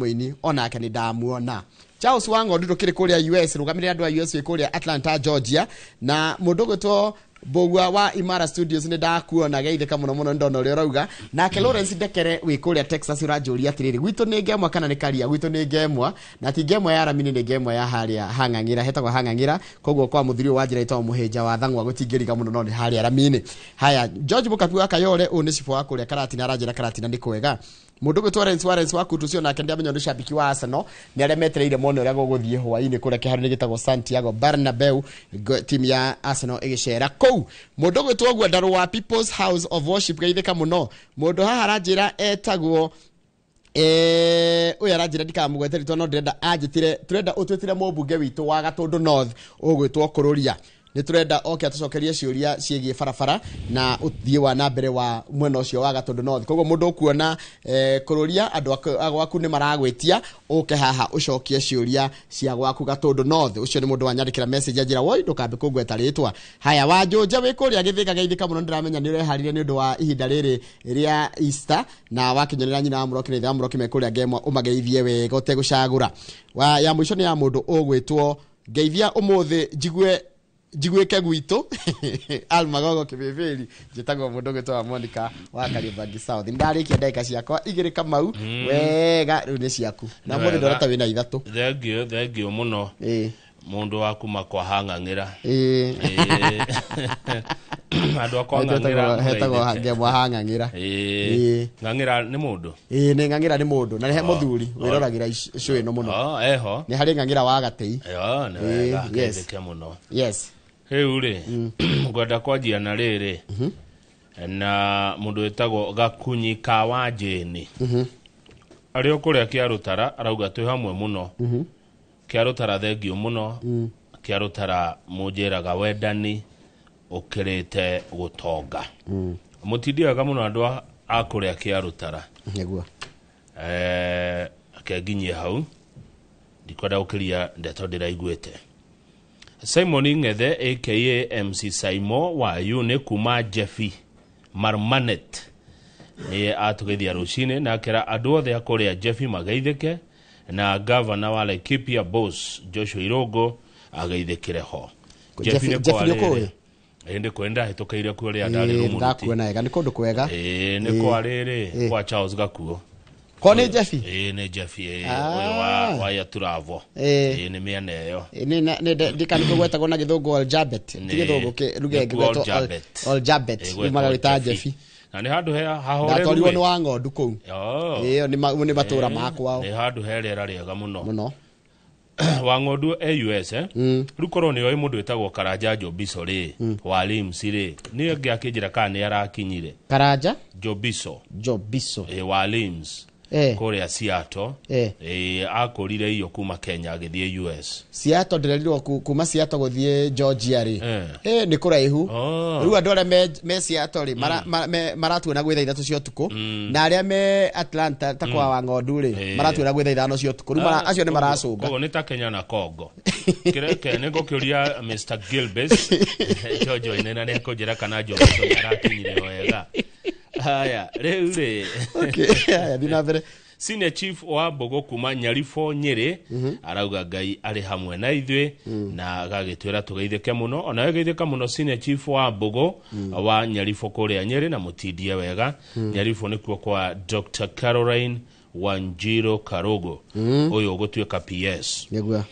Mũini onake nĩ ndamuona. Charles Wang'ondu ndũkĩrĩ kũrĩa US, rũgamĩrĩra andũ a US wĩ kũrĩa Atlanta, Georgia. Na mũndũ ũgwĩtwo Mbũgua wa Imara Studios nĩ ndakuona, geithĩka mũno mũno, ndona ũrĩa ũrauga. Nake Lawrence Ndekere wĩ kũrĩa Texas ũranjũria atĩrĩrĩ, gwitũ nĩ ngemwa kana nĩ karia? Gwitũ nĩ ngemwa, na ti ngemwa ya ramini, nĩ ngemwa ya harĩa hang'ang'ĩra, hetagwo hang'ang'ĩra. Koguo kwa mũthuri ũyũ wa njĩra ĩtagwo mũhĩnja wa thang'wa gũtingĩriga mũno, no nĩ harĩa ramini. Haya, George Mũkabi wa Kayore, ũyũ nĩ cibũ wa kũrĩa Karatina, aranjĩra Karatina nĩ kwega. Mũndũ ũgwĩtwo Lawrence Warren wa Kutu nake ndĩramenya nĩ shabiki wa Arsenal, nĩ arĩa metereire mone ũrĩa gũgũthiĩ hwaĩ-inĩ kũrĩa kĩharo-inĩ gĩtagwo Santiago Bernabeu, timu ya Arsenal ĩgĩcera kũu. Mũndũ ũgwĩtwo Gwendarũ wa People's House of Worship, geithĩka mũno. Mũndũ haha aranjĩra etagwo ũyũ aranjĩra ndikamũgwete rĩtwa, no ndĩrenda anjĩtire, tũrenda ũtwĩtire mũmbunge witũ wa Gatũndũ North ũgwĩtwo Kũrũria. Nĩ tũrenda oke atũcokerie ciũria ciĩgiĩ barabara na ũthiĩ wa na mbere wa mwena ũcio wa Gatũndũ North. Koguo mũndũ ũkuona Kũrũria, andũ a gwaku nĩ maragwĩtia ũke haha ũcokie ciũria cia gwaku Gatũndũ North. Ũcio nĩ mũndũ wanyandĩkĩra message anjĩra woi ndũkambe kũngweta rĩtwa. Haya, Wanjũnja wĩ kũrĩa Gĩthĩga, geithĩka mũno. Ndĩramenya nĩ ũreharĩria nĩ ũndũ wa ihinda rĩrĩ rĩa Easter, na wakinyonera nyina wa Mũroki na ithe wa Mũroki me kũrĩa Ngemwa, ũmageithie wega ũtegũcagũra. Ya mũico nĩ ya mũndũ ũgwĩtwo ngeithia ũmũthĩ njigue njiguĩke gwitũ Almagogo Kĩbĩbĩri. Njĩtagwo mũndũ ũgwĩtwo wa Monica wa Kariobangi South. Ndarĩkia ndagĩka ciakwa 2, Kamau, wega. Rĩu nĩ ciaku na Nĩ mũndũ wega. ndorata wĩna 3. Thengio, thengio mũno. Mũndũ wa kuma kwa hang'ang'ĩra. Ĩĩ. Andũ akwa ng'ang'ĩra Hetagwo mũgeithĩke. Ngemwa hang'ang'ĩra. Ĩĩ. Ng'ang'ĩra nĩ mũndũ? Ĩĩ, nĩ ng'ang'ĩra nĩ mũndũ na nĩ he mũthuri wĩroragĩra show ĩno mũno. Oh, eho. Nĩ harĩ ng'ang'ĩra wa gatĩi. Yo, nĩ wega. Ĩĩ, yes. Geithĩke mũno. Rĩu rĩ, ngwenda kwanjia na rĩrĩ na mũndũ wĩtagwo Gakunyi ka wa Jĩni arĩ o kũrĩa Kĩarũtara, arauga twĩ hamwe mũno. Kĩarũtara, thengio mũno. Kĩarũtara mũnjĩraga wendani ũkĩrĩte gũtonga. Mũtindi wega mũno andũ a kũrĩa Kĩarũtara. Nĩguo. Akenginyie hau, ndikwenda gũkĩria ndeto ndĩraiguĩte. Simon Ng'ethe aka MC Saimo wa Uni kuma Jeffy Marmanet nĩ atũgeithia rũcinĩ na akera andũ othe a kũrĩa Jeffy mageithĩke, na gavana wa Laikipia Boss Joshua Irũngũ ageithĩkĩre ho. Jeffy nĩ Jeffy kwa nĩ rĩrĩ. ũkũĩ? Ĩĩ, nĩ kũĩ, ndahĩtũkĩire kuo rĩrĩa ndarĩ Ĩĩ, Rumuruti. ndakuona wega, nĩ kũndũ kwega. Ĩĩ, nĩ kwa rĩrĩ kwa Charles Gakuo. Ko nĩ Jeffy? Ĩĩ, nĩ Jeffy, ĩĩ, Ah. ũyũ wa Yaturavo. Ĩĩ. Ĩĩ, nĩ mĩena ĩyo. Ndikani kũgwetagwo na gĩthũngũ Oljabet, ti gĩthũngũ ruga ĩngĩ Nĩkuo gwetwo Oljabet. Oljabet. Ĩĩ, Rĩu gwetwo magagĩta Jeffy. Jeffy. Na nĩ handũ he hahoreru. Ndatwarirwo ĩ. nĩ wa ng'ondu kũu. Oh. Ĩyo nĩ matũra makwao. Nĩ handũ he rĩera rĩega mũno. Mũno. Wa ng'ondu e US, eh? Rĩu korwo nĩ oĩ mũndũ wĩtagwo Karanja Jobiso rĩ, wa Lims rĩ, nĩ ĩngĩ akĩnjĩra kana nĩ arakinyire. Karanja Jobiso. Jobiso. Ĩ, wa Lims kũrĩa Seattle. Ĩ, akũrire iyo kuma Kenya agĩthiĩ US. Seattle, ndĩrerirwo kuma Seattle gũthiĩ Georgia rĩ, nĩ kũraihu. Oh. Rĩu andũ arĩa me Seattle rĩ, maratuona gwĩ thaa 3 cia ũtukũ, na arĩa me Atlanta ta kwa wa ng'ondu rĩ, maratuona gwĩ thaa 5 cia ũtukũ. Rĩu acio nĩ maracũnga. Koguo nĩ ta Kenya na Congo. Kĩreke nĩ ngũkĩũria Mr Gilbes Jojo Inena nĩ ekũnjĩra kana Jobiso nĩ arakinyire wega. Haya, rĩu rĩ, Okay, haya, thiĩ na mbere. Senior Chief wa Mbogo kuma Nyaribũ Nyĩrĩ arauga Ngai arĩ hamwe na ithuĩ na agagĩtwĩra tũgeithĩke mũno. Onawe geithĩka mũno, Senior Chief wa Mbogo wa Nyaribũ kũrĩa Nyĩrĩ, na mũtindie wega. Nyaribũ nĩkuo kwa Dr Caroline Wanjiro Karogo, ũyũ ũgũtuĩka PS. Nĩguo.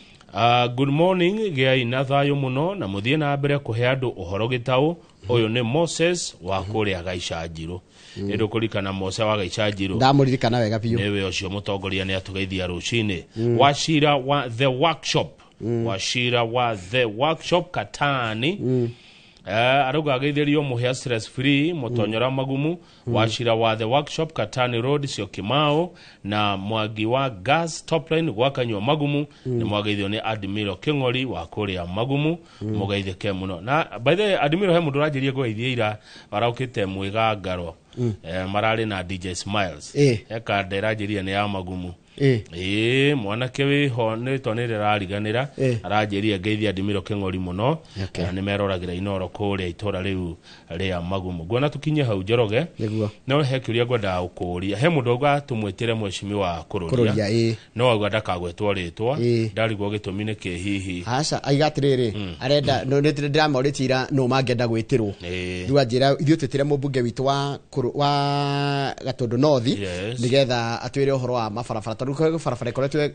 Good morning, gĩai na thayũ mũno na mũthiĩ na mbere kũhe andũ ũhoro gĩtaũ. Ũyũ nĩ Moses wa kũrĩa Gaica Njirũ. Nĩ ndũkũririkana Mose wa Gaica Njirũ? Ndamũririkana wega biũ. Nĩwe ũcio mũtongoria, nĩ atũgeithia rũcinĩ. Wacira wa The Workshop, Wacira wa The Workshop Katani, arauga ageithĩrio mũhĩa stress free mũtonyora magumu. Wacira wa The Workshop Katani Road, Syokimau, na Mwangi wa Gas Topline gwakanyua magumu, nĩ mwageithio nĩ Admiro Kĩng'ori wa kũrĩa magumu. Mũgeithĩke mũno. Na by the way, Admiro, he mũndũ ũranjĩria kũgeithia ira araũkĩte mwĩgangaro, mararĩ na DJ Smiles. Eka ndĩranjĩria nĩ ya magumu. Ĩĩ, mwanake wĩho nĩtwa nĩ rĩrariganĩra. Aranjĩria ngeithia Ndimiro Kĩng'ori mũno. Na nĩ meroragĩra Inoro kũrĩa itũra rĩu rĩa Magumu. Nguona tũkinye hau, Njoroge. Nĩguo. No he kĩũria ngwendaga gũkũũria. He mũndũ auga tũmwĩtĩre mheshimiwa Kũrũria, Kũrũria. Ĩĩ. No auga ndakagwetwo rĩtwa. Ndarigwo gĩtũmi nĩ kĩ hihi. Aca, aiga atĩrĩrĩ, arenda nĩ ndĩramorĩtie ira nũ mangĩenda gwĩtĩrwo. Rĩu anjĩra ithuĩ twĩtĩre mũmbunge witũ wa wa Gatũndũ North, nĩgetha atwĩre ũhoro wa mabarabara, tondũ kwĩ barabara ĩkoretwo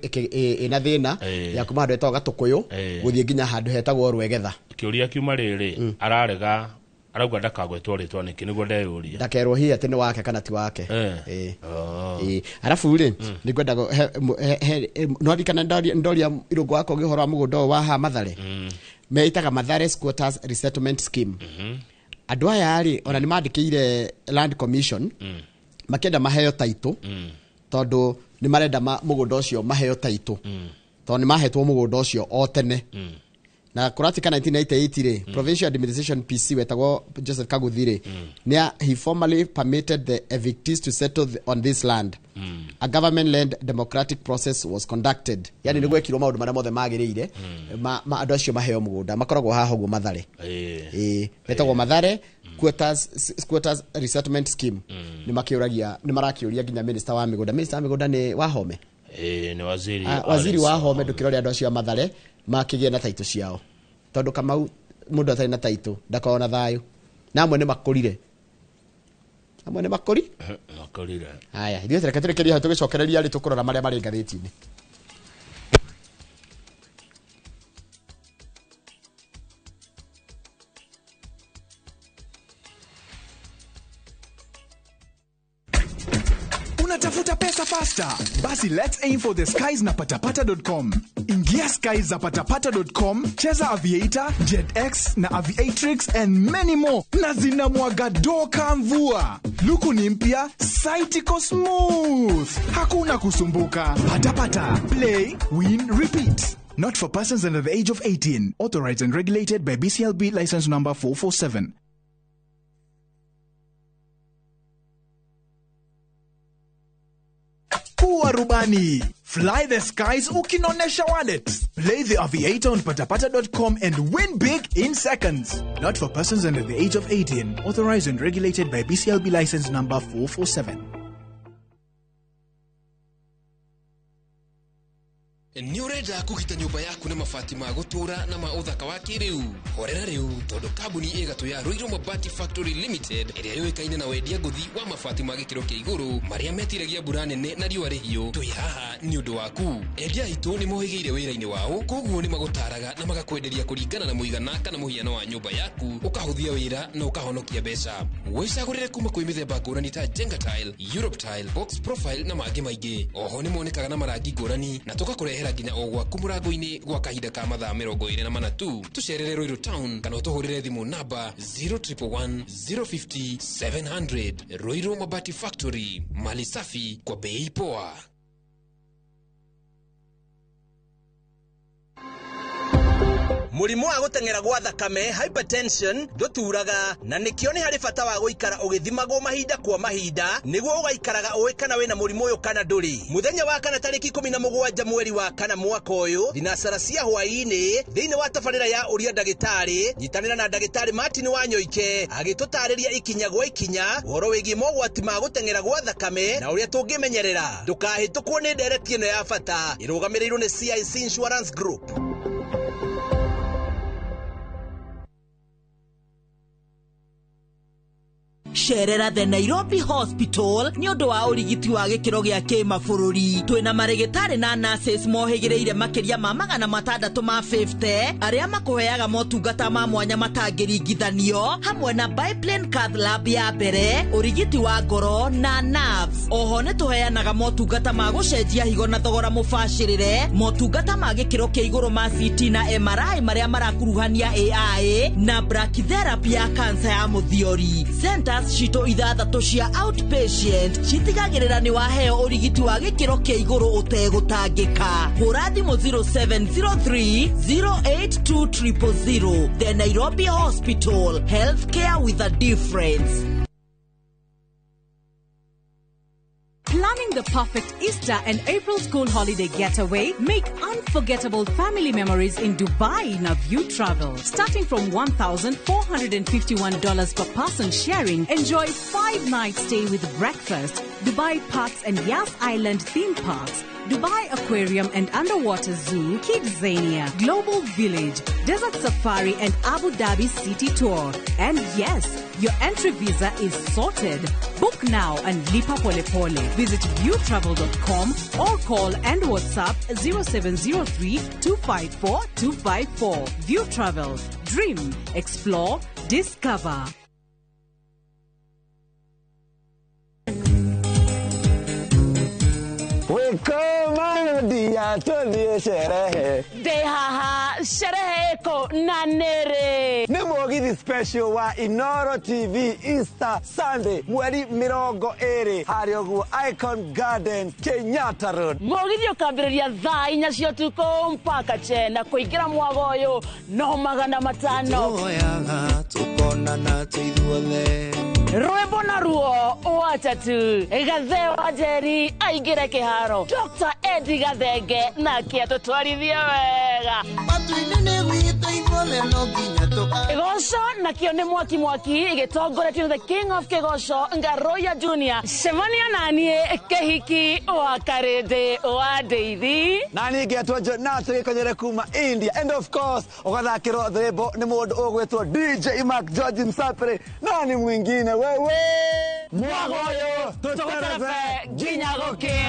ĩna thĩna ya kuma handũ hetagwo Gatũkũyũ gũthiĩ nginya handũ hetagwo Rwegetha. Kĩũria kiuma rĩrĩ, ararega, arauga ndakagwetwo rĩtwa nĩkĩ? Nĩguo ndeyũria. Ndakerwo hihi atĩ nĩ wake kana ti wake. Ĩĩ. Oh. Ĩĩ. Arabu rĩ, nĩ ngwenda no ririkana ndoria irũngũ wakwa ũhoro wa mũgũnda ũyũ wa haha Mathare, meitaga Mathare Squatters Resettlement Scheme. Andũ aya rĩ, ona nĩ mandĩkĩire Land Commission makĩenda maheo taitũ, tondũ nĩ marenda mũgũnda ũcio maheo taitũ, tondũ nĩ mahetwo mũgũnda ũcio o tene. Na kũratika 1998 rĩ, provincial administration PC wetagwo Joseph Kaguthi rĩ, he formally permitted the evictees to settle on this land. A government led democratic process was conducted, yani nĩ gwekirwo maũndũ marĩa mothe magĩrĩire ma andũ acio maheo mũgũnda. Makoragwo haha ũguo Mathare. Ĩĩ, metagwo Mathare Squatters Resettlement Scheme. Nĩ makĩũragia, nĩ marakĩũria nginya minister wa mĩgũnda. Minister wa mĩgũnda nĩ Wahome. Ĩĩ, nĩ waziri. Ah, waziri Alex wa Home, ndũkĩrore andũ acio a Mathare makĩgĩe na taitũ ciao, tondũ Kamau, mũndũ atarĩ na taitũ ndakoragwo na thayũ, na amwe nĩ makũrire, amwe nĩ makũri. Makorire. Haya, ithuĩ reke tũrĩkĩrie hau, tũgĩcokereria rĩ tũkũrora marĩa marĩ ngathĩti-inĩ. Unatafuta pesa faster? Basi let's aim for the skies na patapata.com. Ingia skies za patapata.com, cheza Aviator, JetX na Aviatrix and many more, na zinamwaga doka mvua. Luku ni mpya, site iko smooth, hakuna kusumbuka. Patapata, play, win, repeat. Not for persons under the age of 18. Authorized and regulated by BCLB license number 447. Kuwa rubani. Fly the skies ukinonesha wallet. Play the Aviator on patapata.com and win big in seconds. Not for persons under the age of 18. Authorized and regulated by BCLB license number 447. Nĩ ũrenda kũgita nyũmba yaku na mabati ma gũtũũra na ma ũthaka wa kĩrĩu? Horera rĩu, tondũ kambuni ĩgatũ ya Ruiru Mabati Factory Limited, ĩrĩa yũĩkaine na wendia ngũthi wa mabati ma gĩkĩro kĩa igũrũ marĩa metiragia mbura nene na riũa rĩhiũ, twĩ haha nĩ ũndũ waku. Endia aitũ nĩ mohĩgĩire wĩra-inĩ wao, koguo nĩ magũtaraga na magakwenderia kũringana na mũigana kana mũhiano wa nyũmba yaku, ũkahũthia wĩra na ũkahonokia mbeca. Wĩcagũrĩre kuma kwĩ mĩthemba ngũrani ta Jenga Tile, Europe Tile, Box Profile na mangĩ maingĩ. Oho nĩ monekaga na marangi ngũrani na tũgakũrehera nginya o gwaku mũrango-inĩ gwa kahinda ka mathaa 24 tu. Tũcerere Ruiru Town kana ũtũhũrĩre thimũ namba 0111 050 700. Ruiru Mabati Factory, mali safi kwa bei poa. Mũrimũ wa gũteng'era gwa thakame, hypertension, ndũturaga, na nĩkĩo nĩ harĩ bata wa gũikara ũgĩthimagwo mahinda kwa mahinda nĩguo ũgaikaraga ũĩ kana wĩna mũrimũ ũyũ kana ndũrĩ. Mũthenya wa kana tarĩki 17 mweri wa kana mwaka ũyũ, thinacara cia hwaĩ-inĩ, thĩinĩ wa tabarĩra ya ũria ndagĩtarĩ, nyitanĩra na ndagĩtarĩ Martin Wanyoike agĩtũtarĩria ikinya gwa ikinya ũhoro wĩgiĩ mogwati ma gũteng'era gwa thakame na ũrĩa tũngĩmenyerera. Ndũkahĩtũkwo nĩ ndereti ĩno ya bata ĩrũgamĩrĩirwo nĩ CIC Insurance Group. Cerera the Nairobi Hospital nĩ ũndũ wa ũrigiti wa gĩkĩro gĩa kĩmabũrũri. Twĩna marĩgĩtarĩ na nurses mohĩgĩrĩire makĩria ma 650 arĩa makũheaga motungata ma mwanya matangĩringithanio, hamwe na biplane cath lab ya mbere, ũrigiti wa ngoro na nerves. Oho nĩ tũheanaga motungata ma gũcenjia higo na thogora mũbacĩrĩre, motungata ma gĩkĩro kĩa igũrũ ma CT na MRI marĩa marakuruhania AI na brachytherapy ya kansa ya mũthiori. Centers citũ ithathatũ cia outpatient citigagĩrĩra nĩ waheo ũrigiti wa gĩkĩro kĩa igũrũ ũtegũtangĩka. Hũra thimũ 0703 082 000. The Nairobi Hospital, healthcare with a difference. Planning the perfect Easter and April school holiday getaway? Make unforgettable family memories in Dubai na View Travel. Starting from $1,451 per person sharing, enjoy 5-night stay with breakfast, Dubai Parks and Yas Island theme parks, Dubai Aquarium and Underwater Zoo, Kidzania, Global Village, Desert Safari and Abu Dhabi City Tour. And yes, your entry visa is sorted. Book now and lipa pole pole. Visit viewtravel.com or call and WhatsApp 0703 254 254. View Travel. Dream, explore, discover. Dehaha sherehe eko na nere nĩ mũgithi special wa Inoro TV Easter Sunday mweri 20 harĩa ũguo Icon Garden Kenyatta Road. Mũgithi ũkambĩrĩria thaa 4 cia ũtukũ mpaka chena kũingĩra mwago ũyũ no 500. Tuoyaga tukonana twithuothe Rwĩmbo na ruo watatu Gathe wa Njeri aingĩre kĩharo Dr. Eddie Gathenge nake atũtwarithie wega matu-inĩ nĩ gwitũ ithuothe no nginya Kĩgoco nakĩo nĩ mwaki mwaki gĩtongoretio the King of Kĩgoco Ngaroya Junior. Cemania naniĩ kĩhiki wa Karĩndĩ wa Ndeithi na niĩ ngetwo Jonathan Gĩkonyere kuma India and of course ũgathakĩrwo rwĩmbo nĩ mũndũ ũgwĩtwo DJ Mark George Msapere nani mwingine wewe mwago ũyũ tũterebe nginya gũkĩe.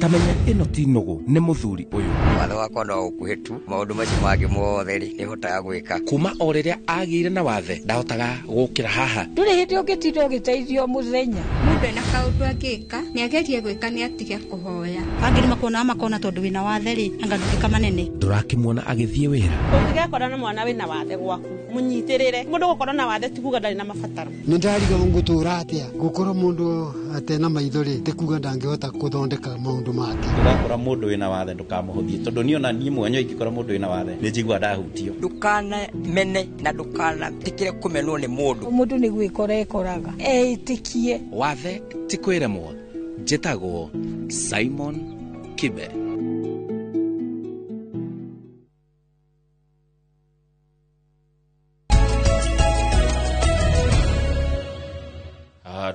Tamenya ĩno ti nũgũ nĩ mũthuri ũyũ watho wakwa no ũkuhĩ tu maũndũ macio mangĩ mothe rĩ nĩhotaga gwĩka kuma o rĩrĩa agĩire na wathe ndahotaga gũkĩra haha ndũrĩ hĩndĩ ũngĩtinda ũgĩteithio mũthenya mũndũ ena kaũndũ angĩka nĩagerie gwĩka nĩatige kũhoya angĩ nĩmakuonaga makona tondũ wĩna wathe rĩ anga ndũngĩka manene ndũrakĩmuona agĩthiĩ wĩra ũngĩgekora na mwana wĩna wathe gwaku mũnyitĩrĩre mũndũ gũkorwo na wathe ti kuga ndarĩ na mabataro nĩ ndariga ngũtũra atĩa gũkorwo mũndũ atena maitho rĩ ti kuga ndangĩhota gũthondeka maũndũ make ũgakora mũndũ wĩna wathe ndũkamũhũthie tondũ niĩ ona niĩ mwenyewe ingĩkora mũndũ wĩna wathe nĩ njiguaga ndahutio ndũkanamene na ndũkanetĩkĩre kũmenwo nĩ mũndũ mũndũ nĩ gwĩkora ekoraga eĩtĩkie wathe ti kwĩremwo njĩtagwo Simon Kibe.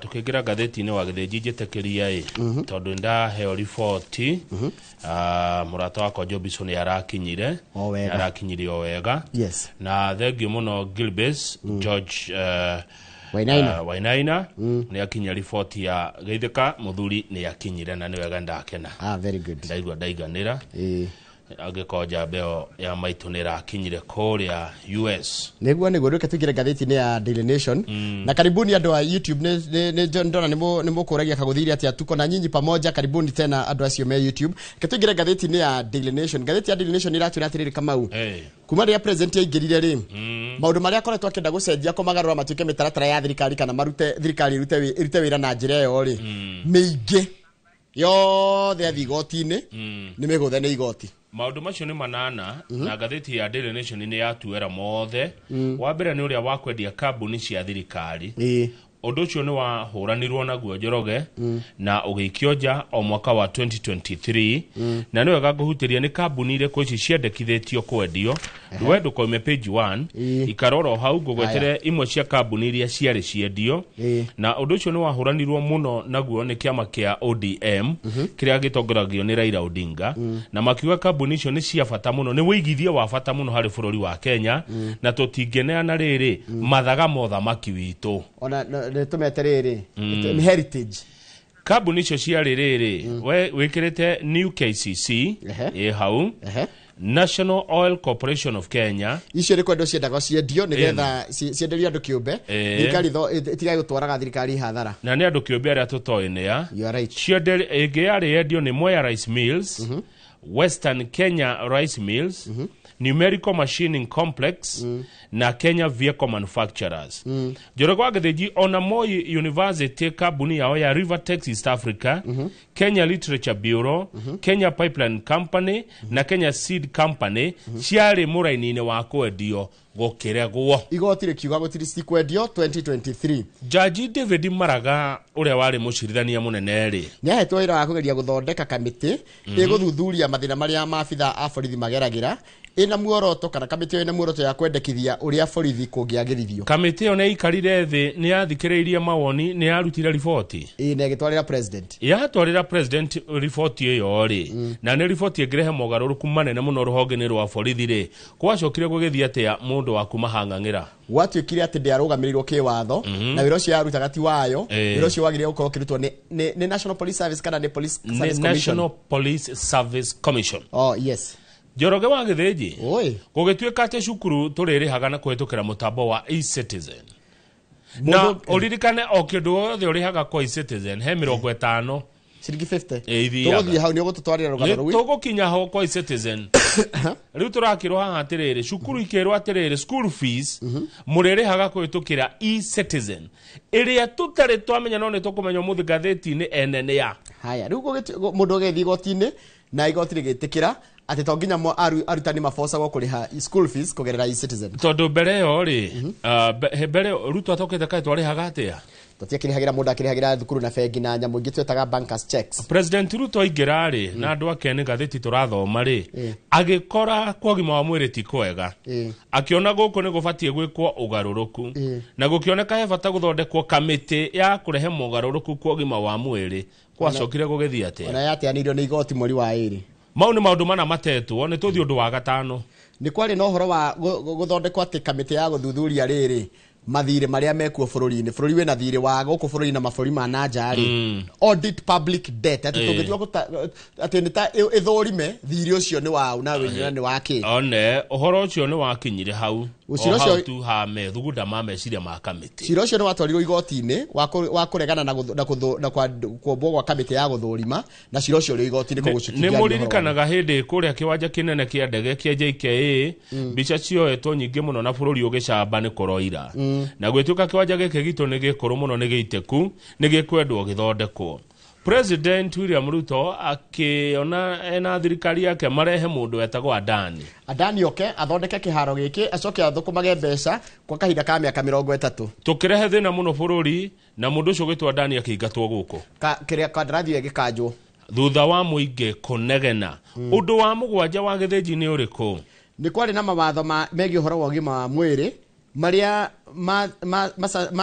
Tukĩingĩra ngathĩti-inĩ wa Gĩthĩnji njĩtĩkĩria ĩ tondũ ndaheo riboti mũrata wakwa Jobison nĩ arakinyire arakinyire o wega na thengiũ mũno Gilbes George Wainaina nĩ akinyia riboti ya Geithĩka mũthuri nĩ akinyire na nĩ wega ndakena. Very good. Ndaigua ndaiganĩra angĩkorwo njamba ĩyo ya maitũ nĩ ĩrakinyire kũrĩa US nĩguo nĩguo rĩke tũingĩre ngathĩti-inĩ ya Daily Nation na karibuni andũ a YouTube nĩ ndona nĩ mũkũragia kagũthiri atĩa tuko na nyinyi pamoja karibuni tena andũ acio me YouTube reke tũingĩre ngathĩti-inĩ ya Daily Nation. Ngathĩti ya Daily Nation ĩratwĩra atĩrĩrĩ Kamau kuma rĩrĩa president aingĩrire rĩ maũndũ marĩa akoretwo akĩenda gũcenjia kũmagarũra matuĩke mĩtaratara ya thirikari kana marute thirikari ĩrute wĩra na njĩra ĩyo rĩ mĩingĩ yothe athiĩ igoti-inĩ nĩ mĩgũthe nĩ igoti. Maũndũ macio nĩ manana na ngathĩti ya Daily Nation nĩ yatuera mothe. Wa mbere nĩ ũrĩa wa kwendia kambuni cia thirikari ũndũ ũcio nĩ wahũranirwo naguo Njoroge na ũgĩikio nja o mwaka wa 2023 na nĩ wega ngũhutĩria nĩ kambuni irĩkũ ici ciendekithĩtio kwendio we ndũkoime page 1 ikarora o hau ngũgwetere imwe cia kambuni iria ciarĩ ciendio na ũndũ ũcio nĩ wahũranirwo mũno naguo nĩ kĩama kĩa ODM kĩrĩa gĩtongoragio nĩ Raila Odinga na makiuga kambuni icio nĩ cia bata mũno nĩ wĩigithia wa bata mũno harĩ bũrũri wa Kenya na tũtingĩneana rĩrĩ mathaga mothamaki witũ ona nĩ tũmete rĩrĩ nĩ heritage kambuni icio ciarĩ rĩrĩ we wĩkĩrĩte New KCC ĩ hau National Oil Corporation of Kenya icio nĩ kwendwo ciendaga ciendio nĩgetha cienderio andũ kĩũmbe thirikari ĩtigage gũtwaraga thirikari hathara na nĩ andũ kĩũmbe arĩa tũtoĩ nĩa ĩngĩ yarĩ yendio nĩ Mwea Rice Mills Western Kenya Rice Mills Numerical Machining Complex na Kenya Vehicle Manufacturers. Njoroge wa Gĩthĩnji, ona Moi University, kambuni yao ya Rivertex East Africa, Kenya Literature Bureau, Kenya Pipeline Company na Kenya Seed Company ciarĩ mũraini-inĩ wa kwendio gũkĩregwo. Igoti rĩkiuga gũtirĩ cikwendio 2023. Jaji David Maraga ũrĩa warĩ mũcirithania mũnene rĩ, nĩ ahetwo wĩra wa kũgeria gũthondeka kamĩtĩ ĩgũthuthuria mathĩna marĩa maabitha a borithi mageragĩra, ĩna muoroto kana kamĩtĩ ĩyo ĩna muoroto ya kwendekithia ũrĩa borithi kũngĩagĩrithio. Kamĩtĩ ĩyo nĩ ĩikarire thĩ, nĩ yathikĩrĩirie mawoni, nĩ yarutire riboti. Ĩĩ, na ĩgĩtwarĩra president. Yatwarĩra president riboti ĩyo rĩ, na nĩ riboti ĩngĩrehe mogarũrũku manene mũno rũhonge-inĩ rwa borithi rĩ, gwacokire gũgĩthiĩ atĩa mũndũ wa kuma hang'ang'ĩra? Gwatuĩkire atĩ ndĩarũgamĩrĩirwo kĩwatho na wĩra ũcio yarutaga ti wayo. Wĩra ũcio wagĩrĩire gũkorwo ũkĩrutwo nĩ National Police Service kana nĩ Police Nĩ Service Commission. National Police Service Commission. Oh yes. Njoroge wa Gĩthĩnji, gũgĩtuĩka atĩ cukuru tũrĩrĩhaga na kũhĩtũkĩra mũtambo wa eCitizen, na ũririkane o kĩndũ gĩothe ũrĩhaga kwa eCitizen he 50 ciringi 50. Ĩ, ithiaga. Tũgũthiĩ hau, nĩ ũgũtũtwarĩra rũgano rũu. Tũgũkinya ho kwa eCitizen. Rĩu tũrakĩrwo haha atĩrĩrĩ, cukuru ikĩrwo atĩrĩrĩ, school fees mũrĩrĩhaga kũhĩtũkĩra eCitizen ĩrĩa tũtarĩ twamenya, no nĩ tũkũmenya ũmũthĩ ngathĩti-inĩ ene nĩ ya. Haya, rĩu mũndũ ũgĩthiĩ igoti-inĩ na igoti rĩgĩtĩkĩra atĩ to nginya arutani mabocagwo kũrĩha school fees kũgerera eCitizen. Tondũ mbere ĩyo rĩ, mbere ĩyo Ruto atokĩte kaĩ twarĩhaga atĩa? Tũtiakĩrĩhagĩra, mũndũ akĩrĩhagĩra thukuru na bengi na nyamũ ingĩ twetaga bankers checks. President Ruto aingĩra rĩ, na andũ ake nĩ ngathĩti tũrathoma rĩ, agĩkora kwa ũgima wa mwĩrĩ ti kwega, akĩona gũkũ nĩ gũbatiĩ gwĩkwo ũgarũrũku, na gũkĩoneka he bata gũthondekwo kamĩtĩ ya kũrehe mogarũrũku kwa ũgima wa mwĩrĩ. Gwacokire gũgĩthiĩ atĩa? Ona yateanĩirio nĩ igoti mweri wa 2. Mau nĩ maũndũ mana matetwo. Nĩ tũthiĩ ũndũ wa gatano. Nĩ kwarĩ na ũhoro wa gũthondekwo atĩ kamĩtĩ ya gũthuthuria rĩrĩ mathirĩ marĩa mekuo bũrũri-inĩ. Bũrũri wĩna thirĩ wa gũkũ bũrũri na mabũrũri ma na nja rĩ, audit public debt, atĩ tũngĩtua atĩ nĩ ta ĩthũrime thirĩ ũcio nĩ waũ na wĩnyina nĩ wa kĩ. One ũhoro ũcio nĩ wakinyire hau. Ũcira o hau ũcio- tu ha methugunda ma meciria ma kamĩtĩ. Cira ũcio nĩ watwarirwo igoti-inĩ wa kũregana na kuombwo gwa kamĩtĩ ya gũthũrima, na cira ũcio ũrĩ igoti-inĩ Nĩ kũgũcukithia. mũririkanaga hĩndĩ kũrĩa kĩwanja kĩnene kĩa ndege kĩa JKA, mbica cioetwo nyingĩ mũno na bũrũri ũgĩcamba nĩ kũroira, na gwĩtuĩka kĩwanja gĩkĩ gitũ nĩ gĩkũrũ mũno, nĩ gĩitĩku, nĩ gĩkwendwo gĩthondekwo. President William Ruto akĩona ena thirikari yake marehe mũndũ wetagwo Adani. Adani oke athondeke kĩharo gĩkĩ, acoke athũkũmage mbeca kwa kahinda ka mĩaka 30. Tũkĩrehe thĩna mũno bũrũri, na mũndũ ũcio ũgĩtwo Adani akĩingatwo gũkũ. Kĩrĩa kandarathi ĩyo ĩgĩkanjwo thutha wa mũingĩ kũnegena. Ũndũ wa mũgwanja wa Gĩthĩnji nĩ ũrĩkũ? Nĩ kwarĩ na mawatho megiĩ ũhoro wa ũgima wa mwĩrĩ marĩa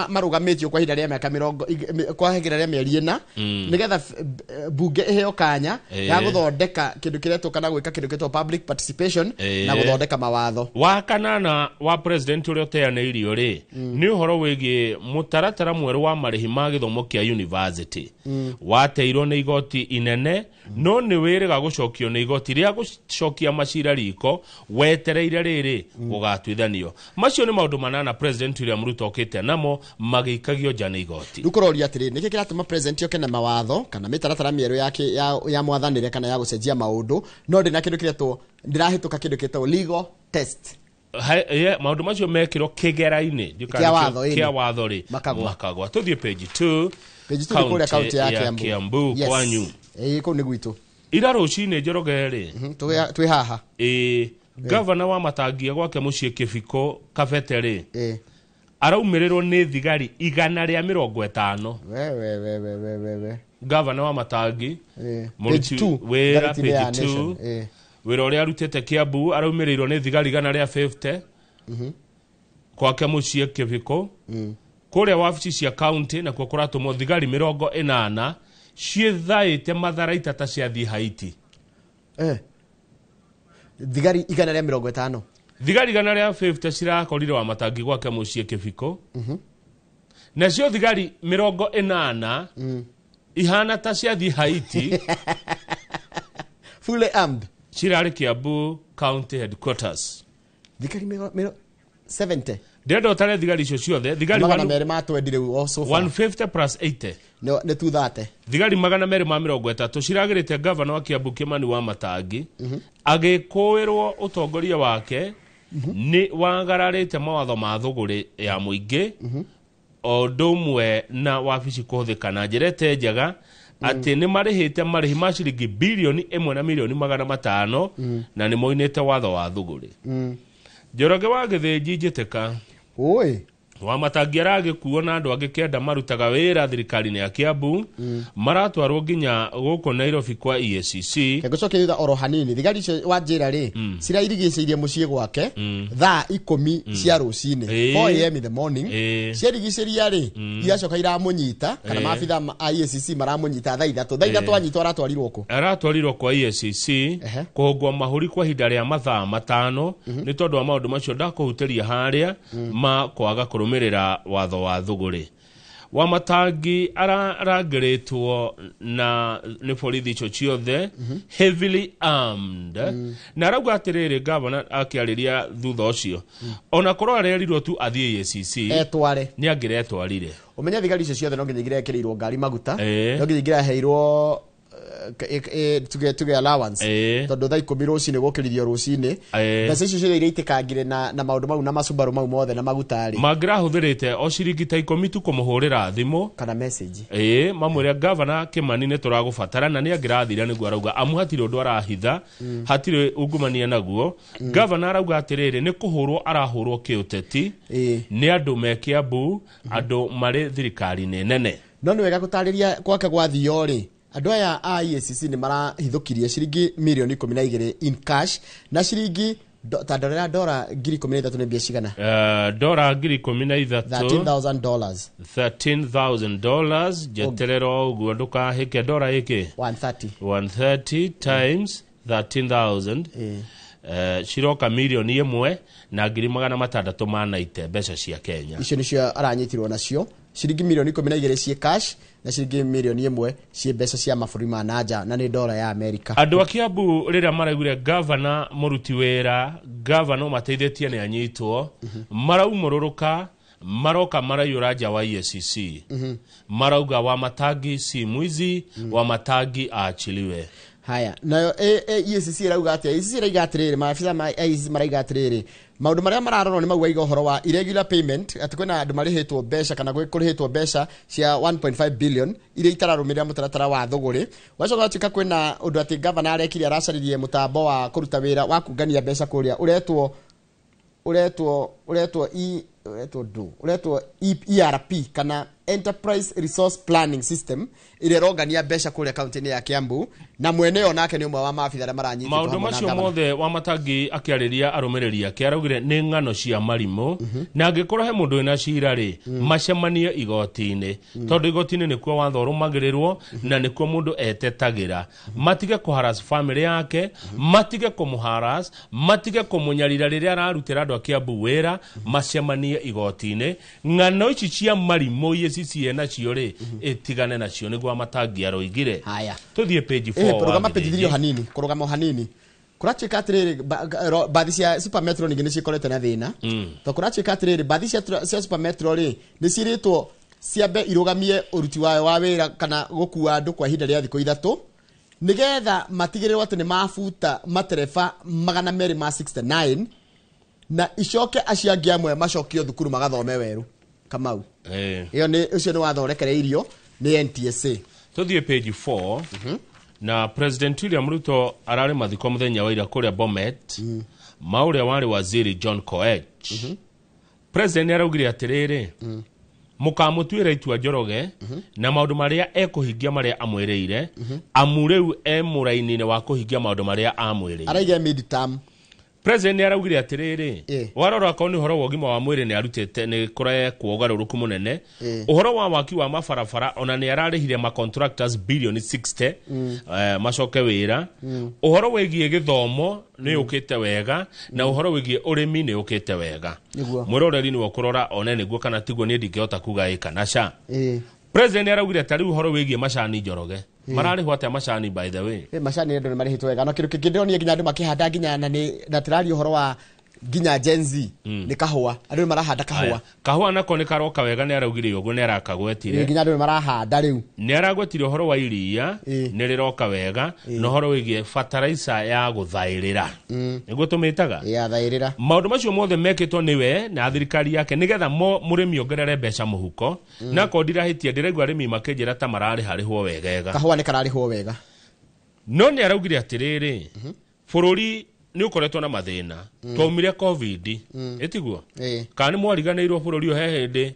marũgamĩtio kwa ihinda rĩa mĩaka mĩrongo kwa ihinda rĩa mĩeri 4, nĩgetha bunge ĩheo kanya ya gũthondeka kĩndũ kĩretwo kana gwĩka kĩndũ kĩretwo public participation na gũthondeka mawatho. Wa kanana wa president ũrĩa ũteanĩirio rĩ, nĩ ũhoro wĩgiĩ mũtaratara mwerũ wa marĩhi ma gĩthomo kĩa university. Wateirwo nĩ igoti inene, no nĩ wĩrĩga gũcokio nĩ igoti rĩa gũcokia macira riko wetereire rĩrĩ gũgatuithanio. Macio nĩ maũndũ manana president William Ruto okĩte namo magĩikagio nja nĩ igoti. Rĩu kũroria atĩrĩ, nĩkĩ kĩratũma president oke na mawatho kana mĩtaratara mĩerũ ya mwathanĩre kana ya gũcenjia maũndũ, no ndĩ na kĩndũ kĩretwo, ndĩrahĩtũka kĩndũ kĩretwo legal test? Maũndũ macio mekĩrwo kĩgera-inĩ Kĩa watho, ĩni. kĩa watho rĩ, Makagwa. Makagwa. Tũthiĩ page 2. Page 2 nĩ kũrĩa kaunti ya Kiambu. Kiambu. Yes. Kwanyu. Ĩĩ, kũu nĩ gwitũ. Ira rũcinĩ, Njoroge rĩ, Twĩ haha. Ĩĩ, gavana wa Matangia gwake mũciĩ Kĩbiko Kabete rĩ, araumĩrĩrwo nĩ thigari 150. We we we we we we we. Gavana wa Matangi, mũruti Page 2, wĩra ngathĩti-inĩ ya page 2. Nation. Ĩĩ. Wĩra ũrĩa arutĩte Kiambu, araumĩrĩirwo nĩ thigari 150 gwake mũciĩ Kĩbiko. Kũrĩa wabici cia county nakuo kũratũmwo thigari 80 ciĩthaĩte matharaita ta ciathiĩ Haiti. Thigari 150. Thigari 150 cirakorire wa Matangi gwake mũciĩ Kĩbiko, nacio thigari 80 ihana ta ciathiĩ Haiti. Fully armed. Cirarĩ Kiambu county headquarters. Thigari 70. Ndĩrenda ũtare thigari icio ciothe, thigari Magana merĩ ma 20 rĩu o so far. 150 plus 80. Nĩ 230. Thigari 230 ciragĩrĩte gavana wa Kiambu Kimani wa Matangi agĩkũĩrwo ũtongoria wake nĩ wagararĩte mawatho ma thũgũrĩ ya mũingĩ, o ũndũ ũmwe na wabici kũhũthĩka na njĩra ĩte njega, atĩ nĩ marĩhĩte marĩhi ma ciringi 1 na milioni 500 na nĩ moinĩte watho wa thũgũrĩ. Njoroge wa Gĩthĩnji Njĩtĩka Oi. wa Matangi aragĩkuo na andũ angĩ 9 marutaga wĩra thirikari-inĩ ya Kiambu maratwarwo nginya gũkũ Nairobi kwa EACC. Ngũcokia thutha oro hanini, thigari icio wa njĩra rĩ, cirairigicĩirie mũciĩ gwake thaa 10 cia rũcinĩ, 4 am in the morning. Ciarigicĩria rĩ, iracoka iramũnyita kana maabitha a EACC maramũnyita thaa 3. Thaa 3 anyitwo aratwarirwo kũ? Aratwarirwo kwa EACC kũhũngwo mahũri kwa ihinda rĩa mathaa 5 nĩ tondũ wa maũndũ macio ndakũhutĩria harĩa ma kwaga kũrũmĩrĩra watho wa thũgũrĩ. Wa Matangi arangĩrĩtwo na nĩ borithi icio ciothe heavily armed, na arauga atĩrĩrĩ, gavana akĩarĩria thutha ũcio, ona korwo arerirwo tu athiĩ EACC etware, nĩ angĩretwarire. Ũmenye thigari icio ciothe no nginya irekĩrĩirwo ngari maguta, no nginya ingĩraheirwo tuge allowance, tondũ thaa 10 rũcinĩ gũkĩrithio rũcinĩ, mbeca icio ciothe iria itĩkangire na maũndũ mau na macubarũ mau mothe na maguta rĩ, mangĩrahũthĩrĩte o ciringi ta 10 tu kũmũhũrĩra thimũ kana message, mamwĩre gavana Kimani nĩ tũragũbatara, na nĩ angĩrathire nĩguo arauga, amu hatirĩ ũndũ arahitha, hatirĩ ungumania naguo. Gavana arauga atĩrĩrĩ, nĩ kũhũrwo arahũrwo kĩũteti nĩ andũ me Kiambu, andũ marĩ thirikari-inĩ nene. No nĩ wega gũtarĩria gwake gwathio rĩ, andũ aya a EACC nĩ marahithũkirie ciringi milioni 12 in cash na ciringi ta ndorera dora 13,000 nĩ mbia cigana? Dora 13,000. $13,000. $13,000. Njeterera ũguo ndũkahĩke dora ĩkĩ 130. 130 times 13,000 ciroka milioni 1 na ngiri 690 mbeca cia Kenya. Icio nĩcio aranyitirwo nacio, ciringi milioni 12 ciĩ cash na ciringi milioni 1 ciĩ mbeca cia mabũrũri ma nanja, na nĩ dora ya Amerika. Andũ a Kiambu rĩrĩa maraiguire gavana mũruti wĩra, gavana ũmateithĩtie nĩ anyitwo, maraumũrũrũka, maroka maraiyũra nja wa EACC, marauga wa Matangi si mwizi, wa Matangi aachiliwe. Haya, nayo EACC ĩrauga atĩa? EACC ĩrauga atĩrĩrĩ, maabitha ma EACC marauga atĩrĩrĩ, maũndũ marĩa mararorwo nĩ mau waiga ũhoro wa irregular payment, atĩ kwĩna andũ marĩhĩtwo mbeca kana kũrĩhĩtwo mbeca cia 1.5 billion iria itararũmĩrĩra mũtaratara wa thũgũrĩ. Wacoka watuĩka kwĩna ũndũ atĩ gavana arekire, aracaririe mũtambo wa kũruta wĩra wa kungania mbeca kũrĩa ũretwo ũretwo ũretwo e ũretwo ndũ ũretwo ERP kana Enterprise Resource Planning System, ĩrĩa ĩrongania mbeca kũrĩa kaunti-inĩ ya Kiambu, na mwene yo nake nĩ ũmwe wa maabitha arĩa maranyitĩtwo maũndũ hamwe na macio gavana. Mothe wa Matangi akĩarĩria arũmĩrĩri ake araugire nĩ ng'ano cia marimũ, na angĩkorwo he mũndũ wĩna cira rĩ, macemanie igoti-inĩ, tondũ igoti-inĩ nĩkuo watho ũrũmagĩrĩrwo na nĩkuo mũndũ etetagĩra. Matige kũharas family yake, matige kũmũharas, matige kũmũnyarira rĩrĩa ararutĩra andũ a Kiambu wĩra, macemanie igoti-inĩ. Ng'ano ici cia marimũ iria cicie nacio rĩ, ĩtigane nacio, nĩguo Matangi aroigire. Haya, tũthiĩ page 4. Kũrũgama page 3 o hanini, kũrũgama o hanini. Kũratuĩka atĩrĩrĩ, bathi cia Super Metro ningĩ nĩ cikorete na thĩna, to kũratuĩka atĩrĩrĩ, bathi cia Super Metro rĩ, nĩ ciĩrĩtwo ciambe irũgamie ũruti wayo wa wĩra kana gũkua andũ kwa ihinda rĩa thikũ 3, nĩgetha matigĩrĩrwo atĩ nĩ mabuta matereba 269 na icoke acio angĩ amwe macokio thukuru magathome werũ. Kamau, ĩyo nĩ ũcio nĩ watho ũrekereirio nĩ NTSA. Tũthiĩ page 4. Na President William Ruto ararĩ mathiko mũthenya wa ira kũrĩa Bomet, ma ũrĩa warĩ waziri John Koech. President nĩ araugire atĩrĩrĩ, mũkamũtuĩra itua Njoroge na maũndũ marĩa ekũhingia marĩa amwĩrĩire, amu rĩu e mũraini-inĩ wa kũhingia maũndũ marĩa amwĩrĩire. Araiga mid term. President nĩ araugire atĩrĩrĩ, warora akorwo nĩ ũhoro wa ũgima wa mwĩrĩ nĩ arutĩte, nĩ kũrekwo ũgarũrũku mũnene, ũhoro wa waki wa mabarabara, ona nĩ ararĩhire ma contractors bilioni 60 macoke wĩra. Ũhoro wĩgiĩ gĩthomo nĩ ũkĩte wega, na ũhoro wĩgiĩ ũrĩmi nĩ ũkĩte wega. Mwĩroreri nĩwe ũkũrora one nĩguo kana tiguo, niĩ ndingĩhota kuga ĩ kana ca. President nĩ araugire ta rĩu ũhoro wĩgiĩ macani, Njoroge, mararĩhwo atĩa macani, by the way? Macani andũ nĩ marĩhĩtwo wega, no kĩndũ kĩngĩ ndĩronire nginya andũ makĩhanda nginya na nĩ na tĩraria ũhoro wa Nginya Gen Z nĩ kahũa, andũ nĩ marahanda kahũa. Aya. Kahũa nako nĩ karoka wega, nĩ araugire ũguo, nĩ arakagwetire. Nginya andũ nĩ marahanda rĩu. Nĩ aragwetire ũhoro wa iria nĩ rĩroka wega, na ũhoro wĩgiĩ bataraica ya gũthaĩrĩra, nĩguo tũmĩtaga. Ya thaĩrĩra. Maũndũ macio mothe mekĩtwo nĩwe na thirikari yake nĩgetha mũrĩmi ongerere mbeca mũhuko. Na korwo ndirahĩtia, ndĩraigua arĩmi makĩnjĩra ta mararĩharĩhwo wegega. Kahũa nĩ kararĩhwo wega. No nĩ araugire atĩrĩrĩ, bũrũri nĩ ũkoretwo na mathĩna. Twaumire COVID, ĩtiguo? Kana nĩ mwariganĩirwo bũrũri ũyũ he hĩndĩ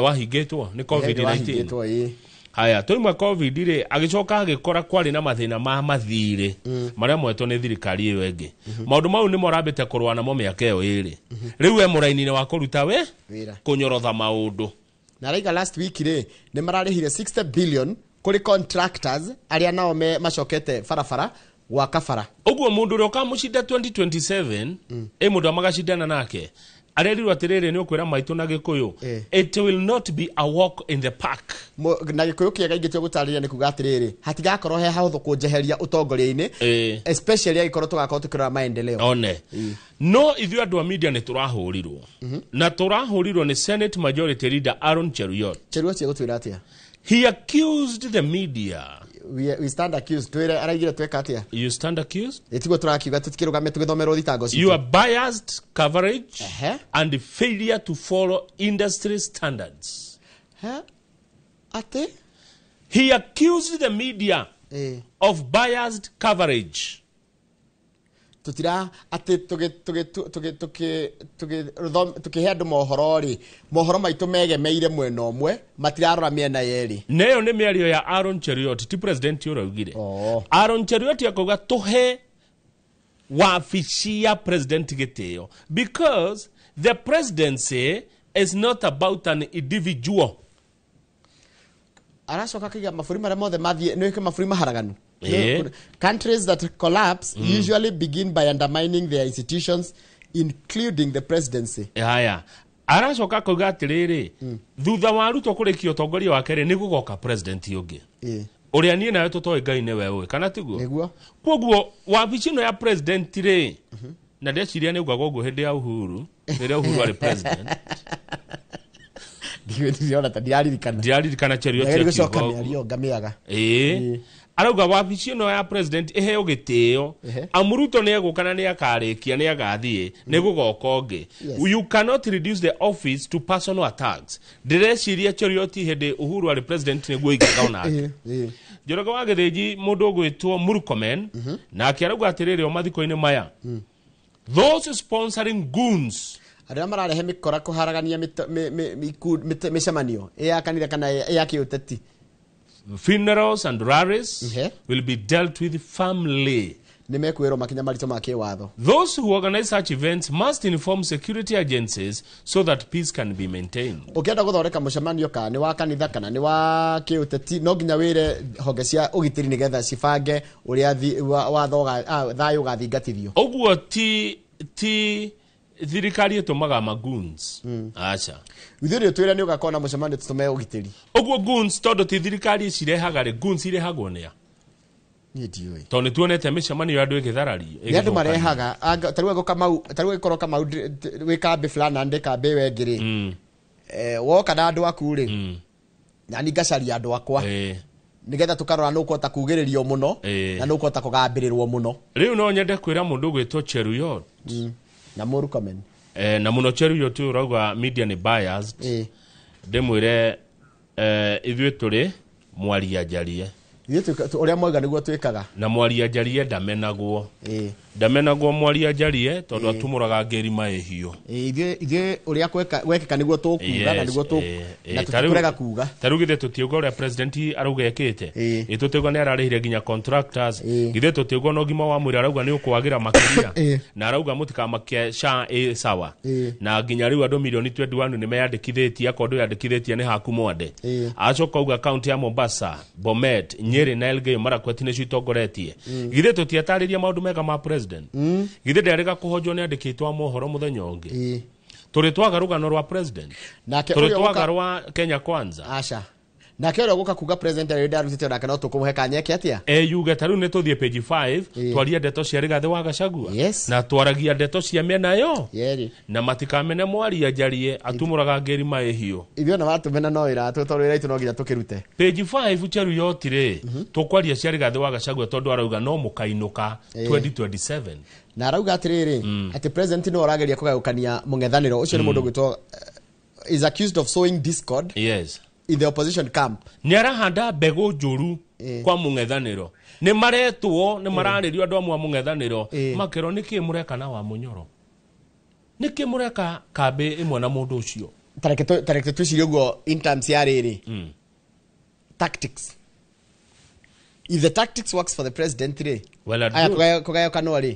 wahingĩtwo nĩ COVID-19? Wahingĩtwo, ĩĩ. Haya, twauma COVID rĩ, agĩcoka agĩkora kwarĩ na mathĩna ma mathirĩ marĩa moetwo nĩ thirikari ĩyo ĩngĩ. Maũndũ mau nĩmo arambĩte kũrũa namo mĩaka ĩyo 2. Rĩu e mũraini-inĩ wa kũruta we wĩra, kũnyorotha maũndũ. Na araiga last week rĩ, nĩ mararĩhire 60 billion kũrĩ contractors arĩa nao me macokete barabara gwaka bara. Ũguo mũndũ ũrĩa ũkamũcinda 2027, ĩ mũndũ amagacindana nake, arerirwo atĩrĩrĩ, nĩ ũkwĩra maitũ na Gĩkũyũ, it will not be a walk in the park. Na Gĩkũyũ kĩega ingĩtua gũtarĩria nĩ kuga atĩrĩrĩ, hatigakorwo he hahũthũ kũnjeheria ũtongoria-inĩ, especially angĩkorwo tũgakorwo tũkĩrora maendeleo. One no ithuĩ andũ a media nĩ tũrahũrirwo, na tũrahũrirwo nĩ Senate Majority Leader Aaron Cheruiyot. Cheruiyot egũtwĩra atĩa? He accused the media. We stand accused. Twĩre araigire tweka atĩa? You stand accused. Ĩtiguo tũrakiuga tũtikĩrũgame tũgĩthomerwo thitango citũ. Your biased coverage and failure to follow industry standards. He? Atĩ? He accused the media of biased coverage. Tutira atĩ tũkĩhe andũ mohoro rĩ, mohoro maitũ megemeire mwena ũmwe, matirarora mĩena yerĩ. Neyo nĩ mĩario ya Aaron Cheruiyot, ti president ũraugire. Aaron Cheruiyot akauga tũhe wabici ya president gĩtĩo because the presidency is not about an individual. Aracoka akaiga mabũrũri marĩa mothe mathiĩ nĩ mabũrũri maharaganu. Countries that collapse usually begin by undermining their institutions, including the presidency. Haya, aracoka akauga atĩrĩrĩ, thutha wa Ruto kũrĩkia ũtongoria wake rĩ, nĩ gũgoka president ũngĩ ũrĩa niĩ nawe tũtoĩ, Ngai nĩwe ũĩ, kana tiguo? Nĩguo. Koguo wabici ĩno ya president rĩ, na ndeciria nĩ ugaga ũguo hĩndĩ ya Uhuru, rĩrĩa Uhuru arĩ president. Ndirona ta ndiraririkana. Ndiraririkana Cheruiyot Ndagĩrĩirwo akiuga gũcoka ũguo. mĩario ngamĩaga. Ĩĩ, arauga wabici ĩno ya president ĩheo gĩtĩo, amu Ruto nĩ egũka na nĩ akarĩkia, nĩ agathiĩ, nĩ gũgoka ũngĩ. You cannot reduce the office to personal attacks. Ndĩreciria Cheruiyot hĩndĩ Uhuru arĩ president nĩguo oigaga onake. Njoroge wa Gĩthĩnji, mũndũ ũgwĩtwo Murkomen nake arauga atĩrĩrĩ, o mathiko-inĩ maya, those sponsoring goons, Andũ arĩa mararehe mĩkora kũharagania mĩcemanio ĩ ya kanitha kana ĩ ya kĩũteti, funerals and rallies will be dealt with firmly. Nĩ mekwĩrwo makinya maritũ ma kĩwatho. Those who organize such events must inform security agencies so that peace can be maintained. Ũkĩenda gũthondeka mũcemanio, kana nĩ wa kanitha kana nĩ wa kĩũteti, no nginya wĩre honge cia ũgitĩri nĩgetha cibange ũrĩa watho thayũ ũgathingatithio. Ũguo ti thirikari ĩtũmaga magoons, aca. Ithuĩ nĩ ũtwĩre nĩ ũgakorwo na mũcemanio, tũtũme ũgitĩri. Ũguo goons, tondũ ti thirikari cirehaga rĩ, goons irehagwo nĩa? Niĩ ndiũĩ. Tondũ nĩ tuonete mĩcemanio ya andũ ĩgĩtharario. Nĩ andũ marehaga. Ta rĩu Kamau, ta rĩu angĩkorwo Kamau wĩ kambĩ fulani na ndĩ kambĩ ĩyo ĩngĩ rĩ, woka na andũ aku rĩ, na ni ngacaria andũ akwa nĩgetha tũkarora nũ ũkũhota kugĩrĩrio mũno na nũ ũkũhota kũgambĩrĩrwo mũno. Rĩu no nyende kwĩra mũndũ ũgwĩtwo Cheruiyot na Murkomen, na mũno Cheruiyot ũyũ ũrauga media nĩ biased, ndĩmwĩre ithuĩ tũrĩ mwaria njarie. Ithuĩ ũrĩa mwauga nĩguo twĩkaga. Na mwaria njarie ndamenagwo, ndamenagwo mwaria njarie, tondũ atumũraga ngĩrima ĩhiũ. Ithuĩ ũrĩa gwekĩka nĩguo tũkuga na nĩguo na tũtikũrega kuga. Ta rĩu githĩ tũtiũga ũrĩa president arauga ekĩte? Ĩ tũtiuga nĩ ararĩhire nginya contractors? Githĩ tũtiuga na ũgima wa mwĩrĩ arauga nĩ ũkwagĩra makĩria, na arauga mũtikamakie SHA ĩ sawa, na nginya rĩu andũ milioni 21 nĩ meyandĩkithĩtie, akorwo ndwĩyandĩkithĩtie nĩ haku mwande. Acoka auga kaunti ya Mombasa, Bomet, Nyeri na Elgeyo Marakwet nĩcio itongoretie. Githĩ tũtiatarĩria maũndũ mega ma president? Githĩ ndarĩga kũhonjwo nĩ andĩkĩtwo a mohoro mũthenya ũngĩ? Tũrĩ twaga rũgano rwa president? Nake Tũrĩ ũrĩa twaga rwa Kenya Kwanza? Aca. Nake ũrĩa ũgũka kuga president arĩ ndarutĩte onake no tũkũmũhe kanyeke atĩa? Eyuge ta rĩu nĩ tũthiĩ page 5 twarie ndeto cia Rigathĩ wa Gachagua. Yes. Na twaragia ndeto cia mĩena yo yerĩ na matikamene mwaria njarie atumũraga ngĩri maĩ hiũ. Ithuĩ ona watũmena no wĩra tondũ wĩra itũ no nginya tũkĩrute. Page 5 Cheruiyot rĩ, tũkwaria cia Rigathĩ wa Gachagua tondũ arauga no mũkainũka 2027. Na arauga atĩrĩrĩ, atĩ president no arageria kũgayũkania mũng'ethanĩro ũcio. Nĩ mũndũ ũgwĩtwo is accused of sowing discord in the opposition camp. Nĩ arahanda mbegũ njũru kwa mũng'ethanĩro. Nĩ maretwo, nĩ mararĩrio andũ amwe a mũng'ethanĩro, makerwo nĩkĩ mũreka na wa Mũnyoro, nĩkĩ mũreka kambĩ ĩmwe na mũndũ ũcio. Tareke twĩcirie ũguo in terms ya rĩrĩ, tactics. If the tactics works for the president rĩ, Well, and aya good. kũgayũkanwo rĩ,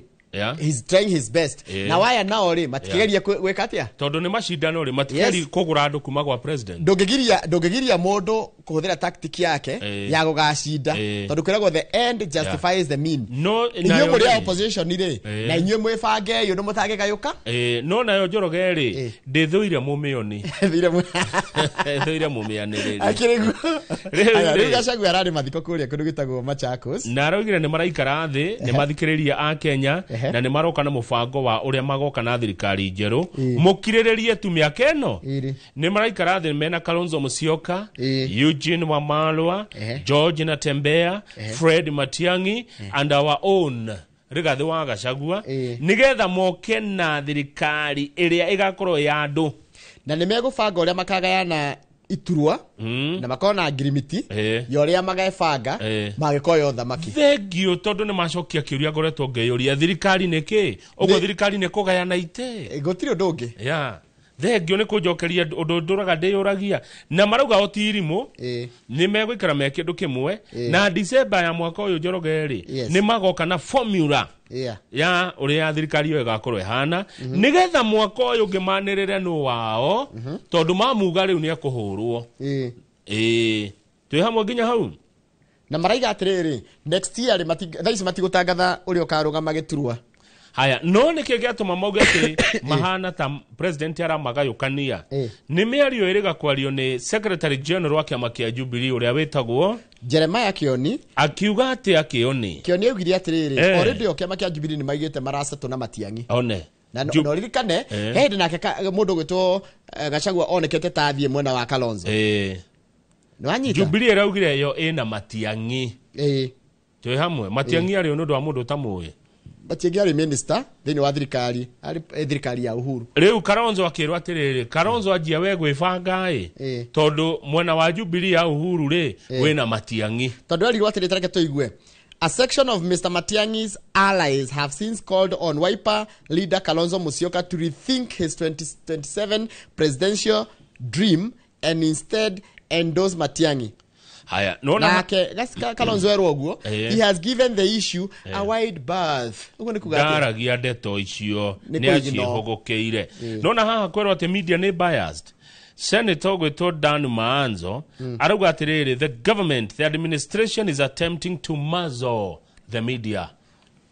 he's trying his best. Na waya nao rĩ, matikĩgeria gwĩka atĩa? Tondũ nĩ macindano rĩ, matikeri kũgũra andũ kuma gwa president. Ndũngĩgiria mũndũ kũhũthĩra tactic yake ya gũgacinda, tondũ kwĩragwo the end justifies the mean. No inyuĩ nayo mũrĩ a rĩ- opposition rĩ, na inyuĩ mwĩbange ũndũ mũtangĩgayũka. No nayo Njoroge rĩ, ndĩthũire mũmĩoni, thũire mũmĩanĩrĩri. Akĩrĩ guo. Rĩu Aya, rĩ. rĩu Gachagua ararĩ mathiko kũrĩa kũndũ gwĩtagwo Machakos. Na araugire nĩ maraikara thĩ, nĩ mathikĩrĩria a Kenya, na nĩ maroka na mũbango wa ũrĩa magoka na thirikari njerũ. Mũkirĩrĩrie tu mĩaka ĩno. Nĩ maraikara thĩ mena Kalonzo Musyoka, Eugene Wamalwa, George Natembeya, Fred Matiang'i and our own Rigathĩ wa Gachagua, nĩgetha moke na thirikari ĩrĩa ĩgakorwo ya andũ. Na nĩ megũbanga ũrĩa makagayana iturwa na makorwo na ngirimiti ya ũrĩa magebanga magĩkorwo ũthamaki. Thengio, tondũ nĩ macokia kĩũria ngoretwo ngĩyũria, thirikari nĩ kĩ ũguo? Thirikari nĩ kũgayana ite. Gũtirĩ ũndũ ũngĩ. Ya, thengio nĩ kũnjokeria ũndũ ndũraga ndĩyũragia. Na marauga o ti irimũ, nĩ megũikara me kĩndũ kĩmwe, na December ya mwaka ũyũ, Njoroge rĩ, nĩ magoka na formula ya ũrĩa thirikari ĩyo ĩgakorwo ĩhana, nĩgetha mwaka ũyũ ũngĩ manĩrĩre nũ wao, tondũ mamuga rĩu nĩ ekũhũrwo. Ĩĩ, twĩ hamwe nginya hau. Na maraiga atĩrĩrĩ, next year rĩ, thaa ici matigũtangatha ũrĩa ũkarũgama gĩturwa. Haya, no nĩkĩ gĩatũma mauge atĩ mahana ta president aramagayũkania? Nĩ mĩario ĩrĩga kwario nĩ secretary general wa kĩama kĩa Jubilee ũrĩa wĩtagwo Jeremiah Kioni. Akiuga atĩa Kioni? Kioni augire atĩrĩrĩ, already o kĩama kĩa Jubilee nĩ maigĩte maracetwo na Matiang'i. One. Na na ũririkane he hĩndĩ nake mũndũ ũgwĩtwo Gachagua onekete ta athiĩ mwena wa Kalonzo. Nĩwanyita? Jubilee ĩraugire yo ĩna Matiang'i. Twĩ hamwe? Matiang'i arĩ nĩ ũndũ wa mũndũ ũtamũĩ. Matiang'i arĩ minister thĩinĩ wa thirikari, arĩ thirikari ya Uhuru. Rĩu Kalonzo akĩrwo atĩrĩrĩ, Kalonzo anjia we gwĩbanga ĩ, tondũ mwena wa Jubilee ya Uhuru rĩ, wĩna Matiang'i. Tondũ erirwo atĩrĩ, tareke tũigue: "A section of Mr. Matiang'i's allies have since called on Wiper leader Kalonzo Musyoka to rethink his 2027 presidential dream and instead endorse Matiang'i." Haya, nona Nake Kalonzo erwo ũguo, he has given the issue a wide berth. Ũguo nĩ kuga atĩa? Ndaragia ndeto icio. Nĩ nĩ kũignore. aciĩhũgũkĩire. Nona haha kwĩrwo atĩ media nĩ biased. Senator gwĩtwo Dan Maanzo arauga atĩrĩrĩ, the government, the administration is attempting to muzzle the media.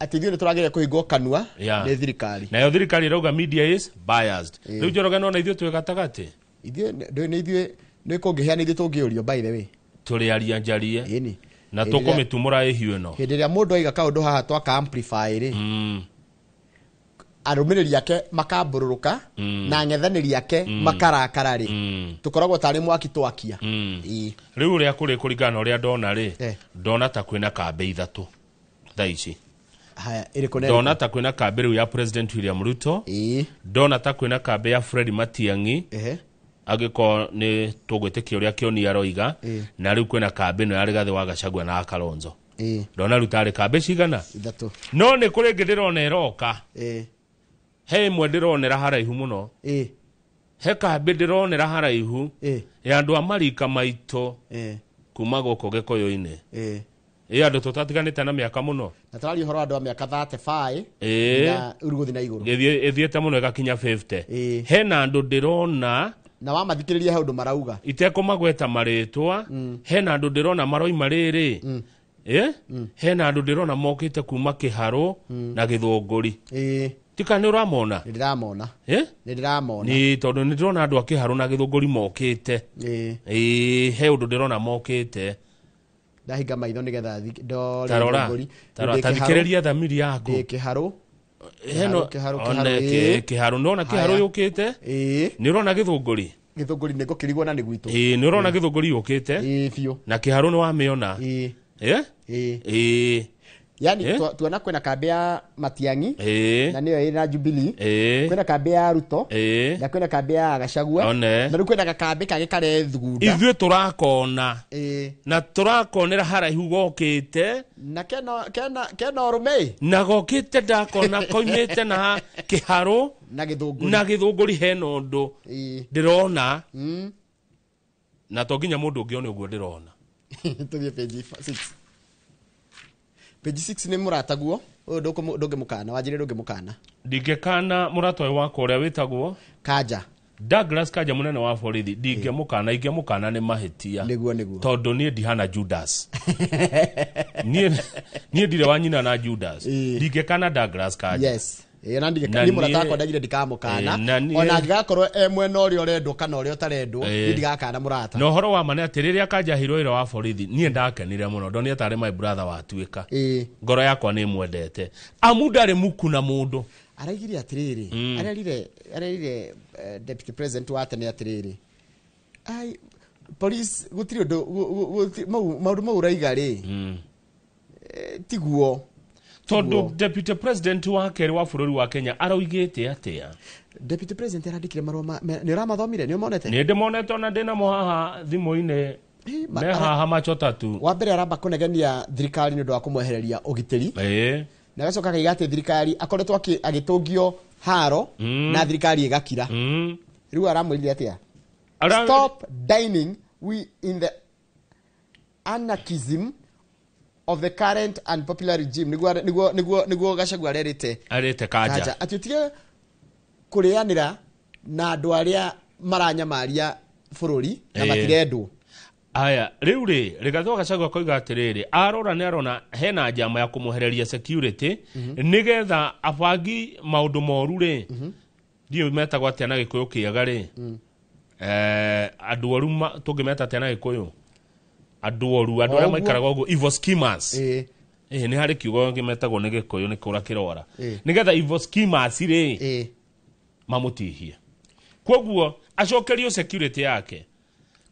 Atĩ ithuĩ nĩ tũrageria kũhingwo kanua nĩ thirikari. Nayo thirikari ĩrauga media is biased. Rĩu Njoroge, nona ithuĩ twĩ gatagatĩ. Ithuĩ ndũĩ nĩ ithuĩ nĩ kũngĩhĩa nĩ ithuĩ tũngĩũrio, by the way. Tũrĩ aria njarie na Hĩndĩ ĩrĩa- tũkũmĩtumũra ĩhiũ ĩno. Hĩndĩ ĩrĩa mũndũ aiga kaũndũ haha twaka amplify rĩ, arũmĩrĩri ake makambũrũrũka na ang'ethanĩri ake makarakara rĩ, tũkoragwo tarĩ mwaki twakia. Rĩu ũrĩa kũrĩ, kũringana na ũrĩa ndona rĩ, ndona ta kwĩna kambĩ ithatũ thaa ici. Haya, ĩrĩkũ na Ndona ĩrĩkũ? ta kwĩna kambĩ rĩu ya President William Ruto, ndona ta kwĩna kambĩ ya Fred Matiang'i, angĩkorwo nĩ tũgwĩtĩkia ũrĩa Kĩoni aroiga, na rĩu kwĩna kambĩ ĩno ya Rigathĩ wa Gachagua na Kalonzo. Ndona rĩu tarĩ kambĩ cigana? Ithatũ. No nĩ kũrĩ ĩngĩ ndĩrona ĩroka. He ĩmwe ndĩronera haraihu mũno. He kambĩ ndĩronera haraihu ya andũ a marika maitũ kuma gũkũ Gĩkũyũ-inĩ, ĩ andũ tũtatiganĩte na mĩaka mũno. Na tũraria ũhoro wa andũ a mĩaka 35 na rĩu gũthiĩ na igũrũ. Ĩthiĩte mũno ĩgakinya 50. Hena andũ ndĩrona na wamathikĩrĩria he ũndũ marauga. Itekũmagweta marĩtwa, hena andũ ndĩrona maroima rĩrĩ, hena andũ ndĩrona mokĩte kuma Kĩharũ na Gĩthũngũri. Tika nĩ ũramona? Nĩ ndĩramona. Eh? Nĩ ndĩramona. Nĩ tondũ nĩ ndĩrona andũ a kĩharũ na gĩthũngũri mokĩte. Ĩĩ. Ĩĩ, he ũndũ ndĩrona mokĩte. Ndahinga maitho nĩgetha ndore Tarora, gĩthũngũri. tarora, Ndĩ ta kĩharũ. thikĩrĩria thamiri yaku. Ndĩ kĩharũ. Heno, Kĩharũ, kĩharũ, one kĩharũ, ĩĩ. kĩharũ, nĩwona kĩharũ Haya. yũkĩte? Ĩĩ. Nĩ ũrona gĩthũngũri? Gĩthũngũri nĩ ngũkĩrigwo na nĩ gwitũ. Ĩĩ, nĩ ũrona gĩthũngũri yũkĩte? Ĩĩ, biũ. Na kĩharũ nĩ wamĩona? Ĩĩ. Ĩ? Ĩĩ. Ĩĩ. Yani Eh? tuona kwĩna kambĩ ya Matiang'i Ĩĩ. na nĩyo ĩna Jubilee. Ĩĩ. Kwĩna kambĩ ya Ruto Ĩĩ. na kwĩna kambĩ ya Gachagua. One. Na rĩu kwĩna gakambĩ kangĩ karethugunda. Ithuĩ tũrakona. Ĩĩ. Na tũrakonera haraihu gokĩte. Na kena ũrũme. Na gokĩte ndakona koimĩte na kĩharũ. Na gĩthũngũri. Na gĩthũngũri hena ũndũ. Ĩĩ. Ndĩrona. Na to nginya mũndũ ũngĩ one ũguo ndĩrona. Tũthiĩ page 6. Page 6 nĩ mũrataguo. Ũyũ ndũngĩmũkana, wanjĩrĩre ndũngĩmũkana. Ndingĩkana mũrata ũyũ wakwa ũrĩa wĩtagwo Kanja. Douglas Kanja mũnene wa borithi, ndingĩmũkana, ingĩmũkana nĩ mahĩtia. Nĩguo, nĩguo. Tondũ niĩ ndihana Judas. Niĩ ndirĩ wa nyina na Judas. Ndingĩkana Douglas Kanja. Yes. Ĩĩ, na Na niĩ mũrata niĩ- wakwa ndaigire ndikamũkana. Ĩĩ, na niĩ- Ona angĩgakorwo e mwena ũrĩa ũrendwo kana ũrĩa ũtarendwo, Ĩĩ. niĩ ndigakana mũrata. Na ũhoro wa ma nĩ atĩ rĩrĩa Kanja aheirwo wĩra wa borithi, niĩ ndakenire mũno, ndonire tarĩ my brother watuĩka. Ngoro yakwa nĩ ĩmwendete. Amu ndarĩ muku na mũndũ. Araigire atĩrĩrĩ, arerire deputy president wa tene atĩrĩrĩ, ai police gũtirĩ ũndũ maũndũ mau ũraiga rĩ, tiguo. Tondũ deputy president wa kerĩ wa bũrũri wa Kenya aroigĩte atĩa? Deputy president arandĩkire marũa nĩ ũramathomire, nĩ ũmonete? Nĩ ndĩmonete ona ndĩnamo haha thimũ-inĩ. Me haha macho tatu. Wa mbere aramba kũnegenia thirikari nĩ ũndũ wa kũmwehereria ũgitĩri. Ĩĩ. Na agacoka akaiga atĩ thirikari akoretwo agĩtũngio haro na thirikari ĩgakira. Rĩu aramwĩrire atĩa? Stop dining we in the anarchism of the current and popular regime. Nĩguo Gachagua arerĩte Arĩte Kanja. Atĩ ũtige kũrĩanĩra na andũ arĩa maranyamaria bũrũri na matirendwo. Aya, rĩu rĩ, Rigathĩ wa Gachagua koiga atĩrĩrĩ, arora nĩ arona hena njama ya kũmwehereria security nĩgetha abangi maũndũ moru rĩ, ndiũĩ metagwo atĩa na Gĩkũyũ kĩega rĩ, andũ oru tũngĩmeta atĩa na Gĩkũyũ? Andũ oru, andũ arĩa maikaraga ũguo, evil schemers. Nĩ harĩ kiugo kĩmetagwo nĩ Gĩkũyũ nĩ kũra kĩrora. Nĩgetha evil schemers rĩ, mamũtihie. Kwoguo acokerio security yake.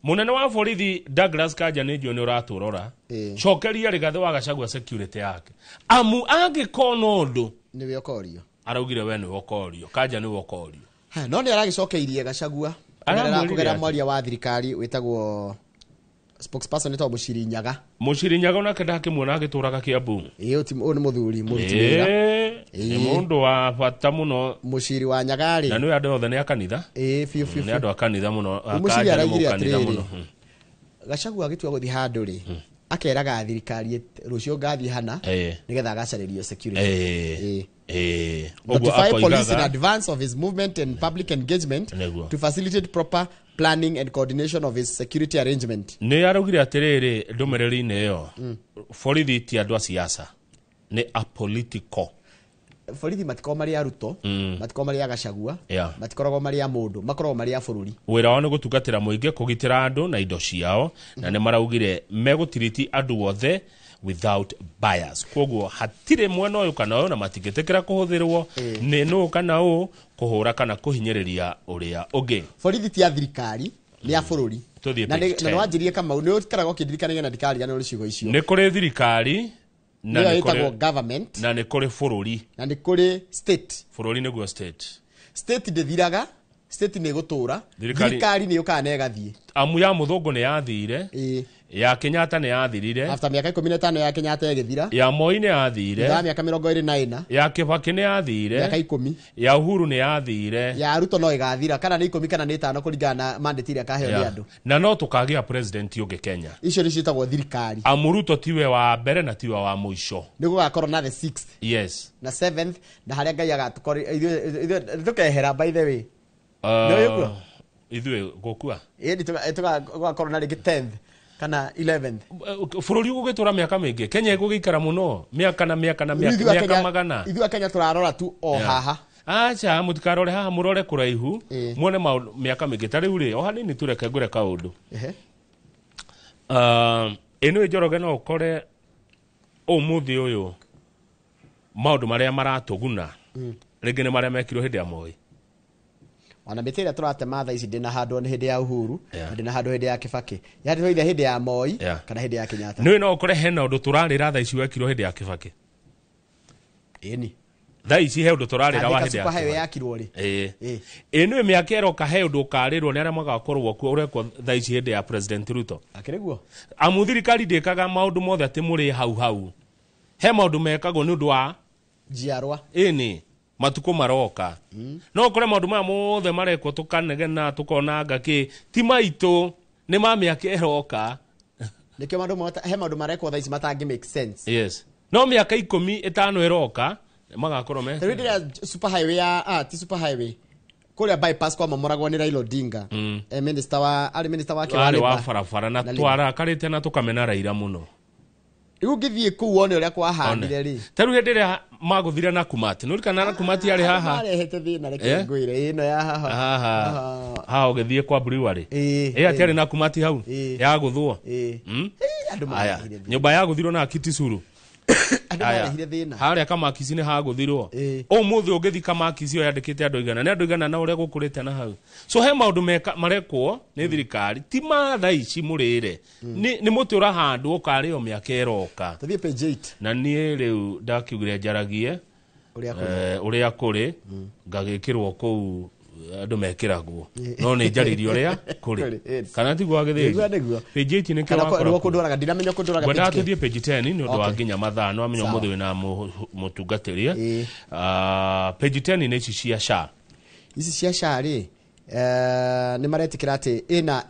Mũnene wa borithi Douglas Kanja nĩ njũĩ nĩ ũratũrora. Cokeria Rigathĩ wa Gachagua security yake. Amu angĩkona ũndũ nĩwe ũkorio. Araugire we nĩwe ũkorio, Kanja nĩwe ũkorio. No nĩ aragĩcokeirie Gachagua kũgerera mwaria wa thirikari wĩtagwo spokesperson wĩtagwo Mũciri Nyaga. Mũciri Nyaga onake ndakĩmuona agĩtũraga Kiambu. Ĩĩ, ũyũ nĩ mũthuri mũruti wĩra. Nĩ mũndũ wa bata mũno. Mũciri wa Nyaga rĩ. Na nĩ andũ othe nĩ a kanitha. Ĩĩ, biũ, biũ, Nĩ andũ a kanitha mũno. Mũciri araigire atĩrĩrĩ, Gachagua agĩtua gũthiĩ handũ rĩ, akeraga thirikari rũciũ ngathiĩ hana nĩgetha agacarĩrio security. Notify police in advance of his movement and public engagement to facilitate proper planning and coordination of his security arrangement. Nĩ araugire atĩrĩrĩ ndũmĩrĩri-inĩ ĩyo, borithi ti andũ a siasa, nĩ apolitical. Borithi matikoragwo marĩ a Ruto, matikoragwo marĩ a Gachagua, matikoragwo marĩ a mũndũ, makoragwo marĩ a bũrũri. Wĩra wao nĩ gũtungatĩra mũingĩ, kũgitĩra andũ na indo ciao, na nĩ maraugire megũtiriti andũ othe without bias. Kwoguo hatirĩ mwena ũyũ kana ũyũ na matingĩtĩkĩra kũhũthĩrwo nĩ nũ kana ũ kũhũra kana kũhinyĩrĩria ũrĩa ũngĩ. Borithi ti a thirikari, nĩ a bũrũri. Tũthiĩ Na page 10. nĩ wanjĩrie Kamau, nĩ ũikaraga ũkĩndirikanagia na ndikariganĩrwo nĩ ciugo icio. Nĩ kũrĩ thirikari na Nĩyo nĩ ĩtagwo kũrĩ government, na nĩ kũrĩ bũrũri. Na nĩ kũrĩ state. Bũrũri nĩguo state. State ndĩthiraga, state nĩ ĩgũtũra, thirikari nĩ yũkaga na ĩgathiĩ. Amu ya mũthũngũ nĩ yathire, ya Kenyatta nĩ yathirire, After mĩaka 15 ya Kenyatta ĩgĩthira, ya Moi nĩ yathire, thutha wa mĩaka 24, ya Kibaki nĩ yathire, mĩaka 10, ya Uhuru nĩ yathire, ya Ruto no ĩgathira, kana nĩ 10 kana nĩ 5 kũringana na mandate ĩrĩa akaheo nĩ andũ. Na no tũkagĩa president ũngĩ Kenya. Icio nĩcio ciĩtagwo thirikari. Amu Ruto tiwe wa mbere na tiwe wa mũico. Nĩ gũgakorwo na the 6th Yes. na 7th na harĩa Ngai agatũkorwo ithuĩ tũkehera by the way. Nĩ ũguo? Ithuĩ gũkua. Ĩĩ, gũgakorwo na rĩngĩ 10th kana 11th. Bũrũri ũgũgĩtũra mĩaka mĩingĩ. Kenya ĩgũgĩikara mũno mĩaka na mĩaka na mĩaka, mĩaka magana. Ithuĩ a Kenya tũrarora tu o haha. Acha mutikarore haha murore kuraihu muone maundu miaka mingi ta riu ri o hanini tureke ngure kaundu. Ino Njoroge no ukore umuthi uyu maundu maria maratuguna ringi ni maria mekirwo hindi ya Moi. Ona mĩtĩ ĩrĩa tũratema thaa ici ndĩna handũ nĩ hĩndĩ ya Uhuru na ndĩna handũ hĩndĩ ya Kibaki. Yahandĩtwo either hĩndĩ ya Moi kana hĩndĩ ya Kenyatta. Nĩ no ũkore hena ũndũ tũrarĩra thaa ici wekirwo hĩndĩ ya Kibaki. Ĩni. Thaa ici he ũndũ tũrarĩra wa hĩndĩ ya Super Highway Kibaki. yakirwo rĩ. Ĩĩ. Ĩ nĩ mĩaka ĩroka he ũndũ ũkarĩrwo nĩ arĩa magakorwo kuo ũrekwo thaa ici hĩndĩ ya President Ruto. Akĩrĩ guo? Amu thirikari ndĩkaga maũndũ mothe atĩ mũrĩ hau hau. He maũndũ mekagwo nĩ ũndũ wa njiarwa. Ĩni. Matuko maroka. No ukore maundu maya mothe marekwo tukanegena tukonanga ki ti maitu ni ma miaka ĩroka. Nikio maundu mothe he maundu marekwo thaa ici matangi make sense. Yes. No miaka 15 ĩroka magakorwo me. Rĩu ndĩrĩa super highway ya ti super highway kũrĩa bypass kwa mamoragwo nĩ Raila Odinga. Minister wa ari minister wake wa Arĩ wa barabara na twarakarĩte na tukamena Raila mũno. Rĩu ũngĩthiĩ kũu wone ũrĩa kwahandire rĩ. Ta rĩu hĩndĩ ĩrĩa magũthire na Kumati. Nĩ ũririkana na Kumati arĩ haha. Marehete thĩna reke ngwĩre ĩno ya haha. Haha. Haha ũgĩthiĩ kwa brewery. Ĩ atiarĩ na Kumati hau. Ya gũthwo. Andũ marehire thĩna. Nyũmba yagũthirwo na Kitisuru. Andũ marehire thĩna. Harĩa Kamakisi nĩ hagũthirwo. Ũmũthĩ ũngĩthiĩ Kamakisi ĩyo yandĩkĩte andũ igana. Nĩ andũ igana na ũrĩa gũkũrĩte na hau. So he maũndũ marekwo nĩ thirikari ti ma thaa ici mũrĩre. Nĩ mũtĩ ũrahandwo ũkarĩo mĩaka ĩroka. Tũthiĩ page 8. Na niĩ rĩu ndakiugire njaragie ũrĩa kũrĩ ngagĩkĩrwo kũu andũ mekĩragwo. No nĩ njarĩrie ũrĩa kũrĩ. Kana tiguo agĩthĩnji. Page 8 nĩkĩo wakora. Nĩguo kũndwaraga ndinamenya kũndwaraga. Ngwendaga tũthiĩ page 10 nĩ ũndũ wa nginya mathaa no amenya ũmũthĩ wĩna mũtungatĩri. Page 10 nĩ ici cia SHA. Ici cia SHA rĩ nĩ maretĩkĩra atĩ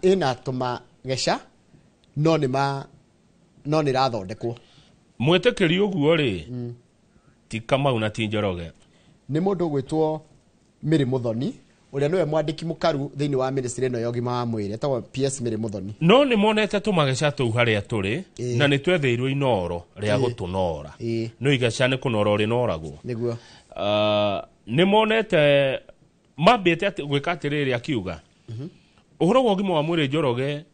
ĩna tũmageca no nĩ no nĩ irathondekwo. Mwĩtĩkĩri ũguo rĩ ti Kamau na ti Njoroge. Nĩ mũndũ ũgwĩtwo Mary Muthoni ũrĩa nĩwe mwandĩki mũkaru thĩinĩ wa ministry ĩno ya ũgima wa mwĩrĩ etagwo PS Mary Muthoni. No nĩ monete tũmageca tũu harĩa tũrĩ na nĩ twetheirwo inoro rĩa gũtũnora. No igeca nĩ kũnora ũrĩnoragwo. Nĩguo. Nĩ monete mambĩte gwĩka atĩrĩrĩ akiuga ũhoro wa ũgima wa mwĩrĩ Njoroge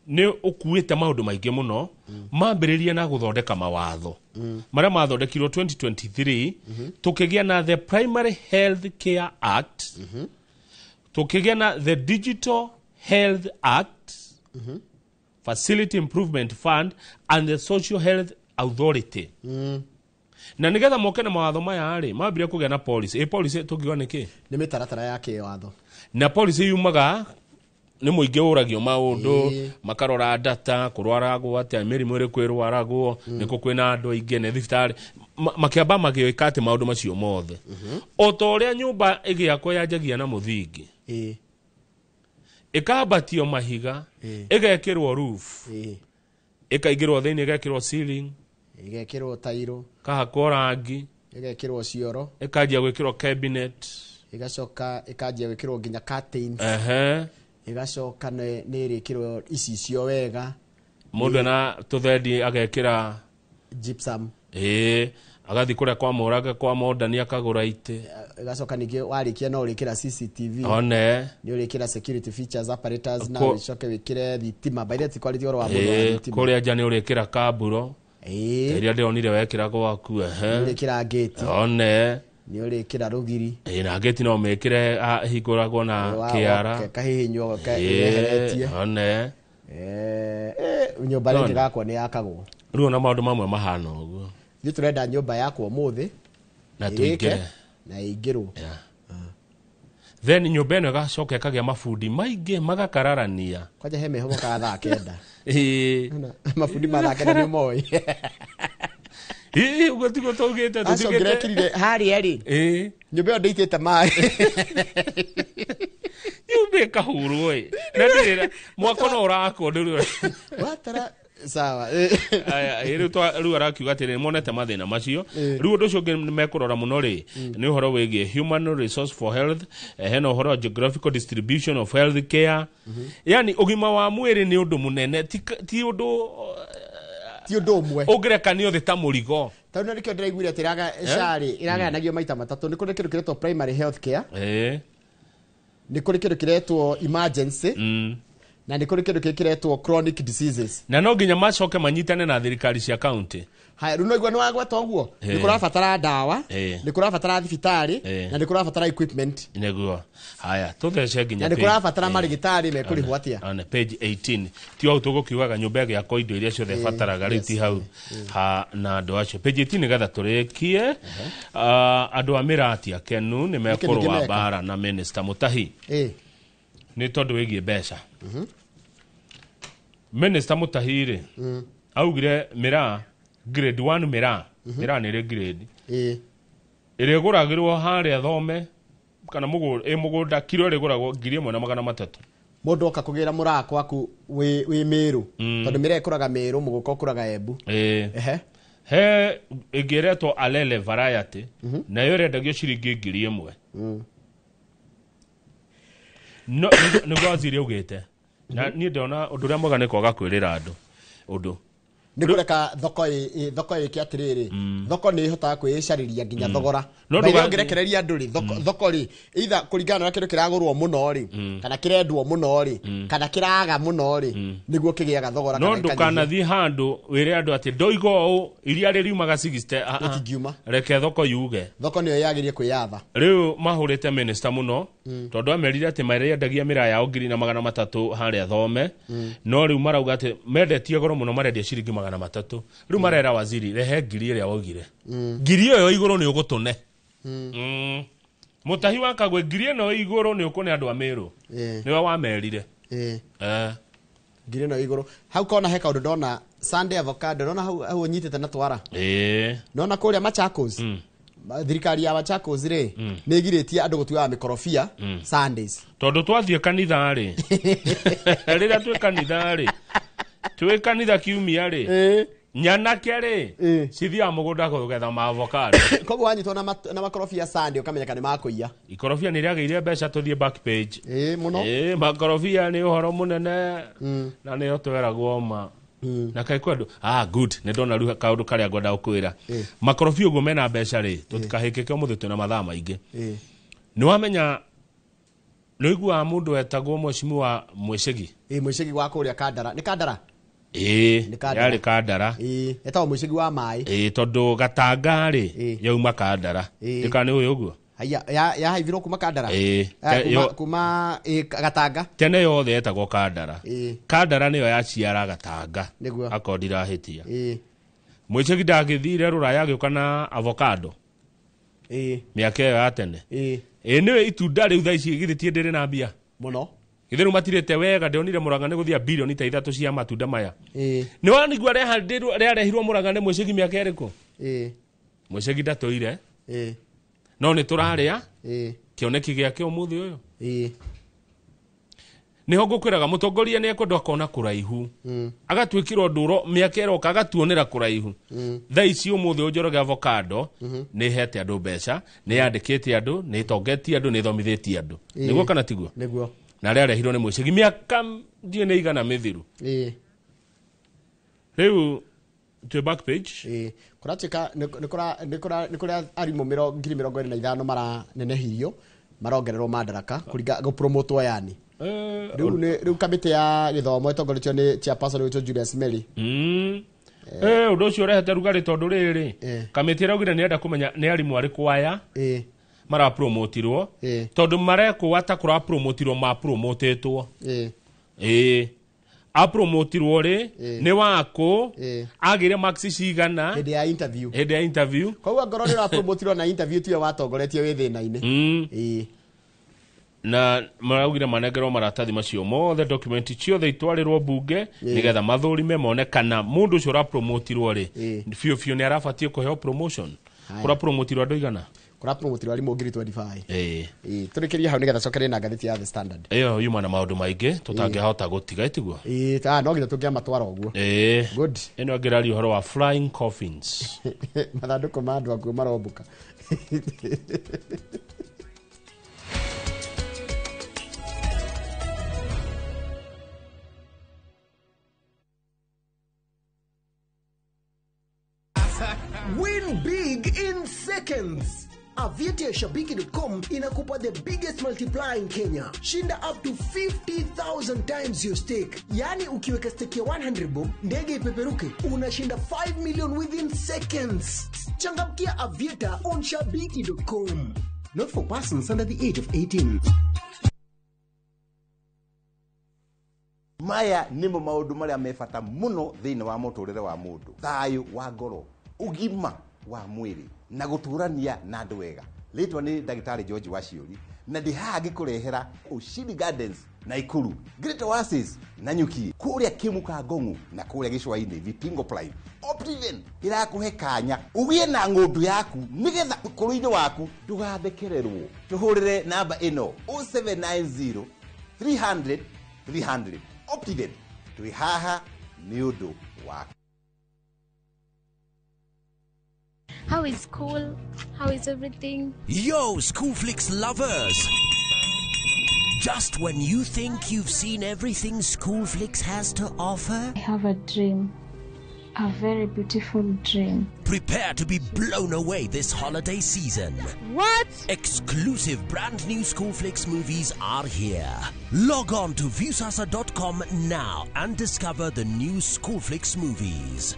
nĩ ũkuĩte maũndũ maingĩ mũno. Mambĩrĩrie na gũthondeka mawatho marĩa mathondekirwo 2023 tukĩgĩa na the Primary Health Care Act, tukĩgĩa na the Digital Health Act, Facility Improvement Fund and the Social Health Authority. Na nĩgetha moke na mawatho maya rĩ mambĩrĩrie kũgĩa na policy. Ĩ policy tũngiuga nĩ kĩ? Nĩ mĩtaratara ya kĩwatho. Na policy yumaga nĩ mũingĩ ũragio maũndũ makarora data kũrwaragwo atĩa mĩrimũ ĩrĩkũ ĩrwaragwo nĩkũ kwĩna andũ aingĩ nĩ thibitarĩ makĩamba magĩũka atĩ maũndũ macio mothe. O ta ũrĩa nyũmba ĩgĩakwo yanjagia na mũthingi ĩkambatio mahiga ĩgekĩrwo roof ĩkaingĩrwo thĩinĩ ĩgekĩrwo ceiling ĩgekĩrwo tairo kahakwo rangi ĩgekĩrwo cioro ĩkanjia gwĩkĩrwo cabinet ĩgacoka ĩkanjia gwĩkĩrwo nginya curtains ĩgacoka nĩ ĩrĩkĩrwo icicio wega mũndũ ena tũthendi agekĩra gypsum agathiĩ kũrĩa kwa Mũrage kwa Mondani akagũra itĩ ĩgacoka ningĩ warĩkia no ũrĩkĩra CCTV one nĩ ũrĩkĩra security features apparatus na ũcoke wĩkĩre thitima by the way ti kwarĩtie ũhoro wa mũndũ wa thitima kũrĩa nja nĩ ũrĩkĩra kamburo ĩrĩa ndĩronire wekĩra gwaku nĩ ũrĩkĩra gate one nĩ ũrĩkĩra rũgiri na gate no mĩkĩre hingũragwo na kĩara kahihinywo keheretie one nyũmba rĩngĩ gakwa nĩ yakagwo rĩu ona maũndũ mamwe mahana ũguo. Ithuĩ tũrenda nyũmba yakwo ũmũthĩ na tũingĩre na ĩingĩrwo. Then nyũmba ĩno ĩgacoka ĩkagĩa mabundi maingĩ magakararania. Kwanja he meho mokaga thaa 9. Mabundi ma thaa 9 nĩ moĩ. Ũguo tiguo twaugĩte tũtigĩte. Acio ngĩrekirire harĩa rĩ. Nyũmba ĩyo ndĩitĩte maĩ. Nyũmba ĩkahurwo ĩ. Na ndĩrĩ mwako no ũrakwo ndĩrĩ. Watara sawa. Aya rĩu arakiuga atĩrĩ monete mathĩna macio. Rĩu ũndũ ũcio ũngĩ mekũrora mũno rĩ nĩ ũhoro wĩgiĩ human resource for health, hena ũhoro wa geographical distribution of health care. Yani ũgima wa mwĩrĩ nĩ ũndũ mũnene ti ũndũ ti ũndũ ũmwe ũngĩrekanio thĩ ta mũrigo. Tondũ nĩkĩo ndĩraiguire atĩ SHA rĩ ĩragayanagio maita matatũ. Nĩ kũrĩ kĩndũ kĩretwo primary health care, nĩ kũrĩ kĩndũ kĩretwo emergency, na nĩ kũrĩ kĩndũ kĩngĩ kĩretwo chronic diseases. Na no nginya macoke manyitane na thirikari cia county. Haya, rĩu no igua nĩ wagweta ũguo, nĩ kũrabatara ndawa, nĩ kũrabatara thibitarĩ, na nĩ kũrabatara equipment. Nĩguo. Haya, tũthece nginya na nĩ kũrabatara marĩgĩtarĩ mekũrĩhwo atĩa. One page 18 ti hau tũgũkiugaga nyũmba ĩgĩakwo indo iria ciothe ĩbataraga rĩu ti hau ha na andũ acio. Page 18 nĩgetha tũrĩkie. Andũ a Mĩrati akenu nĩ mekũrũa mbara na Minister Mutahi nĩ tondũ wĩgiĩ mbeca. Minister Mutahi rĩ augire mĩraa grade 1, mĩraa mĩraa nĩ ĩrĩ grade ĩrĩgũragĩrwo harĩa thome kana mũgũnda kiro ĩrĩgũragwo 1300. Mũndũ oka kũgĩra mũraa kwaku wĩ Mĩrũ, tondũ mĩraa ĩkũraga Mĩrũ, mũgũka ũkũraga Embu. He ĩngĩ ĩretwo Alele variety, nayo ĩrendagio ciringi 1000. No nĩguo waziri augĩte. Na niĩ ndona ũndũ ũrĩa mwega nĩ kwaga kwĩrĩra andũ ũndũ. Nĩ kũreka thoko thoko ĩke atĩrĩrĩ, thoko nĩ ĩhotaga kwĩĩcarĩria nginya thogora. No na ũngĩrekereria andũ rĩ, thoko rĩ, either kũringana na kĩndũ kĩragũrwo mũno rĩ, kana kĩrendwo mũno rĩ, kana kĩraga mũno rĩ, nĩguo kĩgĩaga thogora. No ndũkanathiĩ handũ wĩre andũ atĩ ndoiga ũũ iria rĩriumaga 60, rĩtingiuma. Reke thoko yuge. Thoko nĩyo yagĩrĩire kwĩyatha. Rĩu mahũrĩte minister mũno, tondũ amerire atĩ marendagia mĩraa yao 1300 harĩa thome, no rĩu marauga atĩ mendetie goro mũno, marendia ciringi 300. Rĩu marera waziri rehe ngiri ĩrĩa waugire, ngiri ĩyo igũrũ nĩ ũgũtũne. Mutahi wa Kagwe ngiri ĩno igũrũ nĩ ũkũne andũ a Mĩrũ, nĩwe wamerire ngiri ĩno igũrũ. Hau kona he kaũndũ ndona Sunday avocado, ndona hau ũnyitĩte na twara. Nona kũrĩa Machakos, thirikari ya Machakos rĩ nĩ ĩgirĩtie andũ gũtuaga mĩkorobia Sundays. Tondũ twathiĩ kanitha rĩ, rĩrĩa twĩ kanitha rĩ, twĩ kanitha kiumia rĩ, nyanake rĩ cithiaga mũgũnda kũgetha maavocado. Koguo wanyitwo na makorobia Sunday ũkamenyeka nĩ makũiya. Ikorobia nĩ rĩagĩire mbeca, tũthiĩ back page. Mũno. Makorobia nĩ ũhoro mũnene na nĩyo tweragwo ma. Na kaĩ kwendwo. Good, nĩ ndona rĩu kaũndũ karĩa ngwenda gũkwĩra. Makorobia ũguo mena mbeca rĩ, tũtikahĩkĩke ũmũthĩ twĩna mathaa maingĩ. Nĩ wamenya nĩ ũiguaga mũndũ etagwo mheshimiwa Mwĩcĩgi? Mwĩcĩgi wa kũrĩa Kandara. Nĩ Kandara? Yarĩ Kandara. Etagwo Mwĩcĩgi wa maĩ. Tondũ Gatanga rĩ yauma Kandara. Ndĩkana nĩ ũyũ ũguo? Haya, yahaibirwo kuma Kandara? Kuma Gatanga. Tene yothe yetagwo Kandara. Kandara nĩyo yaciara Gatanga. Akorwo ndirahĩtia. Mwĩcĩgi ndagĩthire rũraya agĩũka na avocado. Mĩaka ĩyo ya tene. Nĩwe itunda rĩu thaa ici githĩ ti ndĩrĩ na mbia mũno. Githĩ rĩu matirĩte wega, ndĩonire Mũrang'a nĩ gũthia bilioni ta 3 cia matunda maya. Nĩ wanigua rĩarehirwo Mũrang'a nĩ Mwĩcĩgi mĩaka ĩrĩkũ? Mwĩcĩgi ndatũire. No nĩ tũrarĩa kĩoneki gĩake ũmũthĩ ũyũ. Nĩho ngũkwĩraga mũtongoria nĩ ekwenda akona kũraihu, agatuĩkĩra ũndũ mĩaka ĩroka agatuonera kũraihu. Thaa ici ũmũthĩ Njoroge avocado nĩ ĩhete andũ mbeca, nĩ yandĩkĩte andũ, nĩ ĩtongetie andũ, nĩ ĩthomithĩtie andũ. Nĩguo kana tiguo? Nĩguo. Na rĩarehirwo nĩ Mwĩcĩgi mĩaka ndiũĩ nĩ igana mĩthiru. Rĩu twĩ back page. Kũratuĩka nĩ kũrĩa arimũ 25,000 maranenehirio, marongererwo madaraka gũpromotwo yani. Rĩu kamĩtĩ ya gĩthomo ĩtongoretio nĩ chairperson witũ Julius Meli. Ũndũ ũcio ũrehete rugarĩ tondũ rĩrĩ kamĩtĩ ĩraugire nĩ enda kũmenya nĩ arimũ arĩkũ aya marapromotirwo, tondũ marekwo ta kũrapromotirwo mapromotĩtwo. Apromotirwo rĩ nĩ wakũ, agĩire marks cigana hĩndĩ ya interview. Hĩndĩ ya interview. Koguo ngorwo nĩ ũrapromotirwo na interview tiwe watongoretie wĩ thĩna-inĩ. Na maraugire manengerwo maratathi macio mothe, document ciothe itwarĩrwo bunge nĩgetha mathũrime mone kana mũndũ ũcio ũrapromotirwo rĩ biũ biũ nĩ arabatiĩ kũheo promotion. Kũrapromotirwo andũ igana? Kũrapromotirwo arimũ 25,000. Tũrĩkĩrie hau nĩgetha cokerie na ngathĩti ya The Standard. Ĩyo yuma na maũndũ maingĩ tũtangĩhota gũtiga ĩtiguo. No nginya tũngĩamatwara ũguo. Good. Ĩno ĩngĩraria ũhoro wa flying coffins. Mathandũkũ ma andũ akuũ marombũka. Win big in seconds. Aviator ya Shabiki.com inakupa the biggest multiplier in Kenya. Shinda up to 50,000 times your stake. Yaani ukiweka stake ya 100 bob, ndege ipeperuke, unashinda 5 million within seconds. Changamkia Aviator on Shabiki.com. Not for persons under the age of 18. Maya nimo maundu maria me bata muno thiini wa muturire wa mundu, thayu wa ngoro, ugima wa mwiri na guturania na andu wega. Ritwa ni Ndagitari George Waciuri na ndi haha ngikurehera Ushindi Gardens Naikuru, Great Oasis Nanyuki, kuria Kimuka Ngongu na kuria Gicũa-inĩ Vipingo Prime. Optiven irakuhe kanya ugie na ng'ondu yaku nigetha ukuru-inĩ waku ndugathekererwo. Tuhurire namba ĩno 0790 300 300. Optiven twi haha nĩ ũndũ waku. How is school? How is everything? Yo, Schoolflix lovers! Just when you think you've seen everything Schoolflix has to offer, I have a dream. A very beautiful dream. Prepare to be blown away this holiday season. What? Exclusive brand new Schoolflix movies are here. Log on to Viusasa.com now and discover the new Schoolflix movies.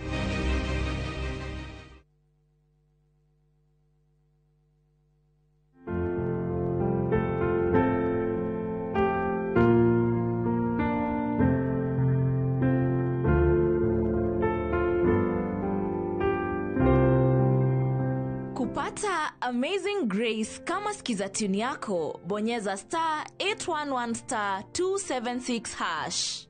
Kupata Amazing Grace kama skiza tune yako, bonyeza star 811 star 276 hash.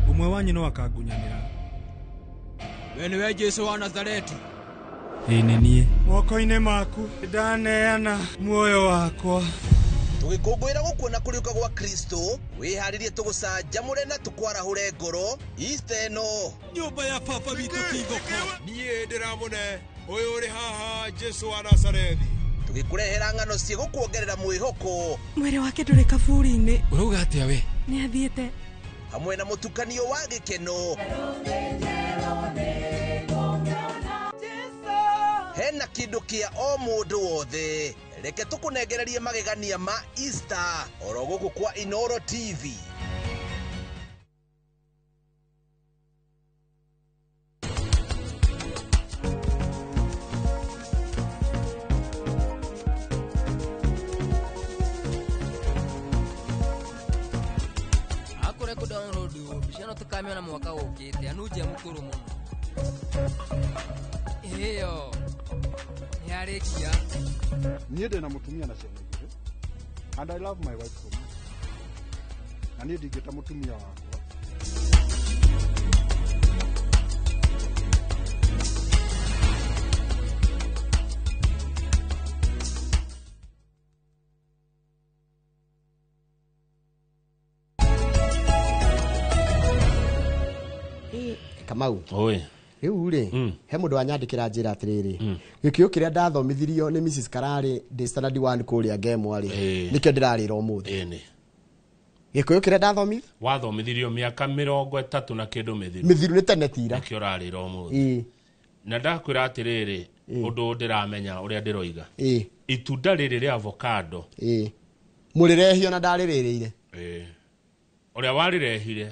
Umwe wanyu no akangunyanira. We niwe Jesu wa Nazareti. Ĩĩ nĩ niĩ. Moko-inĩ maku ndaneana muoyo wakwa. Tũgĩkũngũĩra gũkuona kũriũka gwa Kristo, wĩharĩrie tũgũcanjamũre na tũkwarahũre ngoro Easter ĩno. Nyũmba ya baba witũ ti thoko. Niĩ ndĩramũne ũyũ ũrĩ haha Jesu wa Nazarethi. Tũgĩkũrehera ng'ano ciĩgũkuongerera mwĩhoko. Mwĩrĩ wake ndũrĩ kaburi-inĩ. Ũrauga atĩa we? Nĩ athiĩte. Hamwe na mũtukanio wa gĩkeno. Hena kĩndũ kĩa o mũndũ wothe. Reke tũkũnengererie magegania ma Easter oro gũkũ kwa Inoro TV. Akore ku download mbica ĩno tũkamĩona mwaka ũkĩte anunjia mũkũrũ mũno. Ĩyo nĩarĩkia. Niĩ ndĩ na mũtumia na ciana igĩrĩ and I love my wife so much. Na niĩ ndingĩta mũtumia wakwa. Kamau. Oi. Rĩu rĩ, he mũndũ wanyandĩkĩra njĩra atĩrĩrĩ, gĩkĩo kĩrĩa ndathomithirio nĩ Mrs. Karari ndĩ standard 1 kũrĩa Ngemwa rĩ, nĩkĩo ndĩrarĩra ũmũthĩ. Gĩkũyũ kĩrĩa ndathomithio wathomithirio mĩaka 30 na kĩndũ mĩthiru. Mĩthiru nĩ tene tira. Nĩkĩo ũrarĩra ũmũthĩ. Na ndakwĩra atĩrĩrĩ, ũndũ ndĩramenya ũrĩa ndĩroiga. Itunda rĩrĩ rĩa avocado. Mũrĩrehio na ndarĩrĩrĩire. Ũrĩa warĩrehire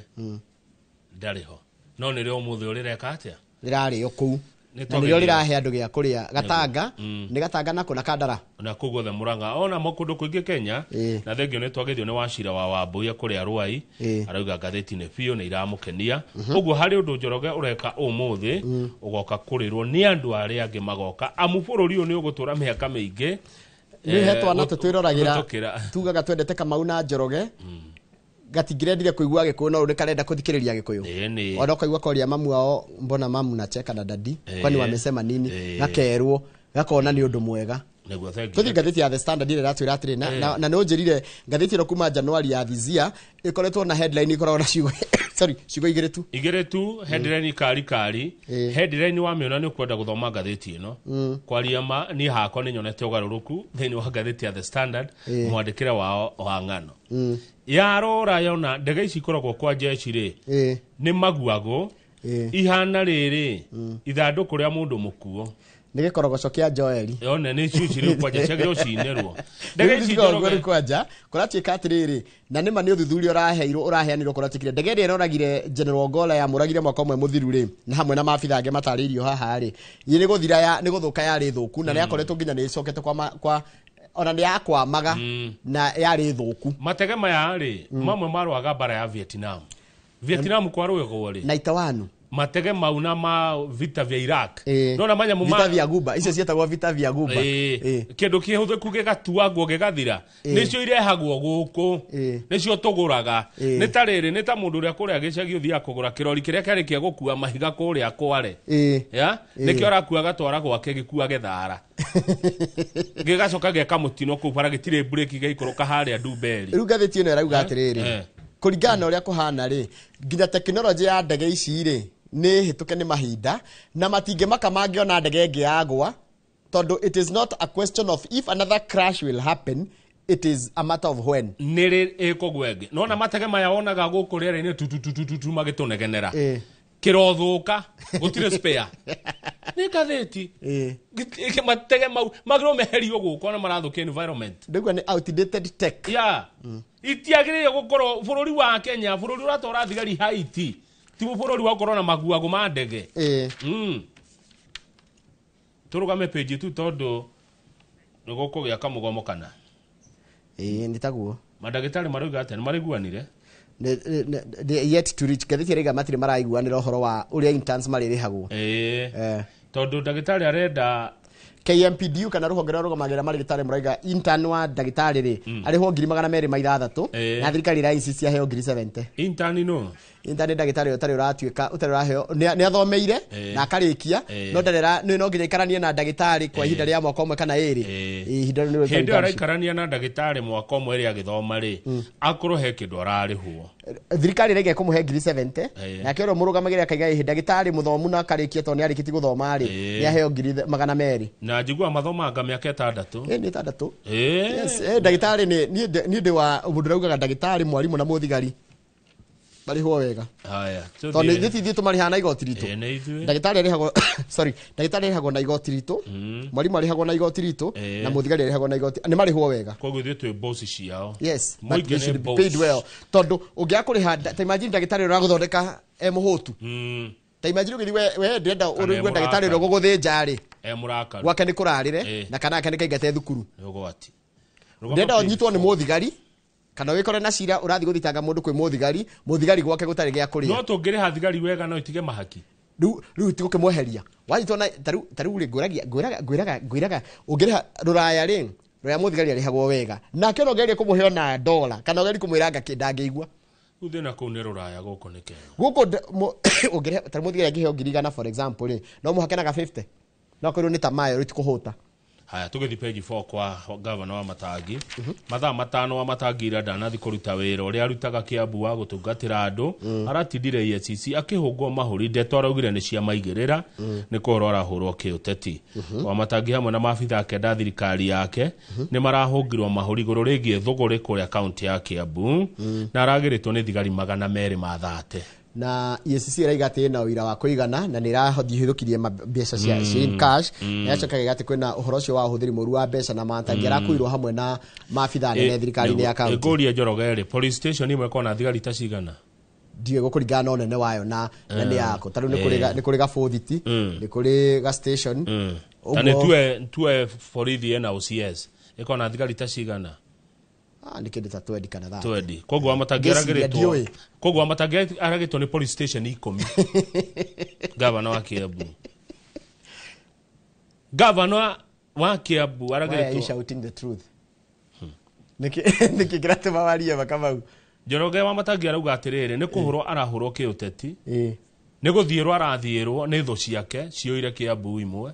ndarĩ ho. No nĩrĩo ũmũthĩ ũrĩreka atĩa? Rĩrarĩo kũu. Na nĩrĩo rĩrahe andũ gĩa kũrĩa Gatanga, nĩ Gatanga nako na Kandara. Na kũu guothe Murang'a ona kũndũ kũingĩ Kenya. Na thengio nĩ twagethio nĩ Wachira wa Wambũya kũrĩa Ruai, arauga ngathĩti-inĩ biũ nĩ iramũkenia. Ũguo harĩ ũndũ Njoroge ũreka ũmũthĩ, ũgoka kũrĩrwo nĩ andũ arĩa angĩ magoka, amu bũrũri ũyũ nĩ ũgũtũra mĩaka mĩingĩ. Nĩ he twana tũtwĩroragĩra tugaga twendete Kamau na Njoroge. Gatingirendire kuigua Gikuyu no karenda kuthikiriria Gikuyu ona ukaigua koria mamu ao mbona mamu nacheka na dadi kwani wamesema nini gakerwo gakona ni undu mwega Nĩguo, thank you. Tũthiĩ ngathĩti ya The Standard ĩrĩa ĩratwĩra atĩrĩ na nĩ ũnjĩrire ngathĩti ĩno kuma Januari ya thizia ĩkoretwo na headline ĩkoragwo na ciugo, sorry, ciugo igĩrĩ tu. Igĩrĩ tu, headline kari kari. Headline wamĩona nĩ ũkwenda gũthoma ngathĩti ĩno. Kwaria ma, niĩ hakwa nĩ nyonete ũgarũrũku thĩinĩ wa ngathĩti ya The Standard, mwandĩkĩre wao wa ng'ano. Yarora yona ndege ici ikoragwo kwa jeshi rĩ, nĩ maguagũ ihana rĩrĩ ithandũkũ rĩa mũndũ mũkuo. Nĩ gĩkorogoco kĩa Joeli. Yone nĩ icio cirĩ kwanja ciagĩrĩirwo cinĩrwo ndege ici. Njoroge Njoroge kwanja kũratuĩka atĩrĩrĩ, na nĩma nĩ ũthuthuria ũraheirwo ũraheanirwo, kũratuĩkire ndege ĩrĩa ĩroragire General Ogolla yamũragire mwaka ũmwe mũthiru rĩ, na hamwe na maabitha angĩ matarĩirio haha rĩ, nĩ gũthira ya nĩ gũthũka yarĩ thũku, na nĩ yakoretwo nginya nĩ ĩcokete kwa ona nĩ yakwamaga na yarĩ thũku. Matege maya rĩ, mamwe marũaga mbara ya Vietnam, Vietnam kwarũĩgwo rĩ na Itawanu. Matege mau na ma vita vya Iraq nona manyamũ Vita vya Guba, icio ciĩtagwo vita vya Guba. Kĩndũ kĩhũthĩku gĩgatuangwo gĩgathira. Nĩcio irehagwo gũkũ, nĩcio tũgũraga. Nĩ ta rĩrĩ, nĩ ta mũndũ ũrĩa kũrĩa gĩcagi ũthiaga kũgũra kĩrori kĩrĩa kĩarĩkia gũkua mahiga kũrĩa kware ya nĩkĩo arakua agatwara gwake gĩkuage thara, gĩgacoka geka mũtino kũu bara, gĩtirĩ mburĩki, gĩgaikũrũka harĩa ndumberi. Rĩu ngathĩti ĩno ĩrauga atĩrĩrĩ, kũringana na ũrĩa kũhana rĩ, nginya tekinoronjĩ ya ndege ici rĩ nĩ hĩtũke nĩ mahinda, na matingĩmaka mangĩona ndege ĩngĩ yagwa, tondũ it is not a question of if another crash will happen, it is a matter of when. Nĩ rĩ ĩkũgwa ĩngĩ. Nona matege maya wonaga gũkũ rĩera-inĩ tututututu magĩtũnegenera, kĩrothũka gũtirĩ spare. Nĩ ngathĩti. Matege mau magĩrĩirwo meherio gũkũ ona marathũkia environment. Ndĩgua nĩ outdated tech. Ya itiagĩrĩire gũkorwo bũrũri wa Kenya, bũrũri ũratwara thigari Haiti, ti bũrũri wa gũkorwo na maguagũ ma ndege. Tũrũgame page tu tondũ nĩ gũkũgĩa kamũgomo kana. Ĩĩ, nĩ taguo. Mandagĩtarĩ marauga atĩa? Nĩ maraiguanire? They yet to reach. Ngathĩti ĩrauga matirĩ maraiguanĩra ũhoro wa ũrĩa interns marĩrĩhagwo. Ĩĩ, tondũ ndagĩtarĩ arenda KMPDU kana rũhonge rũrĩa rũrũgamagĩrĩra marĩgĩtarĩ mũraiga intern wa ndagĩtarĩ rĩ arĩhwo 206,000, na thirikari ĩra insist aheo 70,000. Intern no Intern nĩ ndagĩtarĩ ũtarĩ ũratuĩka, ũtarĩ ũraheo, nĩ athomeire na akarĩkia, no ndarĩ nĩ no nginya aikaranie na ndagĩtarĩ kwa ihinda rĩa mwaka ũmwe kana ĩrĩ. Ihinda rĩu nĩ Hĩndĩ ĩyo internship. araikarania na ndagĩtarĩ mwaka ũmwe ĩrĩa agĩthoma rĩ, akorwo he kĩndũ ararĩhwo. Thirikari ĩraiga ĩkũmũhe 70,000, nake ũrĩa mũrũgamagĩrĩra akaiga ĩhĩ ndagĩtarĩ mũthomu na akarĩkia, tondũ nĩ arĩkĩtie gũthoma rĩ, nĩ aheo 200,000. Na njiguaga mathomanga mĩaka 6. Ĩ, nĩ 6. Yes, ndagĩtarĩ nĩ niĩ ndĩ wa mũndũ ũraugaga ndagĩtarĩ, mwarimũ na mũthigari marĩhwo wega. Haya. Tondũ ithuĩ ti ithuĩ tũmarĩhaga na igoti ritũ. Nĩ ithuĩ. Ndagĩtarĩ arĩhagwo, sorry, ndagĩtarĩ arĩhagwo na igoti ritũ, mwarimũ arĩhagwo na igoti ritũ, na mũthigari arĩhagwo na igoti, nĩ marĩhwo wega. Koguo ithuĩ twĩ boss ciao. Yes, but Mũingĩ they nĩ should be boss. paid well, tondũ ũngĩaga kũrĩha ta imagine ndagĩtarĩ ũrĩa ũragũthondeka e mũhũtu. Ta imagine ũgĩthiĩ we ndĩrenda Kana e ũrũigue ndagĩtarĩ ũrĩa mũrakaru. ũgũgũthĩnja rĩ, E mũrakaru. gwake nĩ kũrarĩre na kana ake nĩ kaingate thukuru. Nĩ ũgwati. Ndĩrenda ũnyitwo nĩ mũthigari kana wĩkore na cira ũrathiĩ gũthitanga mũndũ kwĩ mũthigari, mũthigari gwake gũtarĩ gĩa kũrĩa. No tũngĩrĩha thigari wega no itige mahaki. Rĩu tigũkĩmweheria wanyitwo na tarĩu rĩ, ngwĩragia ngwĩraga ngwĩraga ngwĩraga ũngĩrĩha rũraya rĩ, rũraya mũthigari arĩhagwo wega, nake ona ũgerie kũmũhe ona dola kana ũgerie kũmwĩra anga ndangĩigua. Rĩu thĩna kũu nĩ rũraya, gũkũ nĩ Kenya. Gũkũ ũngĩrĩha tarĩu mũthigari angĩheo 100,000, for example rĩ, no mũhake naga 50, no kwĩrwo nĩ tamayo rĩu tikũhũta. Haya, tũgĩthiĩ page 4 kwa gavana wa Matangi. Mathaa 5 wa Matangi ira ndanathi kũruta wĩra ũrĩa arutaga Kĩambu wa gũtungatĩra andũ. Aratindire EACC akĩhũngwo mahũri, ndeto araugire nĩ cia maigĩrĩra, nĩ kũhũrwo arahũrwo kĩũteti. Wa Matangi hamwe na maabitha kenda thirikari yake nĩ marahũngirwo mahũri igũrũ rĩgiĩ thũgũrĩ kũrĩa kaunti ya Kĩambu, na aragĩrĩtwo nĩ thigari 230. Na EACC ĩraiga atĩ ĩna ũira wa kũigana na nĩ ĩrahithũkirie mbeca cia in cash. Na yacoka ĩgaiga atĩ kwĩna ũhoro ũcio wa ũhũthĩri mũru wa mbeca na Matangi arakuirwo hamwe na maabitha anene thirikari-inĩ ya kaunti. Ngũria Njoroge rĩ, police station imwe ĩkoragwo na thigari ta cigana? Ndiũĩ, gũkũringana na ũnene wayo na nĩ yako. Tarĩu nĩ kũrĩ gabothiti, nĩ kũrĩ ga station. Ta nĩ tue borithi ĩna OCS ĩkoragwo na thigari ta cigana? Ah, nĩ kĩndũ ta 20 kana 30. 20. Koguo Wamatangi Ngĩciria aragĩrĩtwo ndiũĩ. Koguo Wamatangi aragĩrĩtwo nĩ police station 10. Gavana wa Kiambu, gavana wa Kiambu Why are you aragĩrĩtwo. shouting the truth? Nĩkĩ kĩratũma warie makamau? Njoroge wa Matangi arauga atĩrĩrĩ, nĩ kũhũrwo arahũrwo kĩũteti, nĩ gũthiĩrwo arathiĩrwo nĩ thũ ciake ciũire Kiambu imwe.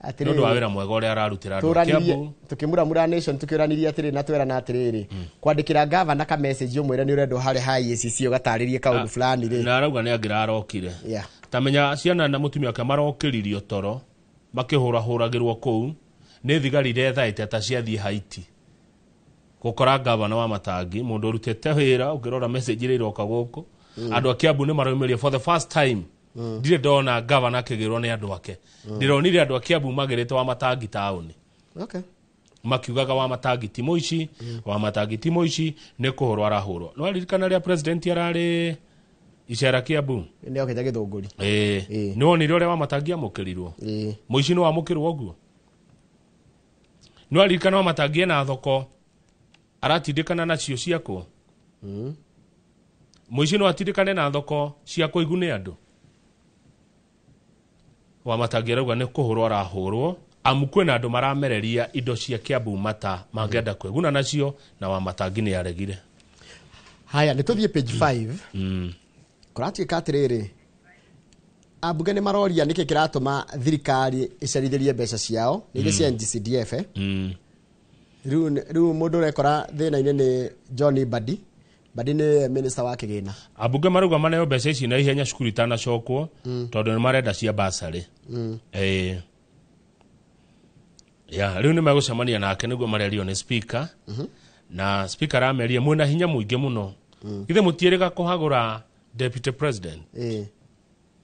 Nĩ ũndũ wa wĩra mwega ũrĩa ararutĩra andũ a Kiambu. Tukĩmuramura nation tukĩũranirie atĩrĩ na twerana atĩrĩrĩ, kwandĩkĩra gavana ka message ũmwĩre nĩ ũrendwo harĩa ha EACC ũgatarĩrie kaũndũ fulani rĩ. Na arauga nĩ angĩrarokire. Yeah. Tamenya ciana na mũtumia wake marokĩririo toro makĩhũrahũragĩrwo kũu nĩ thigari irethaĩte ta ciathiĩ Haiti gũkora gavana wa Matangi mũndũ ũrutĩte wĩra. Ũngĩrora message iria iroka gũkũ, andũ a Kiambu nĩ maraumĩria for the first time. Ndirĩ ndona gavana akĩgĩrwo nĩ andũ ake. Ndĩronire andũ a Kiambu magĩrĩte wa Matangi taũni. Makiugaga wa Matangi ti mũici, wa Matangi ti mũici, nĩ kũhũrwo arahũrwo. No aririkana rĩrĩa president ararĩ icera Kiambu? Nĩ okĩte Gĩthũngũri. Ĩĩ, nĩ wonire ũrĩa wa Matangi amũkĩrirwo? Mũici nĩ wamũkĩrwo ũguo? Nĩ waririkana wa Matangi ena thoko aratindĩkana nacio ciakwo? Mũici no atindĩkane na thoko ciakwo igune andũ? Wa Matangi arauga nĩ kũhũrwo arahũrwo amu kwĩna andũ maramereria indo cia Kiambu mata mangĩenda kwĩguna nacio, na wa Matangi nĩ aregire. Haya, nĩ tũthiĩ page 5. Kũratuĩka atĩrĩrĩ, ambunge nĩ maroria nĩkĩ kĩratũma thirikari ĩcerithĩrie mbeca ciao nĩ iria cia NGCDF. Rĩu mũndũ ũrekora thĩna-inĩ nĩ John Mbadi. Mbadi nĩ minister wa kĩgĩna. Ambunge marauga maneo mbeca ici na ihenya cukuru itanacokwo, tondũ nĩ marenda cia basarĩ. Ĩĩ, ya rĩu nĩ megũcemania nake nĩguo marerio nĩ speaker. Na speaker arameria mwĩna hinya mũingĩ mũno, githĩ mũtiĩrĩga kũhagũra deputy president?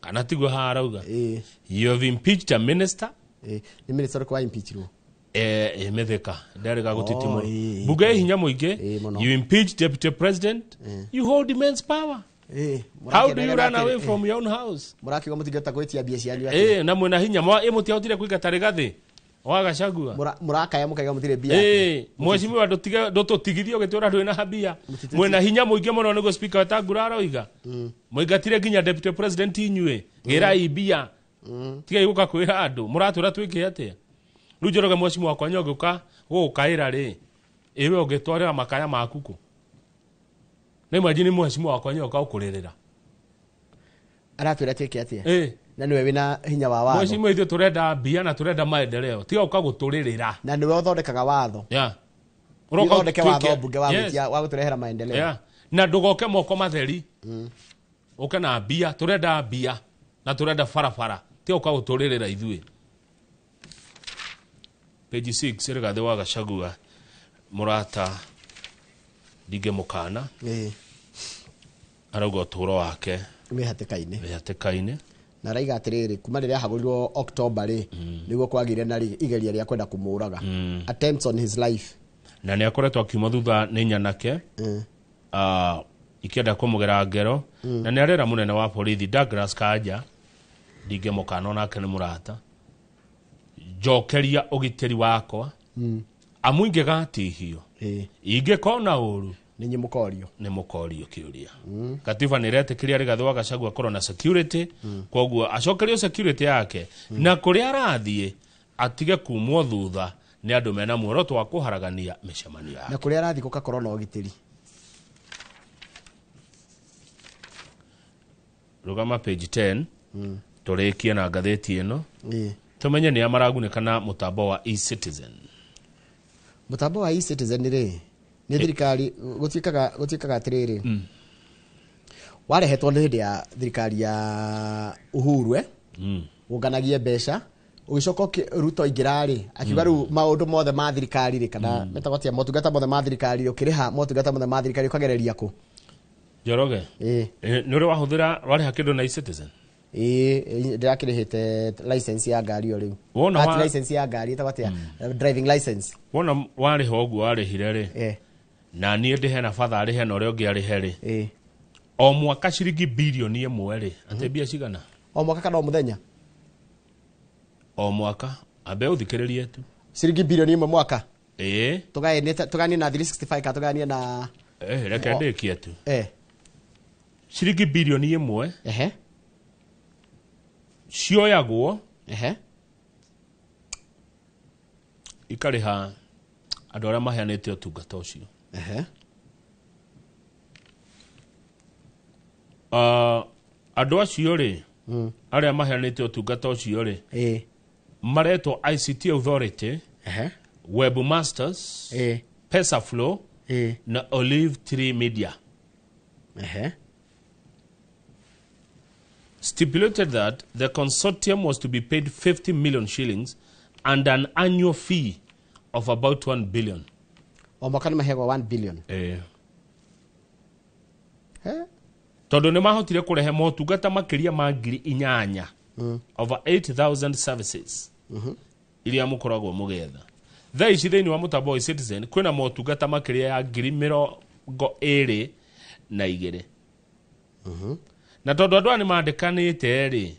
Kana tiguo haha arauga you have impeached a minister. Nĩ minister ũrĩkũ wa impeachirwo? Mĩthĩka nderĩga gũtitimũra bunge ĩ hinya mũingĩ. You impeach deputy president, you hold immense power. How do you run away from your own house? Mũrakiuga mũtingĩhota gwĩtia mbia cianyu atĩa? Na mwĩna hinya mũtiahotire kũingata Rigathĩ wa Gachagua. Mũrakaya mũkaiga mũtirĩ mbia. Mheshimiwa, ndũtũtigithie ũgĩtwĩra ndwĩ na mbia. Mwĩna hinya mũingĩ mũno nĩguo speaker Wetangula aroiga. Mũingatire nginya deputy president inyuĩ. Gĩrai mbia. Tigai gũka kwĩra andũ. Mũratwĩra twĩke atĩa? Rĩu Njoroge mheshimiwa wakwa nyongĩũka gũgũkaĩra rĩ, ĩwe ũngĩtwarĩra makaya maku kũ? Na imagine mheshimiwa wakwa nyoka ũkũrĩrĩra. Aratwĩra twĩke atĩa? Na nĩwe wĩna hinya wa watho. Mheshimiwa, ithuĩ tũrenda mbia na tũrenda maendeleo. Tiga ũka gũtũrĩrĩra. Na nĩwe ũthondekaga watho. Yeah. Ũroka ũthondeke watho mbunge wa gwĩtia wa gũtũrehera maendeleo. Yeah. Na ndũgoke moko matheri. Ũke na mbia, tũrenda mbia na tũrenda barabara. Tiga ũka gũtũrĩrĩra ithuĩ. Page 6 Rigathĩ wa Gachagua mũrata ndingĩmũkana. Arauga ũtũũro wake wĩ hatĩka-inĩ. Na araiga atĩrĩrĩ, kuma rĩrĩa ahagũrirwo October rĩ, nĩguo kwagĩire na igeria rĩa kwenda kũmũraga. Attempts on his life. Na nĩ akoretwo akiuma thutha nĩ nyanake ikĩenda kũmũgera ngero. Na nĩ arera mũnene wa borithi Douglas Kanja ndingĩmũkana onake nĩ mũrata, njokeria ũgitĩri wakwa amu ingĩgatihio ingĩkona ũru nĩ mũkorio. Nĩ mũkorio kĩũria. Katiba nĩ ĩretĩkĩria Rigathĩ wa Gachagua akorwo na security, koguo acokerio security yake na kũrĩa arathiĩ atige kumwo thutha nĩ andũ mena muoroto wa kũharagania mĩcemanio yake. Na kũrĩa arathiĩ gũgakorwo na ũgitĩri. Rũgama page 10 tũrĩkie na ngathĩti ĩno. Tumenye nĩ maragunĩka na mũtambo wa eCitizen. Mũtambo wa eCitizen rĩ, nĩ thirikari gũtuĩkaga atĩrĩrĩ, warehetwo nĩ hĩndĩ ya thirikari ya Uhuru, ũnganagie mbeca, ũgĩcoka Ruto aingĩra rĩ, akiuga rĩu maũndũ mothe ma thirikari rĩ, kana metagwo atĩa, motungata mothe ma thirikari, ũkĩrĩha motungata mothe ma thirikari ũkagereria kũ? Njoroge, nĩ ũrĩ wahũthĩra warĩha kĩndũ na eCitizen? Ndĩrakĩrĩhĩte license ya ngari o rĩu. Wona license ya ngari ĩtagwo atĩa? Driving license. Wona warĩha ũguo warĩhire rĩ, na niĩ ndĩhe na batha arĩhe na ũrĩa ũngĩ arĩhe rĩ, o mwaka ciringi bilioni 1 rĩ, atĩ mbia cigana? O mwaka kana o mũthenya? O mwaka. Ambe ũthikĩrĩrie tu. Ciringi bilioni 1 mwaka? Ĩĩ. Tũgayanie na 365 kana tũgayanie na reke ndĩkie tu. Ciringi bilioni 1 cioyagwo ikarĩha andũ arĩa maheanĩte ũtungata ũcio. Andũ acio rĩ, arĩa maheanĩte ũtungata ũcio rĩ, Maretwo ICT Authority, Webmasters, Pesaflow na Olive Tree Media. Stipulated that the consortium was to be paid 50 million shillings and an annual fee of about 1 billion. O mwaka nĩ maheagwo 1 billion. Tondũ nĩ mahotire kũrehe motungata makĩria ma 8,000, over 8000 services iria mũkoragwo mũgĩetha. Thaa ici thĩinĩ wa mũtambo wa eCitizen kwĩna motungata makĩria ya 22,000. Na tondũ andũ aya nĩ mandĩkanĩte rĩ,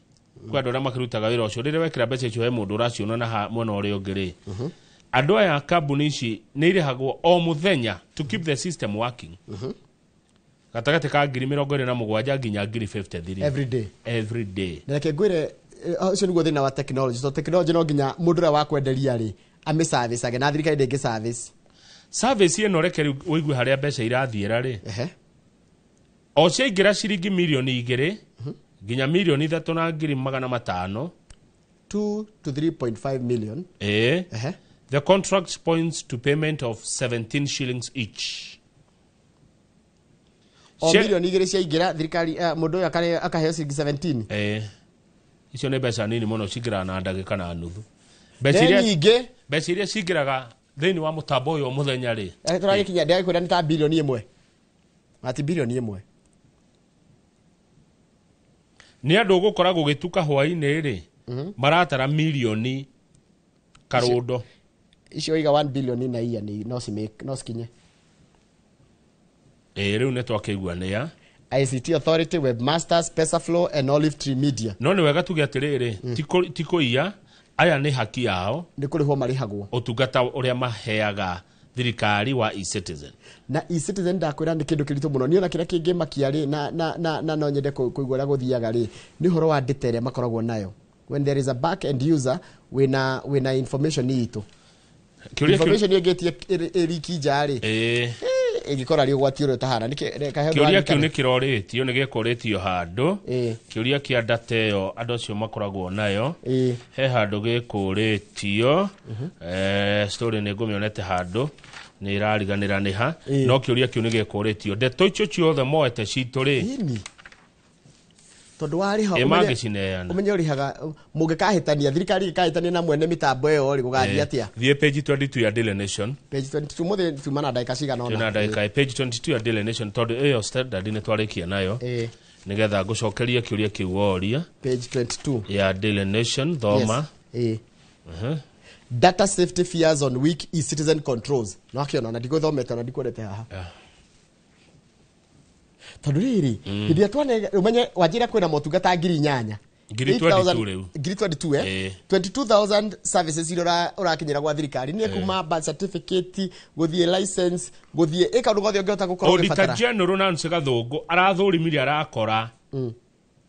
kwĩ andũ arĩa makĩrutaga wĩra ũcio, rĩrĩa wekĩra mbeca icio he mũndũ ũraciona na mwena ũrĩa ũngĩ rĩ, andũ aya kambuni ici nĩ irĩhagwo o mũthenya to keep the system working, gatagatĩ ka 27,000 nginya 53,000 every day. Every day. Na reke ngwĩre, ũcio nĩguo thĩna wa technology, so technology no nginya mũndũ ũrĩa wa kwenderia rĩ amĩ-service-age, na thirikari ndĩngĩ service. Service ĩno, reke rĩu ũigue harĩa mbeca irathiĩra rĩ, o ciaingĩra ciringi 2 mirioni nginya 3,500,000. 2 to 3.5 million. The contract points to payment of 17 shillings each. O 2 mirioni ciaingĩra thirikari, mũndũ ũyũ akaheo ciringi 17. Icio nĩ mbeca nini mũno, cingĩraga na ndagĩka na nuthu. Nĩ nyingĩ. Mbeca iria cingĩraga thĩinĩ wa mũtambo ũyũ o mũthenya rĩ, Tũragĩkinya ndĩrakwĩra nĩ ta 1 bilioni, ati 1 bilioni. Nĩ andũ ũgũkora gũgĩtuka hwaĩ-inĩ rĩ, maratara mirioni karũndo. Icio iga 1 billion na iya nĩ no cikinye. Rĩu nĩ twakĩiguanĩa. ICT Authority, Webmasters, Pesaflow and Olive Tree Media. No nĩ wega tuge atĩrĩrĩ, ti kũiya, aya nĩ haki yao. Nĩ kũrĩhwo marĩhagwo. Ũtungata ũrĩa maheaga thirikari wa eCitizen. Na eCitizen ndakwĩra nĩ kĩndũ kĩritũ mũno. Niĩ ona kĩrĩa kĩngĩmakia rĩ, na no nyende kũigua ũrĩa gũthiaga rĩ, nĩ ũhoro wa data ĩrĩa makoragwo nayo. When there is a back end user wĩna information itũ, Kĩũria information ĩngĩtie ĩriki nja rĩ, ĩngĩkora rĩ ũgwati ũrĩa ũtahana. Kĩũria kĩu nĩ kĩrorĩtio, nĩ gĩkũrĩtio handũ. Kĩũria kĩa data ĩyo andũ acio makoragwo nayo, he handũ gĩkũrĩtio. Story nĩ ngũmĩonete handũ, nĩ ĩrariganĩra nĩ ha, no kĩũria kĩu nĩ gĩkũrĩtio, ndeto icio ciothe moete citũ rĩ, Tondũ warĩha mangĩcineana. Ũmenye ũrĩhaga mũngĩkahĩtania, thirikari ĩngĩkahĩtania na mwene mĩtambo ĩyo rĩ, gũgathiĩ atĩa? Thiĩ page 22 ya Daily Nation. Page 22, mũthĩ tuma na ndagĩka cigana ũna. Twĩna ndagĩka, page 22 ya Daily Nation, tondũ ĩyo standard nĩ twarĩkia nayo, nĩgetha ngũcokerie kĩũria kĩu woria. Page 22 ya Daily Nation, thoma. Yes. Data safety fears on weak e-citizen controls. No akĩona na ndigũthomete na ndikuonete haha, tondũ rĩrĩ, hĩndĩ ĩrĩa twane ũmenye wanjĩra kwĩna motungata 8,000. 22,000 rĩu. 22,000, eh, 22,000 services iria ũrakinyĩra gwa thirikari nĩ kuma birth certificate, gũthiĩ license, gũthiĩ ĩ kaũndũ gothe ũngĩhota gũkorwo Auditor ũgĩbatara. General Nancy Gathũngũ arathũrimire, arakora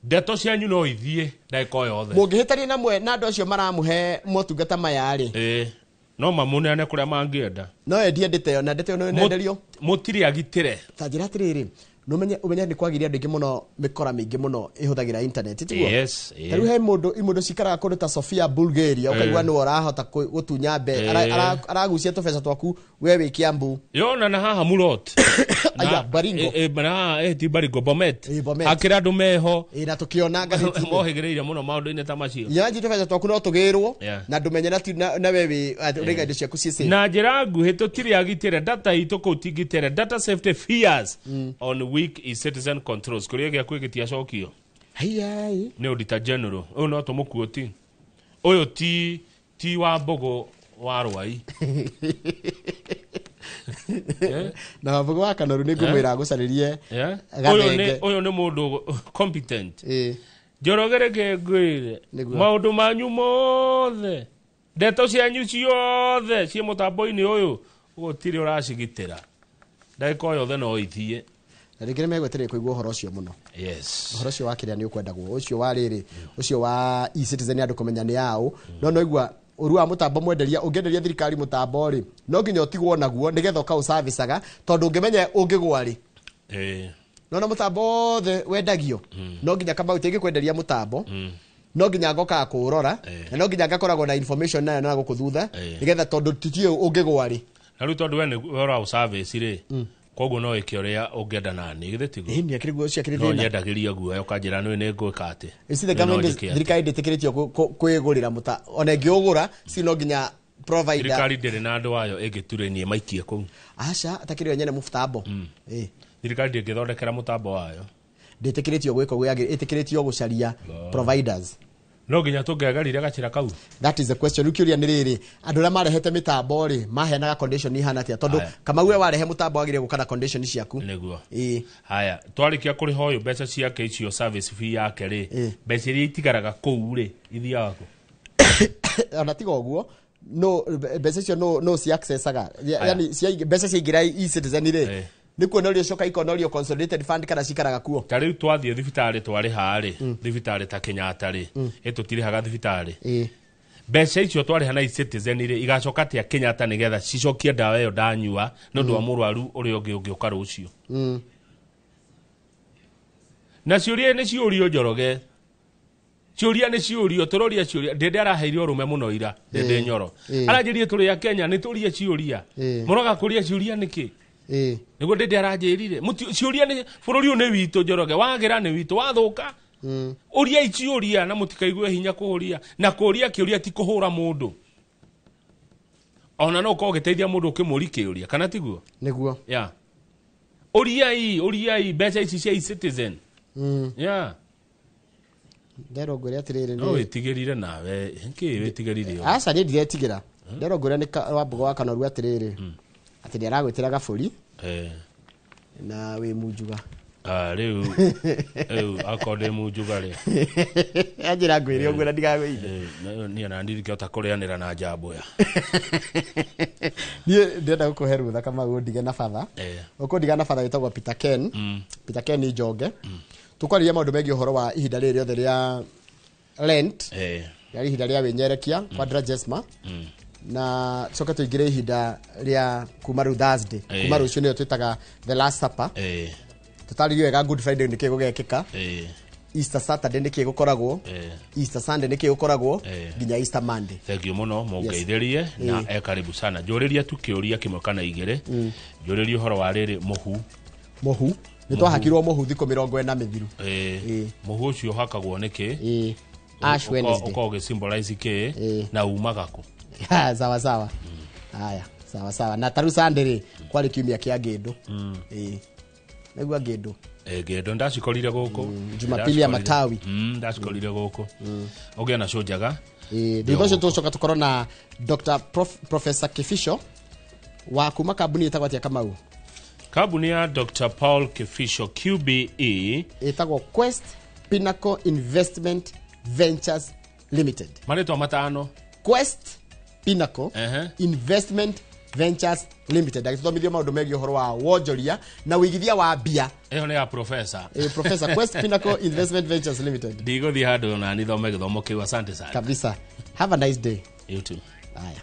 ndeto cianyu no ithiĩ ndagĩka o yothe. Mũngĩhĩtania na mwe na andũ acio maramũhe motungata maya rĩ, No mamũneane kũrĩa mangĩenda. No endie ndĩte ĩyo, na ndĩte ĩyo no ĩnenderio. Mũtirĩ agitĩre. Ta njĩra atĩrĩrĩ, nũmenye ũmenye nĩ kwagĩria andũ aingĩ mũno, mĩkora mĩingĩ mũno ĩhũthagĩra internet, tiguo? Yes. Ta rĩu he mũndũ imũndũ cikaraga kũndũ ta Sofia, Bulgaria, ũkaigua nĩwe ũrahota gũtunya mbe aragucia tũbeca twaku we wĩ Kiambu. Yona na haha Mulot. Aya, Baringo. Na haha, ti Baringo, Bomet. Bomet. Akĩra andũ meho. Na tũkĩona ngathĩti-inĩ. Mohĩgĩrĩire mũno maũndũ-inĩ ta macio. Nyanji tũbeca twaku no tũgĩrwo na ndũmenye na we wĩ ũraiga indo ciaku ciĩ safe. Na njĩra nguhĩ, tũtirĩ agitĩre, data itũ kũu tingitĩre. Data safety fears on weak e-citizen controls. Kũrĩa gĩaku gĩtiacokio Haiai. Nĩ Auditor General ũyũ, no tũmũkuoti ũyũ ti wa mbũgũ wa rwai. Na wambugu wa Kanoru nĩ ngũmwĩra agũcarĩrie Ũyũ nĩ gathenge. Ũyũ nĩ mũndũ competent. Njoroge, reke ngwĩre, maũndũ manyu mothe, ndeto cianyu ciothe ciĩ mũtambo-inĩ ũyũ, gũtirĩ ũracigitĩra, ndagĩka o yothe no ithiĩ. Na rĩngĩ nĩ megwetereire kũigua ũhoro ũcio mũno. Ũhoro ũcio wa kĩrĩa nĩ ũkwendagwo, ũcio wa rĩrĩ, ũcio wa e-citizen, andũ kũmenya nĩ aũ. No igua ũru wa mũtambo, mwenderia ũngĩenderia thirikari mũtambo rĩ, no nginya ũtigwo naguo nĩgetha ũkaũcabicaga, tondũ ũngĩmenya ũngĩgwa rĩ, nona mũtambo wothe wendagio no nginya Kamau ĩngĩkwenderia mũtambo, No nginya ngokaga kũũrora na no nginya ngakoragwo na information nayo na gũkũ thutha nĩgetha tondũ titiũ ũngĩgwa rĩ. Na rĩu tondũ we nĩ ũra service rĩ, koguo no ĩke ũrĩa ũngĩenda nani, githĩ tiguo? Ĩni akĩrĩ guo ciakĩrĩ No thĩna. nyendagĩria guoya ũkanjĩra nĩ nĩ ngwĩka atĩ. You see, the Nĩ no government is njĩke atĩ. thirikari ndĩtĩkĩrĩtio kwĩgũrĩra mũta ona ĩngĩũgũra si no nginya provider. Thirikari ndĩrĩ na andũ ayo ĩngĩturĩnie maikie kũu. Aca atakĩrĩ yo nyene mũtambo. Ĩ. Thirikari ndĩngĩthondekera mũtambo wayo. Ndĩtĩkĩrĩtio gwĩka ũguo, ĩtĩkĩrĩtio gũcaria providers. No nginya tũngegarire gacĩra kau. That is the question. Rĩu kĩũria nĩ rĩrĩ, andũ arĩa marehete mĩtambo rĩ maheanaga condition ihana atĩa? Tondũ Aya. Kamau we warehe mũtambo wagĩrĩire gũka na condition ciaku. Nĩguo. Ĩ. Haya, twarĩkia kũrĩha ũyũ mbeca ciake icio service fee yake rĩ, mbeca iria itigaraga kũu rĩ ithiaga kũ? Ona tiga ũguo, no mbeca icio no ci accessaga. Aya. Yani mbeca ciaingĩra e-citizen rĩ, nĩ kuonorio coka ikonorio consolidated fund kana cikaraga kuo? Ta rĩu twathiĩ thibitarĩ twarĩha rĩ, thibitarĩ ta Kenyatta rĩ, ĩ tũtirĩhaga thibitarĩ. Mbeca icio twarĩha na e-citizen rĩ igacoka atĩa Kenyatta nĩgetha cicokie ndawa ĩyo ndanyua nĩ ũndũ wa mũrwaru ũrĩa ũngĩ ũngĩũka rũciũ? Na ciũria nĩ ciũrio Njoroge, ciũria nĩ ciũrio, tũroria ciũria. Ndĩndĩ araheire ũrũme mũno ira, Ndĩndĩ Nyoro aranjĩrie tũrĩ a Kenya nĩ tũrie ciũria. Mũroga kũria ciũria nĩkĩ? Nĩguo Ndĩndĩ aranjĩrire ciũria nĩ bũrũri ũyũ nĩ witũ Njoroge, wagĩra nĩ witũ, wathũka ũriai ciũria na mũtikaigue hinya kũũria, na kũũria kĩũria ti kũhũra mũndũ, ona no ũkorwo ũgĩteithia mũndũ ũkĩmũri kĩũria, kana tiguo? Nĩguo. Yeah. Ũriai, ũriai mbeca ici cia e-citizen. Yeah. Nderwo ngwĩre atĩrĩrĩ, No wĩtigĩrire nawe, kĩ wĩtigĩrire ũguo? Aca, niĩ ndiretigĩra. Nderwo ngwĩre nĩ Wambugu wa Kanoru atĩrĩrĩ, atĩ nĩ aragwĩtĩra gabũri na wĩ munjuga. Ah, rĩu rĩu akorwo ndĩ munjuga rĩ, anjĩra ngwĩre ũguo na ndigagwĩire. Niĩ ona ndingĩhota kũrĩanĩra na njambo ya. Niĩ ndĩrenda gũkũhe rũtha Kamau ũndige na batha. Ũkũndiga na batha wĩtagwo Peter Ken. Peter Ken Njonge. Tũkwarĩria maũndũ megiĩ ũhoro wa ihinda rĩrĩ rĩothe rĩa Lent, rĩa ihinda rĩa wĩnyerekia Quadragesima, na coke tũingĩre ihinda rĩa kuma rĩu Thursday, kuma rũciũ nĩyo twĩtaga the last supper. Tũtarĩrie wega Good Friday nĩkĩ gũgekĩka, Easter Saturday nĩkĩ gũkoragwo, Easter Sunday nĩkĩ gũkoragwo, nginya Easter Monday. Thank you mũno mũngeithĩrie na e karibu sana. Njũrĩria tu kĩũria kĩmwe kana igĩrĩ. Njũrĩrie ũhoro wa rĩrĩ mũhu. Mũhu nĩ twahakirwo mũhu thikũ 40 mĩthiru. Mũhu ũcio ũhakagwo nĩkĩ? Ash Wednesday. Ũkoragwo ũgĩ-symbolize kĩ na umaga kũ? Sawa sawa. Haya, sawa sawa. Na taru Sunday rĩ kwarĩ kiumia kĩa ngĩndũ. Naigua ngĩndũ. Ngĩndũ ndacikorire gũkũ. Jumapili ya matawi. Ndacikorire gũkũ. Ũgĩe na show njega. Thutha ũcio tũgũcoka tũkorwo na Dr. Professor Kifisho wa kuma kambuni ĩtagwo atĩa Kamau? Kambuni ya Dr. Paul Kifisho QBE ĩtagwo Quest Pinnacle Investment Ventures Limited. Marĩtwa matano. Quest Pinnacle Investment Ventures Limited. Agĩtũthomithio maũndũ megiĩ ũhoro wa wonjoria na ũigithia wa mbia. Ĩyo nĩ ya professor. Professor Quest Pinnacle Investment Ventures Limited. Ndigũthiĩ handũ na nithome gĩthomo kĩu. Asante sana. Kabisa. Have a nice day. You too. Haya.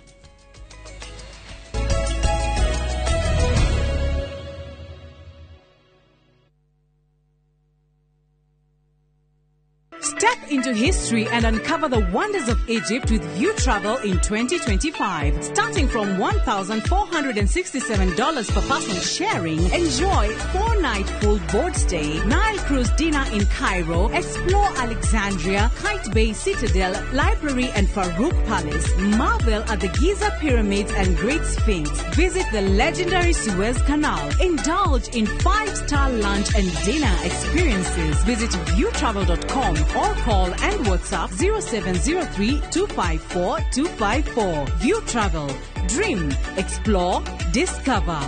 Step into history and uncover the wonders of Egypt with View Travel in 2025. Starting from $1,467 per person sharing, enjoy 4-night full board stay, Nile cruise dinner in Cairo, explore Alexandria, Kite Bay Citadel, Library and Farouk Palace, marvel at the Giza Pyramids and Great Sphinx, visit the legendary Suez Canal, indulge in 5-star lunch and dinner experiences. Visit viewtravel.com or call and WhatsApp 0703 254 254. View Travel. Dream, explore, discover.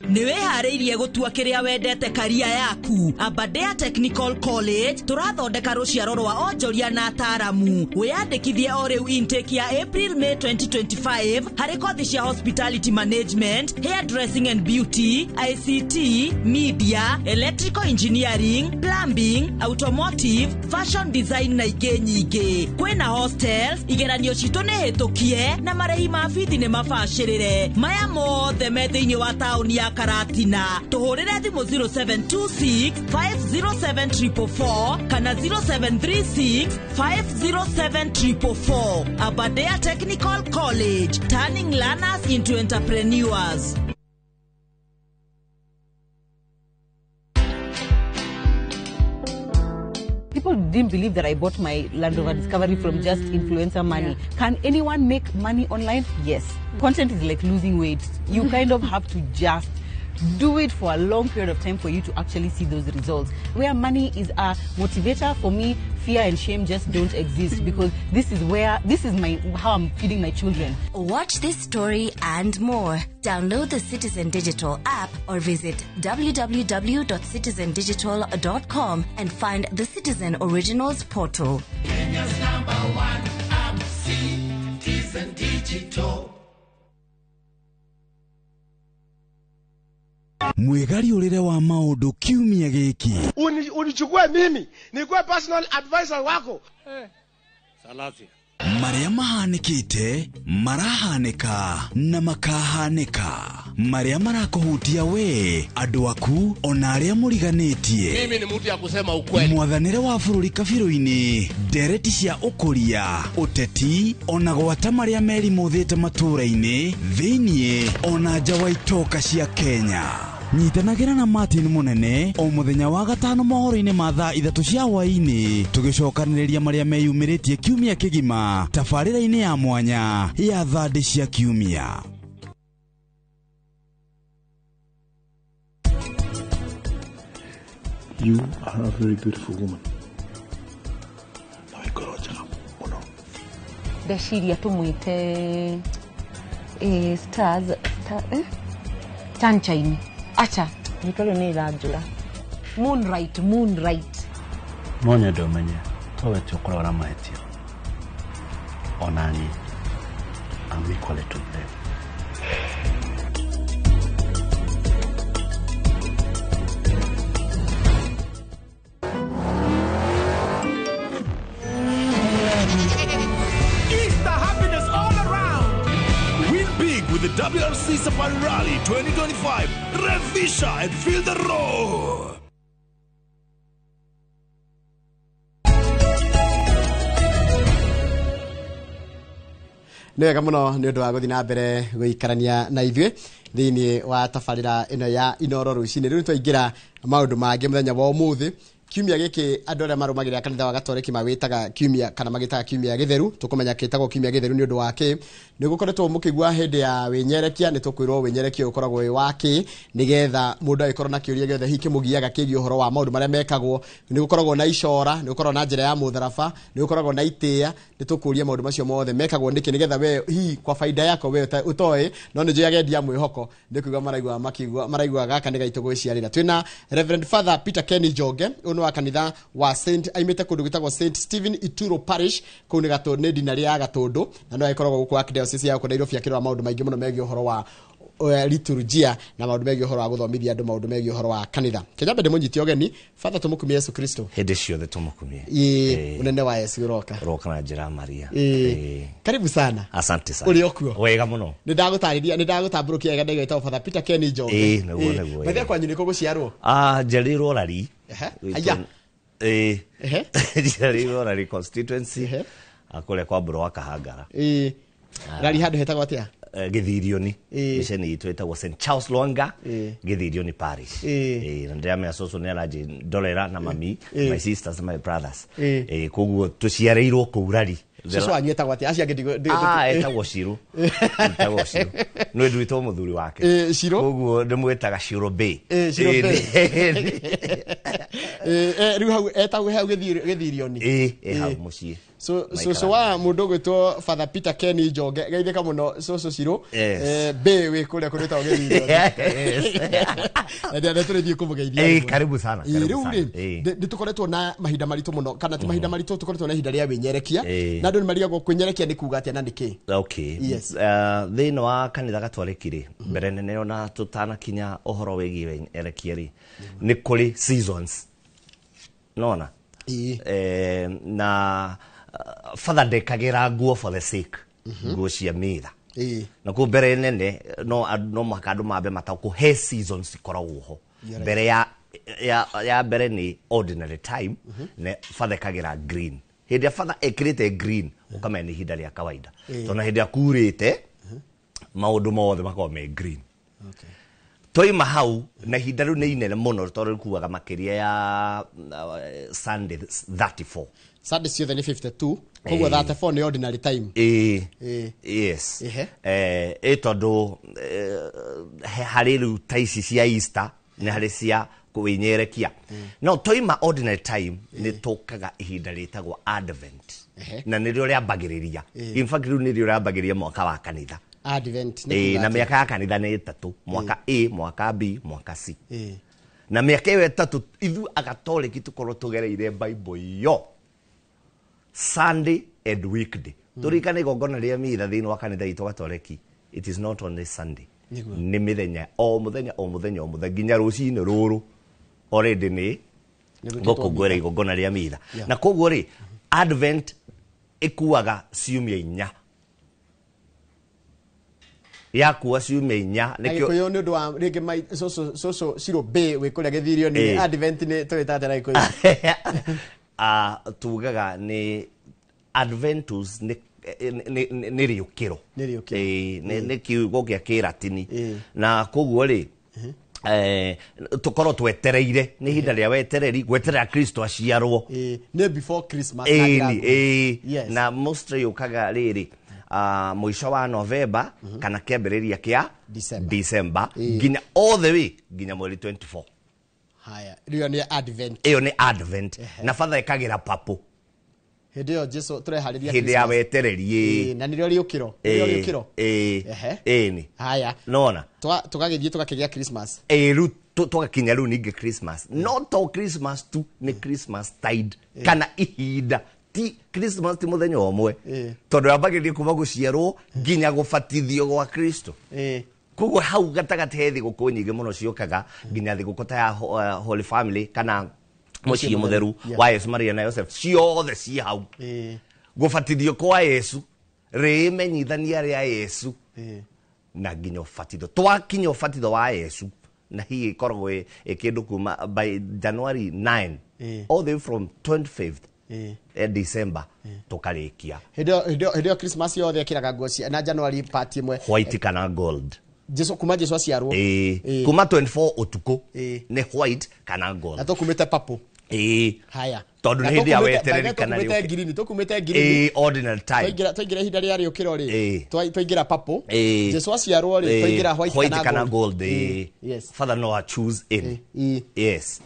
Nĩ wĩharĩirie gũtua kĩrĩa wendete karia yaku. Aberdare Technical College tũrathondeka rũciaro rwa onjoria na ataaramu. Wĩyandĩkithie o rĩu intake ya April May 2025 harĩ kothi cia hospitality management, hairdressing and beauty, ICT, media, electrical engineering, plumbing, automotive, fashion design na ingĩ nyingĩ. Kwĩna hostels, igeranio citũ nĩ hĩtũkie na marĩhi ma bithi nĩ mabacĩrĩre. Maya mothe me thĩinĩ wa taũni ya ya Karatina. Tũhũrĩre thimũ 0726 507 444 kana 0736 507 444. Aberdare Technical College, turning learners into entrepreneurs. People didn't believe that I bought my Land Rover Discovery from just influencer money. Yeah. Can anyone make money online? Yes. Content is like losing weight. You kind of have to just do it for a long period of time for you to actually see those results. Where money is a motivator, for me, fear and shame just don't exist, because this is where, this is my, how I'm feeding my children. Watch this story and more. Download the Citizen Digital app or visit www.citizendigital.com and find the Citizen Originals portal. Kenya's number one app, Citizen Digital. Mwigariũrĩre wa maũndũ kiumia gĩkĩ. Unichukue mimi nikuwe personal advisor wako. Salasia. Marĩa mahanĩkĩte, marahanĩka na makahanĩka. Marĩa marakũhutia we, andũ aku ona arĩa mũriganĩtie. Mimi ni mtu ya kusema ukweli. Mwathanĩre wa bũrũri kabirũ-inĩ, ndereti cia ũkũria, ũteti ona gwata marĩa merimũthĩte matũũra-inĩ, thĩiniĩ ona nja wa itoka cia Kenya. Nyitanagĩra na Martin Munene o mũthenya wa gatano mohoro-inĩ ma thaa 3 cia hwaĩ-inĩ, tũgĩcokanĩrĩria marĩa meyumĩrĩtie kiumia kĩgima tabarĩra-inĩ ya mwanya ya thandĩ cia kiumia. You are a very beautiful woman. Ndeciria tũmwĩte stars sunshine. Acha, nitolo nĩ iranjũra. Moonlight, moonlight. No nyende ũmenye towe ti ũkoragwo na mahĩtia. Ona niĩ, I'm equally to blame. Easter happiness all around. Win big with the WRC Safari Rally 2025. Revisha and feel the roar. Nĩ wega mũno nĩ ũndũ wa gũthiĩ na mbere gũikarania na ithuĩ thĩinĩ wa tabarĩra ĩno ya Inoro rũcinĩ. Rĩu nĩtwaingĩra maũndũ mangĩ mũthenya wa ũmũthĩ. Kiumia gĩkĩ andũ arĩa marũmagĩrĩra kanitha wa Gatoreki mawĩtaga kiumia kana magĩtaga kiumia gĩtheru. Tũkũmenya gĩtagwo kiumia gĩtheru nĩ ũndũ wa kĩ. Nĩ gũkoretwo mũkĩigua hĩndĩ ya wĩnyerekia, nĩ tũkwĩrwo wĩnyerekia ũkoragwo wĩ wa kĩ, nĩgetha mũndũ agĩkorwo na kĩũria gĩothe hihi kĩmũgiaga kĩgiĩ ũhoro wa maũndũ marĩa mekagwo. Nĩ gũkoragwo na icora, nĩ gũkoragwo na njĩra ya mũtharaba, nĩ gũkoragwo na itĩa. Nĩ tũkũria maũndũ macio mothe mekagwo nĩkĩ, nĩgetha we hihi kwa faida yako we ũtoĩ, no nĩ njũĩ agendia mwĩhoko nĩ kũigua maraigua makĩigua maraigua gaka nĩ gaitũ gwĩciarĩra. Twĩna Reverend Father Peter Kenny Njonge, ũyũ nĩ wa kanitha wa Saint, aimĩte kũndũ gwĩtagwo Saint Stephen Ituro Parish, kũu nĩ gatũ nĩ dinarĩ ya Gatũndũ, na no agĩkoragwo gũkũ Archdiocese ya Nairobi akĩrora maũndũ maingĩ mũno megiĩ ũhoro wa liturgia na maũndũ megiĩ ũhoro wa gũthomithia andũ maũndũ megiĩ ũhoro wa kanitha. Kenya mbere mũnyite ũgeni Father, tũmũkumie Yesu Kristo hĩndĩ ciothe tũmũkumie. Ĩĩ, ũnene wa Yesu ũroka ũroka na njĩra ya Maria. Ĩĩ, karibu sana. Asante sana. Ũrĩ o kuo? Wega mũno. Nĩ ndagũtarĩria, nĩ ndagũtambũrũkia wega ndagĩka ĩtagwo Father Peter Kenny Njonge. Ĩĩ, nĩguo, nĩguo, Maithe kwanyu nĩkũ gũciarwo? Njiarĩirwo Rari. Aya. Ĩĩ. Njiarĩirwo Rari constituency. Kũrĩa kwa Mbũrũ wa Kahangara. Ĩĩ. Rari handũ hetagwo atĩa? Gĩthirioni. Mission itũ ĩtagwo St Charles Lwanga, Gĩthirioni Parish. Na ndĩramenya cũcũ nĩ aranjĩndorera na mami, my sisters and my brothers. Koguo tũciarĩirwo kũu Rari. Cũcũ wanyu etagwo atĩa? Acio angĩ etagwo Shiro. Etagwo Shiro. Nĩ nduĩtwo mũthuri wake. Shiro. Koguo ndĩmwĩtaga Shiro Bay. Shiro Bay. Rĩu hau etagwo hau Gĩthirioni. Ĩĩ, hau mũciĩ. Cũcũ wa mũndũ ũgwĩtwo Father Peter Kenny Njonge, geithĩka mũno cũcũ Shiro. Bay wĩ kũrĩa kũndũ gwĩtagwo Gĩthirioni. Na nĩ tũrĩthiĩ kũmũgeithia. Karibu sana. Rĩu rĩ, nĩ tũkoretwo na mahinda maritũ mũno, kana ti mahinda maritũ, tũkoretwo na ihinda rĩa wĩnyerekia. Na andũ nĩ marigagwo kwĩnyerekia nĩ kuga atĩa na nĩkĩ. Okay. Yes. Thĩinĩ wa kanitha Gatoreki rĩ, mbere nene ona tũtanakinya ũhoro wĩgiĩ wĩnyerekia rĩ, nĩ kũrĩ seasons. Nona? Na Father ndekagĩra nguo for the sake, nguo cia mitha. Na kå mbere nene no mũhaka andũ mambe mataũkwo he seasons cikoragwo ho. You're right. Mbere ya mbere nĩ ordinary time, ne father ekagira green. Hĩndĩ ĩrĩa father ekĩrĩte green, ũkamenya nĩ ihinda rĩa kawaida, tondũ hĩndĩ ĩrĩa kurĩte maũndũ mothe makoragwo me green. Twaima hau na ihinda rĩu nĩ inene mũno, tondũ rĩkuaga makĩria ya Sunday 34. Sunday ciothe nĩ 52, koguo 34 nĩ ordinary time. Ĩĩ. Ĩĩ. Yes. Ĩ tondũ harĩ rĩu ta ici cia Easter nĩ harĩ cia kwĩnyerekia. No twaima ordinary time, nĩ tũkaga ihinda rĩtagwo Advent, na nĩrĩo rĩambagĩrĩria, in fact rĩu nĩrĩo rĩambagĩrĩria mwaka wa kanitha. Advent nĩ Ĩĩ, kuga na atĩa? mĩaka ya kanitha nĩ ĩtatũ: mwaka A, mwaka B, mwaka C. Na mĩaka ĩyo ĩtatũ ithuĩ Agatoliki tũkorwo tũgereire Bible yo Sunday and weekday. Tũririkane igongona rĩa mitha thĩinĩ wa kanitha itũ Gatoliki, it is not only Sunday. Nĩguo. Nĩ mĩthenya, o mũthenya, o mũthenya, o mũthenya, nginya rũcinĩ rũrũ already nĩ Nĩ gwĩkĩtwo gũkũngũĩra mitha. igongona rĩa mitha. Na koguo rĩ, Advent ĩkuaga ciumia 4, yakuwa ciumia 4. Na Nĩkĩo Gĩkũyũ, nĩ ũndũ wa rĩngĩ mai cũcũ cũcũ Shiro B wĩ kũrĩa gĩthirio nĩ Advent nĩ tũwĩta atĩa na Gĩkũyũ? Tugaga nĩ Adventus, nĩ rĩũkĩro. Nĩ rĩũkĩro. Ĩĩ, nĩ kiugo gĩa Kĩratini. Na koguo rĩ, tũkorwo twetereire, nĩ ihinda rĩa wetereri, gweterera Kristo aciarwo. Ĩĩ, nĩ before Christmas na njĩra Ĩni. nguhĩ. Ĩĩ. Yes. Na mostly yũkaga rĩrĩ mũico wa November kana kĩambĩrĩria kĩa December. December, nginya all the way nginya mweri 24. Haya, rĩo nĩ Advent. Ĩyo nĩ Advent, na father ĩkagĩra papũ. Hĩndĩ ĩyo Jesu tũreharĩria Hĩndĩ ya Christmas. wetereri. Ĩĩ, na nĩrĩo rĩũkĩro, nĩrĩo rĩũkĩro. Ĩĩ. Ĩni. Haya. Nona Tũgagĩthiĩ tũgakĩgĩa Christmas. Ĩĩ, rĩu tũgakinya rĩu ningĩ Christmas, no to Christmas tu, nĩ Christmas tide kana ihinda, ti Christmas ti mũthenya ũmwe, tondũ yambagĩrĩria kuma gũciarwo nginya gũbatithio gwa Kristo. Koguo hau gatagatĩ he thigũkũ nyingĩ mũno ciũkaga, nginya thigũkũ ta ya Holy Family kana mũciĩ mũtheru wa Yesu, Maria na Joseph, ciothe ci hau. Gũbatithio kwa Yesu, rĩmenyithania rĩa Yesu, na nginya ũbatitho. Twakinya ũbatitho wa Yesu, na hihi ĩkoragwo ĩ kĩndũ kuma by January 9 all the way from 25th December tũkarĩkia. Hĩndĩ ĩyo Christmas yothe ĩkĩraga nguo cia na January part ĩmwe. White kana gold. Jesu, kuma Jesu aciarwo. Ĩĩ, kuma 24 ũtukũ nĩ white kana gold. Na tũkumĩte papũ. Ĩĩ. Haya. Tondũ Na nĩ hĩndĩ ya wetereri by the kana way, tũkumĩte rĩũke. ngirini, tũkumĩte ngirini. Ĩĩ, ordinary time. Twaingĩra ihinda rĩa rĩũkĩro rĩ, twaingĩra papũ. Ĩĩ. Jesu aciarwo rĩ, twaingĩra white white kana gold. Ĩĩ. Ĩĩ. Yes. Father no choose any. Ĩĩ. Yes.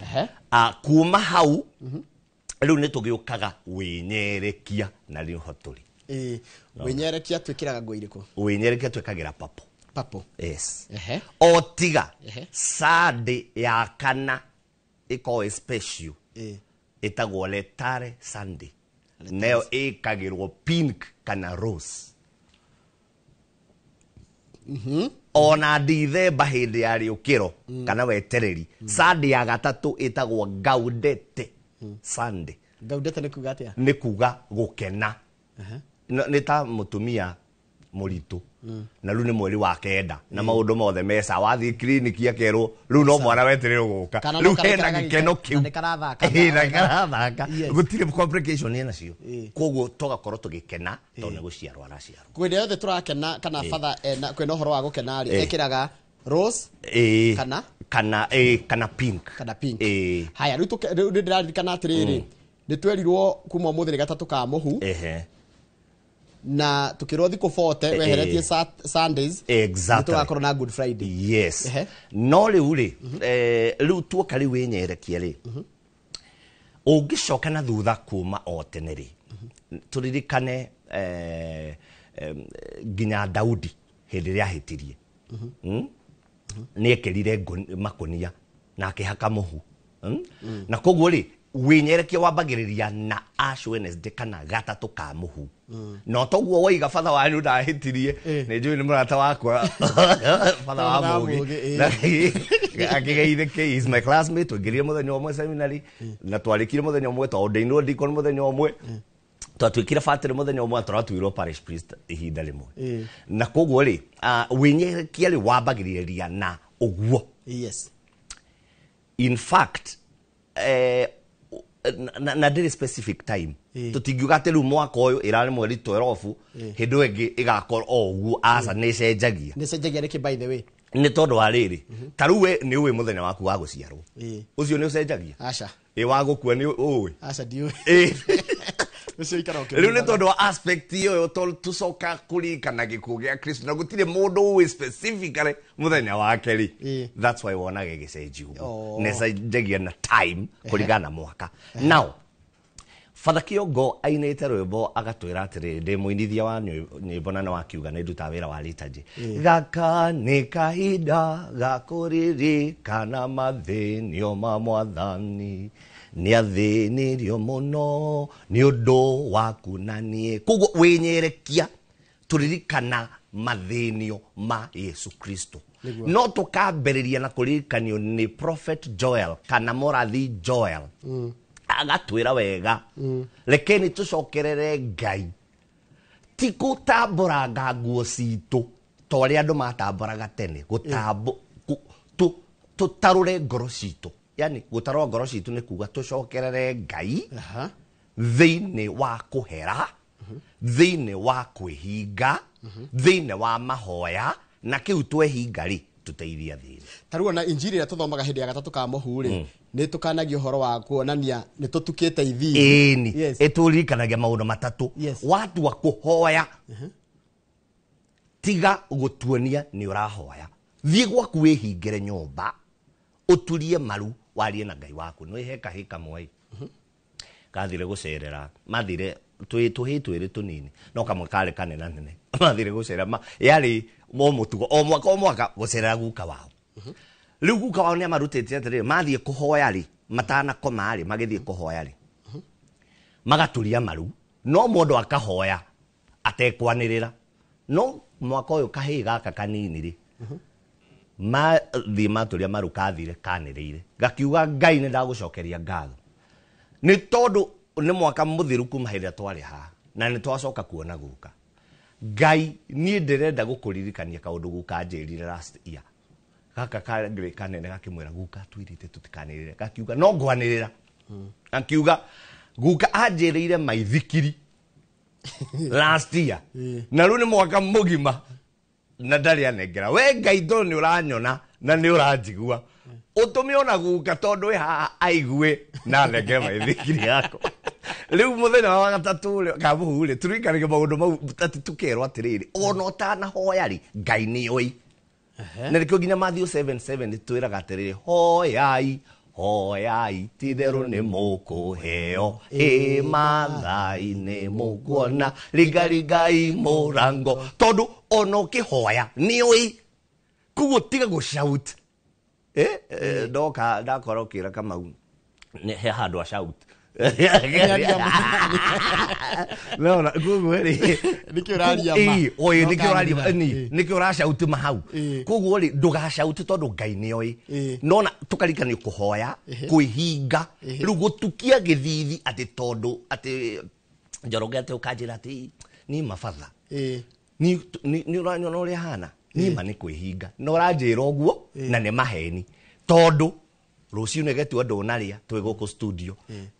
Kuma hau rĩu nĩ tũgĩũkaga wĩnyerekia, na rĩu ho tũrĩ. Ĩĩ. Wĩnyerekia twĩkĩraga nguo irĩkũ? Wĩnyerekia twĩkagĩra papũ. Papũ. Yes. O tiga Sunday ya kana ĩkoragwo ĩ special, ĩtagwo Letare Sunday, nayo ĩkagĩrwo pink kana rose. Ona Dithemba hĩndĩ ya rĩũkĩro kana wetereri, Sunday ya gatatũ ĩtagwo Gaudete Sunday. Gaudete nĩ kuga atĩa? Nĩ kuga gũkena. Nĩ ta mũtumia mũritũ, na rĩu nĩ mweri wa 9 na maũndũ mothe meca, wathiĩ kiriniki akerwo rĩu no mwana weterere gũka. Kana no Rĩu hena karaikaraga gĩkeno gĩke- kĩu. na nĩ karathaka. Ĩĩ, na karathaka. Yes. Gũtirĩ complication ĩna cio, koguo tũgakorwo tũgĩkena tondũ nĩ gũciarwo araciarwo. Hĩndĩ yothe tũrakena kana father ena kwĩna ũhoro wa gũkena rĩ, ekĩraga rose Ĩĩ. kana Kana, ĩĩ, kana pink. Kana pink. Ĩĩ. Haya, rĩu rĩu nĩ ndĩraririkana atĩrĩrĩ, nĩ twerirwo kuma ũmũthĩ nĩ gatatũ ka mũhu, na tukĩrwo thikũ 40 weheretie Sundays, Exactly. nĩ tũgakorwo na Good Friday. Yes. No rĩu rĩ, rĩu tuoka rĩu wĩnyerekia rĩ, ũngĩcoka na thutha kuma o tene rĩ, tũririkane nginya Daudi hĩndĩ ĩrĩa ahĩtirie, Nĩ ekĩrire makũnia na akĩhaka mũhu. Na koguo rĩ, wĩnyerekia wambagĩrĩria na Ash Wednesday kana gatatũ ka mũhu. No toguo waiga batha wanyu ndahĩtirie, nĩ njũĩ nĩ mũrata wakwa batha wa Batha wa Mũgĩ. Mũgĩ, ĩĩ. Na akĩgeithĩke, he is my classmate, twaingĩrire mũthenya ũmwe seminary na twarĩkire mũthenya ũmwe, twaordainirwo deacon mũthenya ũmwe. Twatuĩkire batĩrĩ mũthenya ũmwe, tũratuirwo parish priest ihinda rĩmwe. Na koguo rĩ, wĩnyerekia rĩ wambagĩrĩria na ũguo. In fact, na ndĩrĩ specific time. Tũtingiuga atĩ rĩu mwaka ũyũ ĩrarĩ mweri 12, hĩndĩ ĩyo ĩngĩ ĩgakorwo o ũguo. Aca, nĩ ĩcenjagia. Nĩ cenjagia nĩkĩ, by the way? Nĩ tondũ wa rĩrĩ, ta rĩu we nĩ ũĩ mũthenya waku wa gũciarwo, ũcio nĩ ũcenjagia? Aca. Ĩ wa gũkua nĩ ũĩ? Aca, ndiũĩ. Ũcio ikara. Rĩu nĩ tondũ wa aspect ĩyo, tondũ tũcoka kũririkana gĩkuũ gĩa Kristo na gũtirĩ mũndũ ũĩ specifically mũthenya wake rĩ, that's why wonaga ĩgĩcenjia ũguo. Na ĩcenjagia na time kũringana na mwaka. Now Father Kiongo ainĩte rwĩmbo agatwĩra atĩrĩrĩ, ndĩ mũinithia wa nyĩmbo na nĩ wakiuga nĩ ndutaga wĩra wa liturgy. Gaka nĩ kahinda ga kũririkana mathĩnio ma Mwathani, nĩ athĩnirio mũno nĩ ũndũ waku na niĩ. Koguo wĩnyerekia tũririkana mathĩnio ma Yesu Kristo. No tũkambĩrĩria na kũririkanio nĩ Prophet Joel kana mũrathi Joel, agatwĩra wega, rekeni tũcokerere Ngai, ti gũtambũranga nguo citũ ta ũrĩa andũ matambũraga tene, tũtarũre ngoro citũ. Yani gũtarũra ngoro citũ nĩ kuga tũcokerere Ngai thĩinĩ wa kũhera, thĩinĩ wa kwĩhinga, thĩinĩ wa mahoya, na kĩu twehinga rĩ, tũteithia thĩinĩ. Ta rĩu ona injiri ĩrĩa tũthomaga hĩndĩ ya gatatũ ka mũhu rĩ, nĩ tũkanagia ũhoro wa kuonania nĩ tũtukĩte ithithi. Ĩni, ĩtũririkanagia maũndũ matatũ. Watua kũhoya, tiga gũtuonia nĩ ũrahoya. Thiĩ gwaku wĩhingĩre nyũmba, ũturie maru, warie na Ngai waku. Nĩ he kahĩ kamwe kathire gũcerera, mathire twĩ tũhĩ twĩrĩ tũnini, no kamwe karĩ kanena nene. Mathire gũcerera, yarĩ o mũtugo o mwaka o mwaka gũcerera guka wao. Rĩu guka wao nĩ amarutĩte atĩrĩrĩ, mathiĩ kũhoya rĩ, matanakoma rĩ, magĩthiĩ kũhoya rĩ, magaturia maru, no mũndũ akahoya atekwanĩrĩra. No mwaka ũyũ kahĩĩ gaka kanini rĩ, mathiĩ maturia maru, kathire kanĩrĩire, gakiuga, "Ngai, nĩ ndagũcokeria ngatho nĩ tondũ nĩ mwaka mũthiru kuma hĩndĩ ĩrĩa twarĩ haha na nĩ twacoka kuona guka. Ngai, niĩ ndĩrenda gũkũririkania kaũndũ guka anjĩrire last year." Gaka karĩ kanene gakĩmwĩra, "Guka twĩrĩte tũtikanĩrĩre." Gakiuga, "No ngwanĩrĩra." Akiuga, "Guka anjĩrĩire maithikiri last year na rĩu nĩ mwaka mũgima na ndarĩ anengera. We Ngai, tondũ nĩ ũranyona na nĩ ũranjigua, ũtũme ona guka tondũ ĩ haha aigue na anengere maithikiri yakwa." Rĩu mũthenya wa gatatũ rĩ, ka mũhu rĩ, tũririkanage maũndũ mau, atĩ tũkerwo atĩrĩrĩ, ona ũtanahoya rĩ, Ngai nĩ oĩ. Na nĩkĩo nginya Matthew 7:7 twĩraga atĩrĩrĩ, "Hoyai, hoyai, titherũ nĩ mũkũheo, ĩ mathai nĩ mũkuona, ringaringai mũrango." Tondũ ona ũkĩhoya nĩ ũĩ, koguo tiga gũshout. Ndoka ndakora ũkĩra Kamau nĩ he handũ a shout. Nona koguo rĩ, Nĩkĩo ũraria ma. Ĩĩ, oi, No nĩkĩo ũraria kanitha. ni nĩkĩo ũrashout ma hau. Koguo rĩ, ndũgashout tondũ Ngai nĩ oĩ. Nona tũkarikanio kũhoya, kwĩhinga, rĩu gũtukia gĩthithi atĩ tondũ atĩ Njoroge atĩ ũkanjĩra atĩ ni mabatha ni ũranyona ũrĩa hana nima nĩ kwĩhinga na ũranjĩra ũguo na nĩ maheni, tondũ rũciũ nĩ getua ndũnarĩa twĩ gũkũ studio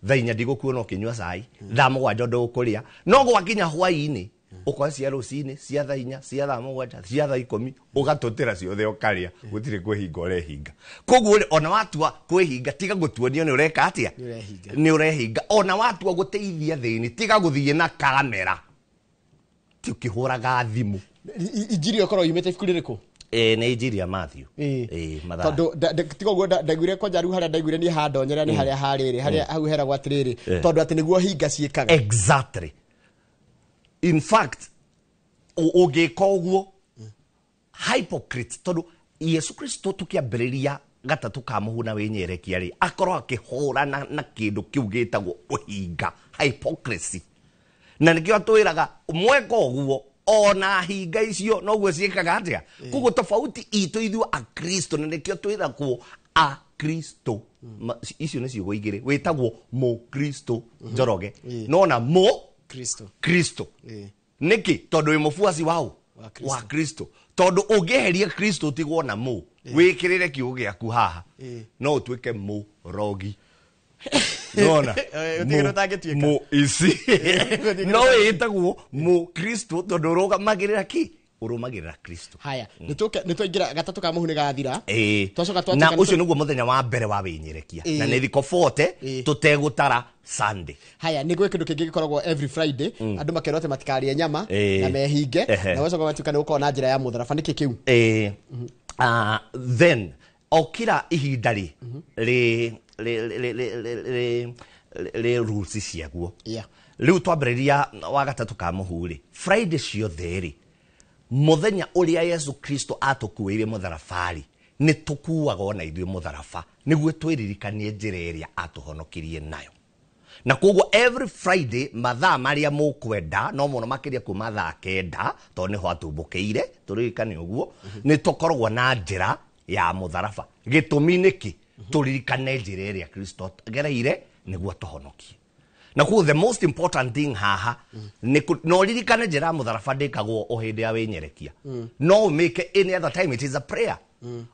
thaa 4 ndigũkuona ũkĩnyua cai, thaa 7 ndũkũrĩa, no gwakinya hwaĩ-inĩ ũkoya cia rũcinĩ, cia thaa 4, cia thaa 7, cia thaa 10, ũgatũtĩra ciothe ũkarĩa. Gũtirĩ kwĩhinga ũrehinga. Koguo rĩ, ona watua kwĩhinga, tiga gũtuonio nĩ ũreka atĩa. Nĩ ũrehinga. Nĩ ũrehinga. Ona watua gũteithia thĩni, tiga gũthiĩ na kamera ti ũkĩhũraga thimũ. Injiri ĩyo ĩkoragwo yumĩte ibuku rĩrĩkũ? Ĩ, nĩ injiri ya Matthew. Ĩ, Mathayo. Tondũ tiga ũguo, ndaiguire kwanja rĩu harĩa ndaiguire niĩ handonyera nĩ harĩa harĩrĩ harĩa hau heragwo atĩrĩrĩ, tondũ atĩ nĩguo hinga ciĩkaga. Exactly. In fact, ũngĩka ũguo, hypocrite, tondũ Yesu Kristo tũkĩambĩrĩria gatatũ ka mũhu na wĩnyerekia rĩ, akorwo akĩhũrana na kĩndũ kĩu gĩtagwo ũhinga, hypocrisy, na nĩkĩo atwĩraga mweka ũguo ona hinga icio noguo ciĩkaga atĩa. Koguo tofauti itũ ithuĩ Akristo, na nĩkĩo twĩragwo Akristo. Icio nĩ ciugo igĩrĩ, wĩtagwo Mũkristo Njoroge, nona mũ Kristo. Kristo. Nĩkĩ? Tondũ wĩ mũbuaci waũ? Wa Kristo. Wa Kristo. Tondũ ũngĩeheria Kristo ũtigwo na mũ, wĩkĩrĩre kiugo gĩaku haha, no ũtuĩke mũrogi. Nona Gũtirĩ kĩndũ ũtangĩtuĩka. Mũ ici no wĩtagwo mũ Kristo tondũ ũrũgamagĩrĩra kĩ? Ũrũmagĩrĩra Kristo. Haya, nĩ twaingĩra gatatũ ka mũhu nĩ gathira. Twacoka twatuĩka Na nĩ ũcio nĩguo mũthenya wa mbere wa wĩnyerekia, na nĩ thikũ 40 tũtegũtara Sunday. Haya, nĩ gwĩ kĩndũ kĩngĩ gĩkoragwo every Friday, andũ makerwo atĩ matikarĩe nyama na mehinge, na gwacoka gwatuĩka nĩ gũkorwo na njĩra ya mũtharaba. Nĩkĩ kĩu? Then o kila ihinda rĩ rĩ rĩ rĩ rĩ rĩ rĩ rules ciaguo. Rĩu twambĩrĩria wa gatatũ ka mũhu rĩ, Friday ciothe rĩ, mũthenya ũrĩa Yesu Kristo atũkuĩire mũtharaba-rĩ, nĩ tũkuaga ona ithuĩ mũtharaba nĩguo twĩririkanie njĩra ĩrĩa atũhonokirie nayo. Na koguo every Friday mathaa marĩa mũkwenda, no mũno makĩria kuma thaa 9, tondũ nĩho atumbũkĩire, tũririkane ũguo, nĩ tũkoragwo na njĩra ya mũtharaba. Gĩtũmi nĩkĩ? Tũririkane njĩra ĩrĩa Kristo agereire nĩguo atũhonokie. Na koguo the most important thing haha nĩ no ririkane njĩra ya mũtharaba ndĩkagwo o hĩndĩ ya wĩnyerekia. No ũmĩke any other time, it is a prayer.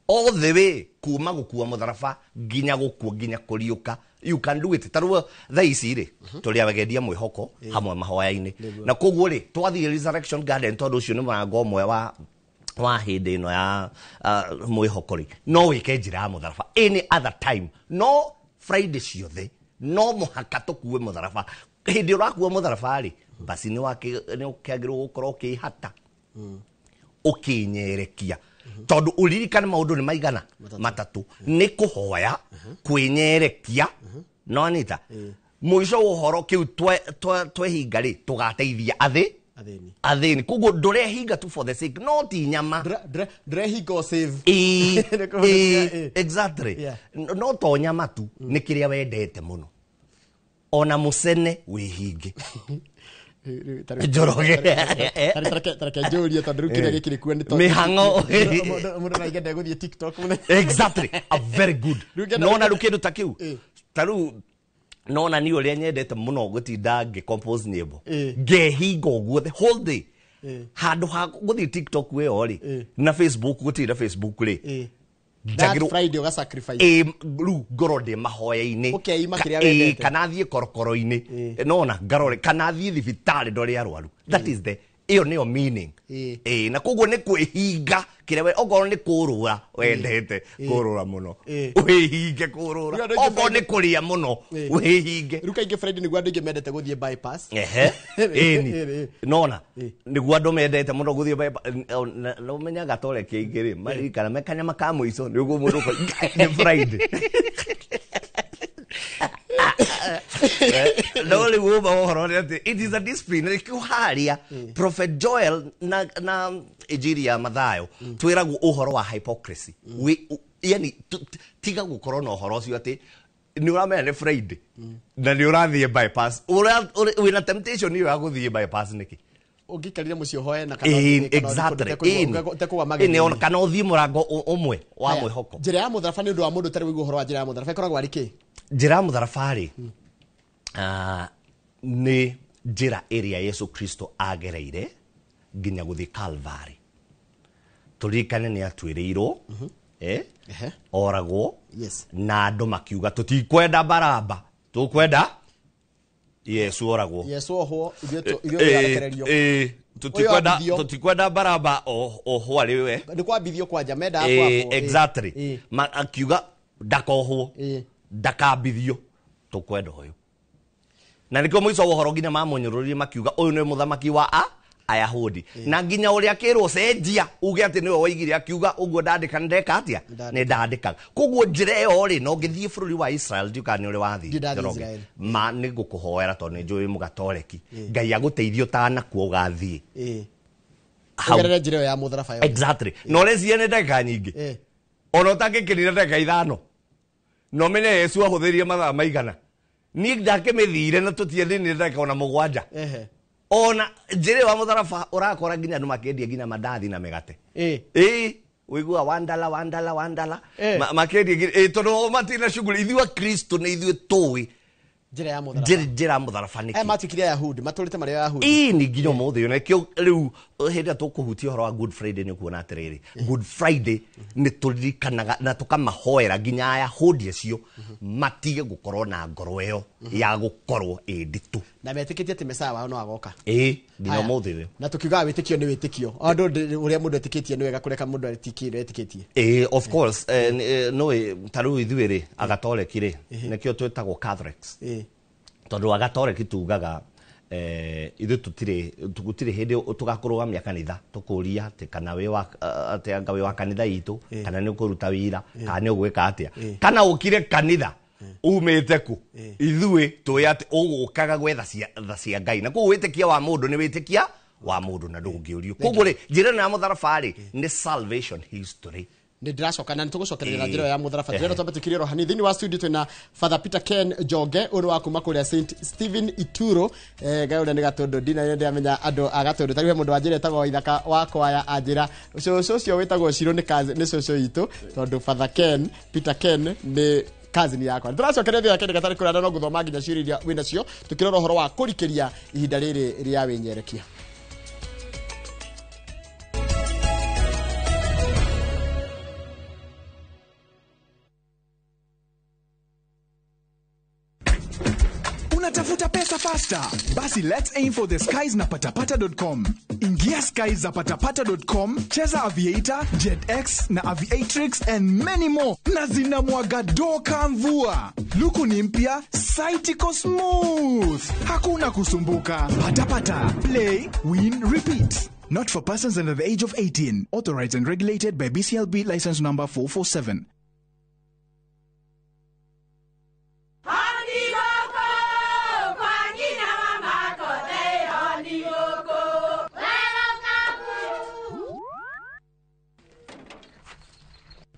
All the way kuma gũkua mũtharaba nginya gũkua nginya kũriũka, you can do it. Tarĩu thaa ici rĩ, tũrĩ agendia mwĩhoko hamwe mahoya-inĩ. Na koguo rĩ, twathiĩ Resurrection Garden, tondũ ũcio nĩ mũrango ũmwe wa hĩndĩ ĩno ya mwĩhoko rĩ, no wĩke njĩra ya mũtharaba any other time. No Friday ciothe no mũhaka tũkue mũtharaba. Hĩndĩ ũrakua mũtharaba rĩ, basi nĩ ũkĩagĩrĩirwo gũkorwo ũkĩhata, ũkĩnyerekia, tondũ ũririkane maũndũ nĩ maigana matatũ, nĩ kũhoya, kwĩnyerekia, no anita mũico wa ũhoro kĩu twehinga rĩ, tũgateithia athĩni. Koguo ndũrehinga tu for the sake, no ti nyama, ndũrehinga save. Exactly. No to nyama tu, nĩ kĩrĩa wendete mũno, ona mũcene wĩhinge. Njoroge. Tareke njũrie, tondũ rĩu kĩrĩa gĩkĩrĩ kuo nĩ mĩhang'o. Mũndũ no aige gũthiĩ TikTok. Exactly, a very good. Nona rĩu kĩndũ ta kĩu, ta rĩu nona ni ũrĩa nyendete mũno gũtinda ngĩ-compose nyĩmbo, ngehinga ũguo the whole day, handũ ha gũthiĩ TikTok ĩyo rĩ, na Facebook, gũtinda Facebook rĩ, That Friday ũga sacrifice. Rĩu ngorwo ndĩ mahoya-inĩ, Ũkeima kĩrĩa wendete. Kana thiĩ korokoro-inĩ, nona ngarore, kana thiĩ thibitarĩ ndore arwaru. That is the ĩyo nĩyo meaning. Na koguo nĩ kwĩhinga kĩrĩa okorwo nĩ kũrũra wendete, kũrũra mũno, wĩhinge kũrũra. Okorwo nĩ kũrĩa mũno, wĩhinge. Rĩu kaingĩ Friday nĩguo andũ aingĩ mendete gũthiĩ bypass. Ĩni. Nona nĩguo andũ mendete mũno gũthiĩ bypass. Na ũmenyaga toreke aingĩ rĩ, maririkana me kanyama ka mũico nĩguo mũndũ nĩ Friday. No rĩu ũma ũhoro nĩ atĩ it is a discipline. Nĩkĩo harĩa Prophet Joel na Injiri ya Mathayo twĩragwo ũhoro wa hypocrisy. Yani tiga gũkorwo na ũhoro ũcio atĩ nĩ ũramenya nĩ Friday na nĩ ũrathiĩ bypass. Wĩna temptation ĩyo ya gũthiĩ bypass nĩkĩ? Ũngĩikarire mũciĩ ũhoe na kana kana ũthiĩ mũrango ũmwe wa mwĩhoko. Njĩra ya mũtharaba nĩ ũndũ wa mũndũ ũtarĩ waigua ũhoro wa njĩra ya mũtharaba ĩkoragwo arĩ kĩ? Njĩra ya mũtharaba rĩ, nĩ njĩra ĩrĩa Yesu Kristo agereire nginya gũthiĩ Calvary. Tũririkane nĩ atuĩrĩirwo, oragwo, na andũ makiuga tũtikwenda Baraba, tũkwenda Yesu oragwo. Yesu ohwo, ithuĩ tũrekererio. Tũtikwenda Baraba ohwo arĩ we. Nĩ kwambithio kwanja, mendaga kwambwo. Exactly. Akiuga ndakohwo, ndakambithio, tũkwenda ũyũ. Na nĩkĩo mũico wa ũhoro nginya mamũnyũrũririe makiuga ũyũ nĩ mũthamaki wa Ayahudi. Na nginya ũrĩa akĩrwo cenjia uge atĩ nĩwe woigire, akiuga ũguo ndandĩka nĩ ndeka atĩa? Nĩ ndandĩkaga. Koguo njĩra ĩyo rĩ, no ngĩthiĩ bũrũri wa Israel, ndiũĩ kana nĩ ũrĩ wathiĩ. Ma nĩ ngũkũhoera tondũ nĩ njũĩ mũgatoreki. Ngai agũteithie ũtanakuo ũgathiĩ. Ũgerere njĩra ĩyo ya mũtharaba yothe. Exactly. Na ũreciria nĩ ndagĩka nyingĩ. Ona ũtangĩkĩrire ndagĩka 5. No menye Yesu ahũthĩrire mathaa maigana. Niĩ ndakĩmĩthire na tũtiethĩnire ndagĩka ona 7. Ona njĩra wa mũtharaba ũrakora nginya andũ makĩendia nginya mandathi na mĩgate. Ũiguaga wandala wandala wandala. Makĩendia tondũ matirĩ na shughuli. Ithuĩ a Kristo nĩ ithuĩ tũĩ Njĩra ya mũtharaba. Njĩra ya mũtharaba nĩkĩ? Aya matuĩkire Ayahudi, matũrĩte marĩ Ayahudi. Ĩĩ nĩ nginya ũmũthĩ ũyũ. Nĩkĩo rĩu hĩndĩ ĩrĩa tũkũhutia ũhoro wa Good Friday nĩ ũkuona atĩrĩrĩ, Good Friday nĩ tũririkanaga na tũkamahoera nginya Ayahudi acio matige gũkorwo na ngoro ĩyo ya gũkorwo ĩ nditũ. Na metĩkĩtie atĩ Messiah wao no agoka. Ĩĩ nginya ũmũthĩ ũyũ. Na tũkiugaga wĩtĩkio nĩ wĩtĩkio. Andũ ũrĩa mũndũ etĩkĩtie nĩ wega kũreka mũndũ etĩkie ũrĩa etĩkĩtie. Ĩĩ of course, nĩũĩ ta rĩu ithuĩ rĩ Agatoreki rĩ nĩkĩo twĩtagwo Catholics. Tondũ Agatoreki tugaga ithuĩ tũtirĩ hĩndĩ tũgakũrũgamia kanitha tũkũria atĩ kana wĩ wa atĩ anga wĩ wa kanitha itũ kana nĩ ũkũruta wĩra kana nĩ ũgwĩka atĩa kana ũkire kanitha umĩte kũ. Ithuĩ tũĩ atĩ ũgũkaga gwetha tha cia Ngai, na koguo wĩtĩkia wa mũndũ nĩ wĩtĩkia wa mũndũ na ndũngĩũrio. Koguo rĩ njĩra ĩno ya mũtharaba rĩ nĩ salvation history. Nĩ ndĩracoka na nĩtũgũcokereria njĩra ya mũtharaba. Ndĩrenda twambe tũkirie oro hanini. Thĩinĩ wa studio twĩna Father Peter Ken Njonge ũrĩa wa kuma kũrĩa St Stephen Ituro, ngai ũrĩa nĩ Gatũndũ. Ndina ndĩramenya andũ a Gatũndũ. Ta rĩu he mũndũ wanjĩra etagwo Ithaka wa kwaya anjĩra cũcũ ũcio wĩtagwo Shiro nĩ cũcũ witũ, tondũ Father Ken Peter Ken nĩ cousin yakwa. Ndĩracokeria thĩ yake gatarĩ kũraya no gũthoma nginya ciũria iria wĩnacio tũkĩrora ũhoro wa kũrikĩria ihinda rĩrĩ rĩa wĩnyerekia. Unatafuta pesa faster? Basi let's aim for the skies na patapata.com. Ingia skies za patapata.com, cheza Aviator, JetX na Aviatrix and many more. Na zinamwaga doka mvua. Luku ni mpya, site iko smooth. Hakuna kusumbuka. Patapata, play, win, repeat. Not for persons under the age of 18. Authorized and regulated by BCLB license number 447.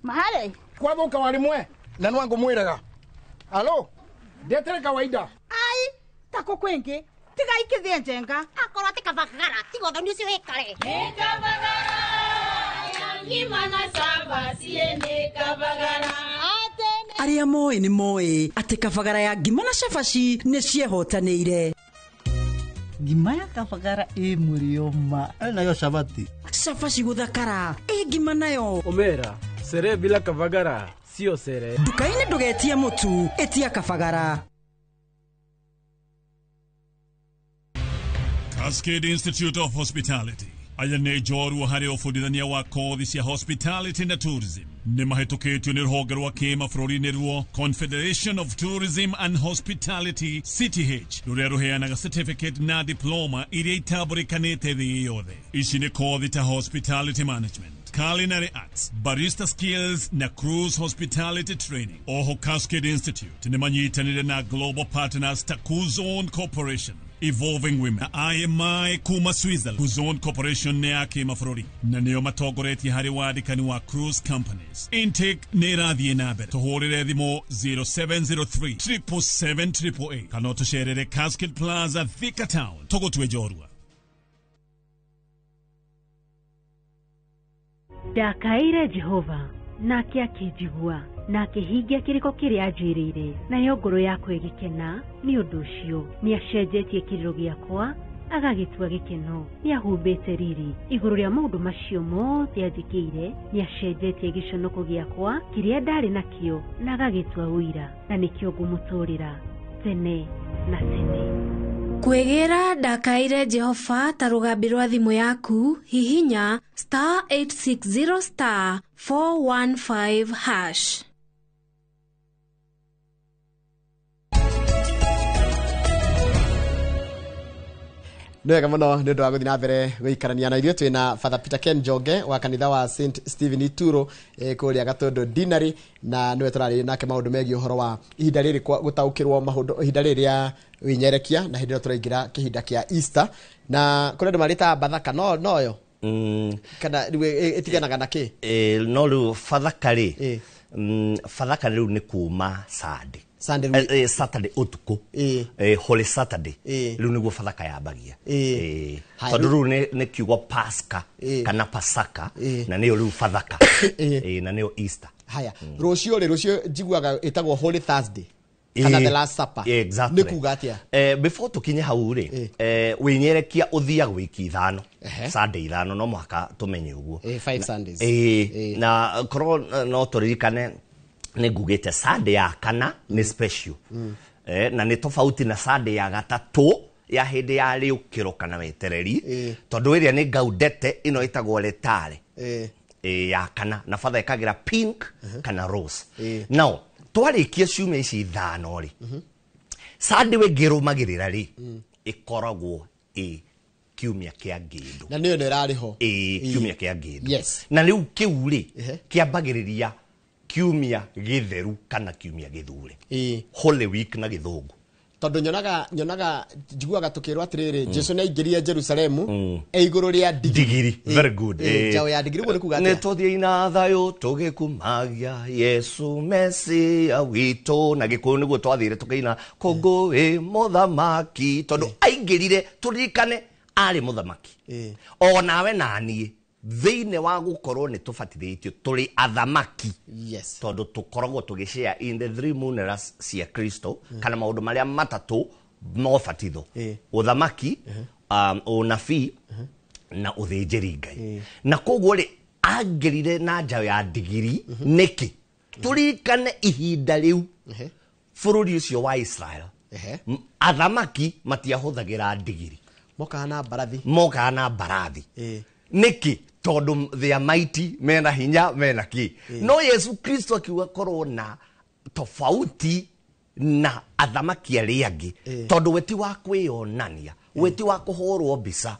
Mahale kwathuka warimwe na nwangu mwiraga alo ndetere kawaida ai tako kwingi tiga ikithie njenga akorwo ti kabagara tiga uthoni ucio wikare ni kabagara ngima na samba sie ni kabagara. Arĩa moĩ nĩ moĩ atĩ kabagara ya ngima na cabaci nĩ ciehotanĩire. Ngima ya kabagara ĩ mũrĩo ma nayo cabaci cabaci gũthakara ĩ ngima nayo omera sere bila kabagara sio sere. Nduka-inĩ ndũgetie mũtu, ĩtia kabagara. Cascade Institute of Hospitality aya nĩ njorua harĩ ũbundithania wa kothi cia hospitality na tourism. Nĩ mahĩtũkĩtio nĩ rũhonge rwa kĩmabũrũri nĩruo Confederation of Tourism and Hospitality CTH, rũrĩa rũheanaga certificate na diploma iria itambũrĩkanĩte thĩ yothe. Ici nĩ kothi ta hospitality management, culinary arts, barista skills na cruise hospitality training. Oho Cascade Institute nĩ manyitanĩire na global partners ta Kuzon Corporation, Evolving Women na IMI kuma Switzerland. Kuzon Corporation nĩ ya kĩmabũrũri na nĩo matongoretie harĩ wandĩkani wa cruise companies. Intake nĩ ĩrathiĩ na mbere. Tũhũrĩre thimũ 0703 777 888 kana tũcerere Cascade Plaza, Thika Town. Tũgũtue njorua. Ndakaĩire Jehova nake akĩnjigua na akĩhingia kĩrĩko kĩrĩa anjĩrĩire, nayo ngoro yakwa ĩgĩkena nĩ ũndũ ũcio. Nĩacenjetie kĩrĩro gĩakwa agagĩtua gĩkeno, nĩahumbĩte riri igũrũ rĩa maũndũ macio mothe anjĩkĩire. Nĩacenjetie gĩconoko gĩakwa kĩrĩa ndarĩ nakĩo na agagĩtua ũira, na nĩkĩo ngũmũtũũrĩra tene na tene. Kwĩgĩra ndakaĩire Jehova ta rũgambi rwa thimũ yaku, hihinya star 860 star 415 hash. Nĩ wega mũno nĩ ũndũ wa gũthiĩ na mbere gũikarania na ithuĩ. Twĩna Father Peter Ken Njonge wa kanitha wa St Stephen Ituro kũrĩa Gatũndũ Dinari, na nĩwe tũrarĩrĩria nake maũndũ megiĩ ũhoro wa ihinda rĩrĩ gũtaũkĩrwo maũndũ ihinda rĩrĩ rĩa wĩnyerekia na hĩndĩ ĩrĩa tũraingĩra kĩhinda kĩa Easter. Na kũrĩ andũ marĩtaga Bathaka noyo kana rĩu ĩtiganaga na kĩ? No rĩu Bathaka rĩ, Bathaka rĩu nĩ kuma Sunday. Sunday Saturday ũtukũ, Holy Saturday rĩu nĩguo Bathaka yambagia, tondũ rĩu nĩ kiugo Pasca kana Pasaka, na nĩyo rĩu Bathaka na nĩyo Easter. Haya, rũciũ rĩ, rũciũ njiguaga ĩtagwo Holy Thursday. Kana the last supper. Exactly. Nĩ kuga atĩa? Before tũkinye hau rĩ, wĩnyerekia ũthiaga wiki 5, Sunday 5 no mũhaka tũmenye ũguo. 5 Sundays. Na korwo no tũririkane nĩ ngugĩte Sunday ya kana nĩ special. Na nĩ tofauti na Sunday ya gatatũ ya hĩndĩ ya rĩũkĩro kana wetereri, tondũ ĩrĩa nĩ gaudete, ĩno ĩtagwo letare. Ya kana na father ĩkagĩra pink kana rose. Now twarĩkia ciumia ici 5 rĩ, Sunday wĩngĩrũmagĩrĩra rĩ, ĩkoragwo ĩ kiumia kĩa ngĩndũ. Na nĩyo nĩ ĩrarĩ ho. Kiumia kĩa ngĩndũ. Yes. Na rĩu kĩu rĩ, kĩambagĩrĩria kiumia gĩtheru kana kiumia gĩthure. Holy Week na gĩthũngũ. Tondũ nyonaga njiguaga tũkĩrwo atĩrĩrĩ, Jesu nĩ aingĩrire Jerusalemu e igũrũ rĩa ndigiri. Very good. Njaũ ya ndigiri, ũguo nĩ kuga atĩa? Nĩ tũthiĩ na thayũ tũgĩkumagia Yesu Mesia witũ. Na Gĩkũyũ nĩguo twathire tũkĩina kũngũĩ mũthamaki, tondũ aingĩrire, tũririkane arĩ mũthamaki. O nawe na niĩ thĩinĩ wa gũkorwo nĩ tũbatithĩtio tũrĩ athamaki. Yes. Tondũ tũkoragwo tũgĩshare in the 3 muneras cia Kristo, kana maũndũ marĩa matatũ ma ũbatitho. Ũthamaki, ũnabii na ũthĩnjĩri Ngai. Na koguo rĩ, angĩrire na njaũ ya ndigiri nĩkĩ? Tũririkane ihinda rĩu bũrũri ũcio wa Israel, athamaki matiahũthagĩra ndigiri. Mokaga na mbarathi. Mokaga na mbarathi. Nĩkĩ? Tondũ they are mighty, mena hinya, mena kĩ. No Yesu Kristo akiuga korwo na tofauti na athamaki arĩa angĩ, tondũ we ti wa kwĩyonania, we ti wa kũhũrwo mbica.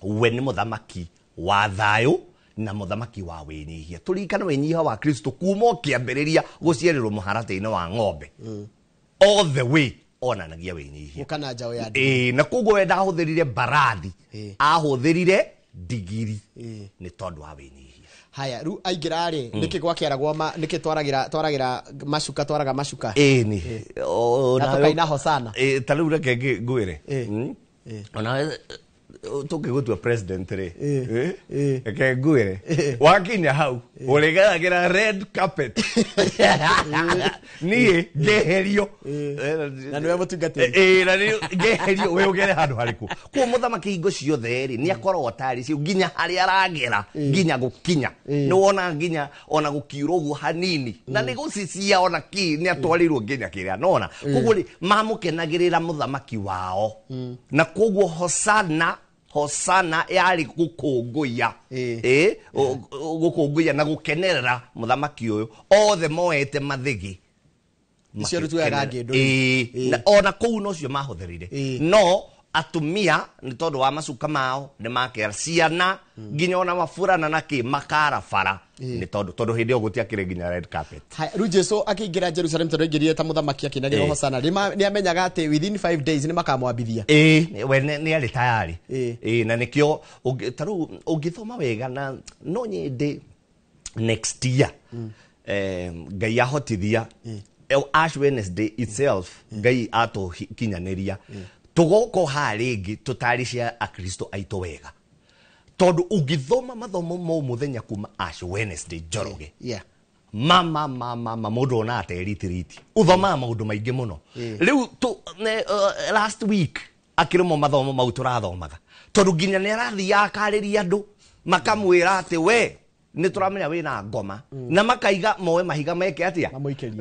We nĩ mũthamaki wa thayũ na mũthamaki wa wĩnyihia. Tũririkane wĩnyihia wa Kristo kuma o kĩambĩrĩria gũciarĩrwo mũharatĩ-inĩ wa ng'ombe. All the way onanagia wĩnyihia. Gũka na njaũ ya ndigiri. Na koguo we ndahũthĩrire mbarathi, ahũthĩrire ndigiri nĩ tondũ wa wĩnyihia. Haya, rĩu aingĩra rĩ, nĩkĩ gwakĩaragwo nĩkĩ twaragĩra macuka, twaraga macuka? Nĩ. Na tũkaina hosana. Ta rĩu reke ngwĩre. Ona tũngĩgũtua president rĩ, reke ngwĩre. Wakinya hau, ũrĩgeragĩra red carpet. Niĩ ngeherio. Na nĩwe mũtungatĩri. Na nĩ ngeherio, we ũgere handũ harĩkũ. Koguo mũthamaki hingo ciothe rĩ, nĩ akoragwo atarĩirie nginya harĩa aragera, nginya gũkinya. Nĩ wona nginya ona gũkiura ũguo hanini. Na nĩ gũcicia ona kĩ, nĩ atwarĩirwo nginya kĩrĩa, nona. Koguo rĩ, mamũkenagĩrĩra mũthamaki wao. Na koguo hosana, hosana yarĩ gũkũngũiya. Gũkũngũiya na gũkenerera mũthamaki ũyũ. Othe moete mathĩgĩ. Icio rĩu tuoyaga ngĩndũ rĩ. Na ona kũu nocio mahũthĩrire. No atumia nĩ tondũ wa macuka mao nĩ makera ciana nginya ona maburana na kĩ makara bara nĩ tondũ hĩndĩ ĩyo gũtiakĩrĩ nginya red carpet. Haya, rĩu Jesu akĩingĩra Jerusalem tondũ aingĩrire ta mũthamaki akĩinagĩrwo hosana, nĩ amenyaga atĩ within 5 days nĩ makamwambithia. We nĩ arĩ tayari. Na nĩkĩo ta rĩu ũngĩthoma wega na no nyende next year, Ngai ahotithia Ash Wednesday itself, Ngai atũkinyanĩria tũgoka haha rĩngĩ tũtarĩcie akristo aitũ wega, tondũ ũngĩthoma mathomo ma mũthenya kuma Ash Wednesday Njoroge, mama mũndũ ona ateritiriti ũthomaga maũndũ maingĩ mũno. Rĩu last week akĩrĩmo mathomo mau tũrathomaga, tondũ nginya nĩ arathiaga akarĩria andũ makamwĩra atĩ we nĩ tũramenya wĩna ngoma, na makaiga moe mahiga meke atĩa,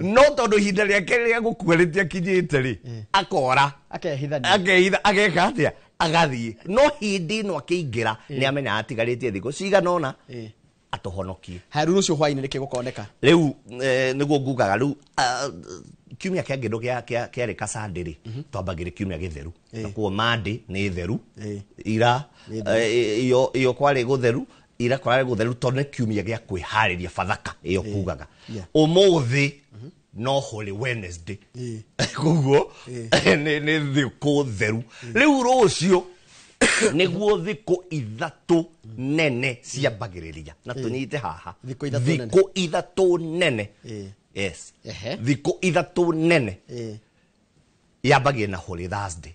no tondũ ihinda rĩake rĩa gũkua rĩtiakinyĩte rĩ, akora akehitha, ageka atĩa, agathiĩ. No hĩndĩ ĩno akĩingĩra nĩ amenya atigarĩtie thikũ cigana ũna atũhonokie. Haya, rĩu rũciũ hwaĩ-inĩ nĩkĩ gũkoneka? Rĩu nĩguo ngugaga rĩu kiumia kĩa ngĩndũ kĩarĩ ka Sunday rĩ, twambagĩrĩ kiumia gĩtheru. Na koguo Monday nĩ theru, ira iyo kwarĩ gũtheru, ira kwarĩ gũtheru tondũ nĩ kiumia gĩa kwĩharĩria Bathaka ĩyo kugaga. Ũmũthĩ no Holy Wednesday. Koguo nĩ thikũ theru. Rĩu rũciũ nĩguo thikũ ithatũ nene ciambagĩrĩria. Na tũnyite haha. Thikũ ithatũ nene. Yes. Thikũ ithatũ nene. Yambagia na Holy Thursday.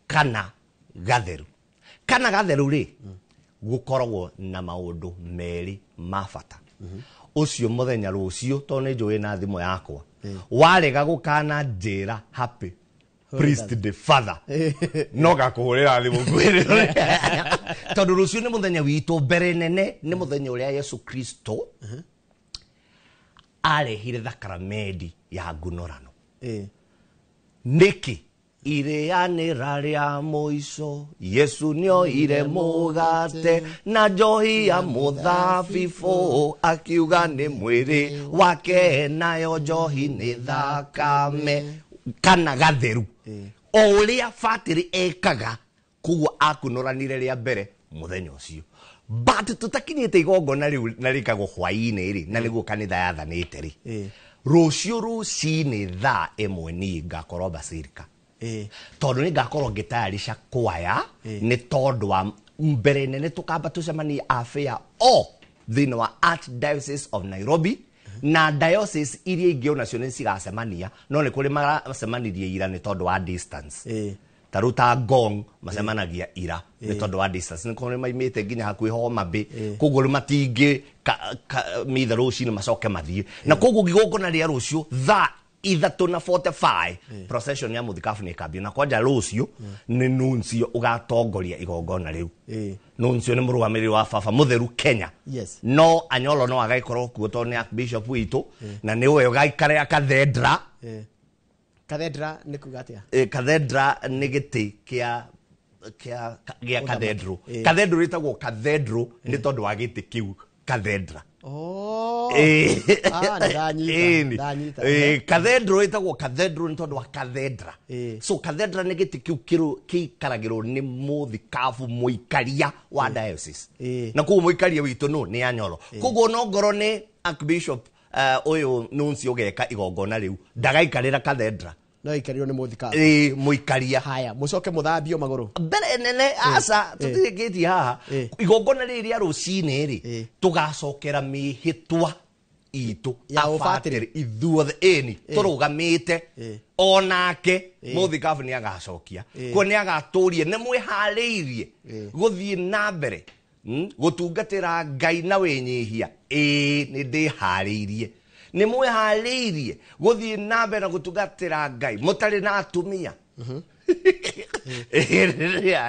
Kana gatheru. Kana gatheru rĩ, gũkoragwo na maũndũ merĩ ma bata. Ũcio mũthenya rũciũ tondũ nĩ njũĩ na thimũ yakwa warega gũkana njĩra happy priest the father no gakũhũrĩra thimũ ngwĩre tondũ rũciũ nĩ mũthenya witũ mbere nene nĩ mũthenya ũrĩa Yesu Kristo arehire thakramedi ya ngunorano. Nĩkĩ irĩanĩra rĩa mũico Yesu nĩoire mũgate na njohi ya mũthabibũ akiuga nĩ mwĩrĩ wake nayo njohi nĩ thakame kana gatheru o ũrĩa batĩrĩ ekaga koguo akunoranire rĩa mbere mũthenya ũcio. But tũtakinyĩte igongona rĩu na rĩkagwo hwaĩ-inĩ rĩ na nĩguo kanitha yathanĩte rĩ rũciũ rũcinĩ thaa 1 niĩ ngakorwo basilica tondũ nĩ ngakorwo ngĩtayarisha kwaya nĩ tondũ wa mbere nene tũkamba tũcemanie abĩa o thĩinĩ wa Archdiocese of Nairobi na diocese iria ingĩ onacio nĩ cigacemania no nĩ kũrĩ maracemanirie ira nĩ tondũ wa distance. Ta rĩu ta Ngong macemanagia ira nĩ tondũ wa distance nĩ kũrĩ maimĩte nginya hakuhĩ Homa Bay koguo rĩu matingĩ mitha rũcinĩ macoke mathiĩ na koguo igongona rĩa rũciũ thaa 3:45 procession ya mũthikabu nĩ ĩkambio na kwanja rũciũ nĩ nuncio ũgatongoria igongona rĩu. Nuncio nĩ mũrũgamĩrĩri wa baba mũtheru Kenya. No Anyolo no agagĩkorwo kuo tondũ nĩ archbishop witũ na nĩwe ũgaikara cathedra. Cathedra nĩ kuga atĩa? Cathedra nĩ gĩtĩ kĩa gĩa cathedral. Cathedral ĩtagwo cathedral nĩ tondũ wa gĩtĩ kĩu cathedra. Ndanyita. Cathedral ĩtagwo cathedral nĩ tondũ wa cathedra. So cathedra nĩ gĩtĩ kĩu kĩikaragĩrwo nĩ mũthikabu mũikaria wa diocese. Na koguo mũikaria witũ no nĩ Anyolo. Koguo no ngorwo nĩ archbishop ũyũ nuncio ũgeka igongona rĩu ndagaikarĩra cathedra no ikarirwo nĩ mũthikabu mũikaria. Haya mũcoke mũthambio magũrũ mbere nene aca tũtirĩkĩtie haha igongona rĩrĩ rĩa rũcinĩ rĩ tũgacokera mĩhĩtwa itũ ya ũbatĩrĩ ithuothe ĩni tũrũgamĩte onake mũthikabu nĩ agacokia kuo nĩ agatũria nĩ mwĩharĩirie gũthiĩ na mbere gũtungatĩra Ngai na wĩnyihia ĩĩ nĩ ndĩharĩirie nĩ mwĩharĩirie gũthiĩ na mbere na gũtungatĩra Ngai mũtarĩ na atumia.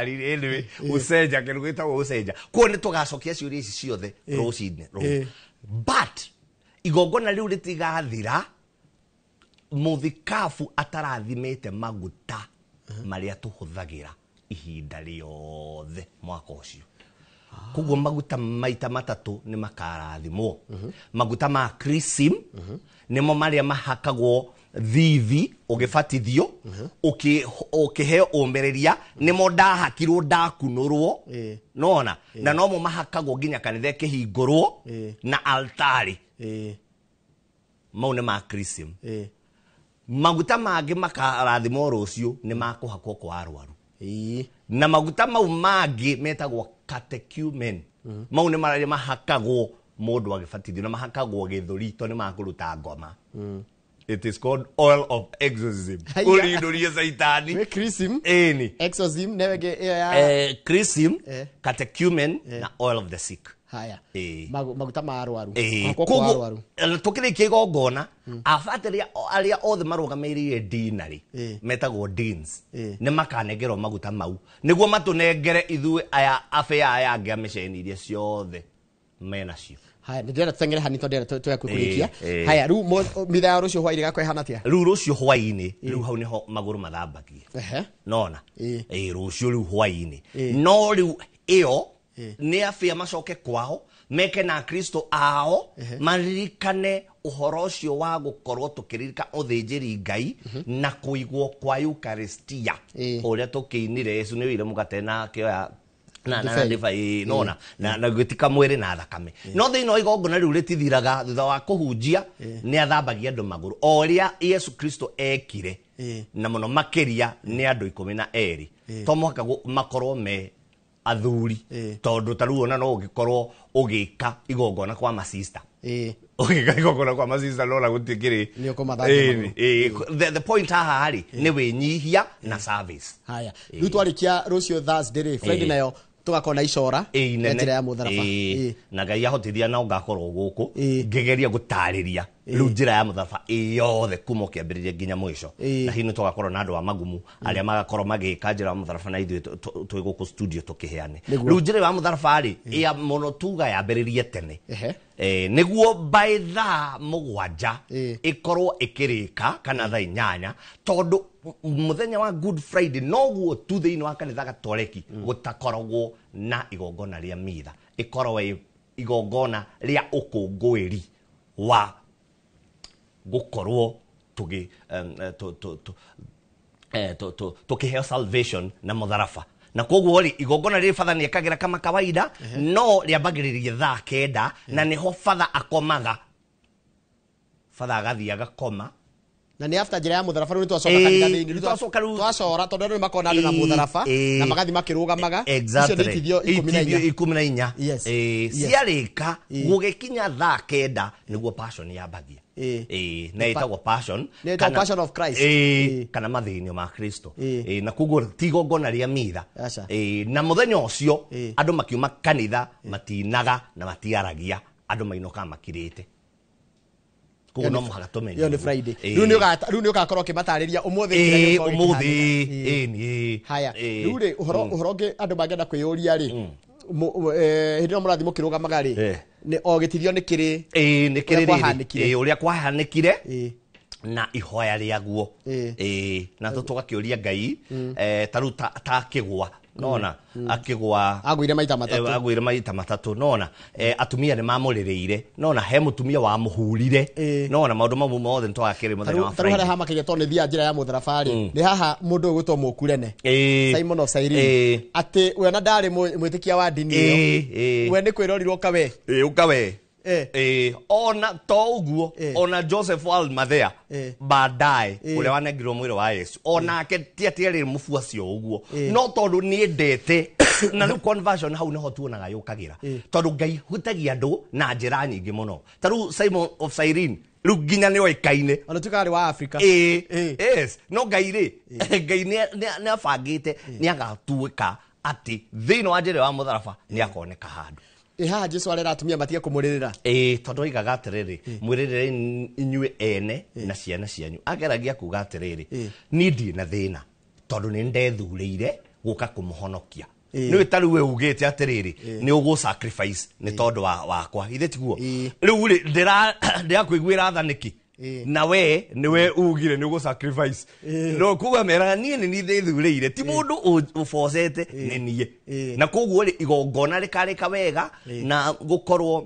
Anyway, ũcenja kĩndũ gĩtagwo ũcenja kuo nĩ tũgacokia ciũria ici ciothe rũcinĩ. But igongona rĩu rĩtigathira mũthikabu atarathimĩte maguta marĩa tũhũthagĩra ihinda rĩothe mwaka ũcio. Koguo maguta maita matatũ nĩ makarathimwo. Maguta ma chrism nĩmo marĩa mahakagwo thithi ũgĩbatithio ũkĩheo ũmĩrĩria nĩmo ndahakirwo ndakunũrwo nona na nomo mahakagwo nginya kanitha ĩkĩhingũrwo na altari. Mau nĩ ma chrism. Maguta mangĩ makarathimwo rũciũ nĩ makũhakwo kwa arwaru. Na maguta mau mangĩ metagwo catechumen. Mau nĩ marĩa mahakagwo mũndũ agĩbatithio na mahakagwo gĩthũri tondũ nĩ makũruta ngoma. It is called oil of exorcism. Ũrindũrie caitani. Nĩ chrism. Ĩni. Exorcism nĩyo ĩngĩ ĩyo ya chrism, catechumen na oil of the sick. Haya. Maguta ma arwaru. Kũhakwo kwa arwaru. Tũkĩrĩkia igongona abatĩrĩ arĩa othe marũgamĩrĩire dinarĩ metagwo deans nĩ makanengerwo maguta mau nĩguo matũnengere ithuĩ aya abĩa aya angĩ a mĩceni iria ciothe menacio. Haya ndĩrenda tũteng'ere hanini tondũ ndĩrenda tũya kũrĩkia. Haya rĩu mitha ya rũciũ hwaĩ-inĩ gakwa ĩhana atĩa? Rĩu rũciũ hwaĩ-inĩ rĩu hau nĩho magũrũ mathambagie. Nona rũciũ rĩu hwaĩ-inĩ no rĩu ĩyo nĩ abĩa macoke kwao meke na Kristo ao maririkane ũhoro ũcio wa gũkorwo tũkĩririka ũthĩnjĩri Ngai na kũigwo kwa Eucharistia ũrĩa tũkĩinire Yesu nĩ oire mũgate na akĩoya na ndibei nona na gwĩtika mwĩrĩ na thakame. No thĩinĩ wa igongona rĩu rĩtithiraga thutha wa kũhunjia nĩ athambagia andũ magũrũ o ũrĩa Yesu Kristo ekire na mũno makĩria nĩ andũ 12 to mũhaka makorwo me athuri tondũ ta rĩu ona no ũngĩkorwo ũgĩka igongona kwa masista ũgĩka igongona kwa masista no na gũtikĩrĩ the point haha rĩ nĩ wĩnyihia na service. Haya rĩu twarĩkia rũciũ Thursday rĩ Friday nayo Tũgakorwo na icora ĩ rĩa njĩra ya mũtharaba. Ĩ, na Ngai ahotithia na ngakorwo gũkũ ngĩgeria gũtarĩria rĩu njĩra ya mũtharaba ĩ yothe kuma ũkĩambĩrĩria nginya mũico. Na hihi nĩ tũgakorwo na andũ a magumu arĩa magakorwo magĩka njĩra ya mũtharaba na ithuĩ twĩ gũkũ studio tũkĩheane. Nĩguo. Rĩu njĩra ya mũtharaba rĩ ya mũno tuga yambĩrĩrie tene. Ehe. Nĩguo by thaa 7 ĩkorwo ĩkĩrĩka kana thaa 8, tondũ mũthenya wa Good Friday noguo tu thĩinĩ wa kanitha Gatoreki gũtakoragwo na igongona rĩa mitha, ĩkoragwo ĩ igongona rĩa ũkũngũĩri wa gũkorwo tũgĩ tũkĩheo salvation na mũtharaba. Na koguo rĩ, igongona rĩrĩ batha nĩ ekagĩra kama kawaida, no rĩambagĩrĩria thaa 9, na nĩho batha akomaga, batha agathiĩ agakoma. Na nĩ after njĩra ya mũtharaba rĩu nĩtwacoka kanitha thĩinĩ. Rĩu twacoka rĩu twacora, tondũ andũ nĩmakona andũ na mũtharaba na magathiĩ makĩrũgamaga. Exactly. Icio nĩ itithio Itithio 14. 14. Yes. Yes. Ciarĩka gũgĩkinya thaa 9 nĩguo passion yambagia. Na ĩtagwo passion. Nĩ ĩtagwo Passion of Christ. Kana mathĩnio ma Kristo. Na koguo ti igongona rĩa mitha. Aca. Na mũthenya ũcio andũ makiuma kanitha matinaga na matiaragia, andũ mainũkaga makirĩte. Koguo no mũhaka tũmenye Ĩyo nĩ ũguo. Friday. Rĩu nĩ ũgakorwo ũkĩmatarĩria ũmũthĩ kĩrĩa gĩgũkorwo Ũmũthĩ gĩkĩhanĩka. Ĩ, nĩ Haya, rĩu rĩ, ũhoro ũngĩ andũ mangĩenda kwĩyũria rĩ, hĩndĩ ĩyo mũrathiĩ mũkĩrũgamaga rĩ, nĩ o gĩtithio nĩ kĩrĩ nĩ kĩrĩ ũrĩa rĩrĩ. kwahanĩkire. Ũrĩa kwahanĩkire na ihoya rĩaguo. Na tũgakĩũria Ngai, ta rĩu ta akĩgwa nona akĩgwa agũire maita matatũ. Agũire maita matatũ nona. Atumia nĩ mamũrĩrĩire nona, he mũtumia wamũhurire nona, maũndũ mau mothe nĩtwagakĩrĩ mũthenya wa Tarĩu harĩa Friday. hamakĩria tondũ nĩ thiaga njĩra ya mũtharaba rĩ, nĩ haha mũndũ ũyũ ũgwĩtwo Mũkurene, Simon of Cyrene, atĩ we ona ndarĩ mwĩtĩkia wa ndini ĩyo, we nĩ kwĩrorirwo kawe. Ũkawe. Ona to ũguo, ona Joseph wa Arimathea baadaye ũrĩa wanengirwo mwĩrĩ wa Yesu, onake ti atĩ arĩ mũbuaci o ũguo, no tondũ nĩendete na rĩu conversion hau nĩho tuonaga yũkagĩra, tondũ Ngai hutagia andũ na njĩra nyingĩ mũno. Ta rĩu Simon of Cyrene rĩu nginya nĩoĩkaine, ona tuĩkaga arĩ wa Afrika. Yes, no Ngai rĩ, Ngai nĩ abangĩte nĩ agatuĩka atĩ thĩinĩ wa njĩra ya mũtharaba nĩ akoneka handũ. Ĩ haha Jesu arera atumia matige kũmũrĩrĩra. Tondũ oigaga atĩrĩrĩ, mwĩrĩrĩre inyuĩ ene na ciana cianyu. Ageragia kuga atĩrĩrĩ, niĩ ndirĩ na thĩna tondũ nĩ ndethurĩire gũka kũmũhonokia. Nĩwe ta rĩu we ugĩte atĩrĩrĩ, nĩ ũgũ sacrifice nĩ tondũ wakwa, ithe tiguo? Rĩu rĩ, ndĩrakũiguĩra tha nĩkĩ? Na we nĩwe ugire nĩ ũgũ sacrifice. No kuga meraga niĩ nĩ niĩ ndĩthurĩire, ti mũndũ ũbocete, nĩ niĩ. Na koguo rĩ, igongona rĩkarĩka wega na gũkorwo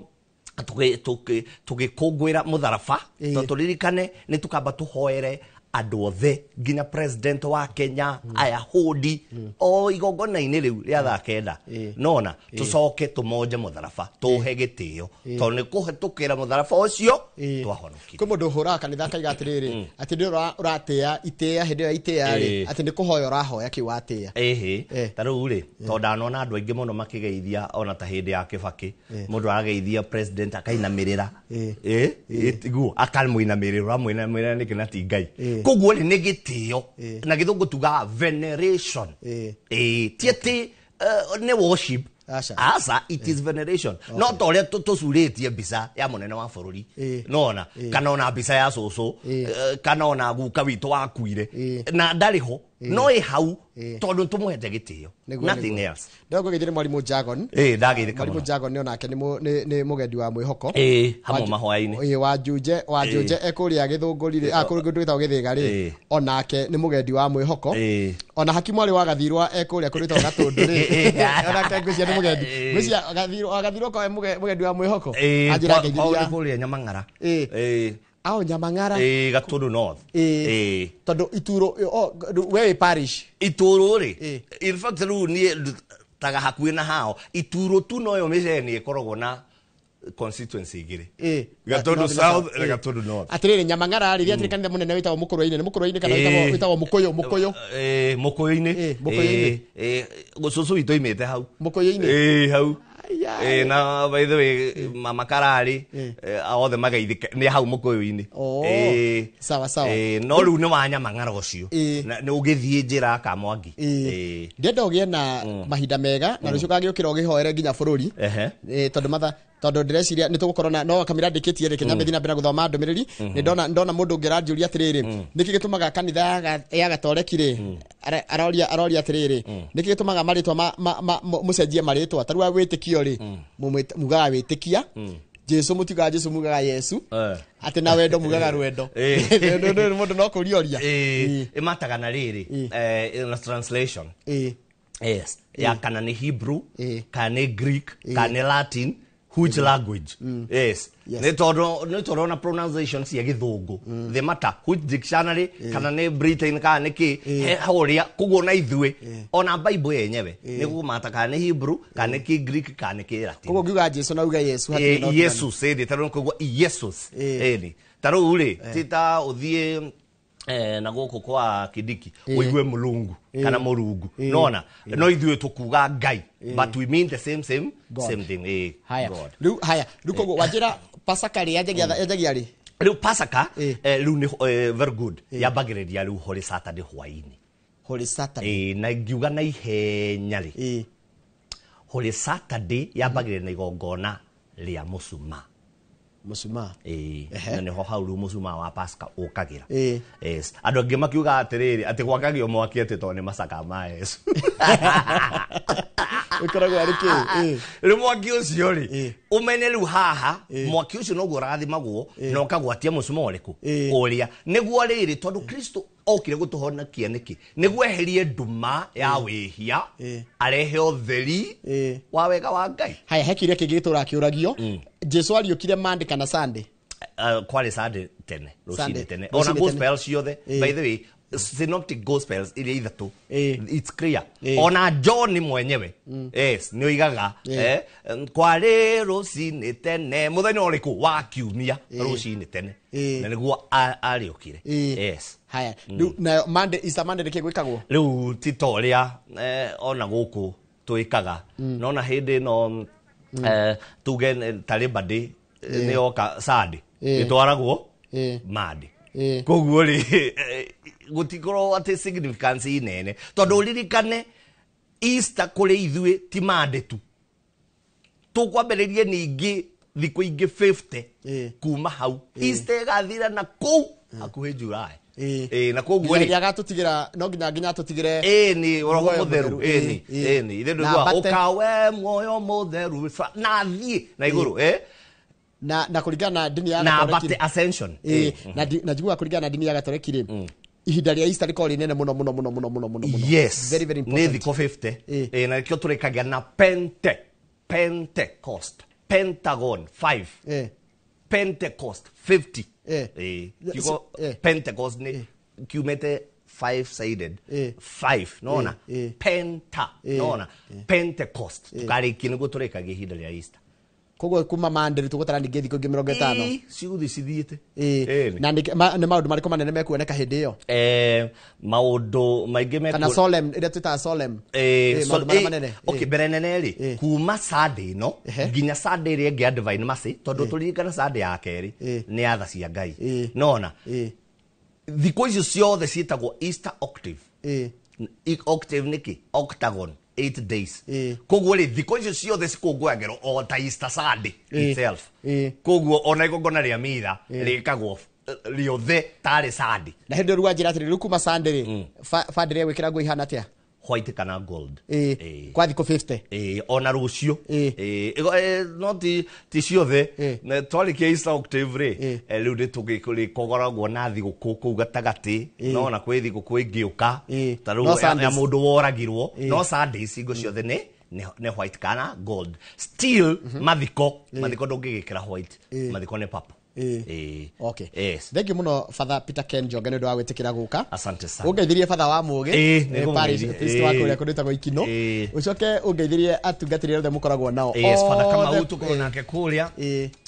tũgĩkũngũĩra mũtharaba, tondũ tũririkane nĩ tũkamba tũhoere andũ othe nginya president wa Kenya, Ayahudi, o igongona-inĩ rĩu rĩa thaa 9 nona tũcoke tũmonje mũtharaba, tũhe gĩtĩo, tondũ nĩ kũhetũkĩra mũtharaba ũcio twahonokire. Kwĩ mũndũ ũhũraga kanitha akaiga atĩrĩrĩ, atĩ nĩ ũratĩa itĩa hĩndĩ ĩyo ya itĩa rĩ, atĩ nĩ kũhoya ũrahoya kĩu watĩa. Ĩhĩ, ta rĩu rĩ, tondũ ndanona andũ aingĩ mũno makĩgeithia ona ta hĩndĩ ya Kĩbakĩ, mũndũ arageithia president akainamĩrĩra, tiguo akamũinamĩrĩra, ũramũinamĩrĩra nĩkĩ na ti Ngai? Koguo rĩ, nĩ gĩtĩo, na gĩthũngũ tugaga veneration. Ti atĩ nĩ worship. Aca, it is veneration. No ta ũrĩa tũcurĩtie mbica ya mũnene wa bũrũri nona, kana ona mbica ya cũcũ, kana ona guka witũ wakuire na ndarĩ ho, no ĩ hau tondũ tũmũhete gĩtĩo, nothing else. Ndĩrakwĩgeithia nĩ mwarimũ Jagon. Ndageithĩka Mwarimũ mũno. Jagon nĩ onake nĩ mũgendi wa mwĩhoko. Hamwe mahoya-inĩ. Wa Njunje ekũrĩa Gĩthũngũri rĩ, kũrĩa kũndũ gwĩtagwo Gĩthĩga rĩ, onake nĩ mũgendi wa mwĩhoko. Ona hakimu arĩ wa Gathirwa ekũrĩa kũndũ gwĩtagwo Gatũndũ rĩ, onake ngwĩciria nĩ mũgendi. Ngwĩciria wa Gathirwa ko mũgendi wa mwĩhoko. Anjĩra ngeithĩria. Kwao nĩ kũrĩa Nyamang'ara. Ao Nyamang'ara. Gatũndũ North. Tondũ ituro, we wĩ parish. Ituro rĩ, in fact rĩu niĩ taga hakuhĩ na hao, ituro tu noyo mĩcene ĩkoragwo na constituency igĩrĩ. Gatũndũ North na South South. na Gatũndũ North. Atĩrĩrĩ, Nyamang'ara rĩ, rĩatĩrĩ kanitha mũnene wĩtagwo Mũkũrwe-inĩ, nĩ Mũkũrwe-inĩ kana wĩtagwo Mũkũyũ, Mũkũyũ? Mũkũyũ-inĩ. Mũkũyũ-inĩ. Cũcũ witũ oimĩte hau. Mũkũyũ-inĩ? Hau. Na by the way mama Karari othe magaithike nĩ hau mũkũyũ-inĩ. Sawa sawa. No rĩu nĩ wa Nyamang'ara ũcio nĩ ũgĩthiĩ njĩra ka Mwangi. Ndĩrenda ũgĩe na mahinda mega na rũciũ kagĩũkĩra ũgĩhoere nginya bũrũri, tondũ matha tondũ ndĩreciria nĩ tũgũkorwo na no kamĩra ndĩkĩtie rĩ Kenya mbethi na mbere gũthoma ndũmĩrĩri. Nĩ ndona mũndũ ũngĩ aranjũria atĩrĩrĩ, nĩkĩ gĩtũmaga kanitha ya Gatoreki rĩ, aroria atĩrĩrĩ, nĩkĩ gĩtũmaga marĩtwa mũcenjie marĩtwa ta rĩu wĩtĩkio rĩ, mugaga wĩtĩkia Jesu, mũtigaga Jesu mugaga Yesu, atĩ na wendo mugaga rwendo. Mũndũ no kũria ũria. Ĩmataga na rĩrĩ na translation. Yes, ya kana nĩ Hebrew, kana nĩ Greek, kana nĩ Latin, which language? Yes. Nĩ tondũ na pronunciation cia gĩthũngũ the matter which dictionary, kana nĩ Britain kana nĩ kĩ he ũrĩa. Koguo na ithuĩ ona Bible yenyewe nĩ gũmata kana nĩ Hebrew, kana nĩ kĩ Greek, kana nĩ kĩ Latin. Koguo ngiuga Jesu na uga Yesu hatirĩ no Yesu ĩni tarĩu koguo Yesus ĩni tarĩu rĩ ti ta ũthiĩ na gũkũ kwa Kindiki ũigue Mulungu kana Mũrungu, nona no ithuĩ tũkuga Ngai, but we mean the same same same thing. Haya rĩu, haya rĩu koguo wanjĩra Pasaka rĩ yanjagia rĩ? Rĩu Pasaka rĩu nĩ very good, yambagĩrĩria rĩu Holy Saturday hwaĩ-inĩ. Holy Saturday. Na ngiuga na ihenya rĩ, Holy Saturday yambagĩrĩria na igongona rĩa mũcumaa. Mũcumaa. Na nĩho hau rĩu mũcumaa wa Pasaka ũkagĩra. Yes. Andũ angĩ makiuga atĩrĩrĩ atĩ gwakagio mwaki atĩ tondũ nĩ macaka ma Yesu. Ũkoragwo arĩ kĩ? Rĩu mwaki ũcio rĩ, ũmenye rĩu haha mwaki ũcio noguo ũrathimagwo na ũkagwatia mũcumaa ũrĩkũ ũrĩa nĩguo rĩrĩ, tondũ Kristo okire gũtũhonokia nĩkĩ? Nĩguo eherie nduma ya wĩhia, arehe ũtheri wa wega wa Ngai. Haya, he kĩũria kĩngĩ gĩtũraga kĩũragio, Jesu ariũkire Monday kana Sunday? Kwarĩ Sunday tene, rũcinĩ tene. Ona gospel ciothe, by the way, synoptic gospels iria ithatũ, it's clear. Ona John mwenyewe, yes, nĩ oigaga kwarĩ rũcinĩ tene, mũthenya ũrĩkũ? Wa kiumia rũcinĩ tene, na nĩguo ariũkire. Yes. Haya, rĩu nayo Monday, Easter Monday nĩkĩ gwĩkagwo? Rĩu ti ta ũrĩa ona gũkũ twĩkaga, nona hĩndĩ ĩno tuge ta Labor Day nĩ yoka Sunday, ĩtwaragwo Monday. Koguo rĩ gũtikorwo atĩ significance inene, tondũ ũririkane Easter kũrĩ ithuĩ ti Monday tu, tũkwambĩrĩrie ningĩ thikũ ingĩ 50 kuma hau. Easter ĩgathira na kũu hakuhĩ July. Na koguo rĩ agatũtigĩra no nginya atũtigĩre ni roho mũtheru. Ĩni ithe ndũigua ũkawe muoyo mũtheru na thiĩ na igũrũ na kũringana na ndini ya Gatoreki na ascension. Na njiguaga kũringana na ndini ya Gatoreki rĩ, ihinda rĩa Easter rĩkoragwo rĩ inene mũno mũno mũno mũno mũno mũno mũno. Yes. Very very important. Nĩ thikũ 50. Na nĩkĩo tũrĩkagia na Pentecost, Pentagon 5, Pentecost 50. Kiugo Pentecost nĩ kiumĩte 5 sided 5, nona penta, nona Pentecost tũkarĩkia nĩguo tũrĩkagia ihinda rĩa Easter. Koguo kuma Monday tũgũtara ningĩ thikũ ingĩ 50 cigũthiĩ cithiĩte. Na nĩ maũndũ marĩkũ manene mekuoneka hĩndĩ ĩyo? Maũndũ maingĩ kana solemn ĩrĩa twĩtaga solemn, maũndũ marĩa manene. Okay, mbere nene rĩ, kuma Sunday ĩno nginya Sunday ĩrĩa ĩngĩ ya Divine Mercy, tondũ tũririkana Sunday ya kerĩ nĩ ya tha cia Ngai, nona thikũ icio ciothe ciĩtagwo Easter octave. Octave nĩkĩ? Octagon, 8 days. Koguo rĩ thikũ icio ciothe cikũngũyagĩrwo o ta Easter Sunday itself. Koguo ona igongona rĩa mitha rĩkagwo rĩothe tarĩ Sunday. Na hĩndĩ rĩu wanjĩra atĩrĩ, rĩu kuma Sunday rĩ, bandĩrĩ ya gwĩkĩra nguo ihana atĩa? White kana gold. Kwa thikũ 50. Ona rũciũ. No ti ciothe. Twarĩkia Easter octave rĩ, rĩu nĩ tũgĩkogoragwo na thigũkũ kũu gatagatĩ, nona kwĩ thigũkũ ĩngĩũka ta rĩu ya mũndũ woragirwo, no Sundays hingo ciothe nĩ white kana gold. Still mathiko ndũngĩgĩkĩra white, mathiko nĩ purple. Okay. Yes. Thank you muno Father Peter Ken Njonge nĩ ũndũ wa gwĩtĩkĩra gũka. Asante sana. Ũngeithirie Father wa Mũgĩ, parish priest wa kũrĩa kũndũ gwĩtagwo Ikino. Ũcoke ũngeithirie atungatĩri othe mũkoragwo nao. Yes, Father Kamau tũkorwo nake kũrĩa.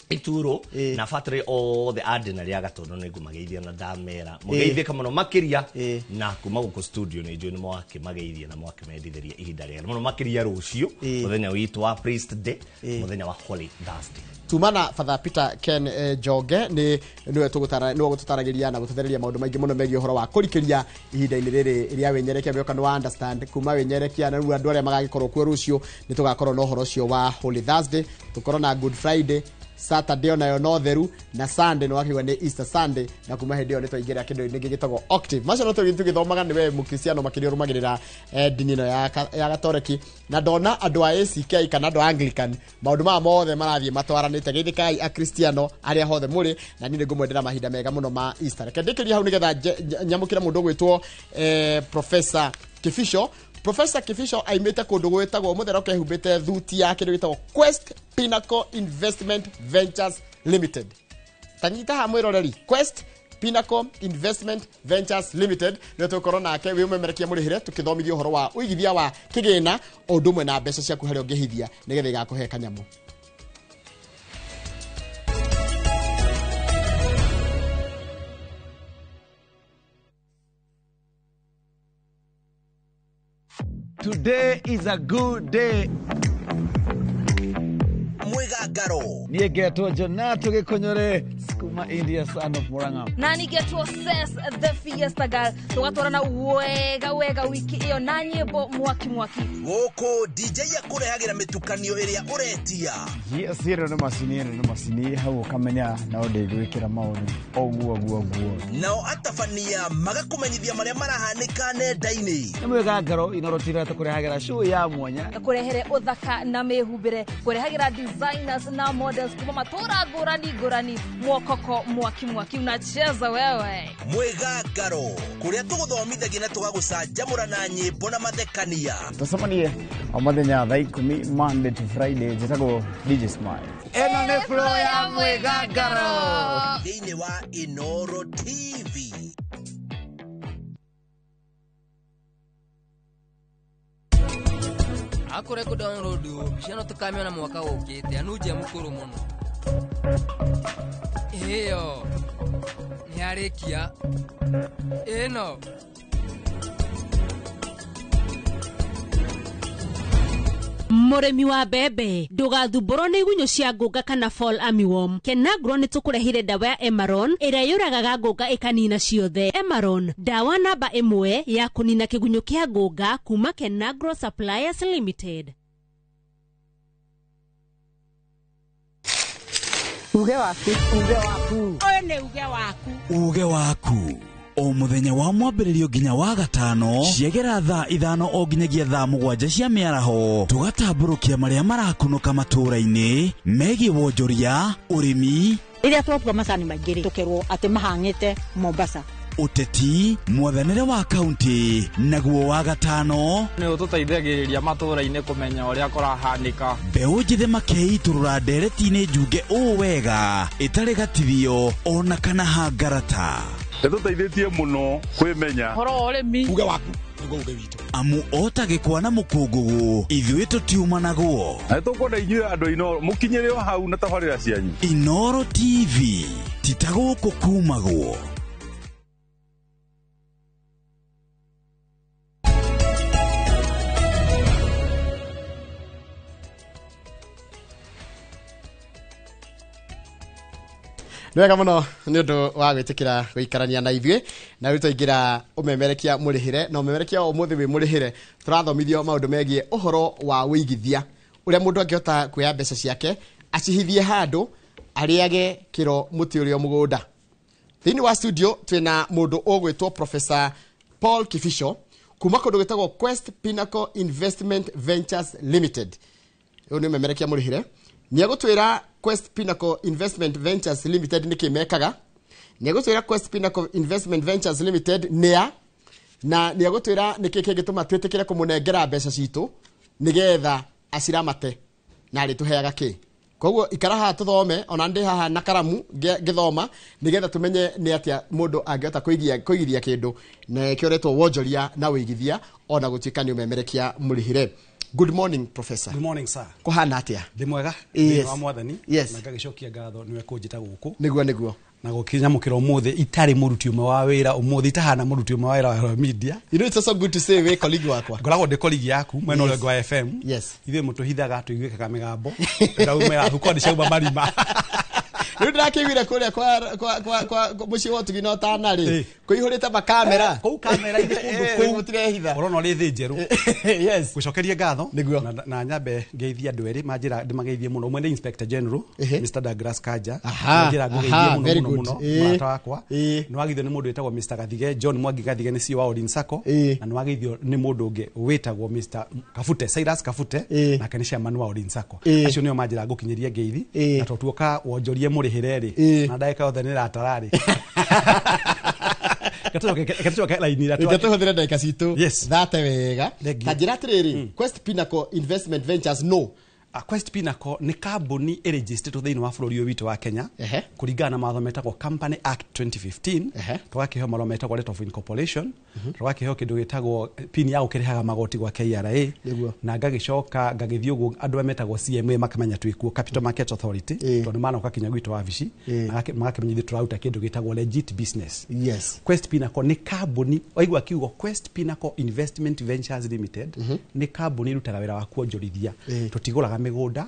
Ituro na battery othe andina rĩa Gatũndũ nĩ ngũmageithia na ndamera mũgeithĩka mũno makĩria na kuma gũkũ studio nĩ njũĩ nĩ mwakĩmageithia na mwakĩmendithĩria ihinda rĩega mũno makĩria rũciũ mũthenya witũ wa Priest Day, mũthenya wa Holy Thursday. Tumana Father Peter Ken Njonge nĩ nĩwe tũgũtara nĩwe gũtũtaragĩria na gũtũthereria maũndũ maingĩ mũno megiĩ ũhoro wa kũrikĩria ihinda-inĩ rĩrĩ rĩa wĩnyerekia wĩoka nĩ wa understand kuma wĩnyerekia na rĩu andũ arĩa magagĩkorwo kuo rũciũ nĩ tũgakorwo na ũhoro ũcio wa Holy Thursday, tũkorwo na Good Friday, Saturday onayo no theru na Sunday no wakiuga nĩ Easter Sunday na kuma hĩndĩ ĩyo nĩ twaingĩra kĩndũ-inĩ gĩtagwo octave. Macio no tũgĩthomaga nĩ we mũkristiano makĩria ũrũmagĩrĩra ndini ĩno ya Gatoreki na ndona andũ a ACK kana andũ a Anglican maũndũ maya mothe marathiĩ matwaranĩte. Geithĩkai akristiano arĩa hothe mũrĩ na niĩ nĩngũmwendera mahinda mega mũno ma Easter. Reke ndĩkĩrie hau nĩgetha nyamũkĩre mũndũ ũgwĩtwo Professor Kibicho. Professor Kibicho aimĩte kũndũ gwĩtagwo mũthera ũkehumbĩte thuti ya kĩndũ gĩtagwo Quest Pinnacle Investment Ventures Limited. Tanyita ha mwĩroreri, Quest Pinnacle Investment Ventures Limited nĩwe tũgũkorwo nake wĩ ũmemerekia mũrĩhĩre tũkĩthomithio ũhoro wa ũigithia wa kĩgĩna o ũndũ ũmwe na mbeca ciaku harĩa ũngĩhithia nĩgetha igakũhe kanyamũ. Today is a good day. Mwigangaro. Niĩ ngetwo Jonato Gĩkũnyore kuma India, son of Murang'a. Na nĩngetwo Ses the Fiesta Girl. Tũgatwarana wega wega wiki ĩyo na nyĩmbo mwaki mwaki. Gũkũ DJ akũrehagĩra mĩtukanio ĩrĩa ũretia. Yes, ĩno nĩ macini, ĩno nĩ macini hau ũkamenya no ndĩgwĩkĩra maũndũ ũguo ũguo ũguo. Nao atabania magakũmenyithia marĩa marahanĩka nenda-inĩ. Nĩ mwĩgangaro Inoro TV tũkũrehagĩra show ya mwanya. Kũrehere ũthaka na mĩhumbĩre, kũrehagĩra designers na models kuma matũra ngũrani ngũrani, mwokoko mwaki mwaki unacheza wewe. Mwĩgangaro kũrĩa tũgũthomithagia na tũgagũcanjamũra na nyĩmbo na mathekania. Tũcemanie o mũthenya thaa 10 Monday to Friday. Njĩtagwo DJ Smile. Ĩno nĩ flow ya mwĩgangaro thĩinĩ wa Inoro TV. Akore kũ download mbica no tũkamiona mwaka ũkĩte anuje mũkũrũ mũno. Ĩyo nĩarĩkia ĩno. Mũrĩmi wa mbembe ndũgathumbũrwo nĩ igunyũ cia ngũnga kana fall armyworm. Kenagro nĩ tũkũrehire ndawa ya Emaron ĩrĩa yũragaga ngũnga ĩkanina ciothe. Emaron, ndawa namba 1 ya kũnina kĩgunyũ kĩa ngũnga kuma Kenagro Suppliers Limited. Uge waku, uge waku. Ũyũ nĩ uge waku. Uge waku. O mũthenya wa mwambĩrĩrio nginya wa gatano ciegera thaa 5 o nginyagia thaa 7 cia mĩaraho tũgatambũrũkia marĩa marakunũka matũũra-inĩ megiĩ wonjoria, ũrĩmi, rĩrĩa twakua macani maingĩ rĩ tũkerwo atĩ mahang'ĩte Mombasa, ũteti, mwathanĩre wa kaunti, naguo wa gatano nĩ ũtũteithagĩrĩria matũũra-inĩ kũmenya ũrĩa kũrahanĩka. Mbeũ njĩthĩ makeitũrũra ndereti-inĩ njunge ũũ wega ĩtarĩ gatithio ona kana hangarata. Nĩtũteithĩtie mũno kwĩmenya ũhoro wa ũrĩmi. Uge waku nĩguo uge witũ. Amu ota gĩkwa na mũkũngũgũ ithuĩ tũtiumanagwo. Na nĩtũkwenda inyuĩ andũ a Inoro mũkinyĩre o hau na tabarĩra cianyu. Inoro TV ti ta gũkũ kumagwo. Nĩ wega mũno nĩ ũndũ wa gwĩtĩkĩra gũikarania na ithuĩ na rĩu twaingĩra ũmemerekia mũrĩhĩre na ũmemerekia wa ũmũthĩ wĩ mũrĩhĩre tũrathomithio maũndũ megiĩ ũhoro wa ũigithia ũrĩa mũndũ angĩhota kuoya mbeca ciake acihithie handũ arĩage kĩro mũtĩ ũrĩa mũgũnda. Thĩinĩ wa studio twĩna mũndũ ũgwĩtwo Professor Paul Kibicho kuma kũndũ gwĩtagwo Quest Pinnacle Investment Ventures Limited. Ũyũ nĩ ũmemerekia mũrĩhĩre. Nĩegũtwĩra Quest Pinnacle Investment Ventures Limited nĩkĩ mekaga, nĩegũtwĩra Quest Pinnacle Investment Ventures Limited nĩa, na nĩegũtwĩra nĩkĩ kĩngĩtũma twĩtĩkĩre kũmũnengera mbeca citũ nĩgetha aciramate na arĩtũheaga kĩ. Koguo ikara haha tũthome, ona ndĩ haha na karamu ngĩthoma nĩgetha tũmenye nĩ atĩa mũndũ angĩhota kũigithia kĩndũ na kĩoretwo wonjoria na ũigithia ona gũtuĩka nĩ ũmemerekia mũrĩhĩre. Good morning, Professor. Good morning, sir. Kũhana atĩa? Ndĩ mwega. Yes. Thĩinĩ wa Mwathani. Yes. Na ngagĩcokia ngatho nĩwe kũnjĩta gũkũ. Nĩguo nĩguo. Na gũkinyamũkĩra ũmũthĩ itarĩ mũruti ũmwe wa wĩra, ũmũthĩ itahana mũruti ũmwe wa wĩra wa Royal Media. You know it's also good to say wĩ colleague wakwa. Ngoragwo ndĩ colleague yaku mwena ũrĩa Yes. ũngĩ wa FM. Yes. Ithuĩ mũtũhithaga tũiguĩkaga mĩgambo. Ndaumĩra huko nĩ ciauma marima. Rĩu ndĩrakĩiguire kũrĩa kwa mũciĩ wa ũtugi na ũtana rĩ, kũihũrĩte makamera. Kũu kamera-inĩ kũndũ kũu. Mũtirehitha. Ũrona ũrĩ thĩ njerũ. Yes. Gũcokeria ngatho. Nĩguo. Na nyambe ngeithie andũ erĩ manjĩra ndĩmageithie mũno. Ũmwe nĩ Inspector General, Mr. Douglas Kanja. Aha, Manjĩra ngũgeithie aha, mũno very mũno good. mũno, mũrata wakwa. Nĩ wageithio nĩ mũndũ wĩtagwo Mr. Gathige, John Mwangi Gathige nĩ CEO wa Odin Sacco. Na nĩ wageithio nĩ mũndũ ũngĩ wĩtagwo Mr. Kabute, Cyrus Kabute, nake nĩ chairman wa Odin Sacco. Acio nĩo manjĩra ngũkinyĩrie ngeithi. Na to tuoka wonjorie mũrĩhĩre rĩ, na ndagĩka yothe nĩ ĩratara rĩ. Gatucoke laini ĩrĩa Reke tũhũthĩre ndagĩka citũ Yes. thate wega. Ta njĩra atĩrĩrĩ, Quest Pinnacle Investment Ventures no. Quest Pinnacle nĩ kambuni ĩrĩgistĩtwo thĩinĩ wa bũrũri ũyũ witũ wa Kenya kũringana na mawatho metagwo Company Act 2015. Tũgakĩheo marũa metagwo Letter of Incorporation, tũgakĩheo kĩndũ gĩtagwo pin ya gũkĩrĩhaga magoti gwa KRA, na ngagĩcoka ngagĩthiĩ ũguo andũ arĩa metagwo CMA makamenya twĩkuo, Capital Market Authority, tondũ manoka kinya gwitũ wabici magakĩmenya ithuĩ tũraruta kĩndũ gĩtagwo legit business. Yes. Quest Pinnacle nĩ kambuni, waigua kiugo Quest Pinnacle Investment Ventures Limited, nĩ kambuni ĩrutaga wĩra wa kuonjorithia. Tũtigũraga mĩgũnda,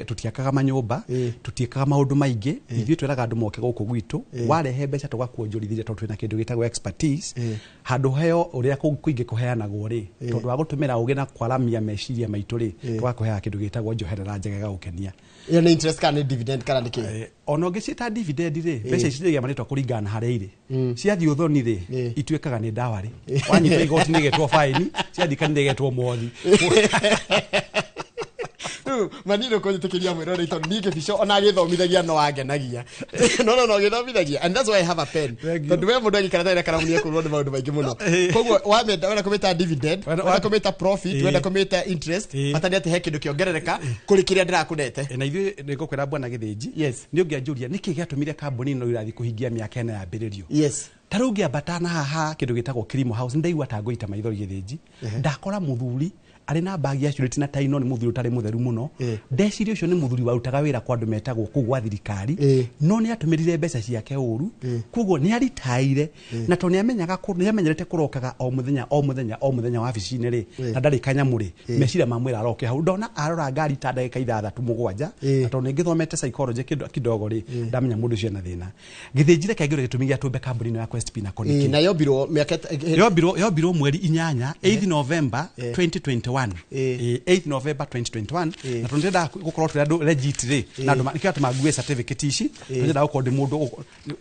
tũtiakaga manyũmba, tũtiĩkaga maũndũ maingĩ. Ithuĩ twĩraga andũ moke gũkũ gwitũ, warehe mbeca tũgakuonjorithia tondũ twĩna kĩndũ gĩtagwo expertise. Handũ heo ũrĩa kũingĩ kũheanagwo rĩ, tondũ wa gũtũmĩra ũgĩ na kwaramia meciria maitũ rĩ, tũgakũheaga kĩndũ gĩtagwo njoherera njega ĩgagũkenia. Ĩyo nĩ interest kana nĩ dividend kana nĩ kĩ? Ona ũngĩciĩta dividend rĩ, mbeca ici cigĩa marĩtwa kũringana na harĩa irĩ. Ciathiĩ ũthoni rĩ, ituĩkaga nĩ ndawa rĩ. Wanyitwo igoti nĩ ĩgetwo faini, ciathiĩ kanitha ĩgetwo mwothi. Rĩu manini ũkũnjĩtĩkĩria mwĩroreri tondũ niĩ kĩbico ona agĩthomithagia no angenagia. No no no agĩthomithagia, and that's why I have a pen. Tondũ we mũndũ agĩikara tarĩ na karamu nĩekũrwo nĩ maũndũ maingĩ mũno. Koguo wamenda wenda kũmĩta dividend, wenda kũmĩta profit, wenda kũmĩta interest, bata nĩ atĩ he kĩndũ kĩongerereka kũrĩ kĩrĩa ndĩrakũnete. Na ithuĩ nĩ ngũkwĩra bwana Gĩthĩnji, nĩ ũngĩanjũria nĩkĩ gĩatũmire kambuni ĩno ĩrathiĩ kũhingia mĩaka ĩna yambĩrĩrio. Yes. Ta rĩu ngĩambata na haha kĩndũ gĩtagwo Kilimo House, nĩndaigua ta ngũita maithori Gĩthĩnji. Ndakora mũthuri arĩ na bagi ya curĩti na taino, nĩ mũthuri ũtarĩ mũtheru mũno. Ndeciria ũcio nĩ mũthuri warutaga wĩra kwa andũ metagwo kũu gwa thirikari, no nĩ atũmĩrire mbeca ciake ũru, koguo nĩ aritaire, na tondũ nĩamenyerete kũrokaga o mũthenya o mũthenya o mũthenya wabici-inĩ rĩ, na ndarĩ kanyamũ rĩ, meciria mamwĩra aroke hau. Ndona arora ngari ta ndagĩka ithathatũ mũgwanja, na tondũ nĩngĩthomete psychology kidogo rĩ, ndamenya mũndũ ũcio ena thĩna. Gĩthĩnji reke ngĩũrie gĩtũmi gĩa tũmbe kambuni ĩno ya Quest Pinnacle nĩkĩ? Na yombirwo mĩaka Yombirwo mweri inyanya, 8 November 2021. 8 November 2021, na tondũ ndĩrenda gũkorwo tũrĩ andũ legit rĩ, na andũ nĩkĩo atũma ngue certificate ici, ndĩrenda gũkorwo ndĩ mũndũ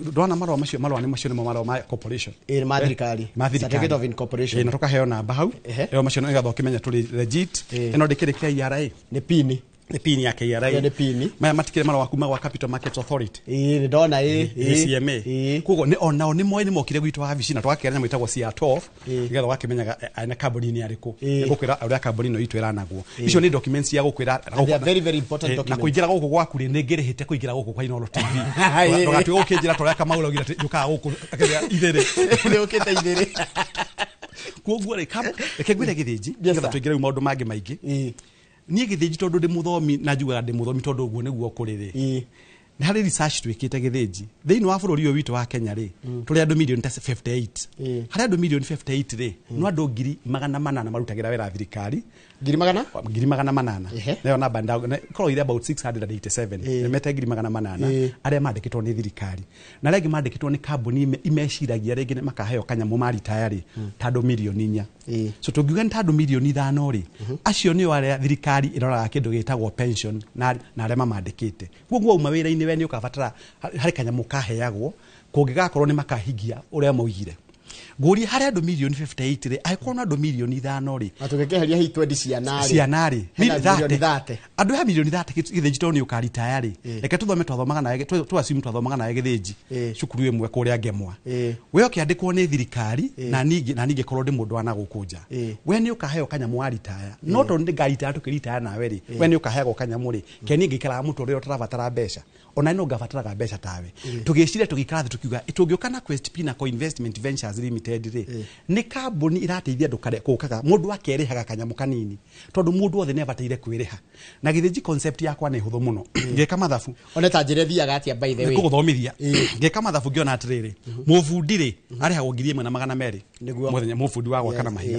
ndona marũa macio, marũa nĩ macio nĩmo marũa ma corporation. Ma thirikari. Ma thirikari. Certificate of incorporation. Na tũkaheo namba hau ĩyo macio nĩgetha ũkĩmenya tũrĩ legit. Ĩno ndĩkĩrĩ KRA. Nĩ pini. Nĩ pini ya KRA. Ĩyo nĩ pini. Maya matikĩrĩ marũa kuma gwa Capital Markets Authority. Nĩ ndona Nĩ CMA. Koguo nĩ onao nĩ moĩ nĩ mokire gwitũ wabici na twakĩra nyamũ ĩtagwo CR12 nĩgetha ũgakĩmenyaga ena kambuni nĩ arĩkũ. Nĩngũkwĩra ũrĩa kambuni ĩno itũ ĩranagwo. Icio nĩ documents cia gũkwĩra They are very, very important Na documents. kũingĩra gũkũ gwaku rĩ, nĩ ngĩrĩhĩte kũingĩra gũkũ kwa Inooro TV. Ndũgatuĩke gũkĩnjĩra ta ũrĩa Kamau araugire atĩ njũkaga gũkũ akĩrĩa ithĩrĩ. Nĩ ũkĩte ithĩrĩ. Koguo rĩ, reke ngwĩre Gĩthĩnji, nĩgetha tũingĩre rĩu maũndũ mangĩ maingĩ. Niĩ Gĩthĩnji tondũ ndĩ mũthomi na njugaga ndĩ mũthomi tondũ ũguo nĩguo kũrĩ rĩ, nĩ harĩ research twĩkĩte Gĩthĩnji thĩinĩ wa bũrũri ũyũ witũ wa Kenya rĩ, tũrĩ andũ milioni ta 58. Harĩ andũ milioni 58 rĩ, no andũ 800,000 marutagĩra wĩra thirikari. Ngiri magana? 800,000. Nayo namba ĩkoragwo ĩrĩ about 687. Nĩmete 800,000 arĩa mandĩkĩtwo nĩ thirikari, na arĩa angĩ mandĩkĩtwo nĩ kambuni imeciragia rĩngĩ nĩ makaheo kanyamũ maritaya rĩ, ta andũ milioni 4. So tũngiuga nĩ ta andũ milioni 5 rĩ, acio nĩo arĩa thirikari ĩroraga kĩndũ gĩtagwo pension na arĩa mamandĩkĩte. Koguo wauma wĩra-inĩ we nĩ ũkabatara harĩ kanyamũ kaheagwo kũngĩgakorwo nĩ makahingia ũrĩa maugire. Ngũrie harĩ andũ milioni 58 rĩ, angĩkorwo no andũ milioni 5 rĩ, Na tũngĩkĩeheria hihi twendi ciana rĩ, ciana rĩ, hena milioni 30. Andũ aya milioni 30 Gĩthĩnji tondũ nĩ ũkaritaya rĩ, reke tũthome twathomaga nawe, tũ assume twathomaga nawe Gĩthĩnji cukuru ĩmwe kũrĩa Ngemwa. We ũkĩandĩkwo nĩ thirikari, na niĩ ngĩkorwo ndĩ mũndũ wa na gũkũ nja, we nĩ ũkaheo kanyamũ waritaya, no tondũ nĩ ngaritaya tũkĩritaya nawe rĩ, we nĩ ũkaheagwo kanyamũ rĩ, ke niĩ ngĩikaraga mũtũrĩre ũtarabatara mbeca. Ona no ngabataraga mbeca tawe. Tugĩciria tũgĩikara thĩ tũkiuga tũngĩũka na Quest Pinnacle Investment Ventures Limited rĩ, nĩ kambuni irateithia andũ kare kũkaga mũndũ akerĩhaga kanyamũ kanini, tondũ mũndũ wothe nĩ abataire kwĩrĩha. Na Gĩthĩnji concept yakwa nĩ hũthũ mũno. Ngĩka mathabu one ta njĩra ĩthiaga atĩa, by the way? Nĩngũgũthomithia. Ngĩka mathabu ngĩona atĩrĩrĩ, mũbundi rĩ arĩhagwo 1,200 mũthenya, mũbundi wa gwaka na mahiga.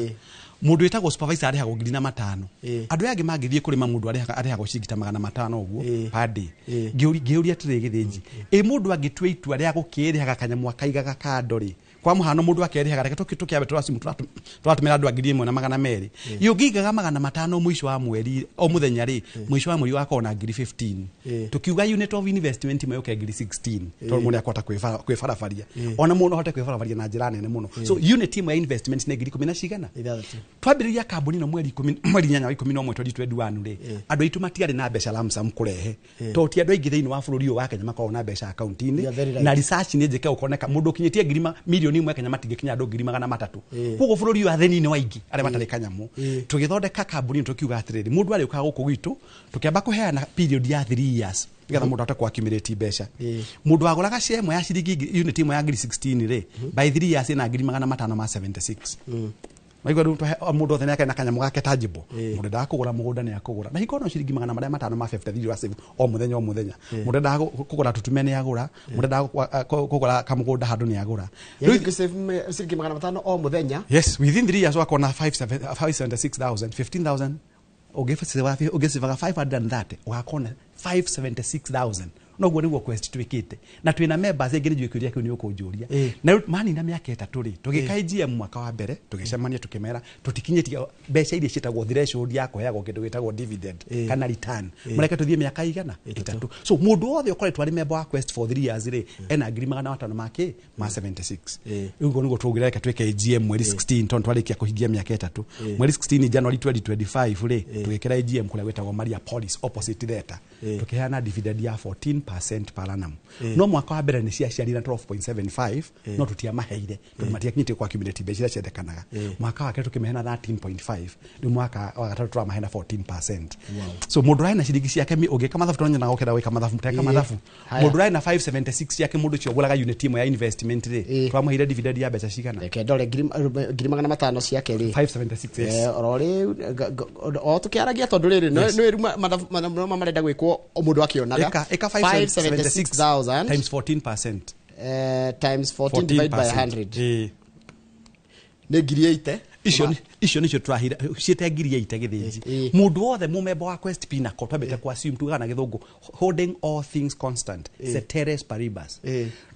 Mũndũ wĩtagwo supervisor arĩhagwo 5,000. Andũ aya angĩ mangĩthiĩ kũrĩma, mũndũ arĩhagwo ciringi ta 500 ũguo per day. Ngĩũria atĩrĩ, Gĩthĩnji, ĩ mũndũ angĩtua itua rĩa gũkĩrĩhaga kanyamũ akaigaga kando rĩ, kwa mũhano mũndũ akerĩhaga, reke tũkĩambe tũratũmĩra andũ a 1,200, ĩ ũngĩigaga 500 mũico wa mweri o mũthenya rĩ, mũico wa mweri wakorwo na 15,000. Tukiuga unit of investment ĩmwe yũke 16,000, tondũ mũndũ nĩakũhota kwĩbarabaria, ona mũndũ ahote kwĩbarabaria na njĩra nene mũno. So unit ĩmwe ya investment nĩ 10,000 na cigana. Twambĩrĩria kambuni ĩno mweri 8 wa 11 2021 rĩ, andũ aitũ matiarĩ na mbeca lump sum kũrehe, tondũ ti andũ aingĩ thĩinĩ wa bũrũri ũyũ wa Kenya makoragwo na mbeca akaunti-inĩ. Na research nĩ njĩke ũkoneka mũndũ ũkinyĩtie 1,000,000 Kenya matingĩkinya andũ 300,000. Koguo bũrũri ũyũ athĩni nĩ waingĩ arĩa matarĩ kanyamũ. Tũgĩthondeka kambuni ĩno tũkiuga atĩrĩrĩ, mũndũ arĩũkaga gũkũ gwitũ, tũkĩamba kũheana period ya 3 years nĩgetha mũndũ ahote kũ-accumulate mbeca. Mũndũ wagũraga share ĩmwe ya ciringi unit ĩmwe ya 16,000 rĩ, by 3 years ĩna 576,000. Maigua rĩu mũndũ othe nĩake na kanyamũ gake tangible. Mũndũ endaga kũgũra mũgũnda nĩ akũgũra na hingo no ciringi 553 wa save o mũthenya o mũthenya. Mũndũ endaga kũgũra tũtume nĩ agũra, mũndũ endaga kũgũra kamũgũnda handũ nĩ agũra. Rĩu save ciringi 500 o mũthenya. Yes, within 3 years wakona 576,000, 15,000 ũgĩcivaga 530 ũgakona 576,000. Noguo nĩguo Quest twĩkĩte, na twĩna members aingĩ. Nĩnjũĩ kĩũria kĩu nĩ ũkũnjũria. Na rĩu manina mĩaka 3 rĩ, tũgĩka AGM mwaka wa mbere, tũgĩcemania tũkĩmera tũtikinyĩtie mbeca iria ciĩtagwo threshold ya kũheagwo kĩndũ gĩtagwo dividend kana return. Mũreke tũthiĩ mĩaka igana 3. So mũndũ wothe ũkoretwo arĩ member wa Quest for 3 years rĩ, ena 500 make ma 76. Rĩu ũguo nĩguo tũngĩreka twĩke AGM mweri 16, tondũ twarĩkia kũhingia mĩaka 3 mweri 16 January 2025 rĩ, tũgĩkĩra AGM kũrĩa gwĩtagwo Maria Police opposite theatre, tũkĩheana dividend ya 14% per annum. No mwaka wa mbere nĩ ciaciarire 12.75, no tũtiamaheire tondũ matiakinyĩtie kwa accumulate mbeca iria ciendekanaga. Mwaka wa kerĩ tũkĩmehena 13.5, rĩu mwaka wa gatatũ tũramahena 14%. So mũndũ ũrarĩ na ciringi ciake, ũngĩka mathabu, tondũ nyonaga ũkĩenda gwĩka mathabu, teka mathabu, mũndũ ũrarĩ na 576 ciake, mũndũ ũcio ũgũraga unit ĩmwe ya investment rĩ, twamũheire dividend ya mbeca cigana? Reke ndore 500,000 ciake rĩ. 576, yes. Oro rĩu o tũkĩaragia, tondũ rĩrĩ nĩ mathabu marenda gwĩkwo o mũndũ akĩonaga. Ĩka 576,000 times 14%. Times 14 divided by 100 nĩ 80,000. Icio nicio turahira ciĩte 80,000. Gĩthĩnji, mũndũ wothe mũmemba wa Quest Pinnacle, twambĩte ku assume, tugaga na gĩthũngũ holding all things constant, ceteris paribus,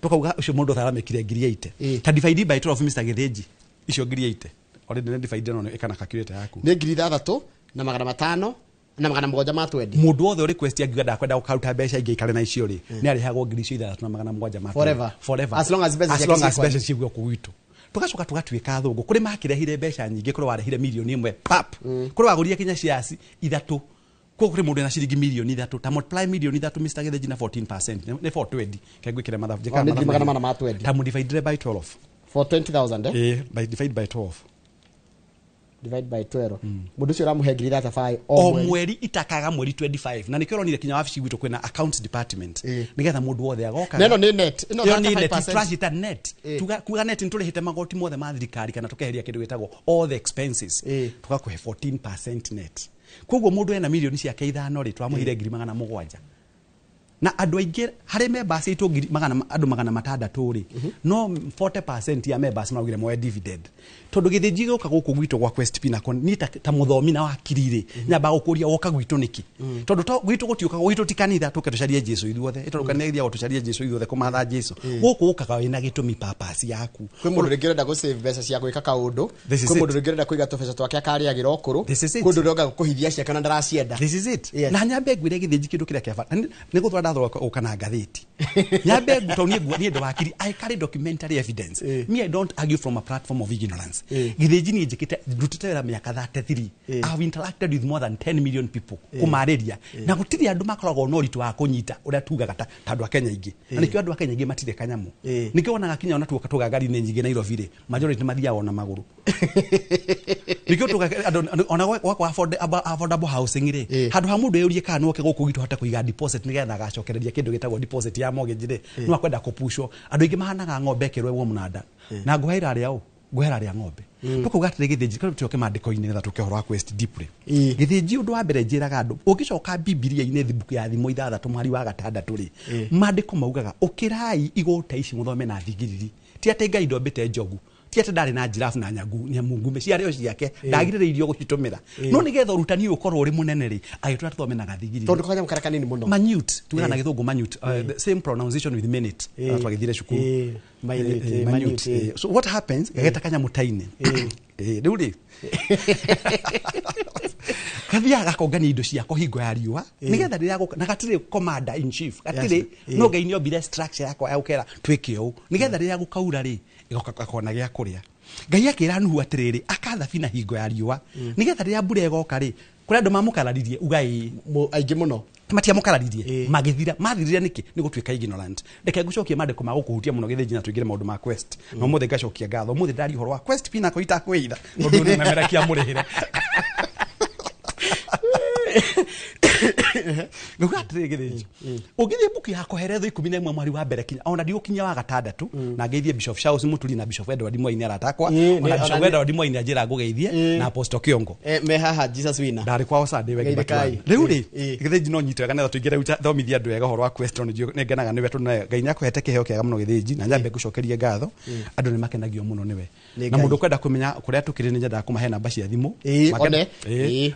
tukauga ũcio mũndũ othe aramĩkire 80,000. Ta divide by 12, Mr. Gĩthĩnji, icio 80,000 already nĩ divide no ĩkana calculator yaku. Nĩ 6,520. Mũndũ wothe ũrĩ Quest angiuga ndakwenda gũkaruta mbeca ingĩ ikare na icio rĩ, nĩ arĩhagwo 6,700. Forever. Forever. As long as mbeca as ciake long as ciĩ mbeca ciĩ gũkũ gwitũ. Tugacoka tũgatuĩka athũngũ kũrĩ makĩrehire mbeca nyingĩ, kũrĩ warehire 1 million pap, kũrĩ wagũrire kinya shares 3. Koguo kũrĩ mũndũ ena ciringi 3 million, ta multiply 3 million, Mr. Gĩthĩnji, na 14% nĩ 420. Ke ngwĩkĩre mathabu, njĩkaga Oh, nĩ mathabu 420. Ta mũdivide by 12. For 20,000, eh? Eh, by divide by 12. Divide by 12, mũndũ ũcio ũramũhe 35,000 o o mweri. Mweri itakaga mweri 25, na nĩkĩo ũronire kinya wabici gwitũ kwĩna accounts department, nĩgetha mũndũ wothe agoka. Na ĩno nĩ net. Ĩno Ĩyo nĩ net. 35%. Tũracita net. Kuga net nĩ tũrĩhĩte magoti mothe ma thirikari kana tũkeheria kĩndũ gĩtagwo all the expenses, tũgakũhe 14% net. Koguo mũndũ ena 5 million rĩ, twamũheire 700,000. Na andũ aingĩ harĩ members aitũ ngiri magana andũ 600 rĩ, no 40% ya members maraugire moe dividend, tondũ gĩthĩnji gĩũka gũkũ gwitũ gwa Quest Pinnacle, niĩ ta mũthomi na wakiri rĩ, nyambaga gũkũria woka gwitũ nĩkĩ, tondũ to gwitũ gũtiũkaga, gwitũ ti kanitha tũke tũcarie Jesu ithuothe, tondũ kanitha ithiagwo tũcarie Jesu ithuothe kũmatha Jesu. Gũkũ ũkaga wĩna gĩtũmi, purpose yaku. Kwĩ mũndũ rĩngĩ ũrenda gũ save mbeca cia gwĩka kaũndũ. This is Kwĩ mũndũ it. rĩngĩ ũrenda kũiga tũbeca twake akarĩagĩra ũkũrũ. This is it. Kwĩ mũndũ ũrenda kũhithia ciake na ndaracienda. This is it. Na nyambe ngwĩre, gĩthĩnji, kĩndũ kĩrĩa kĩa bata nĩ gũthora ndathora gũka na ngathĩti, nyambe tondũ niĩ niĩ ndĩ wakiri, I carry documentary evidence. Me, I don't argue from a platform of ignorance. Gĩthĩnji, niĩ njĩkĩte ndutĩte wĩra mĩaka 33. I have interacted with more than 10 million people kũmarĩria, na gũtirĩ andũ makoragwo na ũritũ wa kũnyita ũrĩa tugaga ta andũ a Kenya aingĩ. Na nĩkĩo andũ a Kenya aingĩ matirĩ kanyamũ. Nĩkĩo wonaga kinya ona tuoka tũga ngari-inĩ nyingĩ Nairobi rĩ, majority mathiaga ona magũrũ. Nĩkĩo tuga andũ ona gwakwa affordable housing rĩ, handũ ha mũndũ eyũrie kana no oke gũkũ gwitũ hote kũiga deposit nĩgetha agacoka. agacokereria kindu gitagwo deposit ya mortgage ri no akwenda kupushwo andu aingi mahanaga ng'ombe ikirwo wo munanda na nguheira aria u nguhera aria ng'ombe tukuga atiri githinji kana tucoke mandiko-inĩ nĩgetha tũke ũhoro wa quest deeply githinji ũndũ wa mbere njĩraga andũ ũngĩcoka bibilia-inĩ thibuku ya thimo 6 mweri wa 6 rĩ mandĩko maugaga ũkĩrai igũta ici mũthome na thigiriri ti atĩ Ngai ndombĩte njogu ti atĩ ndarĩ na njirabu na nyagu nyamungume ciarĩ o ciake ndagirĩrĩirio gũcitũmĩra no nĩgetha ũrutani ũyũ ũkorwo ũrĩ mũnene rĩ agĩtwĩra tũthome na gathigiriri tondũ kanyamũ karĩa kanini mũno minute tugaga na gĩthũngũ minute the same pronunciation with minute twagĩthire cukuru minute so what happens gageta kanyamũ taine rĩu rĩ kathiaga gakongania indo ciako hingo ya riũa nĩgetha rĩrĩa gũka na gatirĩ commander in chief gatirĩ no Ngai nĩombire structure yakwa ya gũkera twĩke ũũ nĩgetha rĩrĩa gũkaura rĩ gakona gĩa kũrĩa Ngai akĩra Nuhu atĩrĩrĩ akathabina hingo ya riũa nĩgetha rĩrĩa mbura ĩgoka rĩ kũrĩ andũ mamũkararirie uga ĩ aingĩ mũno matiamũkararirie magĩthira mathirire nĩkĩ nĩ gũtuĩka ignorant reke ngũcokie mandĩko ma gũkũhutia mũno gĩthĩnji na tũingĩre maũndũ ma quest na ũmũthĩ ngacokia ngatho ũmũthĩ ndaria ũhoro wa quest pinnacle itakwĩitha tondũ nĩ memerekia mũrĩhĩre ngauga atĩrĩ gĩthĩnji ũngĩthiĩ mbuku ya Koheretho 11 mweri wa mbere kinya ona ndigũkinya wa gatandatũ na ngeithie Bishop Charles Muturi na Bishop Edward Moi nĩ arata akwa ona Bishop Edward Moi nĩ anjĩra ngũgeithie na Apostle Kiongo me haha Jesus winner ndarĩ kwao Sunday wegi rĩu rĩ gĩthĩnji no nyite wega nĩgetha tũingĩre rĩu thomithia andũ wega ũhoro wa quest tondũ nĩ ngenaga nĩwe tondũ Ngai nĩakũhete kĩheo kĩega mũno gĩthĩnji na nyambe ngũcokerie ngatho andũ nĩ makenagio mũno nĩwe na mũndũ ũkwenda kũmenya kũrĩa tũkĩrĩ nĩ nyendaga kũmahe namba cia thimũ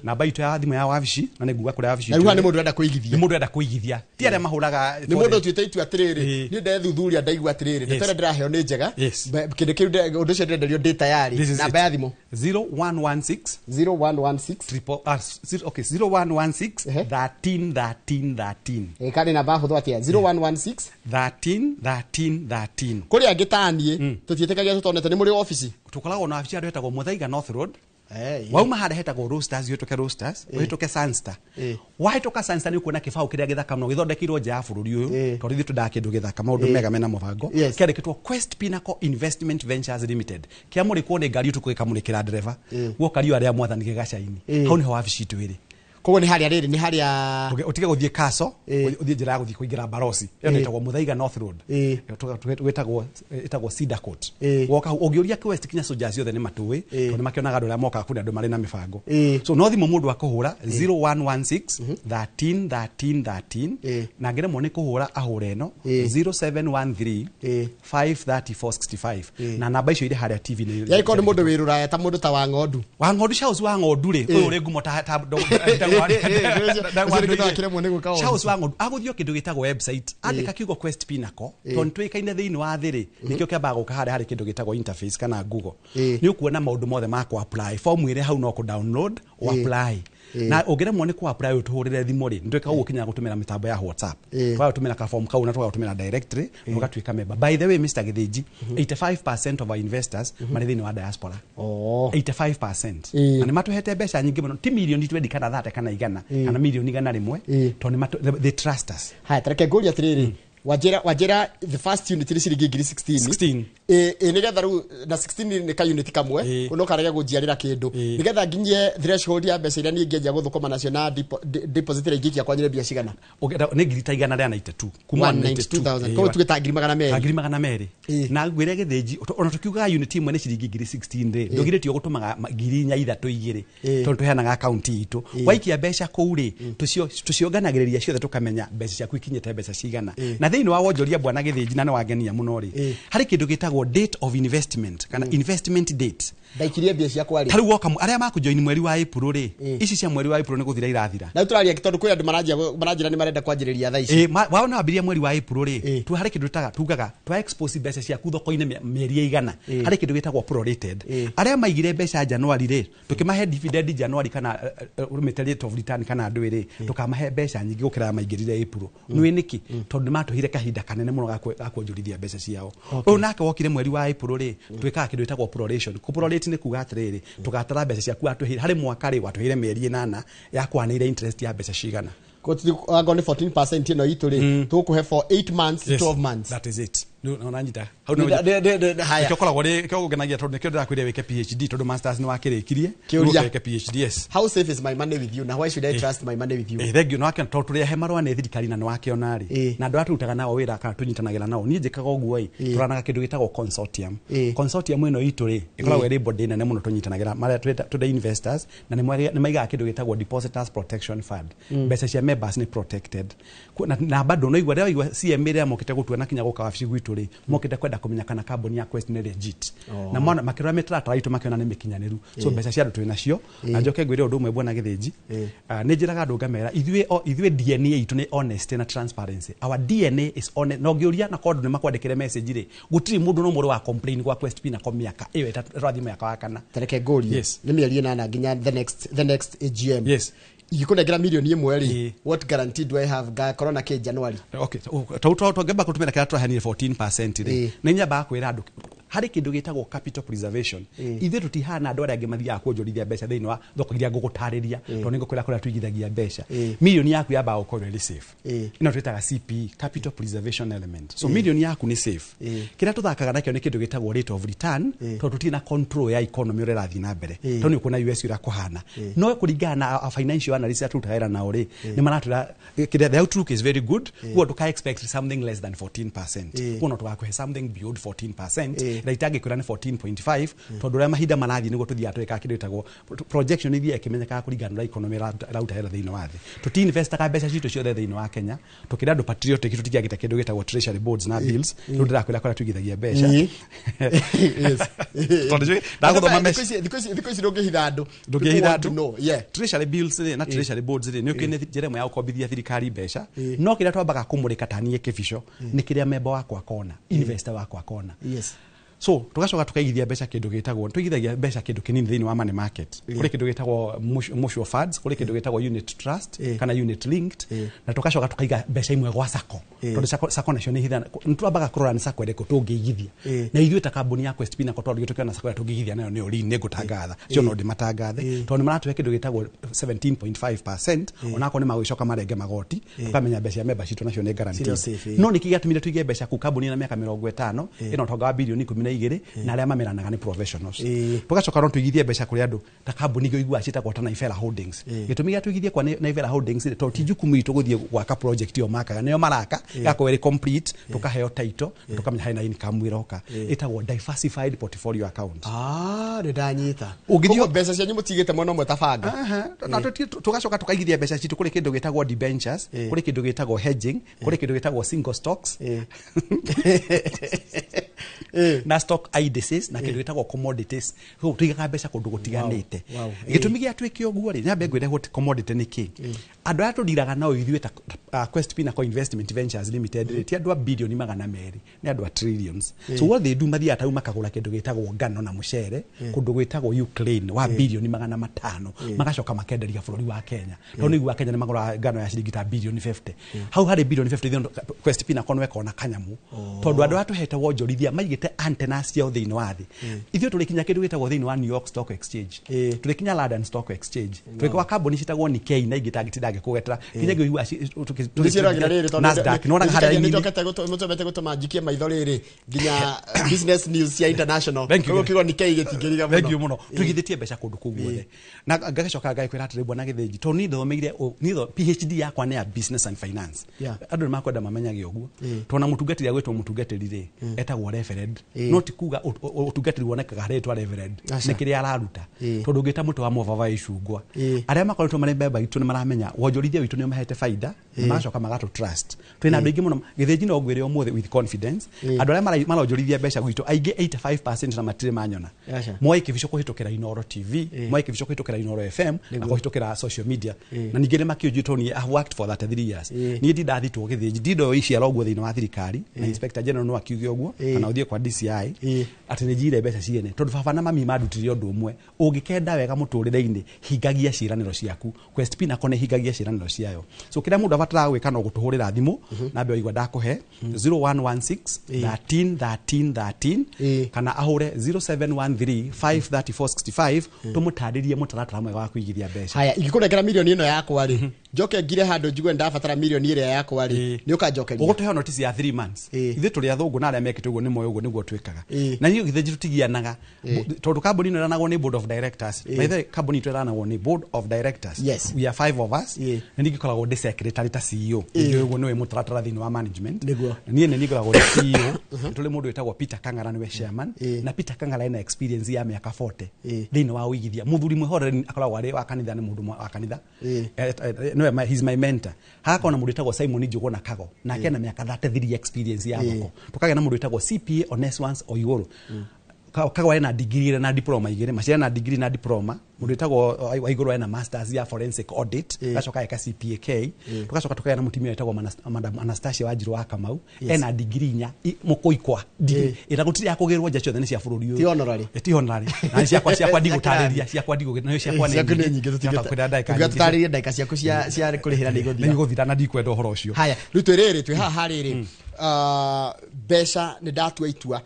namba itũ ya thimũ ya wabici na nĩ nguga kũrĩa wabici na rĩu nĩ mũndũ ũrenda kũigithia nĩ mũndũ ũrenda kũigithia ti arĩa mahũraga nĩ mũndũ ũtuĩte itua atĩrĩrĩ niĩ ndethuthuria ndaigua atĩrĩrĩ ndeto ĩrĩa ndĩraheo nĩ njega kĩndũ kĩu ũndũ ũcio ndĩrenderio ndĩ tayari namba ya thimũ 0116 0116 okay 0116 13 13 13 ĩkarĩ namba hũthũ atĩa 0116 13 13 13 kũrĩ angĩ ta niĩ tũtiĩtĩkagia tũtonete nĩ mũrĩ wabici tũkoragwo na wabici handũ hetagwo Muthaiga North Road wauma harĩa hetagwo Roasters ũhĩtũke Roasters ũhĩtũke Sunstar wahĩtũka Sunstar nĩ ũkuona kĩbaũ kĩrĩa gĩthaka mũno gĩthondekeirwo nja ya bũrũri ũyũ tondũ ithuĩ twendaga kĩndũ gĩthaka maũndũ mega mena mũbango kĩandĩkĩtwo Quest Pinnacle Investment Ventures Limited kĩamũrĩkwo nĩ ngari ũtukũ gĩkamũrĩkĩra ndereba guoka riũa rĩa mwathani gĩgacaini hau nĩho wabici itũ ĩrĩ koguo nĩ harĩa rĩrĩ nĩ harĩa ũtige gũthiĩ Kaso ũthiĩ njĩra ya gũthiĩ kũingĩra Barosi ĩyo nĩ ĩtagwo Muthaiga North Road ĩtagwo Cedar Court woka ũngĩũria Quest kinya soldiers ciothe nĩ matũĩ tondũ nĩ makĩonaga andũ arĩa mokaga kũrĩ andũ marĩ na mĩbango so no thimũ mũndũ akũhũra 0116 13 13 13 na angĩremwo nĩ kũhũra ahũre ĩno 0713 534 65 na namba icio irĩ harĩa TV nĩ yaani nĩ mũndũ wĩ rũraya ta mũndũ ta wa ng'ondu wa ng'ondu Charles wa ng'ondu rĩ ũyũ ũrĩ ngumo ta Charles wa ng'ondu agũthiĩ kĩndũ gĩtagwo website andĩka kiugo Quest Pinnacle tondũ nĩtũĩkaine thĩinĩ wa thĩ rĩ nĩkĩo kĩambaga gũka harĩa harĩ kĩndũ gĩtagwo interface kana Google nĩ ũkuona maũndũ mothe ma kũ apply form ĩrĩ hau no kũ download o apply na ũngĩremwo nĩ kũ apply ũtũhũrĩre thimũ rĩ nĩtwĩkaga ũguo kinya gũtũmĩra mĩtambo ya WhatsApp tũgatũmĩra ka form kau na tũgatũmĩra directly na ũgatuĩka member by the way Mr. Gĩthĩnji 85% of our investors marĩ thĩinĩ wa diaspora 85% na nĩ matũhete mbeca nyingĩ mũno ti mirioni 20 kana 30 kana 100 kana mirioni 100 tondũ they trust us haya tareke ngũrie atĩrĩrĩ wajera the first unit ni ciringi ngiri 16 nigetha riu na 16 ni ka unit kamwe no karege gujiarira kindu nigetha nginyie threshold ya mbeca iria nie ngĩanjia guthukuma nacio na deposit iria ingĩikia kwanyire mbia cigana ni ngiri ta 192 kuma 192,000 koguo tuge ta ngiri magana merĩ ngiri magana merĩ na ngwĩre gĩthĩnji ona tukiugaga unit imwe nĩ ciringi ngiri 16 rĩ ndũgirĩtio gũtũmaga ngiri inya ithatũ igĩrĩ tondũ tũheanaga akaunti itũ waikia mbeca kũu rĩ tũcionganagĩrĩria ciothe tũkamenya mbeca ciaku ikinyĩte mbeca cigana na thĩinĩ wa wonjoria bwana gĩthĩnji na nĩ wangenia mũno rĩ harĩ kĩndũ gĩtagwo date of investment kana investment date ndaikirie mbia ciakwa rĩ tarĩu woka arĩa makũjoin mweri wa April rĩ ici cia mweri wa April nĩ gũthira irathira na tũraria tondũ kwĩ andũ maranjĩra nĩ marenda kwanjĩrĩria thaa ici wao wambirie mweri wa April rĩ tu harĩ kĩndũ tugaga twa expose mbeca ciaku thoko-inĩ mĩeri ĩigana harĩ kĩndũ gĩtagwo prorated arĩa maigire mbeca January rĩ tũkĩmahe dividend January kana rate of return kana ndũĩ rĩ tũkamahe mbeca nyingĩ gũkĩra maingĩrire April nĩ nĩkĩ tondũ nĩ matũhire kahinda kanene mũno ga kuonjorithia mbeca ciao ũyũ nake wokire mweri wa April rĩ twĩkaga kĩndũ gĩtagwo proration kũprorate nĩ kuga atĩrĩrĩ tũgatara mbeca ciaku watũhire harĩ mwaka rĩ watũhire mĩeri ĩnana yakwanĩire interest ya mbeca cigana angorwo nĩ 14% ĩno itũ rĩ tũgũkũhe for 8 months 12 months that is it Nanyita hau nĩkĩo koragwo nĩkĩo gũkenagia tondũ nĩkĩo ndĩrakwĩrire wĩke PhD tondũ masters nĩ wakĩrĩkirie wĩke PhD. Yes. How safe is my money with you? Na why should I trust my money with you? Thank you. No akĩona tondũ tũrĩ ahe marũa nĩ thirikari na nĩwakĩona rĩ na andũ arĩa tũrutaga nao wĩra kana tũnyitanagĩra nao niĩ njĩkaga ũguo ĩ tũranaga kĩndũ gĩtagwo consortium. Consortium ĩno itũ rĩ ĩkoragwo ĩrĩ body nene mũno tũnyitanagĩra marĩa tũrĩ investors na nĩ maigaga kĩndũ gĩtagwo Depositors Protection Fund. Mbeca cia members nĩ protected na bado no igua rĩa igua CMA rĩa mokĩte gũtua na kinya gũka wabici gwitũ rĩ mokĩte kwenda kũmenya kana kambuni ya Quest nĩ legit na mona makĩrora mĩtaratara itũ makĩona nĩ mĩkinyanĩru. So mbeca cia andũ twĩ nacio na njoke ngwĩre ũndũ ũmwe bwana Gĩthĩnji, nĩ njĩraga andũ ngamera ithuĩ DNA itũ nĩ honesty na transparency. Our DNA is honest. Na ũngĩũria na korwo andũ nĩ makwandĩkĩre message rĩ gũtirĩ mũndũ no mũndũ wa complain gwa Quest Pinnacle mĩaka ĩyo ĩrathiĩ mĩaka wa kana. Tareke ngũrie nĩ mĩeri ĩnana nginya the next AGM. Yes. Ingĩkũnengera milioni ĩmwe rĩ, what guarantee do I have ngakorwo na kĩ January? Okay, tũngĩamba kũtũmĩra kĩrĩa tũraheanire 14% rĩ nĩ nyambaga kwĩra andũ harĩ kĩndũ gĩtagwo capital preservation. Ithuĩ tũtihana andũ arĩa angĩ mathiaga kuonjorithia mbeca thĩinĩ wa thoko iria ngũgũtarĩria tondũ nĩngũkwĩra kũrĩa tũigithagia mbeca. Milioni yaku yambaga gũkorwo ĩrĩ safe. Ĩno twĩtaga CPE, capital preservation element. So milioni yaku nĩ safe. Kĩrĩa tũthakaga nakĩo nĩ kĩndũ gĩtagwo rate of return tondũ tũtirĩ na control ya economy ũrĩa ĩrathiĩ na mbere tondũ nĩ ũkuona US ũrĩa kũhana. No kũringana na financial analyst arĩa tũrutaga wĩra nao rĩ nĩ maratwĩra kĩrĩa the outlook is very good, koguo ndũka expect something less than 14%, koguo no tũgakũhe something beyond 14%. Na itangĩkwĩra nĩ 14.5 tondũ ũrĩa mahinda marathiĩ nĩguo tũthiaga twĩkaga kĩndũ gĩtagwo projection ithiaga ĩkĩmenyekaga kũringana na economy ĩraruta wĩra thĩinĩ wa thĩ. Tũti-investaga mbeca citũ ciothe thĩinĩ wa Kenya, tũkĩra andũ patriotic tũtingĩagĩte kĩndũ gĩtagwo treasury boards na bills. Rĩu ndĩrakwĩra kũrĩa tũigithagia mbeca. Tondũ ndagũthoma thikũ ici ndũngĩhitha andũ. Ndũngĩhitha andũ. Treasury bills rĩ na treasury boards rĩ nĩ ũkĩ nĩ njĩra ĩmwe ya gũkombithia thirikari mbeca no kĩrĩa twambaga kũmũrĩka ta niĩ kĩbico nĩ kĩrĩa member wakwa akona, investor wakwa akona. Yes. So tugacoka tukaigithia mbeca kĩndũ gĩtagwo tũigithagia mbeca kĩndũ kĩnini thĩinĩ wa money market. Kũrĩ kĩndũ gĩtagwo mutual funds, kũrĩ kĩndũ gĩtagwo unit trust kana unit linked, na tugacoka tukaiga mbeca imwe gwa sacco tondũ sacco nacio nĩ hitha nĩ twambaga kũrora nĩ sacco ĩrĩkũ tũngĩigithia. Na ithuĩ ta kambuni ya Quest Pinnacle tondũ tũkĩona sacco ĩrĩa tũngĩigithia nayo nĩ Olin, nĩ ngũtangatha cio no ndĩmatangathe tondũ nĩ maratũhe kĩndũ gĩtagwo 17.5% onakorwo nĩ magũgĩcoka marenge magoti tũkamenya mbeca cia member citũ nacio nĩ guarantee. No nĩkĩ gĩatũmire tũige mbeca kũu kambuni na mĩaka 50 ĩno ũtonga wa bilioni 12 na arĩa mameranaga nĩ professionals. Tugacoka no tuigithie mbeca kũrĩ andũ ta kambuni ingĩ ũiguaga ciĩtagwo ta Naivera Holdings. Gĩtũmi gĩa tuigithie kwa Naivera Holdings rĩ tondũ ti jukumu itũ gũthiĩ gwaka project ĩyo makaga nĩo maraka ĩgakorwo ĩrĩ complete, tũkaheo title tũkamenya harĩ na income ĩroka. Ĩtagwo diversified portfolio account. Nĩ ndanyita. Koguo mbeca cianyu mũtigĩte mwena ũmwe ta banga. Na tugacoka tukaigithia mbeca citũ kũrĩ kĩndũ gĩtagwo debentures, kũrĩ kĩndũ gĩtagwo hedging, kũrĩ kĩndũ gĩtagwo single stocks na stock indices na kĩndũ gĩtagwo commodities. So tuigaga mbeca kũndũ gũtiganĩte. Gĩtũmi gĩa twĩke ũguo rĩ nyambe ngwĩre what commodity nĩ kĩ. Andũ arĩa tũndiraga nao ithuĩ ta Quest Pinnacle Investment Ventures Limited rĩ ti andũ a bilioni 200 nĩ andũ a trillions. So what they do mathiaga tau makagũra kĩndũ gĩtagwo ngano na mũcere kũndũ gwĩtagwo Ukraine wa bilioni 500 magacoka makenderia bũrũri wa Kenya tondũ nĩ wa Kenya nĩ magũraga ngano ya ciringi ta bilioni 50. Hau harĩ bilioni 50 Quest Pinnacle no ĩkona kanyamũ tondũ andũ arĩa tũhete wonjorithia maigĩte antennas ciao thĩinĩ wa thĩ. Ithuĩ tũrĩkinya kĩndũ gĩtagwo thĩinĩ wa New York Stock Exchange, tũrĩkinya London Stock Exchange, tũrĩ kambuni citagwo Nikkei na ingĩ tangĩkũgetera kinya ngĩigua Nasdaq nĩwonaga harĩa nĩnjokete gũtũma njikie maitho rĩrĩ nginya business news cia international koguo kiugo Nikkei gĩtingĩriga mũno. Thank you mũno. Tũigithĩtie mbeca kũndũ kũu guothe na ngagĩcoka ngagĩkwĩra atĩrĩ bwana Gĩthĩnji tondũ niĩ thomeire PhD yakwa nĩ ya business and finance. Andũ nĩ makwenda mamenyage ũguo tondũ na mũtungatĩri agwĩtwo mũtungatĩri rĩ etagwo reverend no ti kuga ũtungatĩri wonekaga harĩ reverend nĩ kĩrĩa araruta tondũ ũngĩta mũtĩ wa mũbaba icungwa arĩa makoretwo marĩ mbemba itũ nĩ maramenya wonjorithia witũ nĩ ũmahete baida na magacoka magatũ trust. Twĩna andũ aingĩ mũno Gĩthĩnji no ngwĩre ũmũthĩ with confidence andũ arĩa maronjorithia mbeca gwitũ aingĩ 85% na matirĩ manyona moe kĩbico kũhĩtũkĩra Inooro TV, moe kĩbico kũhĩtũkĩra Inooro FM na kũhĩtũkĩra social media na ningĩ nĩ makĩũnjĩ tondũ niĩ I have worked for 33 years. Niĩ ndindathitwo Gĩthĩnji ndindoyo iciara ũguo thĩinĩ wa thirikari na Inspector General no akiuge ũguo kana ũthiĩ kwa DCI atĩ nĩ njire mbeca ciene tondũ baba na mami mandutire ũndũ ũmwe ũngĩkenda wega mũtũrĩre-inĩ hingagia ciĩranĩro ciaku. Quest Pinnacle nĩ hingagia ciĩranĩro ciayo. So kĩrĩa mũndũ abataraga gwĩka no gũtũhũrĩra thimũ nambe waigua ndakũhe 0116 13 13 13 kana ahũre 0713 534 65 tũmũtarĩrie mũtaratara mwega wa kũigithia mbeca. Haya ingĩkũnengera milioni ĩno yakwa rĩ Njoke ngire handũ njigue ndabatara milioni ĩrĩa yakwa rĩ, nĩ ũkanjokeria. Ũgũtũhe notice ya 3 months. Ithuĩ tũrĩ athũngũ na arĩa mekĩte ũguo nĩ moĩ ũguo nĩguo twĩkaga. Na niĩ githĩ tũtigianaga tondũ kambuni ĩno ĩranagwo nĩ board of directors. By the way, kambuni itũ ĩranagwo nĩ board of directors. Yes. We are 5 of us. Na niĩ ngĩkoragwo ndĩ secretary ta CEO. Nĩ ũguo nĩwe mũtaratara thĩinĩ wa management. Nĩguo. Niĩ nĩ niĩ ngoragwo ndĩ CEO. Tũrĩ mũndũ wĩtagwo Peter Kang'ara nĩwe chairman. Na Peter Kang'ara ena experience ya mĩaka 40 thĩinĩ wa ũigithia. Mũthuri mwĩhoreri akoragwo arĩ wa kanitha, nĩ mũndũ wa kanitha. No, he's my mentor. Hagakorwo na mũndũ wĩtagwo Simon Njuguna Kago, nake ena mĩaka 33 experience ya thoko. Tukagĩa na mũndũ wĩtagwo CPA Oneswans Oiguru. Kago ena degree na diploma igĩrĩ, Maciara na degree na diploma. Mũndũ wĩtagwo Waiguru ena masters ya forensic audit, gacoka eka CPAK. Tugacoka tukagĩa na mũtumia wĩtagwo Madam Anastasia Wanjiru wa Kamau, ena degree inya mũkũikwa ĩra gũtirĩ ya kũgĩrwo nja, ciothe nĩ cia bũrũri ũyũ. Ti honorary. Ti honorary. Na ciakwa ndigũtarĩria, ciakwa ndigũ ciakwa nĩ nyingĩ, tũtingĩtũtarĩrie ndagĩka ciaku cia kũrĩhĩra nĩ igũthira. Nĩ igũthira na ndikwenda ũhoro ũcio. Haya, rĩu twĩ rĩrĩ, twĩ haha rĩrĩ, mbeca nĩ ndatua itua.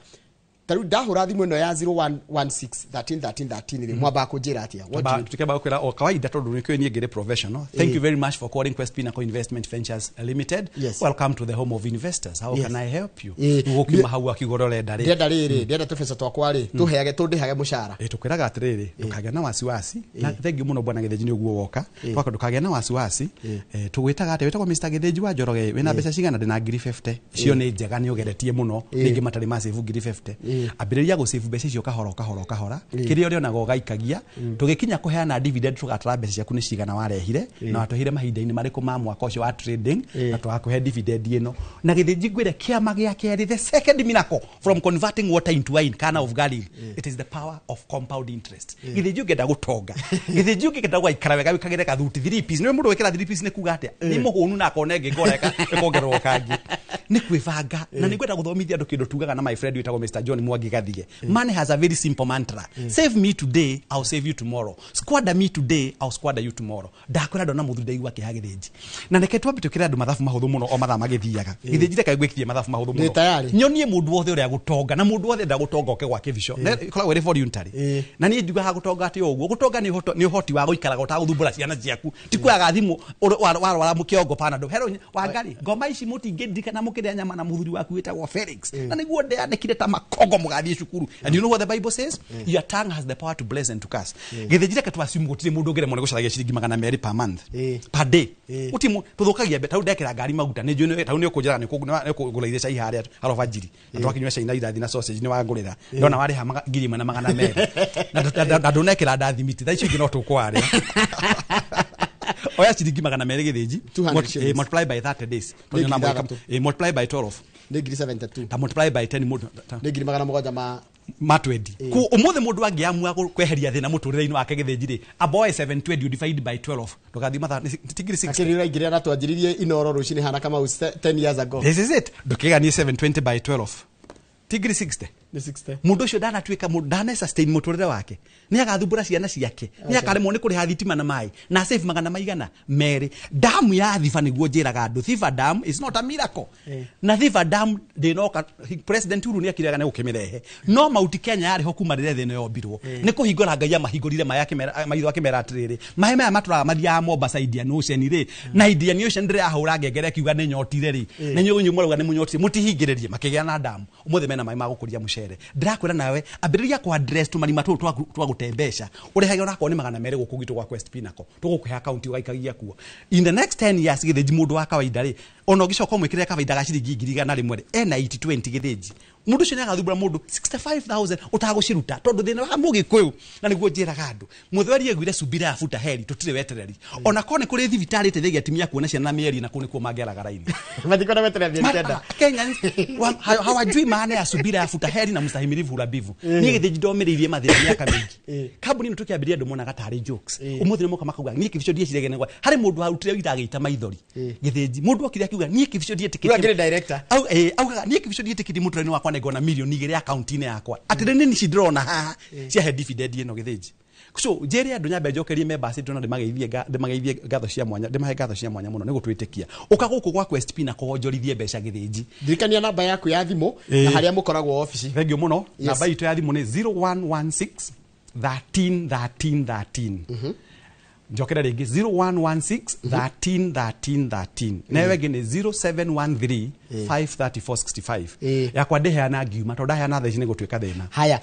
Ta rĩu ndahũra thimũ ĩno ya 0116 13 13 13 rĩ, mwambaga kũnjĩra atĩa? Tukĩamba gũkwĩra o kawaida tondũ nĩkĩo niĩ ngĩrĩ professional. Thank you very much for calling Quest Pinnacle Investment Ventures Limited. Welcome to the home of investors. How can I help you? Gũkiuma hau akiuga ũrĩa ũrenda rĩ. Ndĩrenda rĩrĩ, ndĩrenda tũbeca twakwa rĩ, tũheage, tũndĩhage mũcara. Tũkwĩraga atĩrĩrĩ, ndũkagĩa na wasiwasi. Na thank you mũno bwana Gĩthĩnji nĩ ũguo woka. Twaka ndũkagĩa na wasiwasi. Tũgwĩtaga atĩa? Wĩtagwo Mr. Gĩthĩnji wa Njoroge. Wĩna mbeca cigana? Ndĩna ngiri 50. Icio nĩ njega, nĩ ũgeretie mũno. Rĩngĩ matarĩ ma save ngiri 50. Ambĩrĩria gũsave mbeca icio kahora kahora kahora, kĩrĩa ũrĩonaga ũgaikagia. Tũgĩkinya kũheana dividend, tũgatara mbeca ciaku nĩ cigana warehire na watũheire mahinda-inĩ marĩkũ ma mwaka ũcio wa trading, na tũgakũhe dividend ĩno. Na Gĩthĩnji ngwĩre kĩama gĩa kerĩ, the second miracle from converting water into wine, Cana of Galilee, it is the power of compound interest. Gĩthĩnji ũngĩenda gũtonga, Gĩthĩnji ũngĩenda gwaikara wega, wĩkagĩre kathuti 3 piece. Nĩ mũndũ wĩkĩra 3 piece nĩ kuga atĩa? Nĩ mũhũnu na akona ĩngĩ ngora ĩkongererwo kangĩ. Nĩ kwĩbanga. Na nĩ ngwenda gũthomithia andũ kĩndũ tugaga na my friend wĩtagwo Mr. John Mwangi Gathige. Money has a very simple mantra. Save me today, I'll save you tomorrow. Squander me today, I'll squander you tomorrow. Ndakwĩra ndona mũthuri ndaigua kĩeha Gĩthĩnji. Na reke twambe twĩkĩre andũ mathabu mahũthũ mũno o mathaa magĩthiaga. Gĩthĩnji reke ngwĩkithie mathabu mahũthũ mũno. Nyonie mũndũ wothe ũrĩa gũtonga, na mũndũ wothe enda gũtonga oke gwa Kĩbico. Na ĩkoragwo ĩrĩ voluntary. Na niĩ njugaga gũtonga atĩ ũguo. Gũtonga nĩ ũhoti wa gũikaraga ũtagũthumbũra ciana ciaku. Ti kuoyaga thimũ warwara mũkĩongo Panadol. Hello Wangari, ngoma ici mũtingĩndirikana mũkĩrĩa nyama na mũthuri waku wĩtagwo Felix. Na nĩguo ndeanĩkire ta makongo mũgathiĩ cukuru. And you know what the Bible says? Your tongue has the power to bless and to curse. Gĩthĩnji reke tũ-assume gũtirĩ mũndũ ũngĩremwo nĩ gũcaragia ciringi 200 per month. Per day. Gũtirĩ tũthũkagia mbeca. Tarĩu ndekĩra ngari maguta, nĩ njũĩ tarĩu nĩ ũkũnjĩra nĩ ũkũgũra cai harĩa arobajiri. Na twakĩnyua cai na irathi na sausage nĩ wangũrĩra. Ndona warĩha 1,200. Na ndũnekĩra ndathimiti. Thaa icio ingĩ no tũkwarĩa. Oya ciringi 200 Gĩthĩnji, multiply by 30 days. Multiply by 12. Nĩ ngiri 72. Ta multiply by 10 mũndũ. Nĩ ngiri 700 ma 20. Ku ũmũthĩ mũndũ angĩamua kweheria thĩna mũtũrĩre-inĩ wake Gĩthĩnji rĩ, aboe 720 divide by 12. Ndũgathiĩ mathaa ti ngiri 60. Akĩrĩ ũraingĩrĩra na twanjĩrĩrie Inoro rũcinĩ hana Kamau 10 years ago. This is it. Ndũkĩganie 720 by 12. Ti ngiri 60. Nĩ 60. Mũndũ ũcio ndanatuĩka mũndũ, ndane sustain mũtũrĩre wake. Nĩ agathumbũra ciana ciake. Nĩ akaremwo nĩ kũrĩha thitima na maĩ. Na save 200. Damu ya Thiba nĩguo njĩraga andũ. Thiba Dam is not a miracle. Na Thiba Dam ndĩnoka, President Uhuru nĩakiraga nĩ gũkĩmĩrehe. No Mount Kenya yarĩ ho kuma rĩrĩa thĩ ĩno yombirwo. Nĩ kũhingũra Ngai amahingũrire maĩ akĩmera, maitho akĩmera atĩrĩrĩ, maĩ maya matũraga mathiaga Mombasa Indian Ocean rĩ, na Indian Ocean ndĩrahũra ngengere ĩkiuga nĩ nyotire rĩ. Na inyuĩ mũrauga nĩ mũnyotire, mũtihingĩrĩrie, makĩgĩa na damu. Ũmũthĩ mena maĩ ma gũkũria mũcere. Ndĩrakwĩra nawe, ambĩrĩria kũ address tũmarima tũtũ twa gũte mbeca. Ũrehage onakorwo nĩ 200 gũkũ gwitũ gwa Quest Pinnacle. Tũgũkũhe account ũgaikagia kuo. In the next 10 years Gĩthĩnji mũndũ wa kawaida rĩ, ona ũngĩcoka ũmwĩkĩrĩre kabaida ga ciringi 100,000 rĩ, ena 80-20 Gĩthĩnji. Mũndũ ũcio nĩagathumbũra mũndũ 65,000 ũtagũciruta tondũ thĩna wa mũgĩkũyũ, na nĩguo njĩraga andũ, mũthweri aiguire subira ya futa heri, tũtirĩ wetereri. Ona korwo nĩ kũrĩ thibitarĩ ĩteithagia atumia kuona ciana na mĩeri, na kũu nĩkuo mangĩaraga raini. Matikwenda gweterera mĩeri 9. Kenyans hawajui maana ya subira ya futa heri na mstahimilivu hula mbivu. Niĩ Gĩthĩnji ndomĩrĩirie mathĩna mĩaka mĩingĩ. Kambuni ĩno tũkĩambĩrĩria andũ monaga tarĩ jokes. Ũmũthĩ nĩmoka makauga niĩ Kĩbico ndieciragia nĩgwa. Harĩ mũndũ warutire wĩra agĩita maithori. Gĩthĩnji mũndũ okire akiuga niĩ Kĩbico ndietĩkĩtie. Rĩu akĩrĩ director. Augaga niĩ Kĩbico ndietĩkĩtie mũtũrĩre-inĩ wakwa nĩngona milioni 2 akaunti-inĩ yakwa. Atĩrĩ nĩ nici ndĩrona haha ciahe dividend ĩno Gĩthĩnji. So njĩre andũ nyambe njokerie members itũ na ndĩmageithie ngatho cia mwanya, ndĩmahe ngatho cia mwanya mũno nĩ gũtwĩtĩkia. Ũka gũkũ gwa Quest Pinnacle wonjorithie mbeca Gĩthĩnji. Ndirikania namba yaku ya thimũ na harĩa mũkoragwo ofici. Thank you mũno. Namba itũ ya thimũ nĩ 0116 13 13 13. Njokera rĩngĩ 0116 13 13 13. Nayo ĩngĩ nĩ 0713 534 65. Yakwa ndĩheana ngiuma tondũ ndaheana thaa ici nĩ gũtuĩka thĩna. Haya,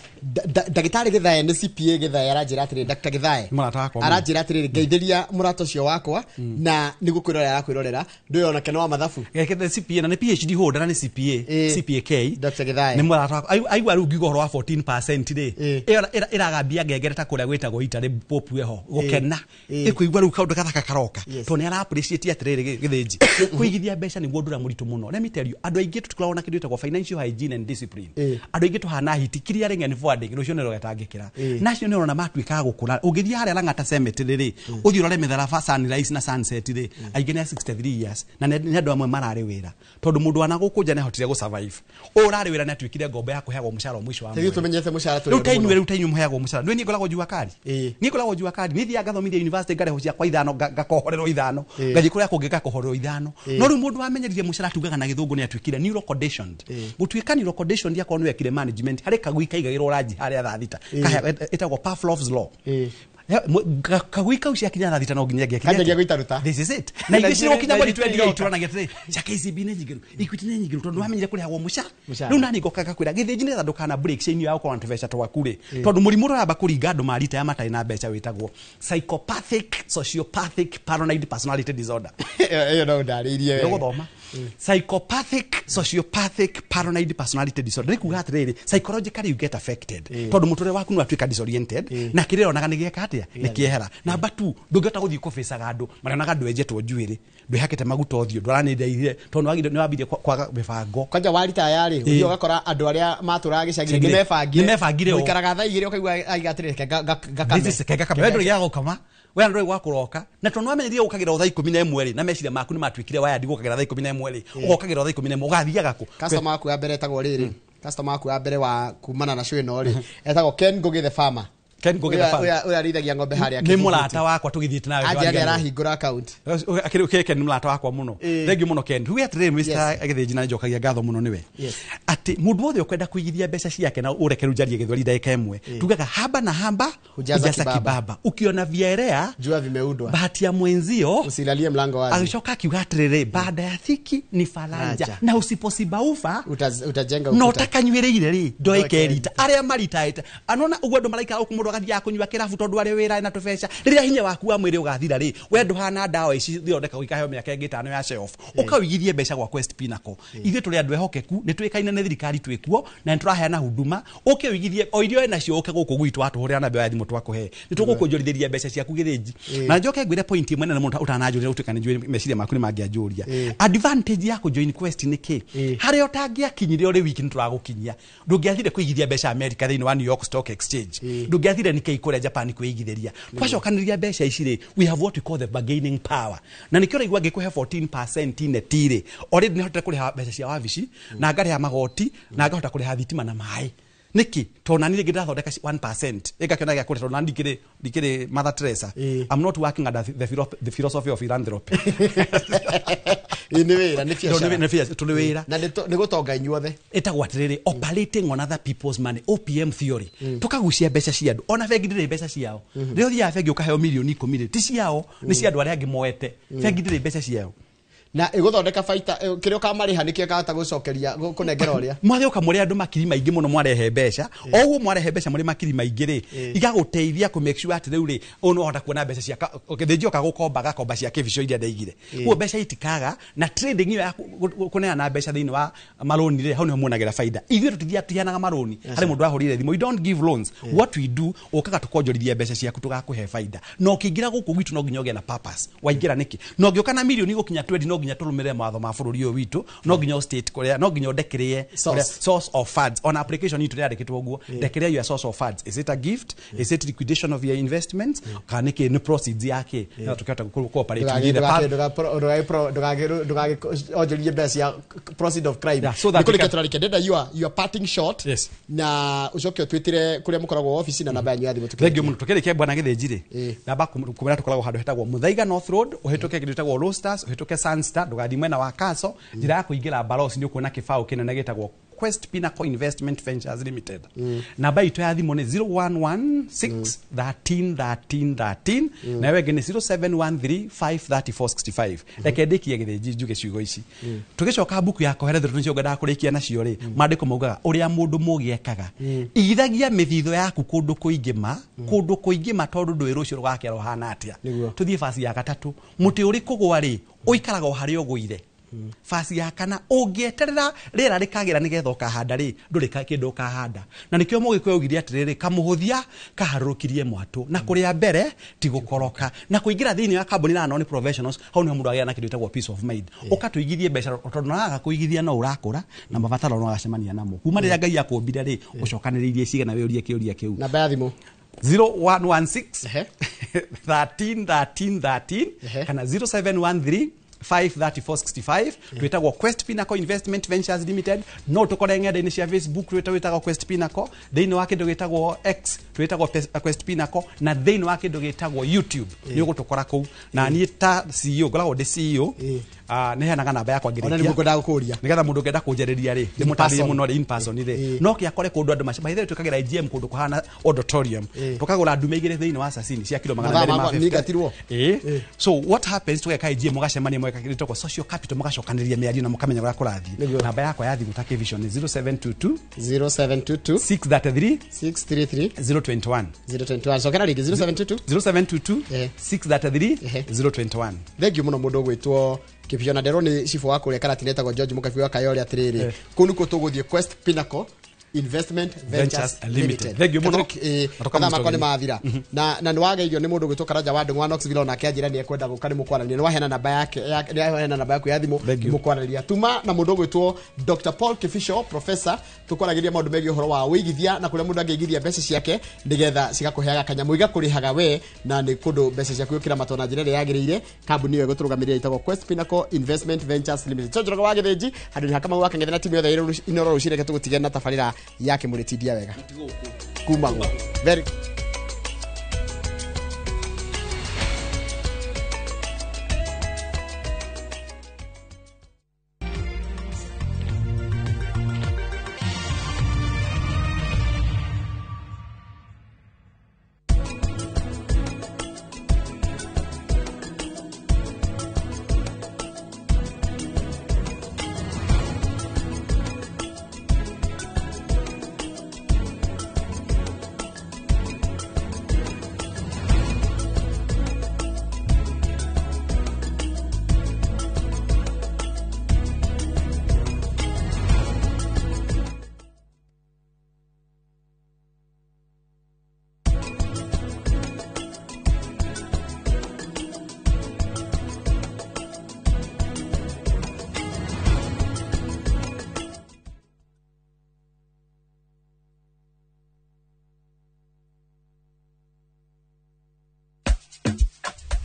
ndagĩtarĩ Gĩthae nĩ CPA Gĩthae aranjĩra atĩrĩrĩ, Dr. Gĩthae Mũrata wakwa mũno. Aranjĩra atĩrĩrĩ, ngeithĩria mũrata ũcio wakwa na nĩ gũkwĩrorera arakwĩrorera, ndũĩ onake nĩ wa mathabu. Geke CPA na nĩ PhD holder na nĩ CPA CPAK. Dr. Gĩthae nĩ mũrata wakwa. Aigua rĩu ngiuga ũhoro wa 14% rĩ, ĩyo ĩragambia ngengere ta kũrĩa gwĩtagwo itarĩ popu ĩho gũkena, ĩkũigua rĩu kaũndũ gathaka karoka, tondũ nĩ ara appreciate atĩrĩrĩ, Gĩthĩnji, kũigithia mbeca nĩguo ũndũ ũrĩa mũritũ mũno. Let me tell you, andũ aingĩ tũtikoragwo na kĩndũ gĩtagwo financial hygiene and discipline. Andũ aingĩ tũhana hiti clearing and forwarding, rũciũ nĩ rũgetangĩkĩra. Nacio nĩ ũrona matuĩka a gũkũra. Ũngĩthiĩ harĩa Lang'ata Cemetery rĩ, ũthiĩ ũrore mĩtharaba sunrise na sunset rĩ, aingĩ nĩ a 63 years na nĩ andũ amwe mararĩ wĩra, tondũ mũndũ wana gũkũ nja nĩ ahotire gũ survive. Ũyũ ũrarĩ wĩra nĩ atuĩkire ngombo ya kũheagwo mũcara o mũico wa Rĩu mweri. tũmenyete mũcara tũrĩ Rĩu ta andũ inyuĩ mũno. Rĩu ta inyuĩ mũheagwo mũcara, nĩ niĩ ngoragwo jua kari, niĩ ngoragwo jua kari, niĩ thiaga ngathomithia university, ngarĩhwo ciakwa ithano, ngakohorerwo ithano, ngathiĩ kũrĩa kũngĩ ngakohorerwo ithano. No rĩu mũndũ wamenyerire mũcara, tugaga na gĩthũngũ nĩ atuĩkire neuroconditioned. Gũtuĩka neuroconditioned, akorwo nĩ wekire management, harĩ kagui kaigagĩrwo ranji harĩa thaa 6, ĩtagwo Pavlov's law. Kagui kau ciakinya thaa 6 no nginya ngĩakinya Kanjagia atĩa? gũitaruta. This is it. Na Na ithuĩ cirũkinya mweri na twendia iroka. itũranagia atĩrĩ, cia KCB nĩ nyingĩru, Equity nĩ nyingĩru, tondũ wamenyire kũrĩhagwo mũcara. Mũcara. Rĩu nani ngoka ngakwĩra, Gĩthĩnji, nĩgetha ndũkana break chain ya gũkorwo na tũbeca twaku rĩ, tondũ mũrimũ ũrĩa ũramba kũringa andũ marita ya matarĩ na mbeca wĩtagwo psychopathic sociopathic paranoid personality disorder. Ĩyo no ũndarĩirie wega. Nĩgũthoma psychopathic sociopathic paranoid personality disorder nĩ kuga atĩrĩrĩ, psychologically you get affected, tondũ mũtũrĩre waku nĩ watuĩka disoriented, na kĩrĩa ũronaga nĩ gĩeka atĩa, nĩ kĩehera. Namba 2, ndũngĩhota gũthiĩ kũbĩcaga andũ marĩonaga ndwenjetwo njuĩrĩ, ndwĩhakĩte maguta ũthiũ, ndwaranĩrĩire, tondũ nĩ wambirie kwaga mĩbango. Kwanja waritaya rĩ, ũthiĩ ũgakora andũ arĩa matũraga gĩcagi nĩ mebangire. Nĩ mebangire o. Mũikaraga thaa 2 ũkaigua aiga atĩrĩ, "Reke ngakame." This is kega kame. We ndũrĩ gĩa gũkama, we ndũrĩ gwa kũroka, na tondũ wamenyerire gũkagĩra o thaa 11 rĩ, na meciria maku nĩ matuĩkire waya gũkagĩra thaa 11 rĩ, ũgokagĩra o thaa 11, ũgathiaga kũ? Customer waku wa mbere etagwo rĩrĩ, customer waku wa mbere wa kumana na show ĩno rĩ, etagwo Ken Ngugi the farmer. Ken Ngugi the farmer. Ũrĩa arĩithagia ng'ombe harĩa Nĩ Kĩbũbũti. mũrata wakwa tũgĩthiĩte nawe. Anjĩra nĩ arahingũra account. Akĩrĩ Ken nĩ mũrata wakwa mũno. Thank you mũno, Ken. Tuge atĩrĩrĩ, Mr. Gĩthĩnji, na nĩnjokagia ngatho mũno nĩwe, atĩ mũndũ wothe ũkwenda kũigithia mbeca ciake, na ũreke rĩu njarie gĩthweri ndagĩka ĩmwe, tugaga haba na haba Hujaza hujaza kibaba. Kibaba, ukiona vyaelea jua vimeundwa, bahati ya mwenzio usilalie mlango wazi. Agĩcoka akiuga atĩrĩrĩ, baada ya thiki ni faraja, Faraja. na usiposiba ufa utajenga no ukuta. ũtakanyuĩrĩire rĩ, Ndoĩkerita. ndoĩkerita arĩa maritaĩte anona ũguo andũ maraikara gũkũ, mũndũ agathiaga kũnyua kĩrabu tondũ arĩ wĩra na tũbeca. Rĩrĩa hinya waku wa mwĩrĩ ũgathira rĩ, we ndũhana ndawa ici ithondekagwo ikaheo mĩaka ĩngĩ 5 ya shelf. Ũkawĩigithie mbeca gwa Quest Pinnacle. Ithuĩ tũrĩ andũ ehokeku, nĩ tũĩkaine nĩ thirikari, twĩkuo na nĩ tũraheana huduma. Ũke ũigithie o iria nacio, ũke gũkũ gwitũ, watũhũrĩra namba ya thimũ twakũhe, nĩ tũgũkũnjorithĩria mbeca ciaku, Gĩthĩnji. Na njoke ngwĩre point ĩmwe nene mũno ũtananjũria, gũtuĩka nĩ njũĩ meciria maku nĩ mangĩanjũria. Advantage ya kũjoin Quest nĩ kĩ? Harĩa ũtangĩakinyire ũrĩ wiki, nĩ tũragũkinyia. Ndũngĩathire kũigithia mbeca America thĩinĩ wa New York Stock Exchange, ndũngĩathire Nikkei kũrĩa Japan kwĩigithĩria. Twacokanĩria mbeca ici rĩ, we have what we call the bargaining power, na nĩkĩo ũraigua ngĩkũhe 14% net rĩ, already nĩ hotete kũrĩha mbeca cia wabici, na ngarĩha magoti, na ngahota kũrĩha thitima na maĩ. Nĩkĩ? Tondũ nani rĩngĩ ndathondeka 1% ĩngakĩona gĩa kũrĩa, tondũ nani ndikĩrĩ Mother Teresa. I'm not working under the philosophy of philanthropy. Ĩ, nĩ wĩra, nĩ biacara. Nĩ biacara, tũrĩ wĩra. Na nĩ gũtonga inyuothe. Ĩtagwo atĩrĩrĩ, operating on other people's money, OPM theory. Tũkagucia mbeca cia andũ. Ona bengi ndĩrĩ mbeca ciao. Rĩrĩa ũthiaga bengi ũkaheo mirioni 10 rĩ, ti ciao, nĩ cia andũ arĩa angĩ moete. Bengi ndĩrĩ mbeca ciao. Na ĩgũthondeka baita, kĩrĩa ũkamarĩha nĩkĩo ĩkahota gũcokeria kũnengera ũrĩa. Mwagĩũka mũrĩ andũ makiri maingĩ mũno, mwarehe mbeca o ũguo, mwarehe mbeca mũrĩ makiri maingĩ rĩ, igagũteithia kũ make sure atĩ rĩu rĩ, ũyũ nĩ wahota kuona mbeca cia thĩnji oka gũkomba, gakomba cia kĩbico iria ndaigire. Koguo mbeca itikaga na trading ĩyo ya kũneana mbeca thĩinĩ wa marũni rĩ, hau nĩho muonagĩra baida. Ithuĩ tũtithiaga tũtiheanaga marũni. Harĩ mũndũ wahũrire thimũ, we don't give loans. What we do, ũkaga tũkonjorithia mbeca ciaku, tũgakũhe baida. Na ũkĩingĩra gũkũ gwitũ no nginya ũgĩe na purpose, waingĩra nĩkĩ? Na ũngĩũka na mirioni gũkinya 20, no nginya tũrũmĩrĩre mawatho ma bũrũri ũyũ witũ, no nginya ũ state kũrĩa, no nginya ũndekĩrĩe Source. Source of funds. On application itũ yandĩkĩtwo ũguo, declare your source of funds. Is it a gift? Is it liquidation of your investments? Kana nĩkĩ? Nĩ proceeds yake no tũkĩhota cooperate within the Ndũgakĩonjorie mbeca cia proceed of crime. Yeah, so that we Nĩkũrĩkia can- tũrarĩkia, ndenda your parting shot. Yes. Na ũcoke ũtwĩtĩre kũrĩa mũkoragwo ofici na namba yanyu ya thimũ tũkĩrĩkia. Thank you mũno. Tũkĩrĩkia, bwana Gĩthĩnji rĩ, namba kumĩra tũkoragwo handũ hetagwo Muthaiga North Road, ũhĩtũke kĩndũ gĩtagwo Roasters, ũhĩtũke Sunstar, ndũgathiĩ mwena wa Kaso, njĩra ya kũingĩra Barosi, nĩ ũkuona kĩbaũ kĩnene gĩtagwo Quest Pinnacle Investment Ventures Limited. Namba itũ ya thimũ nĩ 0116 13 13 13, nayo ĩngĩ nĩ 0713 534 65. Reke ndĩkie gĩthĩnji njuge ciugo ici. Tũgĩcoka mbuku ya Koheletho, nĩcio ngwendaga kũrĩkia nacio rĩ, maandĩko maugaga ũrĩa mũndũ mũũgĩ ekaga, igithagia mĩthithũ yaku kũndũ kũingĩ ma kũndũ kũingĩ ma, tondũ ndũĩ rũciũ rũgakĩra ũhana atĩa. Tũthiĩ basi ya gatatũ, mũtĩ ũrĩ kũgwa rĩ, ũikaraga o harĩa ũgũire. Basi ya kana, ũngĩeterera rĩera rĩkagĩra nĩgetha ũkahanda rĩ, ndũrĩ kĩndũ ũkahanda. Na nĩkĩo Mũgĩkũyũ augire atĩrĩrĩ, kamũhũthia kaharũrũkirie mwatũ, na kũrĩa mbere ti gũkoroka. Na kũingĩra thĩinĩ wa kambuni na non professionals, hau nĩho mũndũ agĩaga na kĩndũ gĩtagwo peace of mind. Ũkatũigithie mbeca, tondũ naraga kũigithia no ũrakũra na mabataro no agacemania namo. Kuma rĩrĩa Ngai akũmbire rĩ, ũcokanĩrĩirie cigana? Wĩũrie kĩũria kĩu. Namba ya thimũ? 0116 13 13 13 kana 0713 53465. Twĩtagwo Quest Pinnacle Investment Ventures Limited. No tũkore ng'enda-inĩ cia Facebook, twĩtagwo Quest Pinnacle, thĩinĩ wa kĩndũ gĩtagwo X twĩtagwo Quest Pinnacle, na thĩinĩ wa kĩndũ gĩtagwo YouTube nĩ ũgũtũkora kũu. Na niĩ ta CEO, ngoragwo ndĩ CEO, nĩ heanaga namba yakwa. Ona nĩ mũkwendaga gũkũria. Nĩgetha mũndũ ũngĩenda kũnjarĩria rĩ, ndĩmũtarĩrie mũno rĩ, in person rĩ, no kĩakore kũndũ andũ mace. By the way, twĩkagĩra AGM kũndũ kũhana auditorium, tũkagũra ndume igĩrĩ thĩinĩ wa Sasini cia kilo 250. Mathaa makwa nĩngatirwo. Ĩĩ. So what happens, tũgeka AGM, mũgacemania, mũgeka kĩndũ gĩtagwo social capital, mũgacokanĩrĩria mĩario na mũkamenya ũrĩa kũrathiĩ. Namba yakwa ya thimũ ta Kvision nĩ 0722 0722 633 633 021. 021. Cokera rĩngĩ, 0722. 0722 633 021. Thank you mũno mũndũ ũgwĩtwo Kĩbio, na nderwo nĩ cibũ wa kũrĩa Karatina etagwo George Mũkabi wa Kayore atĩrĩrĩ, kũu nĩkuo tũgũthiĩ, Quest Pinnacle Investment Ventures Ventures Limited. Thank you mũno. Patrick, mathaa makwa nĩ mathira, na nĩ wageithio nĩ mũndũ ũgwĩtwo Karanja wa Ndũng'ũ wa Knoxville, onake anjĩra nĩ ekwenda gũka nĩ mũkwaranĩria. Nĩ waheana namba yake nĩ waheana namba yaku ya thimũ mũkwaranĩria. Tuma na mũndũ ũgwĩtwo Dr Paul Kibisho, professor, tũkwaragĩria maũndũ megiĩ ũhoro wa ũigithia na kũrĩa mũndũ angĩigithia mbeca ciake nĩgetha cigakũheaga kanyamũ, igakũrĩhaga we, na nĩ kũndũ mbeca ciaku ũkĩramatwo na njĩra ĩrĩa yagĩrĩire. Kambuni ĩyo ĩgũtũrũgamĩrĩra ĩtagwo Quest Pinnacle Investment Ventures Limited. Njoroge wa Gĩthĩnji handũ-inĩ ha Kamau wa Kang'ethe na timu yothe ya Inoro rũcinĩ, reke tũgũtige na tabarĩra ya Kĩmũrĩtindia wega kumagwo very.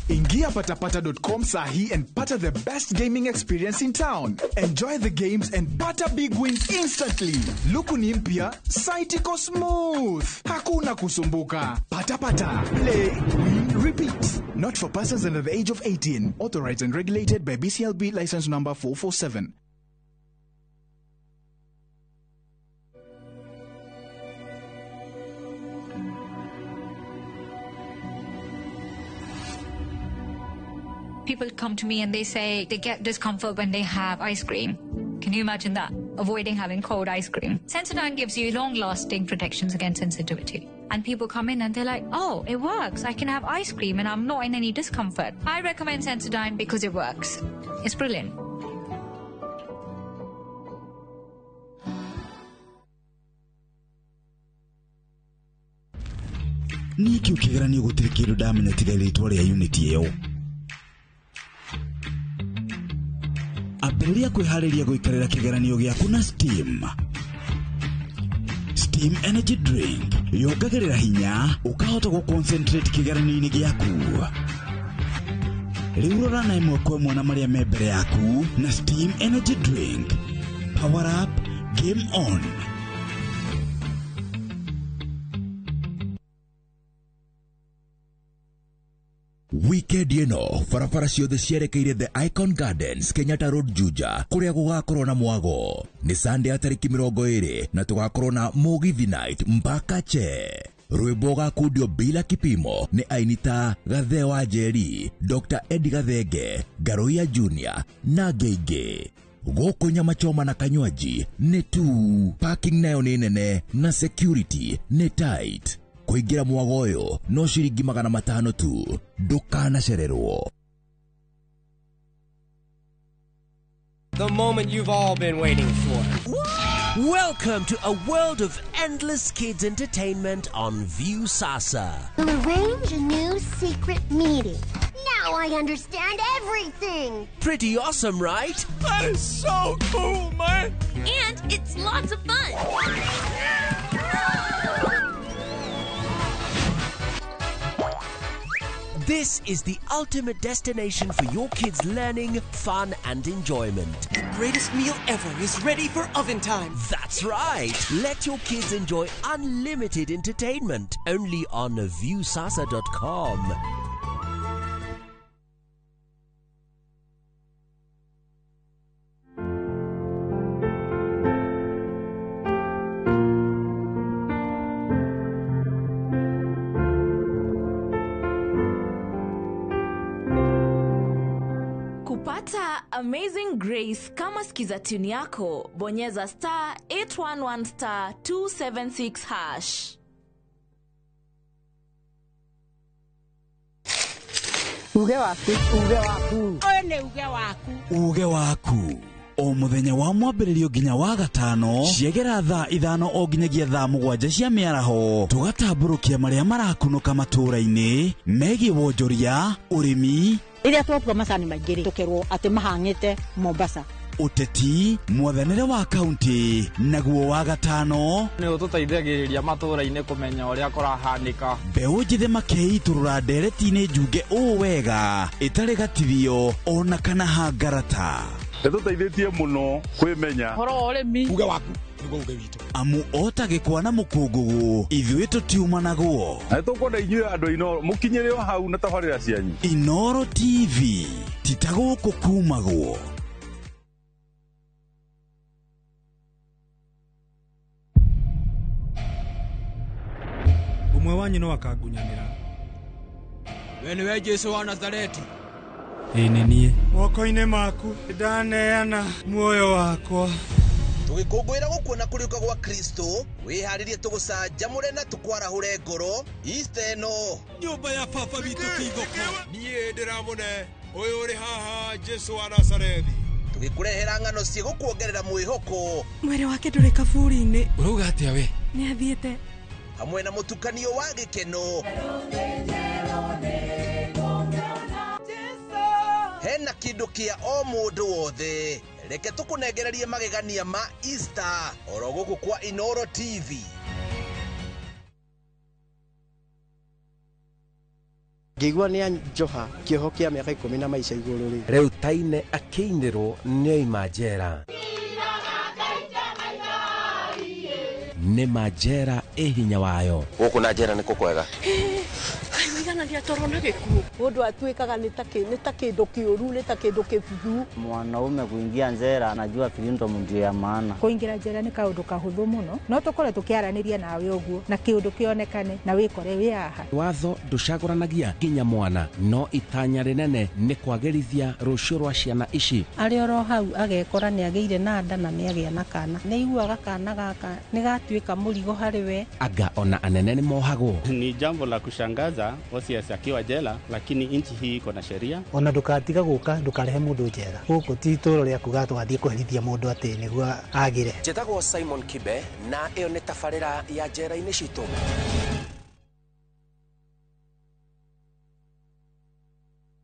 Ingia patapata.com sahi and pata the best gaming experience in town. Enjoy the games and pata big wins instantly. Luku ni mpya, site iko smooth. Hakuna kusumbuka. Patapata. Play, win, repeat. Not for persons under the age of 18. Authorized and regulated by BCLB license number 447. People come to me and they say they get discomfort when they have ice cream. Can you imagine that? Avoiding having cold ice cream. Sensodyne gives you long-lasting protections against sensitivity. And people come in and they're like, oh, it works. I can have ice cream and I'm not in any discomfort. I recommend Sensodyne because it works. It's brilliant. Niĩ kĩu kĩgeranio gũtirĩ kĩndũ ndamenya tiga rĩtwa rĩa unit ĩyo. Ambĩrĩria kwĩharĩria gũikarĩra kĩgeranio gĩaku na Steam. Steam Energy Drink yongagĩrĩra hinya ũkahota gũ-concentrate kĩgeranio-inĩ gĩaku. Rĩu rora na ĩmwe kwa ĩmwe na marĩa me mbere yaku na Steam Energy Drink. Power up, game on. We Wikendi ĩno barabara ciothe cierekeire The Icon Gardens, Kenyatta Road, Juja, kũrĩa gũgakorwo na mwago. Nĩ Sunday ya tarĩki 20 na tũgakorwo na Mũgithi Night mpaka che. Rwĩmbo gakundio bila kipimo nĩ aini ta Gathe wa Njeri, Dr. Eddie Gathenge, Ngaruiya Junior na angĩ aingĩ. Gũkũ nyama choma na kanywaji nĩ tu, parking nayo nĩ nene na security nĩ tight. Kũingĩra mwago ũyũ no ciringi 500 tu, ndũkanacererwo. The moment you've all been waiting for. Welcome to a world of endless kids entertainment on Viusasa. We'll arrange a new secret meeting. Now I understand everything. Pretty awesome, right? That is so cool, man. And it's lots of fun. This is the ultimate destination for your kids' learning, fun, and enjoyment. The greatest meal ever is ready for oven time. That's right. Let your kids enjoy unlimited entertainment only on Viusasa.com. Kupata Amazing Grace kama skiza tune yako, bonyeza star 811 star 276 hash. Uge waku, uge waku. Ũyũ nĩ uge waku. Uge waku. O mũthenya wa mwambĩrĩrio nginya wa gatano ciegera thaa 5 o nginyagia thaa 7 cia mĩaraho tũgatambũrũkia marĩa marakunũka matũũra-inĩ megiĩ wonjoria, ũrĩmi, rĩrĩa twakua macani maingĩ rĩ tũkerwo atĩ mahang'ĩte Mombasa, ũteti, mwathanĩre wa kaunti, naguo wa gatano nĩ ũtũteithagĩrĩria matũũra-inĩ kũmenya ũrĩa kũrahanĩka. Mbeũ njĩthĩ makeitũrũra ndereti-inĩ njunge ũũ wega ĩtarĩ gatithio ona kana hangarata. Nĩtũteithĩtie mũno kwĩmenya ũhoro wa ũrĩmi. Uge waku nĩguo uge witũ. Amu ota gĩkwa na mũkũngũgũ ithuĩ tũtiumanagwo. Na nĩtũkwenda inyuĩ andũ Inooro mũkinyĩre o hau na tabarĩra cianyu. Inooro TV ti ta gũkũ kumagwo. Ũmwe wanyu no akangunyanĩra. We nĩwe Jesũ wa Nazareti? Ĩĩ nĩ niĩ. Moko-inĩ maku ndaneana muoyo wakwa. Tũgĩkũngũĩra gũkuona kũriũka gwa Kristo, wĩharĩrie tũgũcanjamũre na tũkwarahũre ngoro Easter ĩno. Nyũmba ya baba witũ ti thoko. Niĩ ndĩramũne ũyũ ũrĩ haha Jesũ wa Nazarethi. Tũgĩkũrehera ng'ano ciĩgũkuongerera mwĩhoko. Mwĩrĩ wake ndũrĩ kaburi-inĩ. Ũrauga atĩa we? Nĩathiĩte. Hamwe na mũtukanio wa gĩkeno. Hena kĩndũ kĩa o mũndũ wothe. Reke tũkũnengererie magegania ma Easter oro gũkũ kwa Inooro TV. Ngĩigua nĩ anjoha kĩoho kĩa mĩaka 10 na maica igũrũ rĩ. Rĩu Taine akĩinĩrwo nĩoima njera. Nĩ ma njera ĩ hinya wayo. Gũkũ na njera nĩ kũkwega. Mũndũ atuĩkaga nĩ ta kĩndũ kĩũru, nĩ ta kĩndũ kĩbuthu. Mwanaume kuingia njera anajua freedom ndio ya maana. Kũingĩra njera nĩ kaũndũ kahũthũ mũno, no tũkorwo tũkĩaranĩria nawe ũguo na kĩũndũ kĩonekane na wĩkore wĩ haha. Watho ndũcagũranagia nginya mwana, no itanya rĩnene nĩ kwagĩrithia rũciũ rwa ciana ici. Arĩ oro hau agekora nĩ agĩire na nda na nĩ agĩa na kana. Nĩ aiguaga kana gaka nĩ gatuĩka mũrigo harĩ we. Anga ona anene nĩ mohagwo. Ni jambo la kushangaza OCS akiwa jela, lakini nchi hii iko na sheria. Ona ndukatiga guka ndukarehe mundu njera. Guku ti itũũra rĩa kuga twathiĩ kũherithia mũndũ atĩ nĩguo agĩre. Njĩtagwo Simon Kibe na ĩyo nĩ tabarĩra ya njera-inĩ citũ.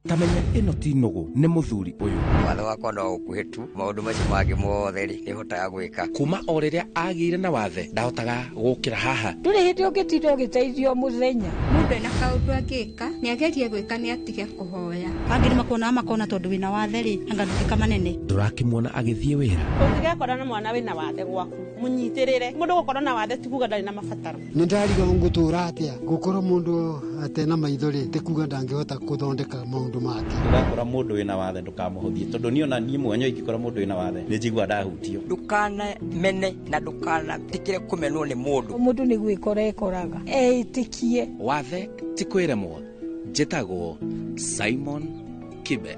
Tamenya ĩno ti nũgũ nĩ mũthuri ũyũ. Watho wakwa no ũkuhĩ tu, maũndũ macio mangĩ mothe rĩ nĩhotaga gwĩka. Kuma o rĩrĩa agĩire na wathe ndahotaga gũkĩra haha. Ndũrĩ hĩndĩ ũngĩtinda ũgĩteithio mũthenya. Mũndũ Mũndũ ena kaũndũ angĩka nĩ agerie gwĩka nĩ atige kũhoya. Angĩ nĩ makuonaga makona tondũ wĩna wathe rĩ, anga nduĩka manene. Ndũrakĩmuona agĩthiĩ wĩra. Ũngĩgekora na mwana wĩna wathe gwaku, mũnyitĩrĩre. Mũndũ gũkorwo na wathe ti kuga ndarĩ na mabataro. Nĩ ndariga ngũtũra atĩa gũkorwo mũndũ atena maitho rĩ, ti kuga ndangĩhota gũthondeka maũndũ make. Ndũgakora mũndũ wĩna wathe ndũkamũhũthie, tondũ niĩ ona niĩ mwenyewe ingĩkora mũndũ wĩna wathe nĩ njiguaga ndahutio. Ndũkanamene na ndũkanetĩkĩre kũmenwo nĩ mũndũ. Mũndũ nĩ gwĩkora ekoraga eĩtĩkie. Wathe ti kwĩremwo. Njĩtagwo Simon Kibe.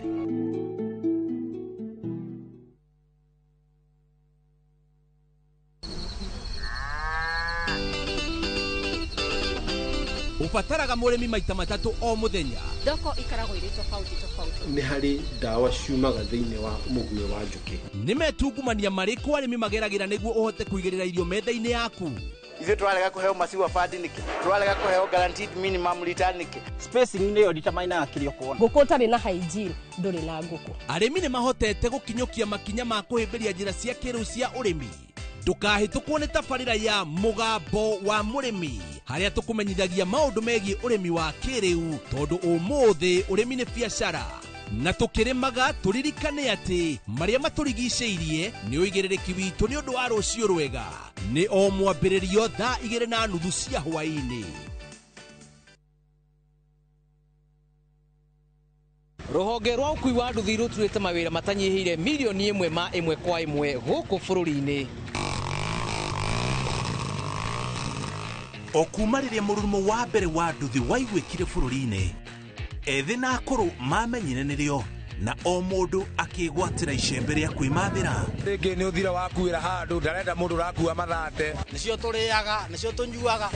Ũbataraga mũrĩmi maita matatũ o mũthenya. Thoko ikaragwo irĩ tofauti tofauti. Nĩ harĩ ndawa ciumaga thĩinĩ wa mũguĩ wa njũkĩ. Nĩ metungumania marĩkũ arĩmi mageragĩra nĩguo ũhote kũigĩrĩra irio metha-inĩ yaku? Ithuĩ tũrarega kũheo maciwa bandi nĩkĩ? Tũrarega kũheo guaranteed minimum return nĩkĩ? Spacing nĩyo determinaga kĩrĩa ũkuona. Ngũkũ ũtarĩ na hygiene ndũrĩ na ngũkũ. Arĩmi nĩ mahotete gũkinyũkia makinya ma kũhĩmbĩria njĩra cia kĩrĩu cia ũrĩmi. Ndũkahĩtũkwo nĩ tabarĩra ya Mũgambo wa Mũrĩmi, harĩa tũkũmenyithagia maũndũ megiĩ ũrĩmi wa kĩrĩu, tondũ ũmũthĩ ũrĩmi nĩ biacara. Na tũkĩrĩmaga tũririkane atĩ marĩa matũrigicĩirie nĩ ũigĩrĩrĩki witũ nĩ ũndũ wa rũciũ rwega. Nĩ o mwambĩrĩrio thaa 2:30 cia hwaĩ-inĩ. Rũhonge rwa ũkui wa nduthi rũturĩte mawĩra matanyihĩire milioni 1 ma 1 kwa 1 gũkũ bũrũri-inĩ. O kuma rĩrĩa mũrurumo wa mbere wa nduthi waiguĩkire bũrũri-inĩ, ethĩ na akũrũ mamenyire nĩrĩo, na o mũndũ akĩgwatĩra icembe rĩa kwĩmathĩra. Rĩngĩ nĩ ũthira wakuĩra handũ, ndarenda mũndũ ũrakua mathate. Nĩcio tũrĩaga, nĩcio tũnyuaga.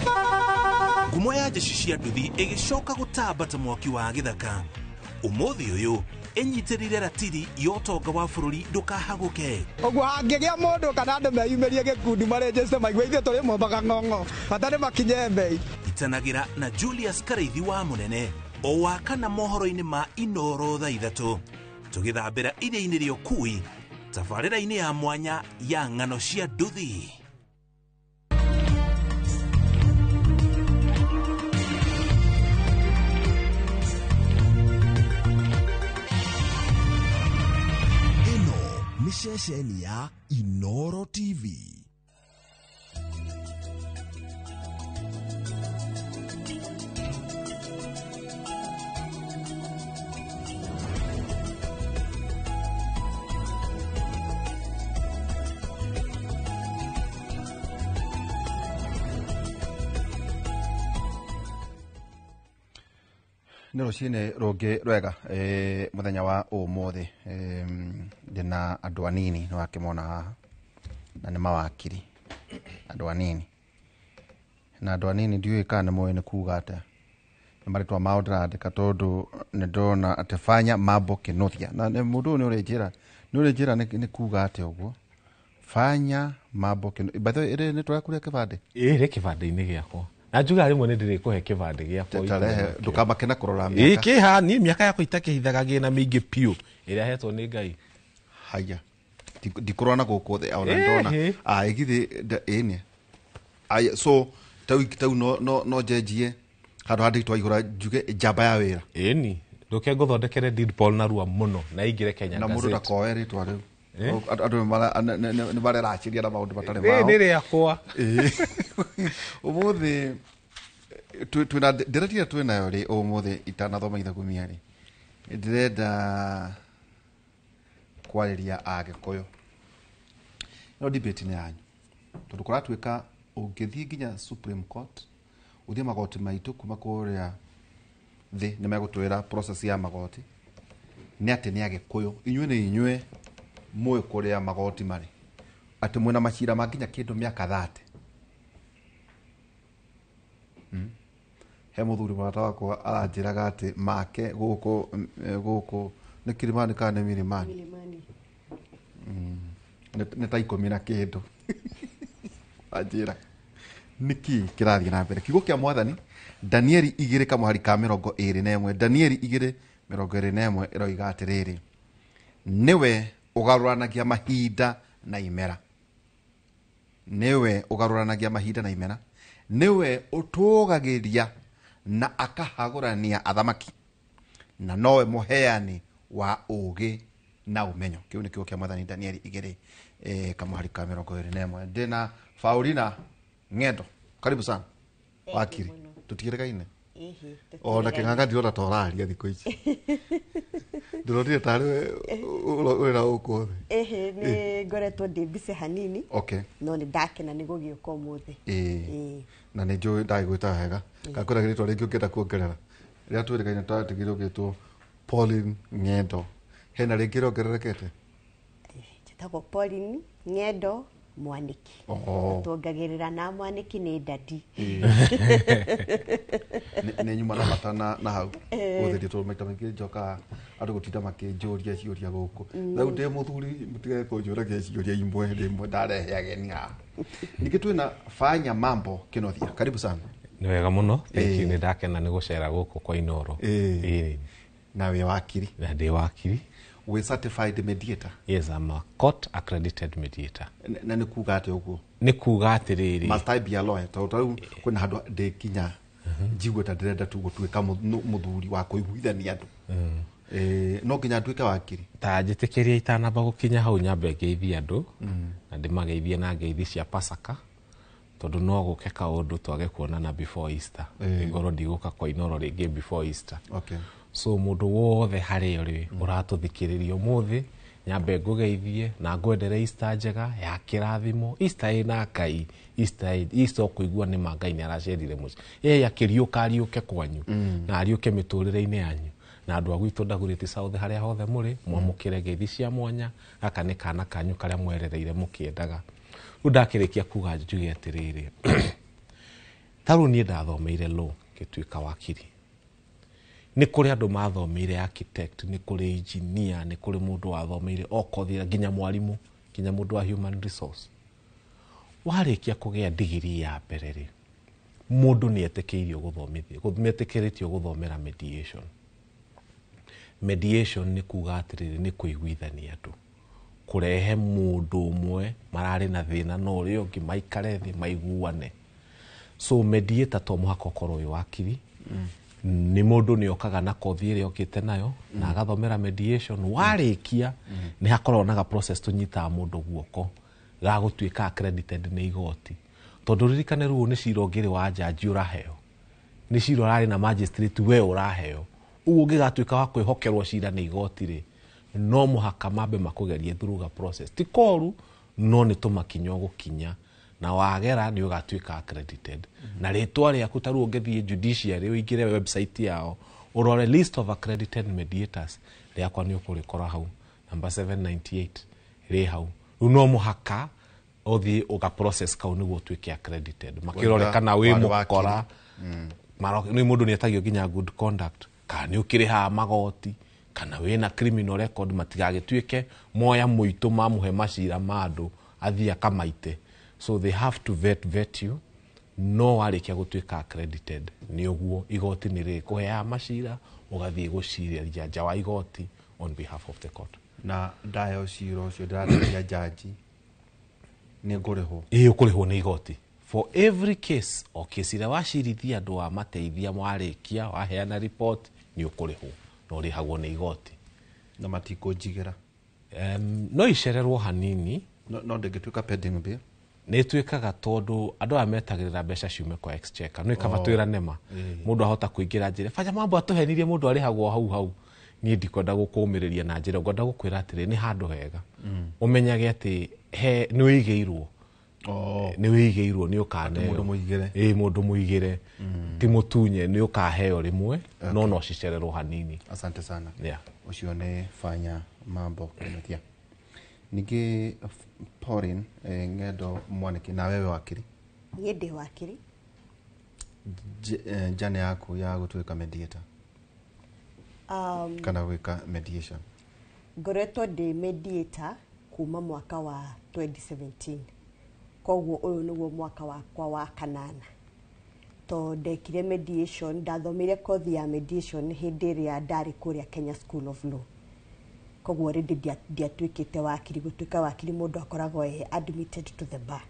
Ngumo ya njeci cia nduthi ĩgĩcoka gũtamba ta mwaki wa gĩthaka. Ũmũthĩ ũyũ ĩnyitĩrĩire ratiri ya ũtonga wa bũrũri ndũkahagũke. Ũguo hangĩgĩa mũndũ kana andũ meyumĩrie gĩkundi marĩnjĩte maigue ithuĩ tũrĩ mombaga ng'ong'o, bata nĩ makinye mbei. Itanagĩra na Julius Karaithi wa Mũnene o wa kana mohoro-inĩ ma Inoro thaa 3, tũgĩthambĩra iria-inĩ rĩa ũkui, tabarĩra-inĩ ya mwanya ya ng'ano cia nduthi. Nĩ ceceni ya Inoro TV. Nĩ rũcinĩ rũngĩ rwega, mũthenya wa ũmũthĩ. Ndĩna andũ anini nĩ wakĩmona haha, na nĩ mawakiri andũ anini. Na andũ anini ndiũĩ kana nĩ mũĩ nĩ kuga atĩa. Nĩ marĩtwa mao ndĩrandĩka tondũ nĩ ndona atĩ Fanya Mambo Kĩnuthia. Na mũndũ ũyũ nĩ ũrĩnjĩra nĩ kuga atĩa ũguo. Fanya Mambo Kĩnuthia. By the way, ĩrĩ nĩ tũrakuria kĩbandĩ? Ĩĩ, rĩ kĩbandĩ-inĩ gĩakwa. Na njugaga rĩmwe nĩ ndĩrĩkũhe kĩbandĩ gĩakwa. Tarehe, ndũkamake na kũrora mĩaka. Ĩĩ, kĩha, niĩ mĩaka yakwa itakĩhithaga gĩna mĩingĩ piũ ĩrĩa hetwo nĩ Ngai. Haya. Ndikũrora na gũkũ thĩ, ona ndona. Ĩgithĩ, ĩĩ nĩ. So, tau no njenjie handũ handĩkĩtwo igũrũ njuge njamba ya wĩra. Ĩni, ndũke ngũthondekere deed poll narua mũno na ingĩre Kenya Na mũndũ Gazette. ndakoe rĩtwa rĩu. Andũ nĩ mareracĩria na maũndũ matarĩ mao. Nĩ rĩakwa. Ũmũthĩ twĩna ndĩretire twĩnayo rĩ ũmũthĩ itanathoma ithagumia rĩ, ndĩrenda kwarĩria Agĩkũyũ. No debate nĩ yanyu, tondũ kũratuĩka ũngĩthiĩ nginya Supreme Court, ũthiĩ magoti maitũ kuma kũrĩa thĩ nĩ megũtwĩra process ya magoti nĩ atĩ nĩ Agĩkũyũ inyuĩ nĩ inyuĩ mũĩ kũrĩa magoti marĩ, atĩ mwĩna macira ma nginya kĩndũ mĩaka 30. He mũthuri mũrata wakwa aranjĩraga atĩ make gũkũ nĩ Kilimani kana nĩ Milimani? Nĩ ta 10 na kĩndũ. Anjĩra nĩkĩ kĩrathiĩ na mbere. Kiugo kĩa Mwathani Danieli 2 kamũhari ka 21, Danieli 2:21 ĩroiga atĩrĩrĩ, nĩwe ũgarũranagia mahinda na imera. Nĩwe ũgarũranagia mahinda na imera, nĩwe ũtũgagĩria Na akahagũrania athamaki, na nowe mũheani wa ũũgĩ na ũmenyo. Kĩu nĩ kiugo kĩa Mwathani, Danieli 2 kamũhari ka 21. Ndĩna Paulina Ng'endo, karibu sana wakiri, tũtigĩrĩgaine ona kĩng'ang'a. Ndirona ta ũraria thikũ ici, ndĩronire tarĩ wĩra gũkũ thĩ. Ĩhĩ, nĩ ngoretwo ndĩ busy hanini. No nĩ ndakena nĩ gũgĩũka ũmũthĩ. Ĩĩ, na nĩ njũĩ ndagĩgwĩta wega. Kana kwĩna rĩtwa rĩngĩ ũngĩenda kuongerera? Rĩrĩa twĩrĩgaine twatigire ũgĩtwo Pauline Ng'endo, hena rĩngĩ rĩongererekete? Njĩtagwo Pauline Ng'endo Mwanĩki. Tuongagĩrĩra na Mwanĩki nĩ dadi. Nĩ nyuma na bata na hau gũtheria, tondũ maita maingĩ njokaga andũ gũtinda makĩnjũria ciũria gũkũ. Rĩu ndĩ mũthuri, mũtige kũnjũragia ciũria imwe rĩmwe ndarehe ageni haha. Ningĩ twĩna Fanya Mambo Kĩnothia, karibu sana. Nĩ wega mũno, thank you. Nĩ ndakena nĩ gũcera gũkũ kwa Inoro. Ĩĩ. Na wĩ wakiri? Na ndĩ wakiri. Wĩ certified mediator? Yes, I'm a court accredited mediator. Na nĩ kuga atĩa ũguo? Nĩ kuga atĩrĩrĩ, Must I be a lawyer? Tondũ ta rĩu kwĩna handũ ndĩkinya njigue ta ndĩrenda tu gũtuĩka mũthuri wa kũiguithania andũ. No nginya nduĩke wakiri? Ta njĩtĩkĩria itanamba gũkinya hau, nyambe ngeithie andũ na ndĩmageithie na ngeithi cia Pasaka, tondũ no gũke kaũndũ twage kuonana before Easter. Ngorwo ndigũka kwa Inoro rĩngĩ before Easter. So mũndũ wothe harĩa ũrĩ ũratũthikĩrĩria ũmũthĩ, nyambe ngũgeithie na ngwendere Easter njega ya kĩrathimo, Easter ĩna Ngai, Easter ũkũigua nĩ ma Ngai nĩ aracerire mũciĩ, ĩ akĩriũka, ariũke kwanyu na ariũke mĩtũrĩre-inĩ yanyu. Na andũ a gwitũ Dagoretti South, harĩa hothe mũrĩ, mwamũkĩre ngeithi cia mwanya. Gaka nĩ kana kanyu karĩa mwerereire mũkĩendaga. Rĩu ndakĩrĩkia kuga njuge atĩrĩrĩ, ta rĩu niĩ ndathomeire law, ngĩtuĩka wakiri. Nĩ kũrĩ andũ mathomeire architect, nĩ kũrĩ engineer, nĩ kũrĩ mũndũ wathomeire o kothi, nginya mwarimũ, nginya mũndũ wa human resource. Warĩkia kũgĩa ndigiri ya mbere rĩ, mũndũ nĩ etĩkĩirio gũthomithio, nĩ etĩkĩrĩtio gũthomera mediation. Mediation nĩ kuga atĩrĩrĩ, nĩ kũiguithania andũ, kũrehe mũndũ ũmwe mararĩ na thĩna na ũrĩa ũngĩ, maikare thĩ maiguane. So mediator to mũhaka ũkorwo wĩ wakiri. Nĩ mũndũ nĩ okaga na kothi ĩrĩa okĩte nayo na agathomera mediation. Warĩkia, nĩ hakoragwo na ga process tũnyitaga mũndũ guoko ga gũtuĩka accredited nĩ igoti, tondũ ririkane rĩu nĩ cira ũngĩrĩ wa njanji ũraheo, nĩ cira ũrarĩ na magistrate we ũraheo. Ũguo ũngĩgatuĩka wa kwĩhokerwo cira nĩ igoti rĩ, no mũhaka mambe makũgerie through ga process. Ti koru, no nĩ tũmakinya ũgũkinya, na wagera nĩ ũgatuĩka accredited na rĩtwa rĩaku. Ta rĩu ũngĩthiĩ judiciary, ũingĩre website yao, ũrore list of accredited mediators, rĩakwa nĩ ũkũrĩkora hau, number 798 rĩ hau. Rĩu no mũhaka ũthiĩ ũga process kau nĩguo ũtuĩke accredited, makĩrore kana wĩ Warĩ mũkora. wakiri. Nĩ mũndũ nĩ etagio nginya good conduct, kana nĩ ũkĩrĩhaga magoti, kana wĩna criminal record, matigagĩtuĩke moya mũitũ mamũhe macira ma andũ athiĩ akamaite. So they have to vet you. No warĩkia gũtuĩka accredited, nĩ ũguo igoti nĩ rĩkũheaga macira, ũgathiĩ gũcirĩria nja wa igoti on behalf of the court. Na ndaheo cira ũcio ndĩrateithia njanji, nĩ ngũrĩhwo? Ĩĩ, ũkũrĩhwo nĩ igoti for every case. O case ĩrĩa wacirithia andũ, wamateithia, warĩkia waheana report, nĩ ũkũrĩhwo, na ũrĩhagwo nĩ igoti. Na matikũnjigĩra? No icererwo hanini. No ndĩngĩtuĩka pending bill? Nĩ ĩtuĩkaga, tondũ andũ aya metagĩrĩra mbeca ciume kwa exchequer. Nĩ kaba twĩrane ma. Mũndũ ahota kũingĩra njĩra banya mambo atũhenirie, mũndũ arĩhagwo hau hau. Niĩ ndikwenda gũkũmĩrĩria na njĩra, ngwenda gũkwĩra atĩrĩ, nĩ handũ hega ũmenyage atĩ he nĩ ũigĩirwo, nĩ wĩigĩirwo, nĩ ũkaneo. Mũndũ mũigĩre. Ĩĩ, mũndũ mũigĩre, ti mũtunye. Nĩ ũkaheo rĩmwe, no cicererwo hanini. Asante sana. Ũcio nĩ Fanya Mambo Kĩnuthia. Ningĩ Pauline Ng'endo Mwanĩki, na wewe wakiri? Niĩ ndĩ wakiri. Njane yaku ya gũtuĩka mediator kana gwĩka mediation? Ngoretwo ndĩ mediator kuma mwaka wa 2017, koguo ũyũ nĩguo mwaka wakwa wa kanana. To ndekire mediation, ndathomire kothi ya mediation hĩndĩ ĩrĩa ndarĩ kũrĩa Kenya School of Law. Koguo already ndiatuĩkĩte wakiri. Gũtuĩka wakiri, mũndũ akoragwo e admitted to the bar.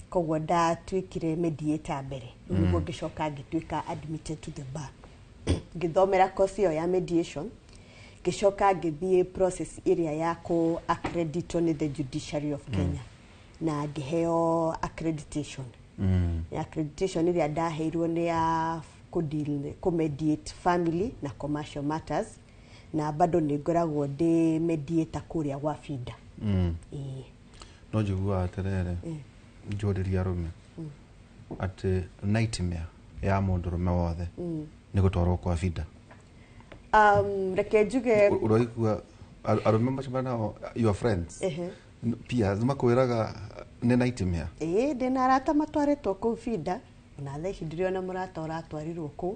Koguo ndatuĩkire mediator mbere, rĩu nĩguo ngĩcoka ngĩtuĩka admitted to the bar, ngĩthomera course ĩyo ya mediation, ngĩcoka ngĩthiĩ process ĩrĩa ya kũ accreditwo nĩ the Judiciary of Kenya, na ngĩheo accreditation. Accreditation ĩrĩa ndaheirwo nĩ ya kũ kũ-mediate family na commercial matters, na bado nĩ ngoragwo ndĩ mediator kũrĩa gwa FIDA. Ĩĩ. No njiguaga atĩrĩrĩ, njũrĩrie arũme atĩ nightmare ya mũndũrũme wothe nĩ gũtwarwo kwa FIDA. Reke njuge. Ũraigua arũme macemania nao, your friends, peers, makwĩraga nĩ nightmare. Ĩĩ, ndĩna arata matwarĩtwo kũu FIDA, ona thaa ici ndĩrĩ ona mũrata ũratwarirwo kũu.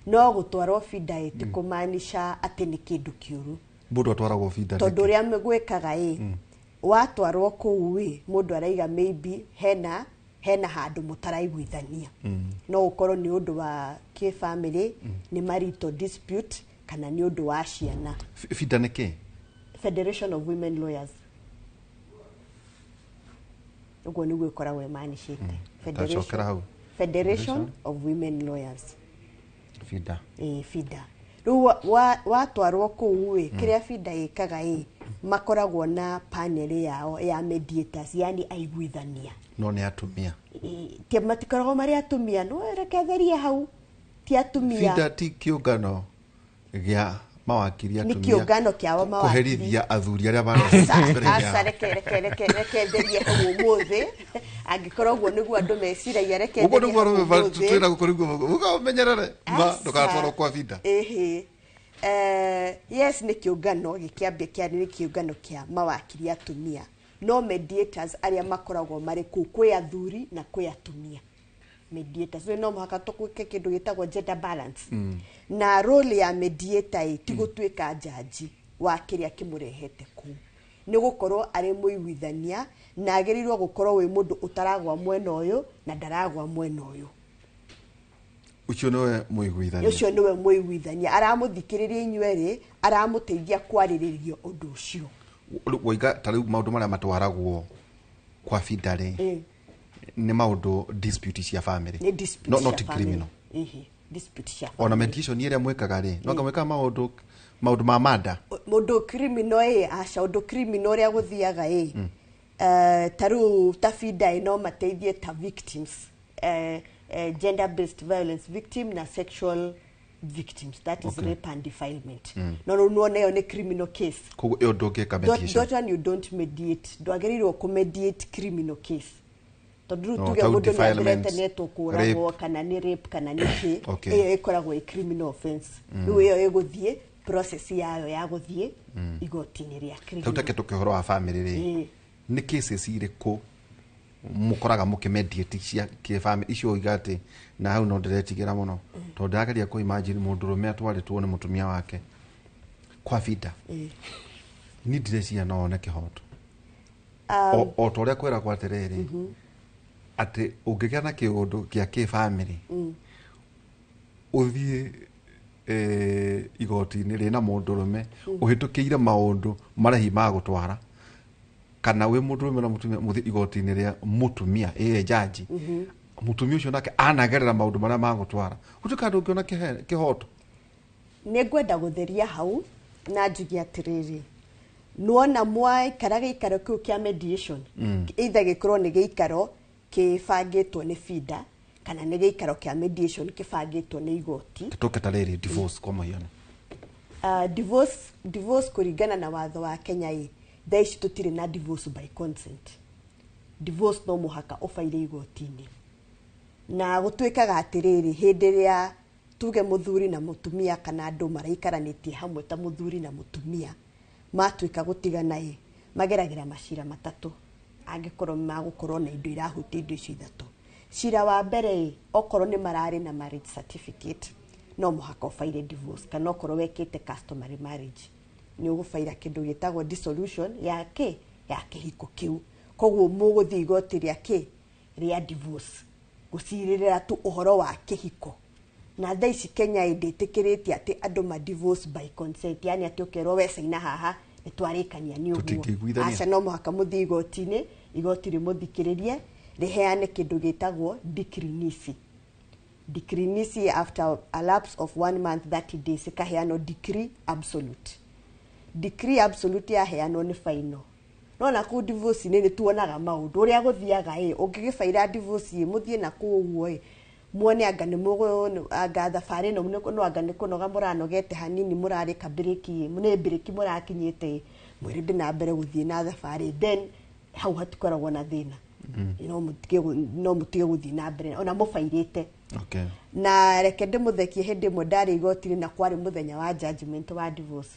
No gũtwarwo FIDA ĩ ti kũmaanisha atĩ nĩ kĩndũ kĩũru. Mũndũ atwaragwo FIDA tondũ nĩkĩ? Ũrĩa gwĩkaga ĩ, watwarwo kũu ĩ, mũndũ araiga maybe hena handũ mũtaraiguithania. No ũkorwo nĩ ũndũ wa kĩbamĩrĩ, nĩ marital dispute, kana nĩ ũndũ wa ciana. FIDA nĩ kĩ? Federation of Women Lawyers, ũguo nĩguo ĩkoragwo ĩmanicĩte. Tacokera hau. Federation of Women Lawyers. FIDA. Ĩ, FIDA. Rĩu watwarwo kũu ĩ, kĩrĩa FIDA ĩkaga ĩ, makoragwo na panel yao ya mediators, yani aiguithania. No nĩ atumia? Ĩ, matikoragwo marĩ atumia. No reke therie hau, ti atumia. FIDA ti kĩũngano gĩa mawakiri Nĩ atumia kĩũngano kĩa mawakiri. Kũherithia athuri arĩa marehete mbere Aca. yao. Reke therie hau ũmũthĩ, angĩkorwo ũguo nĩguo andũ meciragia, reke Ũguo therie nĩguo hau arũme ũmũthĩ. twĩna gũkũ ũmenyerere ma Aca. ndũgatwarwo kwa FIDA. Ĩhĩ. Yes, nĩ kĩũngano gĩkĩambia kĩarĩ nĩ kĩũngano kĩa mawakiri atumia, no mediators arĩa makoragwo marĩ kũu, kwĩ athuri na kwĩ atumia mediators. Rĩu no mũhaka tũkwĩke kĩndũ gĩtagwo gender balance. Na role ya mediator ĩ ti gũtuĩka jaji wa kĩrĩa kĩmũrehete kũu, nĩ gũkorwo arĩ mũiguithania, na agĩrĩirwo gũkorwo wĩ mũndũ ũtaragwa mwena ũyũ na ndaragwa mwena ũyũ. Ũcio nĩwe mũiguithania? Ũcio nĩwe mũiguithania, aramũthikĩrĩria inyuerĩ, aramũteithia kwarĩrĩria ũndũ ũcio. Rĩu waiga ta rĩu maũndũ marĩa matwaragwo kwa FIDA rĩ, nĩ maũndũ dispute cia family? Nĩ dispute No, cia not family. criminal? Ĩhĩ, dispute cia Ona family. mediation ĩrĩa mwĩkaga rĩ, no mwĩkaga maũndũ ma mada? Mũndũ criminal ĩ, aca. Ũndũ criminal ũrĩa gũthiaga ĩ, ta rĩu ta FIDA ĩ, no mateithie ta victims, gender based violence victim na sexual victims, that is rape and defilement. No rĩu nĩwona ĩyo nĩ criminal case. Koguo ĩyo ndũngĩka mediation? That one you don't mediate. Ndwagĩrĩirwo kũ-mediate criminal case, tondũ rĩu No, tuge ta mũndũ nĩ defilement, athreatenetwo kũragwo, kana nĩ rape, kana nĩ kĩ. Ĩyo ĩkoragwo ĩ criminal offense. Rĩu ĩyo ĩgũthiĩ process yayo ya gũthiĩ igoti-inĩ rĩa Tau criminal. take tũkĩhoro wa family rĩ, nĩ cases irĩkũ mũkoraga mũkĩmediate cia kĩbamĩrĩ icio ũiga atĩ na hau no ndĩretigĩra mũno, tondũ ndĩrageria kũ imagine mũndũrũme atwarĩtwo nĩ mũtumia wake kwa FIDA? Ni ndireciria no one kĩhoto. O ta ũrĩa kwĩragwo atĩrĩrĩ, atĩ ũngĩgĩa na kĩũndũ gĩa kĩbamĩrĩ, ũthiĩ igoti-inĩ rĩna mũndũrũme ũhĩtũkĩire maũndũ marĩhi ma gũtwara, kana wĩ mũndũrũme na mũtumia mũthiĩ igoti-inĩ rĩa mũtumia ĩĩ jaji, mũtumia ũcio nake anagerera maũndũ marĩa ma gũtwara, gũtuĩka ndũngĩona kĩhoto. Nĩ ngwenda gũtheria hau na njuge atĩrĩrĩ, nĩwona mwaikara gĩikaro kĩu kĩa mediation, either gĩkorwo nĩ gĩikaro kĩbangĩtwo nĩ FIDA kana nĩ gĩikaro kĩa mediation kĩbangĩtwo nĩ igoti. Tũke ta rĩrĩ, divorce kwa mũhiano. Divorce kũringana na watho wa Kenya ĩ, thaa ici tũtirĩ na divorce by consent. Divorce no mũhaka ũbaire igoti-inĩ, na gũtuĩkaga atĩrĩrĩ, hĩndĩ ĩrĩa tuge mũthuri na mũtumia kana andũ maraikaranĩtie hamwe ta mũthuri na mũtumia matuĩka gũtigana ĩ, mageragĩra macira matatũ angĩkorwo magũkorwo na indo irahutia indo icio ithatũ. Cira wa mbere ĩ, okorwo nĩ mararĩ na marriage certificate, no mũhaka ũbaire divorce, kana okorwo wekĩte customary marriage, nĩ ũgũbaira kĩndũ gĩtagwo dissolution ya kĩ, ya kĩhiko kĩu. Koguo mũgũthiĩ igoti rĩa kĩ, rĩa divorce, gũcirĩrĩra tu ũhoro wa kĩhiko. Na thaa ici Kenya ĩ ndĩtĩkĩrĩtie atĩ andũ ma divorce by consent, yani atĩ ũkerwo we caina haha nĩ twarĩkania nĩ ũguo. Tũtingĩiguithania. Aca, no mũhaka mũthiĩ igoti-inĩ, igoti rĩmũthikĩrĩrie. rĩheane kĩndũ gĩtagwo decree nisi. Decree nisi after a lapse of 1 month 30 days ĩkaheanwo decree absolute. Decree absolute yaheanwo nĩ final. No na kũu divorce-inĩ nĩ tuonaga maũndũ ũrĩa gũthiaga ĩ, ũngĩgĩbaira divorce ĩ, mũthiĩ na kũu ũguo ĩ, muone anga nĩ mũgũ anga thabarĩ ĩno no anga nĩ kũnoga mũranogete hanini, mũrarĩka breki ĩ, nĩ breki mũrakinyĩte ĩ, mwĩrĩ ndĩ na mbere gũthiĩ na thabarĩ, then hau hatikoragwo na thĩna. No mũtige gũthiĩ na mbere ona mũbairĩte. Okay. Na reke ndĩmũthekie, hĩndĩ ĩmwe ndarĩ igoti-inĩ na kwarĩ mũthenya wa judgment wa divorce.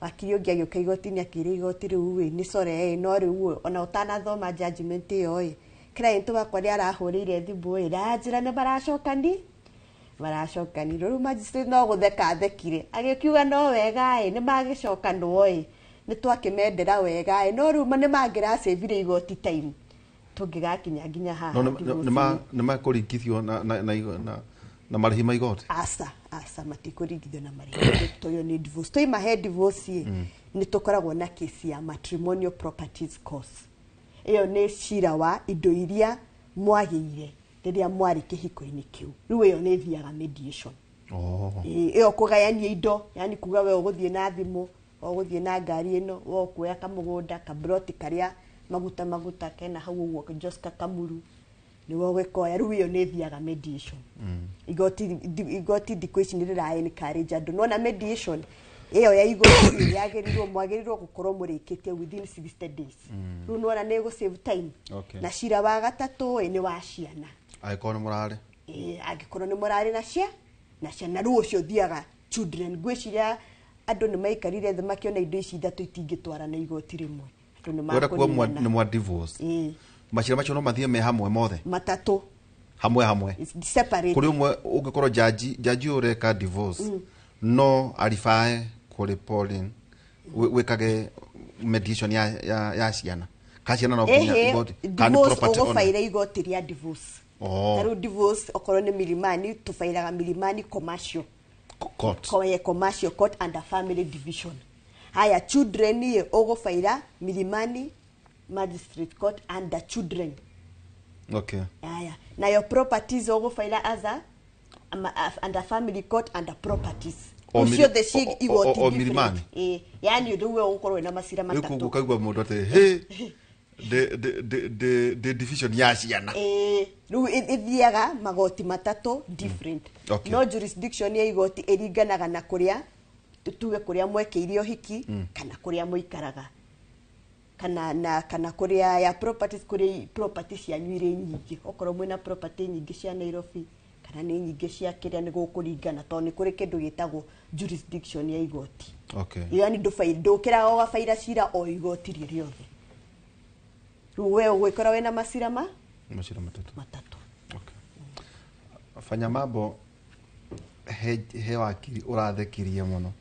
Wakiri ũngĩ agĩũka igoti-inĩ akĩra igoti rĩu ĩ, nĩ core ĩ, no rĩu ona ũtanathoma judgment ĩyo ĩ, client wakwa nĩ arahũrĩire thimũ ĩ, na njĩra nĩ maracokani. Rĩu magistrate no gũtheka athekire, agĩkiuga no wega ĩ, nĩ magĩcokanwo ĩ, nĩ twakĩmendera wega ĩ, no rĩu nĩ mangĩracĩvire igoti time tũngĩgakinya nginya haha. No nĩ makũringithio na marĩhi ma igoti? Aca, aca, matikũringithio na marĩhi tondũ nĩ divorce. Twaima he divorce ĩ, nĩ tũkoragwo na case ya matrimonial properties cause. Ĩyo nĩ cira wa indo iria mwagĩire rĩrĩa mwarĩ kĩhiko-inĩ kĩu. Rĩu ĩyo nĩ ĩthiaga mediation. Ĩyo kũgayania indo, yani kuga we ũgũthiĩ na thimũ, ũgũthiĩ na ngari ĩno, we ũkuoya kamũgũnda, kabroti karĩa maguta kena hau ũguo, just kakamuru, nĩwe ũgĩkoya. Rĩu ĩyo nĩ ĩthiaga mediation. Igoti thikũ ici nĩ rĩra encourage andũ. Nona mediation ĩyo ya igoti yagĩrĩirwo, mwagĩrĩirwo gũkorwo mũrĩkĩtie within 60 days. Rĩu nĩwona nĩ ĩgũ save time. Na cira wa gatatũ ĩ nĩ wa ciana. Angĩkorwo nĩ mũrarĩ. Angĩkorwo nĩ mũrarĩ na ciana, rĩu ũcio ũthiaga children. Ngwĩciria andũ nĩ maikarire thĩ makĩona indo ici ithatũ itingĩtwarana igoti rĩmwe. Andũ nĩ makũninana. Nĩ mwa divorce. Macira macio no mathiĩ me hamwe mothe? Matatũ. Hamwe. Separate. Kũrĩ ũmwe ũngĩkorwo jaji ũreka divorce, no arifae kũrĩ Pauline wĩkage mediation ya ciana. Ka ciana no nginya igoti. Divorce ũgũbaira igoti rĩa divorce. Ta rĩu divorce okorwo nĩ Milimani, tũbairaga Milimani commercial court. Commercial court under family division. Haya children ĩ, ũgũbaira Milimani magistrate court under children. Okay. Haya, nayo properties ũgũbaira as a under family court under properties. Ucio the ci igoti o Milimani. Yani rĩu we ũgũkorwo wĩna macira matatũ. Rĩu ũkaigua mũndũ atĩ he the division ya ciana. Rĩu ĩthiaga magoti matatũ different. No jurisdiction ya igoti ĩringanaga na kũrĩa tuge kũrĩa mwekĩire ũhiki, kana kũrĩa mũikaraga, kana kũrĩa ya properties, kũrĩa properties cianyu irĩ nyingĩ. Okorwo mwĩna property nyingĩ cia Nairobi kana nĩ nyingĩ cia kĩrĩa, nĩ gũkũringana tondũ nĩ kũrĩ kĩndũ gĩtagwo jurisdiction ya igoti. Okay. Yani ndũkĩraga ũgabaira cira o igoti rĩothe. Rĩu we ũgwĩkora wĩna macira macira matatũ. Okay. Fanya mambo he wakiri ũrathekirie mũno.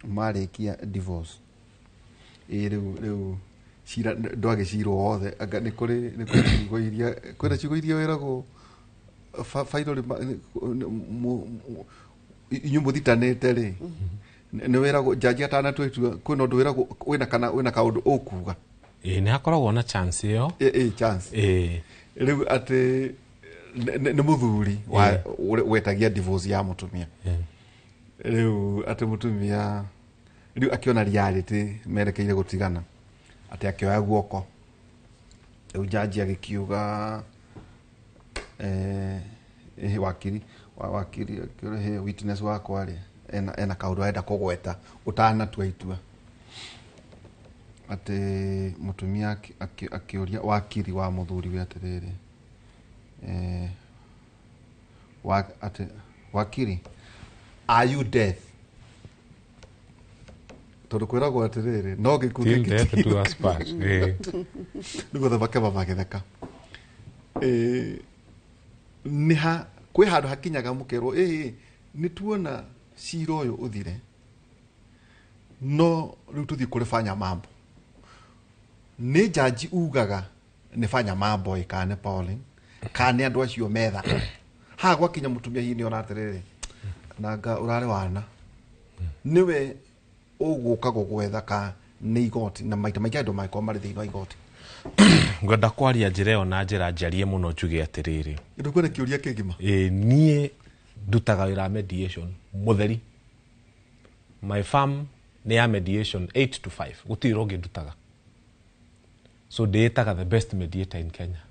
Marĩkia divorce. Rĩu cira ndwagĩcirwo wothe, anga nĩ kũrĩ ciugo iria, kwĩna ciugo iria wĩragwo finally inyuĩ mũthitanĩte rĩ, nĩ wĩragwo jaji atanatua itua, kwĩna ũndũ wĩragwo wĩna kana wĩna kaũndũ ũkuga. Nĩ hakoragwo na chance ĩyo. Chance. Rĩu atĩ nĩ mũthuri wetagia divorce ya mũtumia. Rĩu atĩ mũtumia rĩu akĩona reality merekeire gũtigana, atĩ akĩoya guoko. Rĩu jaji agĩkiuga wakiri akĩũria witness wakwa rĩ, ena kaũndũ arenda kũgweta ũtanatua itua. Atĩ mũtumia akĩũria wakiri wa mũthuri we atĩrĩrĩ, atĩ wakiri, are you deaf? Tondũ kwĩragwo atĩrĩrĩ, no gĩkuũ nĩguo thamake magĩtheka. Nĩ ha kwĩ handũ hakinyaga mũkerwo nĩ tuona cira ũyũ ũthire, no rĩu tũthiĩ kũrĩ fanya mambo. Nĩ jaji ugaga nĩ fanya mambo ĩ, kana nĩ Pauline, kana nĩ andũ acio metha. Haha gwakinya mũtumia hihi nĩ ona atĩrĩrĩ, nanga ũrarĩ wana, nĩwe ũgũka gũgwetha ka nĩ igoti, na maita maingĩ andũ mangĩkorwo marĩ thĩinĩ wa igoti. Ngwenda kwaria njĩra ĩyo na njĩra njarie mũno njuge atĩrĩrĩ. Ndũkuona kĩũria kĩgima. Ĩĩ, niĩ ndutaga wĩra wa mediation mũtheri. My farm nĩ ya mediation 8 to 5, gũtirĩ ũngĩ ndutaga. So ndĩĩtaga the best mediator in Kenya,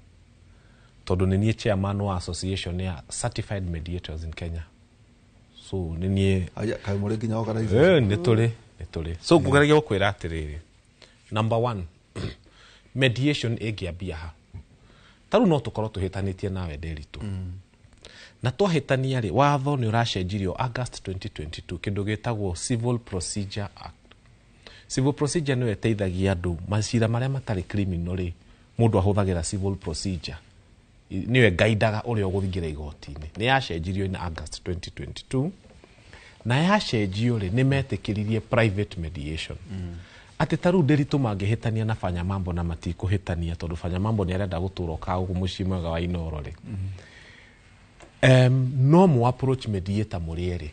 tondũ nĩ niĩ chairman wa association ya certified mediators in Kenya. So nĩ niĩ. Aya, kaĩ mũrĩ nginya organization? Nĩ tũrĩ. So ngũgeragia gũkwĩra atĩrĩrĩ, number one, mediation ĩngĩambia ha? Ta rĩu no tũkorwo tũhĩtanĩtie nawe Nderitu. Na twahĩtania rĩ, watho nĩ ũracenjirio August 2022, kĩndũ gĩtagwo Civil Procedure Act. Civil procedure nĩyo ĩteithagia andũ macira marĩa matarĩ criminal rĩ, mũndũ ahũthagĩra civil procedure, nĩyo ĩngaidaga ũrĩa ũgũthingira igoti-inĩ. Nĩ yacenjirio in August 2022, na yacenjio rĩ, nĩ metĩkĩririe private mediation. Atĩ ta rĩu Nderitu mangĩhĩtania na Fanya Mambo, na matikũhĩtania tondũ Fanya Mambo nĩ arenda gũtũra gũkũ mũciĩ mwega wa Inooro rĩ, no mũ approach mediator mũrĩ erĩ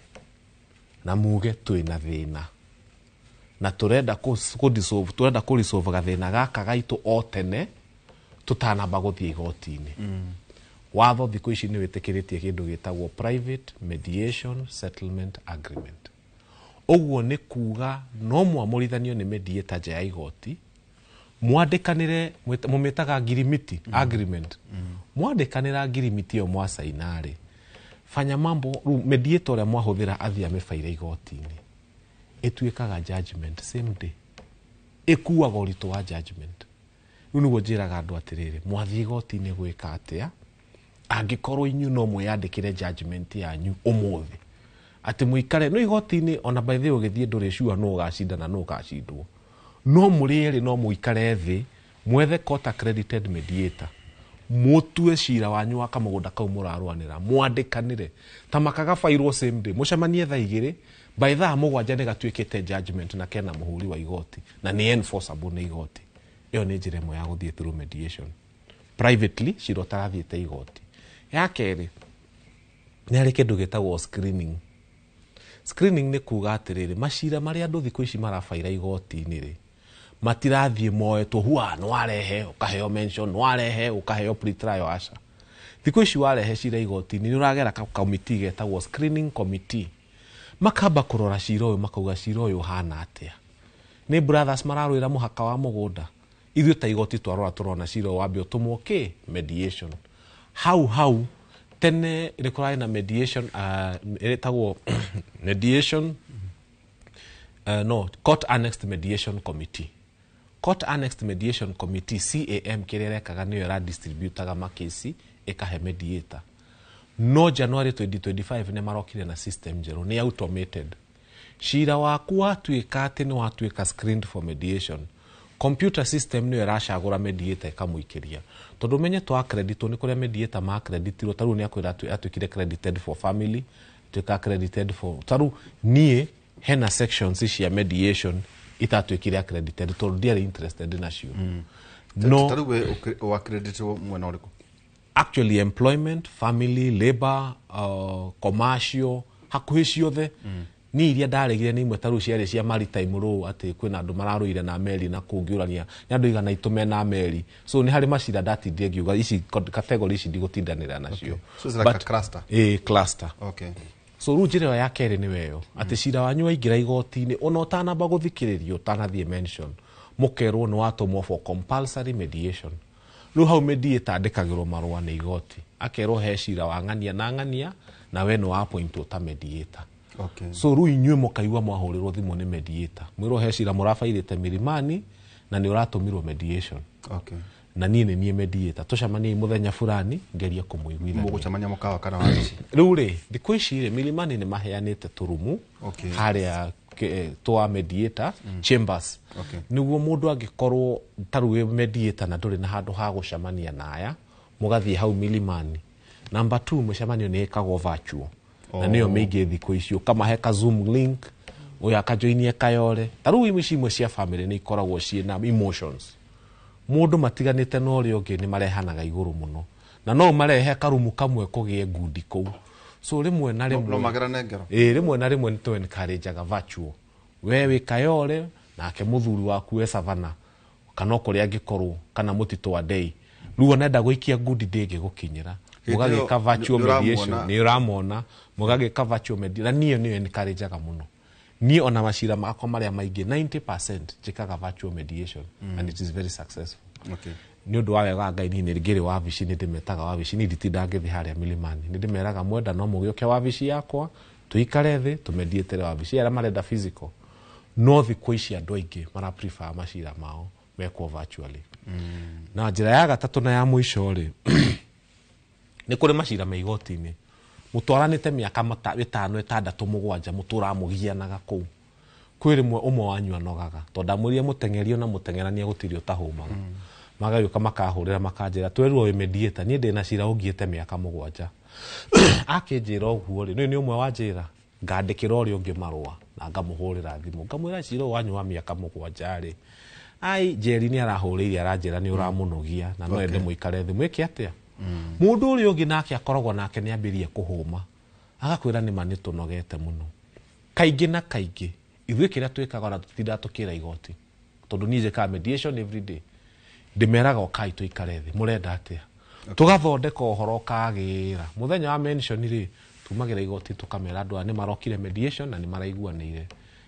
na muge twĩna thĩna na tũrenda kũ turenda kũ resolve gathĩna gaka gaitũ o tene tũtanamba gũthiĩ igoti-inĩ. Watho thikũ ici nĩ wĩtĩkĩrĩtie kĩndũ gĩtagwo private mediation settlement agreement. Ũguo nĩ kuga no mwamũrithanio nĩ mediator nja ya igoti, mwandĩkanĩre, mũmĩtaga ngirimiti agreement. Mwandĩkanĩra ngirimiti ĩyo mwacaina rĩ, Fanya Mambo rĩu mediator ũrĩa mwahũthĩra athiĩ amĩbaire igoti-inĩ, ĩtuĩkaga judgment same day, ĩkuaga ũritũ wa judgment. Rĩu nĩguo njĩraga andũ atĩrĩrĩ, mwathiĩ igoti-inĩ gwĩka atĩa angĩkorwo inyuĩ no mwĩyandĩkĩre judgment yanyu ũmũthĩ, atĩ mũikare no igoti-inĩ, ona by the way ũgĩthiĩ ndũrĩ sure nũ ũgacinda na nũ ũgacindwo, no mũrĩ erĩ no mũikare thĩ mwethe court accredited mediator, mũtue cira wanyu wa kamũgũnda kau mũrarũanĩra, mwandĩkanĩre ta makagabairwo same day, mũcemanie thaa 2, by thaa 7 nĩ gatuĩkĩte judgment na kena mũhũri wa igoti na nĩ enforceable nĩ igoti. Ĩyo nĩ njĩra ĩmwe ya gũthiĩ through mediation privately, cira ũtarathiĩte igoti. Ya kerĩ nĩ harĩ kĩndũ gĩtagwo screening. Screening nĩ kuga atĩrĩrĩ, macira marĩa andũ thikũ ici marabaira igoti-inĩ rĩ, matirathiĩ moetwo hua, nĩ warehe ũkaheo mention, nĩ warehe ũkaheo pre-trial. Aca, thikũ ici warehe cira igoti-inĩ nĩ ũragera committee getagwo screening committee, makamba kũrora cira ũyũ, makauga cira ũyũ ũhana atĩa, nĩ brothers mararũĩra mũhaka wa mũgũnda, ithuĩ ta igoti twarora tũrona cira ũyũ wambe ũtũmwo kĩ mediation. Hau hau tene nĩ kũrarĩ na mediation ĩtagwo mediation no court annexed mediation committee. Court annexed mediation committee, CAM, kĩrĩa ĩrekaga nĩyo ĩradistributaga makesi ĩkahe mediator. No January 2025 nĩ marokire na system njerũ, nĩ automated. Cira waku watuĩka atĩ nĩ watuĩka screened for mediation, computer system nĩyo ĩracagũra mediator ĩkamũikĩria, tondũ menye twa credit nĩ kũrĩa mediator ma creditirwo. Ta rĩu nĩ akwĩra atuĩkire credited for family, atuĩka accredited for, ta rĩu niĩ hena sections cia mediation itatuĩkire accredited tondũ ndiarĩ interested nacio. No, ta rĩu we accredited mwena ũrĩkũ? Actually employment, family, labor, commercial, hakuhĩ ciothe. Ni iria ndaregire nĩ imwe ta rĩu ciarĩ cia maritime law, atĩ kwĩna andũ mararũire na meri na kũngĩũrania nĩ andũ igana itũ mena meri, so nĩ harĩ macira ndatindire ngiuga ici category ici ndigũtindanĩra nacio. Okay. So it's like a cluster. Cluster. Okay. So rĩu njĩra ĩyo ya kerĩ nĩ weyo atĩ cira wanyu waingĩra igoti-inĩ, ona ũtanamba gũthikĩrĩrio, ũtanathiĩ mention, mũkerwo nĩ watũmwo for compulsory mediation. Rĩu hau mediator andĩkagĩrwo marũa nĩ igoti, akerwo he cira wa ng'ania na ng'ania, na we nĩ wa appointwo ta mediator. Okay. So rĩu inyuĩ mũkaigua mwahũrĩrwo thimũ nĩ mediator, mwĩrwo he cira mũrabairĩte Milimani na nĩ ũratũmirwo mediation. Okay. Na niĩ nĩ niĩ mediator, tũcemanie mũthenya fulani ngerie kũmũiguithania. Mũgũcemania mũkawa kana wabici? Rĩu rĩ, thikũ ici rĩ, Milimani nĩ maheanĩte tũrumu harĩa twa mediator chambers. Okay. Nĩguo mũndũ angĩkorwo ta rĩu wĩ mediator na ndũrĩ na handũ ha gũcemania na aya, mũgathiĩ hau Milimani. Number 2, mũcemanio nĩ ĩkagwo virtual. Na nĩyo mĩingĩ thikũ ici, ũkamahe ka Zoom link, ũyũ akajoinie Kayore. Ta rĩu imwe imwe cia family nĩ ikoragwo ciĩna emotions, mũndũ matiganĩte na ũrĩa ũngĩ nĩ marehanaga igũrũ mũno, na no marehe karumu kamwe kũgĩe ngundi kũu. So rĩmwe na rĩmwe no magerane ngero. Rĩmwe na rĩmwe nĩ tũ encourageaga virtual, we wĩ Kayore nake mũthuri waku we Savannah, kana o kũrĩa angĩkorwo kana mũtitũ wa Ndei rĩu ona gũikia ngundi ndĩngĩgũkinyĩra mũgagĩka virtual mediation nĩ ũramona mũgagĩka virtual mediation na niĩ nĩyo encourageaga mũno niĩ ona macira makwa marĩa maingĩ 90% njĩkaga virtual mediation and it is very successful. Okay. Nĩ ũndũ wa wega wa Ngai niĩ nĩ ngĩrĩ wabici nĩ ndĩmetaga wabici niĩ nditindaga ngĩthiĩ harĩa milimani nĩ ndĩmeraga mwenda no mũgĩũke wabici yakwa tũikare thĩ tũmediatere wabici arĩa marenda physical no thikũ ici andũ aingĩ mara prefer macira mao mekwo virtually. Na njĩra ya gatatũ na ya mũico rĩ nĩ kũrĩ macira ma igoti-inĩ mũtwaranĩte mĩaka 5 6 7 mũtũraga mũgianaga kũu kwĩ rĩmwe ũmwe wanyu anogaga tondũ ndamwĩrire mũteng'erio na mũteng'erania gũtirĩ ũtahũmaga magagĩũka makahũrĩra makanjĩra twerwo wĩ mediator niĩ ndĩna cira ũngiĩte mĩaka 7 akĩnjĩra ũguo rĩ nĩ ũmwe wa njĩra ngandĩkĩra ũrĩa ũngĩ marũa na ngamũhũrĩra thimũ ngamwĩra cira ũyũ wanyu wa mĩaka 7 rĩ ai Njeri nĩ arahũrĩire aranjĩra nĩ ũramũnogia na no ende mũikare thĩ mwĩke atĩa mũndũ ũrĩa ũngĩ nake akoragwo nake nĩ ambĩrĩrie kũhũma agakwĩra nĩ ma nĩ tũnogete mũno kaingĩ na kaingĩ ithuĩ kĩrĩa twĩkaga ona tũtindaga tũkĩra igoti tondũ niĩ njĩkaga mediation every day ndĩmeraga ũkai tũikare thĩ mũrenda atĩa tũgathondeka ũhoro ũkagĩra mũthenya wa mention rĩ tumagĩra igoti tũkamera andũ aya nĩ marokire mediation na nĩ maraiguanĩire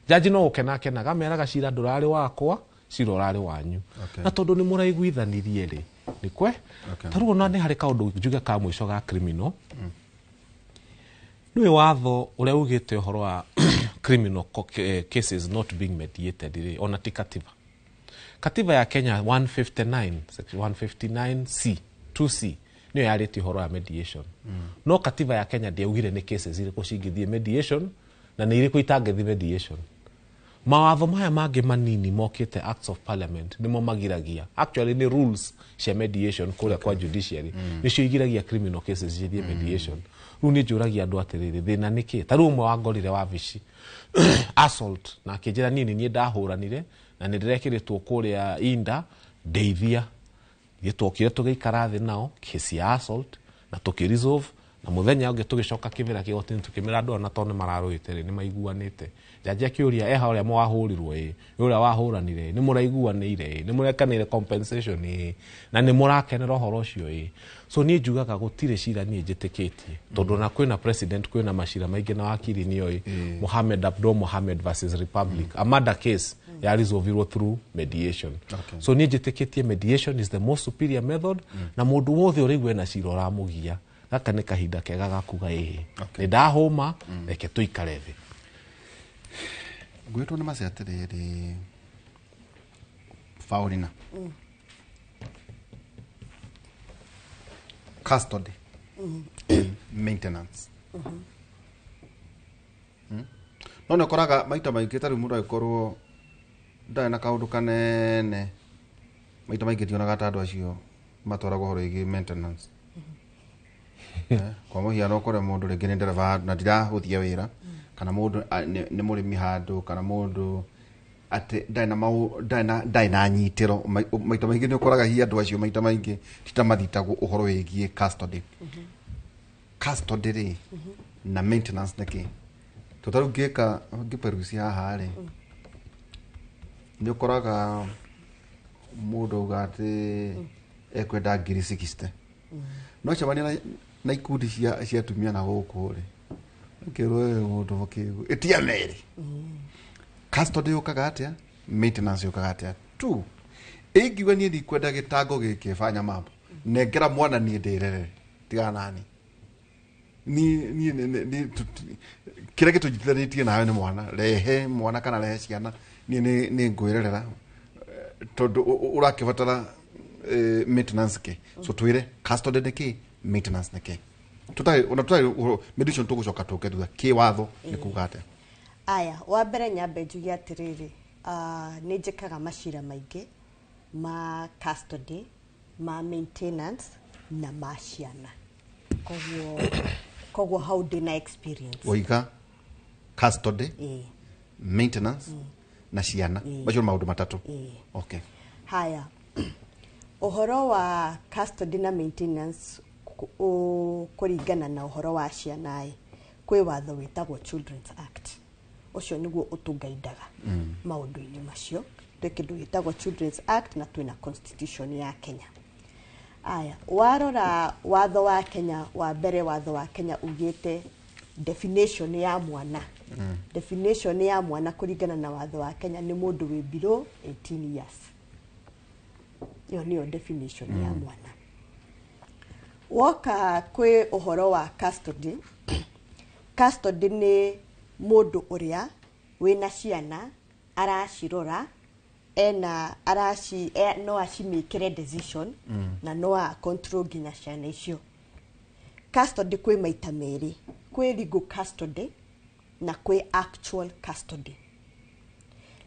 jaji no gũkena akenaga ameraga cira ndũrarĩ wakwa cira ũrarĩ wanyu na tondũ nĩ mũraiguithanirie rĩ nĩ kwe ta rĩu ona nĩ harĩ kaũndũ njuge ka mũico ga criminal nĩũĩ watho ũrĩa ugĩte ũhoro wa criminal cases not being mediated rĩ ona ti katiba katiba ya Kenya 159 section 159C 2C nĩyo yarĩtie ũhoro wa mediation no katiba ya Kenya ndĩaugire nĩ cases irĩkũ cingĩthiĩ mediation na nĩ irĩkũ itangĩthiĩ mediation mawatho maya mangĩ manini mokĩte acts of parliament nĩmo magiragia actually nĩ rules cia mediation kũrĩa kwa judiciary nĩcio igiragia criminal cases cithiĩ mediation rĩu nĩ njũragia andũ atĩrĩrĩ thĩna nĩkĩ ta rĩu ũmwe wangorire wabici assault na akĩnjĩra niĩ nĩ niĩ ndahũranire na nĩ ndĩrekĩrĩtwo kũrĩa inda ndeithia ithuĩ twokire tũgĩikara thĩ nao kesi ya assault na tũkĩ-resolve na mũthenya ũngĩ tũgĩcoka kĩmĩra kĩgoti-inĩ tũkĩmĩra andũ ona tondũ nĩ mararũĩte rĩ nĩ maiguanĩte jaji akĩũria eha ũrĩa mwahũrirwo ĩ ũrĩa wahũranire nĩ mũraiguanĩire ĩ nĩ mũrekanĩire compensation ĩ na nĩ mũrakenera ũhoro ũcio ĩ so niĩ njugaga gũtirĩ cira niĩ njĩtĩkĩtie tondũ ona kwĩna president kwĩna macira maingĩ na wakiri nĩoĩ Mohamed Abdul Mohamed versus Republic a murder case ya resolvirwo through mediation. So niĩ njĩtĩkĩtie mediation is the most superior method na mũndũ wothe ũraigua ena cira ũramũgia gaka nĩ kahinda kega ga kuga ĩhĩ nĩ ndahũma reke tũikare thĩ ngwĩtwo nĩ mace atĩrĩrĩ Faulina custody maintenance no nĩ ũkoraga maita maingĩ ta rĩu mũndũ agĩkorwo ndarĩ na kaũndũ kanene maita maingĩ tionaga ta andũ acio matwaragwo ũhoro wĩgiĩ maintenance kwa mũhiano ũkore mũndũ rĩngĩ nĩ ndereba na ndirahũthia wĩra kana mũndũ nĩ mũrĩmi handũ kana mũndũ atĩ ndarĩ na nyitĩro maita maingĩ nĩ ũkoraga hihi andũ acio maita maingĩ ti ta mathitagwo ũhoro wĩgiĩ custody custody rĩ na maintenance nĩ kĩ tondũ ta rĩu ngĩka ngĩperuci haha rĩ nĩ ũkoraga mũndũ auga atĩ ekwenda 60,000 no cemania na ikundi cia atumia na gũkũ rĩ ngĩrwo mũndũ mũkĩgu ĩtia merĩ custody yũkaga atĩa maintenance yũkaga atĩa tu ingiuga niĩ ndikwenda gĩtango gĩkĩ fanya mambo nengera mwana niĩ ndĩrerere tigana nani niĩ kĩrĩa gĩtũnyitithanĩtie nawe nĩ mwana rehe mwana kana rehe ciana niĩ nĩ ngwĩrerera tondũ ũrakĩbatara maintenance ke so twĩre custody nĩ kĩ maintenance nĩ kĩ tũtarĩ ona tũtarĩ mediation tũgũcoka tũke thutha kĩ watho nĩ kuga atĩa aya wa mbere nyambe njuge atĩrĩrĩ nĩ njĩkaga macira maingĩ ma custody ma maintenance na ma ciana koguo hau ndĩna experience woiga custody maintenance na ciana macio maũndũ matatũ okay haya ũhoro wa custody na maintenance kũringana na ũhoro wa ciana ĩ kwĩ watho wĩtagwo Children's Act ũcio nĩguo ũtũngaindaga maũndũ-inĩ macio Twĩ kĩndũ gĩtagwo Children's Act na twĩna constitution ya Kenya. Aya, warora watho wa Kenya wa mbere, watho wa Kenya ugĩte definition ya mwana. Definition ya mwana kũringana na watho wa Kenya nĩ mũndũ wĩ below 18 years. Ĩyo nĩyo definition ya mwana. Woka kwĩ ũhoro wa custody, custody nĩ mũndũ ũrĩa wĩna ciana aracirora, ena araci no acimĩkĩre decision na no a control nginya ciana icio. Custody kwĩ maita merĩ, kwĩ legal custody na kwĩ actual custody.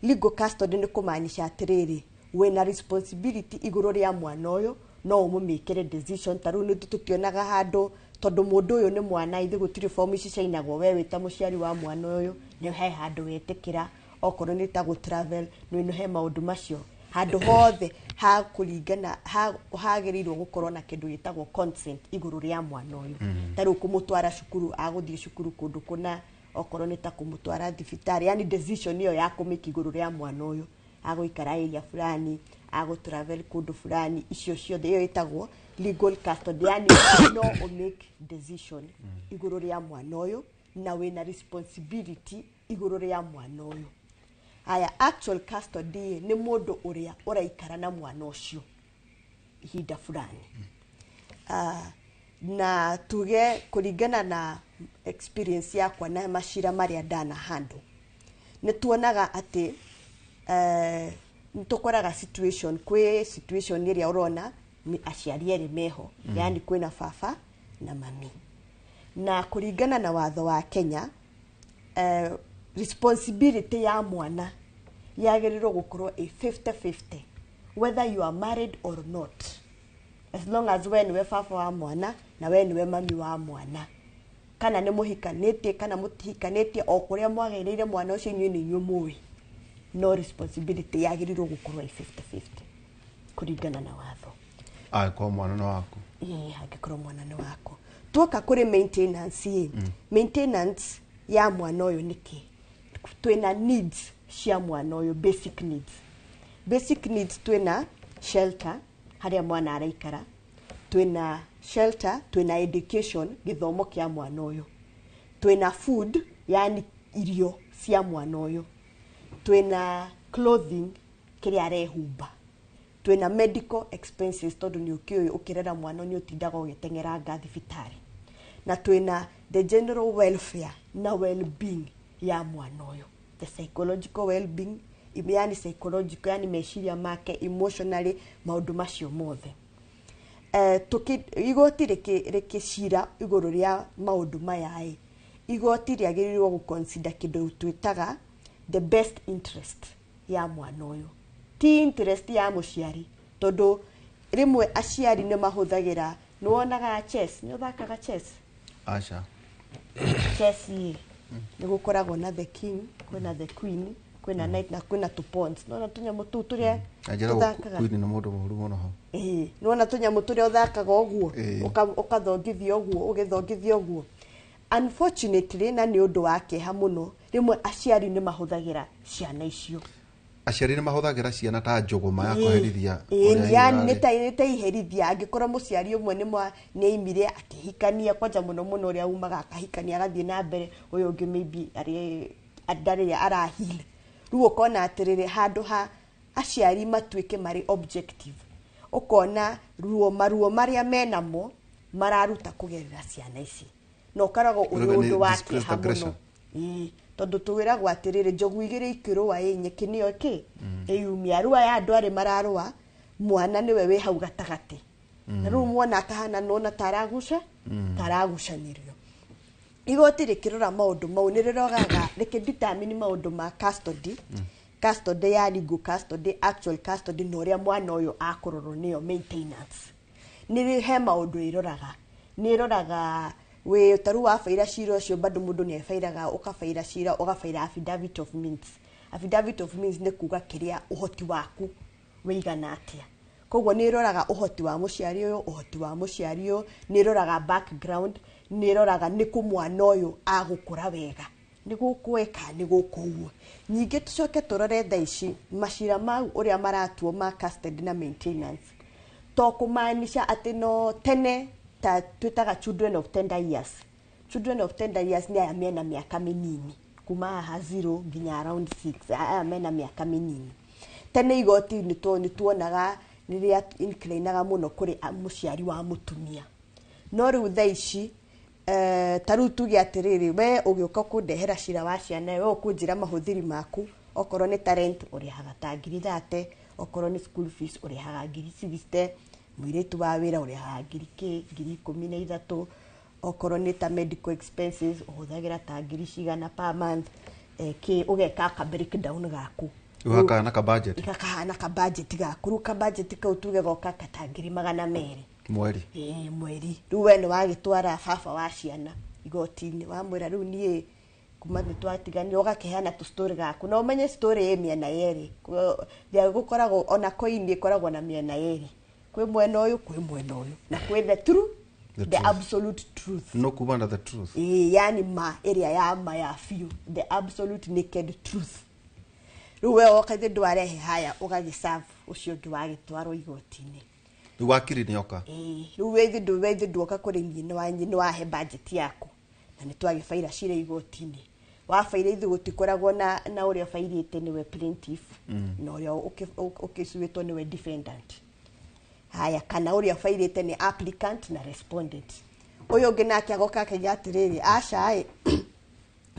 Legal custody nĩ kũmaanisha atĩrĩrĩ, wĩna responsibility igũrũ rĩa mwana ũyũ, no ũmũmĩkĩre decision. Ta rĩu nĩ tũtionaga handũ, tondũ mũndũ ũyũ nĩ mwana, ithuĩ gũtirĩ form ici ciainagwo we wĩ ta mũciari wa mwana ũyũ nĩ he handũ wetĩkĩra, okorwo nĩ ta gũ travel, nĩ he maũndũ macio handũ hothe ha kũringana hagĩrĩirwo gũkorwo na kĩndũ gĩtagwo consent igũrũ rĩa mwana ũyũ. Ta rĩu kũmũtwara cukuru, agũthiĩ cukuru kũndũ kũna, okorwo nĩ ta kũmũtwara thibitarĩ, yani decision ĩyo ya kũmĩka igũrũ rĩa mwana ũyũ, agũikara area fulani, agũ travel kũndũ fulani, icio ciothe ĩyo ĩtagwo legal custody, yani no ũmake decision igũrũ rĩa mwana ũyũ na wĩna responsibility igũrũ rĩa mwana ũyũ. Aya, actual custody nĩ mũndũ ũrĩa ũraikara na mwana ũcio ihinda fulani. Na tuge kũringana na experience yakwa na macira marĩa ndana handle, nĩ tuonaga atĩ nĩ tũkoraga situation, kwĩ situation ĩrĩa ũrona nĩ aciari erĩ meho, yani kwĩna baba na mami, na kũringana na watho wa Kenya responsibility ya mwana yagĩrĩirwo gũkorwo ĩ 50-50 whether you are married or not, as long as we nĩwe baba wa mwana na we nĩwe mami wa mwana, kana nĩ mũhikanĩtie kana mũtihikanĩtie, o kũrĩa mwagĩrĩire mwana ũcio inyuĩ nĩ inyuĩ mũĩ, no responsibility yagĩrĩirwo gũkorwo ĩ 50-50 kũringana na watho. Angĩkorwo mwana nĩ waku. Ĩĩ, angĩkorwo mwana nĩ waku. Tuoka kũrĩ maintenance ĩ, maintenance ya mwana ũyũ nĩkĩ? Twĩna needs cia mwana ũyũ, basic needs. Basic needs twĩna shelter harĩa mwana araikara, twĩna shelter, twĩna education, gĩthomo kĩa mwana ũyũ, twĩna food, yani irio cia mwana ũyũ, twĩna clothing, kĩrĩa arehumba, twĩna medical expenses, tondũ nĩ ũkĩũĩ ũkĩrera mwana nĩ ũtindaga ũgĩteng'eranga thibitarĩ, na twĩna the general welfare na well-being ya mwana ũyũ, the psychological well-being, yani psychological, yani meciria make, emotionally, maũndũ macio mothe. Igoti rĩkĩcira igũrũ rĩa maũndũ maya ĩ, igoti rĩagĩrĩirwo gũ-consider kĩndũ twĩtaga the best interest ya mwana ũyũ, ti interest ya mũciari, tondũ rĩmwe aciari nĩ mahũthagĩra, nĩ wonaga chess, nĩ ũthakaga chess? Aca. Chess ĩ, nĩ gũkoragwo na the king, kwĩna the queen, kwĩna knight na kwĩna two pawns. Nĩwona tũnyamũ tũu tũrĩa tũthakaga? Queen nĩ mũndũ mũũru mũno hau. Ĩĩ, nĩwona tũnyamũ tũrĩa ũthakaga ũguo, ũkathongithia ũguo, ũgĩthongithia ũguo. Unfortunately, na nĩ ũndũ wa kĩeha mũno, rĩmwe aciari nĩ mahũthagĩra ciana icio. Aciari nĩ mahũthagĩra ciana ta njũgũma ya kũherithia. Ĩĩ, nĩ ta iherithia. Angĩkorwo mũciari ũmwe nĩ aimire akĩhikania, kwanja mũno mũno ũrĩa umaga akahikania agathiĩ na mbere, ũyũ ũngĩ maybe ndarĩ arahil. Rĩu ũkona atĩrĩrĩ, handũ ha aciari matuĩke marĩ objective, ũkona maruo marĩa menamo mararuta kũgerera ciana ici, na ũkoragwo ũrĩ ũndũ wa kĩeha mũno. Ĩĩ, tondũ twĩragwo atĩrĩrĩ, njogu igĩrĩ ikĩrũa ĩ, nyeki nĩyo kĩ ĩyumia. Rĩu aya andũ arĩ mararũa, mwana nĩwe wĩ hau gatagatĩ, na rĩu mwana akahana nona taraguca taragucanĩrio. Igoti rĩkĩrora maũndũ mau nĩ rĩroraga, rĩkĩdetermine maũndũ ma custody, custody ya legal custody, actual custody, na ũrĩa mwana ũyũ akũrorwo nĩyo maintenance. Nĩ he maũndũ ĩroraga, nĩ ĩroraga wĩ ta rĩu wabaira cira ũcio, bado mũndũ nĩ abairaga, ũkabaira cira, ũgabaira affidavit of means. Affidavit of means nĩ kuga kĩrĩa ũhoti waku wĩigana atĩa. Koguo nĩ ĩroraga ũhoti wa mũciari ũyũ, ũhoti wa mũciari ũyũ, nĩ ĩroraga background, nĩ ĩroraga nĩ kũ mwana ũyũ agũkũra wega, Nĩ gũkũ ĩ kana nĩ gũkũ ũguo. Ningĩ tũcoke tũrore thaa ici macira mau ũrĩa maratuo ma custody na maintenance, to kũmaanisha atĩ no tene ta twĩtaga children of tender years. Children of tender years nĩ aya mena mĩaka mĩnini kuma haha 0 nginya around 6, aya mena mĩaka mĩnini. Tene igoti nĩ tuonaga rĩrĩa inclinaga mũno kũrĩ mũciari wa mũtumia, no rĩu thaa ici ta rĩu tuge atĩrĩrĩ, we ũgĩũka kũndehera cira wa ciana, we ũkũnjĩra mahũthĩri maku, okorwo nĩ ta rent ũrĩhaga ta ngiri 30, okorwo nĩ school fees ũrĩhaga ngiri 60, mũirĩtu wa wĩra ũrĩhaga ngiri kĩ, ngiri 13, okorwo nĩ ta medical expenses ũhũthagĩra ta ngiri cigana per month, kĩ, ũgeka ka breakdown gaku. Rĩu hakahana ka budget. Gakahana ka budget gaku. Rĩu ka budget kau tuge goka ta ngiri 200 mweri. Ĩĩ, mweri. Rĩu we nĩ wagĩtwara baba wa ciana igoti-inĩ, wamwĩra rĩu niĩ kuma nĩ twatiganire, ũgakĩheana tũ story gaku, na ũmenye story ĩ mĩena yerĩ. Gũkoragwo ona coin ĩkoragwo na mĩena yerĩ, kwĩ mwena ũyũ, kwĩ mwena ũyũ, na kwĩ the truth, the absolute truth. No kuma na the truth. Ĩĩ, yani ma ĩrĩa ya ma ya biũ, the absolute naked truth. Rĩu we woka ithe ndwarehe haya, ũgagĩserve ũcio ũngĩ wagĩtwarwo igoti-inĩ. Rĩu wakiri nĩoka. Ĩĩ, rĩu we ithe nduoka kũrĩ niĩ, nĩ wahe budget yaku, na nĩ twagĩbaira cira igoti-inĩ. Wabaira ithuĩ gũtikoragwo na ũrĩa ũbairĩte nĩwe plaintiff, na ũrĩa ũkĩcuĩtwo nĩwe defendant. Haya, kana ũrĩa ũbairĩte nĩ applicant na respondent. Ũyũ ũngĩ nake agoka akaiga atĩrĩrĩ, aca ĩ,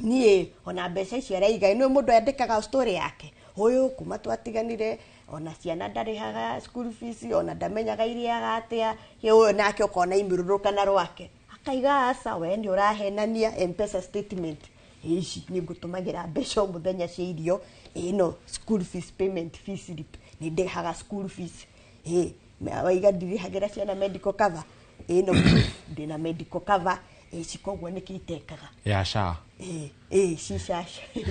niĩ ona mbeca ici araiga, nĩ mũndũ andĩkaga story yake, ũyũ kuma twatiganire ona ciana ndarĩhaga school fees, ona ndamenyaga irĩaga atĩa. Ũyũ nake ũkona imĩrũrũkana rwake, akaiga aca, we nĩ ũrahenania, M-Pesa statement ici nĩ ngũtũmagĩra mbeca o mũthenya cia irio, ĩno school fees payment fee slip nĩ ndĩhaga school fees, ĩ waiga ndirĩhagĩra ciana medical cover, ĩno ndĩna medical cover ici, koguo nĩkĩ itekaga ya SHA. Ĩ ci SHA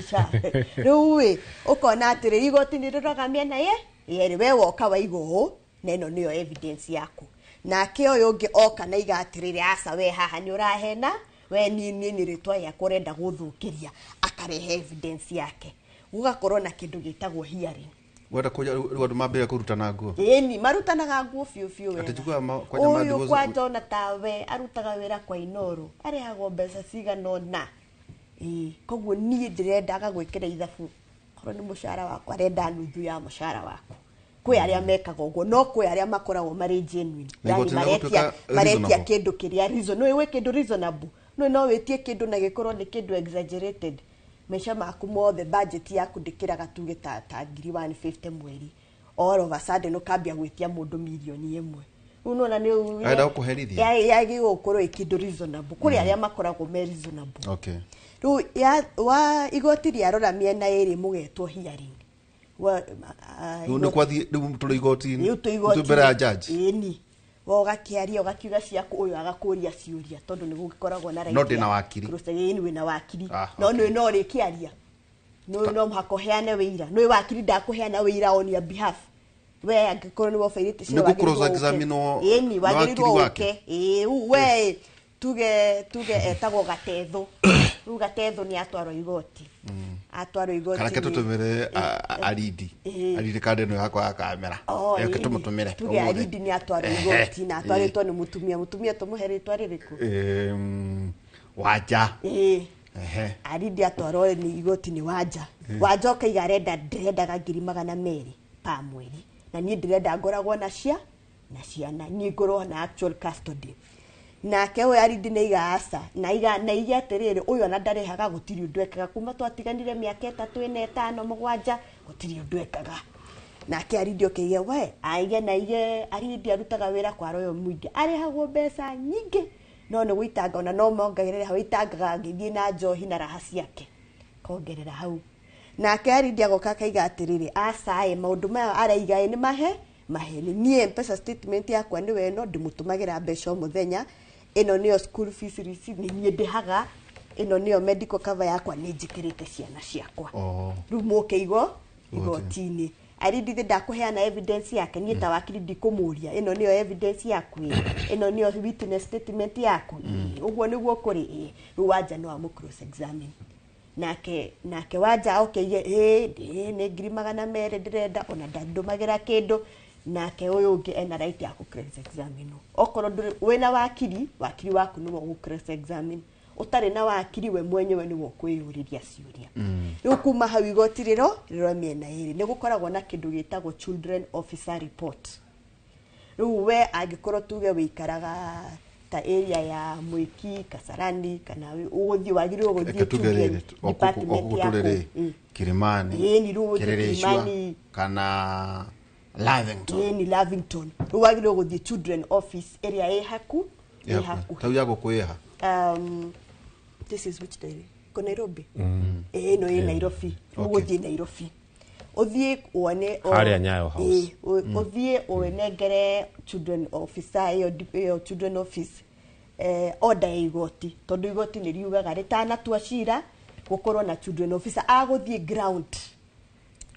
SHA. Rĩu ĩ ũkona atĩrĩ, igoti nĩ rĩroraga mĩena ye yerĩ, we woka waiga ũũ na ĩno nĩyo evidence yaku, nake ũyũ ũngĩ oka na iga atĩrĩrĩ, aca we haha nĩ ũrahena, we niĩ nĩ rĩtwa rĩakwa ũrenda gũthũkĩria, akarehe evidence yake. Gũgakorwo na kĩndũ gĩtagwo hearing. Wenda kũja rĩu andũ mambĩrĩria kũrutana nguo. Ĩni marutanaga nguo biũ biũ wega. Atĩ njiguaga kwanja ũyũ kwanja ona tawe arutaga wĩra kwa Inooro, arĩhagwo mbeca cigana ũna. Ĩĩ, koguo niĩ ndĩrenda agagwĩkĩra ithabu, korwo nĩ mũcara wakwa arenda nuthu ya mũcara waku. Kwĩ arĩa mekaga ũguo, no kwĩ arĩa makoragwo marĩ genuine, yani maretia kĩndũ kĩrĩa reason, no wĩ kĩndũ reasonable, no wĩtie kĩndũ na gĩkorwo nĩ kĩndũ exaggerated. Maica maku mothe budget yaku ndĩkĩraga tuge ta ngiri 150 mweri, all of a sudden ũkambia gwĩtia mũndũ mirioni 1. Rĩu nĩwona nĩ arenda gũkũherithia, yagĩrĩirwo gũkorwo ĩ kĩndũ reasonable. Kũrĩ arĩa makoragwo me reasonable. Okay. Rĩu wa igoti rĩarora mĩena ĩrĩ, mũgetwo hearing. Rĩu nĩ kwathiĩ, rĩu tũrĩ igoti-inĩ, tũrĩ mbere ya judge. Ĩni, we ũgakĩaria ũgakiuga ciaku, ũyũ agakũria ciũria, tondũ nĩ gũgĩkoragwo na right. No ndĩna wakiri. Ĩni, wĩna wakiri, no nĩ no ũrĩkĩaria, no mũhaka ũheane wĩira. Nĩ wakiri ndakũheana wĩira on your behalf, we angĩkorwo nĩ wobairĩte cira, wagĩrĩirwo ũke. Ĩni, wagĩrĩirwo ũke. Ĩĩ, we tuge etagwo Gatetho. Rĩu Gatetho nĩ atwarwo igoti, atwarwo igoti. Kana tũtũmĩre Aridi, Aridi kanda ĩno yakwa ya kamera, reke tũmũtũmĩre. Tuge Aridi nĩ atwarwo igoti na atwarĩtwo nĩ mũtumia. Mũtumia tũmũhe rĩtwa rĩrĩkũ? Wanja. Ĩĩ, Aridi atwarwo nĩ igoti nĩ Wanja. Wanja ũkaiga arenda, ndĩrendaga ngiri 200 pa mweri, na niĩ ndĩrenda ngoragwo na ciana, niĩ ngorwo na actual custody. Nake ũyũ Aridi nĩ aiga aca, na aiga atĩrĩrĩ, ũyũ ona ndarĩhaga, gũtirĩ ũndũ ekaga kuma twatiganire mĩaka 3 4 5 7, gũtirĩ ũndũ ekaga. Nake Aridi ũkĩiga we aige na aige, Aridi arutaga wĩra kwa Royal Media, arĩhagwo mbeca nyingĩ, no nĩ gũitanga, ona no mongerere hau, itangaga agĩthiĩ na njohi na raha ciake, kongerera hau. Nake Aridi agoka akaiga atĩrĩrĩ, aca ĩ, maũndũ maya araiga ĩ nĩ mahe maheni, niĩ M-Pesa statement yakwa nĩwe ĩno, ndĩmũtũmagĩra mbeca o mũthenya, ĩno nĩyo school fees receipt nĩ niĩ ndĩhaga, ĩno nĩyo medical cover yakwa nĩ njĩkĩrĩte ciana ciakwa. Rĩu mũke igoti-inĩ. Aridi ndakũheana evidence yake, niĩ ta wakiri ndikũmũria, ĩno nĩyo evidence yaku, ĩno nĩyo witness statement yaku, ũguo nĩguo kũrĩ. Rĩu Wanja no amũ cross examine. Nake Wanja oke ige nĩ 200,000 ndĩrenda ona ndandũmagĩra kĩndũ. Nake ũyũ ũngĩ ena right ya kũ cross examine. Okorwo wĩna wakiri, wakiri waku nĩwe ũgũ cross examine. Ũtarĩ na wakiri we mwenyewe nĩwe ũkwĩyũrĩria ciũria. Rĩu kuma hau igoti rĩro mĩena ĩrĩ nĩ gũkoragwo na kĩndũ gĩtagwo children officer report. Rĩu we angĩkorwo tuge wĩikaraga ta area ya Mwiki, Kasarani kana ũgũthiĩ wagĩrĩirwo gũthiĩ children department ya Kilimani, Kilimani kana Lavington. Ni Lavington. Rĩu wagĩrĩirwo gũthiĩ children office area ĩ haku. Tau ya gũkwĩha. This is which day? Ko Nairobi. No ĩ Nairobi. Ũgũthiĩ Nairobi. Ũthiĩ wone Harĩa Nyayo House. Ũthiĩ ũnengere children officer ĩyo children office order ya igoti tondũ igoti nĩ riugaga rĩtanatua cira gũkorwo na children officer agũthiĩ ground.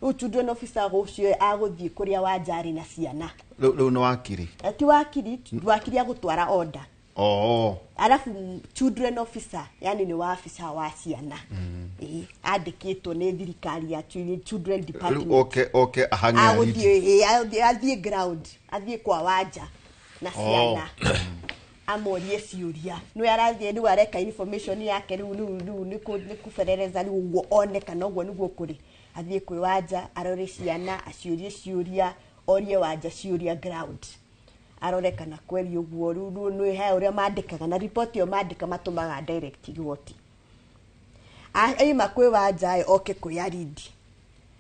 Rĩu children officer ũcio agũthiĩ kũrĩa Wanja arĩ na ciana. Rĩu nĩ wakiri. Ti wakiri, wakiri agũtwara order. Alafu children officer yani ni waafisa wa ciana. Andĩkĩtwo nĩ thirikari ya children department. Okay ahange athiĩ ground, athiĩ kwa Wanja na ciana. Amorie ciũria. Nĩ arathiĩ rĩu areka information yake rĩu nĩ kũberereza rĩu ũguo one kana ũguo nĩguo kũrĩ. Athiĩ kwĩ Wanja arore ciana, aciũrie ciũria, orie Wanja ciũria ground. Arore kana kweli ũguo rĩu nĩ he ũrĩa mandĩkaga na report ĩyo mandĩka matũmaga direct igoti. Aima kwĩ Wanja oke kwĩ Aridi.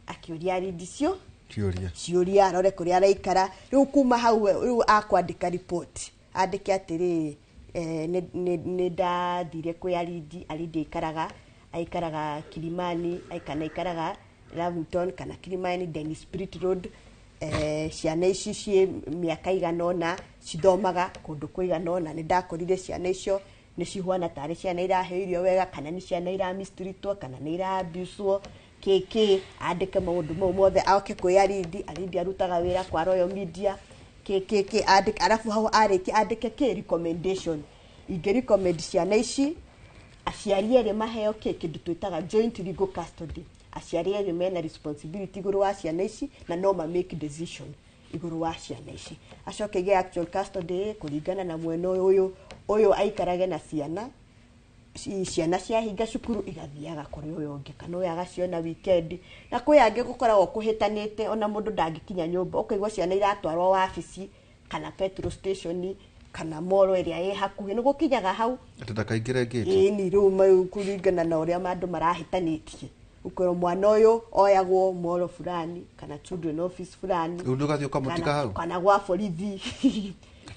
Akĩũria Aridi cio ciũria arore kũrĩa araikara. Rĩu kuma hau rĩu akwandĩka report. Andĩke atĩrĩ nĩ ndathire kwĩ Aridi, Aridi aikaraga Kilimani, kana aikaraga Lavington kana Kilimani Dennis Spirit Road. Ciana ici ciĩ mĩaka igana ũna cithomaga kũndũ kũigana ũna. Nĩ ndakorire ciana icio nĩ cihuana tarĩ ciana iraheo irio wega kana nĩ ciana iramistritwo kana nĩ iraabuswo kĩkĩ. Andĩke maũndũ mau mothe oke kwĩ Aridi. Aridi arutaga wĩra kwa Royal Media kĩkĩ andĩke. Arabu hau arĩkia andĩke kĩ recommendation. Ingĩ recommend ciana ici aciari erĩ maheo kĩ kĩndũ twĩtaga joint legal custody. Aciari erĩ mena responsibility igũrũ wa ciana ici na no ma make decision igũrũ wa ciana ici. Acoke ige actual custody kũringana na mwena ũyũ aikarage na ciana, ciana ciahinga cukuru igathiaga kũrĩ ũyũ ũngĩ kana ũyũ agaciona weekend. Na kwĩ angĩ gũkoragwo kũhĩtanĩte ona mũndũ ndangĩkinya nyũmba, ũkaigua ciana iratwarwo wabici kana petrol station kana moro ĩrĩa ĩ hakuhĩ. Nĩ gũkinyaga hau atĩ ndakaingĩre gate. Ĩni rĩu kũringana na ũrĩa andũ marahĩtanĩtie. Ukorwo mwana ũyũ oyagwo moro fulani kana children office fulani. Rĩu ndũgathiĩ ũkamũtiga hau kana gwa borithi.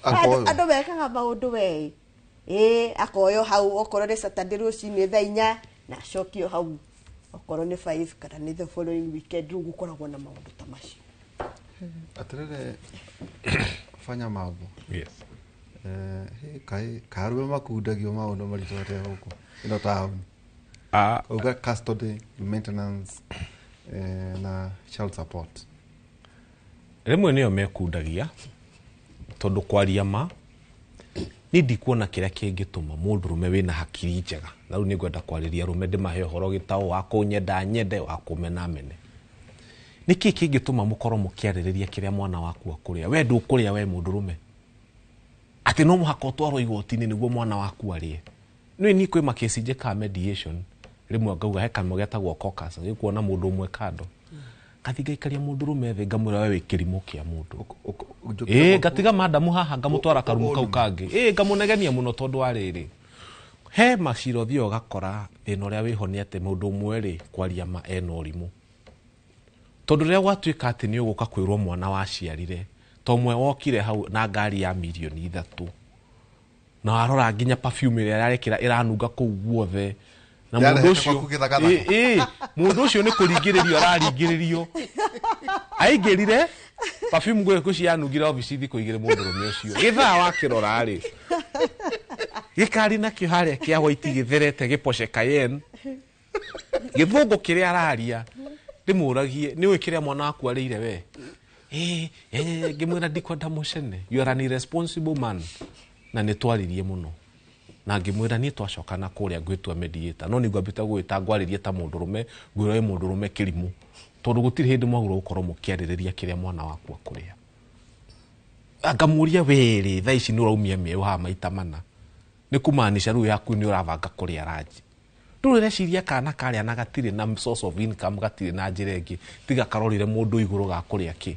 Andũ mekaga maũndũ we. Akoywo hau okorwo nĩ Saturday rũcinĩ thaa 4 na acokio hau okorwo nĩ 5 kana nĩ the following weekend. Rĩu gũkoragwo na maũndũ ta macio. Atĩrĩrĩ fanya mambo. Yes. Karume makundagio maũndũ maritũ atĩa gũkũ ĩno taũni? Uga custody, maintenance na child support. Rĩmwe nĩyo mekundagia tondũ kwaria ma nĩ ndikuona kĩrĩa kĩngĩtũma mũndũrũme wĩna hakiri njega. Na rĩu nĩngwenda kwarĩria arũme ndĩmahe ũhoro gĩtaũ wa kũnyenda nyende wa kũmena mene. Nĩkĩ kĩngĩtũma mũkorwo mũkĩarĩrĩria kĩrĩa mwana waku akũrĩa? We ndũkũrĩa we mũndũrũme. Atĩ no mũhaka ũtwarwo igoti-inĩ nĩguo mwana waku arĩe. Nĩ niĩ kwĩ makesi njĩkaga mediation rĩmwe ngauga he kamwe getagwo caucus gĩkuona mũndũ ũmwe kando. Ngathi ngaikaria mũndũrũme thĩ ngamwĩra we wĩ kĩrimũ kĩa mũndũ. Ngatiga madamu haha ngamũtwara karumu kau kangĩ. Ngamũnegenia mũno tondũ wa rĩrĩ. He macira ũthiaga ũgakora thĩna ũrĩa wĩho nĩ atĩ mũndũ ũmwe rĩ kwaria ma ena ũrimũ. Tondũ rĩrĩa gwatuĩka atĩ nĩ ũgũka kwĩrwo mwana waciarire to ũmwe wokire hau na ngari ya 3 million na warora nginya perfume ĩrĩa arekĩra ĩranunga kũu guothe. Na mũndũ ũcio mũndũ ũcio nĩ kũringĩrĩrio araringĩrĩrio. Aingĩrire perfume ngũĩ cianungire obici thikũ igĩrĩ mũndũrũme ũcio. Gĩthaa wakĩrora rĩ gĩkari nakĩo harĩa kĩa white gĩtherete gĩpoce Cayenne. Gĩthũngũ kĩrĩa araria ndĩmũragie nĩ ũĩ kĩrĩa mwana waku arĩire we. Ngĩmwĩra ndikwenda mũcene. You are an irresponsible man. Na nĩ twaririe mũno. Na ngĩmwĩra niĩ twacoka na kũrĩa ngwĩtua mediator, no nĩngwambĩte gũgwĩta ngwarĩrie ta mũndũrũme, ngwĩra wĩ mũndũrũme kĩrimũ, tondũ gũtirĩ hĩndĩ mwagĩrĩirwo gũkorwo mũkĩarĩrĩria kĩrĩa mwana waku akũrĩa. Ngamũria wĩrĩ thaa ici nĩ ũraumia mĩeũ haha maita mana, nĩ kumaanisha rĩu yaku nĩ ũrabanga kũrĩa ranji. Ndũrĩ ũreciria kana karĩa na gatirĩ na source of income, gatirĩ na njĩra ĩngĩ tiga karorire mũndũ igũrũ ga kũrĩa kĩ.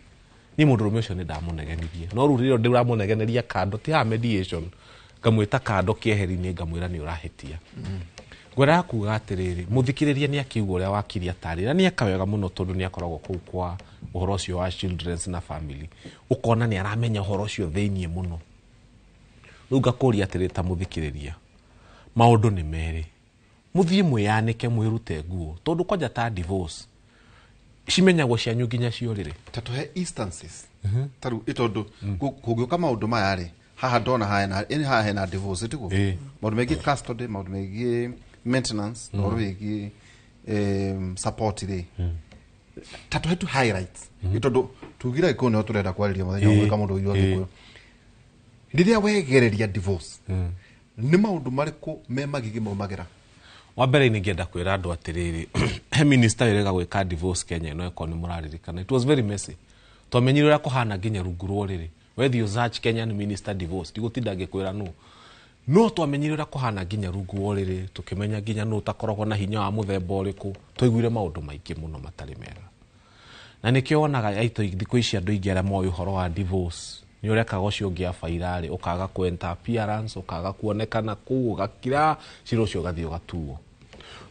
Niĩ mũndũrũme ũcio nĩ ndamũnegenirie, no rĩu rĩrĩa ndĩramũnegeneria kando, ti haha mediation, ngamwĩta kando kĩeheri-inĩ, ngamwĩra nĩ ũrahĩtia. Ngwendaga kuga atĩrĩrĩ, mũthikĩrĩria nĩ akiuga ũrĩa wakiri atarĩ, na nĩ eka wega mũno tondũ nĩ akoragwo kũu kwa ũhoro ũcio wa children's na family, ũkona nĩ aramenya ũhoro ũcio thĩiniĩ mũno. Rĩu ngakũria atĩrĩ ta mũthikĩrĩria, maũndũ nĩ merĩ, mũthiĩ mwĩyanĩke mwĩrute nguo, tondũ kwanja ta divorce cimenyagwo cianyu nginya ciorĩrĩ. Ta tũhe instances ta rĩu ĩ tondũ kũngĩũka maũndũ maya rĩ, haha ndona haha ĩni haha hena divorce tiguo, maũndũ megiĩ custody, maũndũ megiĩ maintenance, ũhoro wĩgiĩ support rĩ, ta tũhe tu highlights, ĩ tondũ tugire Gĩkũyũ nĩho tũrenda kwarĩria mũthenya wa gwĩka mũndũ ũiguaga Gĩkũyũ. Rĩrĩa wegereria divorce, nĩ maũndũ marĩkũ me magigi maumagĩra? Wa mbere ningĩenda kwĩra andũ atĩrĩrĩ, he minister wĩrĩga gwĩka divorce Kenya ĩno, ĩkorwo nĩ mũraririkana, it was very messy. Twamenyire ũrĩa kũhana nginya rungu rwa ũrĩrĩ. Wethiĩ search Kenyan minister divorce, ndigũtinda ngĩkwĩra nũ, no twamenyire ũrĩa kũhana nginya rungu wa ũrĩrĩ, tũkĩmenya nginya nũ ũtakoragwo na hinya wa mũthemba ũrĩkũ. Twaiguire maũndũ maingĩ mũno matarĩ mega, na nĩkĩo wonaga aitũ thikũ ici andũ aingĩ arĩa moĩ ũhoro wa divorce, nĩ ũrekaga ũcio ũngĩ abaira rĩ, ũkaga kũ enter appearance, ũkaga kuonekana kũu, ũgakira cira ũcio ũgathiĩ ũgatuo.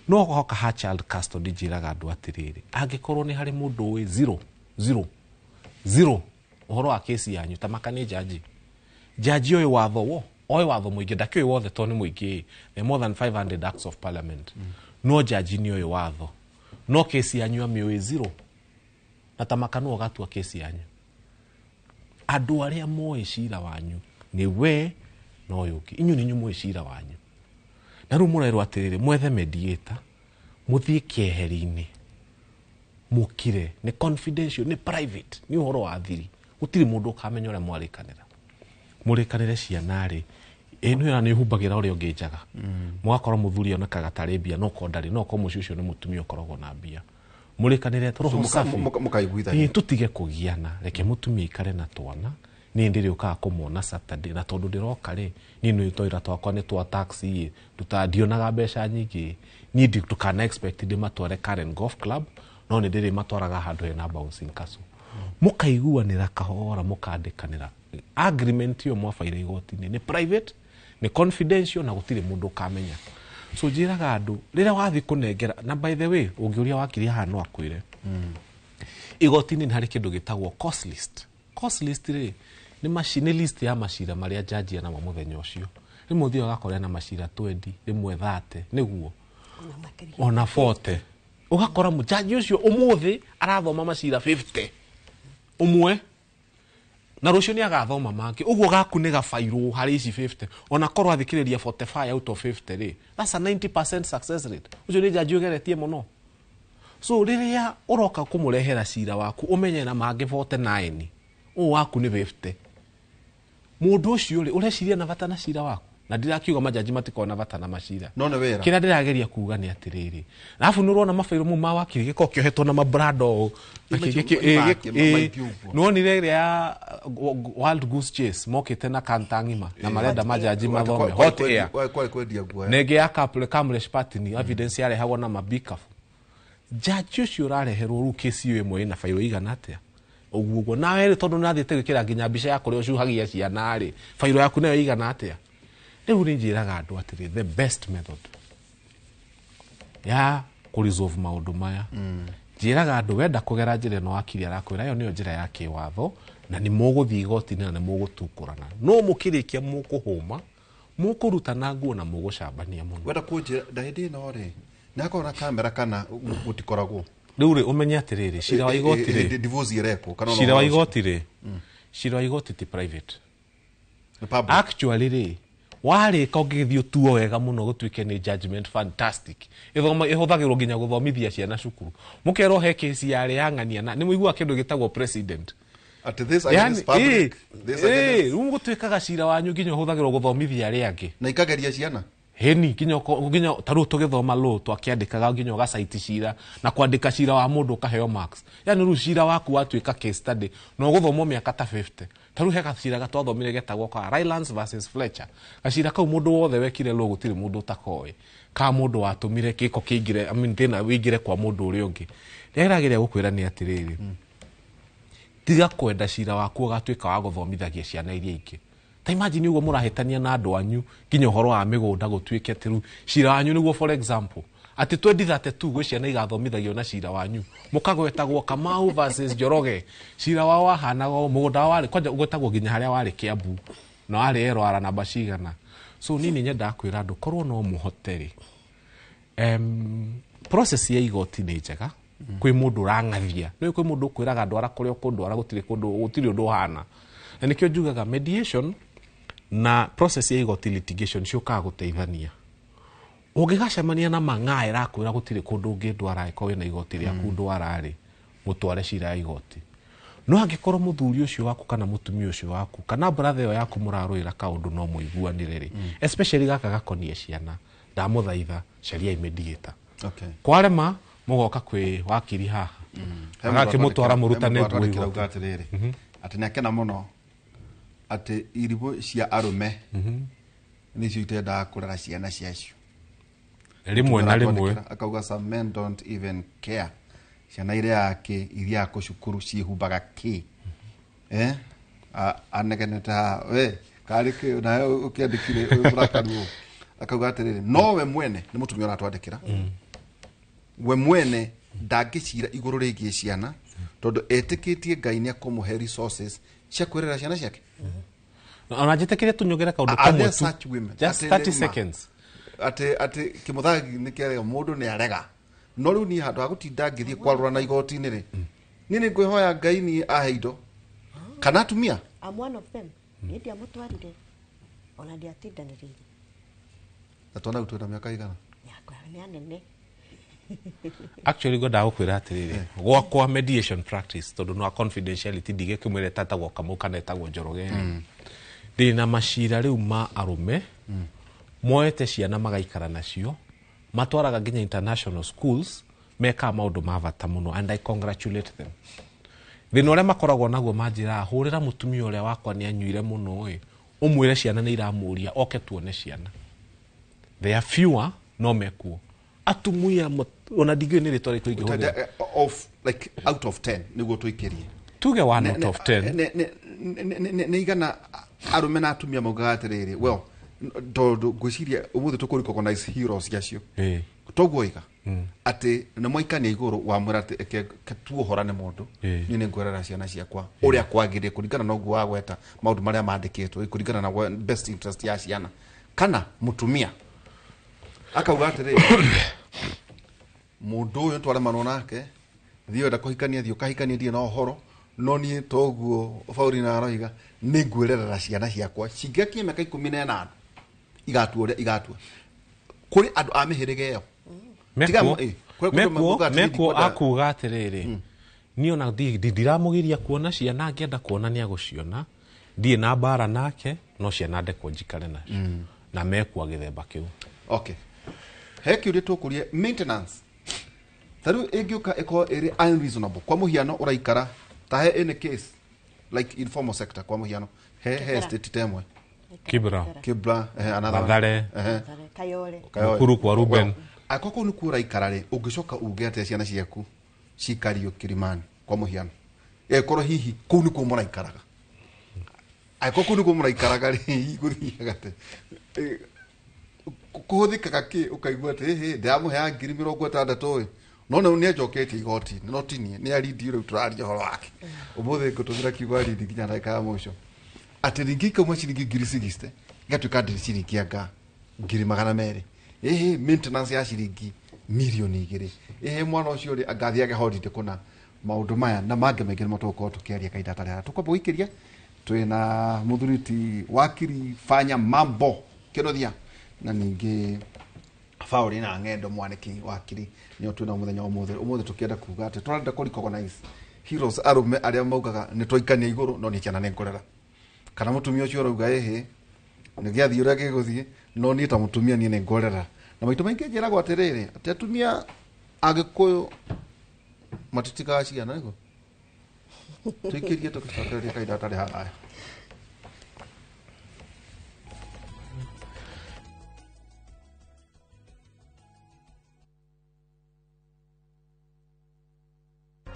No hoka ha child custody, njĩraga andũ atĩrĩrĩ, angĩkorwo nĩ harĩ mũndũ ũĩ zero zero zero ũhoro wa kesi yanyu, ta maka nĩ jaji, jaji ũyũ watho wo oĩ watho mũingĩ, ndakĩũĩ wothe tondũ nĩ mũingĩ, there are more than 500 acts of parliament, no jaji nĩ ũyũ watho, no kesi yanyu amĩũĩ zero, na ta maka nĩwe ũgatua kesi yanyu. Andũ arĩa moĩ cira wanyu nĩ we na ũyũ ũngĩ, inyuĩ nĩ inyuĩ moĩ cira wanyu. Na rĩu mũrerwo atĩrĩrĩ, mwethe mediator, mũthiĩ keheri-inĩ, mũkire, nĩ confidential, nĩ private, nĩ ũhoro wa thiri, gũtirĩ mũndũ ũkamenya ũrĩa mwarĩkanĩra. Mũrĩkanĩre ciana rĩ, ĩ nĩ nĩ ũhumbagĩra ũrĩa ũngĩ njaga, mũgakorwo mũthuri onekaga tarĩ mbia, no korwo ndarĩ, no korwo mũciĩ ũcio nĩ mũtumia ũkoragwo na mbia. Mũrĩkanĩre roho safi. Mũkaiguithania. Ĩ, tũtige kũgiana, reke mũtumia aikare na twana, niĩ ndĩrĩũkaga kũmona Saturday, na tondũ ndĩroka rĩ, niĩ nĩ twaira twakwa nĩ twa taxi ĩ, ndionaga mbeca nyingĩ, niĩ ndũkana expect ndĩmatware Karen Golf Club, no nĩ ndĩrĩmatwaraga handũ hena bouncing castle. Mũkaiguanĩra kahora, mũkandĩkanĩra agreement ĩyo mwabaire igoti-inĩ, nĩ private, nĩ confidential, na gũtirĩ mũndũ ũkamenya. So njĩraga andũ rĩrĩa wathiĩ kũnengera, na by the way ũngĩũria wakiri haha no akwĩre, igoti-inĩ nĩ harĩ kĩndũ gĩtagwo cost list. Cost list rĩ, nĩ list ya macira marĩa jaji enamo mũthenya ũcio. Rĩmwe ũthiaga ũgakora ena macira 20, rĩmwe 30, nĩguo ona 40, ũgakora jaji ũcio ũmũthĩ arathoma macira 50 ũmwe, na rũciũ nĩ agathoma mangĩ, ũguo gaku nĩ gabairwo harĩ ici 50, ona korwo athikĩrĩria 45 out of 50 rĩ, that's a 90% success rate. Ũcio nĩ jaji ũgeretie mũno. So rĩrĩa ũroka kũmũrehera cira waku, ũmenye na mangĩ 49, ũũ waku nĩ 50, mũndũ ũcio rĩ, ũreciria na bata na cira waku? Na ndirakiuga majaji matikoragwo na bata na macira, no nĩ wĩra. Kĩrĩa ndĩrageria kuga nĩ atĩrĩrĩ, arabu nĩ ũrona mabairũ mau ma wakiri gĩkoragwo kĩohetwo na mabrando ũũ. Nĩwonire ĩrĩa ya Wild Goose Chase mokĩte na kanta ng'ima na marenda majaji mathome hot air. Kwarĩ kwendia guoya. Na ĩngĩ ya Kamlesh Pattni, evidence yarehagwo na mabikabu. Jaji ũcio ũrareherwo rĩu kesi ĩyo ĩmwe ĩna bairũ igana atĩa, ũguo ũguo nawe rĩ, tondũ nĩũrathiĩte gwĩkĩra nginya mbica ya kũrĩa ũcuhagia ciana rĩ, bairũ yaku nayo igana atĩa? Rĩu nĩ njĩraga andũ atĩrĩ, the best method ya kũ resolve maũndũ maya, njĩraga andũ wenda kũgera njĩra ĩno wakiri arakwĩra, ĩyo nĩyo njĩra ya kĩwatho, na nĩ mũgũthiĩ igoti-inĩ na nĩ mũgũtukũrana, no mũkĩrĩkia mũkũhũma, mũkũrutana nguo na mũgũcambania mũno. Wenda kũnjĩra hĩndĩ ĩno rĩ, nĩ hakoragwo na kamera kana gũtikoragwo? Rĩu rĩ, ũmenye atĩrĩrĩ, cira wa igoti rĩ, Divorce ĩrekwo kana cira wa igoti rĩ, cira wa igoti ti private. Actually rĩ, warĩka ũngĩgĩthiĩ ũtuo wega mũno gũtuĩke nĩ judgment fantastic, ĩhũthagĩrwo nginya gũthomithia ciana cukuru. Mũkerwo he kesi yarĩ ya ng'ania, na nĩ mũiguaga kĩndũ gĩtagwo president. Atĩ this against public, this against- Rĩu gũtuĩkaga cira wanyu nginya ũhũthagĩrwo gũthomithia arĩa angĩ na ikageria ciana. Hĩni nginya nginya ta rĩu tũgĩthoma law twakĩandĩkaga nginya ũgacaiti cira na kwandĩka cira wa mũndũ ũkaheo marks. Yani rĩu cira waku watuĩka case study na ũgũthomwo mĩaka ta 50. Ta rĩu he gacira gatwathomire getagwo ka Rylands versus Fletcher. Gacira kau mũndũ wothe wekire law gũtirĩ mũndũ ũtakoĩ, ka mũndũ watũmire gĩko kĩingĩre, I mean, thĩna wĩingĩre kwa mũndũ ũrĩa ũngĩ. Rĩrĩa gũkwĩra nĩ atĩrĩrĩ, tiga kwenda cira waku ũgatuĩka wa gũthomithagia ciana iria ingĩ. Ta imagine ũguo mũrahĩtania na andũ anyu nginya ũhoro wa mĩgũnda gũtuĩke atĩ rĩu cira wanyu nĩguo, for example, atĩ 2032 gwĩ ciana igathomithagio na cira wanyu mũkagwetagwo Kamau versus Njoroge. Cira wao wahanaga ũũ, mũgũnda wao warĩ kwanja ũgwetagwo nginya harĩa warĩ Kiambu na warĩ Erwara namba cigana. So niĩ nĩ nyendaga kwĩra andũ korwo no mũhote rĩ, process ya igoti nĩ njega. Kwĩ mũndũ ũrang'athia, nĩ kwĩ mũndũ ũkwĩraga ndwara kũrĩa ũkũndwara, gũtirĩ kũndũ, gũtirĩ ũndũ ũhana. Na nĩkĩo njugaga mediation na process ya igoti litigation ciũkaga gũteithania. Ũngĩgacemania na mang'aa ĩrakwĩra gũtirĩ kũndũ ũngĩndwara angĩkorwo wĩna igoti rĩaku ndwara rĩ, mũtware cira ya igoti. No angĩkorwo mũthuri ũcio waku kana mũtumia ũcio waku kana brother ĩyo yaku mũrarũĩra kaũndũ no mũiguanĩre rĩ, especially gaka gakonie ciana, ndamũthaitha cariai mediator. Kwarema mũgoka kwĩ wakiri haha, agakĩmũtwara mũrutane nguo igoti igoti. Atĩrĩrĩ, atĩ nĩ akena mũno atĩ irimũ cia arũme nĩcio itendaga kũrera ciana ciacio. Rĩmwe na rĩmwe. Akauga some men don't even care ciana iria kĩ iria kũ cukuru ciĩhumbaga kĩ, anegenete haha we karĩ kĩ nawe ũkĩandĩkire ũyũ mũrakaru ũũ. Akauga atĩrĩrĩ, no we mwene nĩ mũtumia ũratwandĩkĩra, we mwene ndangĩcira igũrũ rĩgiĩ ciana tondũ etĩkĩtie Ngai nĩ akũmũhe resources cia kwĩrera ciana ciake. Ona njĩtĩkĩrie tũnyongere kaũndũ Are kamwe there tu. such women? Just Atĩ 30 nĩ ma. seconds. Atĩ kĩmũthagi nĩ kĩarega, mũndũ nĩ arega, no rĩu niĩ handũ ha gũtinda ngĩthiĩ kwarũra na igoti-inĩ rĩ, niĩ nĩ ngwĩhoya Ngai niĩ ahe indo kana atumia. I'm one of them. Niĩ ndiamũtwarire ona ndiatindanĩrĩire. Na twana rĩu twĩna mĩaka igana? Mĩaka nĩ anene. Actually ngwendaga gũkwĩra atĩrĩrĩ, gwakwa mediation practice, tondũ no confidentiality ndigĩkĩmwĩra ĩtatagwo Kamau kana ĩtagwo Njoroge rĩ, ndĩna macira rĩu ma arũme moete ciana magaikara nacio, matwaraga nginya international schools, mekaga maũndũ ma bata mũno, and I congratulate them. Thĩna ũrĩa makoragwo naguo manjĩraga, hũrĩra mũtumia ũrĩa wakwa nĩ anyuire mũno ĩ, ũmwĩre ciana nĩ iramũria oke tuone ciana. They are fewer no mekuo atumia ona ndigĩ nĩ rĩtwa rĩkũ ingĩhũthĩra. Of like out of 10 nĩguo tũikĩrie. Tuge 1 out of 10. Nĩ igana arũme na atumia maugaga atĩrĩrĩ, well, tondũ ngwĩciria ũmũthĩ tũkũ recognize heroes acio, toguo iga atĩ nĩ mwaikania igũrũ wamwĩra atĩ eke tuohorane mũndũ, niĩ nĩ ngwerera ciana ciakwa ũrĩa kwagĩrĩire kũringana na ũguo wagweta maũndũ marĩa mandĩkĩtwo, kũringana na best interest ya ciana. Kana mũtumia akauga atĩrĩrĩ, mũndũ ũyũ twaremanwo nake, thiĩ wenda kũhikania, thiĩ ũkahikanie, ndirĩ na ũhoro, no niĩ toguo Paulina aroiga nĩ ngwĩrerera ciana ciakwa cingĩakinya mĩaka 18 igatua ũrĩa igatua. Kũrĩ andũ a mĩhĩrĩga ĩyo. Tiga kũrĩ kũndũ maugaga atĩ Mekuo ndikwenda- akuga atĩrĩrĩ, niĩ ona ndiramũgiria kuona ciana, angĩenda kuona nĩ agũciona, ndirĩ na mbara nake, no ciana ndekwo njikare nacio. Na mekua gĩthemba kĩu. Okay. He kĩũria tũkũria maintenance. Ta rĩu ĩngĩũka ĩkorwo ĩrĩ unreasonable. Kwa mũhiano ũraikara ta he any case like informal sector, kwa mũhiano he estate ta ĩmwe. Kibra. Kibra, another one. Mathare. Kayole. Kayole. Mukuru kwa Ruben. Well, angĩkorwo kũu nĩkuo ũraikara rĩ, ũngĩcoka uge atĩa ciana ciaku cikario Kilimani kwa mũhiano, ĩkorwo hihi kũu nĩkuo mũraikaraga, angĩkorwo kũu nĩkuo mũraikaraga rĩ, hihi gũthiaga atĩa? Kũhũthĩkaga kĩ ũkaigua atĩ hĩ ndĩramũheaga 60,000 ĩ, no rĩu nĩanjoketie igoti-inĩ, no ti niĩ, nĩ arindi rĩu tũraria ũhoro wake ũmũthĩ, ngũtũmĩra kiugo arindi nginya ndagĩka ya mũico, atĩ rĩngĩ ikauma ciringi 60,000 igatuĩka ndĩrĩ ciringi anga 200,000, ĩhĩ maintenance ya ciringi 2 mirioni, ĩhĩ mwana ũcio rĩ angathiage holiday kũna. Maũndũ maya na mangĩ maingĩ nĩmo tũgũkorwo tũkĩaria kahinda tarĩ haha tũkwamba gũikĩria. Twĩna mũthuri ti wakiri Fanya Mambo Kĩnuthia na ningĩ Paulina Ng'endo mwaniki wakiri, nĩo twĩna mũthenya wa ũmũthĩ. Ũmũthĩ tũkĩenda kuga atĩ tũrenda kũ recognize Heroes arũme arĩa maugaga nĩ twaikania igũrũ no niĩ ciana nĩ ngũrera. Kana mũtumia ũcio ũrauga ĩhĩ nĩ gĩathiĩ ũrĩa gĩgũthiĩ no niĩ ta mũtumia niĩ nĩ ngũrera. Na maita maingĩ njĩragwo atĩrĩrĩ atĩ atumia Agĩkũyũ matitigaga ciana nĩguo. Tuikĩrie tũgĩcokereria kahinda gatarĩ haraya.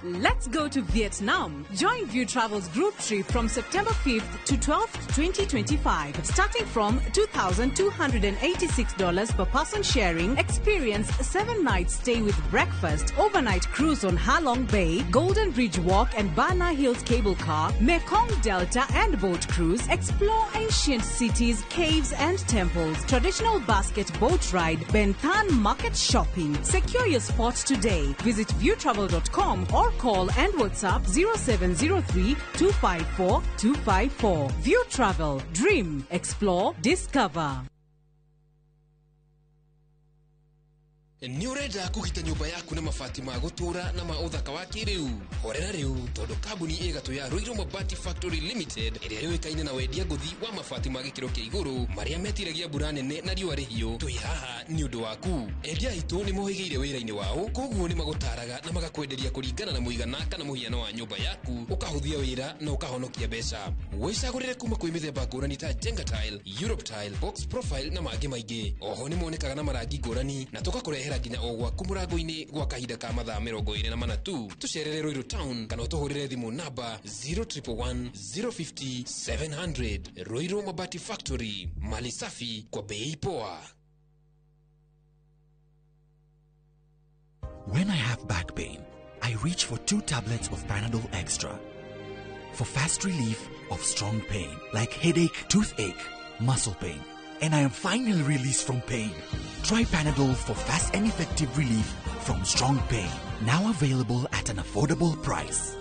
Let's go to Vietnam. Join View Travel's group trip from September 5th to 12th, 2025. Starting from $2,286 per person sharing, experience 7-night stay with breakfast, overnight cruise on Halong Bay, Golden Bridge Walk and Bana Hills Cable Car, Mekong Delta and boat cruise, explore ancient cities, caves and temples, traditional basket boat ride, Ben Thanh market shopping. Secure your spot today. Visit viewtravel.com or call and WhatsApp 0703 254 254. View Travel. Dream. Explore. Discover. Nĩ ũrenda kũgita nyũmba yaku na mabati ma gũtũũra na ma ũthaka wa kĩrĩu? Horera rĩu tondũ kambuni ĩgatũ ya Ruiru Mabati Factory Limited ĩrĩa yũĩkaine na wendia ngũthi wa mabati ma gĩkĩro kĩa igũrũ marĩa metiragia mbura nene na riũa rĩhiũ, twĩ haha nĩ ũndũ waku. Endia aitũ nĩ mohĩgĩire wĩra-inĩ wao, koguo nĩ magũtaraga na magakwenderia kũringana na mũigana kana mũhiano wa nyũmba yaku, ũkahũthia wĩra na ũkahonokia mbeca. Wĩcagũrĩre kuma kwĩ mĩthemba ngũrani ta Jenga Tile, Europe Tile, Box Profile na mangĩ maingĩ. Oho nĩ monekaga na marangi ngũrani na tũgakũrehera nginya o gwaku mũrango-inĩ gwa kahinda ka mathaa 24 tu. Tũcerere Ruiru Town kana ũtũhũrĩre thimũ namba 0111 050 700. Ruiru Mabati Factory, mali safi kwa bei poa. When I have back pain, I reach for 2 tablets of Panadol Extra for fast relief of strong pain like headache, toothache, muscle pain, and I am finally released from pain. Try Panadol for fast and effective relief from strong pain. Now available at an affordable price.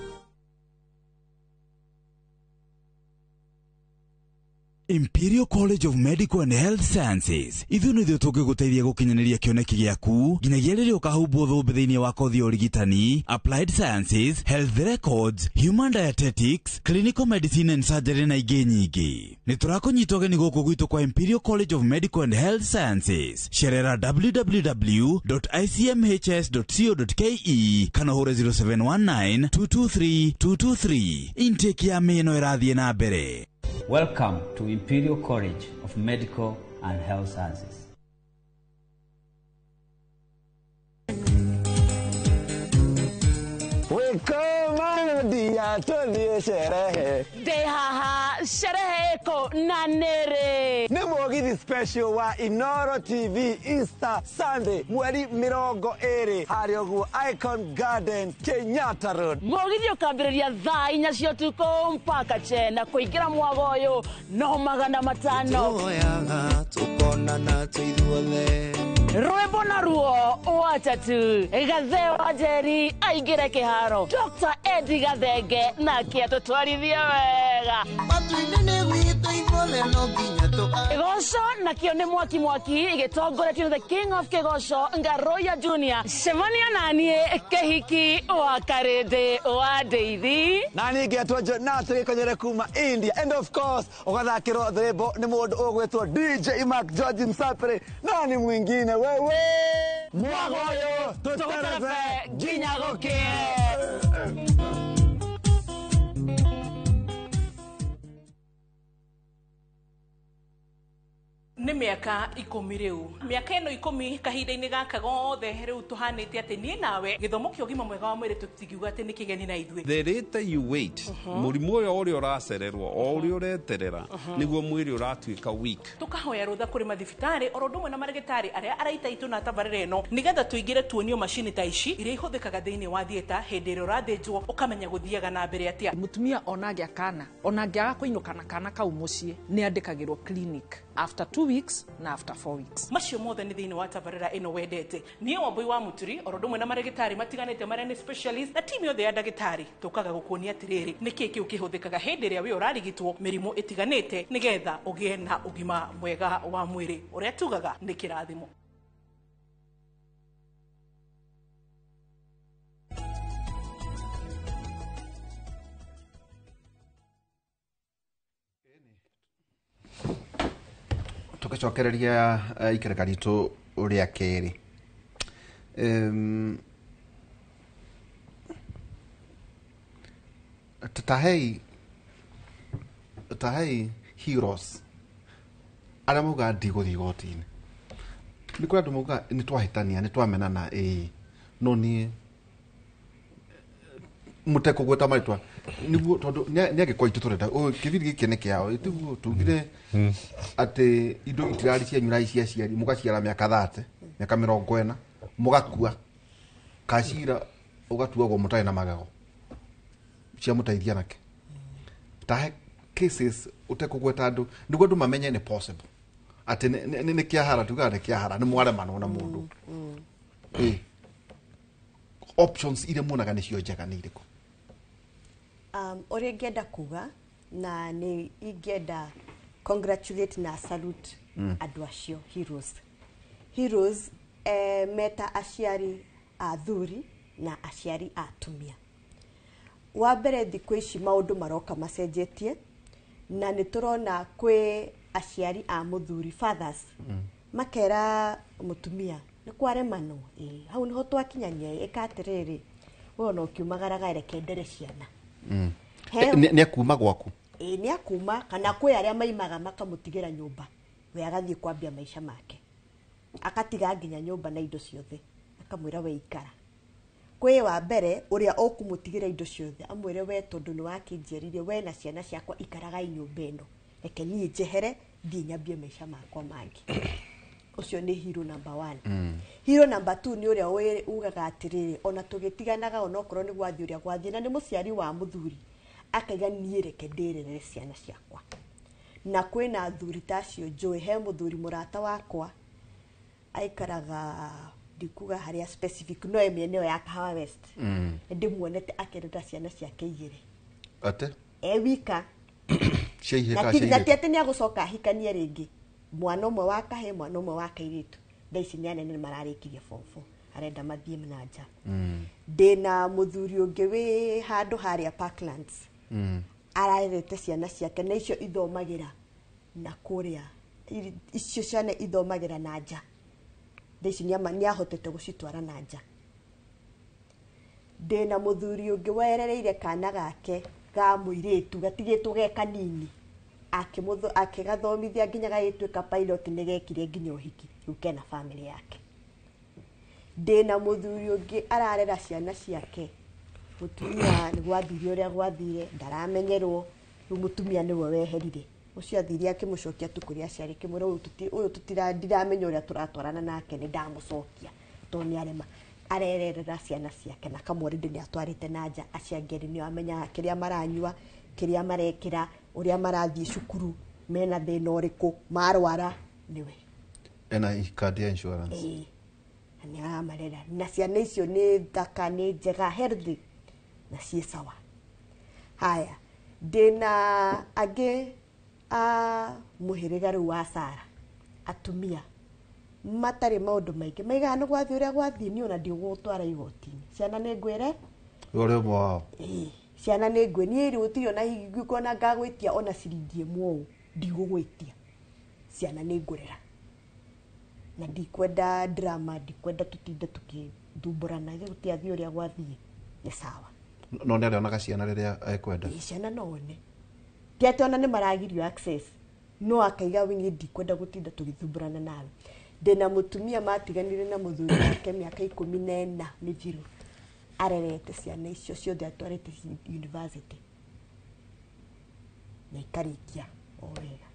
Imperial College of Medical and Health Sciences ithuĩ nĩthuĩ tũngĩgũteithia gũkinyanĩria kĩoneki gĩaku nginyagia rĩrĩa ũkahumbwo thũmbĩ thĩinĩ wa kothi ya ũrigitani, Applied Sciences, Health Records, Human Dietetics, Clinical Medicine and Surgery na ingĩ nyingĩ. Nĩ tũrakũnyita ũgeni gũkũ gwitũ kwa Imperial College of Medical and Health Sciences. Cerera www.icmhs.co.ke kana ũhũre 0719 223 223. Intake ya mĩno ĩrathiĩ na mbere. Welcome to Imperial College of Medical and Health Sciences. Wĩkũmandia tũthiĩ sherehe. Ndĩ haha sherehe ĩkũ na nĩrĩ? Nĩ mũgithi special wa Inoro TV Easter Sunday mweri 20 harĩa ũguo Icon Garden Kenyatta Road. Mũgithi ũkambĩrĩria thaa 4 cia ũtukũ mpaka chena kũingĩra mwago ũyũ no 500. Tuoyaga tukonana twĩ ithuothe. Rwĩmbo na ruo watatu Gathe wa Njeri aingĩre kĩharo, Dr. Eddie Gathenge nake atũtwarithie wega. Kĩgoco nakĩo nĩ mwaki mwaki gĩtongoretio nĩ the King of Kĩgoco Ngaroya Junior. Cemania naniĩ kĩhiki wa Karĩndĩ wa Ndeithi. Na niĩ ngetwo Jonathan Gĩkonyere kuma India, and of course ũgathakĩrwo rwĩmbo nĩ mũndũ ũgwĩtwo DJ Mark George Msapere, na nĩ mwingine wewe mwago ũyũ tũterebe nginya gũkĩe. Nĩ mĩaka 10 rĩu, mĩaka ĩno 10 kahinda-inĩ gaka gothe rĩu tũhanĩte atĩ niĩ nawe gĩthomo kĩa ũgima mwega wa mwĩrĩ tũtingiuga atĩ nĩ kĩgeni na ithuĩ. The later you wait, mũrimũ ũyũ ũrĩa ũracererwo o ũrĩa ũreterera nĩguo mwĩrĩ ũratuĩka weak. Tũkahoya rũtha kũrĩ mathibitarĩ oro ũndũ ũmwe na marĩgĩtarĩ arĩa araita itũ na tabarĩra ĩno nĩgetha tũingĩre tuonio macini ta ici iria ihũthĩkaga thĩinĩ wa theatre hĩndĩ ĩrĩa ũrathĩnjwo ũkamenya gũthiaga na mbere atĩa. Mũtumia ona angĩa kana ona angĩaga kũinũka na kana kau mũciĩ nĩ andĩkagĩrwo clinic after 2 weeks na after 4 weeks. Macio mothe nĩ thĩinĩ wa tabarĩra ĩno wendete. Niĩ Wambui wa Mũturi oro ũndũ ũmwe na marĩgĩtarĩ matiganĩte marĩa nĩ specialist na timu yothe ya ndagĩtarĩ tũkaga gũkuonia atĩrĩrĩ nĩkĩĩ kĩu kĩhũthĩkaga hĩndĩ ĩrĩa wĩ ũrarigitwo mĩrimũ ĩtiganĩte nĩgetha ũgĩe na ũgima mwega wa mwĩrĩ ũrĩa tugaga nĩ kĩrathimo. Tũgĩcokereria ikereka ritũ rĩa kerĩ. Tahei heroes arĩa maugaga ndigũthiĩ igoti-inĩ. Nĩ kũrĩ andũ maugaga nĩ twahĩtania, nĩ twamenana, ĩĩ, no niĩ mũtekũgweta marĩtwa nĩguo tondũ nĩ angĩkorwo itũ tũrenda kĩbindi gĩkĩ nĩ kĩao tiguo tugire atĩ indo itirarĩ cianyu irarĩ cia aciari mũgaciara mĩaka 30 mĩaka 40 mũgakua kacira ũgatuagwo mũtarĩ na magego cia mũteithia nake. Tahe cases ũtekũgweta andũ nĩguo andũ mamenye nĩ possible atĩ nĩ kĩahara tugaga nĩ kĩahara nĩ mwaremanwo na mũndũ. Options iria muonaga nĩcio njega nĩ irĩkũ? Ũrĩa ingĩenda kuga na nĩ ingĩenda congratulate na salute andũ acio heroes. Heroes meta aciari athuri na aciari atumia. Wa mbere thikũ ici maũndũ maroka macenjetie na nĩ tũrona kwĩ aciari a mũthuri fathers makera mũtumia nĩ kwaremanwo hau nĩho twakinyania ĩka atĩrĩrĩ we ona ũkiumagaraga reke ndere ciana. Nĩ akuma gwaku? Nĩ akuma kana kwĩ arĩa maimaga makamũtigĩra nyũmba we agathiĩ kwambia maica make akatiga nginya nyũmba na indo ciothe akamwĩra we ikara. Kwĩ wa mbere ũrĩa ũkũmũtigĩra indo ciothe amwĩre we tondũ nĩ wakĩnjiarire we na ciana ciakwa ikaragai nyũmba ĩno reke niĩ njehere thiĩ nyambie maica makwa mangĩ. Ũcio nĩ hero number 1. Hero number 2 nĩ ũrĩa ugaga atĩrĩrĩ ona tũgĩtiganaga onokorwo nĩ gwathiĩ ũrĩa gwathiĩ na nĩ mũciari wa mũthuri akaiga niĩ reke ndĩrerere ciana ciakwa. Na kwĩna athuri ta acio njũĩ he mũthuri mũrata wakwa aikaraga ndikuga harĩa specific no mĩena ĩyo ya Kahawa West. Ndĩmuonete akĩrera ciana ciake igĩrĩ ate e wika na ti atĩ nĩ agũcoka ahikanie rĩngĩ mwana ũmwe wa kahĩĩ mwana ũmwe wa kairĩtu thaa ici nĩ anene mararĩkirie form 4 arenda mathiĩ na nja. Ndĩna mũthuri ũngĩ wĩ handũ harĩa Parklands ararerete ciana ciake na icio ithomagĩra na kũrĩa icio ciana ithomagĩra na nja thaa ici nĩ ahotete gũcitwara na nja. Ndĩna mũthuri ũngĩ werereire kana gake ga mũirĩtu gatigĩtwo ge kanini akĩgathomithia nginya gagĩtuĩka pilot nĩ gekire nginya ũhiki rĩu kena family yake. Ndĩna mũthuri ũngĩ ararera ciana ciake mũtumia nĩ gwathire ũrĩa gwathire ndaramenyerwo rĩu mũtumia nĩwe weherire ũcio athire akĩmũcokia tu kũrĩ aciari akĩmwĩra ũyũ ndiramenya ũrĩa tũratwarana nake nĩ ndamũcokia tondũ nĩ arema arererera ciana ciake na kamũrĩndĩ nĩ atwarĩte na nja acio angĩ nĩ amenyaga kĩrĩa maranyua kĩrĩa marekĩra ũrĩa marathiĩ cukuru mena thĩna ũrĩkũ marwara nĩwe ena card ya insurance nĩ aramarera na ciana icio nĩ thaka nĩ njega healthy na ciĩ sawa. Haya ndĩna angĩ a mũhĩrĩga rĩu wa Sara atumia matarĩ maũndũ maingĩ maigaga nĩ gwathiĩ ũrĩa gwathiĩ niĩ ona ndigũgũtwara igoti-inĩ ciana nĩ ngwĩre ũrĩa ũmwe wao ciana nĩ ngwĩ niĩ rĩ gũtirĩ ona ingĩkuona ngagwĩtia ona ciringi ĩmwe ũũ ndigũgwĩtia ciana nĩ ngũrera na ndikwenda drama ndikwenda tũtinde tũkĩthumbũrana gũtiathiĩ ũrĩa gwathiĩ nĩ sawa. No nĩ arĩonaga ciana rĩrĩa ekwenda? Ciana no one ti atĩ ona nĩ maragirio access no akaiga niĩ ndikwenda gũtinda tũgĩthumbũrana nawe. Ndĩna mũtumia matiganire na mũthuri wake mĩaka 14 mĩthiru arerete ciana icio ciothe atwarĩte university na ikarĩkia o wega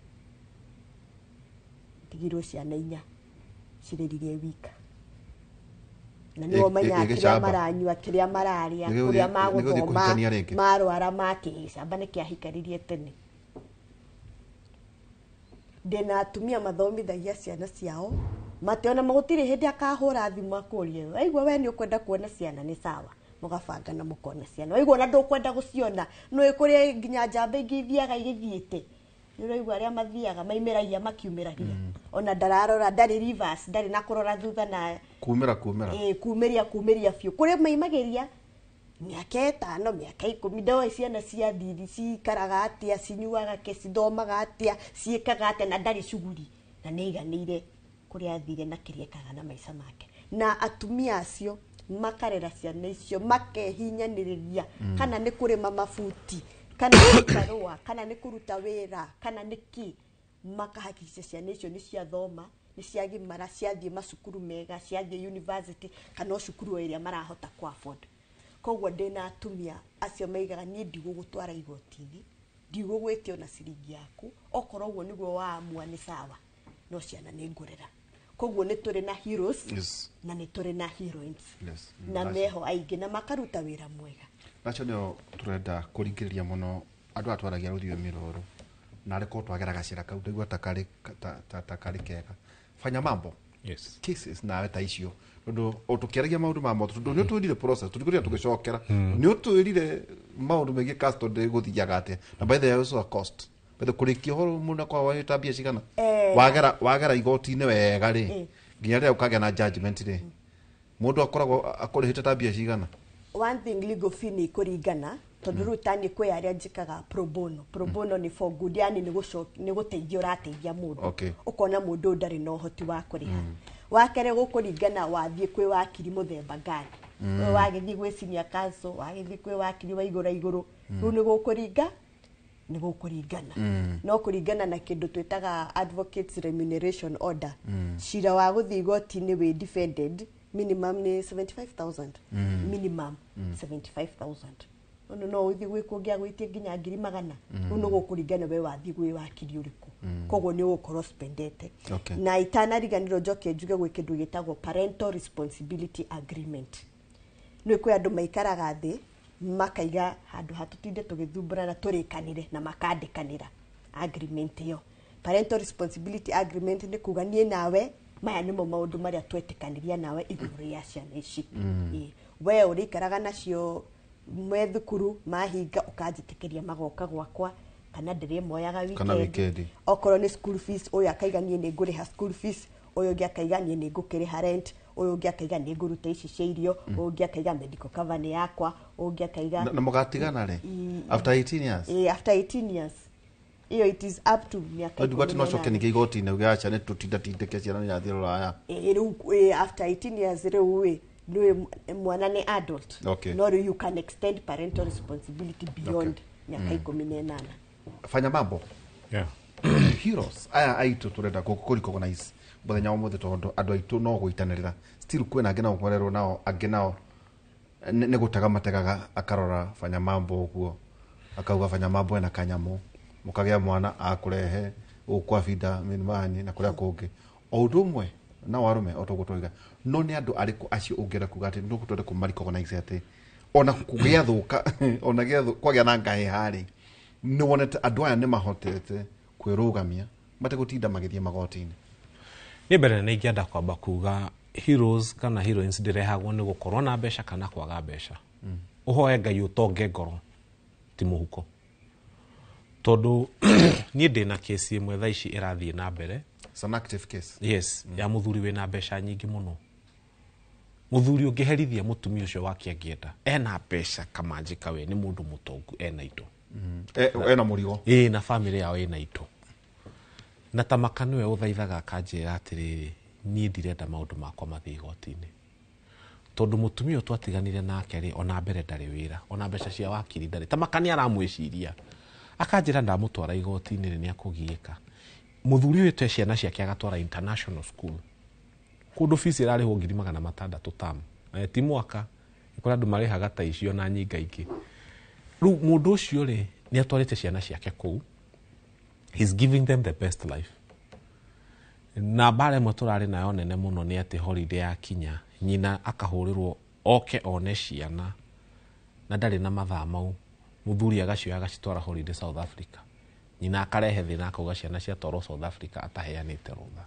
tigirwo ciana inya cirĩrire wika na nĩo menyaga kĩrĩa maranyua kĩrĩa mararĩa kũrĩa magũthoma marwara makĩgĩcamba nĩ kĩahikaririe tene. Ndĩna atumia mathomithagia ciana ciao mateona gũtirĩ hĩndĩ akahũra thimũ akũrie waigua we nĩ ũkwenda kuona ciana nĩ sawa mũgabanga na mũkona ciana waigua ona ndũkwenda gũciona nĩ kũrĩ nginya njamba ingĩ ithiaga igĩthiĩte nĩ ũraigua arĩa mathiaga maimĩragia makiumĩragia ona ndararora ndarĩ reverse ndarĩ na kũrora thutha na kumĩra kumĩria biũ kũrĩ maimagĩria mĩaka 5 mĩaka 10 ndoĩ ciana cia thiri cikaraga atĩa cinyuaga kĩ cithomaga atĩa ciĩkaga atĩa na ndarĩ cuguri Na nĩ aiganĩire kũrĩa athire na kĩrĩa ekaga na maica make. Na atumia acio makarera ciana icio makehinyanĩrĩria, kana nĩ kũrĩma mabuti, kana nĩ kũrũa, kana nĩ kũruta wĩra, kana nĩ kĩ, makahakikisha ciana icio nĩ ciathoma, nĩ ciagimara, ciathiĩ macukuru mega, ciathiĩ university kana o cukuru o ĩrĩa marahota ku afford. Koguo ndĩna atumia acio maigaga niĩ ndigũgũtwara igoti-inĩ, ndigũgwĩtia ona ciringi yaku, okorwo ũguo nĩguo waamua nĩ sawa, no ciana nĩ ngũrera. Koguo nĩ tũrĩ na heroes, na nĩ tũrĩ na heroines, na meho aingĩ na makaruta wĩra mwega. Nacio nĩo tũrenda kũringĩrĩria mũno andũ aya twaragia rũthiomi rũrũ, na arĩ korwo twagera gacĩra kau ndaigua ta karĩ ta karĩ kega. Fanya mambo. Cases nawe ta icio, tondũ o tũkĩaragia maũndũ ma moto, tondũ nĩ ũtwĩrire process, tũtigũrĩa tũgĩcokera, nĩ ũtwĩrire maũndũ megiĩ custody gũthiaga atĩa, na by the way also a cost. By the kũrĩkia ũhoro mũno kwa wahĩta mbia cigana, wagera igoti-inĩ wega rĩ, nginya rĩrĩa ũkagĩa na judgment rĩ, mũndũ akoragwo akũrĩhĩte ta mbia cigana? One thing, legal fee nĩ ikũringana, tondũ rĩu taniĩ kwĩ arĩa njĩkaga pro bono. Pro bono nĩ for good, yani nĩ gũteithia ũrateithia mũndũ, ũkona mũndũ ũyũ ndarĩ na ũhoti wa kũrĩha. Wa kerĩ, gũkũringana wathiĩ kwĩ wakiri mũthemba gani, wagĩthiĩ gwĩ senior counsel, wagĩthiĩ kwĩ wakiri wa igũrũ igũrũ, rĩu nĩ gũkũringa nĩ gũkũringana, no kũringana na kĩndũ twĩtaga advocates remuneration order, cira wa gũthiĩ igoti-inĩ wĩ defended minimum nĩ 75,000, minimum 75,000. No no ũthiĩ gwĩ kũngĩ agwĩtie nginya 100,000. Rĩu nĩ gũkũringana we wathiĩ gwĩ wakiri ũrĩkũ, koguo nĩ ũgũkorwo spendete. Na itanariganĩrwo njoke njuge gwĩ kĩndũ gĩtagwo parental responsibility agreement. Nĩ kwĩ andũ maikaraga thĩ makaiga handũ ha tũtinde tũgĩthumbũrana tũrĩkanĩre, na makandĩkanĩra agreement ĩyo. Parental responsibility agreement nĩ kuga niĩ nawe maya nĩmo maũndũ marĩa twetĩkanĩria nawe igũrũ rĩa ciana ici. We ũrĩikaraga nacio me thukuru, mahinga ũkanjĩtĩkĩria magoka gwakwa, kana ndĩrĩmoyaga kana weekend. Okorwo nĩ school fees, ũyũ akaiga niĩ nĩ ngũrĩha school fees, ũyũ ũngĩ akaiga niĩ nĩ ngũkĩrĩha rent, ũyũ ũngĩ akaiga nĩ ngũruta ici cia irio, ũyũ ũngĩ akaiga medical cover nĩ yakwa, ũyũ ũngĩ akaiga. Na mũgatigana rĩ? After 18 years? After 18 years iyo it is up to miaka Ndugu ati no 18. coke ningĩ igoti-inĩ uge aca nĩ tũtindatindĩke ciana nĩ irathiĩ rũraya. Rĩu after 18 years rĩu ĩ nĩ mwana nĩ adult, no rĩu you can extend parental responsibility beyond miaka 18. Fanya mambo. Heroes aya aitũ tũrenda kũ recognize mũthenya wa ũmũthĩ, tondũ andũ aitũ no gũitanĩrĩra still kwĩna angĩ nao kũrerwo nao angĩ nao nĩ gũtega mategaga, akarora fanya mambo ũguo akauga fanya mambo ena kanyamũ, mũkagĩa mwana akũrehe gũkũ kwa binda mĩnimani na kũrĩa kũngĩ o ũndũ ũmwe nao arũme o toguo twoiga. No nĩ andũ arĩkũ acio ũngĩenda kuga atĩ no twende kũma recognize atĩ ona kũgĩa thũka ona kwagĩa na ngahĩha rĩ, nĩ wonete andũ aya nĩ mahotete kwĩrũgamia mategũtinda magĩthiĩ magoti-inĩ? Niĩ mbere nĩ ingĩenda kwamba kuga heroes kana heroines ndĩrehagwo nĩ gũkorwo na mbeca kana kwaga mbeca. Ũhoe Ngai ũtonge ngoro ti mũhuko, tondũ niĩ ndĩna kesi ĩmwe thaa ici ĩrathiĩ na mbere. It's an active case. Yes, ya mũthuri wĩna mbeca nyingĩ mũno, mũthuri ũngĩherithia mũtumia ũcio wake angĩenda, ena mbeca kamanjĩka, we nĩ mũndũ mũtongu, ena indo. Ena mũrigo. Ĩ na family yao ĩna indo, na tamaka nĩwe ũthaithaga akanjĩra atĩrĩrĩ, niĩ ndirenda maũndũ makwa mathiĩ igoti-inĩ, tondũ mũtumia ũyũ twatiganire nake rĩ, ona mbere ndarĩ wĩra, ona mbeca cia wakiri ndarĩ. Tamaka nĩ aramwĩciria akanjĩra ndamũtwara igoti-inĩ rĩ, nĩ akũgiĩka. Mũthuri ũyũ twe ciana ciake agatwara international school kũndũ fees ĩrarĩhwo 600,000 tam, ti mwaka, nĩ kũrĩ andũ marĩhaga ta icio na nyinga ingĩ. Rĩu mũndũ ũcio rĩ, nĩ atwarĩte ciana ciake kũu, he's giving them the best life. Na mbara ĩmwe tũrarĩ nayo nene mũno nĩ atĩ holiday yakinya, nyina akahũrĩrwo oke one ciana, na ndarĩ na mathaa mau, mũthuri agacioya agacitwara holiday South Africa, nyina akarehe thĩna akauga ciana ciatwarwo South Africa ataheanĩte rũtha.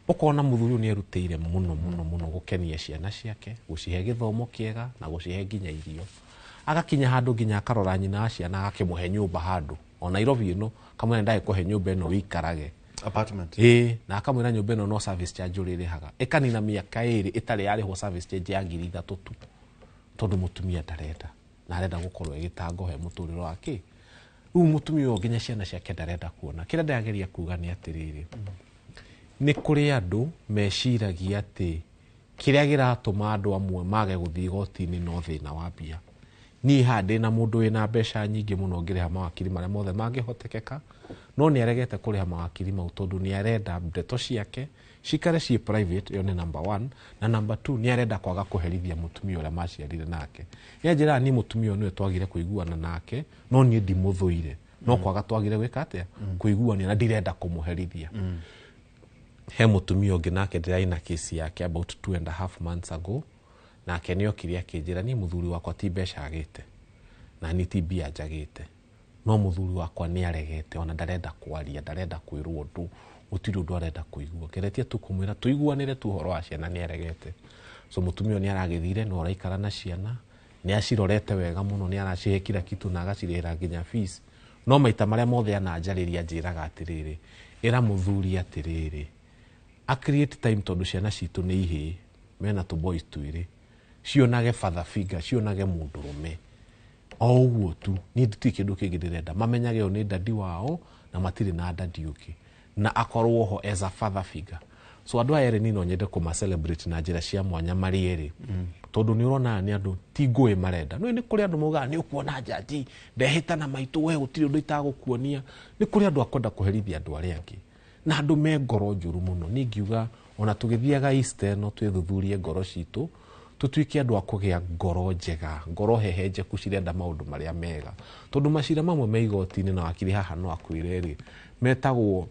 Ũkona mũthuri ũyũ nĩ erutĩire mũno mũno mũno gũkenia ciana ciake, gũcihe gĩthomo kĩega na gũcihe nginya irio, agakinya handũ nginya akarora nyina wa ciana agakĩmũhe nyũmba handũ o Nairobi ĩno, kamwĩra ndagĩkũhe nyũmba ĩno wĩikarage apartment. Ĩ na akamwĩra nyũmba ĩno no service charge ũrĩrĩhaga, ĩkanina mĩaka 2 ĩtarĩ yarĩhwo service charge ya 3,000 tu, tondũ mũtumia ndarenda na arenda gũkorwo ĩgĩtango he mũtũrĩre wake. Rĩu mũtumia ũyũ nginya ciana ciake ndarenda kuona. Kĩrĩa ndĩrageria kuga nĩ atĩrĩrĩ, Nĩ kũrĩ andũ meciragia atĩ kĩrĩa kĩratũma andũ amwe mage gũthiĩ igoti-inĩ no thĩna wa mbia. Niĩ haha ndĩna mũndũ wĩna mbeca nyingĩ mũno ngĩrĩha mawakiri marĩa mothe mangĩhotekeka, no nĩ aregete kũrĩha mawakiri mau tondũ nĩ arenda ndeto ciake cikare ciĩ private. Ĩyo nĩ number one. Na number two, nĩ arenda kwaga kũherithia mũtumia ũrĩa maciarire nake. Nĩ anjĩraga niĩ mũtumia ũyũ nĩwe twagire kũiguana nake, no niĩ ndimũthũire, no kwaga twagire gwĩka atĩa, kũiguania, na ndirenda kũmũherithia. He mũtumia ũngĩ nake ndĩrarĩ na kesi yake about 2.5 months ago, nake nĩ okire akĩnjĩra niĩ mũthuri wakwa ti mbeca agĩte na niĩ ti mbia njagĩte, no mũthuri wakwa nĩ aregete, ona ndarenda kwaria, ndarenda kwĩrwo ũndũ, gũtirĩ ũndũ arenda kũigua. Ngeretie tu kũmwĩra tũiguanĩre tu ũhoro wa ciana, nĩ aregete. So mũtumia ũyũ nĩ aragĩthire, no araikara na ciana, nĩ acirorete wega mũno, nĩ aracihe kila kitu na agacirĩhĩra nginya fees. No maita marĩa mothe ananjarĩria anjĩraga atĩrĩrĩ, ĩra mũthuri atĩrĩrĩ, a create time tondũ ciana citũ nĩ ihĩĩ, mena tũ boys twĩrĩ, cionage father figure, cionage mũndũrũme o ũguo tu. Niĩ nditirĩ kĩndũ kĩngĩ ndĩrenda, mamenyage ũyũ nĩ dadi wao na matirĩ na dadi ũngĩ, na akorwo ho as a father figure. So andũ aya erĩ niĩ no nyende kũma celebrate na njĩra cia mwanya marĩ erĩ, tondũ nĩ ũrona nĩ andũ ti ngũĩ marenda. No nĩ kũrĩ andũ maugaga nĩ ũkuona njanji ndehĩta na maitũ, we gũtirĩ ũndũ itagũkuonia. Nĩ kũrĩ andũ akwenda kũherithia andũ arĩa angĩ, na andũ me ngoro njũru mũno. Niĩ ngiuga ona tũgĩthiaga Easter ĩno twĩthuthurie ngoro citũ, tũtuĩke andũ a kũgĩa ngoro njega, ngoro hehenjeku cirenda maũndũ marĩa mega. Tondũ macira mamwe me igoti-inĩ na wakiri haha no akwĩre rĩ, metagwo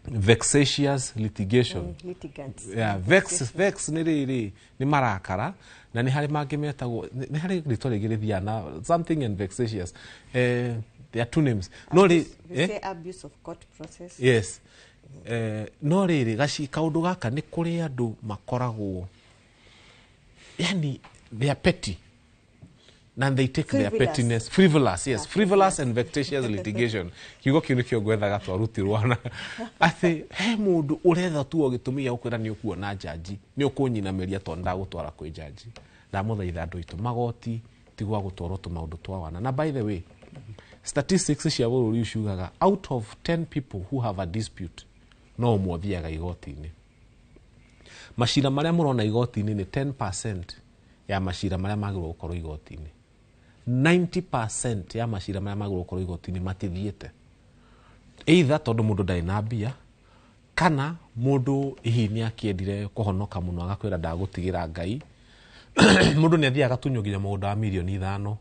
vexatious litigation. Litigants. Yeah, vex nĩ rĩrĩ, nĩ marakara, na nĩ harĩ mangĩ metagwo, nĩ harĩ rĩtwa rĩngĩ rĩthiaga na something and vexatious. There are two names. No rĩ, We say abuse of court process. Yes. No rĩrĩ, gaci kaũndũ gaka nĩ kũrĩ andũ makoragwo, yani they are petty, and they take their Frivolous. pettiness, frivolous, yes, frivolous and vexatious litigation. Kiugo kĩu nĩkĩo ngwethaga twarutirwo na atĩ he mũndũ ũretha tu o gĩtũmi gĩa gũkwĩra nĩ ũkuona njanji, nĩ ũkũnyinamĩria tondũ ndagũtwara kwĩ njanji. Ndamũthaitha andũ aitũ, magoti ti gwa gũtwarwo tũmaũndũ twa wana. Na by the way, statistics cia bũrũri ũyũ ciugaga out of 10 people who have a dispute, no ũmwe ũthiaga igoti-inĩ. Macira marĩa mũrona igoti-inĩ nĩ 10% ya macira marĩa magĩrĩirwo gũkorwo igoti-inĩ. 90% ya macira marĩa magĩrĩirwo gũkorwo igoti-inĩ matithiĩte, either tondũ mũndũ ndarĩ na mbia, kana mũndũ hihi nĩ akĩendire kũhonoka mũno agakwĩra ndagũtigĩra Ngai. Mũndũ nĩ athiaga agatunywo nginya mũgũnda wa mirioni 5,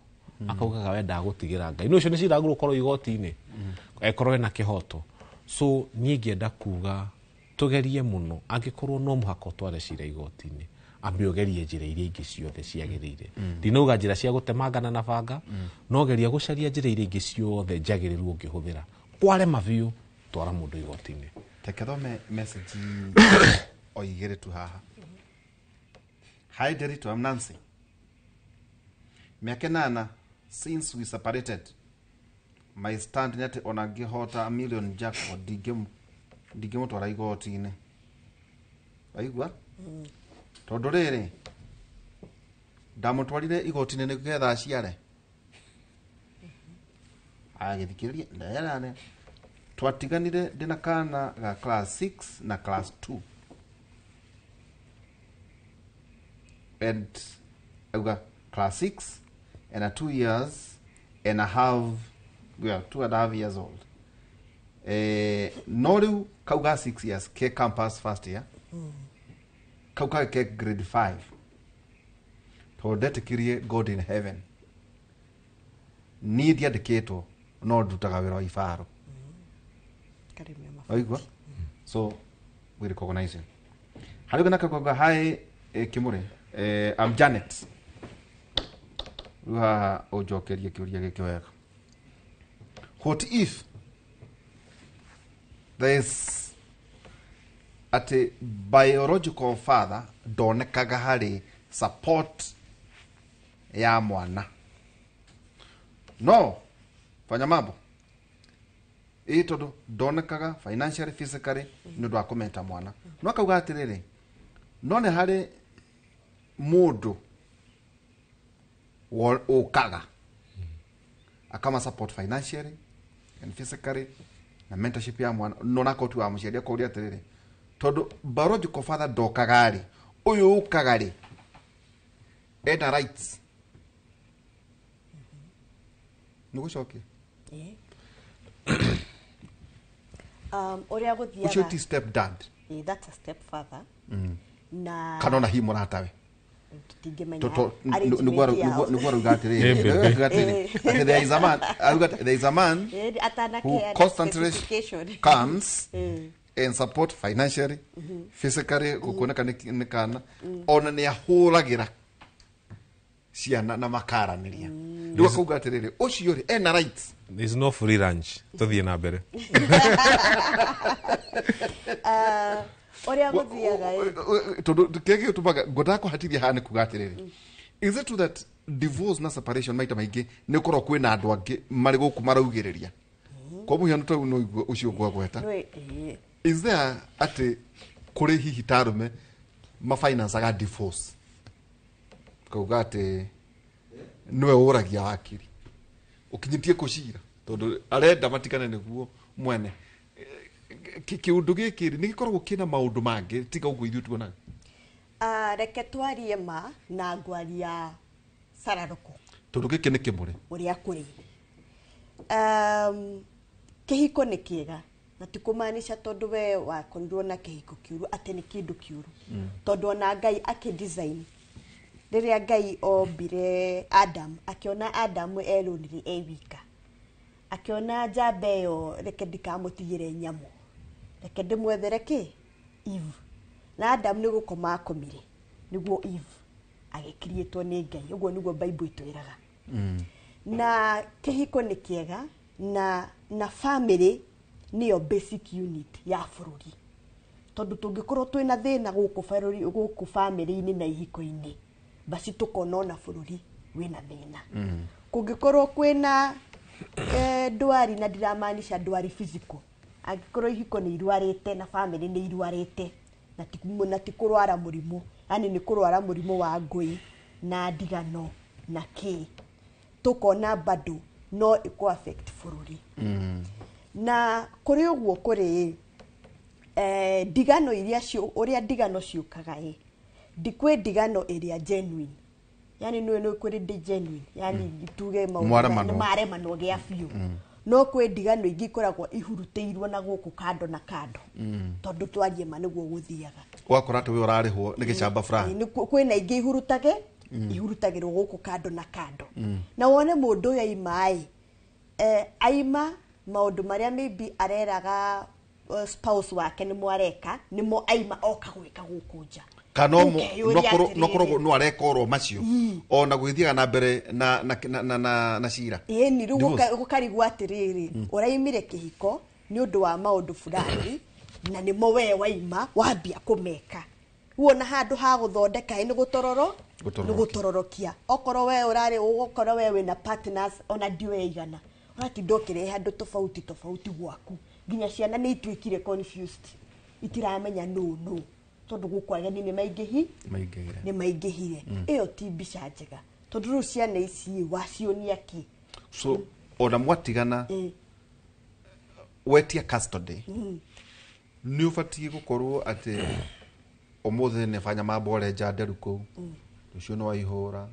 akaugaga we ndagũtigĩra Ngai. No ũcio nĩ cira wagĩrĩirwo gũkorwo igoti-inĩ, ekorwo ena kĩhoto. So niĩ ingĩenda kuga tũgerie mũno, angĩkorwo no mũhaka ũtware cira igoti-inĩ, ambe ũgerie njĩra iria ingĩ ciothe ciagĩrĩire. Ndinauga njĩra cia gũtemangana na banga, no geria gũcaria njĩra iria ingĩ ciothe njagĩrĩru ũngĩhũthĩra. Kwarema biũ, twara mũndũ igoti-inĩ. Reke thome message o igĩrĩ tu haha. Hi Derito, I'm Nancy. Mĩaka 8 since we separated. My stand nĩ atĩ ona ngĩhota million jackpot ndingĩmũtwara igoti-inĩ. Waigua? Tondũ rĩrĩ, ndamũtwarire igoti-inĩ nĩgetha aciare. Agĩthikĩrĩria, nderane. Twatiganire ndĩna kana ga class 6 na class 2. And auga class 6 and a 2 years and a half, well, 2.5 years old. No rĩu kau ga 6 years ke campus first year. Kau ka ke grade 5. Tondũ ndetĩkirie God in heaven. Niĩ ndiandĩkĩtwo no ndutaga wĩra wa ibaro. Waigua? So we recognize him. Harĩ ũngĩ nake akauga, hi, Kimuri, I'm Janet. Rĩu haha ũnjokerie kĩũria gĩkĩ wega. What if there is atĩ biological father ndonekaga harĩ support ya mwana, no fanya mambo ĩ tondũ ndonekaga financially, physically nĩ ũndũ wa kũmeta mwana, no akauga atĩrĩrĩ, no nĩ harĩ mũndũ ũkaga akama support financially and physically na mentorship ya mwana, no nako tu wa mũciari akauria atĩrĩrĩ, Tondu biological father ndokaga rĩ, ũyũ ũkaga rĩ ena rights. Nĩ gũcokia Ũrĩa gũthiaga ũcio ti step dad. That's a step father. Na kana ona hihi mũratawe tũtingĩmenya nĩguo arauga atĩrĩrĩ, atĩ there is a man, arauga there is a man who constantly comes and support financially, physically, gũkuoneka nĩ kana ona nĩ ahũragĩra ciana na makaranĩria. Rĩu akauga atĩrĩrĩ, ũcio rĩ ena rights. There is no free lunch. Tũthiĩ na mbere. Ũrĩa gũthiaga tondũ kĩrĩa gĩgĩtũmaga ngwendaga kũhatithia haha nĩ kuga atĩrĩrĩ, is it true that divorce na separation maita maingĩ nĩ ũkoragwo kwĩna andũ angĩ marĩ gũkũ maraugĩrĩria? Kwa mũhiano tau no ũcio ngwagweta, is there atĩ kũrĩ hihi ta arũme mafinancaga divorce, kauga atĩ nĩwe ũragia wakiri ũkinyĩtie kũcira tondũ arenda matigane nĩguo mwene? Kĩũndũ gĩkĩ nĩ gĩkoragwo kĩna maũndũ mangĩ tiga ũguo ithuĩ tuonaga. Reke twarie ma na ngwaria cararũkũ tondũ gĩkĩ nĩ kĩmũrĩ ũrĩa kũrĩ. Kĩhiko nĩ kĩega na ti kũmaanisha tondũ we wakorirwo na kĩhiko kĩũru atĩ nĩ kĩndũ kĩũru, tondũ ona Ngai akĩ-design, rĩrĩa Ngai ombire Adam, akĩona Adam e lonely e wika, akĩona njamba ĩyo reke ndikamũtigĩre nyamũ, reke ndĩmwethere kĩ Eve. Na Adam nĩ gũkoma akomire nĩguo Eve agĩkiriĩtwo nĩ Ngai. Ũguo nĩguo Bible ĩtwĩraga. Na kĩhiko nĩ kĩega na family nĩyo basic unit ya bũrũri, tondũ tũngĩkorwo twĩna thĩna gũkũ bũrũri, gũkũ family-inĩ na ihiko-inĩ, basi tũkona ona bũrũri wĩna thĩna. Kũngĩkorwo kwĩna ndwari, na ndiramaanisha ndwari physical, angĩkorwo ihiko nĩ irwarĩte na family nĩ irwarĩte, na ti kũrwara mũrimũ, yani nĩ kũrwara mũrimũ wa ngũi na ndigano na kĩ, tũkona bado no ĩkũ affect bũrũri. Na kũrĩ ũguo kũrĩ ndigano iria ũrĩa ndigano ciũkaga ĩ, ndikwĩ ndigano ĩrĩa genuine, yani nĩ kũrĩ ndĩ genuine, yani tuge maũndũ maremanwo gĩa biũ. No kwĩ ndigano ingĩ ikoragwo ihurutĩirwo na gũkũ kando na kando, tondũ twarie ma nĩguo gũthiaga. Ũgakora atĩ we ũrarĩhwo nĩ gĩcamba fulani. Kwĩna ingĩ ihurutage ihurutagĩrwo gũkũ kando na kando. Na wone mũndũ ũyũ aima ĩ, aima maũndũ marĩa maybe areraga spouse wake nĩmo areka, nĩmo aima oka gwĩka gũkũ nja. Kana no korwo no areka oro macio ona gwĩthiaga na mbere na cira. Ĩni rĩu gũkarigwo atĩrĩrĩ, ũraimire kĩhiko nĩ ũndũ wa maũndũ fulani na nĩmo we waima wambia kũmeka. Wona handũ ha gũthondeka nĩ gũtororo, nĩ gũtororokia. Okorwo we ũrarĩ, okorwo we wĩna partners ona ndiũĩ igana, ũratinda ũkĩrehe andũ tofauti tofauti gwaku, nginya ciana nĩ ituĩkire confused, itiramenya no no, tondũ gũkũ ageni nĩ maingĩhire. Ĩyo ti mbica njega, tondũ rĩu ciana ici wacionia kĩ? So ona mwatigana wetia custody nĩ ũbatiĩ gũkorwo atĩ ũmũthĩ nĩ banya mambore nja nderu kũu, rũciũ nĩ waihũra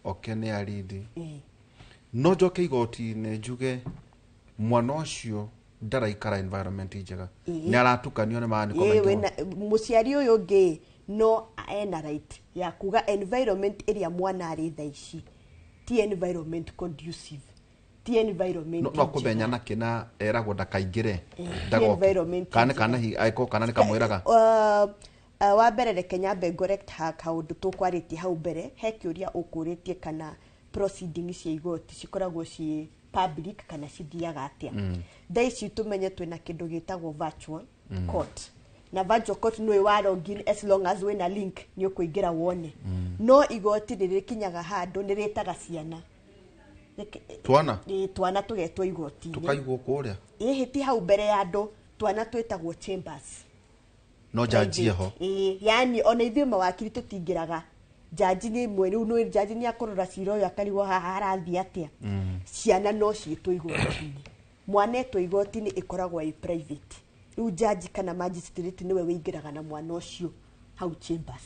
oke nĩ arindi, no njoke igoti-inĩ njuge mwana ũcio ndaraikara environment njega, nĩ aratukanio nĩ maandĩko maingĩ. Mũciari ũyũ ũngĩ no ena right ya kuga environment ĩrĩa mwana arĩ thaa ici ti environment conducive, ti environment no kũmenya nakĩ na eragwo ndakaingĩre, ndagoke kana hihi angĩkorwo kana nĩ kamwĩraga. Wa mbere reke nyambe correct ha kaũndũ tũkwarĩtie hau mbere. He kĩũria ũkũrĩtie kana proceedings cia igoti cikoragwo ciĩ public kana cithiaga atĩa. Thaa ici tũmenye twĩna kĩndũ gĩtagwo virtual court, na virtual court nĩ wa login as long as wĩna link nĩ ũkũingĩra wone. No igoti nĩ rĩkinyaga handũ nĩ rĩtaga ciana twana, twana tũgetwo igoti-inĩ tũkaigwo kũrĩa ĩhĩ, ti hau mbere ya andũ, twana twĩtagwo chambers, no jaji ho. Yani ona ithuĩ mawakiri tũtingĩraga, jaji nĩ ĩmwe rĩu nĩ jaji nĩ akũrora cira ũyũ akarigwo haha harathiĩ atĩa. Ciana no ciĩtwo igoti-inĩ, mwana etwo igoti-inĩ ĩkoragwo ĩ private, Rĩu jaji kana magistrate nĩwe wĩingĩraga na mwana ũcio hau chambers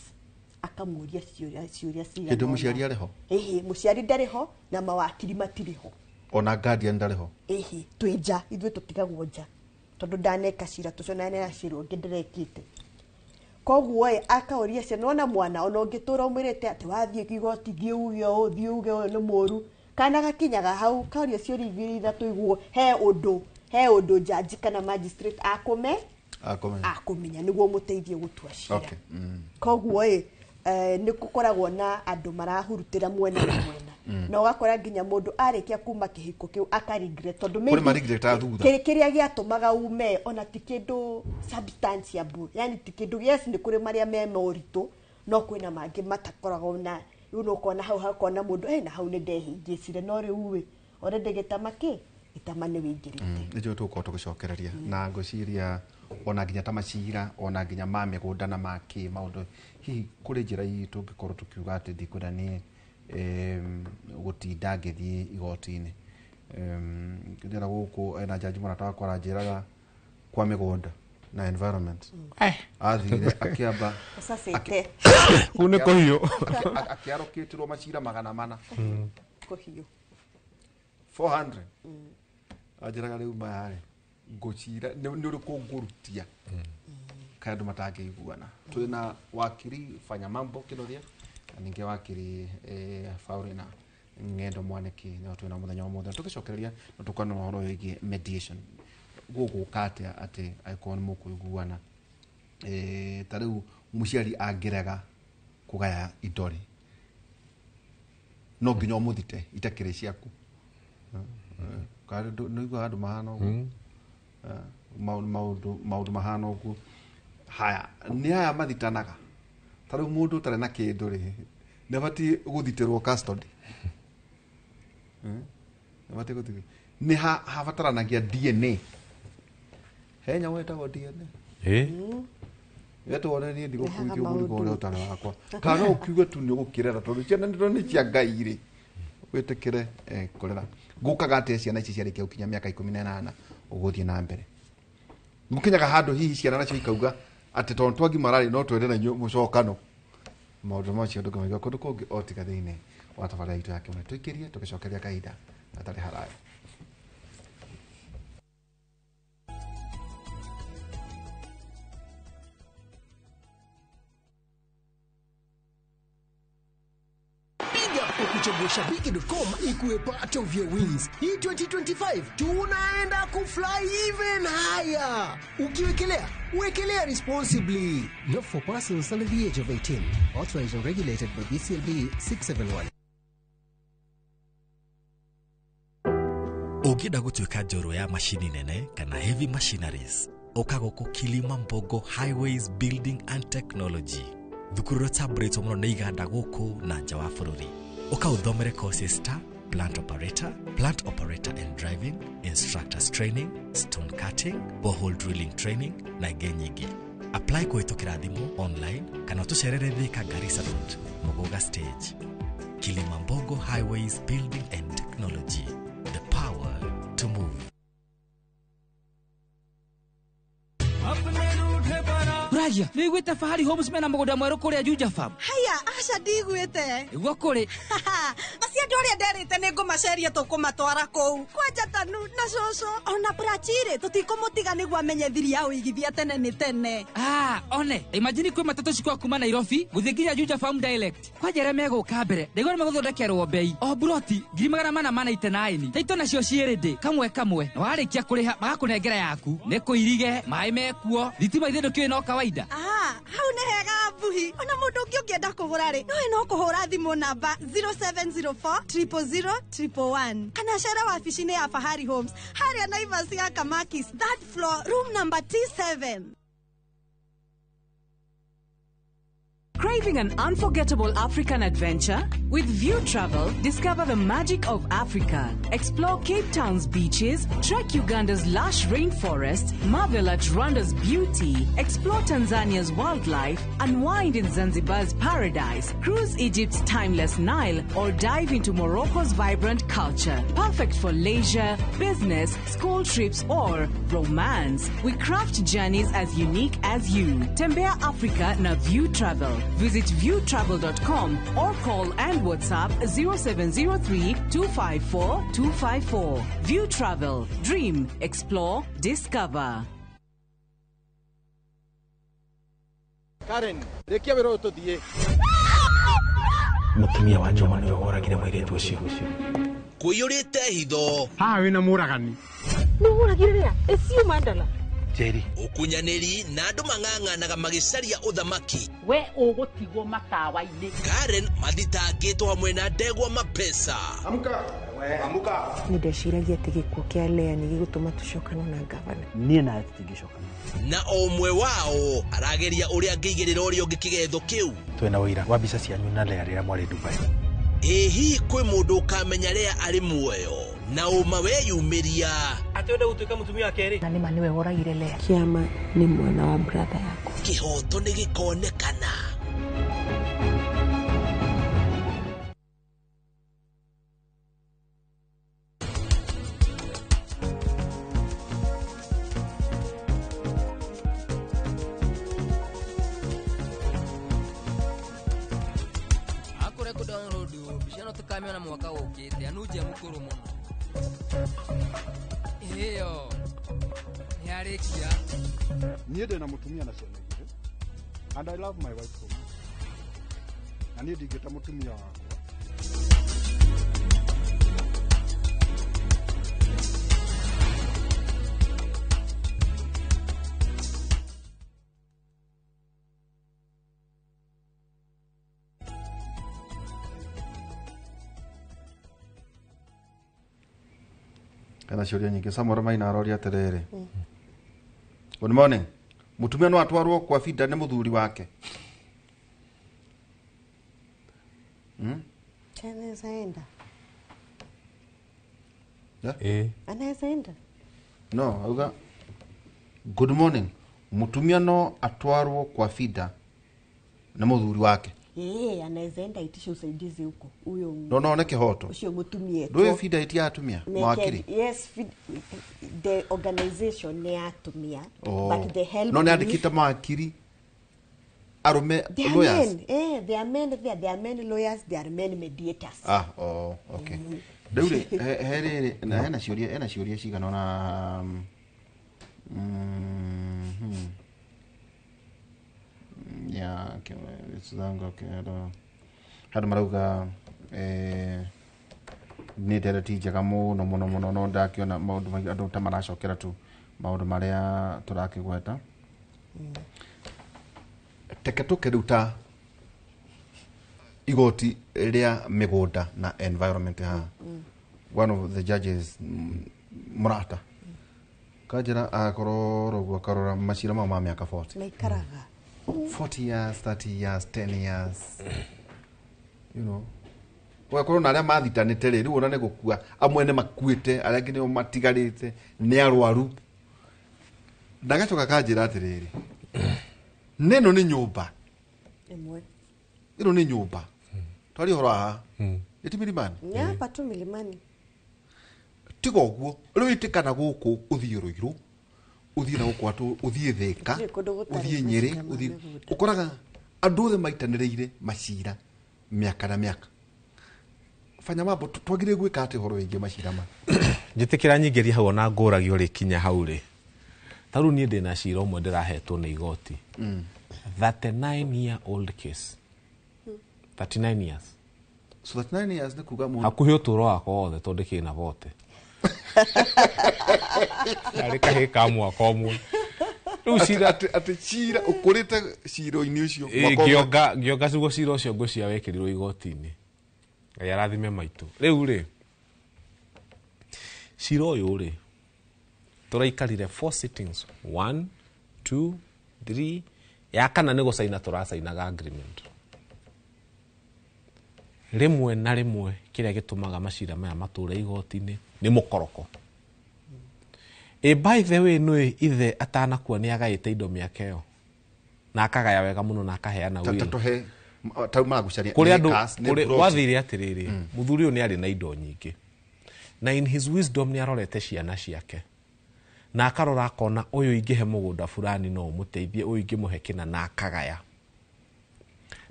akamũria ciũria cigana Hĩndĩ ũna. mũciari arĩ ho? Ĩhĩ, mũciari ndarĩ ho na mawakiri matirĩ ho. Ona guardian ndarĩ ho? Ĩhĩ, twĩ nja, ithuĩ tũtigagwo nja tondũ ndaneka cira tũcio na nena cira ũngĩ ndĩrekĩte. Koguo ĩ akaũria ciana, ona mwana ona ũngĩtũra ũmwĩrĩte atĩ wathiĩ igoti thiĩ uge ũũ, thiĩ uge ũyũ nĩ mũũru, kana gakinyaga hau kauria ciũria igĩrĩ ithatũ iguo he ũndũ jaji kana magistrate akũme Akũmenya. akũmenya nĩguo mũteithie gũtua cira. Okay. Koguo ĩ nĩ gũkoragwo na andũ marahurutĩra mwena na mwena. Na ũgakora nginya mũndũ arĩkia kuma kĩhiko kĩu akaregret tondũ Kũrĩ maybe maregretaga thutha. Kĩrĩa gĩatũmaga ume ona ti kĩndũ substantiable, yani ti kĩndũ, yes nĩ kũrĩ marĩa me moritũ no kwĩna mangĩ matakoragwo na rĩu nĩ ũkona hau hakona mũndũ na hau nĩ ndehingĩcire no rĩu ĩ already gĩtama kĩ gĩtama nĩ wĩingĩrĩte. Nĩnjũĩ tũgũkorwo tũgĩcokereria na ngwĩciria ona nginya ta macira ona nginya ma mĩgũnda na ma kĩ maũndũ, hihi kũrĩ njĩra hihi tũngĩkorwo tũkiuga atĩ ndikwenda niĩ gũtinda ngĩthiĩ igoti-inĩ. Ndĩrona gũkũ ena jaji mũrata wakwa aranjĩraga kwa mĩgũnda na environment. Athire akĩamba Ũcacĩte. Kũu nĩ kũhiũ. Akĩarokĩtĩrwo macira 400. Kũhiũ. 400. Anjĩraga rĩu maya rĩ ngũcira nĩ ũrĩkũ ngũrutia kaĩ andũ matangĩiguana. Twĩna wakiri Fanya Mambo Kĩnuthia na ningĩ wakiri Faurina Ng'endo Mwaniki no twĩna mũthenya wa ũmũthĩ. Tũgĩcokereria no tũkorwo na ũhoro wĩgiĩ mediation, gũgũka atĩa atĩ angĩkorwo nĩ mũkũiguana. Ta rĩu mũciari angĩrega kũgaya indo rĩ no nginya ũmũthite itakĩrĩ ciaku. Nĩ ũiguaga andũ mahana ũguo? Maũndũ mahana ũguo. Haya, nĩ aya mathitanaga. Ta rĩu mũndũ ũtarĩ na kĩndũ rĩ nĩ abatiĩ gũthitĩrwo custody. Nĩ abatiĩ gũthitĩrwo. Nĩ habataranagia DNA. He nyamũ ĩtagwo DNA. Wetwo niĩ ndigũkuithia mũrigo ũrĩa ũtarĩ wakwa. Kana no ũkiuge tu nĩ ũgũkĩrera tondũ ciana nĩ cia Ngai rĩ. Wĩtĩkĩre kũrera. Gũkaga atĩa ciana ici ciarĩkia gũkinya mĩaka 18 ũgũthiĩ na mbere. Gũkinyaga handũ hihi ciana nacio ikauga atĩ tondũ twagimara rĩ no twende na inyuĩ mũcokano. Maũndũ macio ndũngĩmaigua kũndũ kũngĩ o tiga thĩinĩ wa tabarĩra itũ ya kĩmwe. Tũikĩrie tũgĩcokeria kahinda gatarĩ haraya. Ukuchagua shabiki.com ikuwe part of your wins. Hii 2025 tunaenda kufly even higher. Ukiwekelea, wekelea responsibly. Not for persons under the age of 18. Authorized and regulated by BCLB 671. Ũngĩenda gũtuĩka njorua ya macini nene kana heavy machineries, ũka gũkũ Kilimambogo Highways Building and Technology. Thukuru ũrĩa ũtambũrĩtwo mũno nĩ iganda gũkũ na nja wa bũrũri. Ũka ũthomere courses ta plant operator, plant operator and driving, instructors training, stone cutting, borehole drilling training na ingĩ nyingĩ. Apply kũhĩtũkĩra thimũ online kana ũtũcerere Thika Garissa Road, Muguga Stage. Kilimambogo Highways Building and Technology, the power to move. Ragia, nĩiguĩte Fahari Homes mena mũgũnda mwerũ kũrĩa Juja Farm? Haya, aca ndiguĩte. Nĩguo kũrĩ. Acio andũ arĩa nderĩte nĩ ngũmaceria tũkũmatwara kũu. Kwanja Tanu na cũcũ ona Prachire tũtikũmũtiga nĩguo amenye thiri ya ũigithia tene nĩ tene. Ah, one, imagine kwĩ matatũ cikwa kuma Nairobi gũthiĩ nginya Juja Farm direct. Kwanja arĩa megũka mbere, ndaigua nĩ megũthondekerwo bei. O buroti 499. Taito nacio ciĩ kamwe kamwe. Na warĩkia kũrĩha magakũnengera yaku. Nĩ kũirige, maĩ mekuo, thitima ithe ndũkĩũĩ no kawaida. Ah, hau nĩ hega mbuhi. Ona mũndũ ũngĩ ũngĩenda kũgũra rĩ, no kũhũra thimũ namba 0704 000 111 kana cere wabici-inĩ ya Fahari Homes harĩa Naivas ya Kamakis, third floor, room number T7. Craving an unforgettable African adventure? With View Travel, discover the magic of Africa. Explore Cape Town's beaches, trek Uganda's lush rainforest, marvel at Rwanda's beauty, explore Tanzania's wildlife, unwind in Zanzibar's paradise, cruise Egypt's timeless Nile, or dive into Morocco's vibrant culture. Perfect for leisure, business, school trips, or romance. We craft journeys as unique as you. Tembea Africa na View Travel. Visit viewtravel.com or call and WhatsApp 0703 254 254. View Travel. Dream, explore, discover. Karen, rekia wĩra ũyũ tũthiĩ. Mũtumia wa Njoma nĩwe woragire mũirĩtu ũcio. Kũiyũrĩte hitho. Haha wĩna mũragani. Nĩ woragire rĩa? Ĩcio Mandala. Njeri. Ũkunyanĩri na andũ mang'ang'anaga magĩcaria ũthamaki. We ũgũtigwo matawa-inĩ. Karen mathitangĩtwo hamwe na ndegwa mapesa. Amka. Amka. Nĩ ndeciragia atĩ gĩkuũ kĩa Lea nĩ gĩgũtũma tũcokane na ngavana. Niĩ nawe tũtingĩcokana. Na o ũmwe wao arageria ũrĩa angĩigĩrĩra ũrĩa ũngĩ kĩgetho kĩu. Twĩna ũira wa mbica cianyu na Lea rĩrĩa mwarĩ Dubai. Ĩ hihi kwĩ mũndũ ũkamenya Lea arĩ muoyo na ũma weyumĩria. Atĩ wenda gũtuĩka mũtumia wa kerĩ. Na nĩma nĩwe woragire Lea. Kĩama nĩ mwana wa brother yakwa. Kĩhoto nĩ gĩkonekana. Tukamĩona mwaka ũkĩte anunjia mũkũrũ mũno ĩyo nĩarĩkia. Niĩ ndĩna mũtumia na ciana igĩrĩ and I love my wife so much. Na niĩ ndingĩta mũtumia wakwa. Kana ciũria nyingĩ. Samuel Maina aroria atĩrĩrĩ. Good morning. Mũtumia no atwarwo kwa binda nĩ mũthuri wake? Anaweza enda. Yeah? Anaweza enda. No, auga good morning. Mũtumia no atwarwo kwa binda nĩ mũthuri wake? Anaweza enda itishe usaidizi huko. Huyo no no nĩ kĩhoto. Ucio mũtumia. Ndũĩ binda iti ya atumia? Mawakiri. Yes, the organization nĩ ya atumia. But the help. No nĩ andĩkĩte mawakiri arũme lawyers. Men, there are men there, there are men lawyers, there are men mediators. Ah, oh, okay. Rĩu rĩ, he rĩrĩ na hena ciũria cigana ona ya handũ marauga nĩ ndereti njega mũno mũno mũno no ndakĩona maũndũ maingĩ andũ ta maracokera tu maũndũ marĩa tũrakĩgweta. Teke tũke rĩu ta igoti rĩa mĩgũnda na environment haha. One of the judges mũrata kanjĩra akorwo ũguo akarora macira mau ma mĩaka 40 maikaraga 40 years, 30 years, 10 years. You know. Ũgakorwo na arĩa mathitanĩte rĩ, rĩu ona nĩ gũkua, amwe nĩ makuĩte, arĩa angĩ nĩo matigarĩte, nĩ arwaru. Ndagacoka kanjĩra atĩrĩrĩ, nĩno nĩ nyũmba. Ĩmwe. Ĩno nĩ nyũmba. Twari ũhoro haha. Ĩti milimani? Nĩ hapa tu milimani. Tiga ũguo, rĩu ĩtĩkana gũkũ ũthiĩ Rũirũ, ũthiĩ na gũkũ atũ, ũthiĩ Thĩka, ũthiĩ Nyĩrĩ, ũthiĩ ũkoraga andũ othe maitanĩrĩire macira mĩaka na mĩaka. Fanya mambo twagĩrĩire gwĩka atĩ ũhoro wĩgiĩ macira maya? Njĩtĩkĩra nyingĩrie hau ona ngũragio rĩkinya hau rĩ. Ta rĩu niĩ ndĩna cira ũmwe ndĩrahetwo nĩ igoti. 39 year old case. 39 years. So 39 years nĩ kuga mũndũ hakuhĩ ũtũũro wakwa wothe tondũ ndĩkĩrĩ na bote. Arĩ kahĩĩ ka mwaka ũmwe. Rĩu cira atĩ cira ũkũrĩte cira-inĩ ũcio mwaka ũmwe. Ngĩonga ciguo cira ũcio ngwĩciria wekĩrirwo igoti-inĩ. Ngai arathime maitũ. Rĩu rĩ, cira ũyũ rĩ, tũraikarire 4 sittings. 1, 2, 3, ya kana nĩ gũcaina tũracainaga agreement. Rĩmwe na rĩmwe kĩrĩa gĩtũmaga macira maya matũre igoti-inĩ nĩ mũkoroko. By the way, nĩ ithe atanakua nĩ agaĩte indo mĩaka ĩyo na akagaya wega mũno na akaheana will. Tũhe tau maragucania. Kũrĩ andũ gwathire atĩrĩrĩ, mũthuri ũyũ nĩ arĩ na indo nyingĩ na in his wisdom nĩ arorete ciana ciake na akarora akona ũyũ ingĩhe mũgũnda fulani no ũmũteithie, ũyũ ingĩmũhe kĩna, na akagaya.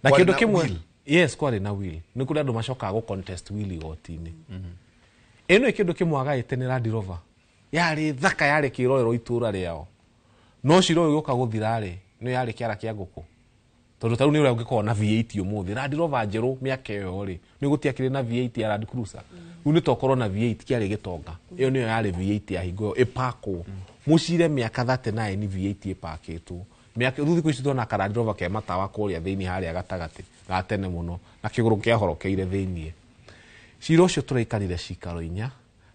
Na kĩndũ kĩmwe, yes, kwarĩ na will. Nĩ kũrĩ andũ macokaga gũ contest will igoti-inĩ. Ĩno kĩndũ kĩmwe agaĩte nĩ Land Rover yarĩ thaka, yarĩ kĩrorero itũra rĩao, no cira ũyũ gũka gũthira-rĩ nĩ yarĩ kĩara kĩa ngũkũ, tondũ tarĩu nĩ ũrĩa ũngĩkorwo na V8 ũmũthĩ. Land Rover njerũ mĩaka ĩyo rĩ nĩ gũtiakĩrĩ na V8 ya Land Cruiser, rĩu nĩ tokorwo na V8 kĩarĩ gĩtonga, ĩyo nĩyo yarĩ V8 ya hingo ĩyo ĩpakwo mũcire mĩaka 39 V8 ĩpakĩtwo mĩaka. Rĩu thikũ ici tuona ka Land Rover ke matawa kũrĩa thĩinĩ harĩa gatagatĩ ga tene mũno na kĩgũrũ kĩahorokeire thĩinĩ. Cira ũcio tũraikarire cikaro 4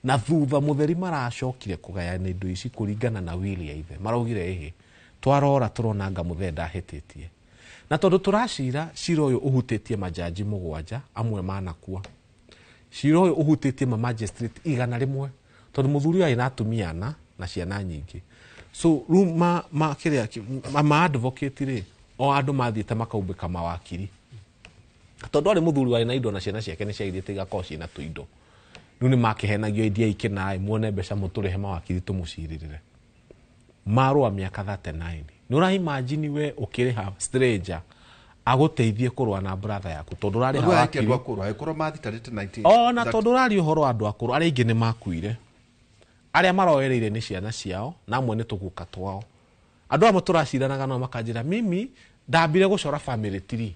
na thutha mũtheri maracokire kũgayana indo ici kũringana na will ya ithe. Maraugire ĩhĩ twarora tũrona anga mũthee ndahĩtĩtie, na tondũ tũracira cira ũyũ ũhutĩtie majaji 7 amwe manakua, cira ũyũ ũhutĩtie ma magistrate 100 tondũ mũthuri ũyũ arĩ na atumia 4 na ciana nyingĩ. So rĩu ma kĩrĩa ma advocate rĩ, o andũ mathiĩte makaumbĩka mawakiri, tondũ arĩ mũthuri warĩ na indo na ciana ciake nĩ ciagirĩte igakorwo ciĩna tũindo. Rĩu nĩ makĩhenagio endia ikĩnaĩ muone mbeca mũtũrĩhe mawakiri tũmũcirĩrĩre. Marũa mĩaka 39. Nĩ ũra imagine we ũkĩrĩha stranger agũteithie kũrũa na brother yaku tondũ ũrarĩha wakiri. Ona tondũ ũraria ũhoro wa andũ akũrũ, arĩa aingĩ nĩ makuire, arĩa maroereire nĩ ciana ciao na amwe nĩ tũguka twao. Andũ amwe tũraciranaga nao makanjĩra mimi ndambire gũcora family tree,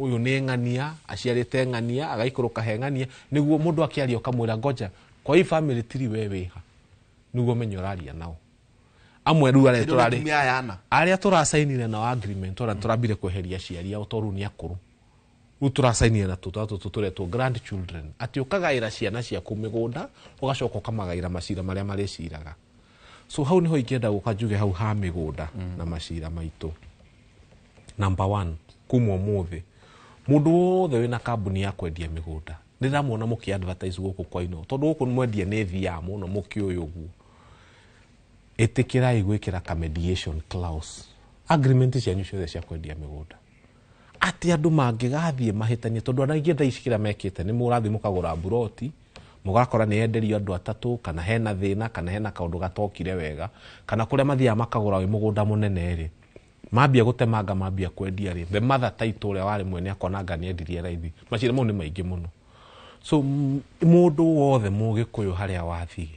ũyũ nĩ ng'ania aciarĩte ng'ania agaikũrũka he ng'ania, nĩguo mũndũ akĩaria ũkamwĩra ngoja kwa hii family tree we wĩha, nĩguo menye ũraria nao. Amwe rĩu arĩa tũracainire nao agreement ora tũrambire kweheria aciari ao tondũ nĩ akũrũ, rĩu tũracainire na tũtatũ tũretwo grandchildren, atĩ ũkagaĩra ciana ciaku mĩgũnda ũgacoka ũkamagaĩra macira marĩa marĩciraga. So hau nĩho ingĩenda gũka njuge hau ha mĩgũnda na macira maitũ. Number 1, kuma ũmũthĩ mũndũ wothe wĩna kambuni ya kwendia mĩgũnda nĩndĩramuona mũkĩ advertise gũkũ kwa ino, tondũ gũkũ mwendia nĩ thiaga mũno mũkĩũĩ ũguo, ĩtĩkĩrai gwĩkĩra ka mediation clause agreement cianyu ciothe cia kwendia mĩgũnda, atĩ andũ mangĩgathiĩ mahĩtanie, tondũ andũ aingĩ thaa ici kĩrĩa mekĩte nĩ mũrathiĩ mũkagũra mburoti mũgakora nĩ yenderio andũ 3 kana hena thĩna kana hena kaũndũ gatokire wega, kana kũrĩa mathiaga makagũra wĩ mũgũnda mũnene rĩ, mambia gũtemanga mambia kwendia rĩ, the mother title ũrĩa warĩ mwene akona nĩ endirie raithi. Macira mau nĩ maingĩ mũno. So mũndũ wothe mũgĩkũyũ harĩa wathiĩ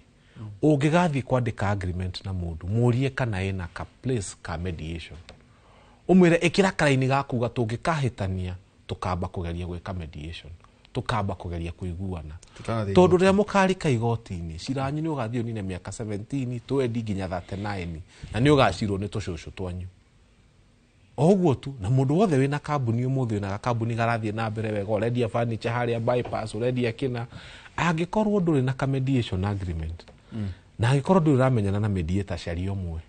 ũngĩgathiĩ kwandĩka agreement na mũndũ mũrie kana ĩna ka place ka mediation, ũmwĩre ĩkĩra karaini gakuga tũngĩkahĩtania tũkamba kũgeria gwĩka mediation, tũkamba kũgeria kũiguana, tondũ rĩrĩa mũkarika igoti-inĩ cira wanyu nĩ ũgathiĩ ũnine mĩaka 17 20 nginya 39 na nĩ ũgacirwo nĩ tũcũcũ twanyu o ũguo tu. Na mũndũ wothe wĩna kambuni ũmũthĩ wĩna gakambuni garathiĩ na mbere wega, ũrendia furniture harĩa bypass, ũrendia kĩna, angĩkorwo ndũrĩ na ka mediation agreement na angĩkorwo ndũrĩ ũramenyana na mediator caria ũmwe,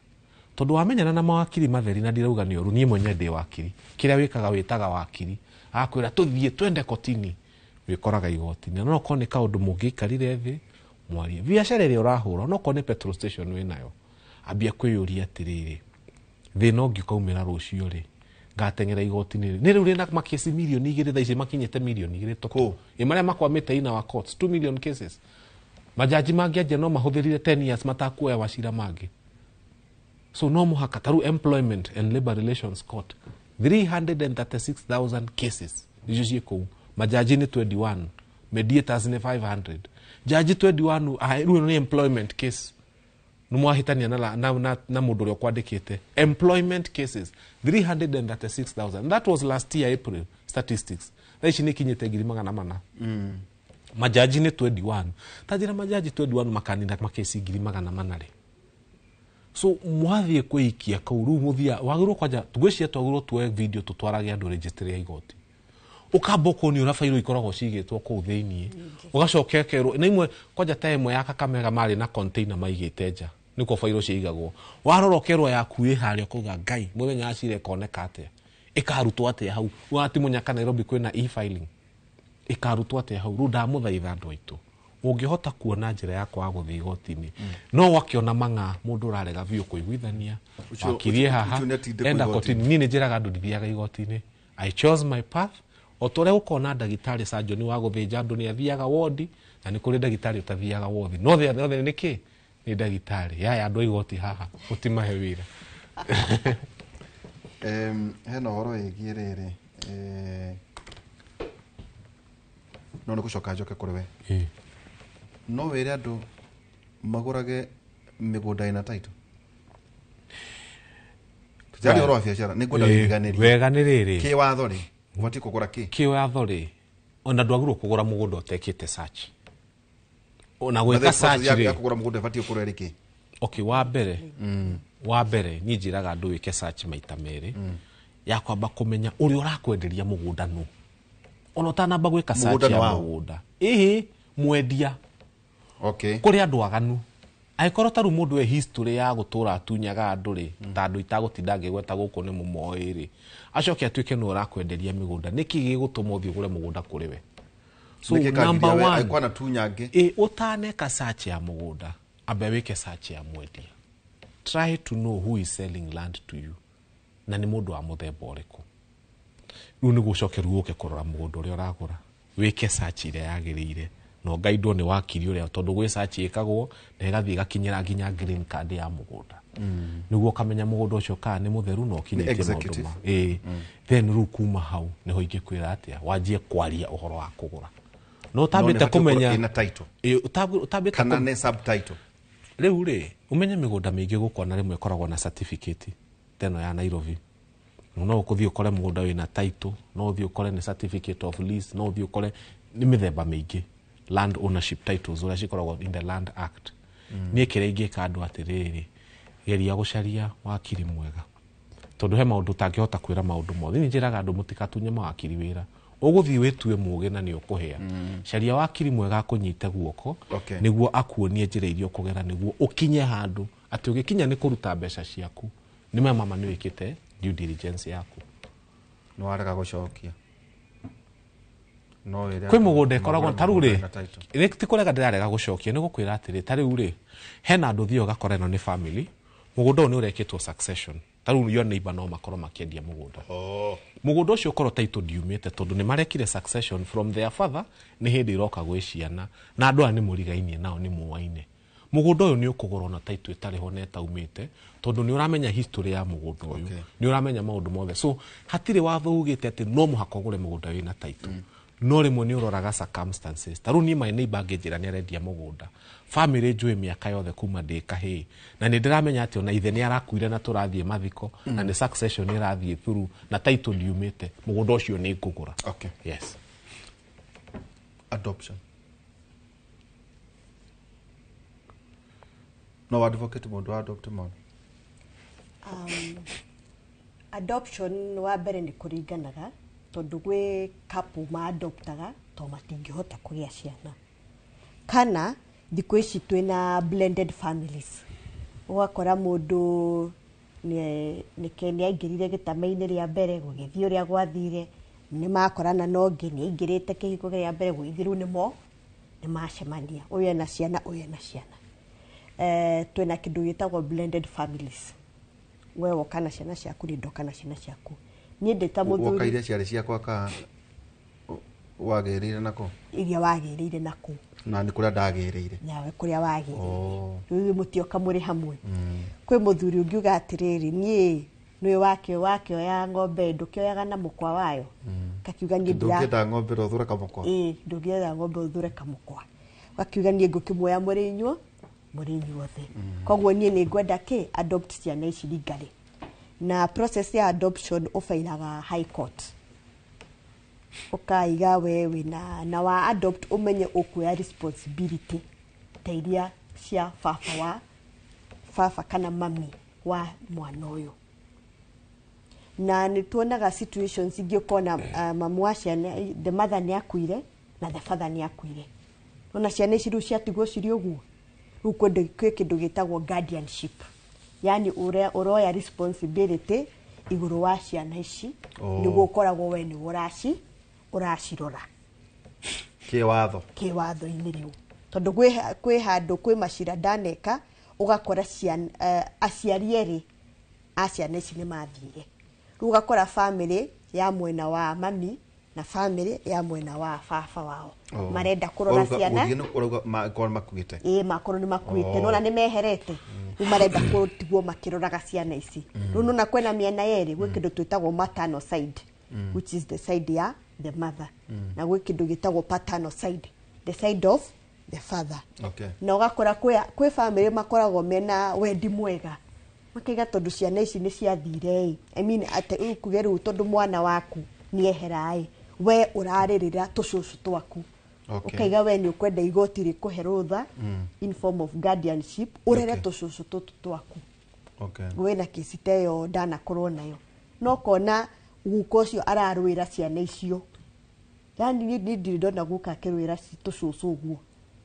tondũ wamenyana na mawakiri matheri, na ndirauga nĩ ũru, niĩ mwenyewe ndĩ wakiri, kĩrĩa wĩkaga wĩtaga wakiri akwĩra tũthiĩ twende kotini, wĩkoraga igoti-inĩ. Na no okorwo nĩ kaũndũ mũngĩikarire thĩ mwarie, biacara ĩrĩa ũrahũra, no okorwo nĩ petrol station wĩnayo, ambia kwĩyũria atĩrĩrĩ, thĩna ũngĩkaumĩra rũciũ rĩ ngateng'era igoti-inĩ nĩ rĩu rĩna makesi mirioni 2 thaa ici makinyĩte mirioni 2 tũkũ ĩ marĩa makwamĩte in our courts 2 million cases. Majaji mangĩanjia no mahũthĩrire 10 years matakuoya macira mangĩ. So no mũhaka tarĩu employment and labor relations court 336,000 cases nicio ciĩ kũu, majaji nĩ 21, mediators nĩ 500, jaji 21 rĩu ĩno nĩ employment case, nĩ mwahĩtania na mũndũ ũrĩa ũkwandĩkĩte. Employment cases 336,000, that was last year April statistics, thaa ici nĩ ikinyĩte 400,000. Majaji nĩ 21, ta njĩra majaji 21 makanina makesi 400,000 rĩ. So mwathiĩ kwĩikia kũu rĩu mũthia wagĩrĩirwo kwanja ngwĩciria twagĩrĩirwo tuoe video tũtwarage andũ registry ya igoti, ũkamba ũkonio ũrĩa bairũ ikoragwo cigĩtwo kũu thĩiniĩ, ũgacoka ũkerwo na imwe kwanja ta ĩmwe ya Kakamega marĩ na container maigĩte nja nĩkuo bairũ ciigagwo, warora ũkerwo yaku ĩ harĩa ũkauga Ngai mũthenya wa cira ĩkoneka atĩa, ĩkarutwo atĩa hau, wati mũnyaka Nairobi kwĩna e-filing, Ĩkarutwo atĩa hau? Rĩu ndamũthaitha andũ aitũ, ũngĩhota kuona njĩra ya kwaga gũthiĩ igoti-inĩ, no wakĩona mang'a mũndũ ũrarega biũ kũiguithania, wakirie haha, ũcio nĩatindĩkwo enda igoti-inĩ. kotini. Niĩ nĩ njĩraga andũ ndithiaga igoti-inĩ. I chose my path. O ta ũrĩa gũkorwo na ndagĩtarĩ surgeon wa gũthĩnja andũ nĩ athiaga wodi, na nĩ kũrĩ ndagĩtarĩ ũtathiaga wodi, no othe othe nĩ kĩ? Nĩ ndagĩtarĩ. Yaya andũ a igoti haha ũtimahe wĩra. Hena ũhoro wĩgiĩ rĩrĩ, no nĩ gũcoka njoke kũrĩ we. No wĩre andũ magũrage mĩgũnda ĩna title? Tũtiaria ũhoro wa biacara, nĩ ngwenda wĩiganĩrie. Wega nĩ rĩrĩ, kĩwatho rĩ, ũbatiĩ kũgũra kĩ? Kĩwatho rĩ, ona ndwagĩrĩirwo kũgũra mũgũnda ũtekĩte search. Ona Na gwĩka the process search ya rĩ, kũgũra mũgũnda ĩbatiĩ gũkorwo ĩrĩ kĩ? Okay, wa mbere niĩ njĩraga andũ wĩke search maita merĩ, ya kwamba kũmenya ũrĩa ũrakwenderia mũgũnda nũ, ona ũtanamba gwĩka search Mũgũnda nĩ ya waũ? mũgũnda. Ĩhĩ, mwendia. Kũrĩ andũ aganu, angĩkorwo ta rĩu mũndũ e history ya gũtũra atunyaga andũ rĩ, ta andũ itagũtinda ngĩgweta gũkũ nĩ mũmoĩ rĩ, acoke atuĩke nĩ ũrakwenderia mĩgũnda, nĩkĩ gĩgũtũma ũthiĩ ũgũre mũgũnda kũrĩ we? So Nĩkĩ kangĩria number we one, angĩkorwo anatunya angĩ? Ĩ, ũtaneka search ya mũgũnda, ambe wĩke search ya mwendia. Try to know who is selling land to you, na nĩ mũndũ wa mũthemba ũrĩkũ. Rĩu nĩguo ũcoke rĩu ũke kũrora mũgũnda ũrĩa ũragũra, wĩke search ĩrĩa yagĩrĩire, na ũgaindwo nĩ wakiri ũrĩa, tondũ gwĩ search ĩkagwo na ĩgathiĩ ĩgakinyĩra nginya green card ya mũgũnda, nĩguo ũkamenya mũgũnda ũcio kana nĩ mũtheru na ũkinyĩtie maũndũ executive. ma ĩĩ. Then rĩu kuma hau nĩho ingĩkwĩra atĩa wanjie kwaria ũhoro wa kũgũra, no No nĩ ũtambĩte ĩbatiĩ gũkorwo kũmenya ĩna title. Ĩĩ, ũtambĩte Kana nĩ subtitle. Rĩu rĩ, ũmenye mĩgũnda mĩingĩ gũkũ ona rĩmwe ĩkoragwo na certificate ta ĩno ya Nairobi. No ũkũthiĩ ũkore mũgũnda wĩna title, no ũthiĩ ũkore nĩ certificate of lease, no ũthiĩ ũkore nĩ mĩthemba mĩingĩ land ownership titles ũrĩa cikoragwo in the Land Act. Niĩ kĩrĩa ingĩka andũ atĩrĩrĩ, geria gũcaria wakiri mwega, tondũ he maũndũ ũtangĩhota kwĩra maũndũ mothe. Niĩ njĩraga andũ mũtikatunye mawakiri wĩra, ũgũthiĩ wĩtue mũgĩ na nĩ ũkũhĩa. Caria wakiri mwega akũnyite guoko, nĩguo akuonie njĩra iria ũkũgera nĩguo ũkinye handũ atĩ ũgĩkinya nĩ kũruta mbeca ciaku, nĩ ma mama nĩ wĩkĩte due diligence yaku. Nĩ warega gũcokia. No wĩre Kwĩ andũ mũgũnda ĩkoragwo magũre ta rĩu rĩ, mũgũnda ĩna title. Nĩ ti kũrega ndĩrarega gũcokia, nĩ gũkwĩra atĩrĩ, ta rĩu rĩ, hena andũ ũthiaga ũgakora ĩno nĩ family, mũgũnda ũyũ nĩ ũrekĩtwo succession. Ta rĩu your neighbor no makorwo makĩendia mũgũnda. Mũgũnda ũcio ũkorwo title ndiumĩte, tondũ nĩ marekire succession from their father, nĩ hĩndĩ iroka gwĩ ciana, na andũ aya nĩ mũrigainie nao, nĩ mũaine. Mũgũnda ũyũ nĩ ũkũgũrwo na title ĩtarĩ ho na ĩtaumĩte, tondũ nĩ ũramenya history ya mũgũnda ũyũ, nĩ ũramenya maũndũ mothe. So hatirĩ watho ugĩte atĩ no mũhaka ũgũre mũgũnda wĩna title. No rĩmwe nĩ ũroraga circumstances. Ta rĩu niĩ my neighbor angĩnjĩra nĩ arendia mũgũnda, family njũĩ mĩaka yothe kuma ndĩ kahĩĩ, na nĩ ndĩramenya atĩ ona ithe nĩ arakuire na tũrathiĩ mathiko, na nĩ succession ĩrathiĩ through na title ndiumĩte, mũgũnda ũcio nĩ ngũgũra. Yes. Adoption. No advocate mũndũ wa adopt mwana? Adoption wa mbere nĩ kũringanaga, tondũ gwĩ couple ma adoptaga to matingĩhota kũgĩa ciana, kana thikũ ici twĩna blended families, ũgakora mũndũ nĩ aingĩrire gĩtama-inĩ rĩa mbere, gũgĩthiĩ ũrĩa gwathire, nĩ makorana na ũngĩ nĩ aingĩrĩte kĩhiko kĩa mbere, gũgĩthiĩ rĩu nĩmo nĩ macemania, ũyũ ena ciana, ũyũ ena ciana. Twĩna kĩndũ gĩtagwo blended families, we woka na ciana ciaku, niĩ ndoka na ciana ciaku, niĩ ndĩ ta Woka mũthuri. iria ciarĩ ciakwa ka wagĩrĩire nako? Iria wagĩrĩire nako. Na nĩ kũrĩa ndagĩrĩire. Nawe kũrĩa wagĩrĩire. Rĩu mũtioka mũrĩ hamwe. Kwĩ mũthuri ũngiuga atĩrĩrĩ, niĩ nĩwe wakĩoya ng'ombe, ndũkĩoyaga na mũkwa wayo. Kakiuga niĩ ndira Ndũngĩenda ng'ombe na ũthure kamũkwa. Ĩĩ, ndũngĩenda ng'ombe ũthure kamũkwa. Gakiuga niĩ ngũkĩmuoya mũrĩ inyuo, mũrĩ inyuothe. Koguo niĩ nĩ ngwenda kĩ adopt ciana ici legally. Na process ya adoption ũbairaga high court. Ũkaiga we wĩna na wa adopt, ũmenye ũkuoya responsibility ta iria cia baba wa baba kana mami wa mwana ũyũ. Na nĩ tuonaga situations ingĩ ũkona mamu wa ciana, the mother nĩ akuire na the father nĩ akuire. Ona ciana ici rĩu ciatigwo cirĩ ũguo. Rĩu kwĩ kĩndũ gĩtagwo guardianship, yani ũrĩa ũroya responsibility igũrũ wa ciana ici, nĩguo ũkoragwo we nĩwe ũracirora. Kĩwatho. Kĩwatho-inĩ rĩu tondũ kwĩ handũ kwĩ macira ndaneka ũgakora aciari erĩ a ciana ici nĩ mathire. Rĩu ũgakora family ya mwena wa mami na family ya mwena wa baba wao. Oh. Marenda kũrora ciana. Ũrauga makorwo makuĩte. Ĩĩ, makorwo nĩ makuĩte. Nona nĩ meherete. Rĩu marenda gũtigwo makĩroraga ciana ici. Rĩu nona kwĩna mĩena yerĩ, gwĩ kĩndũ twĩtagwo maternal side, which is the side ya the mother. Na gwĩ kĩndũ gĩtagwo paternal side, the side of the father. Okay. Na ũgakora kwĩ family makoragwo mena wendi mwega. Makaiga tondũ ciana ici nĩ ciathire ĩ. I mean, atĩ rĩu kuge rĩu tondũ mwana waku nĩ ehera ĩ, we ũrarĩrĩra tũcũcũ twaku. Okay. Ũkaiga we nĩ ũkwenda igoti rĩkũhe rũtha in form of guardianship ũrere tũcũcũ tũtũ twaku. Okay. Wĩna kĩci ta ĩyo ndanakorwo nayo. No kona guka ũcio ararũĩra ciana icio. Yani niĩ ndirĩ ndona guka akĩrũĩra tũcũcũ ũguo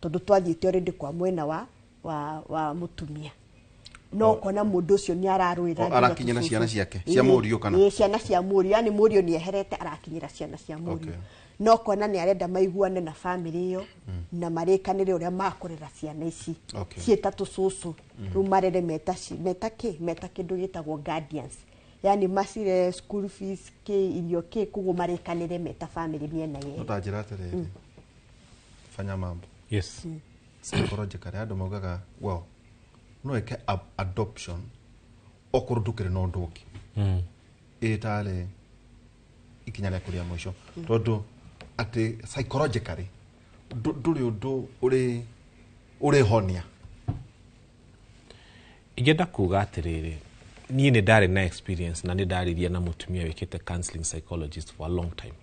tondũ twathiĩte already kwa mwena wa mũtumia. No kona mũndũ ũcio nĩ ararũĩra O, nginya arakinyĩra tũcũcũ. ciana ciake, cia mũriũ kana? Ĩĩ, ciana cia mũriũ, yani mũriũ nĩ eherete arakinyĩra ciana cia mũriũ. Okay. No kona nĩ arenda maiguane na family ĩyo na marĩkanĩre ũrĩa makũrera ciana ici Okay. ciĩta tũcũcũ. Rĩu marere meta meta kĩ meta kĩndũ gĩtagwo guardians, yani macire school fees kĩ irio kĩ, koguo marĩkanĩre meta family mĩena No yerĩ. ta njĩra atĩrĩrĩ, fanya mambo. Yes. Psychologically andũ maugaga well no ĩke adoption okorwo ndũkĩrĩ na ũndũ ũngĩ ĩtarĩ ikinya rĩaku rĩa mũico, tondũ atĩ psychologically ndũrĩ ũndũ ũrĩ ũrĩhonia. Ingĩenda kuga atĩrĩrĩ, niĩ nĩ ndarĩ na experience na nĩ ndaririe na mũtumia wĩkĩte counseling psychologist for a long time.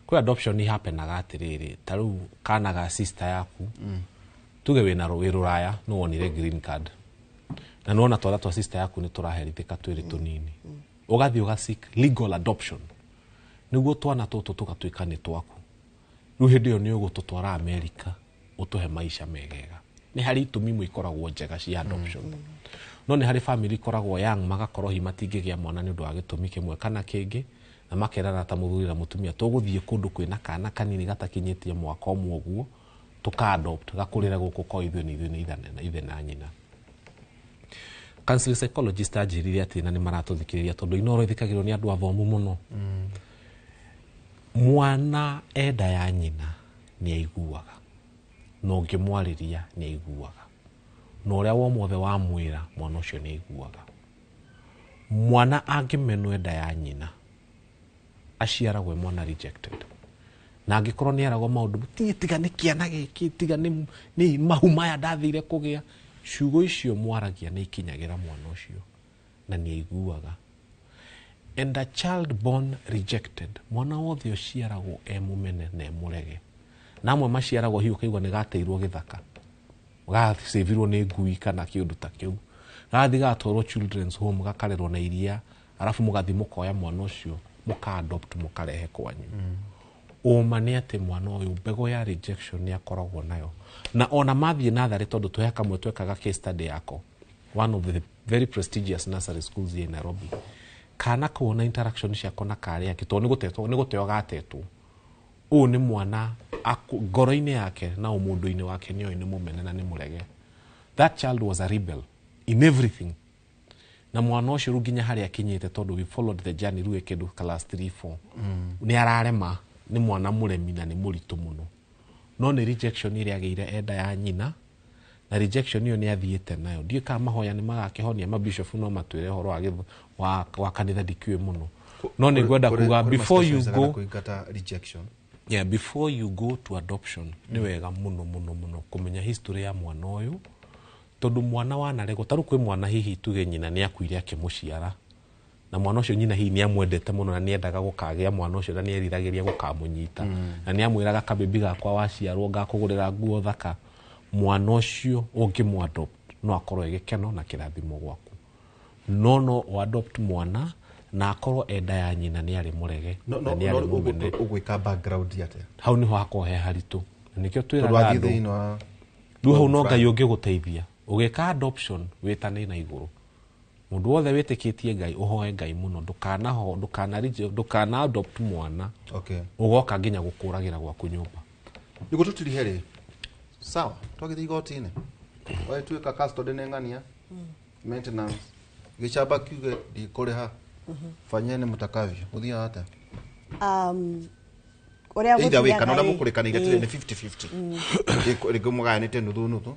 Kwĩ adoption ihapenaga atĩrĩrĩ, ta rĩu kana ga sister yaku, tuge wĩna wĩ rũraya nĩ wonire green card na nĩwona twana twa sister yaku nĩ tũraherithĩka twĩrĩ tũnini, ũgathiĩ ũga seek legal adoption nĩguo twana tũtũ tũgatuĩka nĩ twaku. Rĩu hĩndĩ ĩyo nĩ ũgũtũtwara Amerika ũtũhe maica megega. Nĩ harĩ itũmi imwe ikoragwo njega cia adoption, no nĩ harĩ family ikoragwo young magakorwo hihi matingĩgĩa mwana nĩ ũndũ wa gĩtũmi kĩmwe kana kĩngĩ, na makerana ta mũthuri na mũtumia tũgũthiĩ kũndũ kwĩna kana kanini gatakinyĩtie mwaka ũmwe ũguo tũka adopt gakũrĩre gũkũ ko ithuĩ nĩ ithuĩ nĩ ithe na nyina. Counseling psychologist anjĩrire atĩ na nĩ maratũthikĩrĩria tondũ Inooro ĩthikagĩrwo nĩ andũ athomu mũno. Mwana enda ya nyina nĩ aiguaga, na ũngĩmwarĩria nĩ aiguaga, na ũrĩa womothe wamwĩra mwana ũcio nĩ aiguaga. Mwana angĩmenwo enda ya nyina aciaragwo e mwana rejected, na angĩkorwo nĩ eragwo maũndũ tiga nĩ kĩana gĩkĩ, tiga nĩ mahu maya ndathire kũgĩa, ciugo icio mwaragia nĩ ikinyagĩra mwana ũcio na nĩ aiguaga. And a child born rejected, mwana wothe ũciaragwo e mũmene na e mũrege, na amwe maciaragwo hihi ũkaigua nĩ gateirwo gĩthaka, gacĩvirwo nĩ ngui kana kĩũndũ ta kĩu, gathiĩ gatwarwo children's home gakarerwo na iria, arabu mũgathiĩ mũkoya mwana ũcio mũka adopt mũkarehe kwanyu. Ũma nĩ atĩ mwana ũyũ mbegũ ya rejection nĩ akoragwo nayo, na ona mathiĩ natharĩ, tondũ twĩ kamwe twekaga case study yako, one of the very prestigious nursery schools here in Nairobi, kana kau ona interaction ciako na karĩa angĩ, tondũ nĩ gũteo gatetwo, ũyũ nĩ mwana ngoro-inĩ yake na ũmũndũ-inĩ wake nĩ oĩ nĩ mũmene na nĩ mũrege. That child was a rebel in everything, na mwana ũcio rĩu nginya harĩa akinyĩte, tondũ we followed the journey rĩu kĩndũ class 3 4, nĩ ararema, nĩ mwana mũremi na nĩ mũritũ mũno, no nĩ rejection ĩrĩa agĩire enda ya nyina, na rejection ĩyo nĩ athiĩte nayo. Ndiũĩ kana mahoya nĩ magakĩhonia, mabishofu no matwĩre ũhoro wa kanitha ndikĩũĩ mũno, no nĩ ngwenda kuga before you go kũingata rejection. Yeah, before you go to adoption nĩ wega mũno mũno mũno kũmenya history ya mwana ũyũ, tondũ mwana wanaregwo, ta rĩu kwĩ mwana hihi tuge nyina nĩ akuire akĩmũciara, na mwana ũcio nyina hihi nĩ amwendete mũno na nĩ endaga gũkagĩa mwana ũcio na nĩ eriragĩria gũkamũnyita, na nĩ amwĩraga kabebi gakwa waciarwo ngakũgũrĩra nguo thaka. Mwana ũcio ũngĩmũ-adopt no akorwo e gĩkeno na kĩrathimo gwaku, no adopt mwana na akorwo enda ya nyina nĩ arĩ mũrege No, na no, nĩ no, arĩ mũmene. Ũgwĩka background atĩa? Hau nĩho hakorwo he haritũ, na nĩkĩo Tondũ twĩraga wathiĩ andũ thĩinĩ wa rĩu hau no Ngai ũngĩgũteithia ũgĩka adoption wĩtane na igũrũ. Mũndũ wothe wĩtĩkĩtie Ngai ũhoe Ngai mũno, ndũkana adopt mwana Okay. ũgoka nginya gũkũragĩra gwaku nyũmba, Nĩguo tũtirihe rĩ, sawa, twagĩthiĩ igoti-inĩ, wagĩtuĩka custody nĩ ng'ania, maintenance, gĩcamba kiuge ndikũrĩha, fanyeni mtakavyo, gũthiaga atĩa? Ũrĩa Either way, gũthiaga kana ũrĩa ĩ, mũkũrĩkanĩire atĩrĩ nĩ 50-50. Rĩngĩ mũgayanĩte nuthu nuthu,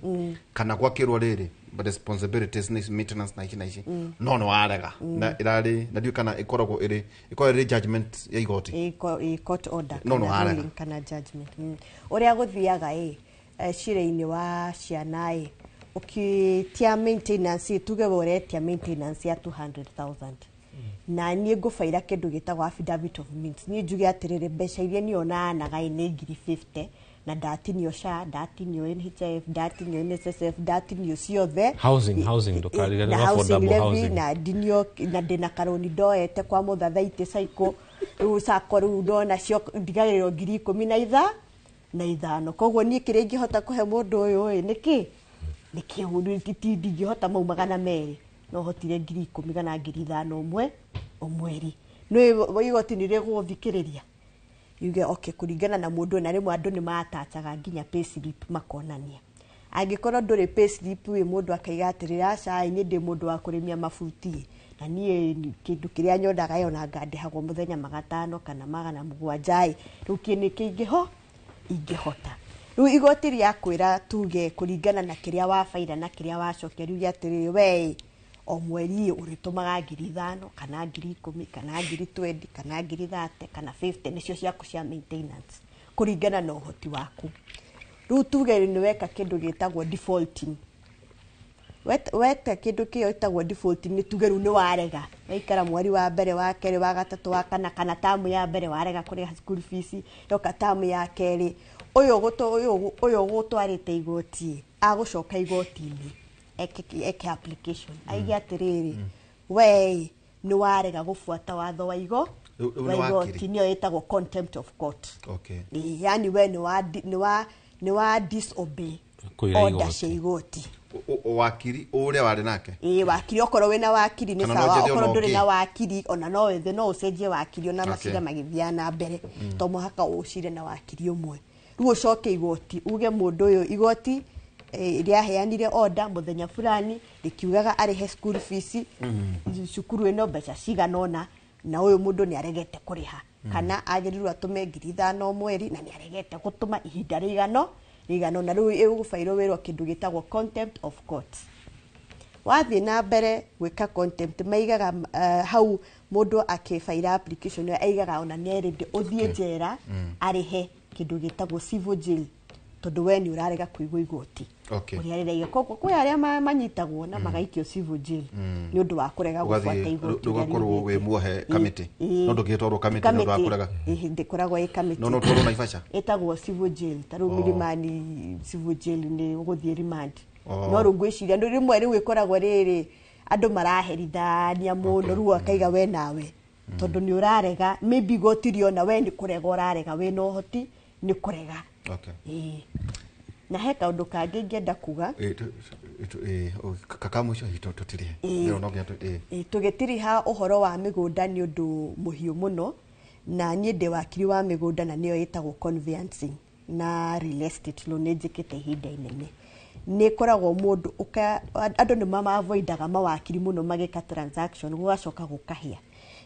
kana gwakĩrwo rĩrĩ responsibilities nĩ maintenance na ici na ici, no nĩ warega. Na ĩrarĩ na ndiũĩ kana ĩkoragwo ĩrĩ ĩkoragwo ĩrĩ judgment ya igoti. Ĩ court order No, no, kana warega. ruling kana judgment. Ũrĩa gũthiaga ĩ, cira-inĩ wa ciana ĩ, ũkĩtia maintenance ĩ, tuge we ũretia maintenance ya 200,000, na niĩ ngũbaira kĩndũ gĩtagwo affidavit of means, niĩ njuge atĩrĩrĩ, mbeca iria niĩ onanaga ĩ nĩ ngiri 50, na ndatinio SHA, ndatinio NHIF, ndatinio NSSF, ndatinio ciothe. Housing, ndũkariganĩrwo Na housing affordable levy, housing. Na ndinio na ndĩna karũni ndoete kwa mũthathaitĩ cycle rĩu sacco, rĩu ndona cio ndigagĩrĩrwo ngiri ikũmi na itha na ithano. Koguo niĩ kĩrĩa ingĩhota kũhe mũndũ ũyũ ĩ nĩkĩ nĩkĩ ti ndingĩhota mau 200, no hotire ngiri ikũmi kana ngiri ithano ũmwe o mweri. Nĩ igoti nĩ rĩgũthikĩrĩria yuge okay kũringana na mũndũ, na rĩmwe andũ nĩ matachaga nginya payslip makonania. Angĩkorwo ndũrĩ payslip ĩ, mũndũ akaiga atĩrĩrĩ, aca niĩ ndĩ mũndũ wa kũrĩmia mabuti, na niĩ kĩndũ kĩrĩa nyonaga ĩ ona ngandĩhagwo mũthenya 500 kana 700 ĩ, rĩu kĩ nĩ kĩingĩho ingĩhota. Rĩu igoti rĩakwĩra tuge kũringana na kĩrĩa wabaira na kĩrĩa wacokia, riuge atĩrĩrĩ, we o mweri ũrĩtũmaga ngiri ithano kana ngiri ikũmi kana ngiri 20 kana ngiri 30 kana 50, nĩcio ciaku cia maintenance kũringana na ũhoti waku. Rĩu tuge nĩ weka kĩndũ gĩtagwo defaulting. Weka kĩndũ kĩo gĩtagwo defaulting, nĩ tuge rĩu nĩ warega, waikara mweri wa mbere, wa kerĩ, wa gatatũ, wa kana, kana tamu ya mbere warega kũrĩha school fees, yoka tamu ya kerĩ, ũyũ ũgũtwarĩte igoti agũcoka igoti-inĩ eke application aige atĩrĩrĩ, we nĩ warega gũbuata watho wa igo Rĩu wa nĩ wakiri. igoti, nĩyo ĩtagwo contempt of court. Okay. Ĩ, yani we nĩ wa disobey Kũira order igoti. cia igoti. Wakiri ũrĩa warĩ nake. Ĩ, wakiri, okorwo wĩna wakiri nĩ Kana no sawa, njethe okorwo ona ndũrĩ ũngĩ. na wakiri ona no wethe, no ũcenjie wakiri ona macira magĩthiaga na mbere, to mũhaka ũcire na wakiri ũmwe. Rĩu ũcoke igoti uge mũndũ ũyũ, igoti rĩaheanire order mũthenya fulani rĩkiugaga arĩhe school fees cukuru ĩno mbeca cigana ũna, na ũyũ mũndũ nĩ aregete kũrĩha, kana agĩrĩirwo atũme ngiri ithano o mweri na nĩ aregete gũtũma ihinda rĩigano rĩigana ũna. Rĩu ĩgũbairwo wĩrwo kĩndũ gĩtagwo contempt of court. Wathiĩ na mbere gwĩka contempt, maigaga hau mũndũ akĩbaira application ĩyo aigaga ona nĩ ready ũthiĩ njera, arĩhe kĩndũ gĩtagwo civil jail, tondũ we nĩ ũrarega kũigua igoti ũrĩa rĩraiga. Koguo kwĩ arĩa manyitagwo na magaikio civil jail nĩ ũndũ wa kũrega gũbuata igoti ũrĩa Ũgakorwo wĩ riugĩte. muohe kamĩtĩ, no ndũngĩtwarwo kamĩtĩ nĩ ũndũ wa kũrega. Ĩ, ndĩkoragwo ĩ kamĩtĩ. No twarwo Naivasha. Ĩtagwo civil jail. Ta rĩu Milimani civil jail nĩ ũgũthiĩ remand. No rĩu ngwĩciria ndũ rĩmwe rĩu ĩkoragwo rĩrĩ andũ maraherithania mũno, rĩu akaiga we nawe tondũ nĩ ũrarega, maybe igoti rĩona we nĩ kũrega ũrarega, wĩna ũhoti nĩ kũrega. Ĩ. Na he kaũndũ kangĩ ingĩenda kuga. Ĩ, ĩ, kaka mũico hihi tũtirihe. Ĩ. Rĩu no nginya ĩ. Ĩ, tũgĩtiriha ũhoro wa mĩgũnda nĩ ũndũ mũhiũ mũno, na niĩ ndĩ wakiri wa mĩgũnda na nĩyo ĩtagwo conveyancing na real estate law, nĩ njĩkĩte ihinda inene. Nĩ ĩkoragwo mũndũ andũ nĩ mamavoidaga mawakiri mũno magĩka transaction, gũgacoka gũkahĩa.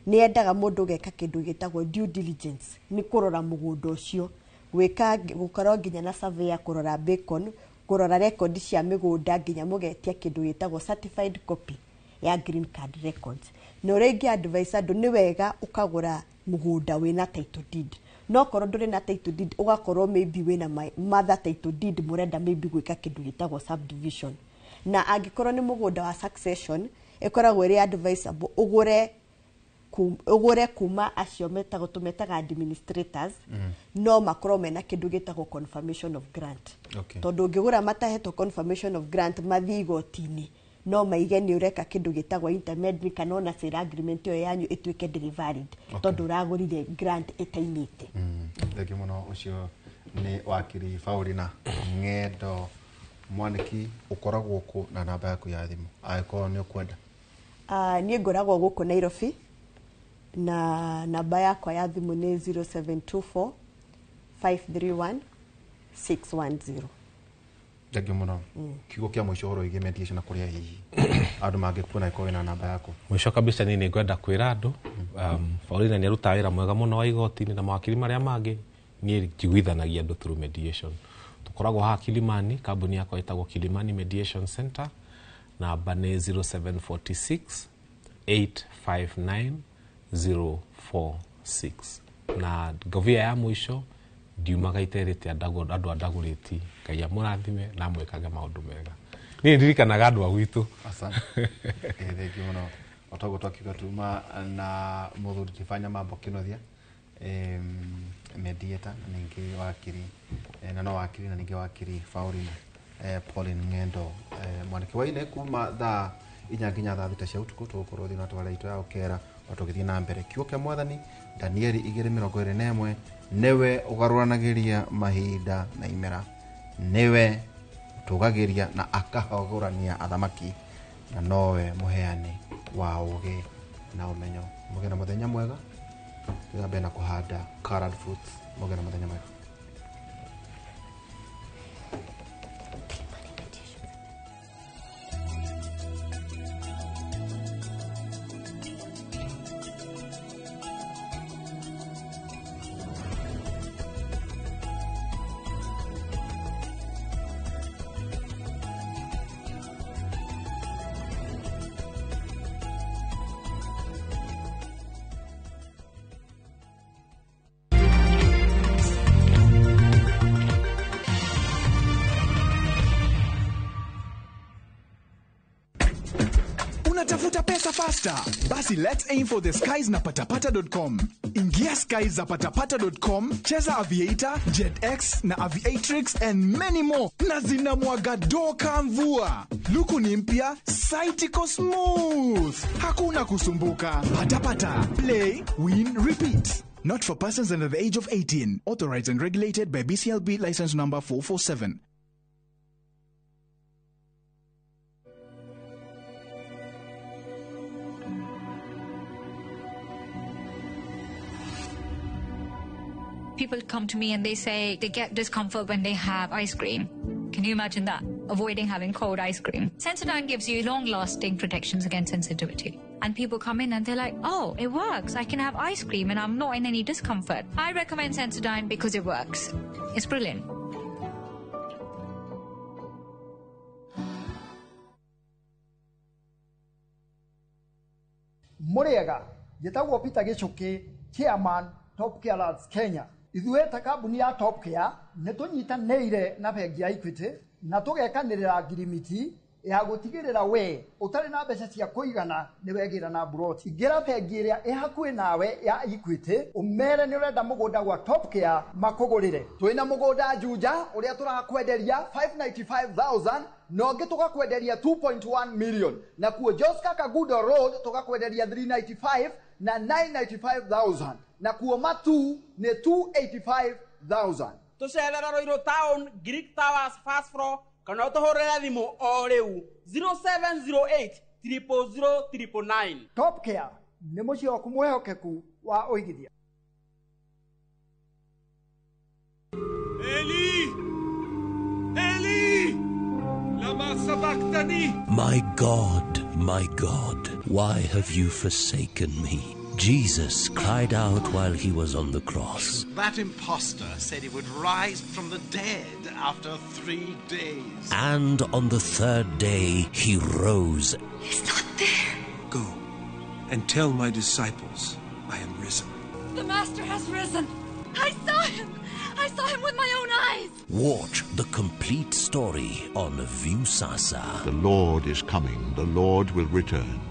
Nĩ endaga mũndũ ũgeka kĩndũ gĩtagwo due diligence, nĩ kũrora mũgũnda ũcio, gwĩka gũkorwo nginya na surveyor, kũrora bacon, kũrora rekondi cia mĩgũnda, nginya mũgetia kĩndũ gĩtagwo certified copy ya green card records. Na ũrĩa ingĩ advise andũ, nĩ wega ũkagũra mũgũnda wĩna title deed, no korwo ndũrĩ na title deed, ũgakorwo maybe wĩna mother title deed, mũrenda maybe gwĩka kĩndũ gĩtagwo subdivision. Na angĩkorwo nĩ mũgũnda wa succession, ĩkoragwo ĩrĩ advisable ũgũre kuma acio metagwo, tũmetaga administrators, no makorwo mena kĩndũ gĩtagwo confirmation of grant, tondũ ũngĩgũra matahetwo confirmation of grant, mathiĩ igoti-inĩ no maige nĩ ũreka kĩndũ gĩtagwo intermediary, kana ona sale agreement ĩyo yanyu ĩtuĩke ndĩrĩ valid, tondũ ũragũrire grant ĩtaimĩte. Thengiũ mũno. Ũcio nĩ wakiri Paulina Ng'endo Mwaniki. Ũkoragwo kũ na namba yaku ya thimũ angĩkorwo nĩ ũkwenda? Niĩ ngoragwo gũkũ Nairobi, na namba yakwa ya thimũ nĩ 0724 531 610. Thengio mũno. Kiugo kĩa mũico ũhoro wĩgiĩ mediation na kũrĩa hihi andũ mangĩkuona ĩkorwo wĩna namba yaku. Mũico kabisa niĩ nĩ ngwenda kwĩra andũ Paulina nĩ arutaga wĩra mwega mũno wa igoti-inĩ na mawakiri marĩa mangĩ. Niĩ njiguithanagia andũ through mediation. Tũkoragwo haha Kilimani, kambuni yakwa ĩtagwo Kilimani Mediation Center, namba nĩ 0746 859 046. Na ngovia ya mũico ndiumaga iterĩte andũ a Ndagũrĩti. Ngai amũrathime na amwĩkage maũndũ mega. Niĩ ndirikanaga andũ a gwitũ. Asante. Thengio mũno. O toguo twakiuga tuma na mũthuri Kĩbanya Mambo Kĩnuthia, mediator na ningĩ wakiri, na no wakiri na ningĩ wakiri Paulina, Pauline Ng'endo, mwanake wa ine kuma thaa 4 nginya thaa 6 cia ũtukũ tũgũkorwo thĩinĩ wa tabarĩra itũ ya Ũkera o tũgĩthiĩ na mbere. Kiugo kĩa Mwathani Danieli 2:21, nĩwe ũgarũranagĩria mahinda na imera, nĩwe ũtũgagĩria na akahũgũrania athamaki, na nowe mũheani wa ũũgĩ na ũmenyo. Mũgĩe na mũthenya mwega, tũthiĩ mbere na kũhanda colored fruits. Mũgĩe na mũthenya mwega. Unatafuta pesa faster? Basi let's aim for the skies na patapata.com. Ingia skies za patapata.com, cheza Aviator, Jet X na Aviatrix and many more, na zinamwaga doka mvua. Luku ni mpya, site iko smooth. Hakuna kusumbuka. Patapata, play, win, repeat. Not for persons under the age of 18. Authorized and regulated by BCLB license number 447. People come to me and they say they get discomfort when they have ice cream. Can you imagine that? Avoiding having cold ice cream. Sensodyne gives you long-lasting protections against sensitivity. And people come in and they're like, oh, it works. I can have ice cream and I'm not in any discomfort. I recommend Sensodyne because it works. It's brilliant. Muriega, njĩtagwo Peter Gĩchũkĩ, Chairman, Top Care Lads Kenya. Ithuĩ ta kambuni ya Top Care nĩ tũnyitanĩire na bengi ya Equity na tũgekanĩrĩra ngirimiti ya gũtigĩrĩra we ũtarĩ na mbeca cia kũigana nĩ wegĩra na mburoti. Ingĩra bengi ĩrĩa ĩ hakuhĩ nawe ya Equity ũmere nĩ ũrenda mũgũnda gwa Top Care makũgũrĩre. Twĩna mũgũnda Juja ũrĩa tũrakwenderia 595,000 na ũngĩ tũgakwenderia 2.1 million, na kuo Joska Kagudo Road tũgakwenderia 395 na 995,000, na kuo Matu nĩ 285,000. Tũcerera Ruiru Town, Greek Towers first floor, kana ũtũhũrĩre thimũ o rĩu 0708 000 999. Top Care nĩ mũciĩ waku mwĩhokeku wa ũigithia. Eli! Eli! Lama sabachthani! My God, my God, why have you forsaken me? Jesus cried out while he was on the cross. That impostor said he would rise from the dead after 3 days. And on the third day he rose. He's not there. Go and tell my disciples I am risen. The Master has risen. I saw him. I saw him with my own eyes. Watch the complete story on Viusasa. The Lord is coming. The Lord will return.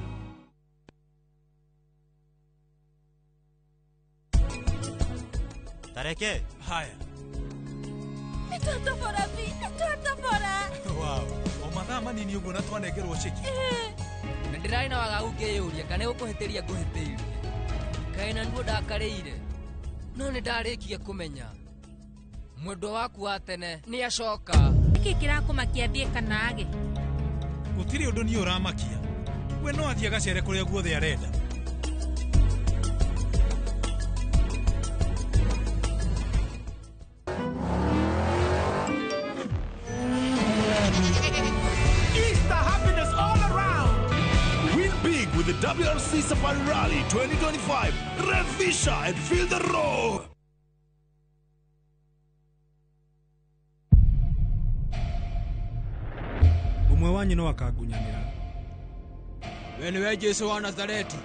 Tareke. Haya. Nĩtwatobora bi, nĩtwatobora. Wow. O mathaa manini ũguo na twanengerwo ceki. Na ndĩrarĩ na wagagu ngĩyũria kana nĩgũkũhĩtĩria ngũhĩtĩirie. Kaĩ na nduo ndakarĩire. No nĩndarĩkia kũmenya. Mwendwa waku wa tene nĩacoka. Nĩkĩ kĩrakũmakia thiĩ kana age? Gũtirĩ ũndũ niĩ ũramakia. We no athiĩ agacere kũrĩa guothe arenda. WRC Safari Rally 2025. Revisha and feel the roar. Ũmwe wanyu no akangunyanĩra. We nĩwe Jesu wa Nazareti?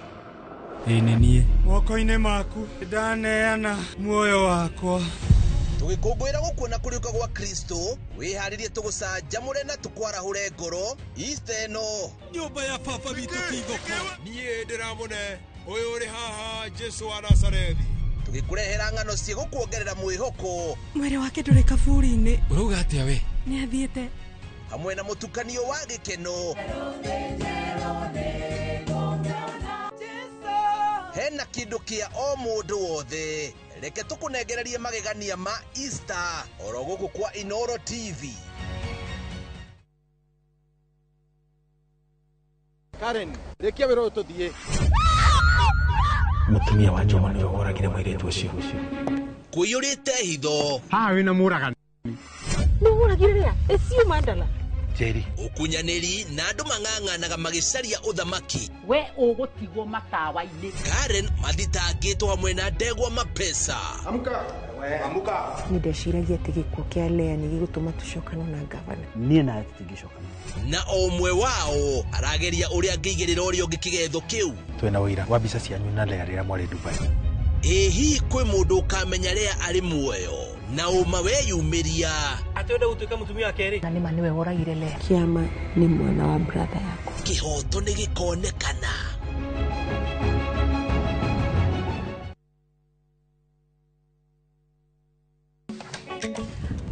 Ĩĩ nĩ niĩ. Moko-inĩ maku ndaneana muoyo wakwa. Tũgĩkũngũĩra gũkuona kũriũka gwa Kristo, wĩharĩrie tũgũcanjamũre na tũkwarahũre ngoro Easter ĩno. Nyũmba ya baba witũ ti thoko. Niĩ ndĩramũne ũyũ ũrĩ haha Jesu wa Nazarethi. Tũgĩkũrehera ng'ano cigũkuongerera mwĩhoko. Mwĩrĩ wake ndũrĩ kaburi-inĩ. Ũrauga atĩa we? Nĩ athiĩte. Hamwe na mũtukanio wa gĩkeno. Hena kĩndũ kĩa o mũndũ wothe. Reke tũkũnengererie magegania ma Easter oro gũkũ kwa Inoro TV. Karen, rĩkia wĩra ũyũ tũthiĩ. Mũtumia wa Juma nĩwe woragire mũirĩtu ũcio. Kũiyũrĩte hitho. Haha wĩna mũragani. Nĩũragire rĩa? Ĩcio mandala. Njeri. Ũkunyanĩri na andũ mang'ang'anaga magĩcaria ũthamaki. We ũgũtigwo matawa-inĩ. Karen mathitangĩtwo hamwe na ndegwa mapesa. Amka. Amka. Nĩ ndeciragia atĩ gĩkuũ kĩa Lea nĩ gĩgũtũma tũcokane na ngavana. Niĩ nawe tũtingĩcokana. Na o ũmwe wao arageria ũrĩa angĩigĩrĩra ũrĩa ũngĩ kĩgetho kĩu. Twĩna ũira wa mbica cianyu na Lea rĩrĩa mwarĩ Dubai. Ĩ hihi kwĩ mũndũ ũkamenya Lea arĩ muoyo na ũma weyumĩria. Atĩ wenda gũtuĩka mũtumia wa kerĩ? Na nĩma nĩwe woragire Lea. Kĩama nĩ mwana wa brother yakwa. Kĩhoto nĩ gĩkonekana.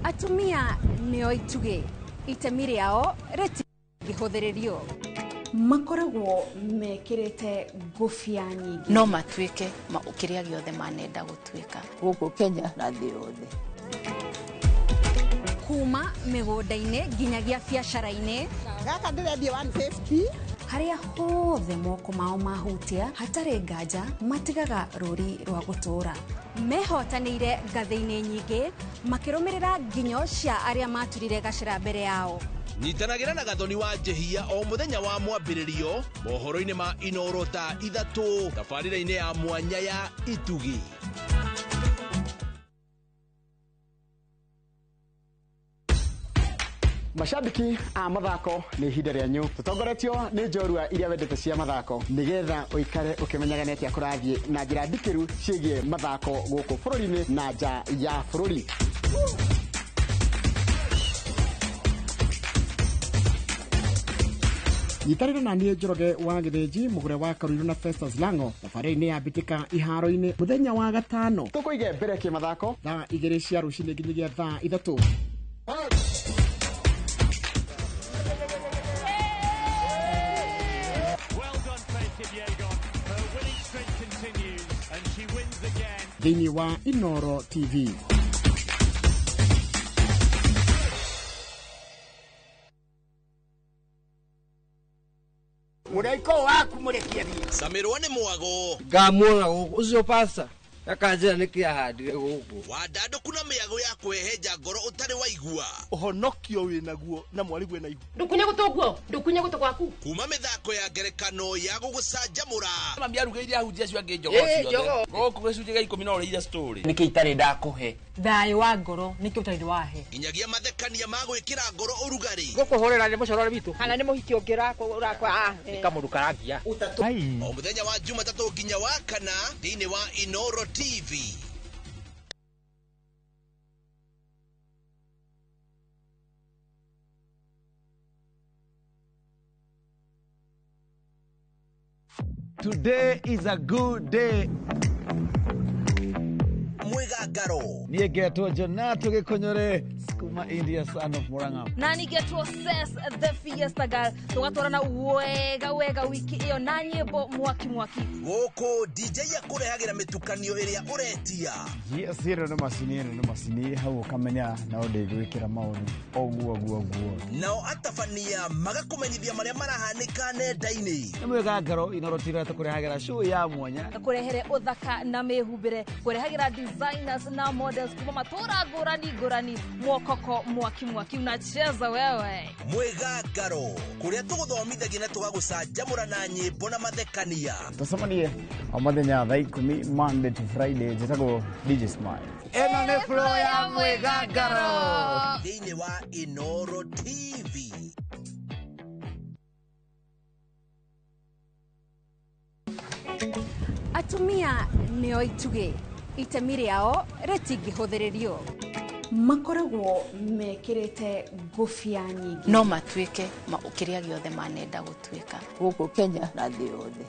Atumia nĩo itugĩ, itemi rĩao rĩtingĩhũthĩrĩrio. Makoragwo mekĩrĩte ngũbia nyingĩ. No matuĩke kĩrĩa gĩothe manenda gũtuĩka. Gũkũ Kenya na thĩ yothe. Kuma mĩgũnda-inĩ nginyagia biacara-inĩ. Gaka ndĩrendia 150. Harĩa hothe moko mao mahutia hatarĩ nganja matigaga rũri rwa gũtũũra. Mehotanĩire ngathĩ-inĩ nyingĩ makĩrũmĩrĩra nginyo cia arĩa maturire gacĩra mbere yao. Nyitanagĩra na Gathoni wa Njehia o mũthenya wa mwambĩrĩrio mohoro-inĩ ma Inoro thaa 3 tabarĩra-inĩ ya mwanya ya Itugi. Mashabiki a mathako nĩ ihinda rĩanyu tũtongoretio nĩ njorua iria wendete cia mathako nĩgetha ũikare ũkĩmenyaga nĩ atĩa kũrathiĩ na njĩra ndikĩru ciĩgiĩ mathako gũkũ bũrũri-inĩ na nja ya bũrũri. Nyitanĩra na niĩ Njoroge wa Gĩthĩnji mũgũre wa Karuiru na Festus Lango thabarĩ-inĩ ya mbĩtĩka iharo-inĩ mũthenya wa gatano tũkũige mbere kĩmathako thaa 2 cia rũcinĩ nginyagia thaa 3. Thĩinĩ wa Inoro TV. Mũraiko waku mũrekie thiĩ. Camirwo nĩ mwago. Ngamuona gũkũ ũcio pasta akanjĩra nĩkĩ ahandire gũkũ. Wandandũku na mĩago ya kwĩhenja ngoro ũtarĩ waigua. Ũhonokio wĩnaguo na mwarĩguo na ihu. Ndũkunye gũtũ guo, ndũkunye gũtũ gwaku. Kuma mĩthako ya ngerekano ya gũgũcanjamũra. Mami arugĩire ahunjia acio angĩ njogoo ciothe. Gũkũ gĩcunjĩ gĩa 10 no ũrĩire story. Nĩkĩ itarĩ ndakũhe? Thayũ wa ngoro nĩkĩ ũtarĩ wahe. Nginyagia mathekania ma gwĩkĩra ngoro ũrugarĩ. Gũkũhũrĩra nĩ mũcorore witũ. Kana nĩ mũhiki ũngĩ ũrakwa. Nĩ kamũndũ karangia. O mũthenya wa Jumatatũ nginya wa kana thĩinĩ wa Inoro TV. Today is a good day. Mwigangaro. Niĩ ngetwo Jonato Gĩkũnyũre kuma India, son of Murang'a. Na nĩngetwo Ses the Fiesta Girl. Tũgatwarana wega wega wiki ĩyo na nyĩmbo mwaki mwaki. Gũkũ DJ akũrehagĩra mĩtukanio ĩrĩa ũretia. Yes, ĩno nĩ macini, ĩno nĩ macini hau ũkamenya no ndĩgwĩkĩra maũndũ ũguo ũguo ũguo. Nao atabania magakũmenyithia marĩa marahanĩka nenda-inĩ. Nĩ mwĩgangaro Inoro TV tũkũrehagĩra show ya mwanya. Kũrehere ũthaka na mĩhumbĩre, kũrehagĩra designers na models kuma matũra ngũrani ngũrani moka Koko mwaki mwaki unacheza wewe. Mwĩgangaro kũrĩa tũgũthomithagia na tũgagũcanjamũra na nyĩmbo na mathekania. Tũcemanie o mũthenya thaa 10 Monday to Friday. Njĩtagwo DJ Smile. Ĩno nĩ flow ya mwĩgangaro thĩinĩ wa Inoro TV. Atumia nĩo itugĩ, itemi rĩao rĩtingĩhũthĩrĩrio. Makoragwo mekĩrĩte ngũbia nyingĩ. No matuĩke kĩrĩa gĩothe manenda gũtuĩka gũkũ Kenya na thĩ yothe.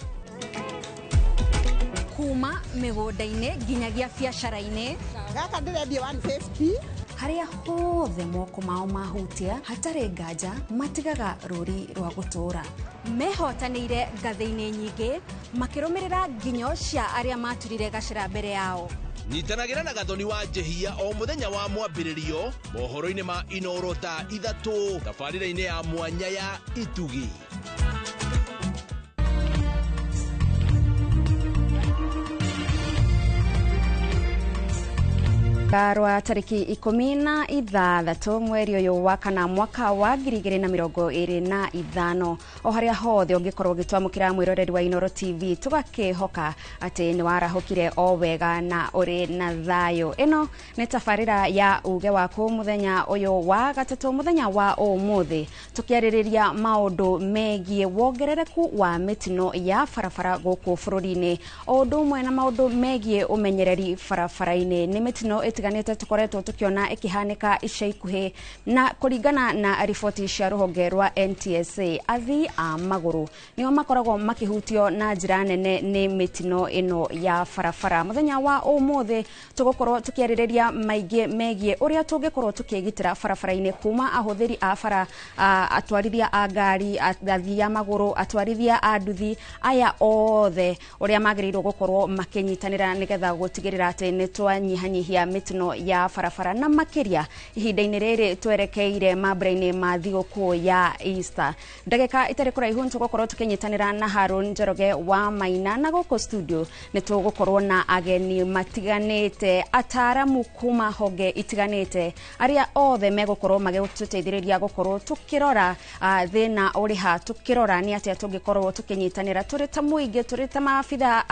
Kuma mĩgũnda-inĩ nginyagia biacara-inĩ. Gaka ndĩrendia 150. Harĩa hothe moko mao mahutia hatarĩ nganja matigaga rũri rwa gũtũũra. Mehotanĩire ngathĩ-inĩ nyingĩ makĩrũmĩrĩra nginyo cia arĩa maturire gacĩra mbere yao. Nyitanagĩra na Gathoni wa Njehia o mũthenya wa mwambĩrĩrio mohoro-inĩ ma Inoro thaa 3 tabarĩra-inĩ ya mwanya ya Itugi. Rwa tariki 16 mweri ũyũ wa kana mwaka wa 2025 o harĩa hothe ũngĩkorwo ũgĩtwamũkĩra mwĩroreri wa Inoro TV tũgakĩhoka atĩ nĩ warahũkire o wega na ũrĩ na thayũ. Ĩno nĩ tabarĩra ya uge waku mũthenya ũyũ wa gatatũ, mũthenya wa ũmũthĩ, tũkĩarĩrĩria maũndũ megiĩ wongerereku wa mĩtino ya barabara gũkũ bũrũri-inĩ, o ũndũ ũmwe na maũndũ megiĩ ũmenyereri barabara-inĩ. Nĩ mĩtino ĩtiganĩte tũkoretwo tũkĩona ĩkĩhanĩka ica ikuhĩ, na kũringana na riboti cia rũhonge rwa NTSA, athii a magũrũ nĩo makoragwo makĩhutio na njĩra nene nĩ mĩtino ĩno ya barabara. Mũthenya wa ũmũthĩ tũgũkorwo tũkĩarĩrĩria maingĩ megiĩ ũrĩa tũngĩkorwo tũkĩgitĩra barabara-inĩ kuma ahũthĩri a bara, atwarithia a ngari, athii a magũrũ, atwarithia a nduthi, aya othe ũrĩa magĩrĩirwo gũkorwo makĩnyitanĩra nĩgetha gũtigĩrĩra atĩ nĩ twanyihanyihia mĩtino ya barabara, na makĩria ihinda-inĩ rĩrĩ twerekeire mambura-inĩ ma thigũkũ ya Easter. Ndagĩka itarĩ kũraihu nĩtũgũkorwo tũkĩnyitanĩra na Harun Njoroge wa Maina, na gũkũ studio nĩtũgũkorwo na ageni matiganĩte, ataaramu kuma honge itiganĩte, arĩa othe megũkorwo magĩtũteithĩrĩria gũkorwo tũkĩrora thĩna ũrĩ ha, tũkĩrora nĩ atĩa tũngĩkorwo tũkĩnyitanĩra tũrĩ ta mũingĩ, tũrĩ ta maabitha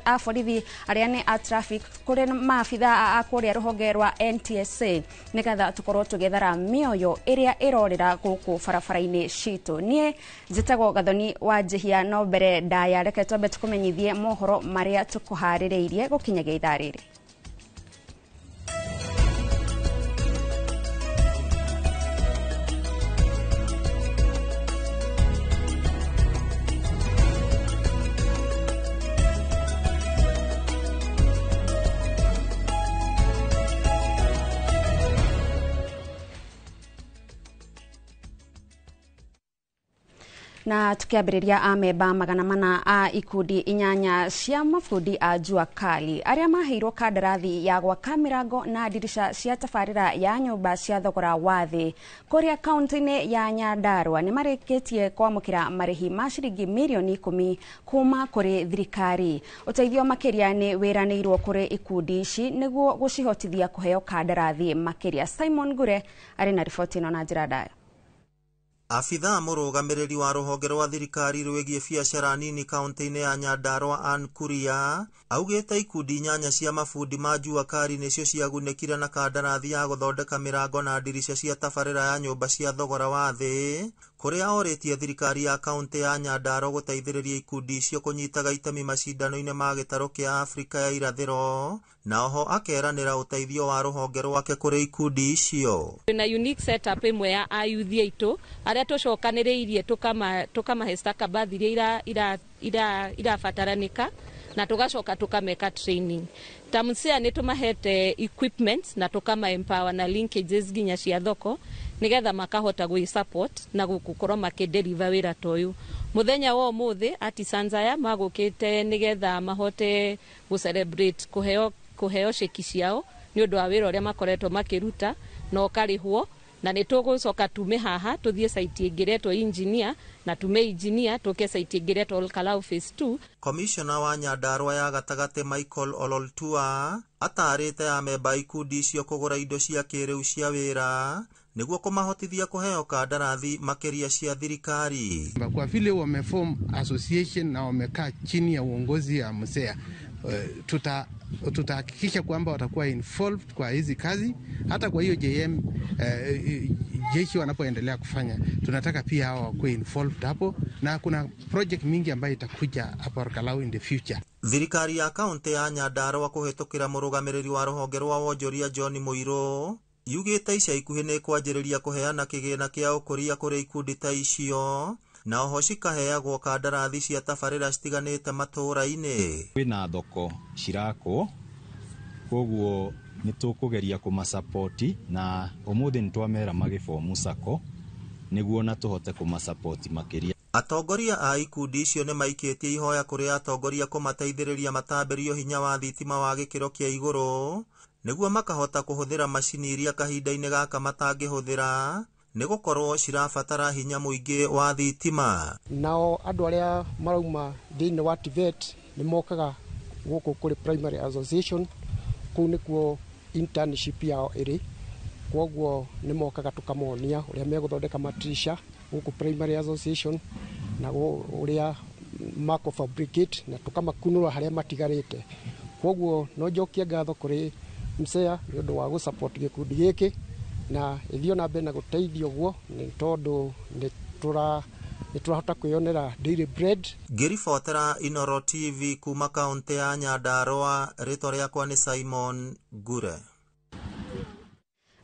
a borithi arĩa nĩ a traffic, kũrĩ maabitha a kũrĩa rũhonge rwa NTSA, nĩgetha tũkorwo tũgĩthara mĩoyo ĩrĩa ĩrorĩra gũkũ barabara-inĩ citũ. Niĩ njĩtagwo Gathoni wa Njihia, no mbere ndaya reke twambe tũkũmenyithie mohoro marĩa tũkũharĩrĩirie gũkinyagia ithaa rĩrĩ. Na tukiambĩrĩria amemba 400 a ikundi 8 cia mabundi a jua kali arĩa maheirwo kandarathi ya gwaka mĩrango na ndirica cia tabarĩra ya nyũmba cia thogora wa thĩ kũrĩa kaunti-inĩ ya Nyandarua nĩ marĩkĩtie kwamũkĩra marĩhi ma ciringi mirioni 10 kuma kũrĩ thirikari. Ũteithio makĩria nĩ wĩranĩirwo kũrĩ ikundi ici nĩguo gũcihotithia kũheo kandarathi makĩria. Simon Ngure arĩ na riboti ĩno na njĩra ndaya. Abithaa mũrũgamĩrĩri wa rũhonge rwa thirikari rwĩgiĩ biacara nini kaunti-inĩ ya Nyandarua Ann Kuria augĩte ikundi 8 cia mabundi ma jua kali nĩcio ciagunĩkire na kandarathi ya gũthondeka mĩrango na ndirica cia tabarĩra ya nyũmba cia thogora wa thĩ, kũrĩa orĩtie thirikari ya kaunti ya Nyandarua gũteithĩrĩria ikundi icio kũnyitaga itemi macindano-inĩ ma gĩtarũ kĩa Afrika ya irathĩro, na oho akeranĩra ũteithio wa rũhonge rwake kũrĩ ikundi icio. Na unique setup ĩmwe ya ayuthi aitũ arĩa tũcokanĩrĩirie tũkamahe stakabadhi iria irabataranĩka na tũgacoka tũkameka training. Tamsia nĩ tũmahete equipment na tũkama empower na linkages nginya cia thoko nigetha makahota gwĩ support na gũkorwo makĩdeliver wĩra ta ũyũ. Mũthenya wa ũmũthĩ artisans aya magũkĩte nigetha mahote gũ celebrate kũheo ceki ciao nĩ ũndũ wa wĩra ũrĩa makoretwo makĩruta na ũkarĩhwo. Na nĩ tũgũcoka tume haha tũthiĩ site ĩngĩ ĩretwo Engineer, na tume Engineer tũke site ĩngĩ ĩretwo Olkalau Phase 2. Komishona wa Nyandarua ya gatagatĩ Michael Ololtua atarĩte amemba ikundi icio kũgũra indo cia kĩrĩu cia wĩra nĩguo kũmahotithia kũheo kandarathi makĩria cia thirikari. Kwa vile wameform association na wamekaa chini ya uongozi ya MSEA, tutahakikisha kwamba watakuwa involved kwa hizi kazi. Hata kwa hiyo JM jeshi wanapoendelea kufanya, tunataka pia hao wakuwe involved hapo, na kuna project mingi ambayo itakuja hapo Olkalau in the future. Thirikari ya kaunti ya Nyandarua kũhĩtũkĩra mũrũgamĩrĩri wa rũhonge rwa wonjoria John Mũirũ yugĩte ica ikuhĩ nĩ kwanjĩrĩria kũheana kĩgĩna kĩa ũkũria kũrĩ ikundi ta icio, na oho cikaheagwo kandarathi cia tabarĩra citiganĩte matũũra-inĩ. Kwĩna thoko cirakwo, koguo nĩ tũkũgeria kũmasapoti, na ũmũthĩ nĩ twamera magĩbomu sacco nĩguo na tũhote kũmasapoti makĩria. Atongoria a ikundi icio nĩ maikĩtie ihoya kũrĩ atongoria kũmateithĩrĩria matambĩrio hinya wa thitima wa gĩkĩro kĩa igũrũ nĩguo makahota kũhũthĩra macini iria kahinda-inĩ gaka matangĩhũthĩra nĩ gũkorwo cirabatara hinya mũingĩ wa thitima. Nao andũ arĩa marauma thĩinĩ wa TVET nĩ mokaga gũkũ kũrĩ primary association, kũu nĩkuo internship yao ĩrĩ, kwoguo nĩ mokaga tũkamonia ũrĩa megũthondeka matirisha gũkũ primary association na ũrĩa mako fabricate na tũkamakunũra harĩa matigarĩte. Kwoguo no njokie ngatho kũrĩ MSEA nĩ ũndũ wa gũsupport gĩkundi gĩkĩ na ĩthiĩ na mbere na gũteithia ũguo nĩ tondũ nĩ tũrahota kwĩyonera daily bread. Ngĩribotera Inooro TV kuma kaunti ya Nyandarua, rĩtwa rĩakwa nĩ Simon Ngure.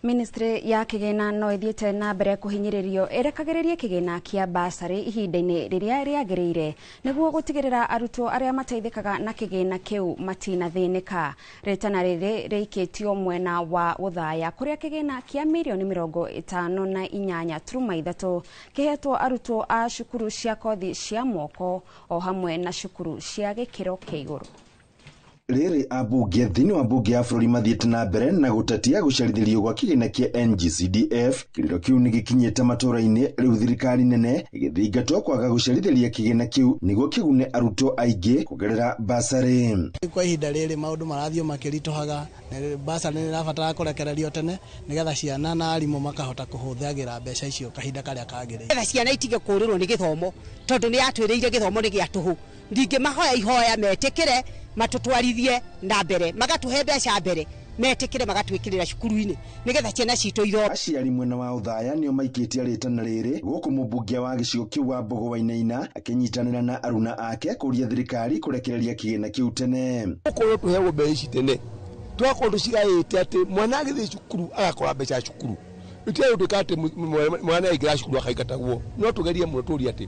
Ministry ya kĩgĩna no ĩthiĩte na mbere kũhinyĩrĩrio ĩrekagĩrĩrie kĩgĩna kĩa basarĩ ihinda-inĩ rĩrĩa rĩagĩrĩire nĩguo gũtigĩrĩra arutwo arĩa mateithĩkaga na kĩgĩna kĩu matinathĩnĩka. Rĩtana rĩrĩ rĩikĩtio mwena wa Othaya kũrĩa kĩgĩna kĩa mirioni 58.3 kĩhetwo arutwo a cukuru cia kothi cia moko o hamwe na cukuru cia gĩkĩro kĩa igũrũ. Rĩrĩ ambunge thĩinĩ wa mbunge ya bũrũri mathiĩte na mbere na gũtetia gũcerithĩrio gwa kĩgĩna kĩa NGCDF. Kĩrĩro kĩu nĩ gĩkinyĩte matũũra-inĩ rĩu thirikari nene ĩgĩthingatwo kwaga gũcerithĩria kĩgĩna kĩu nĩguo kĩgune arutwo aingĩ kũgerera basarĩ. Kwa ihinda rĩrĩ maũndũ marathiĩ makĩritũhaga, basarĩ nĩ ĩrabatara kũrekererio tene nĩgetha ciana na arimũ makahota kũhũthagĩra mbeca icio kahinda karĩa kagĩrĩire. Nĩgetha ciana itige kũũrĩrwo nĩ gĩthomo tondũ nĩ yatwĩrĩire gĩthomo nĩ gĩa tũhũ. Ndingĩmahoya ihoya metĩkĩre matũtwarithie na mbere, magatũhe mbeca mbere, metĩkĩre magatwĩkĩrĩra cukuru-inĩ nĩgetha ciana citũ ithome. Aciari mwena wa Othaya nĩo maikĩtie rĩtana rĩrĩ gũkũ mũmbunge wa gĩcigo kĩu wa Mbogo Wainaina akĩnyitanĩra na aruna ake kũria thirikari kũrekereria kĩgĩna kĩu tene. Gũkorwo tũheagwo mbeca ici tene, twakorwo tũcigaĩte atĩ mwana agĩthiĩ cukuru agakora mbeca cukuru, itiarĩ gũtuĩka atĩ mwana aingĩra cukuru akaingatagwo. No tũgerie mũno tũrie atĩ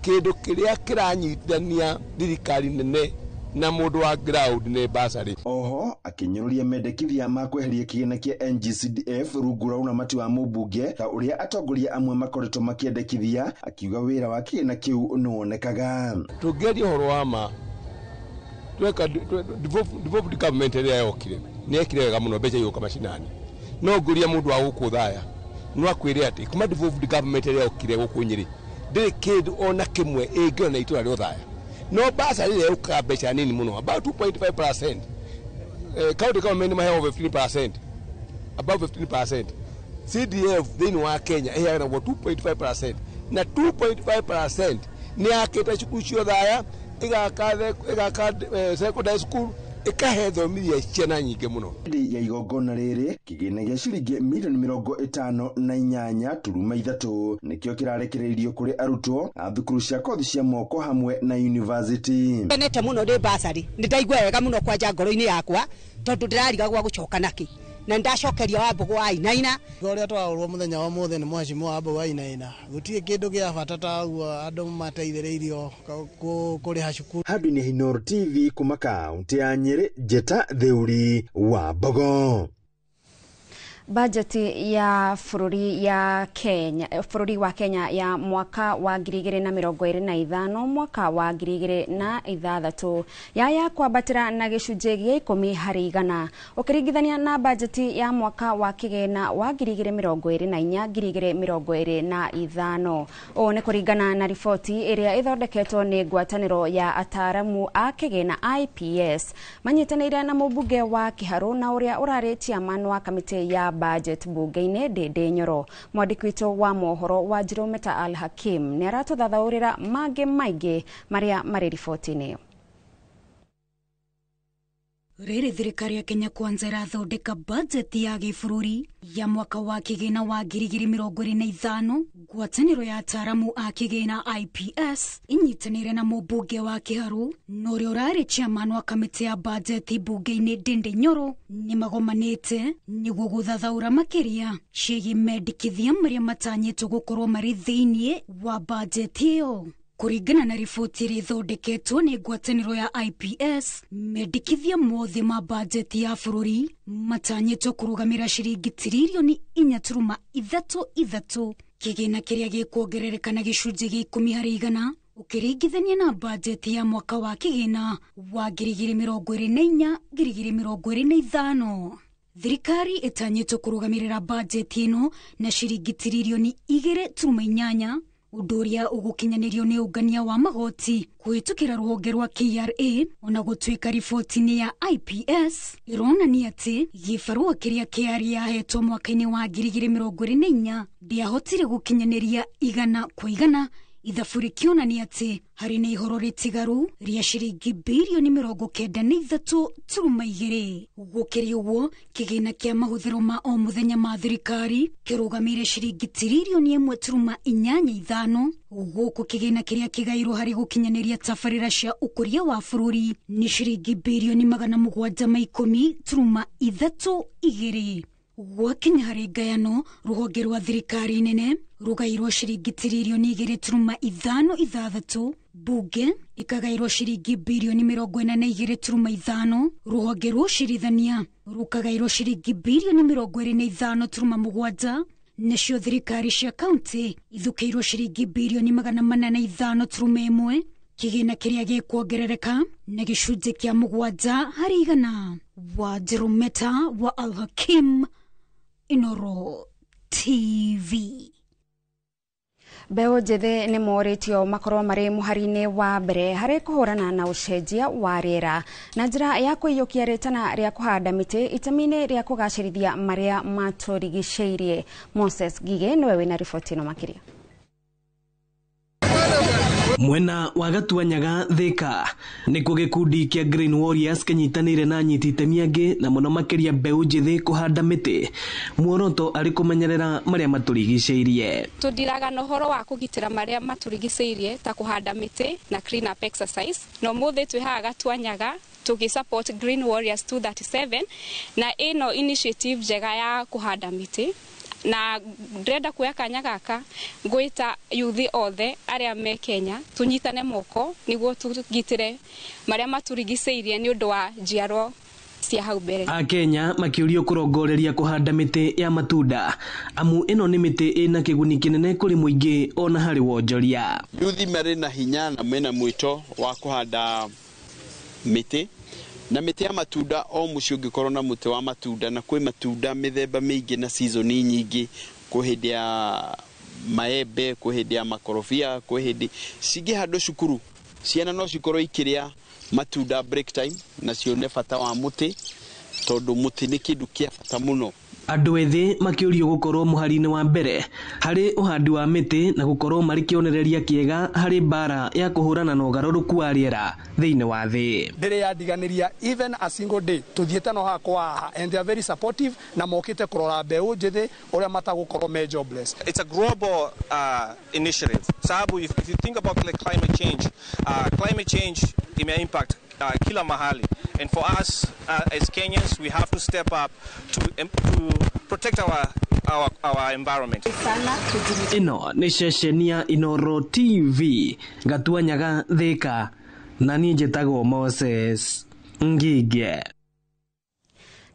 kĩndũ kĩrĩa kĩranyitithania thirikari nene na mũndũ wa ground nĩ basarĩ. Oho akĩnyũrũria mendekithia ma kweheria kĩgĩna kĩa NGCDF rungu rwa ũramati wa mũmbunge ta ũrĩa atongoria amwe makoretwo makĩendekithia, akiuga wĩra wa kĩgĩna kĩu nĩwonekaga. Tũngĩaria ũhoro wa ma, tweka devolved government ĩrĩa yokire nĩ yekire wega mũno mbeca igũka macinani. No ngũria mũndũ wa gũkũ Othaya no akwĩre atĩ kuma devolved government ĩrĩa yokire gũkũ Nyĩrĩ ndĩrĩ kĩndũ ona kĩmwe ĩngĩona itũra rĩa Othaya. No basarĩ ĩrĩa yũkaga mbeca nini mũno, about 2.5%. County government maheagwo 15%, about 15%. CDF thĩinĩ wa Kenya ĩheanagwo 2.5%, na 2.5% nĩ yakĩte cukuru cia Othaya, ĩgaka secondary school, ĩkahe thomithia ciana nyingĩ mũno. Hĩndĩ ya igongona rĩrĩ kĩgĩna gĩa ciringi mirioni 58.3 nĩkĩo kĩrarekereirio kũrĩ arutwo a thukuru cia kothi cia moko hamwe na university. Ngenete mũno nĩ basarĩ, nĩ ndaigua wega mũno kwanja ngoro-inĩ yakwa tondũ ndĩrarigagwo gũcoka nakĩ na ndacokeria wa Mbogo Wainaina. Ũrĩa twaũrwo mũthenya wa mũthĩ nĩ mheshimiwa wa Mbogo Wainaina, gũtirĩ kĩndũ gĩa bata ta ũguo andũ mateithĩrĩirio kũrĩha cukuru. Handũ-inĩ Inooro TV kuma kaunti ya Nyĩrĩ, Njeta Theuri wa Mbogo. Bajeti ya bũrũri ya Kenya, bũrũri wa Kenya ya mwaka wa 2025 mwaka wa 2026 yaya kwambatĩra na gĩcunjĩ gĩa 10% ũkĩringithania na bajeti ya mwaka wa kĩgĩna wa 2024 2025. Ũũ nĩ kũringana na riboti ĩrĩa ĩthondeketwo nĩ ngwatanĩro ya ataaramu a kĩgĩna IPS manyitanĩire na mũmbunge wa Kĩharũ na ũrĩa ũrarĩ chairman wa kamĩtĩ ya budget bunge-inĩ Ndĩndĩ Nyoro. Mwandĩki witũ wa mohoro wa Njirũ Al Hakim nĩ aratũthathaũrĩra mangĩ maingĩ marĩa marĩ riboti-inĩ ĩyo. Rĩrĩ thirikari ya Kenya Kwanza ĩrathondeka bajeti ya gĩbũrũri ya mwaka wa kĩgĩna wa 2025, ngwatanĩro ya ataaramu a kĩgĩna IPS inyitanĩire na mũmbunge wa Kĩharũ na ũrĩa ũrarĩ chairman wa kamĩtĩ ya bajeti bunge-inĩ Ndĩndĩ Nyoro nĩmagomanĩte nĩguo gũthathaũra makĩria ciĩgiĩ mendekithia marĩa matanyĩtwo gũkorwo marĩ thĩiniĩ wa bajeti ĩyo. Kũringana na riboti ĩrĩa ĩthondeketwo nĩ ngwatanĩro ya IPS, mendekithia mothe ma bajeti ya bũrũri matanyĩtwo kũrũgamĩra ciringi tiririoni 4.33, kĩgĩna kĩrĩa gĩkuongerereka na gĩcunjĩ gĩa 10% ũkĩringithania na bajeti ya mwaka wa kĩgĩna wa 2024 2025. Thirikari ĩtanyĩtwo kũrũgamĩrĩra bajeti ĩno na ciringi tiririoni 2.8, ũndũ ũrĩa ũgũkinyanĩrio nĩ ũngania wa magoti kũhĩtũkĩra rũhonge rwa KRA. Ona gũtuĩka riboti-inĩ ya IPS ĩronania atĩ gĩbarũa kĩrĩa KRA yahetwo mwaka-inĩ wa 2024 ndĩahotire gũkinyanĩria 100%, ithabu rĩkĩonania atĩ harĩ na ihoro rĩtigaru rĩa ciringi birioni 93.2. Gũkĩrĩ ũguo, kĩgĩna kĩa mahũthĩro ma o mũthenya ma thirikari kĩrũgamĩire ciringi tiririoni 1.85, gũkũ kĩgĩna kĩrĩa kĩgairwo harĩ gũkinyanĩria tabarĩra cia ũkũria wa bũrũri nĩ ciringi birioni 710.32. Gwakinya harĩ ngayano, rũhonge rwa thirikari nene rũgairwo ciringi tiririoni 2.56, bunge ikagairwo ciringi birioni 42.5, rũhonge rwa ũcirithania rũkagairwo ciringi birioni 25.7, nacio thirikari cia kaunti ithukĩirwo ciringi birioni 405.1, kĩgĩna kĩrĩa gĩkuongerereka na gĩcunjĩ kĩa 7%. Wa Jerometa wa Al Hakim, Inoro TV. Mbeũ njĩthĩ nĩ morĩtio makorwo marĩ mũhari-inĩ wa mbere harĩ kũhũrana na ũcenjia wa rĩera na njĩra ya kũiyũkia rĩtana rĩa kũhanda mĩtĩ itemi-inĩ rĩa kũgacĩrithia marĩa matũrigicĩirie. Moses Ngige nĩwe wĩna riboti ĩno makĩria. Mwena wa Gatuanyaga Thika nĩkuo gĩkundi kĩa Green Warriors kĩnyitanĩire na anyiti itemi angĩ na mũno makĩria mbeũ njĩthĩ kũhanda mĩtĩ, muoroto arĩ kũmenyerera marĩa matũrigicĩirie. Tũndiraga na ũhoro wa kũgitĩra marĩa matũrigicĩirie ta kũhanda mĩtĩ na clean up exercise, na ũmũthĩ twĩ haha Gatuanyaga tũgĩ support Green Warriors 237 na ĩno initiative njega ya kũhanda mĩtĩ. Na ndĩrenda kuoya kanya gaka ngwĩta yuthi othe arĩa me Kenya tũnyitane moko nĩguo tũgitĩre marĩa matũrigicĩirie nĩ ũndũ wa njiarwo cia hau mbere. Akenya makĩũrio kũrongoreria kũhanda mĩtĩ ya matunda amu ĩno nĩ mĩtĩ ĩna kĩguni kĩnene kũrĩ mũingĩ ona harĩ wonjoria. Yuthi marĩ na hinya na mena mwĩto wa kũhanda mĩtĩ na mĩtĩ ya matunda. O mũciĩ ũngĩkorwo na mũtĩ wa matunda, na kwĩ matunda mĩthemba mĩingĩ na season nyingĩ, kwĩ hĩndĩ ya maembe, kwĩ hĩndĩ ya makorobia, kwĩ hĩndĩ cingĩhandwo cukuru ciana no cikorwo ikĩrĩa matunda break time na cione bata wa mũtĩ, tondũ mũtĩ nĩ kĩndũ kĩa bata mũno. Andũ ethĩ makĩũrio gũkorwo mũhari-inĩ wa mbere harĩ ũhandi wa mĩtĩ na gũkorwo marĩ kĩonereria kĩega harĩ mbara ya kũhũrana na ũgarũrũku wa rĩera thĩinĩ wa thĩ. Ndĩrĩ yandiganĩria even a single day, tũthiĩte no haha kwa haha and they are very supportive na mokĩte kũrora mbeũ njĩthĩ ũrĩa matagũkorwo me jobless. It's a global initiative. Sababu if you think about like climate change ime impact kila mahali, and for us as Kenyans we have to step up to protect our environment. Ĩno nĩ ceceni ya Inoro TV Gatuanyaga Thika, na niĩ njĩtagwo Moses Ngige.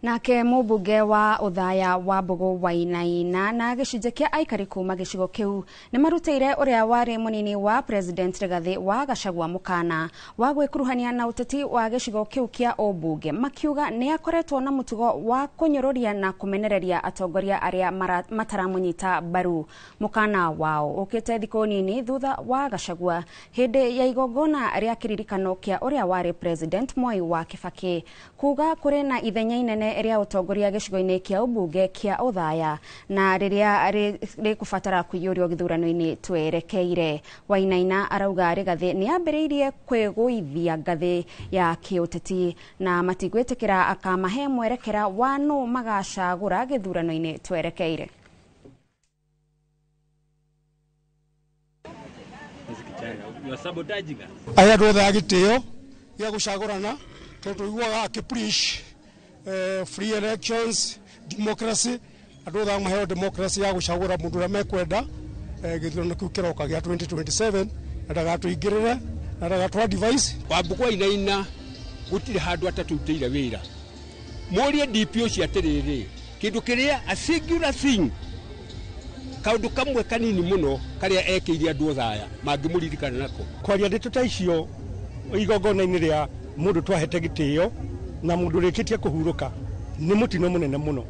Nake mũmbunge wa Othaya wa Mbogo Wainaina na gĩcunjĩ kĩa aikari kuma gĩcigo kĩu nĩ marutĩire ũrĩa warĩ mũnini wa President Rigathĩ wa Gachagua mũkana wa gwĩkuruhania na ũteti wa gĩcigo kĩu kĩa ũmbunge, makiuga nĩ akoretwo na mũtugo wa kũnyũrũria na kũmenereria atongoria arĩa mataramũnyita mbaru. Mũkana wao ũkĩte thikũ nini thutha wa Gachagua hĩndĩ ya igongona rĩa kĩririkano kĩa ũrĩa warĩ President Mwai wa Kibaki kuga kũrĩ na ithenya inene rĩa ũtongoria gĩcigo-inĩ kĩa ũmbunge kĩa Othaya na rĩrĩa rĩkũbatara kũiyũrio gĩthurano-inĩ twerekeire. Wainaina arauga Rigathĩ nĩ ambĩrĩirie kwĩgũithia ngathĩ ya kĩũteti na matigwĩtĩkĩra akamahe mwerekera wa nũ magacagũra gĩthurano-inĩ twerekeire. Aya andũ othe a gĩtĩo gĩa gũcagũrana tondũ tũiguaga akĩ-preach free elections, democracy, andũ othe maheo democracy ya gũcagũra mũndũ ũrĩa mekwenda gĩthurano kĩu kĩroka gĩa 2027 na ndagatũingĩrĩre na ndagatũ advise. Wambugu Wainaina gũtirĩ handũ atatũrutĩire wĩra. Mũrie DP ũcio atĩrĩrĩ, kĩndũ kĩrĩa a singular thing, kaũndũ kamwe kanini mũno karĩa ekĩire andũ Othaya mangĩmũririkana nako. Kwaria ndeto ta icio igongona-inĩ rĩa mũndũ twahete gĩtĩo na mũndũ ũrĩkĩtie kũhurũka nĩ mũtino mũnene mũno.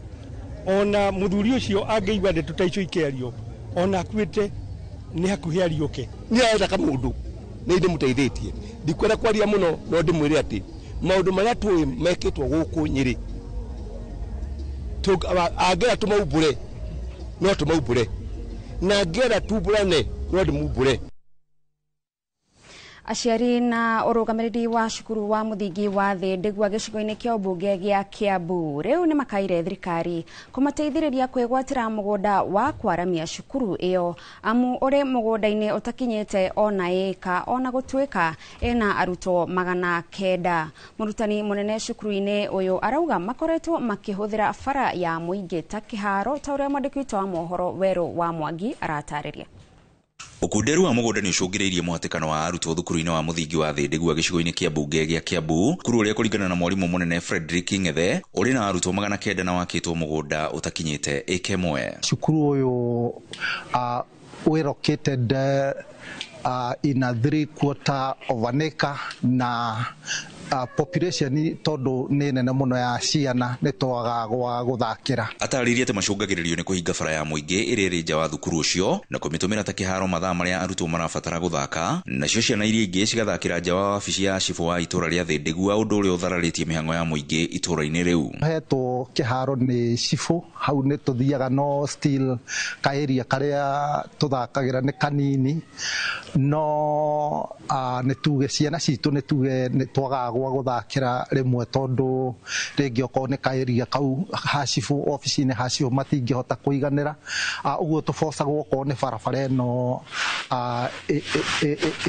Ona mũthuri ũcio angĩigua ndeto ta icio ikĩario, ona akuĩte nĩ hakuhĩ ariũke. Niĩ arenda kamũndũ nĩ ndĩmũteithĩtie, ndikwenda kwaria mũno no ndĩmwĩre atĩ maũndũ marĩa tũĩ mekĩtwo gũkũ Nyĩrĩ angĩenda tũmaumbũre no tũmaumbũre, na angĩenda tumbũrane no ndĩmumbũre. Aciari na ũrũgamĩrĩri wa cukuru wa mũthingi wa thĩ Ndĩgua gĩcigo-inĩ kĩa ũmbunge gĩa Kiambu rĩu nĩ makaire thirikari kũmateithĩrĩria kwĩgwatĩra mũgũnda wa kwaramia cukuru ĩyo amu ũrĩ mũgũnda-inĩ ũtakinyĩte ona ĩka ona gũtuĩka ĩna arutwo 900. Mũrutani mũnene cukuru-inĩ ũyũ arauga makoretwo makĩhũthĩra bara ya mũingĩ ta kĩharo ta ũrĩa mwandĩki witũ wa mohoro Werũ wa Mwangi aratarĩria. Ũkunderu wa mũgũnda nĩ ũcũngĩrĩirie mũhatĩkano wa arutwo thukuru-inĩ wa mũthingi wa thĩ Ndĩgua gĩcigo-inĩ kĩa mbunge gĩa Kiambu, cukuru ũrĩa kũringana na mwarimũ mũnene Frederick Ng'ethe ũrĩ na arutwo 900 na wakĩtwo mũgũnda ũtakinyĩte ĩka ĩmwe. Cukuru ũyũ wĩ located in a 3/4 of an acre na population tondu nĩ nene mũno ya ciana nĩ twaga gwa gũthakĩra. Atarĩirie atĩ macũngagĩrĩrio nĩ kũhinga bara ya mũingĩ ĩrĩa ĩrĩ nja wa thukuru ũcio na kũmĩtũmĩra ta kĩharo mathaa marĩa arutwo marabatara gũthaka, nacio ciana iria ingĩ cigathakĩra nja wa wabici ya cibũ wa itũra rĩa thĩ Ndĩgua, ũndũ ũrĩa ũthararĩtie mĩhang'o ya mũingĩ itũra-inĩ rĩu. Hetwo kĩharo nĩ cibũ, hau nĩ tũthiaga no still ka area karĩa tũthakagĩra nĩ kanini, no nĩ tuge ciana citũ nĩ tuge nĩ twagaga gwa gũthakĩra rĩmwe tondu rĩngĩ okorwo nĩ ka area kau ha cibũ obici-inĩ ha cibũ matingĩhota kũiganĩra, ũguo tũbocagwo okorwo nĩ barabara ĩno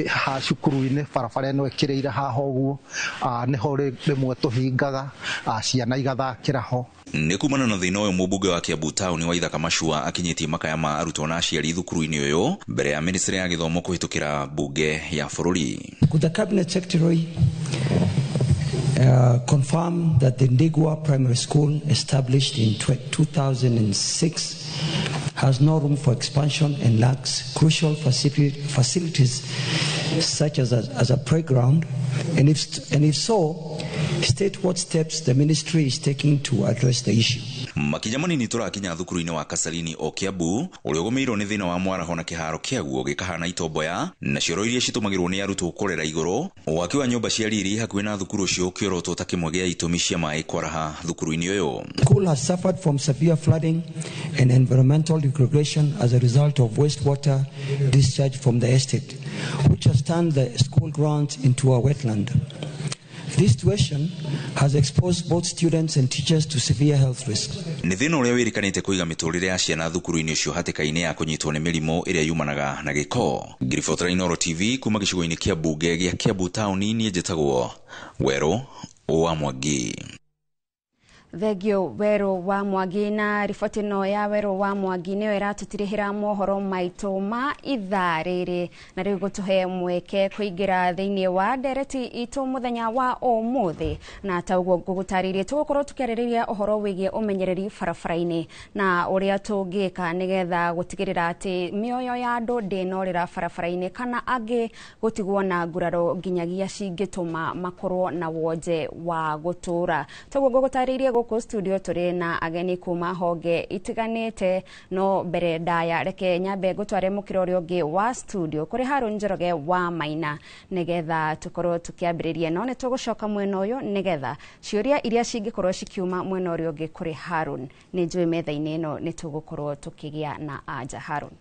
ha cukuru-inĩ, barabara ĩno ĩkĩrĩire haha ũguo nĩho rĩmwe tũhingaga ciana igathakĩra ho. Nĩ kumana na thĩna ũyũ mũmbunge wa Kiambu taũni wa Ithaka Machua akinyĩtie makaya ma arutwo na aciari thukuru-inĩ ũyũ mbere ya ministry ya gĩthomo kũhĩtũkĩra mbunge ya bũrũri. Could the cabinet secretary confirm that the Ndigwa Primary School, established in 2006, has no room for expansion and lacks crucial facilities such as a playground? And if so, state what steps the ministry is taking to address the issue. Makinya manini tũrakinya thukuru-inĩ wa Kasarini o Kiambu ũrĩa ũgũmĩirwo nĩ thĩna wa mwaraho na kĩharo kĩaguo gĩkahana itomboya na cioro iria citũmagĩrwo nĩ arutwo kũrera igũrũ. Waki wa nyũmba cia riri hakuhĩ na thukuru ũcio ũkĩorotwo ta kĩmwe gĩa itũmi cia maĩ kwaraha thukuru-inĩ ũyũ. School has suffered from severe flooding and environmental degradation as a result of wastewater discharge from the estate, which has turned the school grounds into a wetland. This situation has exposed both students and teachers to severe health risks. Nĩ thĩna ũrĩa wĩrĩkanĩte kũiga mĩtũrĩre ya ciana thukuru-inĩ ũcio hatĩka-inĩ ya kũnyitwo nĩ mĩrimũ ĩrĩa yumanaga na gĩko. Ngiribotera Inooro TV kuma gĩcigo-inĩ kĩa mbunge gĩa Kiambu taũni, niĩ njĩtagwo Werũ wa Mwangi. Thengio Werũ wa Mwangi na riboti ĩno ya Werũ wa Mwangi nĩyo ĩratũtirihĩra mohoro maitũ ma ithaa rĩrĩ, na rĩu gũtũhe mweke kũingĩra thĩinĩ wa ndereti itũ mũthenya wa ũmũthĩ. Na ta ũguo ngũgũtarĩirie, tũgũkorwo tũkĩarĩrĩria ũhoro wĩgiĩ ũmenyereri barabara-inĩ na ũrĩa tũngĩka nĩgetha gũtigĩrĩra atĩ mĩoyo ya andũ ndĩnorĩra barabara-inĩ kana angĩ gũtigwo na nguraro nginyagia cingĩtũma makorwo na wonje wa gũtũra. Toguo ngũgũtarĩirie, gũkũ studio tũrĩ na ageni kuma honge itiganĩte, no mbere ndaya reke nyambe ngũtware mũkĩra ũrĩa ũngĩ wa studio kũrĩ Harũn Njoroge wa Maina nĩgetha tũkorwo tũkĩambĩrĩria, no nĩ tũgũcoka mwena ũyũ nĩgetha ciũria iria cingĩkorwo cikiuma mwena ũrĩa ũngĩ kũrĩ Harũn, nĩ njũĩ metha-inĩ ĩno nĩ tũgũkorwo tũkĩgĩa na anja. Harũn.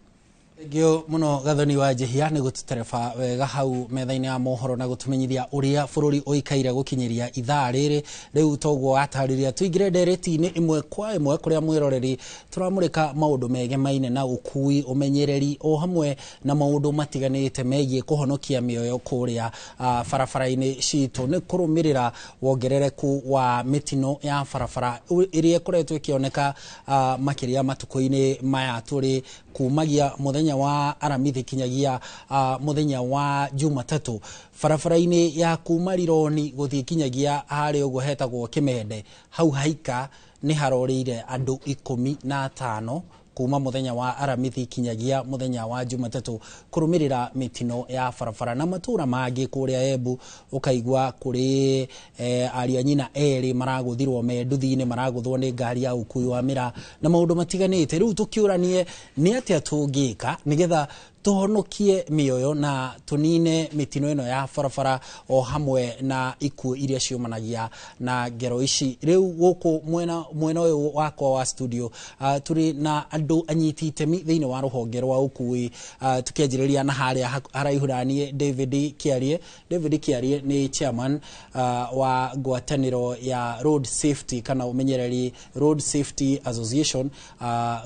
Thengio muno Gathoni wa Njihia nĩ gũtũtereba wega hau metha-inĩ ya mohoro na gũtũmenyithia ũrĩa bũrũri ũikaire gũkinyĩria ithaa rĩrĩ. Rĩu toguo watarĩria, tũingĩre ndereti-inĩ ĩmwe kwa ĩmwe kũrĩa mwĩroreri tũramũrĩka maũndũ megemaine na ũkui, ũmenyereri o hamwe na maũndũ matiganĩte megiĩ kũhonokia mĩoyo kũrĩa barabara-inĩ citũ, nĩ kũrũmĩrĩra wongerereku wa mĩtino ya barabara ĩrĩa ĩkoretwo ĩkĩoneka makĩria matukũ-inĩ maya tũrĩ, kumagia mũthenya wa Aramithi kinyagia mũthenya wa Jumatatu, barabara-inĩ ya kuma Rironi gũthiĩ kinyagia harĩa ũguo hetagwo Kĩmende, hau haika nĩ harorĩire andũ 15 kuma mũthenya wa Aramithi kinyagia mũthenya wa Jumatatu, kũrũmĩrĩra mĩtino ya barabara. Na matũra mangĩ kũrĩa Embu ũkaigua kũrĩ ariũ a nyina erĩ maragũthirwo me nduthi-inĩ, maragũthwo nĩ ngari ya ũkui wa mĩraa na maũndũ matiganĩte. Rĩu tũkĩũranie nĩ atĩa tũngĩka nĩgetha tũhonokie mĩoyo na tũnine mĩtino ĩno ya barabara o hamwe na ikuũ iria ciumanagia na ngero ici. Rĩu gũkũ mwena ũyũ wakwa wa studio tũrĩ na andũ anyiti itemi thĩinĩ wa rũhonge rwa ũkui, tũkĩanjĩrĩria na harĩa haraihu naniĩ David Kiarie. David Kiarie nĩ chairman wa ngwatanĩro ya Road Safety kana ũmenyereri Road Safety Association,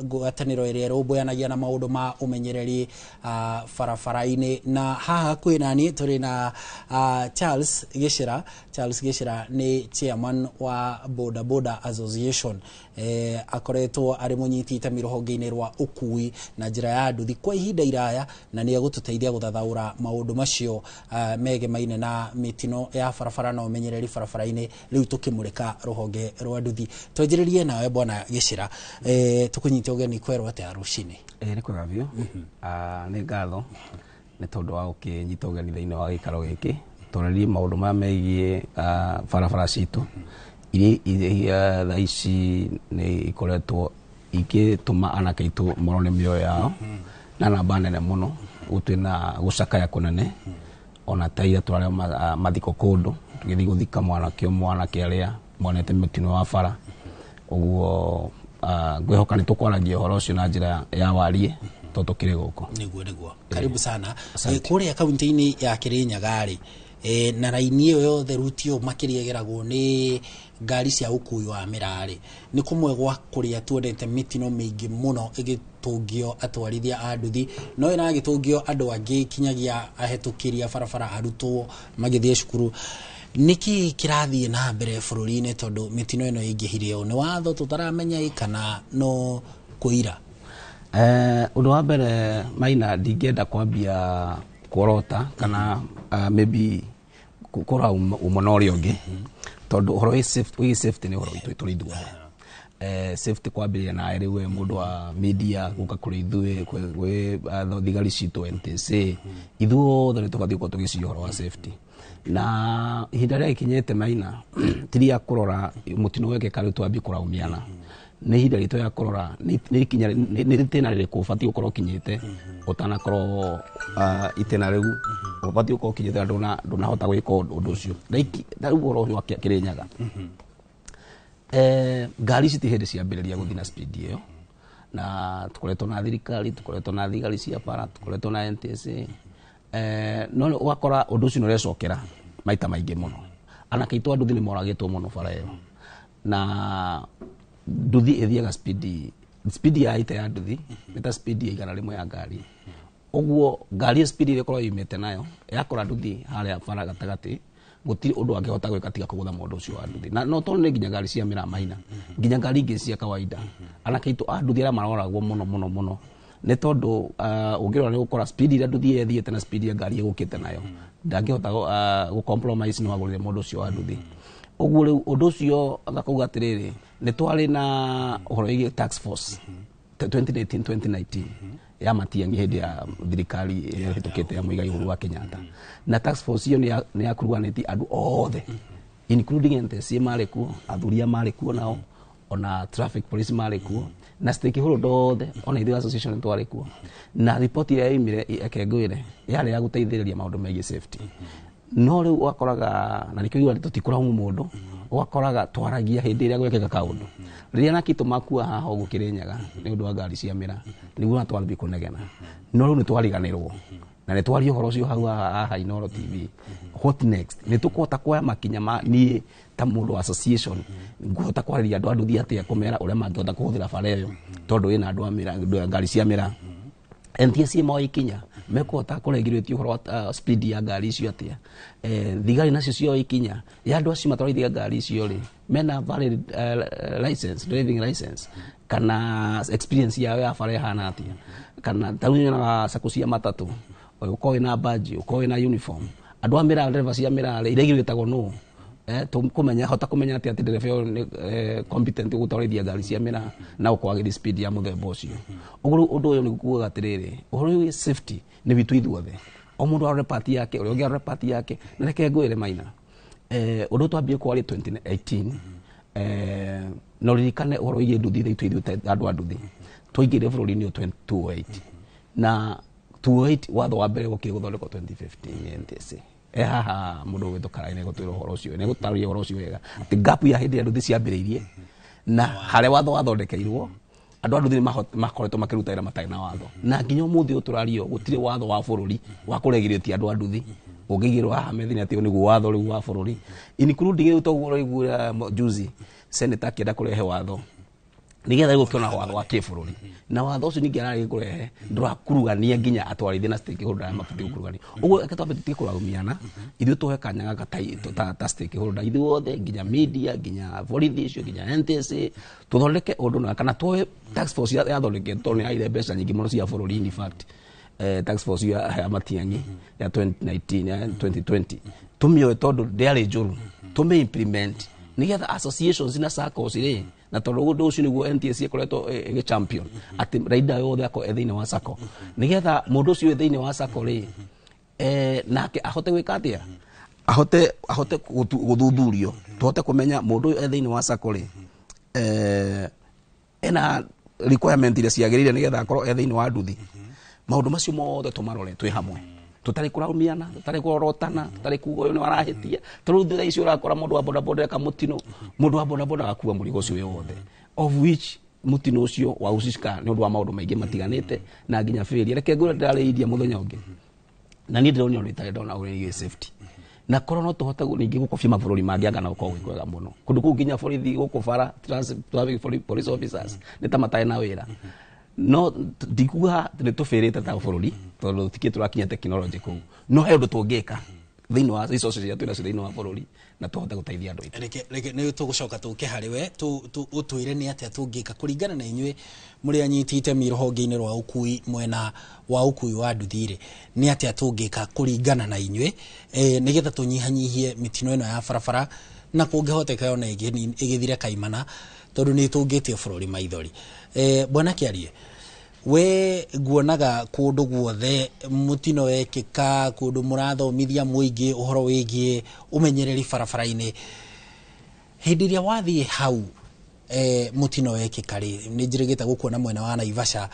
ngwatanĩro ĩrĩa ĩrũmbũyanagia na maũndũ ma ũmenyereri barabara-inĩ. Na haha hakuhĩ naniĩ tũrĩ na Charles Gĩcĩra. Charles Gĩcĩra nĩ chairman wa Boda Boda Association, akoretwo arĩ mũnyiti itemi rũhonge-inĩ rwa ũkui na njĩra ya nduthi kwa ihinda iraya, na nĩ egũtũteithia gũthathaũra maũndũ macio megemaine na mĩtino ya barabara na ũmenyereri barabara-inĩ. Rĩu tũkĩmũrĩka rũhonge rwa nduthi, twanjĩrĩrie nawe bwana Gĩcĩra, tũkũnyite ũgeni kwerwo atĩa rũcinĩ? Nĩ kwega biũ. Nĩ ngatho nĩ tondũ wa gũkĩnyita ũgeni thĩinĩ wa gĩikaro gĩkĩ twarĩrie maũndũ maya megiĩ barabara citũ iria thaa ici nĩ ikoretwo igĩtũma anake aitũ morwo nĩ mĩoyo yao na namba nene mũno. Gũtwĩ na gũcakaya kũnene, ona ta ira tũrarĩa mathiko kũndũ tũgĩthiĩ gũthika mwanake ũmwe, anake arĩa monete mũtino wa bara. Ũguo ngwĩhoka nĩ tũkwaragia ũhoro ũcio na njĩra ya wariĩ tondũ tũkĩrĩ gũkũ. Nĩguo karibu sana. Kũrĩa kaunti-inĩ ya Kĩrĩnyaga rĩ, na raini ĩyo yothe ruti ĩyo makĩria ĩgeragwo nĩ ngari cia ũkui wa mĩraa rĩ, nĩ kũmwe gwa kũrĩa tuonete mĩtino mĩingĩ mũno ĩgĩtũngio atwarithia a nduthi, no ĩragĩtũngio andũ angĩ kinyagia ahĩtũkĩri a barabara, arutwo magĩthiĩ cukuru. Nĩkĩ kĩrathiĩ na mbere bũrũri-inĩ tondũ mĩtino ĩno ĩingĩhire ũũ? Nĩ watho tũtaramenya kana no kũira? Ũndũ wa mbere Maina, ndingĩenda kwambia kuorota kana maybe kũra ũmwe na ũrĩa ũngĩ, tondũ ũhoro wĩgiĩ safety nĩ ũhoro witũ tũrĩ ithuothe. Safety kwambĩrĩria nawe rĩu we mũndũ wa media gũka kũrĩ ithuĩ gwĩ thigari citũ NTSA, ithuothe nĩ tũbatiĩ gũkorwo tũgĩciria ũhoro wa safety. Na ihinda rĩrĩa gĩkinyĩte Maina, ti rĩa kũrora mũtino wekĩka rĩu twambie kũraumiana, nĩ ihinda ritũ rĩa kũrora nĩ itĩna rĩrĩkũ ũbatiĩ gũkorwo ũkinyĩte ũtanakorwo itĩna rĩu ũbatiĩ gũkorwo ũkinyĩte na ndũnahota gwĩka ũndũ ũcio. Rĩu ũhoro ũyũ wa Kĩrĩnyaga, ngari ici ti hĩndĩ ciambĩrĩria gũthiĩ na speed ĩyo, na tũkoretwo na thirikari, tũkoretwo na thigari cia bara, tũkoretwo na NTSA, no ũgakora ũndũ ũcio nĩ ũrecokera maita maingĩ mũno. Anake aitũ a nduthi nĩ moragĩtwo mũno bara ĩyo, na nduthi ĩthiaga speed ya ita ya nduthi nĩ ta speed ya 100 ya ngari. Ũguo ngari speed ĩrĩa ĩkoragwo yumĩte nayo yakora nduthi harĩa bara gatagatĩ, Gũtirĩ ũndũ angĩhota gwĩka tiga kũgũtha mũndũ ũcio wa nduthi. Na no tondũ nĩ nginya ngari cia mĩraa maina, nginya ngari ingĩ cia kawaida, anake aitũ a nduthi arĩa maroragwo mũno mũno mũno nĩ tondũ ũngĩrora nĩ gũkora speed ĩrĩa nduthi ĩyo ĩthiĩte na speed ya ngari ĩgũkĩte nayo, ndangĩhota gũ compromise no agũrĩre mũndũ ũcio wa nduthi. Ũguo rĩu ũndũ ũcio agakauga atĩrĩrĩ, nĩ twarĩ na ũhoro wĩgiĩ task force 2018 2019 ya Matiang'i, hĩndĩ ya thirikari ĩrĩa ĩhĩtũkĩte ya Muigai Uhuru wa Kenyatta, na task force ĩyo nĩ yakuruhanĩtie andũ othe, including NTSA marĩ kuo, athuria marĩ kuo nao, ona traffic police marĩ kuo, na stakeholder othe, ona ithuĩ association twarĩ kuo. Na ripoti ĩrĩa yaumire, eke ngwĩre, yarĩ ya gũteithĩrĩria maũndũ megiĩ safety. No rĩu ũgakoraga, na nĩkĩo iuga tũtikũraumu mũndũ, ũgakoraga twaragia hĩndĩ ĩrĩa gwekĩka kaũndũ, rĩrĩa nakitũ makua haha ũguo Kĩrĩnyaga nĩ ũndũ wa ngari cia mĩraa, nĩguo twambie kũnegena. No rĩu nĩ twariganĩrwo na nĩ twaria ũhoro ũcio hau haha Inooro TV. What next? Nĩ tũkũhota kuoya makinya ma niĩ ta mũndũ wa association ngũhota kwarĩria andũ a nduthi atĩa, kũmera ũrĩa mangĩhota kũhũthĩra bara ĩyo tondũ ĩna andũ a mĩraa, ngari cia mĩraa? NTSA moe ikinya, mekũhota kũregulate ũhoro wa speed ya ngari icio atĩa? Thigari nacio cioe ikinya ya andũ acio matwarithagia ngari icio rĩ, mena valid license, driving license, kana experience yao ya bara ĩhana atĩa? Kana ta rĩu nyonaga sacco cia matatũ, ũkorwo wĩna badge, ũkorwo wĩna uniform. Andũ a mĩraa, ndereba cia mĩraa rĩ, iregulĩtagwo nũ? Tũkũmenya, hota kũmenya atĩa atĩ ndereba ĩyo nĩ competent gũtwarithia ngari cia mĩraa na gũkorwo agĩthiĩ speed ya mũthemba ũcio? Ũguo rĩu ũndũ ũyũ nĩ kuuga atĩrĩrĩ, ũhoro ũyũ wĩ safety nĩ witũ ithuothe, o mũndũ arore part yake, ũrĩa ũngĩ arore part yake. Na reke ngwĩre Maina, ũndũ twambie kwaria 2018, no ririkane ũhoro wĩgiĩ nduthi itũ, ithuĩ ta andũ a nduthi twaingĩrire bũrũri-inĩ ũyũ 2008, na 2008 watho wa mbere wokire gũthondekwo 2015. NTSA e haha, mũndũ ũgwĩtwo Karai nĩegũtwĩra ũhoro ũcio, nĩegũtarĩria ũhoro ũcio wega, atĩ gap ya hĩndĩ ĩrĩa nduthi ciambĩrĩirie na harĩa watho wathondekeirwo, andũ a nduthi nĩ makoretwo makĩruta wĩra matarĩ na watho, na nginya ũmũthĩ ũyũ tũrario gũtirĩ watho wa bũrũri wa kũregirĩtie andũ a nduthi ũngĩigĩrwo haha metha-inĩ atĩ ũyũ nĩguo watho rĩu wa bũrũri, including rĩu toguo ũraigua juzi senator akĩenda kũrehe watho nigetha rĩu ũkĩona watho wa kĩbũrũri, na watho ũcio ningĩ ararĩ kũrehe ndũrakurugania nginya atwarithia na stakeholder arĩa mabatiĩ gũkurugania. Ũguo reke twambe tũtige kũraumiana, ithuĩ tuoe kanya gaka ta stakeholder ithuothe, nginya media, nginya borithi icio, nginya NTSA, tũthondeke ũndũ na kana tuoe task force yathondeketwo tondũ nĩ yaire mbeca nyingĩ mũno cia bũrũri. In fact, task force ya Matiang'i ya 2019, ya 2020, tũmĩoe tondũ ndĩarĩ njũru, tũmĩ implement nigetha associations na SACCOs rĩ, na tondũ ũndũ ũcio nĩguo NTSA ĩkoretwo ĩgĩ champion atĩ rider yothe akorwo e thĩinĩ wa SACCO, nigetha mũndũ ũcio wĩ thĩinĩ wa SACCO rĩ, nake ahote gwĩka atĩa, ahote gũthuthurio, tũhote kũmenya mũndũ ũyũ e thĩinĩ wa SACCO rĩ, ena requirement iria ciagĩrĩire nĩgetha akorwo e thĩinĩ wa nduthi. Maũndũ macio mothe tũmarore twĩ hamwe, tũtarĩ kũraumiana, tũtarĩ kũrorotana, tũtarĩ kuga ũyũ nĩ warahĩtia, tondũ thutha icio ũrakora mũndũ wa bodaboda eka mũtino, mũndũ wa bodaboda agakua mũrigo ũcio wĩ wothe, of which mũtino ũcio wahusika nĩ ũndũ wa maũndũ maingĩ matiganĩte na nginya failure. Reke ngwĩre, ndĩrarĩ India mũthenya ũngĩ na niĩ ndĩronire ũndũ itarĩ ndona ũrĩa safety, na korwo no tũhote ningĩ gũkobia mabũrũri mangĩ, anga no gũkorwo gwĩ kwega mũno. Kũndũ kũu nginya borithi gũkũ bara, traffic police officers nĩ ta matarĩ na wĩra. No ndikuga nĩ tũbĩrĩte ta bũrũri tondũ tũtikĩ tũrakinya tekinoronjĩ kũu, no he ũndũ tũngĩka thĩinĩ wa resources iria twĩ nacio thĩinĩ wa bũrũri na tũhote gũteithia andũ aitũ. Reke nĩ tũgũcoka tũke harĩ we ũtwĩre nĩ atĩa tũngĩka kũringana na inyuĩ mũrĩ anyiti itemi rũhonge-inĩ rwa ũkui, mwena wa ũkui wa nduthi-rĩ, nĩ atĩa tũngĩka kũringana na inyuĩ nĩgetha tũnyihanyihie mĩtino ĩno ya barabara, na kũngĩhoteka ona ĩgĩthire kaimana, tondũ nĩ tũngĩtie bũrũri maithori? Bwana Kĩarie, we nguonaga kũndũ guothe mũtino wekĩka, kũndũ mũrathomithia mũingĩ ũhoro wĩgiĩ ũmenyereri barabara-inĩ. Hĩndĩ ĩrĩa wathiĩ hau mũtino wekĩka rĩ, nĩ njĩrĩgĩte gũkuona mwena wa Naivasha,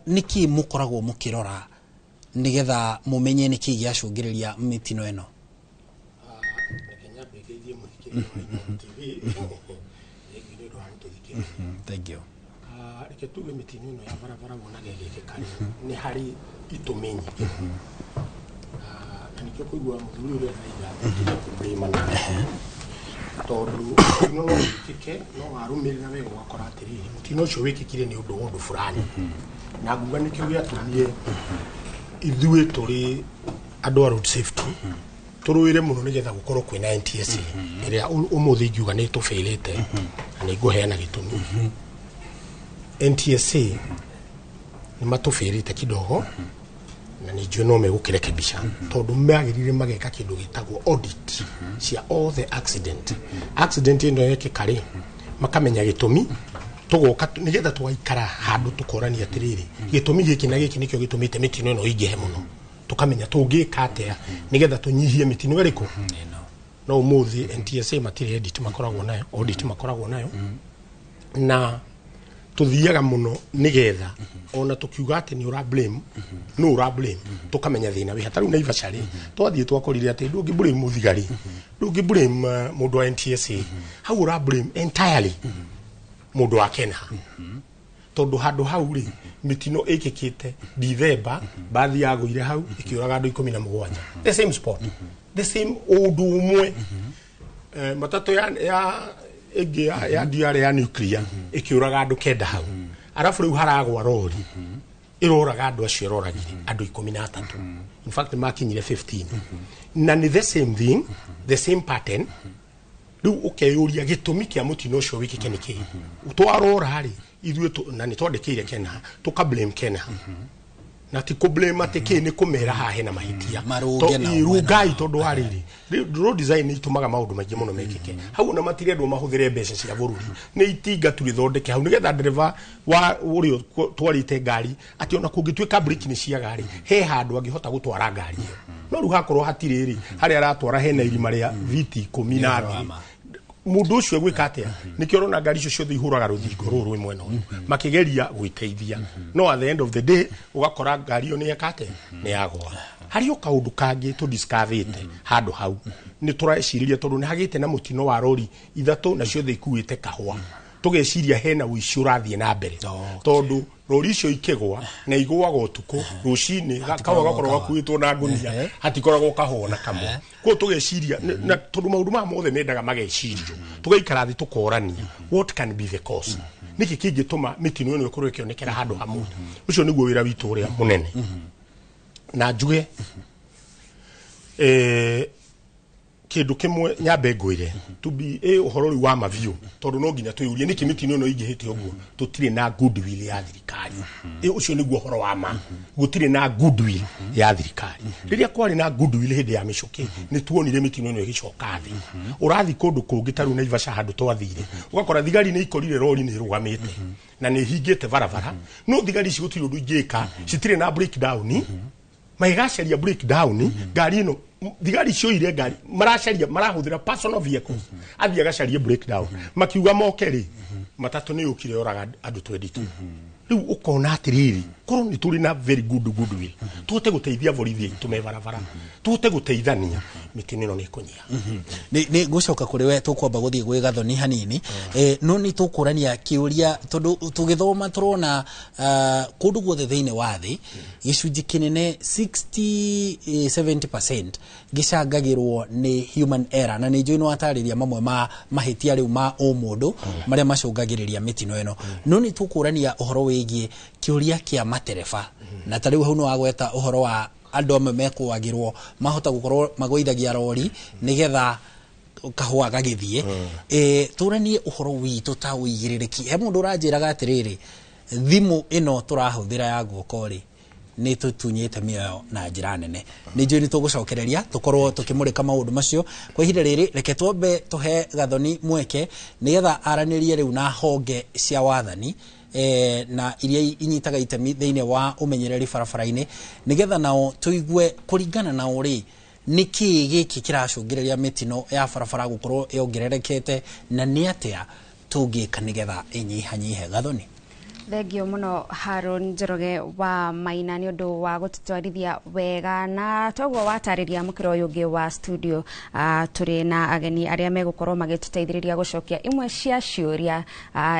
nĩkĩ mũkoragwo mũkĩrora nĩgetha mũmenye nĩkĩ gĩacũngĩrĩria mĩtino ĩno? Reke nyambe ngeithie mũthikĩrĩria wa Inooro TV. Thengiũ nĩ ũndũ wa gũtũthikĩrĩria. Thank you. Reke tuge mĩtino ĩno ya barabara wonaga ĩgĩkĩka rĩ, nĩ harĩ itũmi nyingĩ. Na nĩkĩo kũigua mũthuri ũrĩa araiga tũtige kũblamana, tondũ mũtino no wĩkĩke, no warũmĩrĩra wega ũgakora atĩrĩrĩ, mũtino ũcio wĩkĩkire nĩ ũndũ wa ũndũ fulani, na nguga nĩkĩo gĩatũmire ithuĩ tũrĩ andũ a road safety Tũrũĩre mũno nĩgetha gũkorwo kwĩna NTSA ĩrĩa ũmũthĩ ingiuga nĩ tũbĩrĩte, na nĩ ngũheana gĩtũmi. NTSA nĩ matũbĩrĩte kidogo, na nĩ njũĩ no megũkĩrekebisha, tondũ magĩrĩire mageka kĩndũ gĩtagwo audit cia all the accident. Accident ĩno yekĩka rĩ, makamenya gĩtũmi, tũgoka nĩgetha tũgaikara handũ tũkorania atĩrĩrĩ, gĩtũmi gĩkĩ na gĩkĩ nĩkĩo gĩtũmĩte mĩtino ĩno ĩingĩhe mũno, tũkamenya tũngĩka atĩa nĩgetha tũnyihie mĩtino ĩrĩkũ. No ũmũthĩ NTSA matirĩ audit makoragwo nayo, audit makoragwo nayo, na tuthiaga muno nigetha ona tukiuga ati ni ura blame, no ura blame, tukamenya thina wi hataru. Naivasha ri, twathie twakorire ati ndungi blame muthigari, ndungi blame mundu wa NTSA hau, ura blame entirely mundu wa Kenha, tondu handu hau ri mitino ikikite Dithemba, bathi yagũire hau ikiũraga andũ 17, the same spot, the same ũndũ ũmwe. Matatũ ya ĩngĩ ya DR ya nuclear ĩkĩũraga andũ 9 hau, arabu rĩu haragwa rori ĩroraga andũ acio ĩroragire andũ 13, in fact makinyire 15, na nĩ the same thing, the same pattern. Rĩu ũkeyũria gĩtũmi kĩa mũtino ũcio wĩkĩke nĩ kĩĩ. Twarora rĩ ithuĩ na nĩ twandĩkĩire Kenha, tũka blame Kenha, na ti kũ blame atĩ kĩ, nĩ kũmera haha hena mahĩtia. Rũngai, tondũ wa rĩrĩ road design nĩ itũmaga maũndũ maingĩ mũno mekĩke hau, ona matirendwo mahũthĩre mbeca cia bũrũri, nĩ itinga tu rĩthondeke hau nĩgetha ndereba wa ũrĩa twarĩte ngari atĩ ona kũngĩtuĩka breki nĩ ciaga rĩ, he handũ angĩhota gũtwara ngari ĩyo. No rĩu hakorwo hatirĩ rĩ, harĩa aratwara hena irima rĩa viti 10 na thĩ, mundu ucio gwika atia? Nikio urona ngari icio ciothe ihuraga ruthingo ruru rwi mwena uyu makigeria gwiteithia, no at the end of the day ugakora ngari iyo ni yeka atia? Ni yagwa. Hari o kaundu kangi tu discoverite handu hau, ni tureciriria tondu ni hagite na mutino wa rori 3 na ciothe ikuite kahua, tugeciria hena uici urathie na mbere, tondu rori icio ikigwa na igwaga utuku, rucini kahua gakorwo gakuitwo na ngunia, hatikoragwo kahua na kamwe. Koguo tugeciria, na tondu maundu maya mothe mendaga magecirio, tugaikara thi tukorania what can be the cause, niki kingituma mitino ĩno ĩkorwo ĩkĩonekera handũ hamwe. Ũcio nĩguo wĩra witũ ũrĩa mũnene. Na njuge kindu kimwe nyambe ngwire to be uhoro riu wa maviu, tondu no nginya twiyurie niki mitino ino ingihite uguo. Tutire na goodwill ya thirikari. Ucio niguo uhoro wa ma, gutire na goodwill ya thirikari. Riria kwari na goodwill hindi ya micuki, ni tuonire mitino ino igicoka thi. Urathi kundu kungi ta riu Naivasha handu twathire, ugakora thigari ni ikorire rori ni rugamite na ni hingite barabara, no thigari ici gutire undu ingika, citire na breakdown, maigacaria breakdown ngari ino. Thigari cioire ngari, maracaria, marahuthira personal vehicles, athi agacarie breakdown, makiuga moke ri, matatu ni yukire yoraga andu 22. Riu ukona atiriri, korwo ni turi na very good goodwill, tuhote guteithia borithi aitu me barabara, tuhote guteithania, mitino ino ni ikunyia. Ni gucoka kuri we, tukwamba guthie gwi Gathoni hanini, no ni tukurania kiuria, tondu tugithoma turona kundu guothe thiini wa thi gicunji kinene 60 70% gicangagirwo ni human error, na ni njui no atariria mamwe ma mahitia riu ma umundu maria macungagiriria mitino ino. No ni tukurania uhoro wigie kiuria kia matereba, na ta riu hau no agweta uhoro wa andu amwe mekwagirwo mahota gukorwo magwithagia rori nigetha kahua gagithie. Turanie uhoro witu ta uigiririkia. He mundu uranjiraga atiriri, thimu ino turahuthira ya guoko ri ni tutunyite mioyo na njira nene. Ni njui ni tugucokereria tukorwo tukimurika maundu macio kwa ihinda riri. Reke twambe tuhe Gathoni mweke nigetha aranirie riu na honge cia wathani na iria inyitaga itemi thiini wa umenyereri barabara-ini, nigetha nao tuigue kuringana nao ri niki giki kiracũngĩrĩria mĩtino ya barabara gukorwo yongererekete, na nĩ atia tũngĩka nigetha ĩnyihanyihe. Gathoni. Thengio muno Haron Njoroge wa Maina ni undu wa gututwarithia wega, na toguo watariria mukiro uyu ungi wa studio. Turi na ageni aria megukorwo magituteithiriria gucokia imwe cia ciuria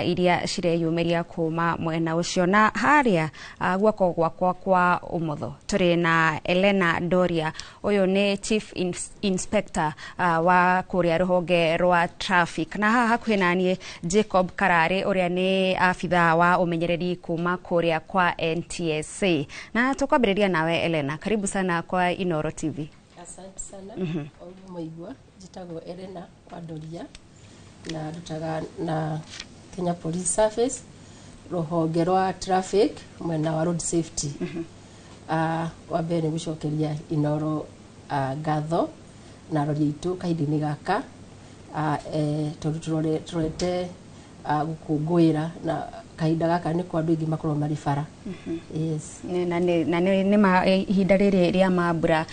iria cireyumiria kuma mwena ucio. Na haria guoko gwakwa kwa umotho turi na Elena Doria, uyu ni Chief Inspector wa kuria ruhonge rwa traffic, na haha hakuhi nanie Jacob Karare uria ni afitha wa umenyereri kuma kuria kwa NTSA. Na tukwambiriria nawe Elena, karibu sana kwa Inoro TV. Asante sana. Oguo maigua, njĩtagwo Elena Wandoria na ndutaga na Kenya Police Service, rũhonge rwa traffic, mwena wa road safety. Wa mbere nĩ gũcokeria Inoro ngatho na arori aitũ kahinda-inĩ gaka, tondũ tũrorete gũkũngũĩra na kahinda gaka nĩko andũ aingĩ makoragwo marĩ bara. Yes. Na nĩ ma ihinda rĩrĩ rĩa mambura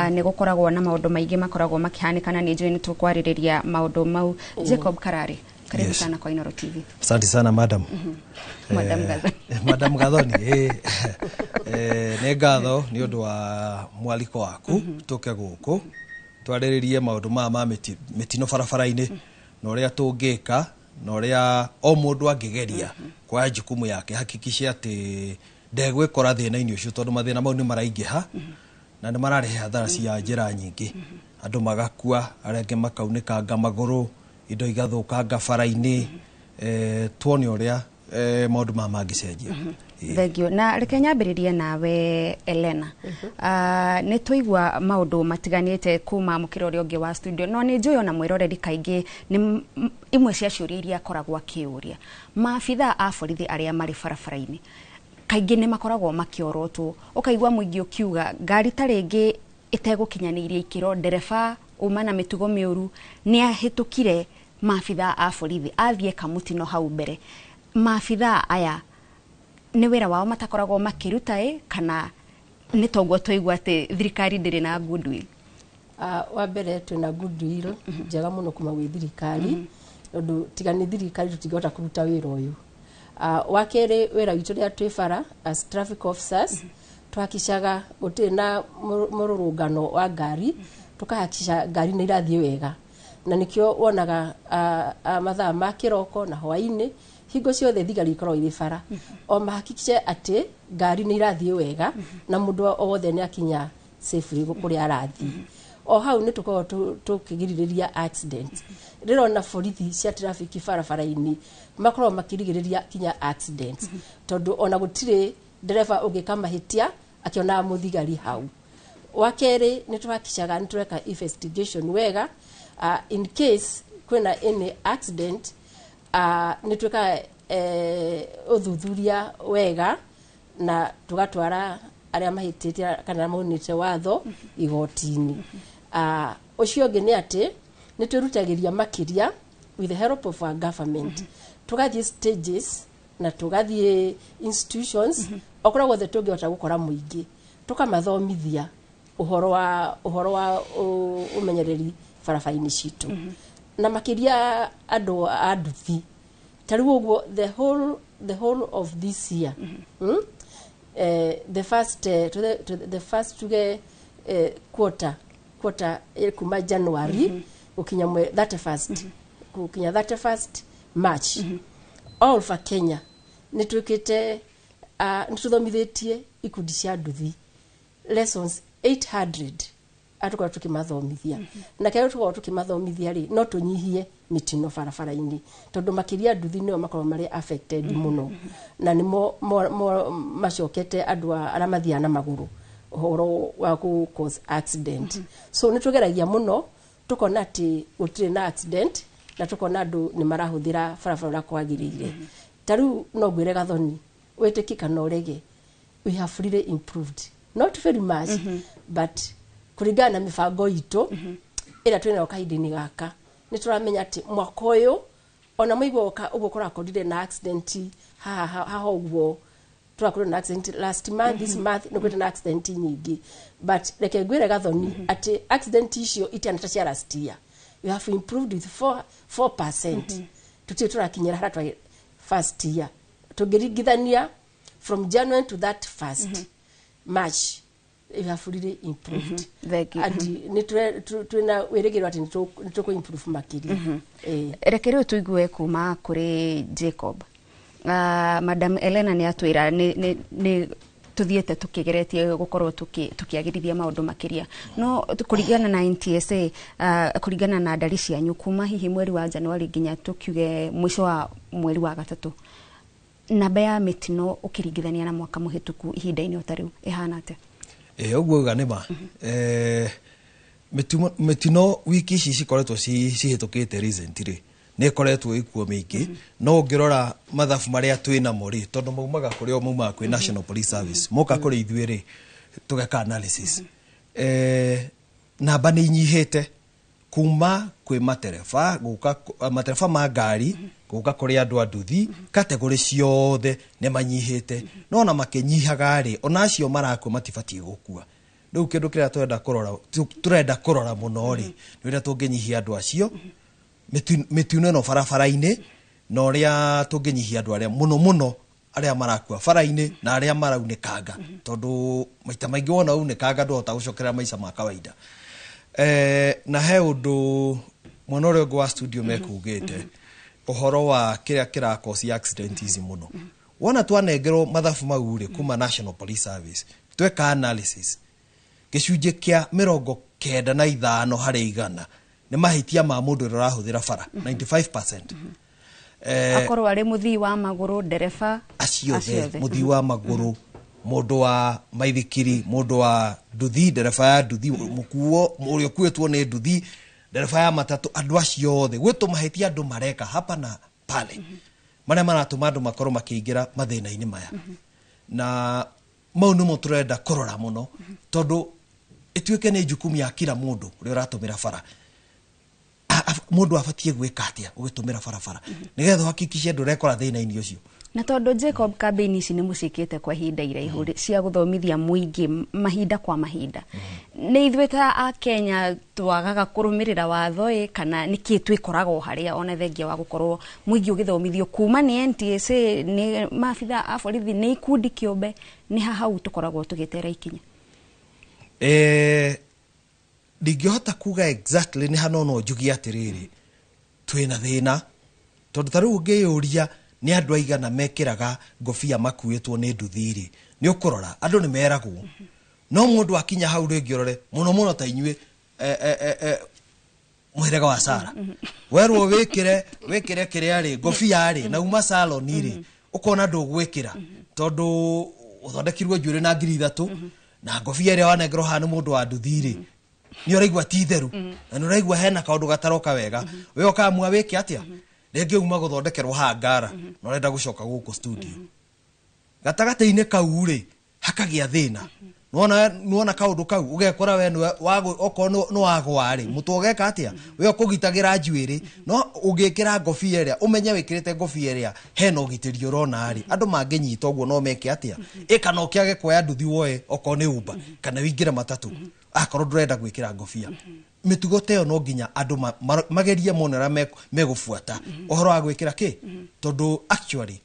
nĩ gũkoragwo na maũndũ maingĩ makoragwo makĩhanĩka, na nĩ njũĩ nĩ tũkwarĩrĩria maũndũ mau. Jacob Karari, karibu sana kwa Inoro TV. Asante sana, madam. Madam Gathoni. Madam Gathoni, nĩ ngatho nĩ ũndũ wa mwaliko waku tũke gũkũ twarĩrĩrie maũndũ maya ma mĩtino barabara-inĩ na ũrĩa tũngĩka na ũrĩa o mũndũ angĩgeria kuoya jukumu yake hakikishe atĩ ndegwĩkora thĩna-inĩ ũcio, tondũ mathĩna mau nĩ maraingĩha na nĩ mararehe hathara cia njĩra nyingĩ, andũ magakua, arĩa angĩ makaunĩkanga magũrũ, indo igathũkanga bara-inĩ. Tuone ũrĩa maũndũ maya mangĩcenjia. Thank you. Na reke nyambĩrĩrie nawe, Elena. Nĩ tũigua maũndũ matiganĩte kuma mũkĩra ũrĩa ũngĩ wa studio, no nĩ njũĩ ona mwĩroreri kaingĩ nĩ imwe cia ciũria iria akoragwo akĩũria, maabitha a borithi arĩa marĩ barabara-inĩ kaingĩ nĩ makoragwo makĩorotwo, ũkaigua mũingĩ ũkiuga ngari ta rĩngĩ ĩtegũkinyanĩiria ikĩro, ndereba uma na mĩtugo mĩũru nĩ ahĩtũkire maabitha a borithi athiĩ kamũtino hau mbere. Maabitha aya nĩ wĩra wao matakoragwo makĩruta ĩ, kana nĩ toguo twaigua atĩ thirikari ndĩrĩ na goodwill? Wa mbere, twĩna goodwill njega mũno kuma gwĩ thirikari, tondũ tiga nĩ thirikari tũtingĩhota kũruta wĩra ũyũ. Wa kerĩ, wĩra witũ rĩrĩa twĩ bara as traffic officers, tũhakicaga gũtirĩ na mũrũrũngano wa ngari, tũkahakica ngari nĩ irathiĩ wega, na nĩkĩo wonaga mathaa ma kĩroko na hwaĩ-inĩ, hingo ciothe thigari ikoragwo irĩ bara o mahakikice atĩ ngari nĩ irathiĩ wega na mũndũ o wothe nĩ akinya safely kũrĩa arathiĩ. O hau nĩ tũkoragwo tũkĩgirĩrĩria accident. Rĩrĩa ona borithi cia traffic barabara-inĩ makoragwo makĩrigĩrĩria kinya accident, tondũ ona gũtirĩ ndereba ũngĩka mahĩtia akĩonaga mũthigari hau. Wa kerĩ, nĩ tũhakicaga nĩ tũreka investigation wega. In case kwĩna any accident, nĩ twĩkaga ũthuthuria wega na tũgatwara arĩa mahĩtĩtie kana maunĩte watho igoti-inĩ. Ũcio ũngĩ nĩ atĩ nĩ twĩrutagĩria makĩria with the help of our government, tũgathiĩ stages na tũgathiĩ institutions o kũrĩa guothe tũngĩhota gũkora mũingĩ, tũkamathomithia ũhoro wa ũmenyereri barabara-inĩ citũ, na makĩria andũ a nduthi. Ta rĩu ũguo the whole of this year, the first to the first tuge quarter, kuma January gũkinya 31st, gũkinya 31st March, all over Kenya nĩ twĩkĩte, nĩ tũthomithĩtie ikundi cia nduthi lessons 800 atũkorwo tũkĩmathomithia. Na kĩrĩa tũkorwo tũkĩmathomithia rĩ, no tũnyihie mĩtino barabara-inĩ, tondũ makĩria nduthi nĩo makoragwo marĩ affected mũno na nĩmo macokete andũ arĩa mathiaga na magũrũ ũhoro wa kũ cause accident. So nĩ tũgeragia mũno tũkona atĩ gũtirĩ na accident na tũkona andũ nĩ marahũthĩra barabara ũrĩa kwagĩrĩire. Ta rĩu no ngwĩre Gathoni, wĩtĩkie kana ũrege, we have really improved, not very much, but kũringana na mĩbango itũ ĩrĩa twĩnayo kahinda-inĩ gaka, nĩ tũramenya atĩ mwaka ũyũ ona mũigua ũguo kũrakorire na accident haha haha ũguo tũrakorire na accident last month, this month nĩ kwĩte na accident nyingĩ, but reke ngwĩre Gathoni atĩ accident icio itiana ta cia last year. We have improved with 4%. Tũtirĩ tũrakinyĩra harĩa twa first year. Tũngĩringithania from January to that first March, we have really improved. Thank you. And nĩ twĩna wĩrĩgĩrĩro atĩ nĩ tũkũ improve makĩria. Reke rĩu tũigue kuma kũrĩ Jacob. Madam Elena nĩ atwĩra nĩ tuthiĩte tũkĩgeretie gũkorwo tũkĩagĩrithia maũndũ makĩria, no kũringana na NTSA, kũringana na ndari cianyu kuma hihi mweri wa Januari nginya tũkiuge mũico wa mweri wa gatatũ, namba ya mĩtino ũkĩringithania na mwaka mũhĩtũku ihinda-inĩ o ta rĩu ĩhana atĩa? Ĩ, ũguo uga nĩ ma. Mĩtino wiki ici cikoretwo cihĩtũkĩte recently nĩ ĩkoretwo ĩkuo mĩingĩ, no ũngĩrora mathabu marĩa twĩ namo rĩ, tondũ maumaga kũrĩ o maumaga kwĩ National Police Service, moka kũrĩ ithuĩ rĩ, tũgeka analysis, namba nĩ inyihĩte kuma kwĩ matereba gũka matereba ma ngari gũka kũrĩ andũ a nduthi, category ciothe nĩ manyihĩte. No ona makĩnyihaga rĩ, ona acio marakua matibatiĩ gũkua. Rĩu kĩndũ kĩrĩa tũrenda kũrora mũno rĩ, nĩ ũrĩa tũngĩnyihia andũ acio mĩtino ĩno barabara-inĩ, na ũrĩa tũngĩnyihia andũ arĩa mũno mũno arĩa marakua bara-inĩ na arĩa maraunĩkanga, tondũ maita maingĩ wona unĩkanga ndũhota gũcokerera maica ma kawaida. Na he ũndũ mwena ũrĩa ũngĩ wa studio mekugĩte ũhoro wa kĩrĩa kĩrakosi accident ici mũno. Wona twanengerwo mathabu mau rĩ kuma National Police Service, tweka analysis, gĩcunjĩ kĩa 95% nĩ mahĩtia ma mũndũ ũrĩa ũrahũthĩra bara, 95%. Akorwo arĩ mũthii wa magũrũ, ndereba, acio othe, mũthii wa magũrũ, mũndũ wa maithikiri, mũndũ wa nduthi, ndereba ya nduthi, mũkuo ũrĩa ũkuĩtwo nĩ nduthi, ndereba ya matatũ, andũ acio othe gwĩ tũmahĩtia andũ mareka hapa na pale marĩa maratũma andũ makorwo makĩingĩra mathĩna-inĩ maya. Na mau nĩmo tũrenda kũrora mũno, tondũ ĩtuĩke nĩ jukumu ya kila mũndũ ũrĩa ũratũmĩra bara. Mũndũ abatiĩ gwĩka atĩa ũgĩtũmĩra barabara nĩgetha ũhakikice ndũrekora thĩna-inĩ ũcio. Na tondũ Jacob, kambĩini ici nĩ mũciĩkĩte kwa ihinda iraihu rĩ, cia gũthomithia mũingĩ mahinda kwa mahinda, nĩ ithuĩ ta a Kenya twagaga kũrũmĩrĩra watho ĩ, kana nĩkĩ twĩkoraga o harĩa, ona thengia wa gũkorwo mũingĩ ũgĩthomithio kuma nĩ NTSA, nĩ maabitha a borithi, nĩ ikundi kĩũmbe, nĩ ha hau tũkoragwo tũgĩtera ikinya? Ndingĩhota kuga exactly nĩ hano, no njuge atĩrĩrĩ, twĩna thĩna tondũ ta rĩu ũngĩyũria nĩ andũ aigana mekĩraga ngobia makuĩtwo nĩ nduthi rĩ, nĩ ũkũrora andũ nĩ meragwo, no mũndũ akinya hau rĩngĩ ũrore mũno mũno ta inyuĩ mũhĩrĩga wa Sara, werwo wĩkĩre kĩrĩa rĩ, ngobia rĩ, na uma salon rĩ, ũkona ndũgwĩkĩra tondũ ũthondekirwo njuĩrĩ na 3000, na ngobia ĩrĩa wanengerwo haha nĩ mũndũ wa nduthi rĩ, nĩ ũraigua ti theru na nĩ ũraigua hena kaũndũ gataroka wega. We ũkamua wĩke atĩa? Rĩngĩ uma gũthondekerwo haha ngara na ũrenda gũcoka gũkũ studio, gatagatĩ-inĩ kau rĩ hakagĩa thĩna. Nĩwona kaũndũ kau ũgekora we nĩwe okorwo nĩ wagwa rĩ, mũtwe ũgeka atĩa? We ũkũgitagĩra njuĩrĩ, no ũngĩkĩra ngobia ĩrĩa ũmenye wĩkĩrĩte ngobia ĩrĩa hena ũgitĩri ũrona rĩ, andũ mangĩnyita ũguo no meke atĩa? Ĩ kana ũkĩage kuoya nduthi woe okorwo nĩ Uber kana wĩingĩre matatũ akorwo ndũrenda gwĩkĩra ngobia. Mĩtugo ta ĩyo no nginya andũ magerie mone ũrĩa megũbuata ũhoro wa gwĩkĩra kĩ, tondũ actually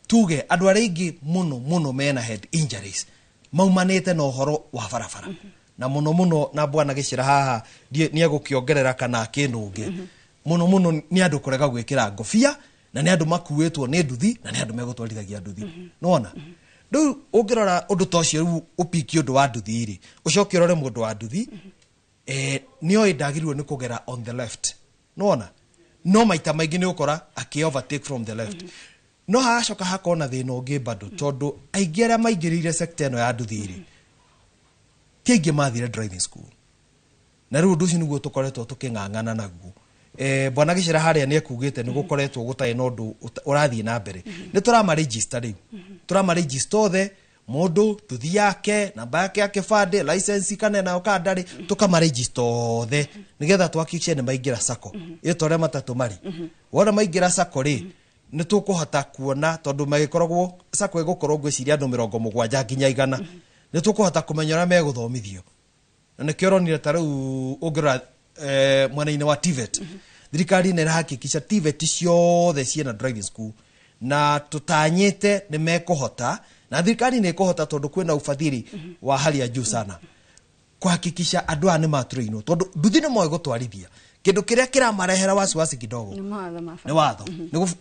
tuge andũ arĩa aingĩ mũno mũno mena head injuries maumanĩte na ũhoro wa barabara, na mũno mũno na bwana gĩcĩra haha nĩ egũkĩongerera kana akĩnũnge, mũno mũno nĩ andũ kũrega gwĩkĩra ngobia, na nĩ andũ makuĩtwo nĩ nduthi, na nĩ andũ megũtwarithagia nduthi. Nĩwona rĩu ũngĩrora ũndũ ta ũcio, rĩu ũpiki ũndũ wa nduthi rĩ, ũcoke ũrore mũndũ wa nduthi nĩ oĩ ndagĩrĩirwo nĩ kũgera on the left, nĩwona, no maita maingĩ nĩ ũkora akĩ overtake from the left. No hagacoka hakorwo na thĩna ũngĩ bado, tondũ aingĩ arĩa maingĩrĩire sector ĩno ya nduthi rĩ, ti aingĩ mathire driving school. Na rĩu ũndũ ũcio nĩguo tũkoretwo tũkĩng'ang'ana naguo. Bwana gĩcera harĩa nĩ ekugĩte nĩ gũkoretwo gũtarĩ na ũndũ ũrathiĩ na mbere. Nĩ tũramaregister, rĩu tũramaregister othe, mũndũ nduthi yake, namba yake ya kĩbandĩ, license kana nayo kana ndarĩ, tũkamaregister othe nĩgetha tuhakikishe nĩ maingĩra sacco ĩ ta ũrĩa matatũ marĩ. Wona maingĩra sacco rĩ, nĩ tũkũhota kuona, tondũ magĩkoragwo sacco ĩgũkorwo ngwĩciria andũ 70 nginya 100, nĩ tũkũhota kũmenya ũrĩa megũthomithio. Na nĩkĩo ũronire ta rĩu ũngĩrora mwena-inĩ wa TVET, thirikari nĩ ĩrahakikisha TVET ciothe ciĩna driving school, na tũtanyĩte nĩ mekũhota, na thirikari nĩ ĩkũhota tondũ kwĩna ufadhili wa hali ya juu sana kuhakikisha andũ aya nĩ matrainwo, tondũ nduthi nĩ moĩ gũtwarithia. Kĩndũ kĩrĩa kĩramarehera wasiwasi kidogo nĩ mawatho ma nĩ watho.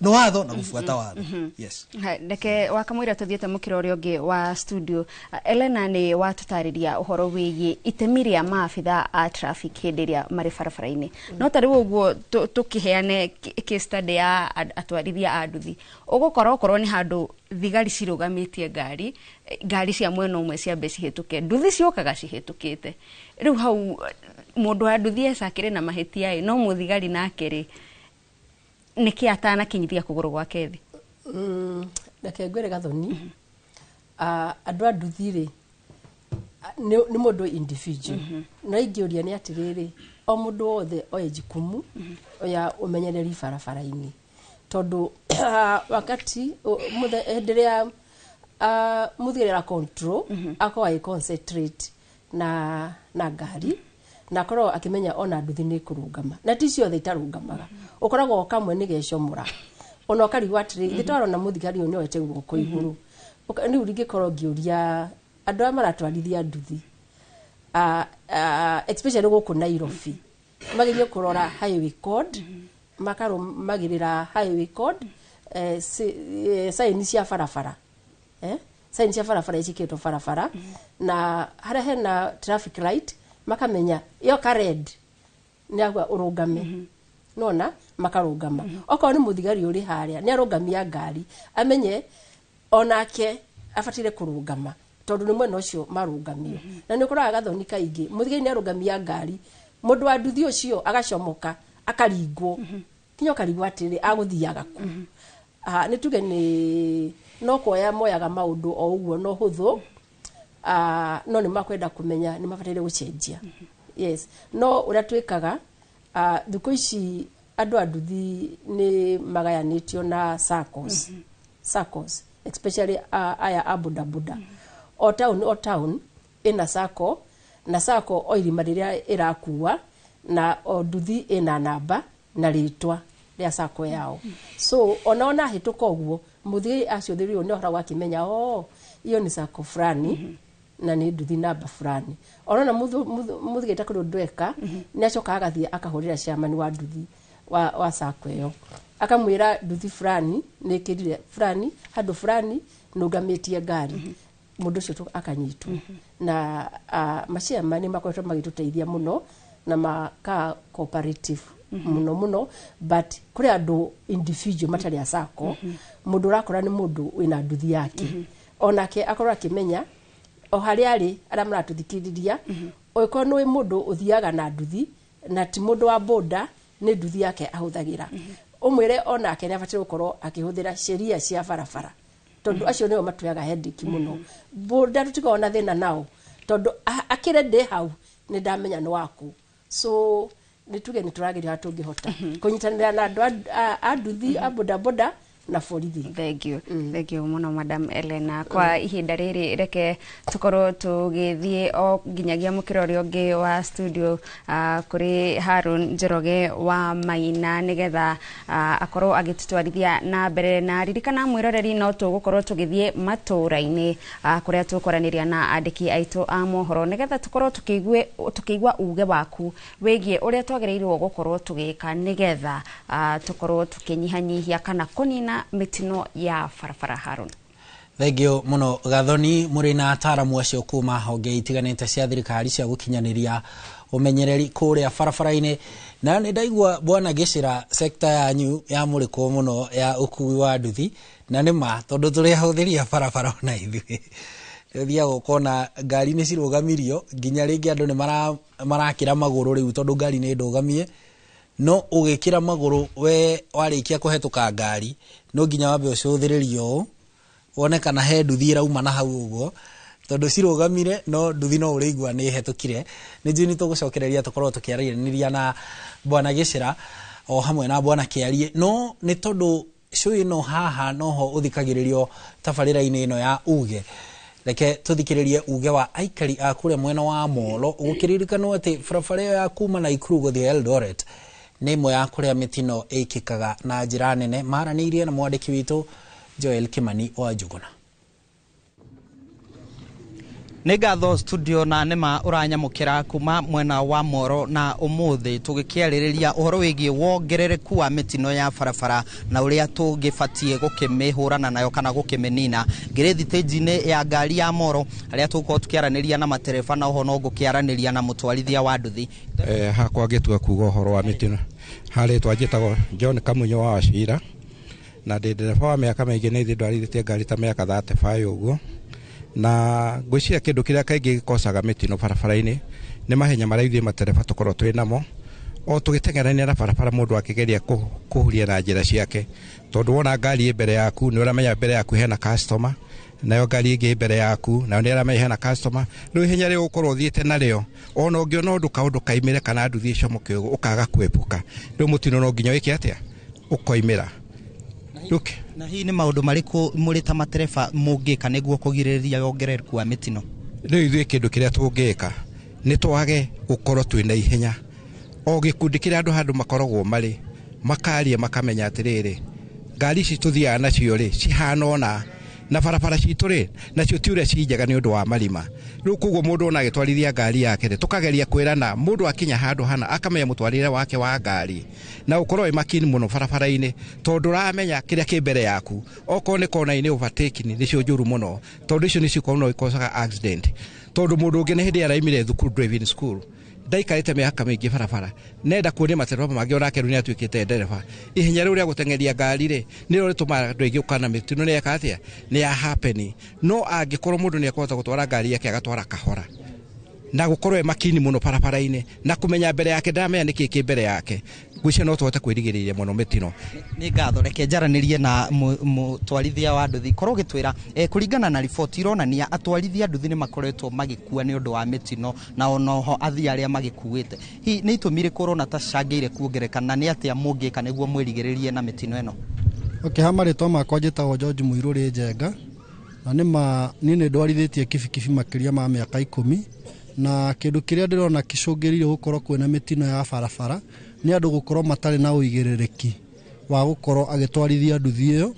Nĩ watho na gũbuata watho, yes. Ha, reke wakamũira tũthiĩte mũkĩra ũrĩa ũngĩ wa studio. Elena nĩ watũtarĩria ũhoro wĩgiĩ itemi rĩa maabitha a traffic hĩndĩ ĩrĩa marĩ barabara-inĩ. No ta rĩu ũguo tũkĩheane case study ya atwarithia a nduthi, ũgũkora okorwo nĩ handũ Thigari cirũgamĩtie ngari, ngari cia mwena ũmwe ciambe cihĩtũke, nduthi ciũkaga cihĩtũkĩte. Rĩu hau mũndũ wa nduthi ecakĩrĩ na mahĩtia ĩ, no mũthigari nake rĩ, nĩkĩ atanakinyithia kũgũrũ gwake thĩ? Reke ngwĩre Gathoni, andũ a nduthi rĩ, nĩ mũndũ individual. No ingĩũria nĩ atĩrĩrĩ, o mũndũ wothe oe jukumu ya ũmenyereri barabara-inĩ, tondũ wakati hĩndĩ ĩrĩa mũthigari ara control, akorwo agĩ concentrate na ngari, na akorwo akĩmenya ona nduthi nĩ kũrũgama, na ti ciothe itarũgamaga, ũkoragwo o kamwe nĩ gecomora, ona ũkarigwo atĩrĩ, ithe twarona mũthigari ũyũ nĩoete guoko igũrũ. Rĩu ringĩkorwo ngĩũria andũ arĩa maratwarithia nduthi, especially gũkũ Nairobi, magerie kũrora highway code, makarũmagĩrĩra highway code, sign cia barabara, sign cia barabara icikĩtwo barabara, na harĩa hena traffic light makamenya yoka red nĩ agwa ũrũgame, nona makarũgama. Okorwo nĩ mũthigari ũrĩ harĩa nĩ arũgamia ngari, amenye onake abatire kũrũgama tondũ nĩ mwena ũcio marũgamio. Na nĩ ũkoraga Gathoni kaingĩ mũthigari nĩ arũgamia ngari, mũndũ wa nduthi ũcio agacomoka akaringwo, kinya ũkarigwo atĩrĩ, agũthiaga kũ? Nĩ tuge nĩ no kuoya moyaga maũndũ o ũguo no hũthũ, no nĩ makwenda kũmenya nĩ mabataire gũcenjia. Yes, no ũrĩa twĩkaga, thikũ ici andũ a nduthi nĩ magayanĩtio na SACCOs, SACCOs especially aya a bodaboda. O town, o town ĩna SACCO, na SACCO o irima rĩrĩa ĩrakua, na o nduthi ĩna namba na rĩtwa rĩa SACCO yao. So ona hĩtũka ũguo mũthigari acũthĩrĩrio nĩ ũhoro akĩmenya, oh, iyo nĩ SACCO fulani na nĩ nduthi namba fulani. Ona mũthigari takũrĩ ũndũ eka, nĩ acokaga agathiĩ akahũrĩra chairman wa nduthi wa SACCO ĩyo, akamwĩra nduthi fulani nĩ ĩkĩrire fulani handũ fulani nũngamĩtie ngari, mũndũ ũcio akanyitwo. Na maciama nĩ makoretwo magĩtũteithia mũno na maka cooperative mũno mũno, but kũrĩ andũ individual matarĩ a SACCO, mũndũ ũrakora nĩ mũndũ wĩna nduthi yake, onake akorwo akĩmenya o harĩa arĩ. Arĩa maratũthikĩrĩria, ũngĩkorwo nĩ mũndũ ũthiaga na nduthi na ti mũndũ wa boda, nĩ nduthi yake ahũthagĩra, ũmwĩre onake nĩ abatiĩ gũkorwo akĩhũthĩra sheria cia barabara, tondũ acio nĩo matuoyaga headache mũno. Boda tũtikoragwo na thĩna nao, tondũ akĩre ndĩ hau nĩ ndamenya nĩ waku. So nĩ tuge nĩ tũrageria harĩa tũngĩhota kũnyitanĩra na andũ a nduthi, a bodaboda na borithi. Thank you, thank you mũno, Madam Elena. Kwa ihinda rĩrĩ reke tũkorwo tũgĩthiĩ o nginyagia mũkĩra ũrĩa ũngĩ wa studio, kũrĩ Harun Njoroge wa Maina, nĩgetha akorwo agĩtũtwarithia na mbere. Na ririkana mwĩroreri, no tũgũkorwo tũgĩthiĩ matũũra-inĩ, kũrĩa tũkwaranĩria na andĩki aitũ a mohoro, nĩgetha tũkorwo tũkĩigua uge waku wĩgiĩ ũrĩa twagĩrĩirwo gũkorwo tũgĩka nĩgetha tũkorwo tũkĩnyihanyihia kana kũnina mĩtino ya barabara. Harun. Thengio mũno Gathoni. Mũrĩ na ataramu acio kuma honge itiganĩte cia thirikari cia gũkinyanĩria ũmenyereri kũrĩa barabara-inĩ, na nĩ ndaigua bwana Gĩcĩra sekta yanyu ya mũrĩkwo mũno ya ũkui wa nduthi, na nĩ ma tondũ tũrĩ ahũthĩri a barabara ona ithuĩ ũthiaga ũkona ngari nĩ cirũgamirio, nginya rĩngĩ andũ nĩ marakĩra magũrũ rĩu tondũ ngari nĩ ndũgamie. No ũgĩkĩra magũrũ, we warĩkia kũhetũka ngari, no nginya wambe ũcũthĩrĩrie ũũ wone kana he nduthi ĩrauma na hau ũguo, tondũ cirũgamire, no nduthi no ũrĩigua nĩ ĩhetũkire. Nĩ njũĩ nĩ tũgũcokereria tũkorwo tũkĩaranĩria na bwana Gĩcĩra o hamwe na bwana Kĩarie, no nĩ tondũ show ĩno haha noho ũthikagĩrĩrio tabarĩra-inĩ ĩno ya uge, reke tũthikĩrĩrie uge wa aikari a kũrĩa mwena wa Molo, gũkĩririkanwo atĩ barabara ĩyo ya kuma Naikuru gũthiĩ Eldoret nĩ ĩmwe ya kũrĩa mĩtino ĩkĩkaga na njĩra nene. Maranĩirie na mwandĩki witũ Joel Kimani wa Njuguna. Nĩ ngatho studio, na nĩma ũranyamũkĩra kuma mwena wa Moro, na ũmũthĩ tũgĩkĩarĩrĩria ũhoro wĩgiĩ wongerereku wa mĩtino ya barabara na ũrĩa tũngĩbatiĩ gũkĩmĩhũrana nayo kana gũkĩmĩnina. Ngĩrĩ thitĩnji-inĩ ya ngari ya Moro harĩa tũgũkorwo tũkĩaranĩria na matereba, na oho no ngũkĩaranĩria na mũtwarithia wa nduthi. Hakwa ngĩtua kuga ũhoro wa mĩtino, harĩtwa njĩtagwo John Kamunyo wa Wachira. Na ndĩ ndereba wa mĩaka mĩingĩ, nĩ ithuĩ ndwarithĩtie ngari ta mĩaka 35 ũguo. Na ngwĩciria kĩndũ kĩrĩa kaingĩ gĩkocaga mĩtino barabara-inĩ nĩ mahenya marĩa ithuĩ matereba tũkorwo twĩ namo, o tũgĩteng'erania na barabara, mũndũ akĩgeria kũhuria na njĩra ciake, tondũ wona ngari ĩ mbere yaku nĩ ũramenya mbere yaku hena customer, nayo ngari ĩngĩ ĩ mbere yaku nayo nĩ ĩramenya hena customer. Rĩu ihenya rĩu ũkorwo ũthiĩte narĩo, ona ũngĩona ũndũ kaũndũ kaimĩre kana nduthi ĩcomoke ũguo, ũkaga kwĩbuka, rĩu mũtino no nginya wĩke atĩa, ũkoimĩra. Na hihi nĩ maũndũ marĩkũ mũrĩ ta matereba mũngĩka nĩguo kũgirĩrĩria wongerereku wa mĩtino? Rĩu ithuĩ kĩndũ kĩrĩa tũngĩka nĩ twage gũkorwo twĩna ihenya. O gĩkundi kĩrĩa andũ handũ makoragwo marĩ makaria, makamenya atĩrĩrĩ, ngari ici tũthiaga nacio rĩ cihana ũna, na barabara citũ rĩ nacio ti ũrĩa ci njega nĩ ũndũ wa marima. Rĩu koguo mũndũ ona agĩtwarithia ngari yake rĩ, tũkageria kwĩrana, mũndũ akinya handũ hana akamenya mũtwarĩre wake wa ngari, na ũkorwo wĩ makini mũno barabara-inĩ, tondũ ũramenya kĩrĩa kĩ mbere yaku. Okorwo nĩ kona-inĩ, overtaking nĩcio njũru mũno, tondũ icio nĩcio no ikocaga accident, tondũ mũndũ ũngĩ nĩ hĩndĩ araimire thukuru, driving school, ndaikarĩte mĩaka mĩingĩ barabara, nenda kuonia matereba mangĩ, onake rĩu nĩ atuĩkĩte ndereba. Ihenya rĩu rĩa gũteng'eria ngari rĩ nĩrĩo rĩtũmaga andũ aingĩ gũkana mĩtino nĩ eka atĩa, nĩ ya happen. No angĩkorwo mũndũ nĩ ekũhota gũtwara ngari yake agatwara kahora na gũkorwo e makini mũno barabara-inĩ na kũmenya mbere yake, ndaramenya nĩkĩ kĩ mbere yake, ngwĩciria no tũhote kwĩrigĩrĩria mũno mĩtino. Nĩ ngatho. Reke njaranĩrie na mũtwarithia wa nduthi. Korwo ũgĩtwĩra, kũringana na riboti ironania atwarithia nduthi nĩ makoretwo magĩkua nĩ ũndũ wa mĩtino, na onoho athii arĩa magĩkuĩte, hihi nĩ itũmi irĩkũ ũrona ta cicangĩire kuongerereka, na nĩ atĩa mũngĩka nĩguo mwĩrigĩrĩrie na mĩtino ĩno? Okay, ha marĩtwa makwa njĩtagwo George Mũirũrĩ Njenga, na nĩ ma niĩ nĩ ndwarithĩtie kibikibi makĩria ma mĩaka 10, na kĩndũ kĩrĩa ndĩrona kĩcũngĩrĩirie gũkorwo kwĩna mĩtino ya barabara nĩ andũ gũkorwo matarĩ na ũigĩrĩrĩki wa gũkorwo agĩtwarithia nduthi ĩyo,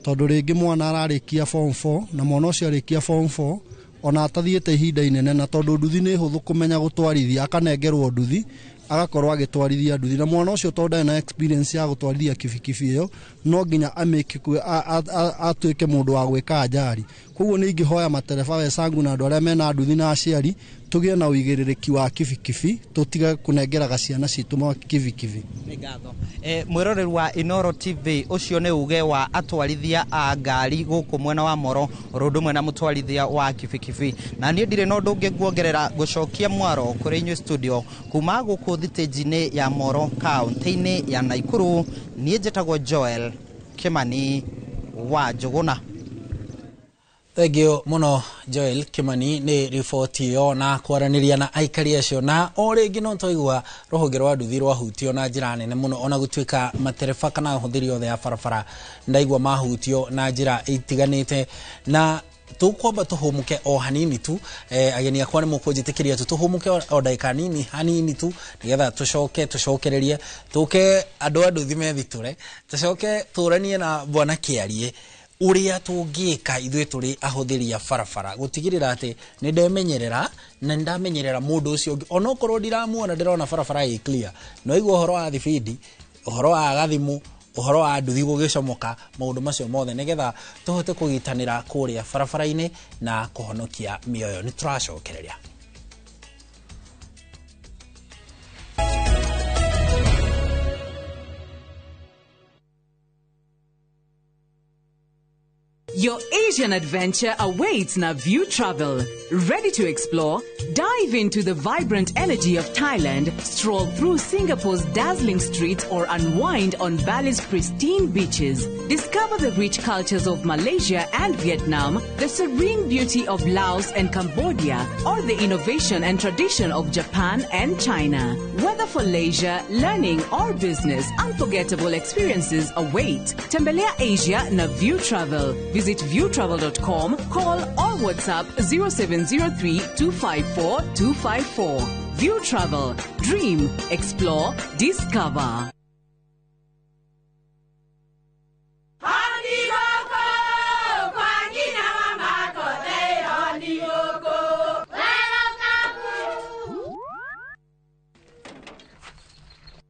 tondũ rĩngĩ mwana ararĩkia form 4, na mwana ũcio arĩkia form 4 ona atathiĩte ihinda inene, na tondũ nduthi nĩ hũthũ kũmenya gũtwarithia, akanengerwo nduthi agakorwo agĩtwarithia nduthi, na mwana ũcio tondũ ndarĩ na experience ya gũtwarithia kibikibi ĩyo, no nginya atuĩke mũndũ wa gwĩka ajali. Koguo nĩ ingĩhoya matereba wecangu na andũ arĩa mena nduthi na aciari tũgĩe na ũigĩrĩrĩki wa kibikibi, tũtige kũnengeraga ciana citũ ma kibikibi. Nĩ ngatho. Mwĩroreri wa Inoro TV, ũcio nĩ uge wa atwarithia a ngari gũkũ mwena wa Moro, oro ũndũ ũmwe na mũtwarithia wa kibikibi. Na niĩ ndirĩ na ũndũ ũngĩ nguongerera, gũcokia mwaro kũrĩ inyuĩ studio kuma gũkũ thitĩnji-inĩ ya Moro kaũntĩ-inĩ ya Naikuru. Niĩ njĩtagwo Joel Kimani wa Njũgũna. Thank you muno Joel Kimani nĩ riboti ĩyo na kwaranĩria na aikari acio. Na o rĩngĩ no twaigua rũhonge rwa nduthi rwahutio na njĩra nene mũno, ona gũtuĩka matereba kana ahũthĩri othe a barabara ndaigua mahutio na njĩra itiganĩte. Na tũkwamba tũhũmũke o hanini tu, ageni akwa nĩ mũkũnjĩtĩkĩria tu tũhũmũke o ndagĩka nini hanini tu, nĩgetha tũcoke tũcokererie, tũke andũ a nduthi methitũre, tũcoke tũranie na bwana Kĩarie ũrĩa tũngĩka ithuĩ tũrĩ ahũthĩri a barabara gũtigĩrĩra atĩ nĩ ndemenyerera na nĩ ndamenyerera mũndũ ũcio ũngĩ, onokorwo ndiramuona, ndĩrona barabara ĩ clear. No igua ũhoro wa thibindi, ũhoro wa gathimũ, ũhoro wa nduthi gũgĩcomoka, maũndũ macio mothe nĩgetha tũhote kũgitanĩra kũrĩa barabara-inĩ na kũhonokia mĩoyo. Nĩ tũracokereria. Your Asian adventure awaits na View Travel. Ready to explore? Dive into the vibrant energy of Thailand, stroll through Singapore's dazzling streets, or unwind on Bali's pristine beaches. Discover the rich cultures of Malaysia and Vietnam, the serene beauty of Laos and Cambodia, or the innovation and tradition of Japan and China. Whether for leisure, learning, or business, unforgettable experiences await. Tembelea Asia na View Travel. Visit viewtravel.com, call or WhatsApp 0703 254 254. View Travel. Dream, explore, discover.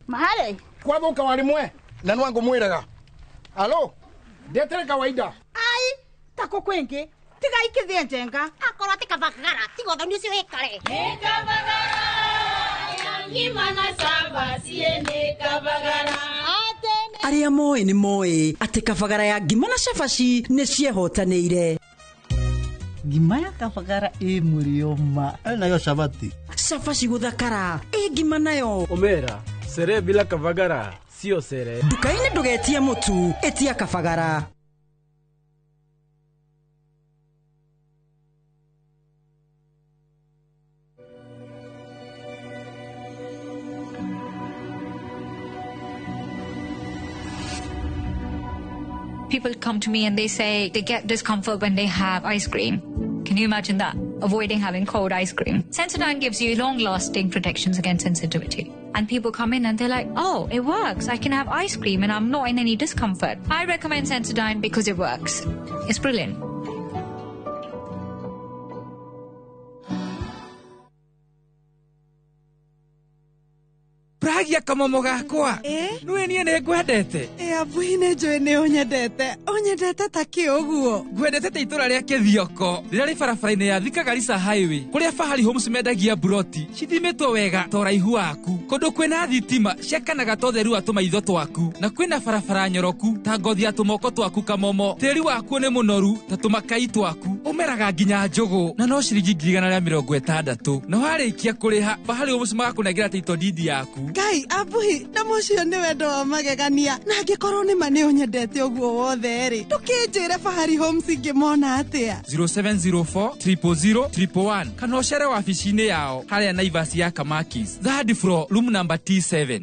Mahale kwathuka warimwe na nwangu mwiraga alo ndetere kawaida ai tako kwingi tiga ikithie njenga akorwo ti kabagara tiga ũthoni ũcio wĩkare nĩ kabagara ya ngima na cabaci nĩ kabagara atĩ nĩ Arĩa moĩ nĩ moĩ atĩ kabagara ya ngima na cabaci nĩ ciehotanĩire. Ngima ya kabagara ĩ mũrĩo ma. Nayo cabati. Cabaci gũthakara ĩ ngima nayo. Omera, sere bila kabagara sio sere. Nduka-inĩ ndũgetie mũtu, ĩtia kabagara. People come to me and they say they get discomfort when they have ice cream. Can you imagine that? Avoiding having cold ice cream. Sensodyne gives you long-lasting protections against sensitivity. And people come in and they're like, oh, it works. I can have ice cream and I'm not in any discomfort. I recommend Sensodyne because it works. It's brilliant. Pragia kamomo gakwa. Nĩwe niĩ nĩ ngwendete. Abuhi nĩ njũĩ nĩ ũnyendete. Ũnyendete ta kĩ ũguo? Ngwendete ta itũra rĩa Kĩthioko rĩrĩa rĩ barabara-inĩ ya Thika Garissa Highway kũrĩa Fahari Homes mendagia buroti cithimĩtwo wega ta ũraihu waku, kũndũ kwĩna thitima ciakanaga ta ũtheru wa tũmaitho twaku, na kwĩna barabara nyoroku ta ngothi ya tũmoko twaku kamomo. Tĩri wakuo nĩ mũnoru ta tũmakai twaku, ũmeraga nginya njũgũ na no ciringi 160,000. Na warĩkia kũrĩha Fahari Homes magakũnengera title deed yaku. Ngai abuhi na mũcio nĩ wendo wa magegania, na angĩkorwo nĩ ma nĩ ũnyendete ũguo wothe rĩ, ndũkĩnjĩre Fahari Homes ingĩmona atĩa? 0704 000 111 kana ũcere wabici-inĩ yao harĩa Naivas ya Kamakis, third floor, room number T7.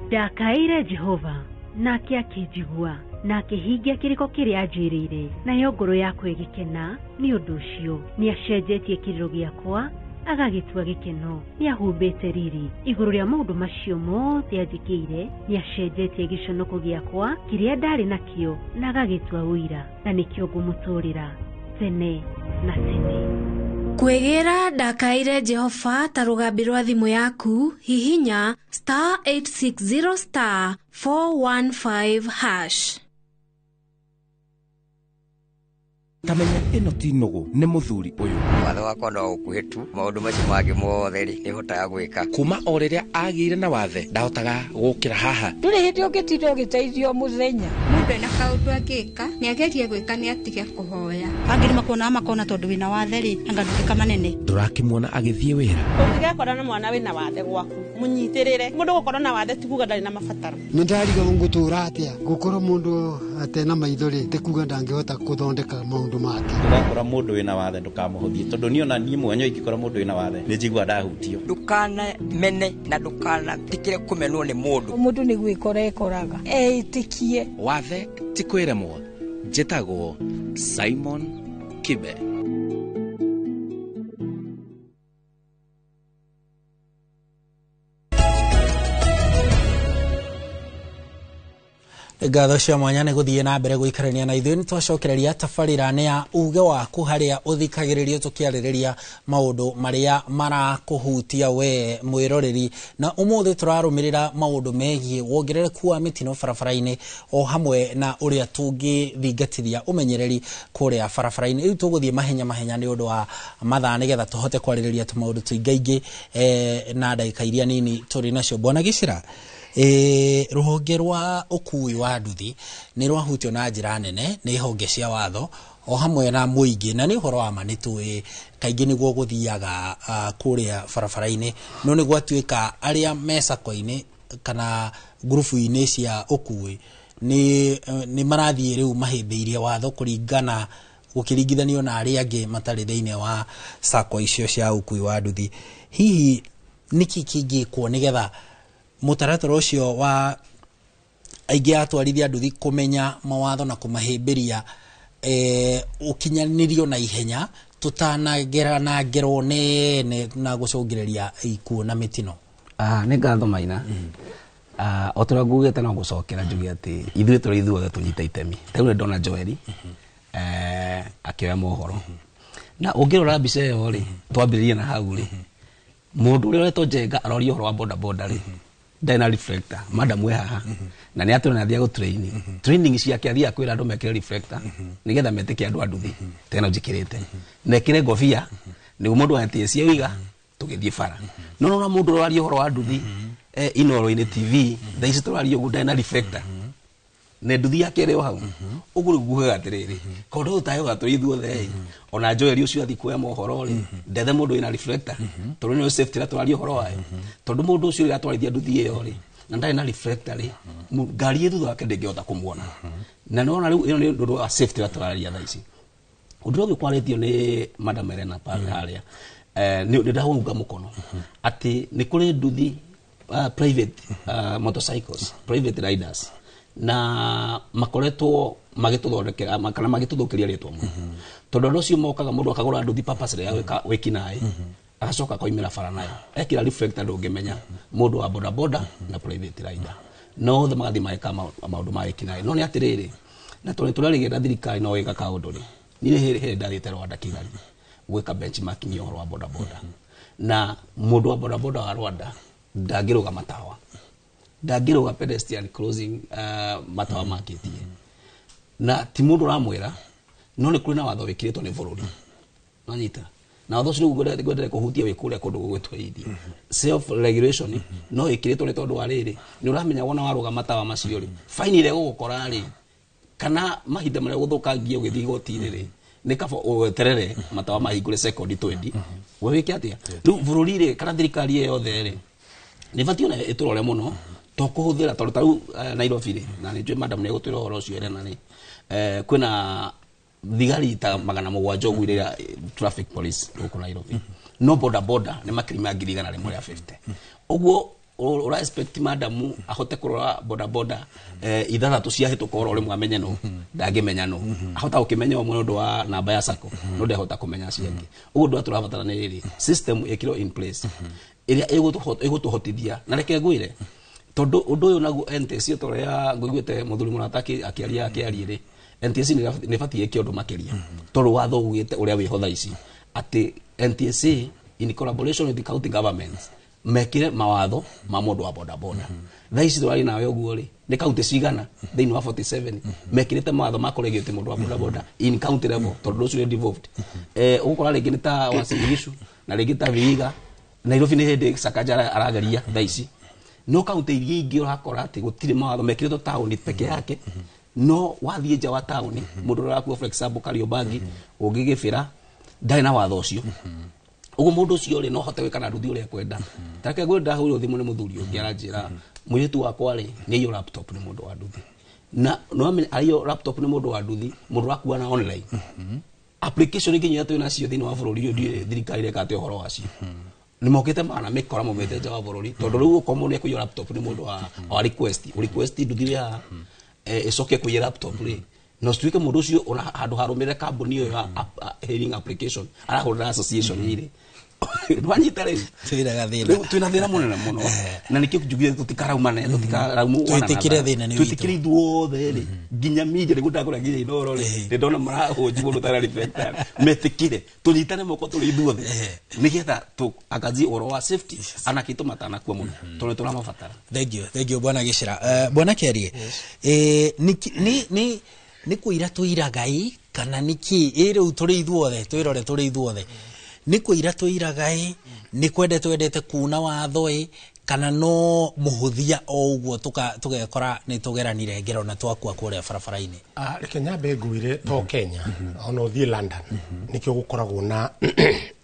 Ndakaire Jehova nake akĩnjigua na akĩhingia kĩrĩko kĩrĩa anjĩrĩire, nayo ngoro yakwa ĩgĩkena nĩ ũndũ ũcio. Nĩacenjetie kĩrĩro gĩakwa agagĩtua gĩkeno, nĩahumbĩte riri igũrũ rĩa maũndũ macio mothe anjĩkĩire, nĩacenjetie gĩconoko gĩakwa kĩrĩa ndarĩ nakĩo na agagĩtua ũira, na nĩkĩo ngũmũtũũrĩra tene na tene. Kwĩgĩra ndakaire Jehova ta rũgambi rwa thimũ yaku, hihinya *860 *415#. Tamenya ĩno ti nũgũ nĩ mũthuri ũyũ. Watho wakwa no ũkuhĩ tu, maũndũ macio mangĩ mothe rĩ nĩhotaga gwĩka. Kuma o rĩrĩa agĩire na wathe ndahotaga gũkĩra haha. Ndũrĩ hĩndĩ ũngĩtinda ũgĩteithio mũthenya. Mũndũ ena kaũndũ angĩka nĩagerie gwĩka nĩ atige kũhoya. Angĩ nĩmakuonaga makona tondũ wĩna wathe rĩ anga nduĩka manene. Ndũrakĩmuona agĩthiĩ wĩra. Ũngĩgekora na mwana wĩna wathe gwaku mũnyitĩrĩre. Mũndũ gũkorwo na wathe ti kuga ndarĩ na mabataro. Nĩ ndarigagwo ngũtũra atĩa gũkorwo mũndũ atena maitho rĩ ti kuga ndangĩhota gũthondeka maũndũ make. Ndũgakora mũndũ wĩna wathe ndũkamũhũthie, tondũ niĩ ona niĩ mwenyewe ingĩkora mũndũ wĩna wathe nĩ njiguaga ndahutio. Ndũkanamene na ndũkanatikĩre kũmenwo nĩ mũndũ. Mũndũ nĩ gwĩkora ekoraga eĩtĩkie. Wathe ti kwĩremwo. Njĩtagwo Simon Kibe. Ngatho cia mwanya nĩ gũthiĩ na mbere gũikarania na ithuĩ. Nĩ twacokereria tabarĩra nĩ ya uge waku harĩa ũthikagĩrĩrio tũkĩarĩrĩria maũndũ marĩa marakũhutia we mwĩroreri, na ũmũthĩ tũrarũmĩrĩra maũndũ megiĩ wongerereku wa mĩtino barabara-inĩ o hamwe na ũrĩa tũngĩthingatithia ũmenyereri kũrĩa barabara-inĩ. Rĩu tũgũthiĩ mahenya mahenya nĩ ũndũ wa mathaa nĩgetha tũhote kwarĩrĩria tũmaũndũ tũingaingĩ na ndagĩka iria nini tũrĩ nacio. Bwana Gĩcira, rũhonge rwa ũkui wa nduthi nĩ rwahutio na njĩra nene nĩ honge cia watho o hamwe na mũingĩ, na nĩ ũhoro wa ma nĩ tũĩ kaingĩ nĩguo gũthiaga kũrĩa barabara-inĩ, no nĩ gwatuĩka arĩa me sacco-inĩ kana ngurubu-inĩ cia ũkui nĩ marathiĩ rĩu mahĩmbĩirie watho kũringana gũkĩringithanio na arĩa angĩ matarĩ thĩinĩ wa sacco icio cia ũkui wa nduthi. Hihi nĩkĩ kĩngĩkwo nĩgetha mũtaratara ũcio wa aingĩ atwarithia nduthi kũmenya mawatho na kũmahĩmbĩria ũkinyanĩrio na ihenya tũtanagerana ngero nene na gũcũngĩrĩria ikuũ na mĩtino? Nĩ ngatho Maina. O ta ũrĩa ngugĩte no gũcokera njuge atĩ ithuĩ tũrĩ ithuothe tũnyite itemi. Ta rĩu nĩ ndona Joeli akĩoya mohoro, na ũngĩrora mbica ĩyo rĩ, twambĩrĩrie na hau rĩ, mũndũ ũrĩa ũretwo Njenga aroria ũhoro wa boda boda rĩ, ndarĩ na reflector, madam we haha na nĩ atwĩra nĩ athiaga training training ciake athiaga kwĩra andũ mekĩre reflector nĩgetha metĩkie andũ a nduthi tena njĩkĩrĩte na ekĩre ngobia nĩguo mũndũ atie cia wiga Tũgĩthiĩ bara, no nona mũndũ ũraria ũhoro wa nduthi Inooro-inĩ TV thaa ici tũraria ũguo, ndarĩ na reflector na nduthi yake ĩrĩ o hau ũguo. Rĩu ngugaga atĩrĩrĩ, kaũndũ tũtayũga tũrĩ ithuothe ĩ, ona Joel ũcio athiĩ kuoya mohoro rĩ, ndethe mũndũ wĩna reflector, tondũ nĩyo safety ĩrĩa tũraria ũhoro wayo. Tondũ mũndũ ũcio rĩrĩa atwarithia nduthi ĩyo rĩ, na ndarĩ na reflector rĩ, ngari ĩ thutha wake ndĩngĩhota kũmuona. Na nĩwona rĩu ĩyo nĩ ũndũ wa safety ĩrĩa tũraria thaa ici. Ũndũ ũrĩa ũngĩ kwarĩtio nĩ Madam Elena pale harĩa, nĩ ndahũnga mũkono atĩ nĩ kũrĩ nduthi, private motorcycles, private riders, na makoretwo magĩtũthondekera kana magĩtũthũkĩria rĩtwa mũno, tondũ andũ acio mokaga, mũndũ akagũra nduthi purposely ya gwĩka wĩkinaĩ, agacoka akoimĩra bara nayo ekĩra reflector, ndũngĩmenya mũndũ wa boda boda na private rider, no othe magathiĩ magĩka maũndũ ma wĩkinaĩ. No nĩ atĩrĩrĩ, na tondũ tũrarĩgĩrĩra thirikari no ĩka kaũndũ rĩ, niĩ hĩndĩ hĩndĩ ndathiĩte Rwanda Kigali gwĩka benchmarking ya ũhoro wa boda boda, na mũndũ wa boda boda wa Rwanda ndangĩrũga matawa, ndangĩrũga pedestrian crossing, matawa makĩtie, na ti mũndũ ũramwĩra, no nĩ kũrĩ na watho wĩkĩrĩtwo nĩ bũrũri. Nanyita na watho ũcio rĩu ngwendere kũhutia wĩ kũrĩa kũndũ gũgwĩtwo India self regulation, no ĩkĩrĩtwo nĩ tondũ wa rĩrĩ, nĩ ũramenya wona warũga matawa macio rĩ, faini ĩrĩa ĩgũgũkora rĩ, kana mahinda marĩa gũthũkangia ũgĩthiĩ igoti-inĩ rĩ, nĩ kaba weterere matawa mahingũre sekondi 20 we wĩke atĩa. Rĩu bũrũri rĩ, kana thirikari ĩyo yothe rĩ, nĩ batiĩ ona ĩtũrore mũno to kũhũthĩra, tondũ ta rĩu Nairobi rĩ, na nĩ njũĩ madam nĩ egũtwĩra ũhoro ũcio Elena rĩ, kwĩna thigari ta 700 ũguo iria traffic police gũkũ Nairobi, no boda boda nĩ makiri ma 150,000 ũguo. Ũra expect madam ahote kũrora boda boda ithathatũ ciahĩtũka oro rĩmwe amenye no ndangĩmenya? No ahota gũkĩmenya ũmwe nĩ ũndũ wa namba ya sacco, no ndehota kũmenya acio angĩ. Ũguo ũndũ ũrĩa tũrabatara nĩ rĩrĩ, system ĩkĩrwo in place ĩrĩa ĩgũtũhotithia. Na reke ngwĩre, tondũ ũndũ ũyũ naguo NTSA, ta ũrĩa ngũiguĩte mũthuri mũrata akĩaria rĩ, NTSA nĩ ĩbatiĩ ĩke ũndũ makĩria, tondũ watho ugĩte ũrĩa wĩho thaa ici atĩ NTSA in collaboration with the county governments mekire mawatho ma mũndũ wa boda boda. Thaa ici tũrari nawe ũguo rĩ, nĩ kaunti cigana thĩinĩ wa 47 mekĩrĩte mawatho ma kũregete mũndũ wa boda boda in county level? Tondũ ũcio nĩ devolved, ũgũkora rĩngĩ nĩ ta Uasin Gishu na rĩngĩ ta Vihiga. Nairobi nĩ hĩndĩ Sakaja arageria thaa ici, no kaunti iria ingĩ ũrakora atĩ gũtirĩ mawatho mekĩrĩtwo taũni peke yake. No wathiĩ nja wa taũni, mũndũ ũrakua, for example Kariobangi, ũngĩ Gĩbĩra, ndarĩ na watho ũcio. Ũguo mũndũ ũcio rĩ, no ahote gwĩka na nduthi ũrĩa ekwenda. Take ngwenda ndahũrirwo thimũ nĩ mũthuri ũngĩ, aranjĩra mũirĩtu wakwa rĩ, nĩ aiywo laptop nĩ mũndũ wa nduthi. Na nĩwamenya aiywo laptop nĩ mũndũ wa nduthi, mũndũ ũrakua na online application ingĩ nyina twĩ nacio thĩinĩ wa bũrũri ũyũ, ndiũĩ thirikari ĩreka atĩa ũhoro wacio. Nĩ mokĩte mana mĩkora maumĩte nja wa bũrũri, tondũ rĩu ũkorwo mũndũ nĩekũiywo laptop nĩ mũndũ wa request nduthi wĩ haha, ĩcoke kũiya laptop rĩ, no cituĩke mũndũ ũcio ona handũ harũmĩrĩre kambuni ĩyo ya hailing application arahũrĩra association ĩrĩ. Ndwanyita rĩu? Twĩna gathĩna. Rĩu twĩna thĩna mũnene mũno, na nĩkĩo njugire tũtikaraumane, tũtikaraumu. Twĩtĩkĩre thĩna nĩ witũ. Twĩtĩkĩre ithuothe rĩ, nginya media nĩguo ndakũra nginya Inooro rĩ, nĩ ndona marahũnji mũndũ tara reflector. Metĩkĩre tũnyitane moko tũrĩ ithuothe, nĩgetha tũangazie ũhoro wa safety anake aitũ matanakua mũno, tondũ nĩ tũramabatara. Thank you, thank you, bwana Gĩcĩra. Bwana Kĩarie, nĩ kũira tũiraga ĩ, kana nĩ kĩ ĩ? Rĩu tũrĩ ithuothe twĩrore, tũrĩ ithuothe nĩ kũira tũiraga ĩ, nĩ kwende twendete kuna watho ĩ, kana no mũhũthia o ũguo tũgekora nĩ tũgeranire ngero na twakua kũrĩa barabara-inĩ? Ah, reke nyambe ngwĩre, to Kenya, ona ũthiĩ London nĩkĩo gũkoragwo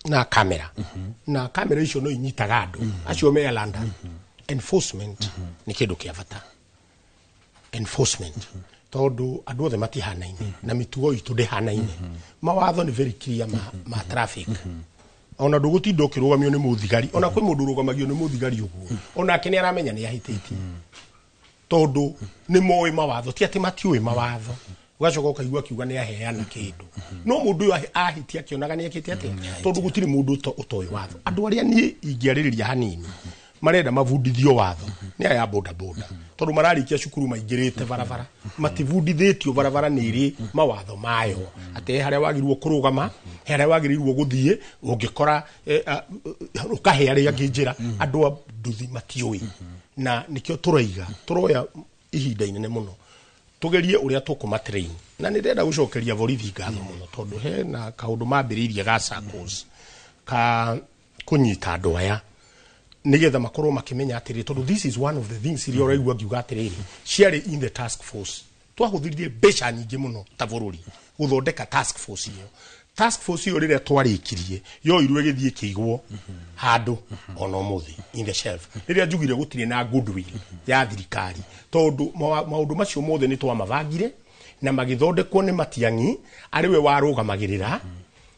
na kamera, na kamera icio no inyitaga andũ acio me London. Enforcement nĩ kĩndũ kĩa bata, enforcement, tondũ andũ othe matihanaine na mĩtugo itũ ndĩhanaine. Mawatho nĩ very clear ma traffic. Ona ndũgũtinda ũkĩrũgamio nĩ mũthigari, ona kwĩ mũndũ ũrũgamagio nĩ mũthigari ũguo, onake nĩ aramenya nĩ ahĩtĩtie, tondũ nĩ moĩ mawatho, ti atĩ matiũĩ mawatho. Ũgacoka ũkaigua akiuga nĩ aheana kĩndũ, no mũndũ ũyũ ahĩtia akĩonaga nĩ ekĩte atĩa, tondũ gũtirĩ mũndũ ũtoĩ watho. Andũ arĩa niĩ ingĩarĩrĩria hanini marenda mabundithio watho nĩ aya boda boda, tondũ mararĩkia cukuru maingĩrĩte barabara, matibundithĩtio barabara nĩ ĩrĩ mawatho mayo, atĩ he harĩa wagĩrĩirwo kũrũgama, he harĩa wagĩrĩirwo gũthiĩ, ũngĩkora ũkahe arĩa angĩ njĩra. Andũ a nduthi matiũĩ, na nĩkĩo tũroiga tũroya ihinda inene mũno tugerie ũrĩa tũkũmatrain. Na nĩ ndĩrenda gũcokeria borithi ngatho mũno, tondũ he na kaũndũ mambĩrĩirie ga SACCOs ka Kũnyita andũ aya nĩgetha makorwo makĩmenya atĩrĩ, tondũ this is one of the things iria ũraigua ngiuga atĩrĩrĩ ciarĩ in the task force. Twahũthĩrire mbeca nyingĩ mũno ta bũrũri gũthondeka task force ĩyo. Task force ĩyo rĩrĩa twarĩkirie yoirwo ĩgĩthiĩ ĩkĩigwo handũ ona ũmũthĩ in the shelf. Rĩrĩa njugire gũtirĩ na goodwill ya thirikari, tondũ maũndũ macio mothe nĩ twamabangire na magĩthondekwo nĩ Matiang'i arĩ we warũgamagĩrĩra,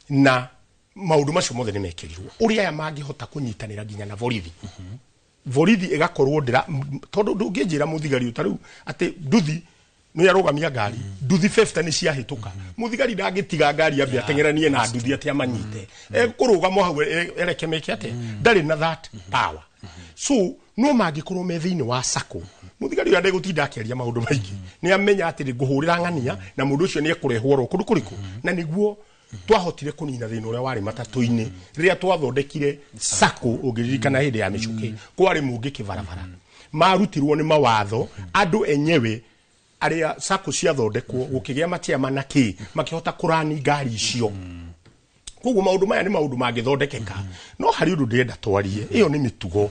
na maũndũ macio mothe nĩ mekĩrirwo ũrĩa aya mangĩhota kũnyitanĩra nginya na borithi. Borithi ĩgakorwo ndĩra tondũ ndũngĩnjĩra mũthigari ta rĩu atĩ nduthi nĩ arũgamia ngari, nduthi 50 nĩ ciahĩtũka, mũthigari ndangĩtiga ngari ambe ateng'eranie na nduthi atĩ amanyite, ekũrũgama hau ereke meke atĩa? Ndarĩ na that power. So no mangĩkorwo me thĩinĩ wa sacco, mũthigari ũrĩa ndegũtinda akĩaria maũndũ maingĩ, nĩ amenya atĩ ngũhũrĩra ng'ania na mũndũ ũcio nĩ ekũrehwo oro kũndũ kũrĩkũ. Na nĩguo twahotire kũnina thĩna ũrĩa warĩ matatũ-inĩ rĩrĩa twathondekire sacco. Ũngĩririkana hĩndĩ ya mĩcũkĩ kwarĩ mũngĩ kĩbarabara marutirwo nĩ mawatho andũ enyewe arĩa sacco ciathondekwo, gũkĩgĩa machairman na kĩ, makĩhota kũrani ngari icio. Koguo maũndũ maya nĩ maũndũ mangĩthondekeka, no harĩ ũndũ ndĩrenda twarie. Ĩyo nĩ mĩtugo,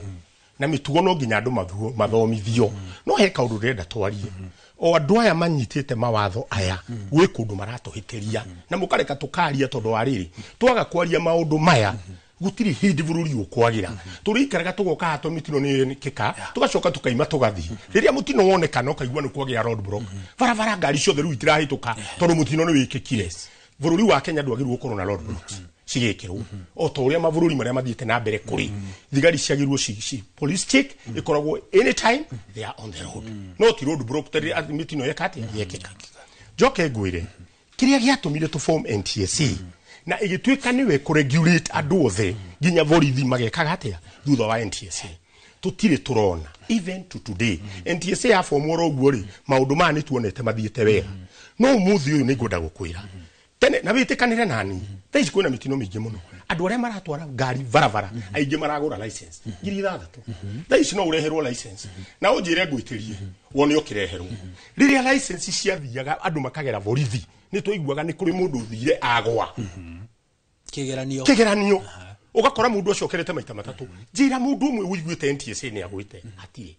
na mĩtugo no nginya andũ mathomithio. No he kaũndũ ndĩrenda twarie: o andũ aya manyitĩte mawatho aya gwĩ kũndũ maratũhĩtĩria na mũkareka tũkaria, tondũ wa rĩrĩ, twaga kwaria maũndũ maya gũtirĩ hĩndĩ bũrũri ũkwagĩra. Tũrĩikaraga tũgoka haha to mĩtino nĩ ĩkĩka, tũgacoka tũkaima tũgathiĩ. Rĩrĩa mũtino wonekana ũkaigua nĩ kwagĩa road block barabara, ngari ciothe rĩu itirahĩtũka tondũ mũtino nĩ wĩkĩkire. Bũrũri wa Kenya ndwagĩrĩirwo gũkorwo na road blocks cigĩkĩrwo o ta ũrĩa mabũrũri marĩa mathiĩte na mbere kũrĩ. Thigari ciagĩrĩirwo police check ĩkoragwo anytime they are on the road, no ti road block tarĩ mĩtino yeka atĩa yekĩka. Njoke ngwĩre kĩrĩa gĩatũmire tũ form NTSA na ĩgĩtuĩka nĩwe kũregulate andũ othe nginya borithi magekaga atĩa. Thutha wa NTSA tũtirĩ tũrona, even to today, NTSA ya form oro ũguo rĩ, maũndũ maya nĩ tuonete mathiĩte wega. No ũmũthĩ ũyũ nĩ ngwenda gũkwĩra tene na wĩtĩkanĩre nani, thaa ici kwĩna mĩtino mĩingĩ mũno. Andũ arĩa maratwara ngari barabara aingĩ maragũra license 6,000. Thaa ici no ũreherwo license na ũnjĩre ngwĩtĩrie wone ũkĩreherwo. Rĩrĩa license ciathiaga andũ makagera borithi, nĩ twaiguaga nĩ kũrĩ mũndũ ũthire agwa Kĩgeranio. Kĩgeranio ũgakora mũndũ acokerete maita matatũ. Njĩra mũndũ ũmwe ũiguĩte NTSA nĩ agwĩte, hatirĩ.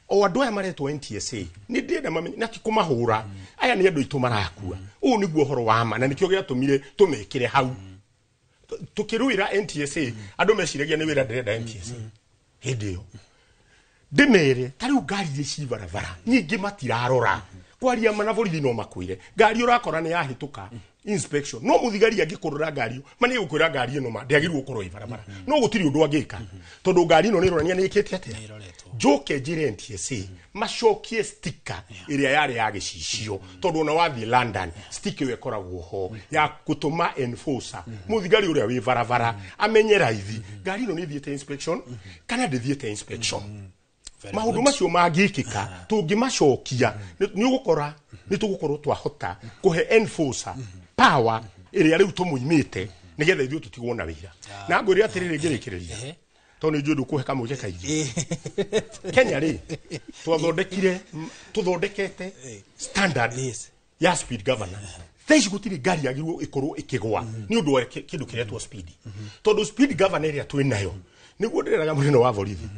O andũ aya maretwo NTSA nĩ ndĩrenda mamenye na ti kũmahũra, aya nĩ andũ aitũ marakua. Ũũ nĩguo ũhoro wa ma, na nĩkĩo gĩatũmire tũmekĩre hau tukĩrũĩra NTSA. Andũ meciragia nĩ wĩra ndĩrenda NTSA hĩndĩ ĩyo. Ndĩmere ta rĩu ngari iria ci barabara nyingĩ matirarora. Kwaria ma na borithi no makwĩre ngari ũrakora nĩ yahĩtũka inspection, no mũthigari angĩkũrora ngari ĩyo ma nĩ egũkwĩra ngari ĩno ma ndĩagĩrĩirwo gũkorwo ĩ barabara, no gũtirĩ ũndũ angĩka tondũ ngari ĩno nĩ ĩronania nĩ ĩkĩte atĩa. Njoke njĩre NTSA macokie sticker ĩrĩa yarĩ ya gĩcicio, tondũ ona wathiĩ London sticker ĩyo ĩkoragwo ho ya gũtũma enforcer, mũthigari ũrĩa wĩ barabara, amenye raithi ngari ĩno nĩ ĩthiĩte inspection kana ndĩthiĩte inspection. Maũndũ macio mangĩkĩka, tũngĩmacokia, nĩ ũgũkora nĩ tũgũkorwo twahota kũhe enforcer power ĩrĩa rĩu tũmũimĩte nĩgetha ithuĩ tũtigwo na wĩra. Na ngwĩre atĩrĩrĩ, ngĩrĩkĩrĩria tondũ nĩ njũĩ ndũkũhe kamweke kaingĩ, Kenya rĩ, twathondekire, tũthondekete standard ya speed governor. Thaa ici gũtirĩ ngari yagĩrĩirwo ĩkorwo ĩkĩgwa nĩ ũndũ wa kĩndũ kĩretwo speed, tondũ speed governor ĩrĩa twĩ nayo, nĩguo ndĩreraga mũnene wa borithi,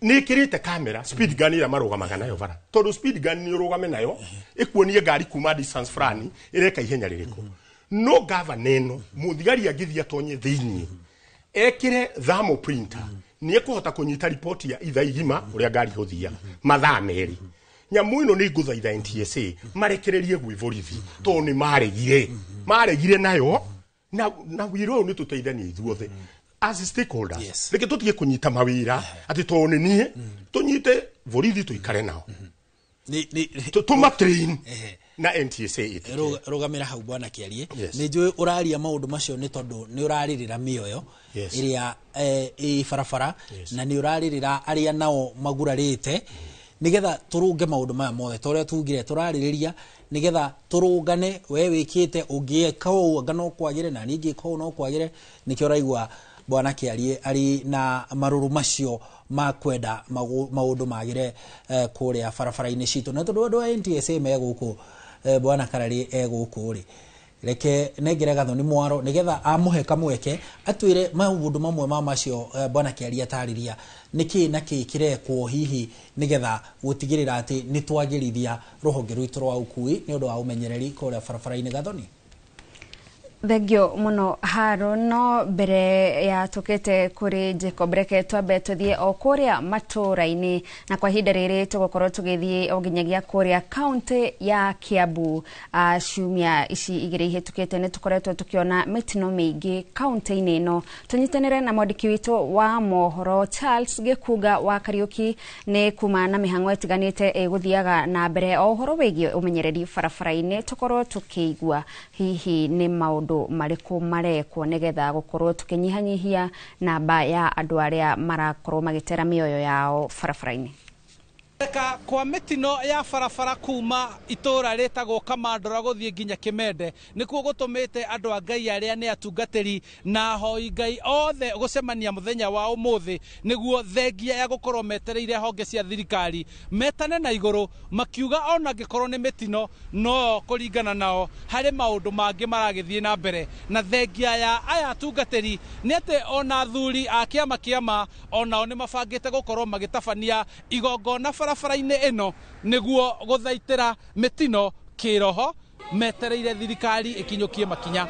nĩ ĩkĩrĩte kamera speed gun ĩrĩa marũgamaga nayo bara, tondũ speed gun nĩ ũrũgame nayo ĩkuonie ngari kuma distance fulani ĩreka ihenya rĩrĩkũ. No governor ĩno, mũthigari angĩthiĩ atonye thĩiniĩ ekĩre thermal printer, nĩ ekũhota kũnyita riboti ya ithaa igima ũrĩa ngari ĩgũthiaga mathaa 2. Nyamũ ĩno nĩ ngũthaitha NTSA marekererie gwĩ borithi, tondũ nĩ maregire nayo na wĩra ũyũ nĩ tũteithanie ithuothe as stakeholders. Reke tũtige kũnyita mawĩra atĩ tondũ nĩ niĩ, tũnyite borithi tũikare nao, tũmatrain na NTSA ĩtĩkĩre. Rũgamĩra hau, bwana Kĩarie. Yes. Nĩ njũĩ ũraria maũndũ macio nĩ tondũ nĩ ũrarĩrĩra mĩoyo ĩrĩa ĩ barabara, na nĩ ũrarĩrĩra arĩa nao magurarĩte, nĩgetha tũrũnge maũndũ maya mothe ta ũrĩa tugire tũrarĩrĩria, nĩgetha tũrũngane. We wĩkĩte ũngĩka ũũ anga no kwagĩre, na niĩ ngĩka ũũ no kwagĩre. Nĩkĩo ũraigua bwana Kĩarie arĩ na marũrũ macio ma kwenda maũndũ magĩre kũrĩa barabara-inĩ citũ. Na tondũ andũ a NTSA me gũkũ, bwana Kararĩ e gũkũ rĩ, Reke nengere Gathoni mwaro nigetha amuhe kamweke atwire maundu mamwe ma macio bwana Kiaria tarĩria nĩkĩ na kĩ kĩrekwo hihi nigetha gũtigĩrĩra atĩ nĩ twagĩrithia rũhonge rwitũ rwa ũkui nĩ ũndũ wa ũmenyereri kũrĩa barabara-inĩ. Gathoni. Thengio muno Haro. No mbere ya tukite kuri Jacob, reke twambe tuthie o kuria matura-ini, na kwa ihinda riri tugukorwo tugithie o nginyagia kuria kaunti ya Kiambu. Ciumia ici igiri ihitukite ni tukoretwo tukiona mitino miingi kaunti-ini ino. Tunyitanire na mwandiki witu wa mohoro Charles Gikuga wa Kariuki ni kuma na mihango itiganite iguthiaga na mbere o uhoro wigie umenyereri barabara-ini, tukorwo tukiigua hihi ni maundu mariku marekwo nigetha gukorwo tukinyihanyihia namba ya andu aria marakorwo magitera mioyo yao barabara-ini. Ka kwa mitino ya barabara kuma itura ritagwo Kamandora guthie nginya Kimende nikuo gutumite andu a Ngai aria ni atungatiri na ahoi Ngai othe gucemania muthenya wa umuthi niguo thengia ya gukorwo metereire honge cia thirikari metane na iguru makiuga ona ngikorwo ni mitino no kuringana nao hari maundu mangi maragithie na mbere. Na thengia ya aya atungatiri ni ati ona athuri a kiama kiama onao ni mabangite gukorwo magitabania igongona barabara-inĩ ĩno nĩguo gũthaitĩra mĩtino kĩroho metereire thirikari ĩkinyũkie makinya.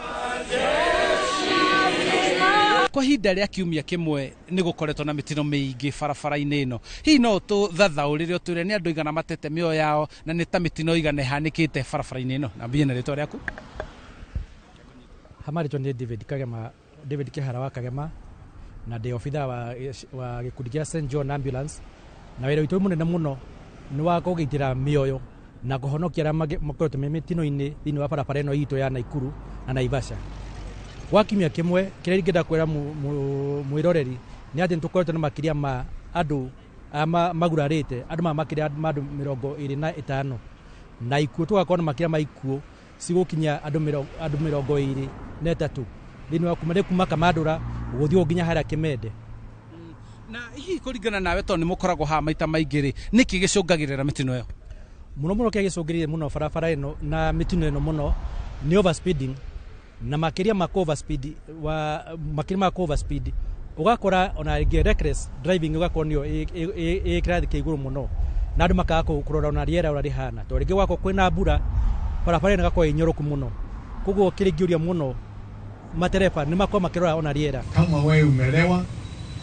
Kwa ihinda rĩa kiumia kĩmwe nĩ gũkoretwo na mĩtino mĩingĩ barabara-inĩ ĩno. Hihi no tũthathaũrĩre ũtwĩre nĩ andũ igana matete mĩoyo yao na nĩ ta mĩtino igana ĩhanĩkĩte barabara-inĩ ĩno? Nambie na rĩtwa rĩaku. Hamarĩtwa nĩ David Kagema, David Kĩhara wa Kagema, na ndĩ obithaa wa gĩkundi kĩa St John Ambulance, na wĩra witũ mũnene mũno nĩ wa kũgitĩra mĩoyo na kũhonokia arĩa makoretwo me mĩtino-inĩ thĩinĩ wa barabara ĩno itũ ya Naikuru na Naivasha. Gwa kiumia kĩmwe kĩrĩa ingĩenda kwĩra mwĩroreri nĩ atĩ nĩtũkoretwo na makĩria ma andũ magurarĩte andũ ma makĩria ma andũ 25 na ikuũ tũgakorwo na makĩria ma ikuũ cigũkinya andũ 23 thĩinĩ wa kuma Kamandũra gũthiĩ nginya harĩa Kimende. Na hihi kũringana nawe tondũ nĩ mũkoragwo haha maita maingĩ rĩ, nĩkĩ gĩcũngagĩrĩra mĩtino ĩyo? Mũno mũno kĩrĩa gĩcũngĩrĩire mũno barabara ĩno na mĩtino ĩno mũno nĩ overspeeding, na makĩria ma overspeed wa makĩria ma overspeed ũgakora ona rĩngĩ reckless driving ũgakorwo nĩyo ĩ kĩrathi kĩa igũrũ mũno, na andũ makaga kũrora ona rĩera ũrĩa rĩhana, tondũ rĩngĩ gwakorwo kwĩna mbura barabara ĩno ĩgakorwo ĩ nyoroku mũno, koguo kĩrĩa ingĩũria mũno matereba nĩ makorwo makĩrora ona rĩera. Kama wewe umelewa,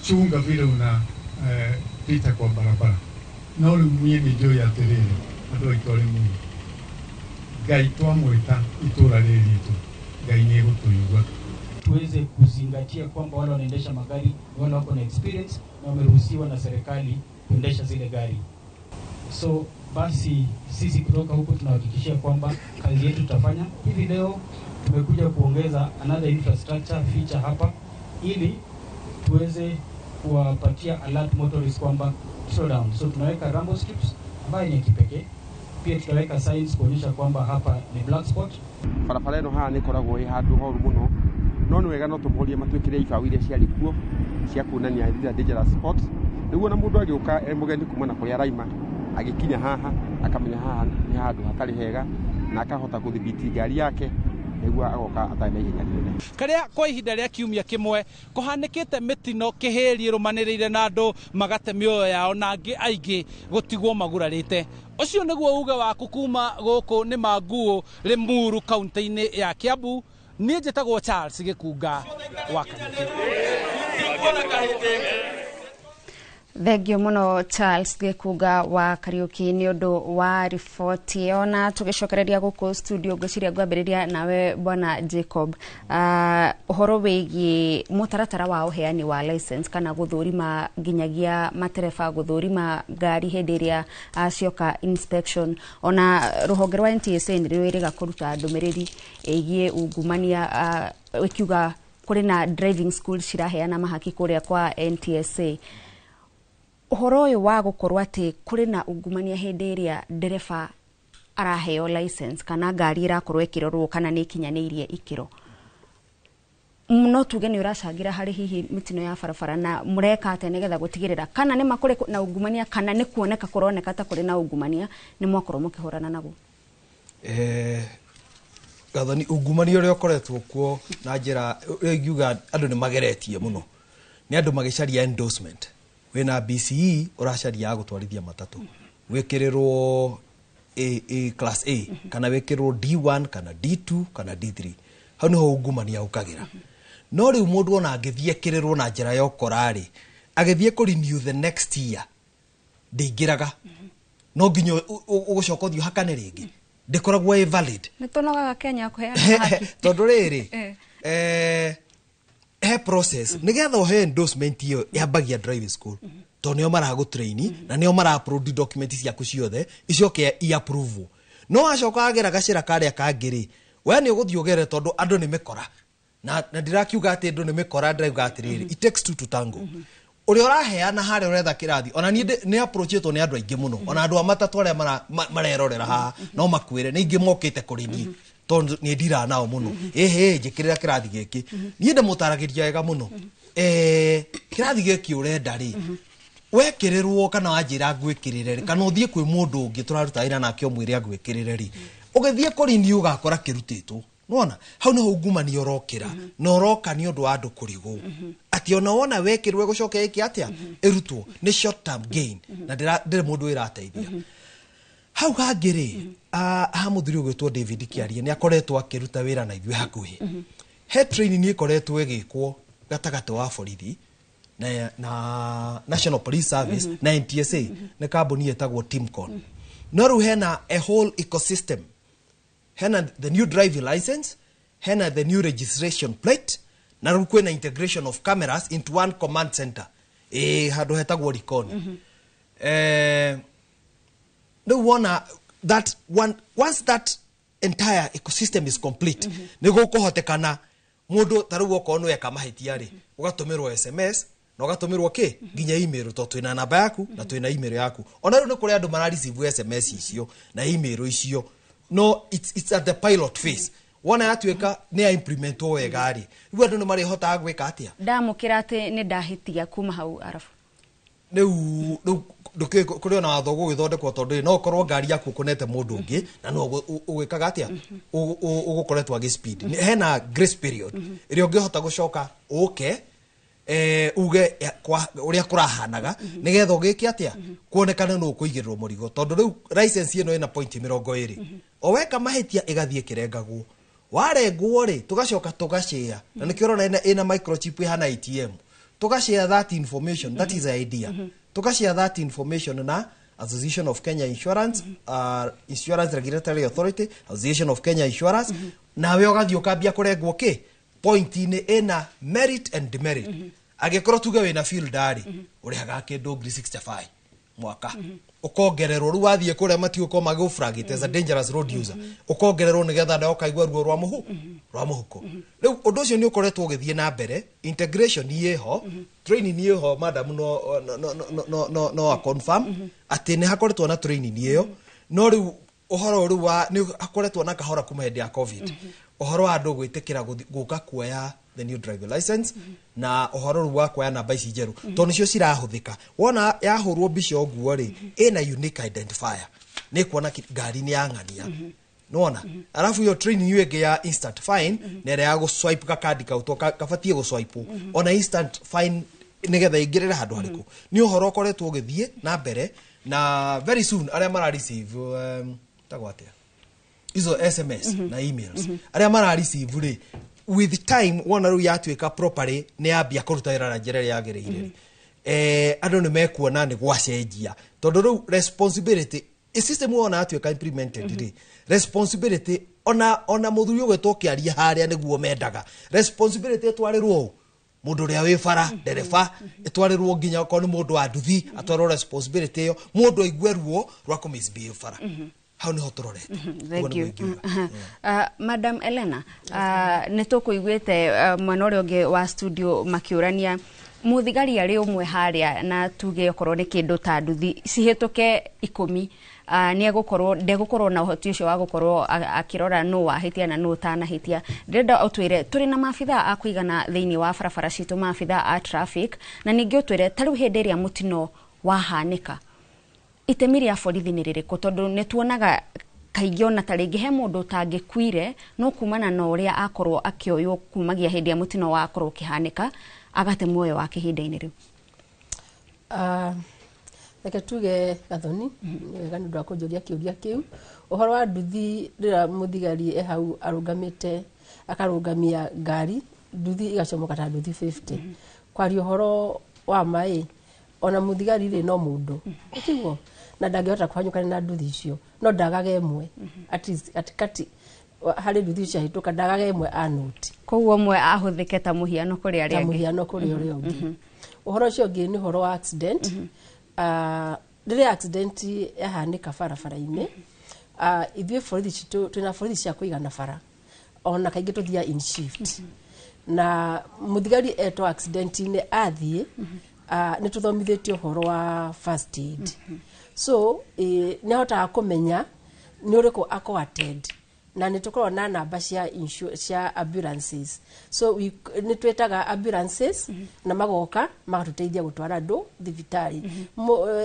chunga vile una pita kwa barabara. No rĩu niĩ nĩ njũĩ atĩrĩrĩ, andũ aitũ arĩ mũno, Ngai twamwĩta itũra rĩrĩ ritũ, Ngai nĩ egũtũigua. Tuweze kuzingatia kwamba wale wanaendesha magari ni wale wako na experience na wameruhusiwa na serikali kuendesha zile gari. So basi sisi kutoka huku tunahakikishia kwamba kazi yetu tutafanya. Hivi leo tumekuja kuongeza another infrastructure feature hapa ili tuweze kuwapatia alert motorists kwamba slow down. So tunaweka rumble strips ambayo ni ya kipekee. Pia tutaweka signs kuonyesha kwamba hapa ni black spot. Barabara ĩno haha nĩ ĩkoragwo ĩ handũ horu mũno, no nĩ wega no tũmorie matwĩkĩre ibaũ iria ciarĩ kuo cia kuonania these are dangerous spots, nĩguo na mũndũ agĩũka e mũgeni kuma na kũrĩa araima agĩkinya haha akamenya haha nĩ handũ hatarĩ hega na akahota kũthibiti ngari yake nĩguo agoka atarĩ na ihenya rĩnene. Karia kwa ihinda rĩa kiumia kĩmwe kũhanĩkĩte mĩtino kĩhĩri ĩrũmanĩrĩire na andũ magate mĩoyo yao na angĩ aingĩ gũtigwo magurarĩte. Ũcio nĩguo uge waku kuma gũkũ nĩ Manguũ Limuru kaunti-inĩ ya Kiambu. Niĩ njĩtagwo Charles Gĩkunga wa Kariuki. Thengio muno Charles Gĩkunga wa Kariuki nĩ ũndũ wa riboti ĩyo. Na tũgĩcokereria gũkũ studio ngwĩciria ngwambĩrĩria nawe bwana Jacob, ũhoro wĩgiĩ mũtaratara wa ũheani wa license kana gũthũrima nginyagia matereba gũthũrima ngari hĩndĩ ĩrĩa cioka inspection, ona rũhonge rwa NTSA nĩ rwĩrĩga kũruta ndũmĩrĩri ĩgiĩ ungumania, ĩkiuga kũrĩ na driving school ciraheana mahaki kũrĩa kwa NTSA. Ũhoro ũyũ wa gũkorwo atĩ kũrĩ na ungumania hĩndĩ ĩrĩa ndereba araheo license kana ngari ĩrakorwo ĩkĩrorwo kana nĩ ĩkinyanĩirie ikĩro, no tuge nĩ ũracangĩra harĩ hihi mĩtino ya barabara, na mũreka atĩa nĩgetha gũtigĩrĩra kana nĩ makũrĩ na ungumania kana nĩ kuoneka kũroneka ta kũrĩ na ungumania nĩ mwakorwo mũkĩhũrana naguo? Gathoni, ungumania ũrĩa ũkoretwo kuo na njĩra ũrĩa ingiuga andũ nĩ mageretie mũno, nĩ andũ magĩcaria endorsement. Wĩna BCE ũracaria ya gũtwarithia matatũ, wĩkĩrĩrwo A, class A kana wĩkĩrĩrwo D1 kana D2 kana D3, hau nĩho ungumania ũkagĩra. No rĩu mũndũ ona angĩthiĩ ekĩrĩrwo na njĩra ya ũkora rĩ, agĩthiĩ kũ renew the next year ndĩingĩraga, no nginya ũgũcoka ũthiĩ ũhakane rĩngĩ, ndĩkoragwo ĩ valid. Nĩ tũnogaga Kenya kũheana haki. Tondũ rĩrĩ, he process nĩgetha ũhe endorsement ĩyo yambagia driving school, tondũ nĩo maragũtrain na nĩo mara upload document ciaku ciothe icoke i approve. No wacoka wagera gacĩra karĩa kangĩ rĩ, we nĩ ũgũthiĩ ũgere, tondũ andũ nĩ mĩkora na ndirakiuga atĩ andũ nĩ mĩkora, ndĩrauga atĩrĩrĩ, it takes two to tango. Ũrĩa ũraheana harĩa ũretha kĩrathi, ona niĩ nĩ approachĩtwo nĩ andũ aingĩ mũno, ona andũ a matatũ arĩa marerorera haha no makwĩre nĩ ingĩ mokĩte kũrĩ niĩ, tondũ nĩ ndiraga nao mũno, ĩhĩ njĩkĩrĩra kĩrathi gĩkĩ. Niĩ ndĩmũtaragĩria wega mũno, kĩrathi gĩkĩ ũrenda rĩ, wekĩrĩrwo kana wanjĩra ngwĩkĩrĩre rĩ, kana ũthiĩ kwĩ mũndũ ũngĩ tũraruta wĩra nake ũmwĩre agwĩkĩrĩre rĩ, ũgĩthiĩ kũri niĩ ũgakora kĩrutĩtwo. Nĩwona hau nĩho ungumania ũrokĩra, na ũroka nĩ ũndũ wa andũ kũrigwo atĩ ona wona wekĩrwo ĩgũcoka ĩke atĩa, ĩrutwo nĩ short term gain, na ndĩrĩ mũndũ ĩrateithia. Hau hangĩ rĩ, ha mũthuri ũgwĩtwo David Kĩarie nĩ akoretwo akĩruta wĩra na ithuĩ hakuhĩ. He training ĩkoretwo ĩgĩkwo gatagatĩ wa borithi na National Police Service na NTSA, nĩ kambuni ĩtagwo Timcon. No rĩu hena a whole ecosystem, hena the new driving license, hena the new registration plate, na rĩu kwĩna integration of cameras into one command center ĩ handũ hetagwo Likoni. Rĩu wona that one, once that entire ecosystem is complete, nĩ gũkũhotekana mũndũ ta rĩu okorwo nĩ weka mahĩtia rĩ, ũgatũmĩrwo SMS na ũgatũmĩrwo kĩ nginya email, tondũ twĩna namba yaku na twĩna email yaku. Ona rĩu nĩ kũrĩ andũ mara receive SMS icio na email icio, no it's at the pilot phase. Wona yatuĩka nĩ ya implementwo wega rĩ, rĩu andũ nĩ marĩhotaga gwĩka atĩa. Ndamũkĩra atĩ nĩ ndahĩtia kuma hau arabu. Rĩu ndũkĩ kũrĩ ona watho gũgĩthondekwo, tondũ rĩ, no ũkorwo ngari yaku ũkũnete mũndũ ũngĩ na no ũgwĩkaga atĩa, ũgũkoretwo agĩ speed. Hena grace period ĩrĩa ũngĩhota gũcoka ũke, uge ũrĩa kũrahanaga, nĩgetha ũgĩke atĩa, kuonekane nũ ũkũigĩrĩrwo mũrigo, tondũ rĩu license ĩno ĩna point 20, o weka mahĩtia ĩgathiĩ ĩkĩrengagwo. Warengwo rĩ, tũgacoka tũgacĩa, na nĩkĩo ũrona ĩna microchip ĩhana ATM, tũgashare that information. That is the idea, tũgashare that information na Association of Kenya Insurance, Insurance Regulatory Authority, Association of Kenya Insurance, nawe ũgathiĩ ũkambia kũrengwo kĩ point-inĩ ĩna merit and demerit. Angĩkorwo tuge wĩna field rĩ, ũrĩhaga kĩndũ 65,000 mwaka, ũkongererwo. Rĩu wathiĩ kũrĩa matigũkorwo magĩgũflagĩte as a dangerous road user, ũkongererwo nĩgetha nawe ũkaigua ruo rwa mũhu rwa mũhuko. Rĩu ũndũ ũcio nĩ ũkoretwo ũgĩthiĩ na mbere, integration ĩho, training ĩho. Madam no confirm atĩ nĩ hakoretwo na training ĩyo, no rĩu ũhoro rĩu wa nĩ hakoretwo na kahora kuma hĩndĩ ya COVID, ũhoro wa andũ gwĩtĩkĩra gũka kuoya the new driving license na ũhoro rĩu wa kuoya namba ici njerũ, tondũ nĩcio cirahũthĩka. Wona yahũrwo mbica ũguo rĩ, ĩna unique identifier, nĩ kuona ngari nĩ ya ng'ania, nĩwona. Arabu iyo training iyo ĩngĩ ya instant fine na ĩrĩa ya gũswipe gakandi kau, to kabatiĩ gũswipe ona instant fine nĩgetha ĩingĩrĩre handũ harĩkũ. Nĩ ũhoro ũkoretwo ũgĩthiĩ na mbere, na very soon arĩa mara receive tagwo atĩa izo SMS na emails, arĩa mara receive rĩ, with time wona rĩu yatuĩka properly nĩ yambia kũruta wĩra na njĩra ĩrĩa yagĩrĩire rĩ, andũ nĩ mekuona nĩ gwacenjia, tondũ rĩu responsibility system wona yatuĩka implemented rĩ, responsibility ona mũthuri ũgwĩtwo kĩaria harĩa nĩguo mendaga responsibility ĩtwarĩrwo ũ mũndũ ũrĩa wĩ bara, ndereba, ĩtwarĩrwo nginya okorwo nĩ mũndũ wa nduthi, atwarĩrwo responsibility ĩyo, mũndũ aigue ruo rwa kũ misbehave bara. Hau niho tũrorete. Ũguo Thank you. nĩguo ingiuga. Madam Elena, nĩ tũkũiguĩte mwena ũrĩa ũngĩ wa studio makĩũrania mũthigari arĩ ũmwe harĩa, na tuge okorwo nĩ kĩndũ ta nduthi cihĩtũke 10, nĩ egũkorwo ndegũkorwo na ũhoti ũcio wa gũkorwo akĩrora nũ wahĩtia na nũ ũtanahĩtia. Ndĩrenda ũtwĩre tũrĩ na maabithaa a kũigana thĩinĩ wa barabara citũ, maabithaa a traffic, na ningĩ ũtwĩre ta rĩu hĩndĩ ĩrĩa mũtino wahanĩka itemi rĩa borithi nĩ rĩrĩkũ, tondũ nĩ tuonaga Kaingĩ ona ta rĩngĩ he mũndũ ũtangĩkuire no kumana na ũrĩa akorwo akĩoywo kumagia hĩndĩ ya mũtino wakorwo ũkĩhanĩka agate muoyo wake ihinda-inĩ rĩu. Reke tuge, Gathoni, nĩ wega nĩ ũndũ wa kũnjũria kĩũria kĩu. Ũhoro wa nduthi, rĩrĩa mũthigari e hau arũgamĩte, akarũgamia ngari, nduthi igacomoka ta nduthi 50, kwaria ũhoro wa maĩ, ona mũthigari rĩ, no mũndũ, tiguo? Na ndangĩhota kũhanyũkana na nduthi icio, no ndagaga ĩmwe, at least katikati harĩ nduthi icio ciahĩtũka, ndagaga ĩmwe anoti. Koguo ũmwe ahũthĩke ta mũhiano kũrĩ arĩa ta angĩ. Mũhiano kũrĩ ũrĩa ũngĩ. Ũhoro ũcio ũngĩ nĩ ũhoro wa accident. Rĩrĩa accident yahanĩka barabara-inĩ, ithuĩ borithi citũ, twĩna borithi cia kũigana bara, ona kaingĩ tũthiaga in shift, na mũthigari etwo accident-inĩ athiĩ, nĩ tũthomithĩtio ũhoro wa first aid, so nĩ ahotaga kũmenya nĩ ũrĩkũ akũ attend, na nĩ tũkoragwo na namba cia cia ambulances, so nĩ twĩtaga ambulances na magoka magatũteithia gũtwara andũ thibitarĩ.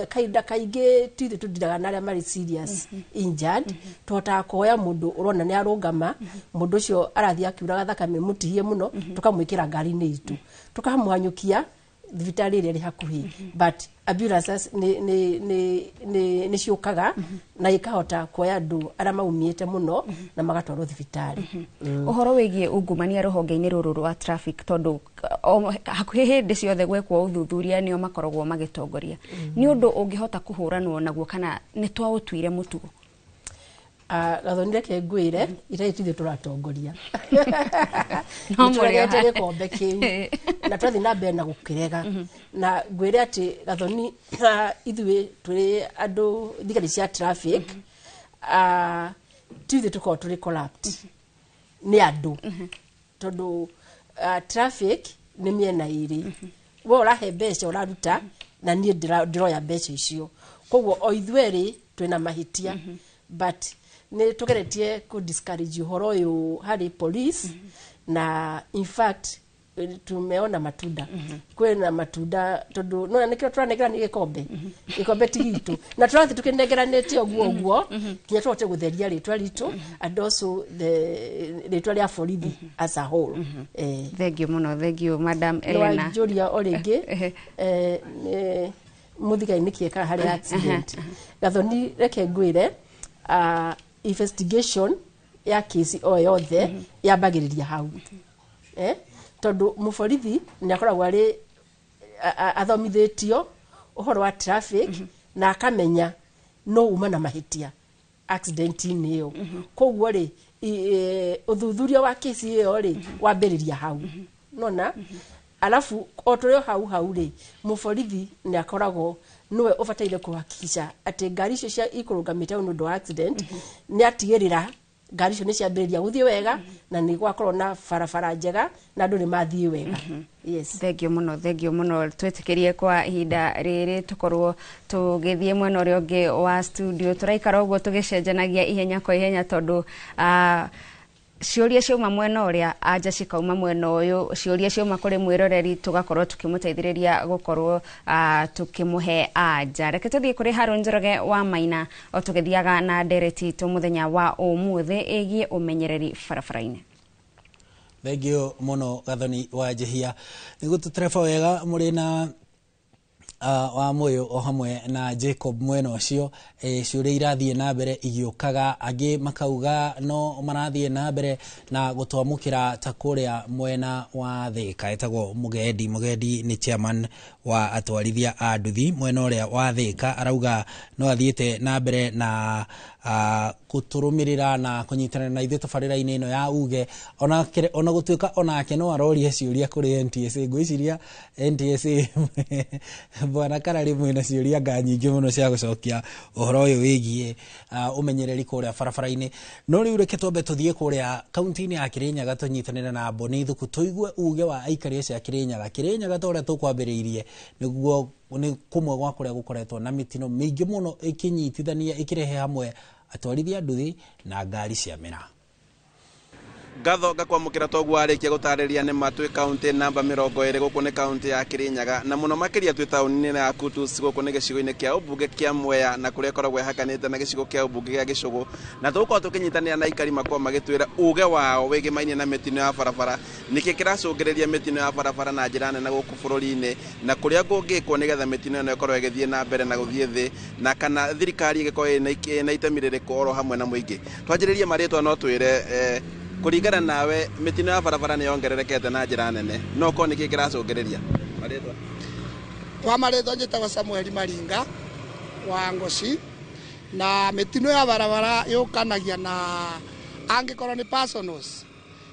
Kahinda kaingĩ ti ithuĩ tũndiraga na arĩa marĩ serious injured, tũhotaga kuoya mũndũ ũrona nĩ arũgama, mũndũ ũcio arathiĩ akiuraga thakame, mũtihie mũno, tũkamwĩkĩra ngari-inĩ itũ, tũkamũhanyũkia thibitarĩ ĩrĩa ĩrĩ hakuhĩ, but ambulances nĩ ciũkaga na ikahota kuoya andũ arĩa maumĩte mũno na magatwarwo thibitarĩ. Ũhoro wĩgiĩ ungumania rũhonge-inĩ rũrũ rwa traffic, tondũ hakuhĩ hĩndĩ ciothe gwekwo ũthuthuria nĩo makoragwo magĩtongoria, nĩ ũndũ ũngĩhota kũhũranwo naguo kana nĩ twaũtuire mũtugo? Gathoni, reke ngwĩre, itarĩ tithuĩ tũratongoria. No nĩ mũrĩ tũregete o gĩkombe kĩu na twathiĩ na mbere na gũkĩrega, na ngwĩre atĩ, Gathoni, ithuĩ tũrĩ andũ thigari cia traffic, ti ithuĩ tũkoragwo tũrĩ corrupt, nĩ andũ, tondũ traffic nĩ mĩena ĩrĩ, we ũrahe mbeca ũraruta na niĩ ndĩroya mbeca icio, koguo o ithuerĩ twĩna mahĩtia, but nĩ tũgeretie kũ discourage ũhoro ũyũ harĩ police, na in fact tumeona matunda, kwĩna matunda, tondũ nona nĩkĩo tũranengerania gĩkombe, gĩkombe ti gitũ, na tũrathiĩ tũkĩnengeranĩte ũguo ũguo nginya tũhote gũtheria rĩtwa ritũ and also the rĩtwa rĩa borithi as a whole. Thengio mũno, thengio Madam Elena. Nĩwanjũria o rĩngĩ, mũthigari nĩ kĩekaga harĩ accident. Gathoni, reke ngwĩre, investigation ya kesi o yothe yambagĩrĩria hau, tondũ mũborithi nĩ akoragwo arĩ athomithĩtio ũhoro wa traffic na akamenya no uma na mahĩtia accident-inĩ ĩyo, koguo rĩ, ũthuthuria wa kesi ĩyo rĩ wambĩrĩria hau, nona alafu o tũrĩ o hau hau rĩ, mũborithi nĩ akoragwo nĩwe ũbataire kũhakikisha atĩ ngari icio cia ikũrũgamĩte hau nĩ ũndũ wa accident, nĩ atigĩrĩra ngari icio nĩ ciambĩrĩria gũthiĩ wega na nĩ gwakorwo na barabara njega na andũ nĩ mathiĩ wega. Yes. Thengio mũno, thengio mũno. Twĩtĩkĩrie kwa ihinda rĩrĩ tũkorwo tũgĩthiĩ mwena ũrĩa ũngĩ wa studio, tũraikara ũguo tũgĩcenjanagia ihenya kwa ihenya, tondũ ciũria ciauma mwena ũrĩa, anja cikauma mwena ũyũ, ciũria ciauma kũrĩ mwĩroreri tũgakorwo tũkĩmũteithĩrĩria gũkorwo tũkĩmũhe anja. Reke tũthiĩ kũrĩ Harũ Njoroge wa Maina o tũgĩthiaga na ndereti itũ mũthenya wa ũmũthĩ ĩgiĩ ũmenyereri barabara-inĩ. Thengio mũno, Gathoni wa Njĩhia, nĩ gũtũtereba wega mũrĩ na wa Moyo o hamwe na Jacob mwena ũcio. Ciũria irathiĩ na mbere igĩũkaga, angĩ makauga no marathiĩ na mbere na gũtwamũkĩra ta kũrĩa mwena wa Thĩka, etagwo Mũgendi. Mũgendi nĩ chairman wa atwarithia a nduthi mwena ũrĩa wa Thĩka, arauga no athiĩte na mbere na gũtũrũmĩrĩra na kũnyitanĩra na ithuĩ tabarĩra-inĩ ĩno ya uge, ona gũtuĩka onake no aroria ciũria kũrĩ NTSA. Ngwĩciria NTSA, bwana Karari, mwĩna ciũria nga nyingĩ mũno cia gũcokia ũhoro ũyũ wĩgiĩ ũmenyereri kũrĩa barabara-inĩ. No rĩu reke twambe tũthiĩ kũrĩa kaunti-inĩ ya Kĩrĩnyaga, tũnyitanĩre na Mboni Thuku, tũigue uge wa aikari acio a Kĩrĩnyaga. Kĩrĩnyaga, ta ũrĩa tũkwambĩrĩirie, nĩguo nĩ kũmwe gwa kũrĩa gũkoretwo na mĩtino mĩingĩ mũno ĩkĩnyitithania, ĩkĩrehe hamwe atwarithia nduthi na ngari cia mĩraa. Ngatho ngakwamũkĩra toguo warĩkia gũtarĩria nĩ ma twĩ kaũntĩ namba 20 gũkũ nĩ kaũntĩ ya Kirinyaga na mũno makĩria twĩ taũni-inĩ ya Kutus gũkũ nĩ gĩcigo-inĩ kĩa ũmbunge kĩa Mwea na kũrĩa ĩkoragwo ĩhakanĩte na gĩcigo kĩa ũmbunge gĩa Gĩcũgũ na tũgũkorwo tũkĩnyitanĩra na aikari makorwo magĩtwĩra uge wao wĩgĩmainie na mĩtino ya barabara nĩkĩ kĩracũngĩrĩria mĩtino ya barabara na njĩra nene gũkũ bũrũri-inĩ na kũrĩa kũngĩkwo nĩgetha mĩtino ĩno ĩkorwo ĩgĩthiĩ na mbere na gũthiĩ thĩ na kana thirikari ĩgĩkorwo ĩna itemi rĩrĩkũ oro hamwe na mũingĩ. Twanjĩrĩrie marĩtwa no twĩre kũringana nawe mĩtino ya barabara nĩ yongererekete na njĩra nene no korwo nĩkĩ kĩracũngĩrĩria marĩtwa? Kwa marĩtwa njĩtagwo Samuel Maringa wa Ngoci na mĩtino ya barabara yũkanagia na angĩkorwo nĩ personals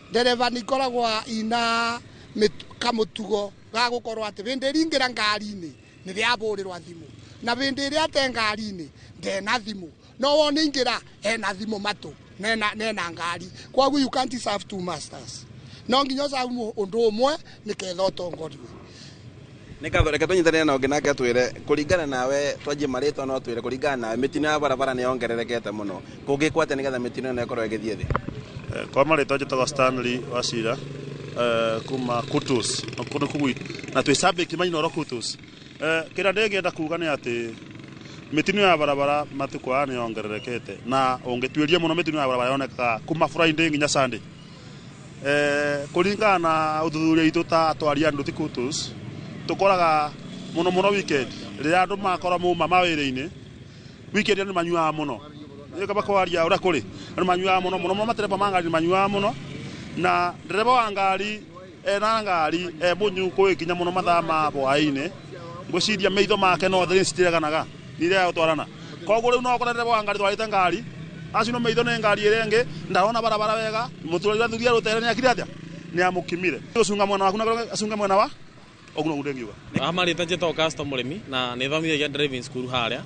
ndereba nĩ ikoragwo ina kamũtugo ga gũkorwo atĩ hĩndĩ ĩrĩa ngari-inĩ nĩ rĩabũrĩrwa thimũ na hĩndĩ ĩrĩa ate ngari-inĩ ndena thimũ no wone ingĩra ena thimũ matũ nena ngari koguo you can't serve two masters no nginya ũserve ũndũ ũmwe nĩketha ũtongoriwe. Nĩ ngatho reke tũnyitanĩre na ũngĩ nake atwĩre kũringana nawe twanjie marĩtwa no twĩre kũringana nawe mĩtino ya barabara nĩ yongererekete mũno kũngĩkwo atĩa nĩgetha mĩtino ĩno ĩkorwo ĩgĩthiĩ thĩ? Kwa marĩtwa njĩtagwo Stanley Wacira kuma Kutus kũndũ kũu na twĩ subject Mainoro Kutus. Kĩrĩa ndĩngĩenda kuga nĩ atĩ mĩtino ya barabara matukũ aya nĩ yongererekete na ũngĩtuĩria mũno mĩtino ya barabara yonekaga kuma Friday nginya Sunday. Kũringana na ũthuthuria witũ ta atwari a nduthi Kutus tũkoraga mũno mũno weekend rĩrĩa andũ makorwo mauma mawĩra-inĩ weekend andũ manyuaga mũno nĩ kwaria ũrĩa kũrĩ andũ manyuaga mũno mũno mũno matereba ma ngari manyuaga mũno na ndereba wa ngari ena ngari e mũnyu kwĩkinya mũno mathaa ma hwaĩ-inĩ ngwĩciria maitho make no thĩ citireganaga nĩ gũtwarana koguo rĩu no ũkore ndereba wa ngari twarĩte ngari acio no maitho nĩ ngari ĩrĩa ĩngĩ ndarona barabara wega mũtũrĩre thutha rũtere nĩ akire atĩa nĩ amũkimire ũcunga mwena waku na acunga mwena wa ũguo noguo ndĩngiuga. Amarĩtwa njĩtagwo Custom Mũrĩmi na nĩ thomithagia driving school harĩa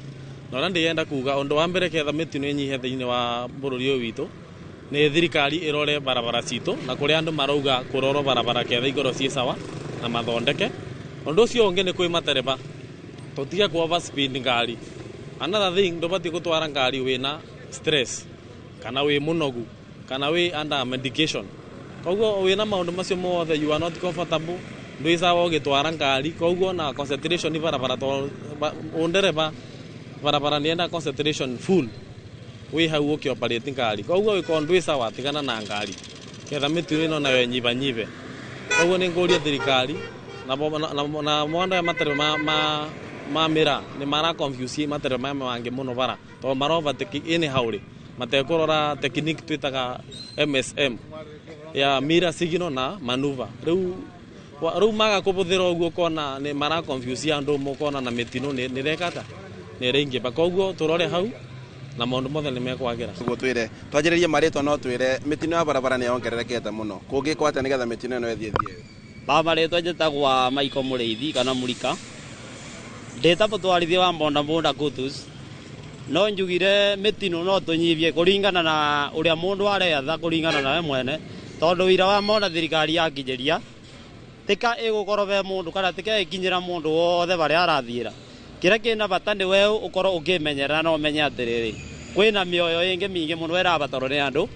na ũrĩa ndĩrenda kuga ũndũ wa mbere ketha mĩtino ĩnyihe thĩinĩ wa bũrũri ũyũ witũ nĩ thirikari ĩrore barabara citũ na kũrĩa andũ marauga kũrorwo barabara ketha ikorwo ciĩ sawa na mathondeke. Ũndũ ũcio ũngĩ nĩ kwĩ matereba tũtige ku overspeed ngari. Another thing ndũbatiĩ gũtwara ngari wĩna stress kana wĩ mũnogu kana wĩ under medication koguo wĩna maũndũ macio mothe you are not comfortable ndwĩsawa ũgĩtwara ngari koguo na concentration barabara to ũndereba barabara nĩenda concentration full wĩ hau ũkĩoperate ngari koguo wĩkorwo ndwĩsawa tigana na ngari ketha mĩtino ĩno nayo ĩnyibanyibe koguo nĩ ngũria thirikari na mwanda ya matereba ma mĩra nĩ mara confuse matereba maya mangĩ mũno bara tondũ mara overtake anyhow rĩ matekũrora technique twĩtaga MSM ya mira signal na maneuver rĩu maga kũbũthĩra ũguo ũkona nĩ mara confuse andũ mũkona na mĩtino nĩ reka nĩ ĩraingĩba koguo tũrore hau na maũndũ mothe nĩ mekwagĩra. Ũguo twĩre twanjĩrĩrie marĩtwa no twĩre mĩtino ya barabara nĩ yongererekete mũno kũngĩkwo atĩa nĩgetha mĩtino ĩno ĩthiĩ thiĩ? Ba marĩtwa njĩtagwo Michael Mũrĩithi kana Mũrika ndĩta mũtwarithia wa bodaboda Kutus no njugire mĩtino no tũnyibie kũringana na ũrĩa mũndũ aretha kũringana nawe mwene tondũ wĩra wa mona thirikari yakinyĩria tika ĩgũkorwo ve mũndũ kana tika ĩkinyĩra mũndũ wothe barĩa arathiĩra kĩrĩa kĩna bata nĩ we ũkorwo ũkĩmenyerera na ũmenye atĩrĩrĩ kwĩna mĩoyo ĩngĩ mĩingĩ mũno ĩrabatarwo nĩ andũ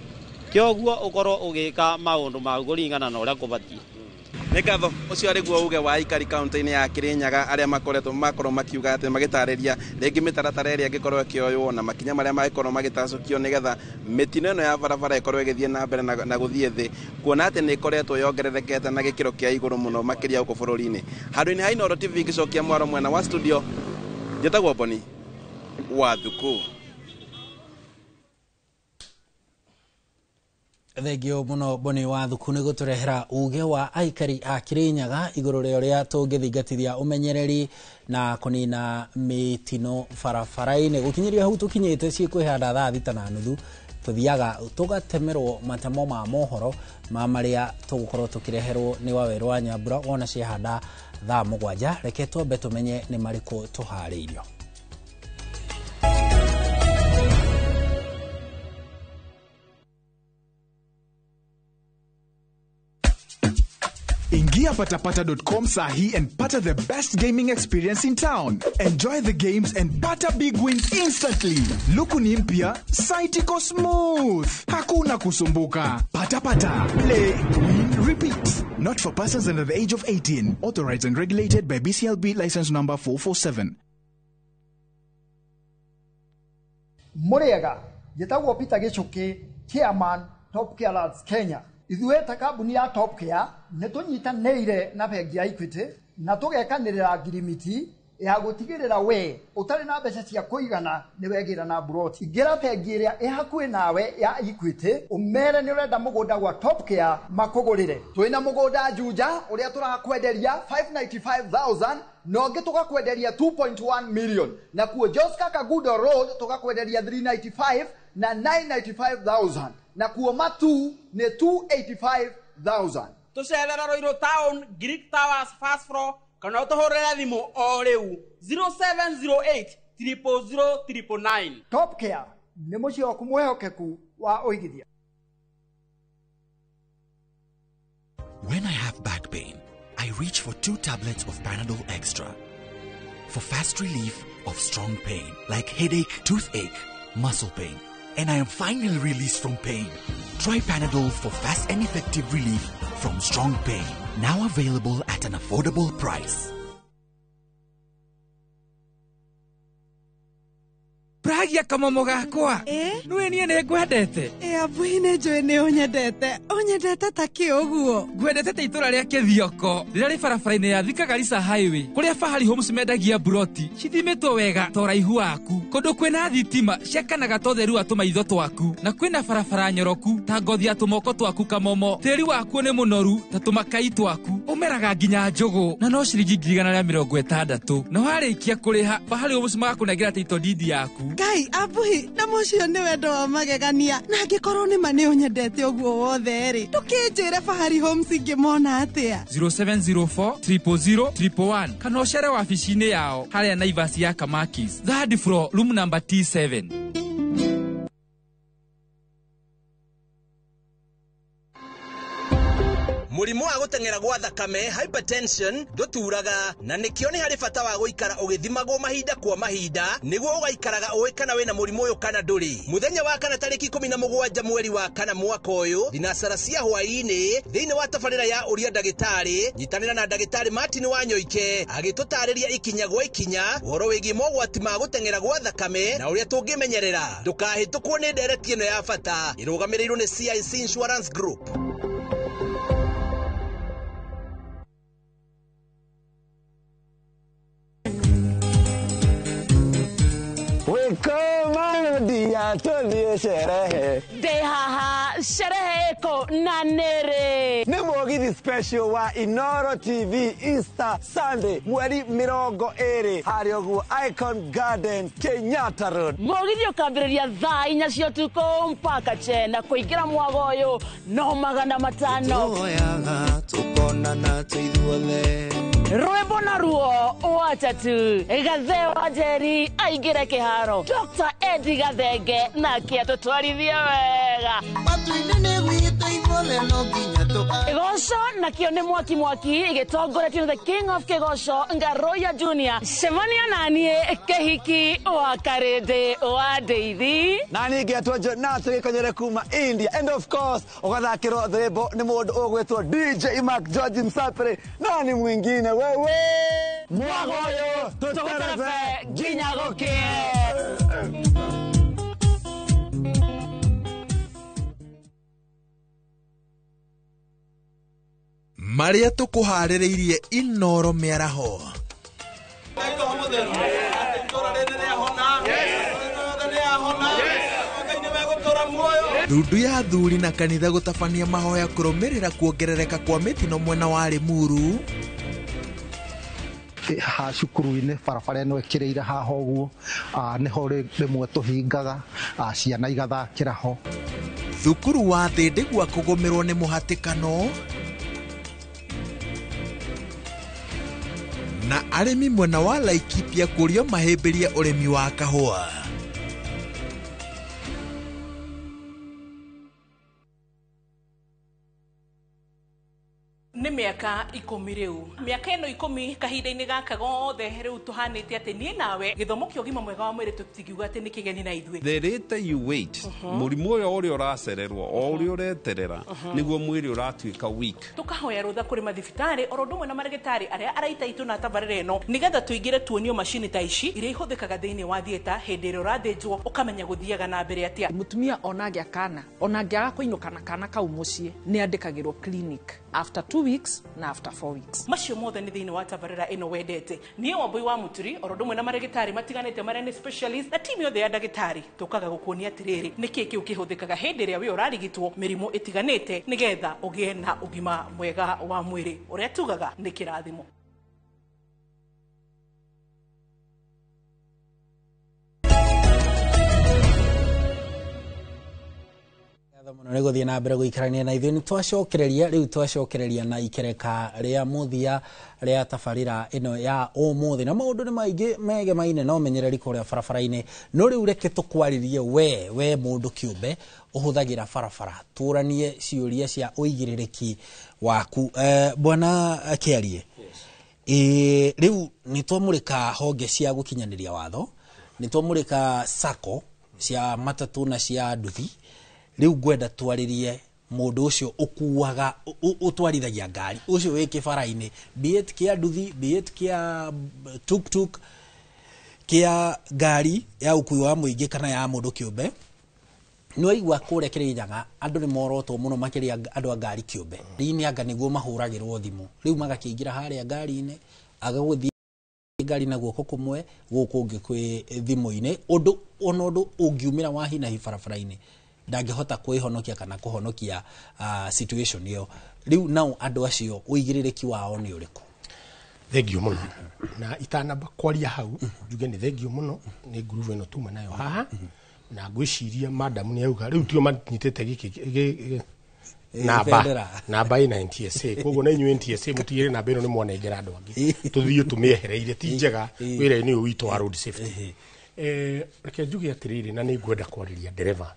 kĩoguo ũkorwo ũgĩka maũndũ maku kũringana na ũrĩa kũbatiĩ. Nĩ ngatho ũcio arĩ guo uge wa aikari kaunti-inĩ ya Kirinyaga arĩa makoretwo makorwo makiuga atĩ magĩtarĩria rĩngĩ mĩtaratara ĩrĩa ĩngĩkorwo ĩkĩoywo na makinya marĩa mangĩkorwo magĩtacũkio nĩgetha mĩtino ĩno ya barabara ĩkorwo ĩgĩthiĩ na mbere na gũthiĩ thĩ kuona atĩ nĩ ĩkoretwo yongererekete na gĩkĩro kĩa igũrũ mũno makĩria gũkũ bũrũri-inĩ. Handũ-inĩ ha Inooro TV ngĩcokia mwaro mwena wa studio njĩtagwo Boni wa Thuku. Thengio muno Boni wa Thuku nĩ gũtũrehera uge wa aikari a Kirinyaga igũrũ rĩa ũrĩa tũngĩthingatithia ũmenyereri na kũnina mĩtino barabara-inĩ. Gũkinyĩria hau tũkinyĩte ciĩkwĩhanda thaa 6:30 tũthiaga tũgatemerwo matemo ma mohoro ma marĩa tũgũkorwo tũkĩreherwo nĩ Wawerũ wa Nyambura wona ciehanda thaa 7. Reke twambe tũmenye nĩ marĩkũ tũharĩirio. Ingia Ingia patapata.com sahi and pata the best gaming experience in town. Enjoy the games and pata big wins instantly. Luku ni mpya, site iko smooth. Hakuna kusumbuka. Patapata. Play, win, repeat. Not for persons under the age of 18. Authorized and regulated by BCLB license number 447. Muriega, njĩtagwo Peter Gĩchũkĩ, chairman Top Care Lads Kenya. Ithuĩ ta kambuni ya Top Care nĩ tũnyitanĩire na bengi ya Equity na tũgekanĩrĩra ngirimiti ya gũtigĩrĩra we ũtarĩ na mbeca cia kũigana nĩ wegĩra na mburoti. Ingĩra bengi ĩrĩa ĩ hakuhĩ nawe ya Equity ũmere nĩ ũrenda mũgũnda gwa Top Care makũgũrĩre. Twĩna mũgũnda Juja ũrĩa tũrakwenderia 595,000 na ũngĩ tũgakwenderia 2.1 million, na kuo Joska Kagudo Road tũgakwenderia 395 na 995,000, na kuo Matu nĩ 285,000. Tũcerera Ruiru Town, Greek Towers first floor, kana ũtũhũrĩre thimũ o rĩu 0708 000 999. Top Care nĩ mũciĩ waku mwĩhokeku wa ũigithia. When I have back pain, I reach for 2 tablets of Panadol Extra for fast relief of strong pain like headache, toothache, muscle pain, and I am finally released from pain. Try Panadol for fast and effective relief from strong pain. Now available at an affordable price. Pragia kamomo gakwa. Nĩwe niĩ nĩ ngwendete. Abuhi nĩ njũĩ nĩ ũnyendete. Ũnyendete ta kĩ ũguo? Ngwendete ta itũra rĩa Kĩthioko rĩrĩa rĩ barabara-inĩ ya Thika Garissa Highway kũrĩa Fahari Homes mendagia mburoti cithimĩtwo wega ta ũraihu waku, kũndũ kwĩna thitima ciakanaga ta ũtheru wa tũmaitho twaku, na kwĩna barabara nyoroku ta ngothi ya tũmoko twaku kamomo. Tĩri wakuo nĩ mũnoru ta tũmakai twaku, ũmeraga nginya njũgũ na no ciringi 160,000. Na warĩkia kũrĩha Fahari Homes magakũnengera title deed yaku. Ngai abuhi na mũcio nĩ wendo wa magegania, na angĩkorwo nĩ ma nĩ ũnyendete ũguo wothe rĩ, ndũkĩnjĩre Fahari Homes ingĩmona atĩa? 0704 000 111 kana ũcere wabici-inĩ yao harĩa Naivas ya Kamakis, third floor, room number T7. Mũrimũ wa gũteng'era gwa thakame hypertension ndũturaga, na nĩkĩo nĩ harĩ bata wa gũikara ũgĩthimagwo mahinda kwa mahinda nĩguo ũgaikaraga ũĩ kana wĩna mũrimũ ũyũ kana ndũrĩ. Mũthenya wa kana tarĩki 17 mweri wa kana mwaka ũyũ thinacara cia hwaĩ-inĩ thĩinĩ wa tabarĩra ya ũria ndagĩtarĩ, nyitanĩra na ndagĩtarĩ Martin Wanyoike agĩtũtarĩria ikinya gwa ikinya ũhoro wĩgiĩ mogwati ma gũteng'era gwa thakame na ũrĩa tũngĩmenyerera. Ndũkahĩtũkwo nĩ ndereti ĩno ya bata ĩrũgamĩrĩirwo nĩ CIC Insurance Group. Wĩkũmadia tũthiĩ sherehe. Ndĩ haha sherehe ĩkũ na nĩrĩ? Nĩ mũgithi special wa Inoro TV Easter Sunday mweri 20 harĩa ũguo Icon Garden Kenyatta Road. Mũgithi ũkambĩrĩria thaa 4 cia ũtukũ mpaka 9 kũingĩra mwago ũyũ no 500. Tuoyaga tũkonana tũithuothe. Rwĩmbo na ruo watatu Gathe wa Njeri aingĩre kĩharo, Dr. Eddie Gathenge nake atũtwarithie wega. Matu-inĩ nĩ gwitũ ithuothe no nginya Kĩgoco nakĩo nĩ mwaki mwaki gĩtongoretio nĩ the King of Kĩgoco Ngaroya Junior. Cemania naniĩ kĩhiki wa Karĩndĩ wa Ndeithi. Na niĩ ngetwo Jonah tũgĩkonyere kuma India, and of course ũgathakĩrwo rwĩmbo nĩ mũndũ ũgwĩtwo DJ Mark George Msapere, na nĩ mwingine wewe mwago ũyũ tũterebe nginya gũkĩe. Marĩa tũkũharĩrĩirie Inoro mĩaraho. Ndundu ya athuri na kanitha gũtabania mahoya kũrũmĩrĩra kuongerereka kwa mĩtino mwena wa Limuru. Ha cukuru-inĩ barabara ĩno ĩkĩrĩire haha ũguo, nĩho rĩmwe tũhingaga ciana igathakĩra ho. Thukuru wa Thĩndĩgua kũgũmĩrwo nĩ mũhatĩkano. Na arĩmi mwena wa Laikipia kũrio mahĩmbĩrie ũrĩmi wa kahũa. Nĩ mĩaka 10 rĩu, mĩaka ĩno 10 kahinda-inĩ gaka gothe rĩu tũhanĩte atĩ niĩ nawe gĩthomo kĩa ũgima mwega wa mwĩrĩ tũtingiuga atĩ nĩ kĩgeni na ithuĩ. The later you wait, mũrimũ ũyũ ũrĩa ũracererwo o ũrĩa ũreterera nĩguo mwĩrĩ ũratuĩka weak. Tũkahoya rũtha kũrĩ mathibitarĩ oro ũndũ ũmwe na marĩgĩtarĩ arĩa araita itũ na tabarĩra ĩno nĩgetha tũingĩre tuonio macini ta ici iria ihũthĩkaga thĩinĩ wa theatre hĩndĩ ĩrĩa ũrathĩnjwo ũkamenya gũthiaga na mbere atĩa. Mũtumia ona angĩa kana ona angĩaga kũinũka na kana kau mũciĩ nĩ andĩkagĩrwo clinic after 2 weeks na after 4 weeks. Macio mothe nĩ thĩinĩ wa tabarĩra ĩno wendete. Niĩ Wambui wa Mũturi oro ũndũ ũmwe na marĩgĩtarĩ matiganĩte marĩa nĩ specialist na timu yothe ya ndagĩtarĩ tũkaga gũkuonia atĩrĩrĩ nĩkĩĩ kĩu kĩhũthĩkaga hĩndĩ ĩrĩa wĩ ũrarigitwo mĩrimũ ĩtiganĩte nĩgetha ũgĩe na ũgima mwega wa mwĩrĩ ũrĩa tugaga nĩ kĩrathimo. Mũno nĩ gũthiĩ na mbere gũikarania na ithuĩ. Nĩ twacokereria rĩu, twacokereria na ikereka rĩa mũthia rĩa tabarĩra ĩno ya ũmũthĩ, na maũndũ nĩ maingĩ megemaine no menyereri kũrĩa barabara-inĩ. No rĩu reke tũkwarĩrie we mũndũ kĩũmbe ũhũthagĩra barabara, tũranie ciũria cia ũigĩrĩrĩki waku. Bwana Kĩarie, rĩu nĩ twamũrĩka honge cia gũkinyanĩria watho, nĩ twamũrĩka sacco cia matatũ na cia nduthi. Rĩu ngwenda twarĩrie mũndũ ũcio ũkuaga ũtwarithagia ngari ũcio wĩ kĩbara-inĩ, be it kĩa nduthi, be it kĩa tuktuk, kĩa ngari ya ũkui wa mũingĩ kana ya mũndũ kĩũmbe. Nĩ waigua kũrĩa Kĩrĩnyaga andũ nĩ morotwo mũno makĩria andũ a ngari kĩũmbe. Rini anga nĩguo mahũragĩrwo thimũ, rĩu magakĩingĩra harĩa ngari-inĩ, agagũthiĩ ngari na guoko kũmwe gũkũ ũngĩ kwĩ thimũ-inĩ, ũndũ ona ũndũ ũngiumĩra wa hi na hi barabara-inĩ ndangĩhota kwĩhonokia kana kũhonokia situation ĩyo. Rĩu nao andũ acio ũigĩrĩrĩki wao nĩ ũrĩkũ? Thengio mũno, na itanamba kwaria hau njuge nĩ thengio mũno nĩ ngurubu ĩno tuma nayo haha, na ngwĩciria madam nĩ auga rĩu tio manyitĩte gĩkĩ namba ĩna NTSA, koguo na inyuĩ NTSA mũtigĩrĩre namba ĩno nĩ mwanengera andũ angĩ tũthiĩ tũmĩehereire, ti njega wĩra-inĩ ũyũ witũ wa road safety. Reke njuge atĩrĩrĩ, na nĩ ngwenda kwarĩria ndereba,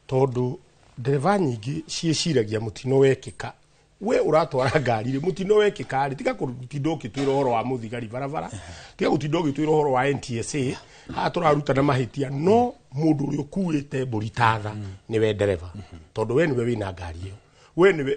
tondũ ndereba nyingĩ ciĩciragia mũtino wekĩka, we ũratwara ngari rĩ, mũtino wekĩka rĩ, tiga gũtinda ũgĩtwĩra ũhoro wa mũthigari barabara, tiga gũtinda ũgĩtwĩra ũhoro wa NTSA, haha tũrarutana mahĩtia, no mũndũ ũrĩa ũkuĩte mbũri tatha nĩwe ndereba, tondũ we nĩwe wĩna ngari ĩyo, we nĩwe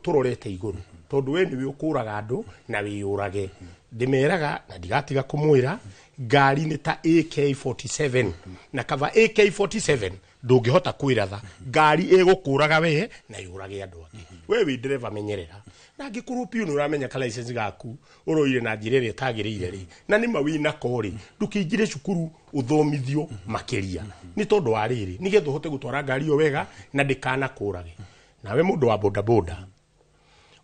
tũrorete igũrũ, tondũ we nĩwe ũkũraga andũ na wĩyũrage. Ndĩmeraga na ndigatiga kũmwĩra, ngari nĩ ta AK47 na kaba AK47 ndũngĩhota kwĩratha, ngari ĩgũkũraga we na yũrage andũ angĩ. We wĩ ndereba menyerera, na angĩkorwo piũ nĩ ũramenya ka license gaku ũroire na njĩra ĩrĩa ĩtagĩrĩire rĩ, na nĩma wĩnako rĩ, ndũkĩingĩre cukuru ũthomithio makĩria, nĩ tondũ wa rĩrĩ, nĩgetha ũhote gũtwara ngari ĩyo wega na ndĩkanakũrage. Nawe mũndũ wa bodaboda,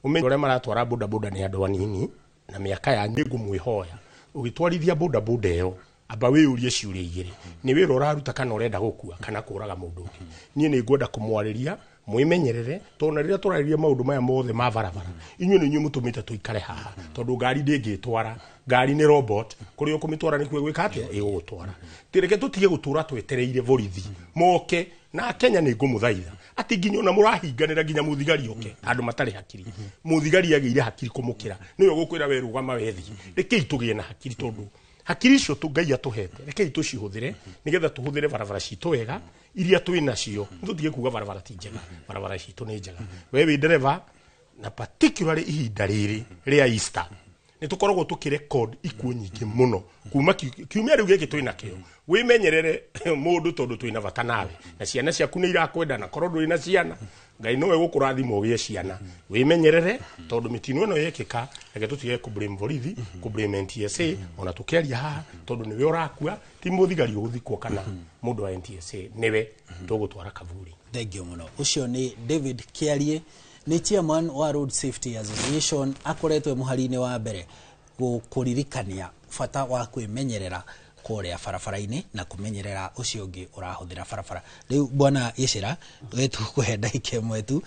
ũmenye ũrĩa maratwara bodaboda nĩ andũ anini na mĩaka yanyu, nĩngũmwĩhoya ũgĩtwarithia bodaboda ĩyo amba wĩyũrie ciũria igĩrĩ, nĩ wĩra ũraruta kana ũrenda gũkua kana kũraga mũndũ ũngĩ. Niĩ nĩ ngwenda kũmwarĩria mwĩmenyerere, tondũ na rĩrĩa tũrarĩria maũndũ maya mothe ma barabara, inyuĩ nĩ inyuĩ mũtũmĩte tũikare haha, tondũ ngari ndĩngĩtwara, ngari nĩ robot, kũrĩa ũkũmĩtwara nĩkuo ĩgwĩka atĩa, ĩgũgũtwara. Reke tũtige gũtũra twetereire borithi moke, na Kenya nĩ ngũmũthaitha atĩ nginya ona mũrahinganĩra nginya mũthigari oke, andũ matarĩ hakiri, mũthigari agĩire hakiri kũmũkĩra, nĩwe ũgũkwĩra we rũgama wethi. Rekei tũgĩe na hakiri, tondũ hakiri icio Ngai atũhete, rekei tũcihũthĩre nĩgetha tũhũthĩre barabara citũ wega iria twĩ nacio. Tũtige kuga barabara ti njega, barabara citũ nĩ njega. We wĩ ndereba, na particularly ihinda rĩrĩ rĩa Easter nĩ tũkoragwo tũkĩrecord ikuũ nyingĩ mũno kuma kiumia rĩu gĩkĩ twĩ nakĩo. Wĩmenyerere mũndũ, tondũ twĩna bata nawe na ciana ciaku nĩ irakwenda, na korwo ndũrĩ na ciana Ngai nowe gũkũrathima ũgĩe ciana. Wĩmenyerere tondũ mĩtino ĩno yekĩka, reke tũtige kũ blame borithi, kũ blame NTSA, ona tũkĩaria haha, tondũ nĩwe ũrakua, ti mũthigari ũgũthikwo kana mũndũ wa NTSA, nĩwe tũgũtwara kaburi. Thengio mũno. Ũcio nĩ David Kĩarie, nĩ chairman wa Road Safety Association, akoretwo mũhari-inĩ wa mbere gũkũririkania bata wa kwĩmenyerera kũrĩa barabara-inĩ na kũmenyerera ũcio ũngĩ ũrahũthĩra barabara. Rĩu bwana Gĩcĩra, we tũkũhe ndagĩka ĩmwe tu.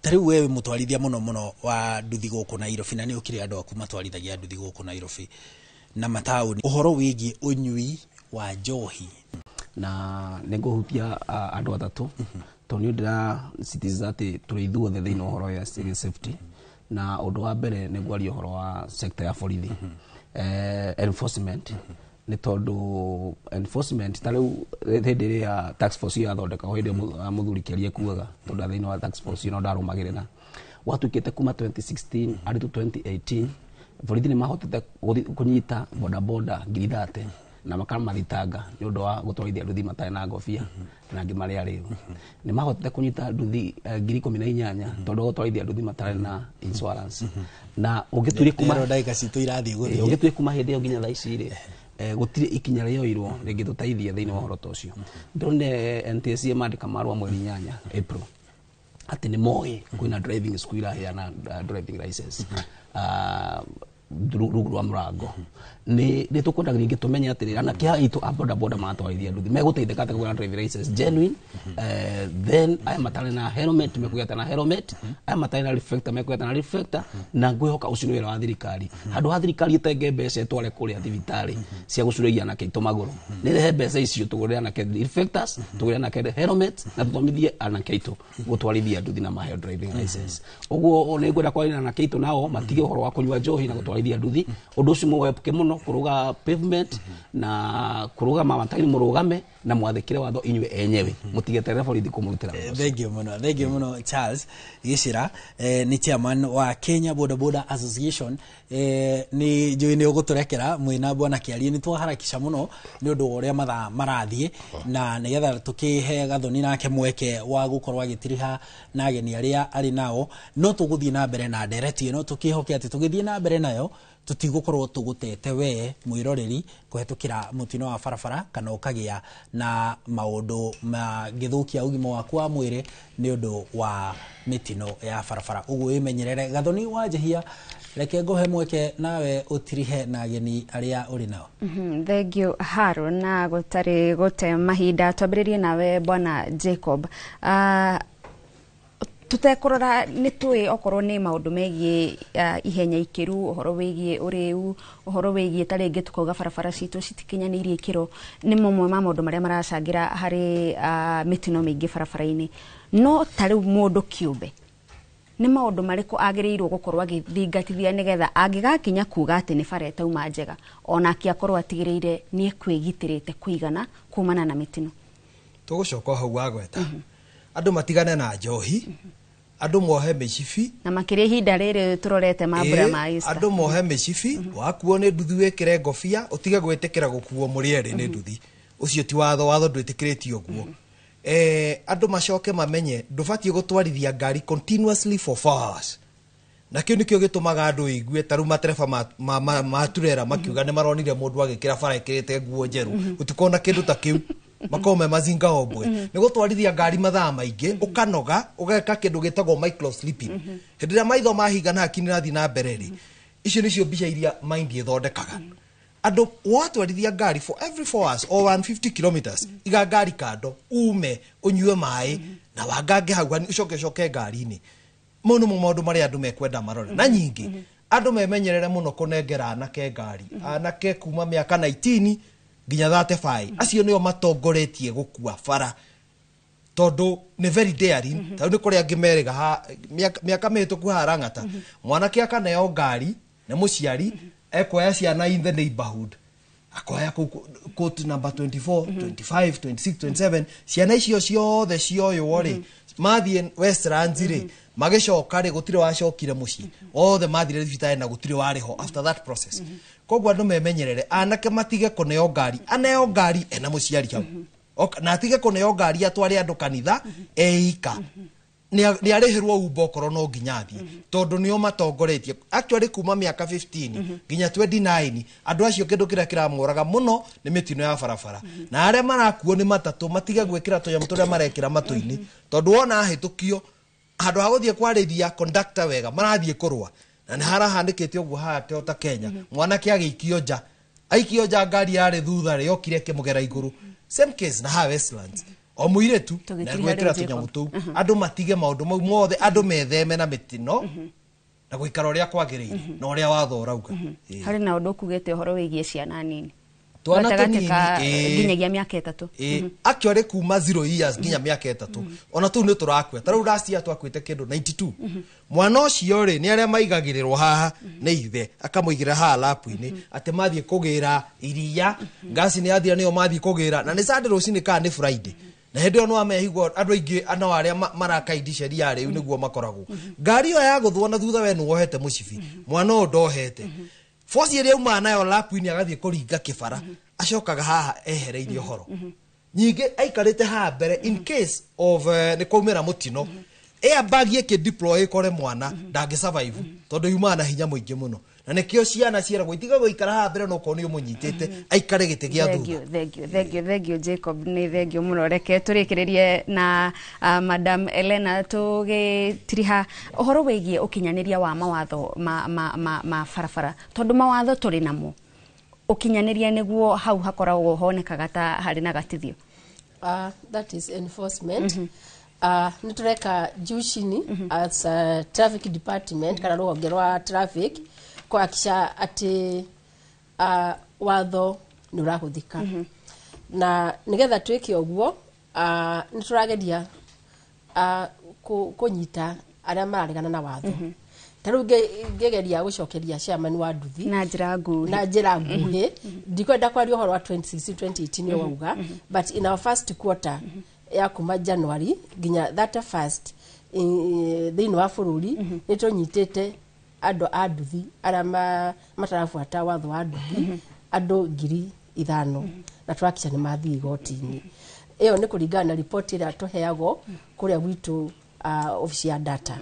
Ta rĩu we wĩ mũtwarithia mũno mũno wa nduthi gũkũ Nairobi, na nĩ ũkĩrĩ andũ aku matwarithagia nduthi gũkũ Nairobi na mataũni, ũhoro wĩgiĩ ũnyui wa njohi. Na nĩ ngũhutia andũ atatũ. Tondũ nĩ ndĩra citiza atĩ tũrĩ ithuothe thĩinĩ wa ũhoro wa safety. Na ũndũ wa mbere nĩ ngwaria ũhoro wa sector ya borithi, enforcement, nĩ tondũ enforcement ta rĩu hĩndĩ ĩrĩa task force ĩyo yathondekagwo, hĩndĩ ĩyo mũthuri Kĩarie kugaga tondũ thĩinĩ wa task force ĩyo no ndarũmagĩrĩra, gwatuĩkĩte kuma 2016 arĩ to 2018 borithi nĩ mahotete kũnyita bodaboda 30,000 na makamathitanga nĩ ũndũ wa gũtwarithia nduthi matarĩ na ngobia na angĩ marĩ arĩu. Nĩ mahotete kũnyita nduthi 18,000 tondũ wa gũtwarithia nduthi matarĩ na insurance. Na ũngĩtuire kuma Ndĩrona ndagĩka citũ irathiĩ gũthiĩ. Ũngĩtuire kuma hĩndĩ ĩyo nginya thaa ici rĩ, gũtirĩ ikinya rĩoirwo rĩngĩtũteithia thĩinĩ wa ũhoro ta ũcio. Ndĩronire NTSA mandĩka marũa mweri 8 April atĩ nĩ moĩ kwĩna driving school iraheana driving license rungu rwa mũrango. Nĩ tũkwenda rĩngĩ tũmenye atĩrĩrĩ, anake aya aitũ a bodaboda maratwarithia nduthi megũteithĩka atĩa kũgĩa na driving license genuine? Then aya matarĩ na helmet mekũgĩa na helmet, aya matarĩ na reflector mekũgĩa na reflector. Na ngwĩhoka ũcio nĩ wĩra wa thirikari. Handũ ha thirikari ĩtenge mbeca ĩtware kũrĩa thibitarĩ cia gũcurĩria anake aitũ magũrũ, nĩ rehe mbeca icio tũgũrĩre anake reflectors, tũgũrĩre anake helmet, na tũthomithie anake aitũ gũtwarithia nduthi na maheo driving license. Ũguo nĩ ngwenda kwaria na anake aitũ nao matige ũhoro wa kũnyua njohi na gũtwarithia nduthi. Ũndũ ũcio mũwepuke mũno, kũrũga pavement na kũrũgama mataini, mũrũgame na mwathĩkĩre watho inyuĩ enyewe, mũtigeterere borithi kũmũrutĩra wĩra ũcio. Thank you mũno, thank you mũno Charles Gĩcĩra, nĩ chairman wa Kenya Boda Boda Association. Nĩ njũĩ nĩ ũgũtũrekera mwĩna bwana Kĩarie, nĩ twaharakisha mũno nĩ ũndũ wa ũrĩa mathaa marathiĩ, na nĩgetha tũkĩhe Gathoni nake mweke wa gũkorwo agĩtiriha na ageni arĩa arĩ nao. No tũgũthiĩ na mbere na ndereti ĩno, tũkĩhoke atĩ tũgĩthiĩ na mbere nayo tũtigũkorwo tũgũtete we mwĩroreri kũhetũkĩra mũtino wa barabara kana ũkagĩa na maũndũ mangĩthũkia ũgima waku wa mwĩrĩ nĩ ũndũ wa mĩtino ya barabara. Ũguo wĩmenyerere. Gathoni wa Njehia, reke ngũhe mweke nawe ũtirihe na ageni arĩa ũrĩ nao. Thank you Haron, na gũtarĩ gũte mahinda twambĩrĩrie nawe bwana Jacob. Tutekũrora nĩ tũĩ okorwo nĩ maũndũ megiĩ ihenya ikĩru, ũhoro wĩgiĩ ũrĩu, ũhoro wĩgiĩ ta rĩngĩ tũkauga barabara citũ citikinyanĩirie ikĩro, nĩ mamwe ma maũndũ marĩa maracangĩra harĩ mĩtino mĩingĩ barabara-inĩ. No ta rĩu mũndũ kĩũmbe nĩ maũndũ marĩkũ agĩrĩirwo gũkorwo agĩthingatithia nĩgetha angĩgakinya kuga atĩ nĩ bara ĩtauma njega, onake akorwo atigĩrĩire nĩ ekwĩgitĩrĩte kũigana kumana na mĩtino? Tũgũcoka hau wagweta andũ matigane na njohi, andũ mohe mĩcibi. Na makĩria ihinda rĩrĩ tũrorete mambura ma Easter. Andũ mohe mĩcibi, wakuo nĩ nduthi wĩkĩre ngobia, ũtige gwĩtĩkĩra gũkuo mũrĩ erĩ nĩ nduthi. Ũcio ti watho, watho ndwĩtĩkĩrĩtie ũguo. Andũ macoke mamenye ndũbatiĩ gũtwarithia ngari continuously for 4 hours. Na kĩu nĩkĩo gĩtũmaga andũ igue ta rĩu matereba ma turera makiuga nĩ maronire mũndũ agĩkĩra bara ĩkĩrĩte nguo njerũ, gũtikona kĩndũ ta kĩu, makorwo me mazinga ombwe. Nĩ gũtwarithia ngari mathaa maingĩ, ũkanoga, ũgeka kĩndũ gĩtagwo micro sleeping. Hĩndĩ ĩrĩa maitho mahinga na hakiri irathiĩ na mbere rĩ, icio nĩcio mbica iria mind ĩthondekaga. Andũ watwarithia ngari for every 4 hours or 150 kilometers, iga ngari kando, ume, ũnyue maĩ, na wangange hau hani, ũcoke ũcoke ngari-inĩ. Mau nĩmo maũndũ marĩa andũ mekwenda marore. Na nyingĩ, andũ memenyerere mũno kũnengera anake ngari. Anake kuma mĩaka 19 nginya 35. Acio nĩo matongoretie gũkua bara, tondũ nĩ very daring. Tondũ nĩ kũrĩ angĩ merĩga ha, mĩaka mĩhĩtũku haha Lang'ata, mwanake akaneo ngari nĩ mũciari, ekuoya ciana in the neighborhood, akoya kũu court number 24, 25, 26, 27, ciana icio ciothe cioywo rĩ, mathiĩ Westlands rĩ, magĩcoka rĩ, gũtirĩ wacokire mũciĩ, othe mathire thibitarĩ na gũtirĩ warĩ ho after that process. Koguo andũ memenyerere, anake matige kũneo ngari, aneo ngari ena mũciari hau. Na atige kũneo ngari atware andũ kanitha eika. Nĩ arĩhĩrwo Uber okorwo no nginya athiĩ, tondũ nĩo matongoretie. Actually kuma mĩaka 15 nginya 29, andũ acio kĩndũ kĩrĩa kĩramoraga mũno nĩ mĩtino ya barabara. Na arĩa marakuo nĩ matatũ matige gwĩkĩra tũnyamũ tũrĩa marekĩra matũ-inĩ, tondũ wona ahĩtũkio handũ ha gũthiĩ kwarĩria conductor wega marathiĩ kũrũa. Na nĩ harahanĩkĩte ũguo haha Toyota Kenya, mwanake agĩikio nja, aikio nja ngari yarĩ thutha rĩ, yokire ĩkĩmũgera igũrũ. Same case na haha Westlands, o mũirĩtu na Tũgĩtiriha gwĩkĩra rĩu tũnyamũ Jacob. tũu. Andũ matige maũndũ mau mothe, andũ metheme na mĩtino na gũikara ũrĩa kwagĩrĩire na ũrĩa watho ũrauga. Harĩ na ũndũ ũkugĩte ũhoro wĩgiĩ ciana nini. Twana Gatagatĩ tũnini, ka ĩĩ. nginyagia mĩaka 3. Ĩĩ, actually kuma 0 years nginya mĩaka 3 ona tũu nĩ tũrakua. Ta rĩu last year twakuĩte kĩndũ 92. Mwana ũcio rĩ, nĩ arĩa maigagĩrĩrwo haha nĩ ithe, akamũigĩrĩra haha lapu-inĩ atĩ mathiĩ kũgĩra iria, ngasi nĩ yathira, nĩyo mathiĩ kũgĩra, na nĩ Sunday rũcinĩ kana nĩ Friday, na hĩndĩ ĩyo nĩwamehigwo andũ aingĩ no arĩa marakaindi sheria rĩu nĩguo makoragwo ngari ĩyo ya gũthwo na thutha, we nĩwohete mũcibi, mwana ũyũ ndohete. Boci ĩrĩa aumaga nayo lapu-inĩ agathiĩ kũringa kĩbara, acokaga haha ehereirie ũhoro. Nyingĩ aikarĩte haha mbere in case of nĩ kwaumĩra mũtino, airbag ĩkĩ deploy ĩkore mwana ndangĩ survive, tondũ yumaga na hinya mũingĩ mũno, na nĩkĩo ciana ciĩragwo itiga gũikara haha mbere, no korwo nĩ ũmũnyitĩte aikare gĩtĩ gĩa thutha. Thank you, thank you, thank you, thank you, Jacob, nĩ thank you mũno. Reke tũrĩkĩrĩrie na Madam Elena, tũgĩtiriha ũhoro wĩgiĩ ũkinyanĩria wa mawatho ma barabara, tondũ mawatho tũrĩ namo, ũkinyanĩria nĩguo hau hakoragwo honekaga ta harĩ na gatithio. That is enforcement. Nĩ tũreka juu chini as a traffic department kana rũhonge rwa traffic kuhakikisha atĩ watho nĩ ũrahũthĩka, na nĩgetha twĩke ũguo, nĩ tũrageria kũnyita arĩa mararegana na watho. Ta rĩu ngĩgeria gũcokeria chairman wa nduthi na njĩra nguhĩ. Na njĩra nguhĩ, ndikwenda kwaria ũhoro wa 2016 2018 wauga, but in our first quarter ya kuma January nginya 31st thĩinĩ wa bũrũri, nĩ tũnyitĩte andũ a nduthi arĩa matarabuata watho wa nduthi, andũ 5,000, na tũrakica nĩ mathiĩ igoti-inĩ. Ĩyo nĩ kũringana na riboti ĩrĩa tũheagwo kũrĩa gwitũ, ofici ya data.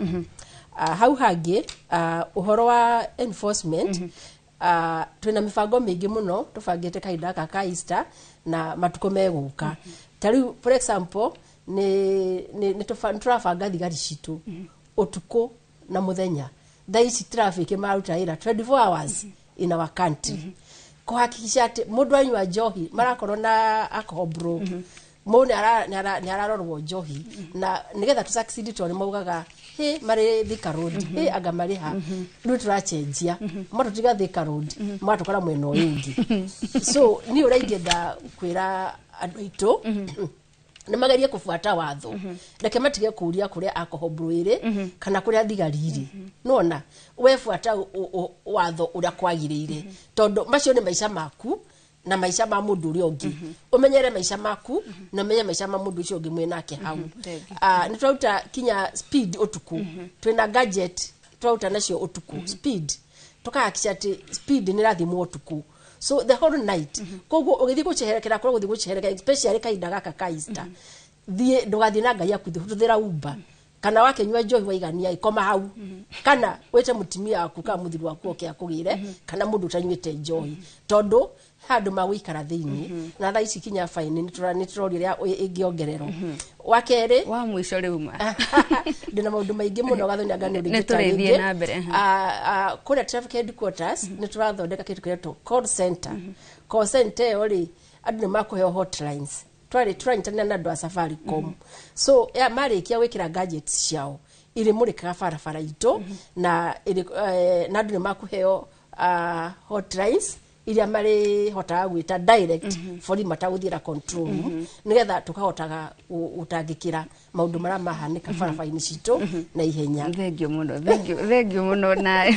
Hau hangĩ, ũhoro wa enforcement, twĩna mĩbango mĩingĩ mũno tũbangĩte kahinda gaka ka Easter na matukũ megũka. Ta rĩu, for example, nĩ tũrabanga thigari citũ ũtukũ na mũthenya. Thaa ici traffic maruta wĩra 24 hours in our country kũhakikisha atĩ mũndũ anyua njohi marakorwo na alcohol bro, mũndũ nĩ ararorwo njohi, na nĩgetha tũ succeed, tondũ nĩ maugaga hĩ marĩ Thika Road, hĩ anga marĩ ha. Rĩu tũracenjia, matũtiga Thika Road, magatũkora mwena ũyũ ũngĩ. So niĩ ũrĩa ingĩenda kwĩra andũ aitũ nĩ magerie kũbuata watho, reke matige kũria kũrĩa alcohol brew ĩrĩ kana kũrĩa thigari irĩ. Nona we buata watho ũrĩa kwagĩrĩire, tondũ macio nĩ maica maku na maica ma mũndũ ũrĩa ũngĩ. Ũmenyere maica maku na ũmenye maica ma mũndũ ũcio ũngĩ mwĩ nake hau. Nĩ tũraruta kinya speed ũtukũ, twĩna gadget tũraruta nacio ũtukũ speed, tũkahakikisha atĩ speed nĩ ĩrathimwo ũtukũ, so the whole night. Koguo ũgĩthiĩ gũceherekera kũrĩa gũthiĩ gũceherekera, especially kahinda gaka ka Easter, thiĩ, ndũgathiĩ na ngai yaku, hũthĩra Uber, kana wakĩnyua njohi waigania, ikoma hau, kana wĩte mũtumia waku kana mũthuri waku oke akũgĩre, kana mũndũ ũtanyuĩte njohi, tondũ handũ magũikara thĩinĩ. Na thaa ici kinya fine nĩ tũroria ũrĩa ĩngĩongererwo. Wa kerĩ, wa mũico rĩu ma, ndĩna maũndũ maingĩ mũno, Gathoni, anga nĩ Nĩ tũrĩthiĩ na mbere, Kũrĩa traffic headquarters nĩ tũrathondeka kĩndũ kĩretwo call center. Call center ĩyo rĩ, andũ nĩ makũheo hotlines, twarĩ tũranyitanĩra na andũ a Safaricom, so ya marĩkia gwĩkĩra gadgets ciao irĩmũrĩkaga barabara itũ, na na andũ nĩ makũheo hotlines iria marĩhotaga gwĩta direct borithi matagũthiĩra control room, nĩgetha tũkahotaga gũtangĩkĩra maũndũ marĩa mahanĩka barabara-inĩ citũ na ihenya. Thank you mũno, thank you, thank you mũno. Na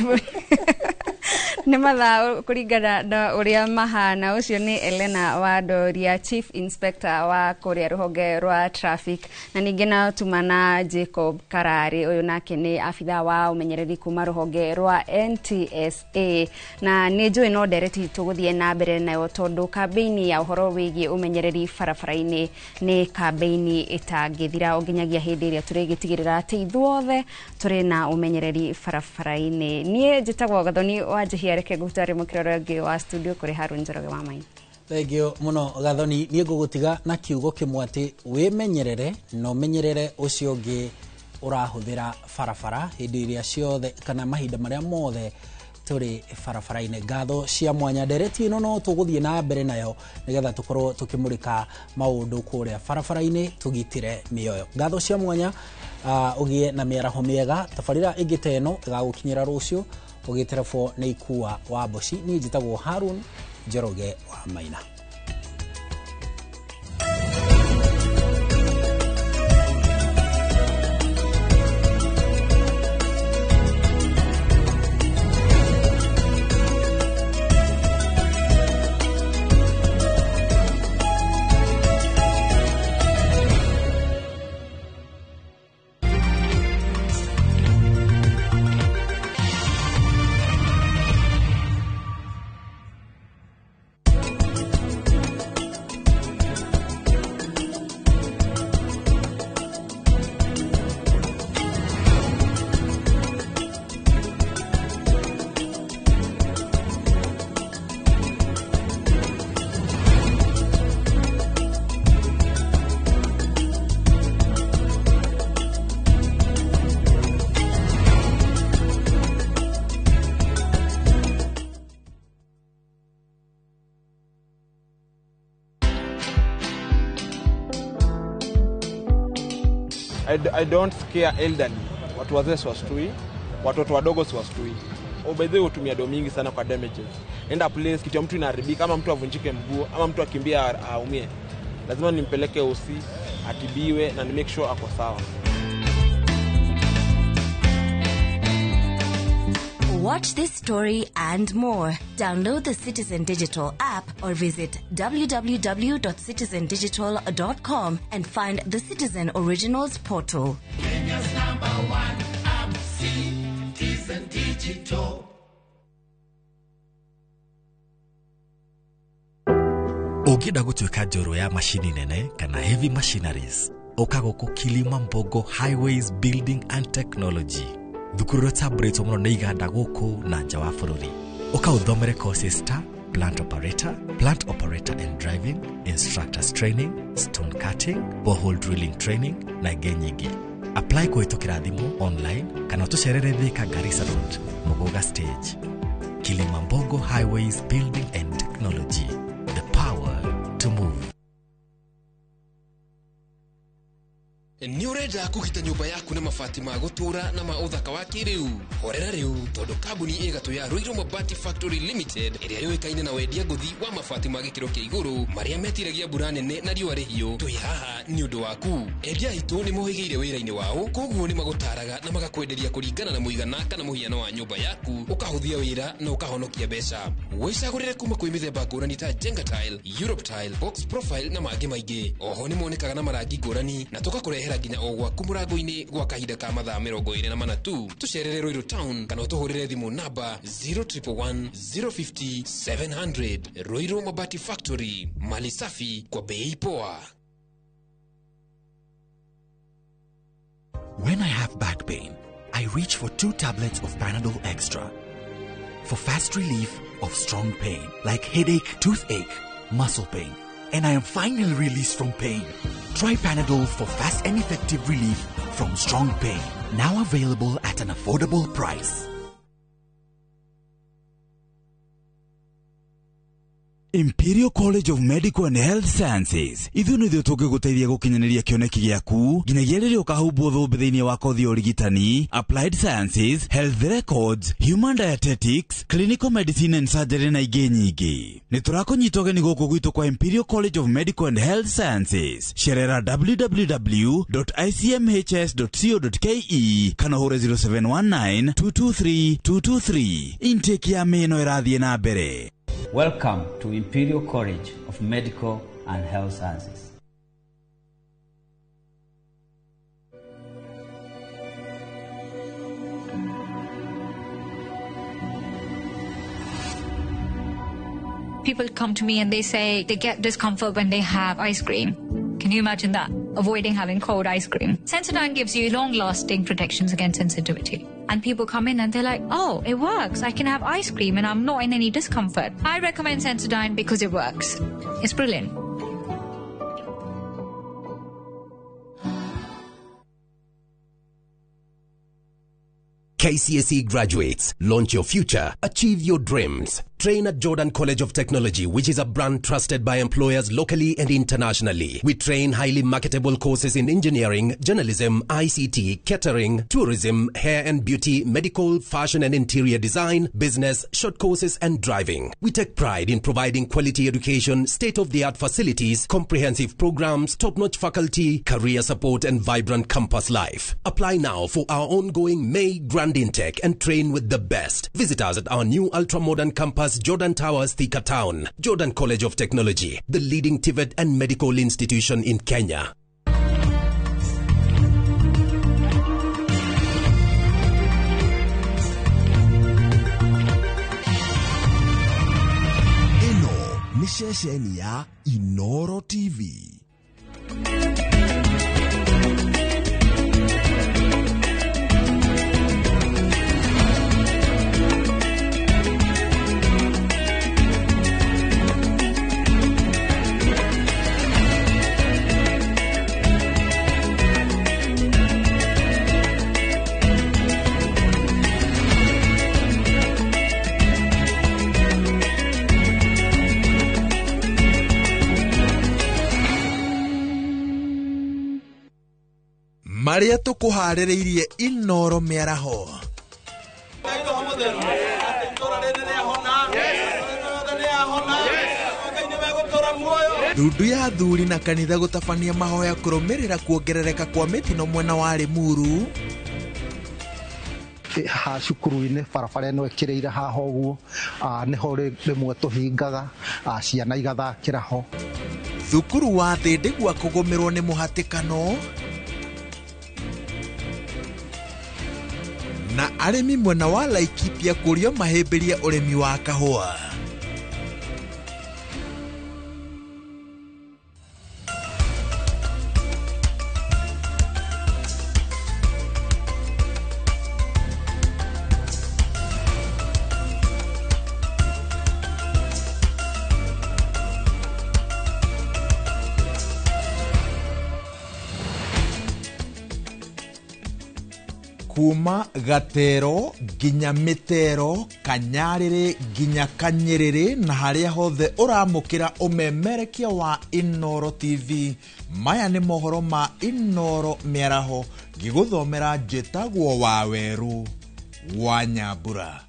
nĩ mathaa kũringana na ũrĩa mahana. Ũcio nĩ Elena Wandoria, Chief Inspector wa kũrĩa rũhonge rwa traffic, na ningĩ na tuma na Jacob Karari, ũyũ nake nĩ abithaa wa ũmenyereri kuma rũhonge rwa NTSA. Na nĩ njũĩ no ndereti tũgũthiĩ na mbere nayo, tondũ kambĩini ya ũhoro wĩgiĩ ũmenyereri barabara-inĩ nĩ kambĩini ĩtangĩthira o nginyagia hĩndĩ ĩrĩa tũrĩgĩtigĩrĩra atĩ ithuothe tũrĩ na ũmenyereri barabara-inĩ. Niĩ njĩtagwo Gathoni wa Njihia, reke ngũtware mũkĩra ũrĩa ũngĩ wa studio kũrĩ Harun Njoroge wa Maina. Thank you mũno, Gathoni. Niĩ ngũgũtiga na kiugo kĩmwe, atĩ wĩmenyerere na ũmenyerere ũcio ũngĩ ũrahũthĩra barabara hĩndĩ ĩrĩa ciothe kana mahinda marĩa mothe tũrĩ barabara-inĩ. Ngatho cia mwanya. Ndereti ĩno no tũgũthiĩ na mbere nayo nĩgetha tũkorwo tũkĩmũrĩka maũndũ kũrĩa barabara-inĩ, tũgitĩre mĩoyo. Ngatho cia mwanya, ũgĩe na mĩaraho mĩega. Tabarĩra ĩngĩ ta ĩno ĩgagũkinyĩra rũciũ ũgĩterebwo nĩ Ikua wa Mboci. Niĩ njĩtagwo Harun Njoroge wa Maina. I don't scare elderly. Watu wazee siwastui, watoto wadogo siwastui. Oh, by the way, hutumia do mingi sana kwa damages. Enda place kitu ya mtu inaharibika, ama mtu avunjike mguu, ama mtu akimbia aumie, lazima nimpeleke hosi atibiwe na ni make sure ako sawa. Watch this story and more. Download the Citizen Digital app or visit www.citizendigital.com and find the Citizen Originals portal. Kenya's number one app, Citizen Digital. Ũngĩenda gũtuĩka njorua ya macini nene kana heavy machineries, ũka gũkũ Kilimambogo Highways Building and Technology, thukuru ũrĩa ũtambũrĩtwo mũno nĩ iganda gũkũ na nja wa bũrũri. Ũka ũthomere courses ta plant operator, plant operator and driving, instructors training, stone cutting, borehole drilling training na ingĩ nyingĩ. Apply kũhĩtũkĩra thimũ, online kana ũtũcerere Thika Garissa Road, Muguga Stage. Kilimambogo Highways Building and Technology, the power to move. Nĩ ũrenda kũgita nyũmba yaku na mabati ma gũtũũra na ma ũthaka wa kĩrĩu? Horera rĩu, tondũ kambuni ĩgatũ ya Ruiru Mabati Factory Limited, ĩrĩa yũĩkaine na wendia ngũthi wa mabati ma gĩkĩro kĩa igũrũ marĩa metiragia mbura nene na riũa rĩhiũ, twĩ haha nĩ ũndũ waku. Endia aitũ nĩ mohĩgĩire wĩra-inĩ wao, koguo nĩ magũtaraga na magakwenderia kũringana na mũigana kana mũhiano wa nyũmba yaku, ũkahũthia wĩra na ũkahonokia mbeca. Wĩcagũrĩre kuma kwĩ mĩthemba ngũrani ta Jenga Tile, Europe Tile, Box Profile na mangĩ maingĩ. Oho nĩ monekaga na marangi ngũrani na tũgakũrehera nginya o gwaku mũrango-inĩ gwa kahinda ka mathaa 24 tu. Tũcerere Ruiru Town kana ũtũhũrĩre thimũ namba 0111 050 700. Ruiru Mabati Factory, mali safi kwa bei poa. When I have back pain, I reach for 2 tablets of Panadol Extra for fast relief of strong pain like headache, toothache, muscle pain, and I am finally released from pain. Try Panadol for fast and effective relief from strong pain. Now available at an affordable price. Imperial College of Medical and Health Sciences, ithuĩ nĩthuĩ tũngĩgũteithia gũkinyanĩria kĩoneki gĩaku nginyagia rĩrĩa ũkahumbwo thũmbĩ thĩinĩ wa kothi ya ũrigitani, Applied Sciences, Health Records, Human Dietetics, Clinical Medicine and Surgery na ingĩ nyingĩ. Nĩ tũrakũnyita ũgeni gũkũ gwitũ kwa Imperial College of Medical and Health Sciences. Cerera www.icmhs.co.ke kana ũhũre 0719 223 223. Intake ya mĩno ĩrathiĩ na mbere. Welcome to Imperial College of Medical and Health Sciences. People come to me and they say they get discomfort when they have ice cream. Can you imagine that? Avoiding having cold ice cream. Sensodyne gives you long-lasting protections against sensitivity. And people come in and they're like, oh, it works. I can have ice cream and I'm not in any discomfort. I recommend Sensodyne because it works. It's brilliant. KCSE graduates, launch your future, achieve your dreams. Train at Jordan College of Technology, which is a brand trusted by employers locally and internationally. We train highly marketable courses in engineering, journalism, ICT, catering, tourism, hair and beauty, medical, fashion and interior design, business, short courses and driving. We take pride in providing quality education, state-of-the-art facilities, comprehensive programs, top-notch faculty, career support and vibrant campus life. Apply now for our ongoing May Grand Intake and train with the best. Visit us at our new ultra-modern campus, Jordan Towers, Thika Town. Jordan College of Technology, the leading TVET and medical institution in Kenya. Ĩno nĩ ceceni ya Inoro TV. Marĩa tũkũharĩrĩirie Inoro mĩaraho. Ndundu ya athuri na kanitha gũtabania mahoya kũrũmĩrĩra kuongerereka kwa mĩtino mwena wa Limuru. Ha cukuru-inĩ barabara ĩno ĩkĩrĩire haha ũguo, nĩho rĩmwe tũhingaga, ciana igathakĩra ho. Thukuru wa Thĩndĩgua kũgũmĩrwo nĩ mũhatĩkano. Na arĩmi mwena wa Laikipia kũrio mahĩmbĩrie ũrĩmi wa kahũa. Kuma Gatero nginya Mĩtero, Kanyarĩrĩ nginya Kanyĩrĩrĩ na harĩa hothe ũramũkĩra ũmemerekia wa Inoro TV. Maya nĩ mohoro ma Inoro mĩaraho, ngĩgũthomera njĩtagwo Waweru wa Nyambura.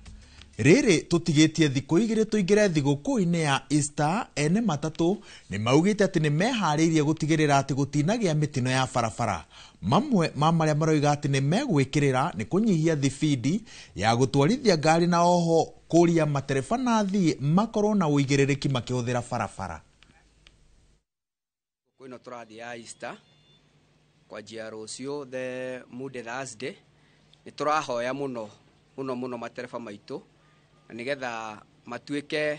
Rĩrĩ tũtigĩtie thikũ igĩrĩ tũingĩre thigũkũ-inĩ ya Easter, ene matatũ nĩ maugĩte atĩ nĩ meharĩirie gũtigĩrĩra atĩ gũtinagĩa mĩtino ya barabara. Mamwe ma marĩa maroiga atĩ nĩ megwĩkĩrĩra nĩ kũnyihia thibindi ya gũtwarithia ngari na oho kũria matereba na athii makorwo na ũigĩrĩrĩki makĩhũthĩra barabara. Kwĩno tũrathiĩ ya Easter kwanjia rũciũ the Monday Thursday, nĩ tũrahoya mũno mũno mũno matereba maitũ na nĩgetha matuĩke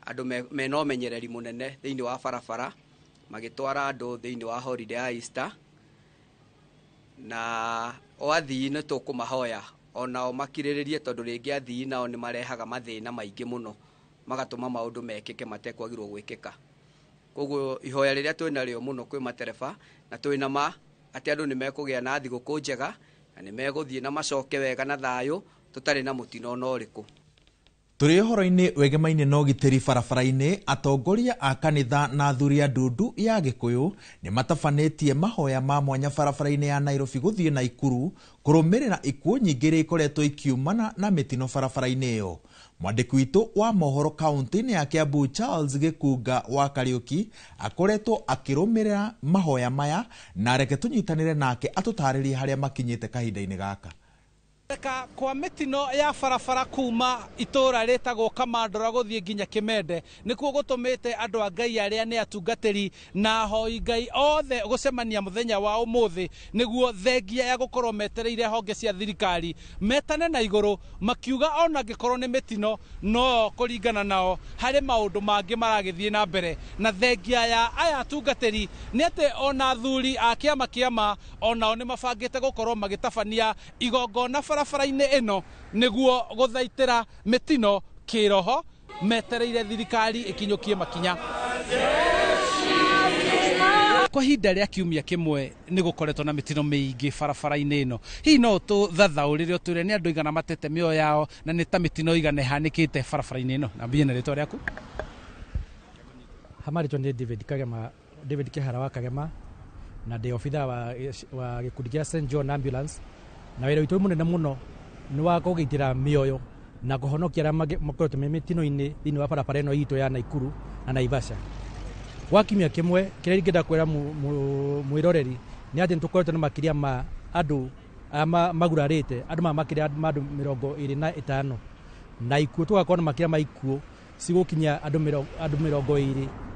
andũ mena ũmenyereri mũnene thĩinĩ wa barabara magĩtwara andũ thĩinĩ wa holiday ya Easter. Na o athii nĩ tũkũmahoya onao makirĩrĩrie tondũ rĩngĩ athii nao nĩ marehaga mathĩna maingĩ mũno magatũma maũndũ mekĩke matekwagĩrwo gwĩkĩka. Koguo ihoya rĩrĩa twĩnarĩo mũno kwĩ matereba na twĩna ma atĩ andũ nĩ mekũgĩa na thigũkũ njega na nĩ megũthiĩ na macoke wega na thayũ tũtarĩ na mũtino ona ũrĩkũ. Tũrĩ ũhoro-inĩ wegemaine na ũgitĩri barabara-inĩ, atongoria a kanitha na athuri a ndundu ya Gĩkũyũ nĩ matabanĩtie mahoya ma mwanya barabara-inĩ ya Nairobi gũthiĩ Naikuru kũrũmĩrĩra ikuũ nyingĩ iria ikoretwo ikiumana na mĩtino barabara-inĩ ĩyo. Mwandĩki witũ wa mohoro kaunti-inĩ ya Kiambu Charles Gĩkunga wa Kariũki akoretwo akĩrũmĩrĩra mahoya maya na reke tũnyitanĩre nake atũtarĩrie harĩa makinyĩte kahinda-inĩ gaka. Ka kwa mĩtino ya barabara kuma itũra rĩtagwo Kamandũra gũthiĩ nginya Kĩmende nĩkuo gũtũmĩte andũ a Ngai arĩa nĩ atungatĩri na ahoi Ngai othe gũcemania mũthenya wa ũmũthĩ nĩguo thengia ya gũkorwo metereire honge cia thirikari metane na igũrũ makiuga ona angĩkorwo nĩ mĩtino no kũringana nao harĩ maũndũ mangĩ maragĩthiĩ na mbere. Na thengia ya aya atungatĩri nĩ atĩ ona athuri a kĩama kĩama onao nĩ mabangĩte gũkorwo magĩtabania igongona barabara-inĩ ĩno nĩguo gũthaitĩra mĩtino kĩroho metereire thirikari ĩkinyũkie makinya. Kwa ihinda rĩa kiumia kĩmwe nĩ gũkoretwo na mĩtino mĩingĩ barabara-inĩ ĩno, hihi no tũthathaũrĩre ũtwĩre nĩ andũ igana matete mĩoyo yao na nĩ ta mĩtino igana ĩhanĩkĩte barabara-inĩ ĩno? Nambie na rĩtwa rĩaku. Hamarĩtwa nĩ David Kagema, David Kĩhara wa Kagema, na ndĩ obithaa wa gĩkundi kĩa St John Ambulance. Na wĩra witũ mũnene mũno nĩ wa kũgitĩra mĩoyo na kũhonokia arĩa makoretwo me mĩtino-inĩ thĩinĩ wa barabara ĩno itũ ya Naikuru na Naivasha. Gwa kiumia kĩmwe kĩrĩa ingĩenda kwĩra mwĩroreri nĩ atĩ nĩtũkoretwo na makĩria ma andũ arĩa magurarĩte, andũ ma makĩria ma andũ 25 na ikuũ tũgakorwo na makĩria ma ikuũ cigũkinya andũ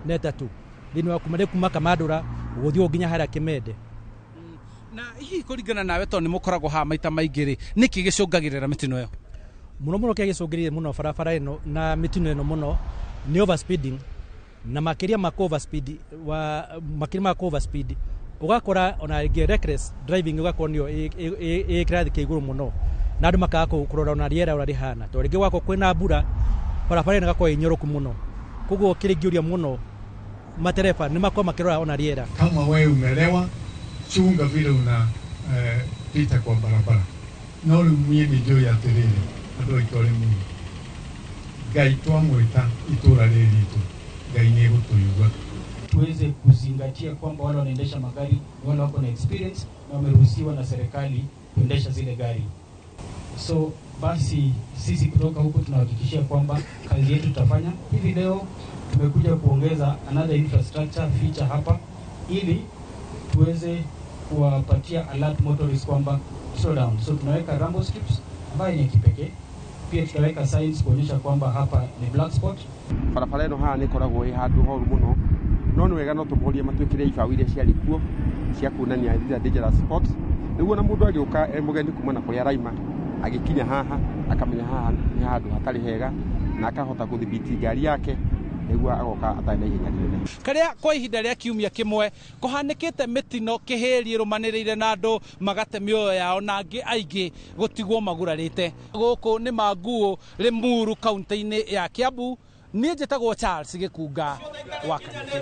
23 thĩinĩ wa kuma Kamandũra gũthiĩ nginya harĩa Kĩmende. Na hihi kũringana nawe tondũ nĩ mũkoragwo haha maita maingĩ rĩ, nĩkĩ gĩcũngagĩrĩra mĩtino ĩyo? Mũno mũno kĩrĩa gĩcũngĩrĩire mũno barabara ĩno na mĩtino ĩno mũno nĩ overspeeding, na makĩria ma overspeed wa makĩria ma overspeed ũgakora ona rĩngĩ reckless driving ũgakorwo nĩyo ĩ kĩrathi kĩa igũrũ mũno na andũ makaga kũrora ona rĩera ũrĩa rĩhana, tondũ rĩngĩ gwakorwo kwĩna mbura barabara ĩno ĩgakorwo ĩ nyoroku mũno. Koguo kĩrĩa ingĩũria mũno matereba nĩ makorwo makĩrora ona rĩera. Kama wewe umelewa, chunga vile una pita kwa barabara. No rĩu niĩ nĩ njũĩ atĩrĩrĩ, andũ aitũ arĩ mũno, Ngai twamwĩta itũra rĩrĩ ritũ, Ngai nĩ egũtũigua. Tuweze kuzingatia kwamba wale wanaendesha magari ni wale wako na experience na wameruhusiwa na serikali kuendesha zile gari. So basi sisi kutoka huku tunahakikishia kwamba kazi yetu tutafanya. Hivi leo tumekuja kuongeza another infrastructure feature hapa ili tuweze kuwapatia alert motorists kwamba slow down. So tunaweka rumble strips ambayo ni ya kipekee. Pia tutaweka signs kuonyesha kwamba hapa ni black spot. Barabara ĩno haha nĩ ĩkoragwo ĩ handũ horu mũno, no nĩ wega no tũmorie matwĩkĩre ibaũ iria ciarĩ kuo cia kuonania these are dangerous spots, nĩguo na mũndũ agĩũka e mũgeni kuma na kũrĩa araima agĩkinya haha akamenya haha nĩ handũ hatarĩ hega na akahota kũthibiti ngari yake nĩguo agoka atarĩ na ihenya rĩnene. Karia kwa ihinda rĩa kiumia kĩmwe kũhanĩkĩte mĩtino kĩhĩri ĩrũmanĩrĩire na andũ magate mĩoyo yao na angĩ aingĩ gũtigwo magurarĩte. Gũkũ nĩ Manguũ Limuru kaunti-inĩ ya Kiambu. Niĩ njĩtagwo Charles Gĩkunga wa Kanyuki.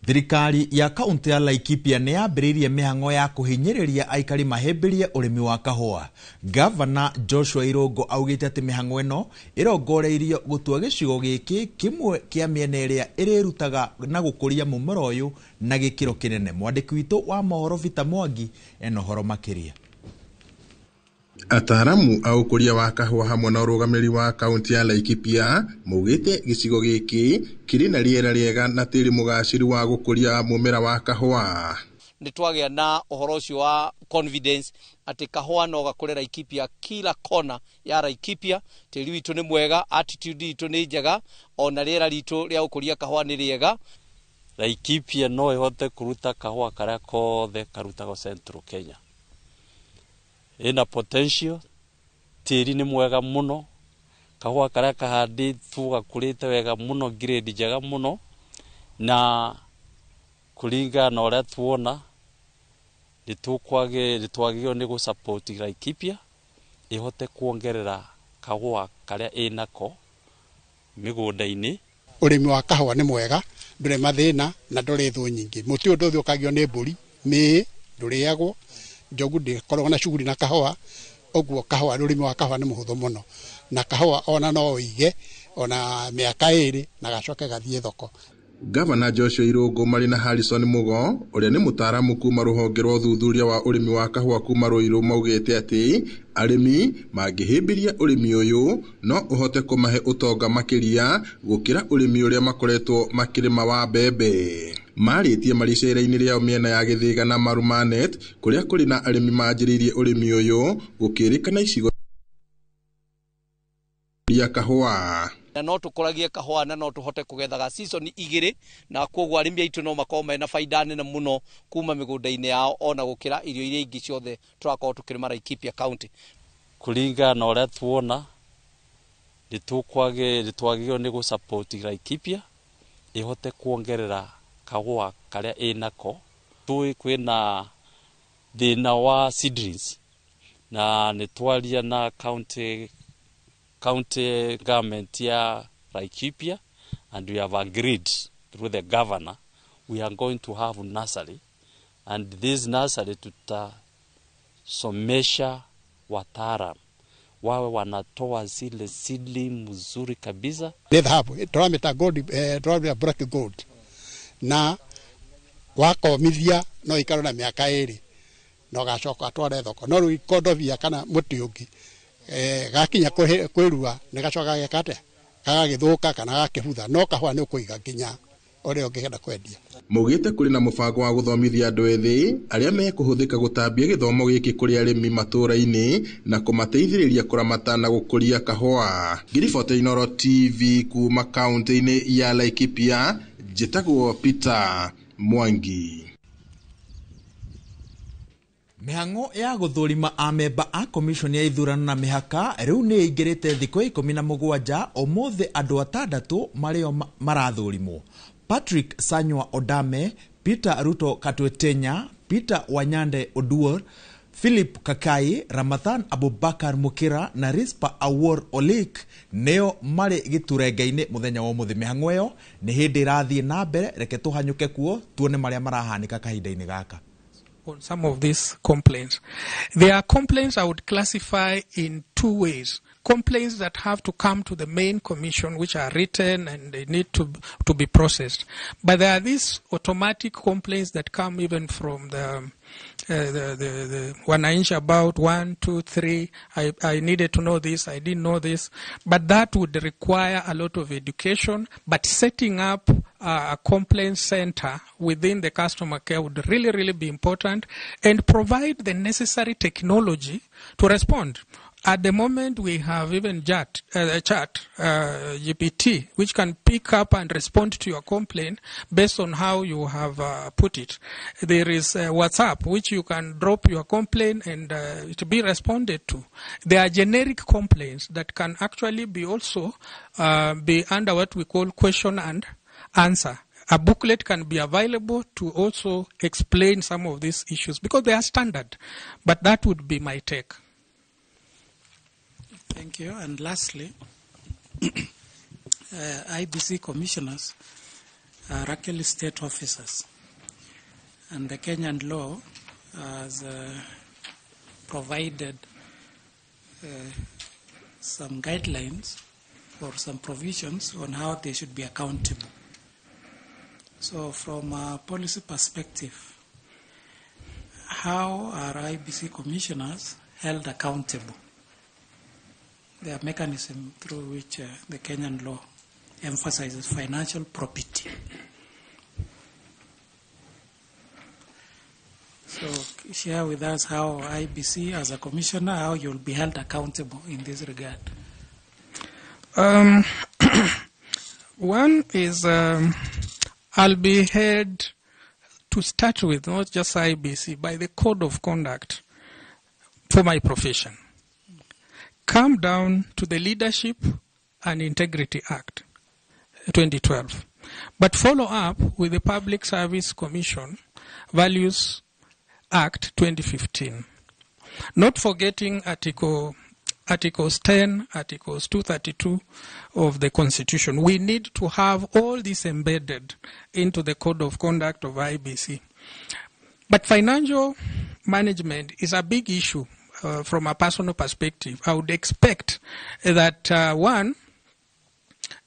Thirikari ya kaunti ya Laikipia nĩ yambĩrĩirie mĩhang'o ya kũhinyĩrĩria aikari mahĩmbĩrie ũrĩmi wa kahũa. Gavana Joshua Irũngũ augĩte atĩ mĩhang'o ĩno ĩrongoreirio gũtua gĩcigo gĩkĩ kĩmwe kĩa mĩena ĩrĩa ĩrĩrutaga na gũkũria mũmera ũyũ na gĩkĩro kĩnene. Mwandĩki witũ wa mohoro Vita Mwangi ena ũhoro makĩria. Ataaramu a ũkũria wa kahũa hamwe na ũrũgamĩrĩri wa kaunti ya Laikipia maugĩte gĩcigo gĩkĩ kĩrĩ na rĩera rĩega na tĩri mũgacĩru wa gũkũria mũmera wa kahũa. Nĩ twagĩa na ũhoro ũcio wa confidence atĩ kahũa no gakũre Laikipia, kila kona ya Laikipia. Tĩri witũ nĩ mwega, attitude itũ nĩ njega, ona rĩera ritũ rĩa gũkũria kahũa nĩ rĩega. Laikipia no ĩhote kũruta kahũa karĩa kothe karutagwo Central Kenya. Ina potential, tĩri nĩ mwega mũno, kahũa karĩa kahandĩtwo gakũrĩte wega mũno, grade njega mũno, na kũringana na ũrĩa tuona nĩ twagĩrĩirwo nĩ gũ-support Laikipia ĩhote kuongerera kahũa karĩa ĩnako mĩgũnda-inĩ. Ũrĩmi wa kahũa nĩ mwega, ndũrĩ mathĩna na ndũrĩ thũ nyingĩ. Mũtĩ ũyũ ndũthũkagio nĩ mbũri, mĩĩ ndũrĩagwo, njogu ndĩkoragwo na shughuli na kahũa, ũguo kahũa, ũrĩmi wa kahũa nĩ mũhũthũ mũno, na kahũa ona no ũige ona mĩaka 2 na gacoke gathiĩ thoko. Gavana Joshua Irũngũ marĩ na Harrison Mugo ũrĩa nĩ mũtaaramu kuma rũhonge rwa ũthuthuria wa ũrĩmi wa kahũa kuma Ruiru maugĩte atĩ arĩmi mangĩhĩmbĩria ũrĩmi ũyũ no ũhote kũmahe ũtonga makĩria gũkĩra ũrĩmi ũrĩa makoretwo makĩrĩma wa mbembe. Marĩtie marĩ icera-inĩ rĩao mĩena ya Gĩthĩga na Marumanet kũrĩa kũrĩ na arĩmi manjĩrĩirie ũrĩmi ũyũ gũkĩrĩkana icigo cia kahũa. Na no tũkũragie kahũa na no tũhote kũgethaga season 2 na koguo arĩmi aitũ no makorwo mena baida nene mũno kuma mĩgũnda-inĩ yao ona gũkĩra irio iria ingĩ ciothe tũrakorwo tũkĩrĩma Laikipia County. Kũringana na ũrĩa tuona nĩ twagĩrĩirwo nĩ gũ-support Laikipia ĩhote kuongerera kahũa karĩa ĩnako. Tũĩ kwĩna thĩna wa seedlings na nĩ twaria na county government ya Laikipia, and we have agreed through the governor we are going to have nursery, and this nursery tutasomesha wataalamu wawe wanatoa zile seedling mzuri kabisa. Nĩ thahabu tũramĩta gold, tũramĩta black gold, na wakomithia no ikaro na mĩaka 2 na ũgacoka atware thoko. No rĩu ikondobia kana mũtĩ ũngĩ gakinya kwĩrua nĩ gacoka geka atĩa, gagagĩthũka kana gakĩbutha, no kahũa nĩ ũkũiga nginya ũrĩa ũngĩenda kwendia. Maugĩte kũrĩ na mũbango wa gũthomithia andũ ethĩ arĩa mekũhũthĩka gũtambia gĩthomo gĩkĩ kũrĩ arĩmi matũũra-inĩ na kũmateithĩrĩria kũramata na gũkũria kahũa. Ngĩribotera Inooro TV kuma kaunti-inĩ ya Laikipia, njĩtagwo Peter Mwangi. Mĩhang'o ya gũthũrima amemba a commission ya ithurano na mĩhaka rĩu nĩ ĩingĩrĩte thikũ 17. Ũmũthĩ andũ 6 marĩo marathũrimwo: Patrick Sanywa Odame, Peter Ruto Katwetenya, Peter Wanyande Oduor, Philip Kakai, Ramathan Abubakar Mukira na Rispa Awor Olik nĩo marĩ gĩturenge-inĩ mũthenya wa ũmũthĩ. Mĩhang'o ĩyo nĩ hĩndĩ ĩrathiĩ na mbere, reke tũhanyũke kuo tuone marĩa marahanĩka kahinda-inĩ gaka. On some of these complaints. There are complaints I would classify in two ways. complaints that have to come to the main commission, which are written and they need to be processed. But there are these automatic complaints that come even from the wananchi about 1, 2, 3, I needed to know this, I didn't know this. But that would require a lot of education. But setting up a complaint center within the customer care would really, really be important, and provide the necessary technology to respond. At the moment, we have even chat GPT, which can pick up and respond to your complaint based on how you have put it. There is WhatsApp, which you can drop your complaint and it be responded to. There are generic complaints that can actually be also be under what we call question and answer. A booklet can be available to also explain some of these issues because they are standard. But that would be my take. Thank you. And lastly, IBC commissioners are actually state officers. And the Kenyan law has provided some guidelines or some provisions on how they should be accountable. So from a policy perspective, how are IBC commissioners held accountable? There are mechanisms through which the Kenyan law emphasizes financial probity. So share with us how IBC, as a commissioner, how you'll be held accountable in this regard. One is I'll be held to start with, not just IBC, by the code of conduct for my profession. Come down to the Leadership and Integrity Act, 2012. But follow up with the Public Service Commission Values Act, 2015. Not forgetting Articles 10, Articles 232 of the Constitution. We need to have all this embedded into the Code of Conduct of IBC. But financial management is a big issue. From a personal perspective, I would expect that, one,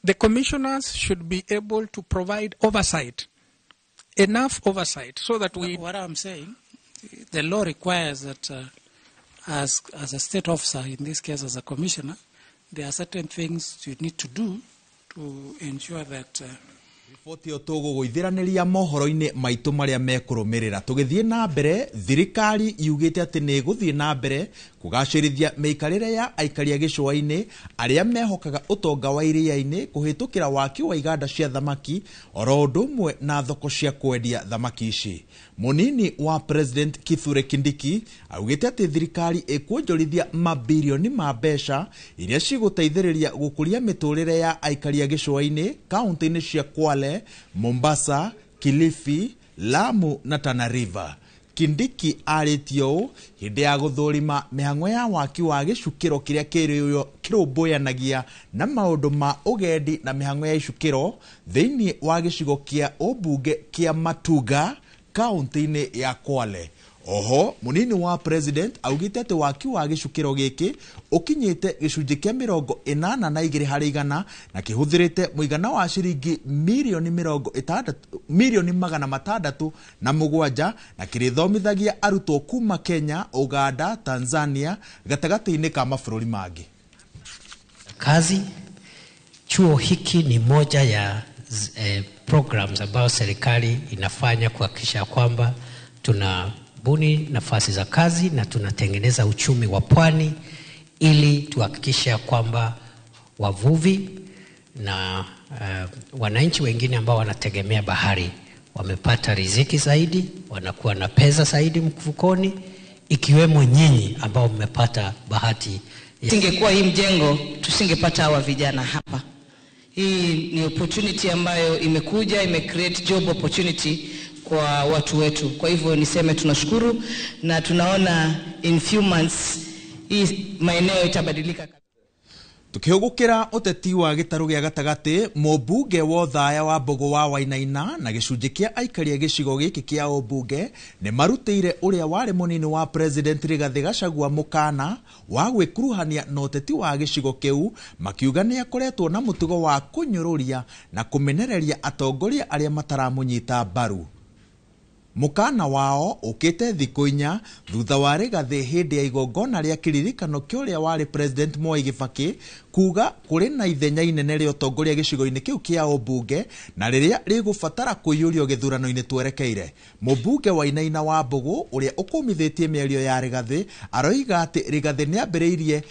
the commissioners should be able to provide oversight, enough oversight, so that we... What I'm saying, the law requires that as a state officer, in this case as a commissioner, there are certain things you need to do to ensure that... Riboti ĩyo tũgũgũithĩranĩria mohoro-inĩ maitũ marĩa mekũrũmĩrĩra. Tũgĩthiĩ na mbere, thirikari yugĩte atĩ nĩ ĩgũthiĩ na mbere kũgacĩrithia mĩikarĩre ya aikari a gĩcũa-inĩ arĩa mehokaga ũtonga wa iria-inĩ kũhĩtũkĩra waki wa iganda cia thamaki oro ũndũ ũmwe na thoko cia kwendia thamaki ici. Mũnini wa President Kithure Kindiki augĩte atĩ thirikari ĩkuonjorithia mabirioni ma mbeca iria cigũteithĩrĩria gũkũria mĩtũrĩre ya aikari a gĩcũa-inĩ kaunti-inĩ cia Kwale, Mombasa, Kilifi, Lamu na Tana River. Kindiki arĩtie ũũ hĩndĩ ya gũthũrima mĩhang'o ya waki wa gĩcukĩro kĩrĩa kĩrũmbũyanagia na maũndũ ma ũgendi na mĩhang'o ya icukĩro thĩinĩ wa gĩcigo kĩa ũmbunge kĩa Matuga kaunti-inĩ ya Kwale. Oho, munini wa president augite atĩ waki wa gĩcukĩro gĩkĩ ũkinyĩte gĩcunjĩ kĩa 82 harĩ igana na kĩhũthĩrĩte mũigana wa ciringi mirioni 607 na kĩrĩthomithagia arutwo kuma Kenya, Uganda, Tanzania gatagatĩ-inĩ ka mabũrũri mangĩ. Kazi chuo hiki ni moja ya programs ambayo serikali inafanya kuhakikisha kwamba tuna buni nafasi za kazi na tunatengeneza uchumi wa pwani ili tuhakikishe kwamba wavuvi na wananchi wengine ambao wanategemea bahari wamepata riziki zaidi, wanakuwa na pesa zaidi mfukoni, ikiwemo nyinyi ambao mmepata bahati. Singekuwa hii mjengo tusingepata hawa vijana hapa. Hii ni opportunity ambayo imekuja, imecreate job opportunity kwa watu wetu. Kwa hivyo niseme tunashukuru na tunaona in few months hii maeneo itabadilika. Tukihugukira uteti wa gitaru gia gatagati, mũmbunge wa Othaya wa Mbogo wa Wainaina na gĩcunjĩ kĩa aikari a gĩcigo gĩkĩ kĩa ũmbunge nĩ marutĩire ũrĩa warĩ mũnini wa President Rigathĩ Gachagua mũkana wa gwĩkuruhania na ũteti wa gĩcigo kĩu, makiuga nĩ akoretwo na mũtugo wa kũnyũrũria na kũmenereria atongoria arĩa mataramũnyita mbaru. Mũkana wao ũkĩte thikũ 4 thutha wa Rigathĩ hĩndĩ ya igongona rĩa kĩririkano kĩa ũrĩa warĩ President Mwai Kibaki kuga kũrĩ na ithenya inene rĩa ũtongoria gĩcigo-inĩ kĩu kĩa ũmbunge na rĩrĩa rĩgũbatara kũiyũrio gĩthurano-inĩ twerekeire. Mũmbunge Wainaina wa Mbũgũ ũrĩa ũkũmithĩtie mĩario ya Rigathĩ aroiga atĩ Rigathĩ nĩambĩrĩirie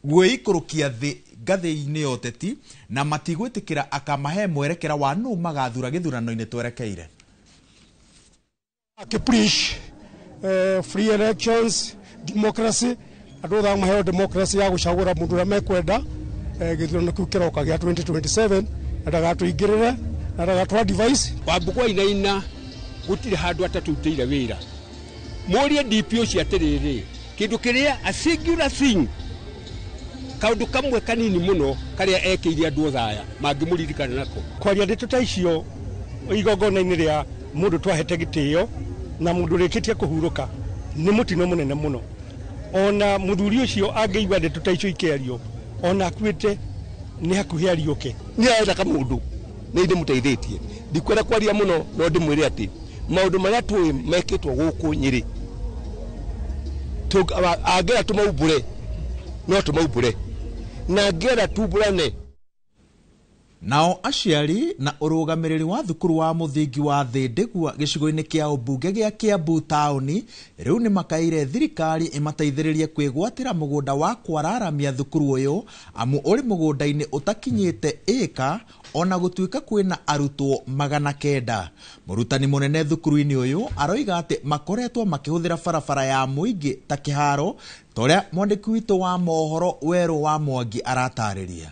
gwĩikũrũkia thĩ ngathĩ-inĩ ya ũteti na matigwĩtĩkĩra akamahe mwerekera wa nũ magathura gĩthurano-inĩ twerekeire. Akipreach free elections, democracy, andũ othe maheo democracy ya gũcagũra mũndũ ũrĩa mekwenda gĩthurano kĩu kĩroka gĩa 2027 na ndagatũingĩrĩre na ndagatũ advice. Wambugu Wainaina gũtirĩ handũ atatũrutĩire wĩra. Mũrie DP ũcio atĩrĩrĩ, kĩndũ kĩrĩa a singular thing, kaũndũ kamwe kanini mũno karĩa ekĩire andũ Othaya mangĩmũririkana nako. Kwaria ndeto ta icio igongona-inĩ rĩa mũndũ twahete gĩtĩo na mũndũ ũrĩkĩtie kũhurũka nĩ mũtino mũnene mũno. Ona mũthuri ũcio angĩigua ndeto ta icio ikĩario, ona akuĩte nĩ hakuhĩ ariũke. Niĩ arenda kamũndũ nĩ ndĩmũteithĩtie, ndikwenda kwaria mũno no ndĩmwĩre atĩ maũndũ marĩa tũĩ mekĩtwo gũkũ Nyĩrĩ angĩenda tũmaumbũre no tũmaumbũre, na angĩenda tumbũrane. Nao aciari na ũrũgamĩrĩri wa thukuru wa mũthingi wa Thĩndĩgua gĩcigo-inĩ kĩa ũmbunge gĩa Kiambu taũni rĩu nĩ makaire thirikari ĩmateithĩrĩrie kwĩgwatĩra mũgũnda wa kwararamia thukuru ũyũ amu ũrĩ mũgũnda-inĩ ũtakinyĩte ĩka ona gũtuĩka kwĩna arutwo 900. Mũrutani mũnene thukuru-inĩ ũyũ aroiga atĩ makoretwo makĩhũthĩra barabara ya mũingĩ ta kĩharo ta ũrĩa mwandĩki witũ wa mohoro Werũ wa Mwangi aratarĩria.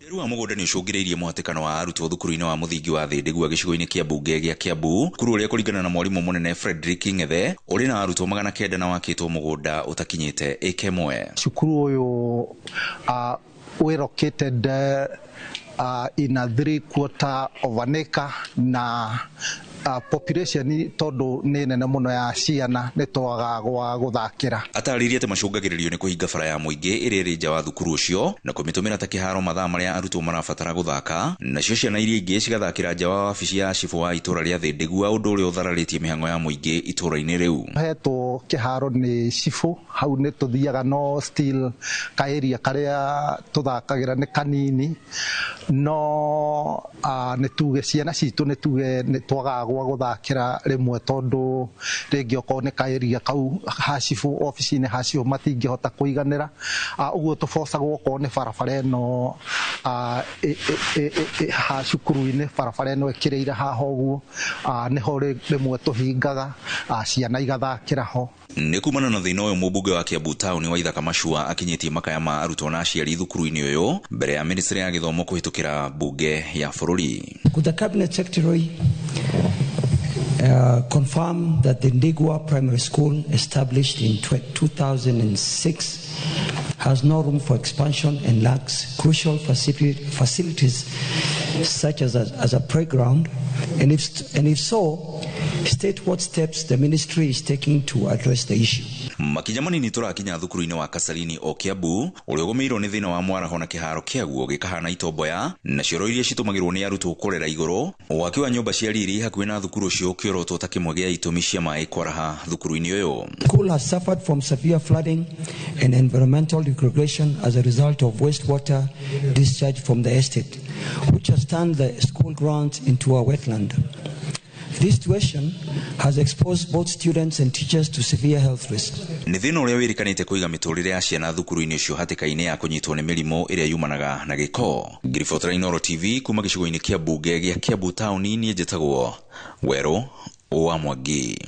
Ũnderu wa mũgũnda nĩ ũcũngĩrĩirie mũhatĩkano wa arutwo thukuru-inĩ wa mũthingi wa Thĩndĩgua gĩcigo-inĩ kĩa mbunge gĩa Kiambu, thukuru ũrĩa kũringana na mwarimũ mũnene Frederick Ng'ethe ũrĩ na arutwo 900 na wakĩtwo mũgũnda ũtakinyĩte ĩka ĩmwe. Cukuru ũyũ wĩ located in a 3/4 of an acre na population tondu nĩ nene mũno ya ciana nĩ twaga gwa gũthakĩra. Atarĩirie atĩ macũngagĩrĩrio nĩ kũhinga bara ya mũingĩ ĩrĩa ĩrĩ nja wa thukuru ũcio na kũmĩtũmĩra ta kĩharo mathaa marĩa arutwo marabatara gũthaka, nacio ciana iria ingĩ cigathakĩra nja wa wabici ya cibũ wa itũra rĩa Thĩndĩgua, ũndũ ũrĩa ũthararĩtie mĩhang'o ya mũingĩ itũra-inĩ rĩu. Hetwo kĩharo nĩ cibũ, hau nĩ tũthiaga no still ka area karĩa tũthakagĩra nĩ kanini, no nĩ tuge ciana citũ nĩ tuge nĩ twagaga gwa gũthakĩra rĩmwe tondu rĩngĩ okorwo nĩ ka area kau ha cibũ obici-inĩ ha cibũ matingĩhota kũiganĩra, ũguo tũbocagwo okorwo nĩ barabara ĩno ha cukuru-inĩ, barabara ĩno ĩkĩrĩire haha ũguo nĩho rĩmwe tũhingaga ciana igathakĩra ho. Nĩ kumana na thĩna ũyũ mũmbunge wa Kiambu taũni wa Ithaka Machua akinyĩtie makaya ma arutwo na aciari thukuru-inĩ ũyũ mbere ya ministry ya gĩthomo kũhĩtũkĩra mbunge ya bũrũri. Could the cabinet secretary confirm that the Ndigwa Primary School, established in 2006, has no room for expansion and lacks crucial facilities such as a playground? And if so, state what steps the ministry is taking to address the issue. Makinya manini tũrakinya thukuru-inĩ wa Kasarini o Kiambu ũrĩa ũgũmĩirwo nĩ thĩna wa mwaraho na kĩharo kĩaguo gĩkahana itomboya na cioro iria citũmagĩrwo nĩ arutwo kũrera igũrũ. Waki wa nyũmba cia riri hakuhĩ na thukuru ũcio ũkĩorotwo ta kĩmwe gĩa itũmi cia maĩ kwaraha thukuru-inĩ ũyũ. School has suffered from severe flooding and environmental degradation as a result of wastewater discharge from the estate, which has turned the school grounds into a wetland. This situation has exposed both students and teachers to severe health risks. Nĩ thĩna ũrĩa wĩrĩkanĩte kũiga mĩtũrĩre ya ciana thukuru-inĩ ũcio hatĩka-inĩ ya kũnyitwo nĩ mĩrimũ ĩrĩa yumanaga na gĩko. Ngiribotera Inooro TV kuma gĩcigo-inĩ kĩa mbunge gĩa Kiambu taũni, niĩ njĩtagwo Werũ wa Mwangi.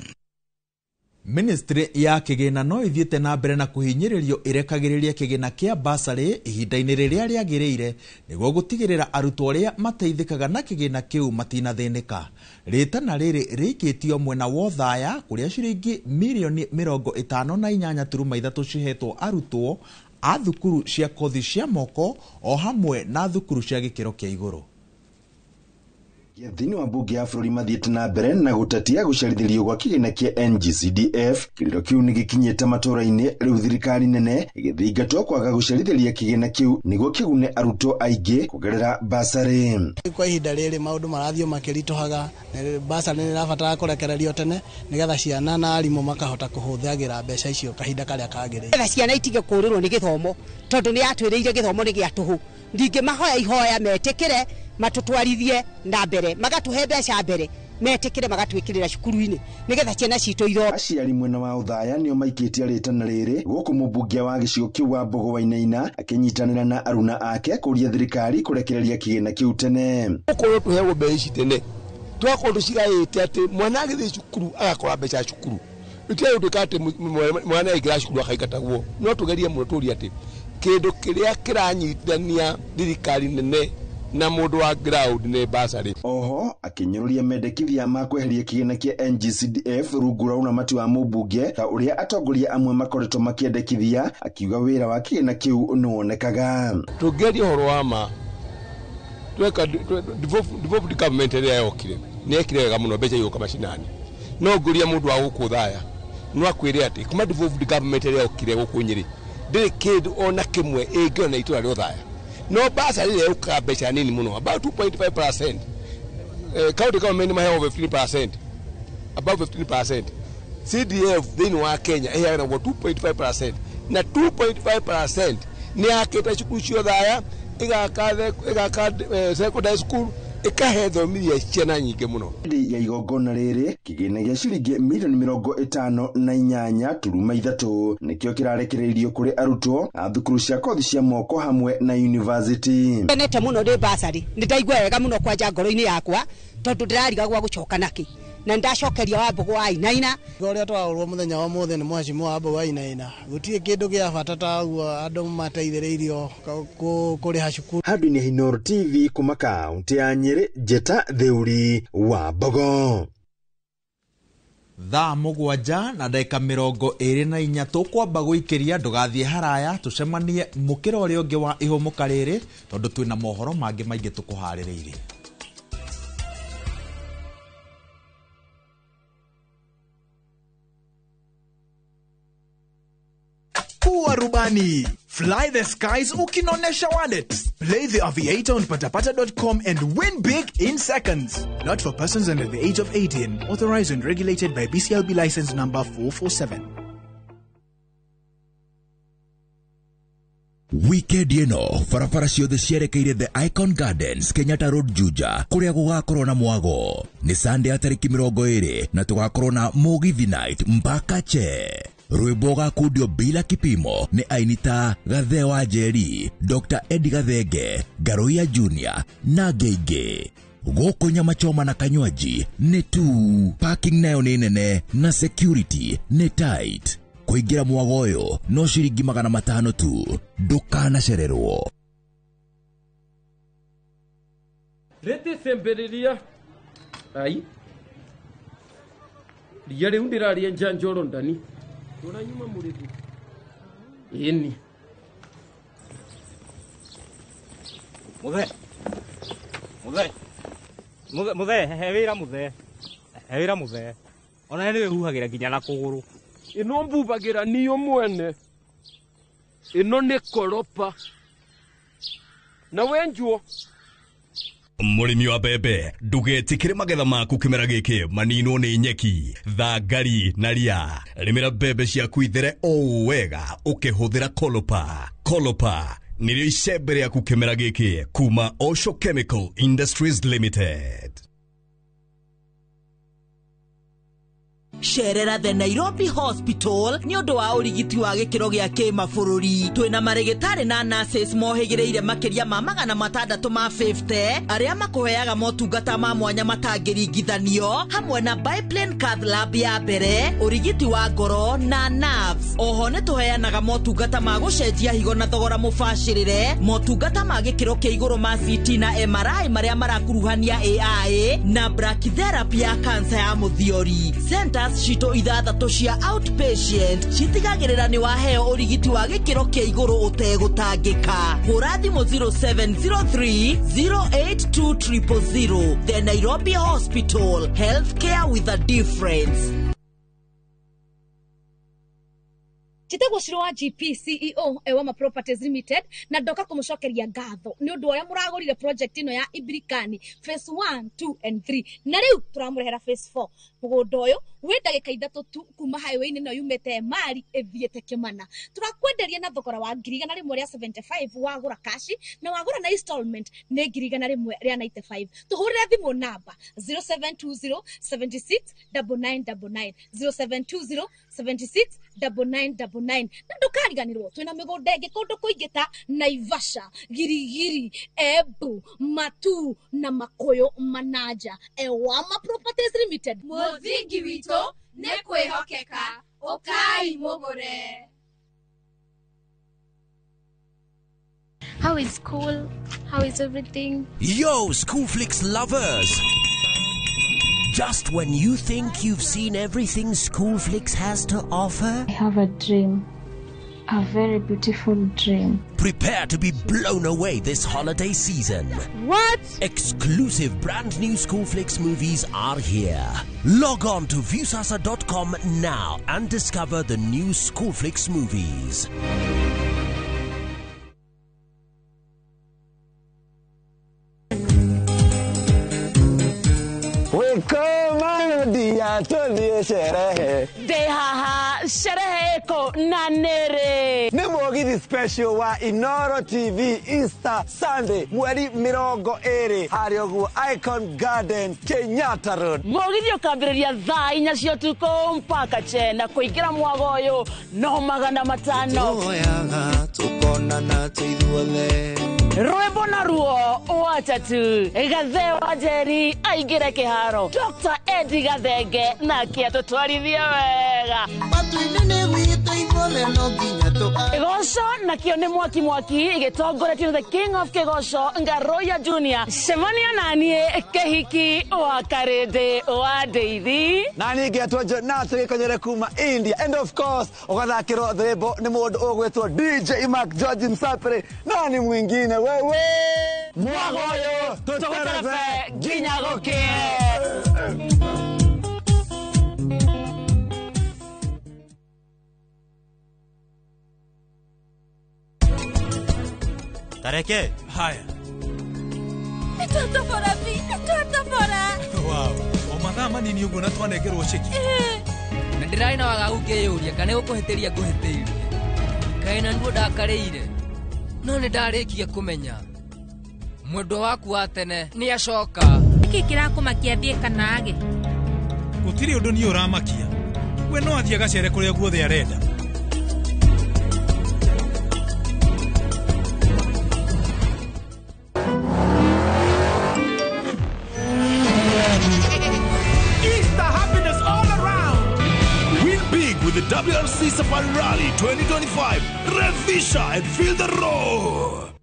Ministry ya kĩgĩna no ĩthiĩte na mbere na kũhinyĩrĩrio ĩrekagĩrĩria kĩgĩna kĩa basarĩ ihinda-inĩ rĩrĩa rĩagĩrĩire nĩguo gũtigĩrĩra arutwo arĩa mateithĩkaga na kĩgĩna kĩu matinathĩnĩka. Rĩtana rĩrĩ rĩikĩtio mwena wa Othaya kũrĩa ciringi mirioni 58.3 cihetwo arutwo a thukuru cia kothi cia moko o hamwe na thukuru cia gĩkĩro kĩa igũrũ. Thĩinĩ wa mbunge ya bũrũri mathiĩte na mbere na gũtetia gũcerithĩrio gwa kĩgĩna kĩa NGCDF. Kĩrĩro kĩu nĩ gĩkinyĩte matũũra-inĩ rĩu thirikari nene ĩgĩthingatwo kwaga gũcerithĩria kĩgĩna kĩu nĩguo kĩgune arutwo aingĩ kũgerera basarĩ. Kwa ihinda rĩrĩ maũndũ marathiĩ makĩritũhaga, basarĩ nĩ ĩrabatara kũrekererio tene nĩgetha ciana na arimũ makahota kũhũthagĩra mbeca icio kahinda karĩa kagĩrĩire. Nĩgetha ciana itige kũũrĩrwo nĩ gĩthomo tondũ nĩ yatwĩrĩire gĩthomo nĩ gĩa tũhũ. Ndingĩmahoya ihoya metĩkĩre matũtwarithie na mbere, magatũhe mbeca mbere, metĩkĩre magatwĩkĩrĩra cukuru-inĩ nĩgetha ciana citũ ithome. Aciari mwena wa Othaya nĩo maikĩtie rĩtana rĩrĩ gũkũ mũmbunge wa gĩcigo kĩu wa Mbogo Wainaina akĩnyitanĩra na aruna ake kũria thirikari kũrekereria kĩgĩna kĩu tene. Gũkorwo tũheagwo mbeca ici tene, twakorwo tũcigaĩte atĩ mwana agĩthiĩ cukuru agakora mbeca cukuru, itiarĩ gũtuĩka atĩ mwana aingĩra cukuru akaingatagwo. No tũgerie mũno tũrie atĩ kĩndũ kĩrĩa kĩranyitithania thirikari nene na mũndũ wa ground nĩ basarĩ. Oho akĩnyũrũria mendekithia ma kweheria kĩgĩna kĩa NGCDF rungu rwa ũramati wa mũmbunge ta ũrĩa atongoria amwe makoretwo makĩendekithia, akiuga wĩra wa kĩgĩna kĩu nĩwonekaga. Tũngĩaria ũhoro wa ma, tweka devolved government ĩrĩa yokire nĩ yekire wega mũno, mbeca igũka macinani. No ngũria mũndũ wa gũkũ Othaya no akwĩre atĩ kuma devolved government ĩrĩa yokire gũkũ Nyĩrĩ ndĩrĩ kĩndũ ona kĩmwe ĩngĩona itũra rĩa Othaya. No basarĩ ĩrĩa yũkaga mbeca nini mũno, about 2.5%. County government maheagwo 15%, about 15%. CDF thĩinĩ wa Kenya ĩheanagwo 2.5%, na 2.5% nĩ yakĩte cukuru cia Othaya, ĩgaka secondary school, ĩkahe thomithia ciana nyingĩ mũno. Hĩndĩ ya igongona rĩrĩ kĩgĩna gĩa ciringi milioni 58.3 nĩkĩo kĩrarekereirio kũrĩ arutwo a thukuru cia kothi cia moko hamwe na university. Ngenete mũno nĩ basarĩ, nĩ ndaigua wega mũno kwanja ngoro-inĩ yakwa tondũ ndĩrarigagwo gũcoka nakĩ na ndacokeria wa Mbogo Wainaina. Ũrĩa twaũrwo mũthenya wa mũthĩ nĩ mheshimiwa wa Mbogo Wainaina, gũtirĩ kĩndũ gĩa bata ta ũguo andũ mateithĩrĩirio kũrĩha cukuru. Handũ-inĩ Inooro TV kuma kaũntĩ ya Nyĩrĩ, Njeta Theuri wa Mbogo. Thaa 7:24 tũkwamba gũikĩria, ndũgathiĩ haraya, tũcemanie mũkĩra ũrĩa ũngĩ wa ihũmũka rĩrĩ tondũ twĩna mohoro mangĩ maingĩ tũkũharĩrĩirie. Kuwa rubani. Fly the skies ukinonesha wallet. Play the Aviator on patapata.com and win big in seconds. Not for persons under the age of 18. Authorized and regulated by BCLB license number 447. Weekend ĩno barabara ciothe cierekeire The Icon Gardens, Kenyatta Road, Juja, kũrĩa gũgakorwo na mwago. Nĩ Sunday ya tarĩki 20 na tũgakorwo na Mũgithi Night mpaka che. Rwĩmbo gakundio bila kipimo nĩ aini ta Gathe wa Njeri, Dr. Eddie Gathenge, Ngaruiya Junior na angĩ. Gũkũ nyama choma na kanywaji nĩ tu, parking nayo nĩ nene na security nĩ tight. Kũingĩra mwago ũyũ no ciringi 500 tu, ndũkanacererwo. Rĩtĩ cemberiria ai ria rĩu ndĩraria njanjoro ndani tũranyuma mũrĩthi ĩni. Muthe muthe muthe muthe he wĩra muthe he wĩra muthe ona nĩ wĩhuhagĩra nginya na kũgũrũ. Ĩno mbubagĩra niyo mwene, ĩno nĩ koropa na wenjuo. Mũrĩmi wa mbembe, ndũgetĩkĩre magetha maku kĩmera gĩkĩ maninwo nĩ nyeki, thangari na ria. Rĩmĩra mbembe ciaku ithere o wega ũkĩhũthĩra Kolopa. Kolopa nĩrĩo icembe rĩaku kĩmera gĩkĩ kuma Osho Chemical Industries Limited. Cerera the Nairobi Hospital nĩ ũndũ wa ũrigiti wa gĩkĩro gĩa kĩmabũrũri. Twĩna marĩgĩtarĩ na nurses mohĩgĩrĩire makĩria ma 650 arĩa makũheaga motungata ma mwanya matangĩringithanio, hamwe na biplane cath lab ya mbere, ũrigiti wa ngoro na nerves. Oho nĩ tũheanaga motungata ma gũcenjia higo na thogora mũbacĩrĩre, motungata ma gĩkĩro kĩa igũrũ ma CT na MRI marĩa marakuruhania AI na brachytherapy ya kansa ya mũthiori. Send Centers citũ 6 cia outpatient citigagĩrĩra nĩ waheo ũrigiti wa gĩkĩro kĩa igũrũ ũtegũtangĩka. Hũra thimũ 0703 082 000. The Nairobi Hospital, healthcare with a difference. Njĩtagwo Shiro wa GP CEO Ewama Properties Limited na ndoka kũmũcokeria ngatho nĩ ũndũ ũrĩa mũragũrire project ĩno ya Ibirikani phase 1, 2 and 3 na rĩu tũramũrehera phase 4. Mũgũnda ũyũ wĩ ndagĩka 3 tu kuma highway-inĩ ĩno yumĩte Emali ĩthiĩte Kĩmana. Tũrakwenderia na thogora wa 175,000 wagũra kashi na wagũra na installment nĩ 195,000. Tũhũrĩre thimũ namba 0720 76 9999 0720 76 9999 na ndũkariganĩrwo twĩna mĩgũnda ĩngĩ kũndũ kũingĩ ta Naivasha, Girigiri, Embu, Matu na Makuyu Manaja. Ewama Properties Limited, mũthingi witũ nĩ kwĩhokeka. Ũkai mũgũre. How is school? How is everything? Yo, Schoolflix lovers! Just when you think you've seen everything Schoolflix has to offer, I have a dream. A very beautiful dream. Prepare to be blown away this holiday season. What? Exclusive brand new Schoolflix movies are here. Log on to viewsasa.com now and discover the new Schoolflix movies. Sherehe Dehaha sherehe iko na nere nĩ mũgithi special wa Inoro TV Easter Sunday mweri 20 harĩa ũguo Icon Garden Kenyatta Road. Mũgithi ũkambĩrĩria thaa 4 cia ũtukũ mpaka chena kũingĩra mwago ũyũ no 500. Tuoyaga tukonana twithuothe Rwĩmbo na ruo watatu Gathe wa Njeri aingĩre kĩharo Dr. Eddie Gathenge nake atũtwarithie wega. Kĩgoco nakĩo nĩ mwaki mwaki gĩtongoretio the King of Kĩgoco Ngaroya Junior. Cemania naniĩ kĩhiki wa Karĩndĩ wa Ndeithi na niĩ ngetwo Jonathan Gĩkonyere kuma India and of course ũgathakĩrwo rwĩmbo nĩ mũndũ ũgwĩtwo DJ Mark George Msapere nani mwingine wewe mwagoyo tũtũterebe nginya gũkĩe. Tareke. Haya. Nĩtwatobora bi, nĩtwatobora. Wow. O mathaa manini ũguo na twanengerwo ceki. Na ndĩrarĩ na wagagu ngĩyũria kana nĩgũkũhĩtĩria ngũhĩtĩirie. Kaĩ na nĩguo ndakarĩire. No nĩ ndarĩkia kũmenya. Mwendwa waku wa tene nĩ acoka. Nĩkĩ kĩrakũmakia thiĩ kana age? Gũtirĩ ũndũ niĩ ũramakia. We no athiĩ agacere kũrĩa guothe arenda. With the WRC Safari Rally 2025, Revisha and feel the roar.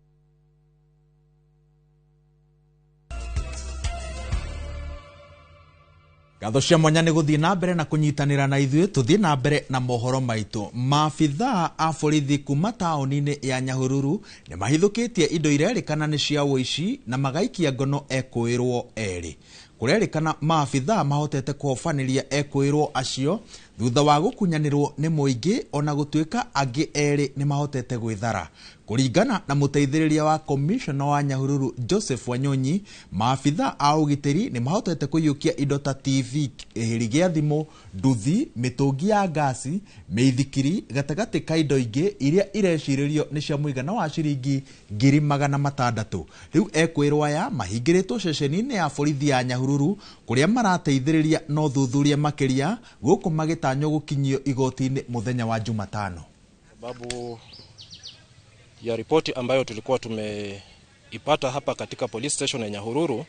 Ngatho cia mwanya nĩ gũthiĩ na mbere na kũnyitanĩra na ithuĩ tũthiĩ na mbere na mohoro maitũ. Maabithaa a borithi kuma taũni-inĩ ya Nyahururu nĩ mahithũkĩtie indo irerĩkana nĩ cia ũici na magaikia ngono ekũĩrwo erĩ. Kũrerĩkana maabithaa mahotete kũhobanĩria ekũĩrwo acio thutha wa gũkunyanĩrwo nĩ mũingĩ ona gũtuĩka angĩ erĩ nĩ mahotete gwĩthara. Kũringana na mũteithĩrĩria wa komishona wa Nyahururu Joseph Wanyonyi, maabithaa a ũgitĩri nĩ mahotete kũiyũkia indo ta TV, kĩhĩri gĩa thimũ, nduthi, mĩtũngi ya ngasi, mĩithikiri gatagatĩ ka indo ingĩ iria irecirĩrio nĩ cia mũigana wa ciringi 600,000. Rĩu ekũĩrwo aya mahingĩrĩtwo ceceni-inĩ ya borithi ya Nyahururu kũrĩa marateithĩrĩria na ũthuthuria makĩria gũkũ magĩtanywo gũkinyio igoti-inĩ mũthenya wa Jumatano. Sababu ya ripoti ambayo tulikuwa tumeipata hapa katika police station ya Nyahururu,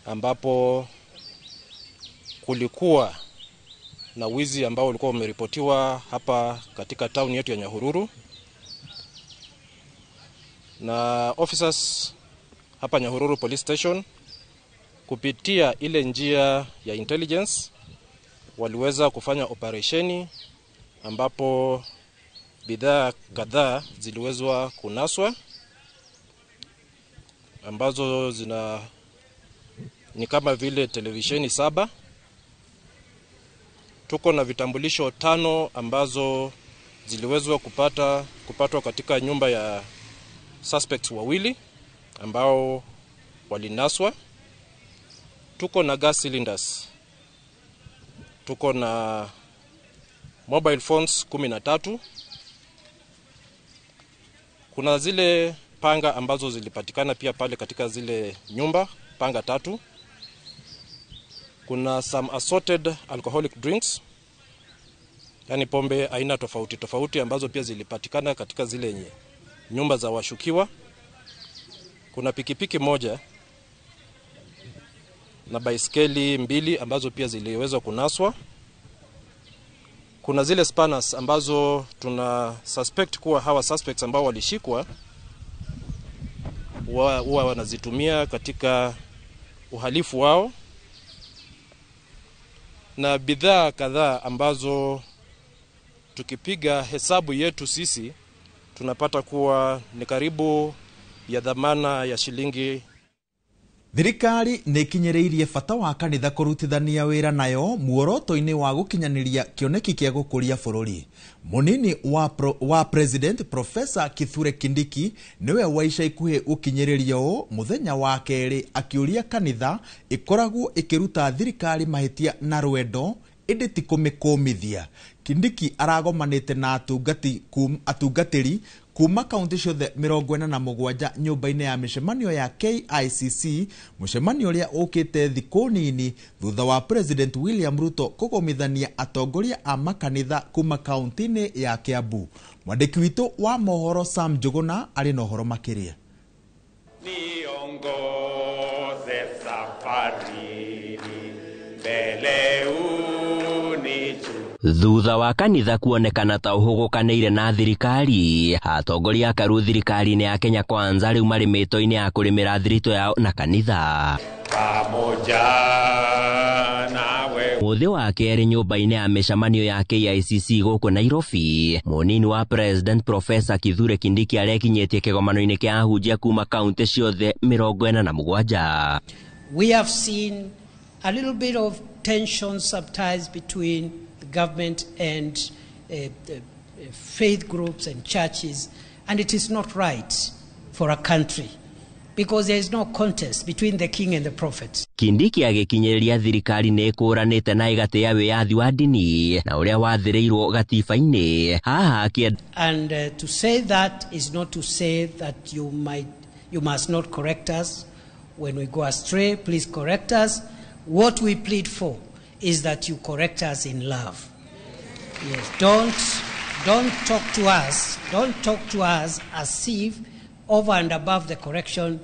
ambapo kulikuwa na wizi ambao ulikuwa umeripotiwa hapa katika town yetu ya Nyahururu, na officers hapa Nyahururu police station kupitia ile njia ya intelligence Waliweza kufanya operesheni ambapo bidhaa kadhaa ziliwezwa kunaswa ambazo zina ni kama vile televisheni 7. Tuko na vitambulisho 5 ambazo ziliwezwa kupatwa katika nyumba ya suspects wawili ambao walinaswa. Tuko na gas cylinders. Tuko na mobile phones 13. Kuna zile panga ambazo zilipatikana pia pale katika zile nyumba, panga 3. Kuna some assorted alcoholic drinks, yani pombe aina tofauti tofauti ambazo pia zilipatikana katika zile nyumba za washukiwa. Kuna pikipiki moja na baiskeli 2 ambazo pia ziliweza kunaswa. Kuna zile spanners ambazo tuna suspect kuwa hawa suspects ambao walishikwa huwa wanazitumia katika uhalifu wao, na bidhaa kadhaa ambazo tukipiga hesabu yetu sisi tunapata kuwa ni karibu ya dhamana ya shilingi. Thirikari nĩ ĩkinyĩrĩirie bata wa kanitha kũrutithania wĩra nayo muoroto-inĩ wa gũkinyanĩria kĩoneki kĩa gũkũria bũrũri. Mũnini wa President Professor Kithure Kindiki nĩwe wa ica ikuhĩ gũkinyĩrĩria ũũ mũthenya wa kerĩ akĩũria kanitha ĩkoragwo ĩkĩruta thirikari mahĩtia na rwendo ĩndĩ ti kũmĩkũmithia. Kindiki aragomanĩte na atungatĩri kuma kaunti ciothe 47 nyũmba-inĩ ya mĩcemanio ya KICC, mũcemanio ũrĩa ũkĩte thikũ nini thutha wa President William Ruto kũgomithania atongoria a makanitha kuma kaunti-inĩ ya Kiambu. Mwandĩki witũ wa mohoro Sam Njuguna arĩ na ũhoro makĩria. Niongoze safarini mbele Thutha wa kanitha kuonekana ta ũhũgũkanĩire na thirikari, atongoria akaru thirikari-inĩ ya Kenya Kwanza rĩu marĩ mĩto-inĩ ya kũrĩmĩra thiritũ yao na kanitha. Pamoja nawe. Mũthĩ wa kerĩ nyũmba-inĩ ya mĩcemanio ya KICC gũkũ Nairobi, mũnini wa President Professor Kithure Kindiki arekinyĩtie kĩgomano-inĩ kĩa ahunjia kuma kaunti ciothe 47. We have seen a little bit of tension sometimes between the government and faith groups and churches, and it is not right for a country because there is no contest between the king and the prophet. Kindiki agĩkinyĩrĩria thirikari nĩ ĩkũranĩte na ĩgatĩa wĩyathi wa ndini na ũrĩa wathĩrĩirwo gatiba-inĩ. Haha And to say that is not to say that you must not correct us when we go astray. Please correct us. What we plead for is that you correct us in love. Yes, don't talk to us. Don't talk to us as if over and above the correction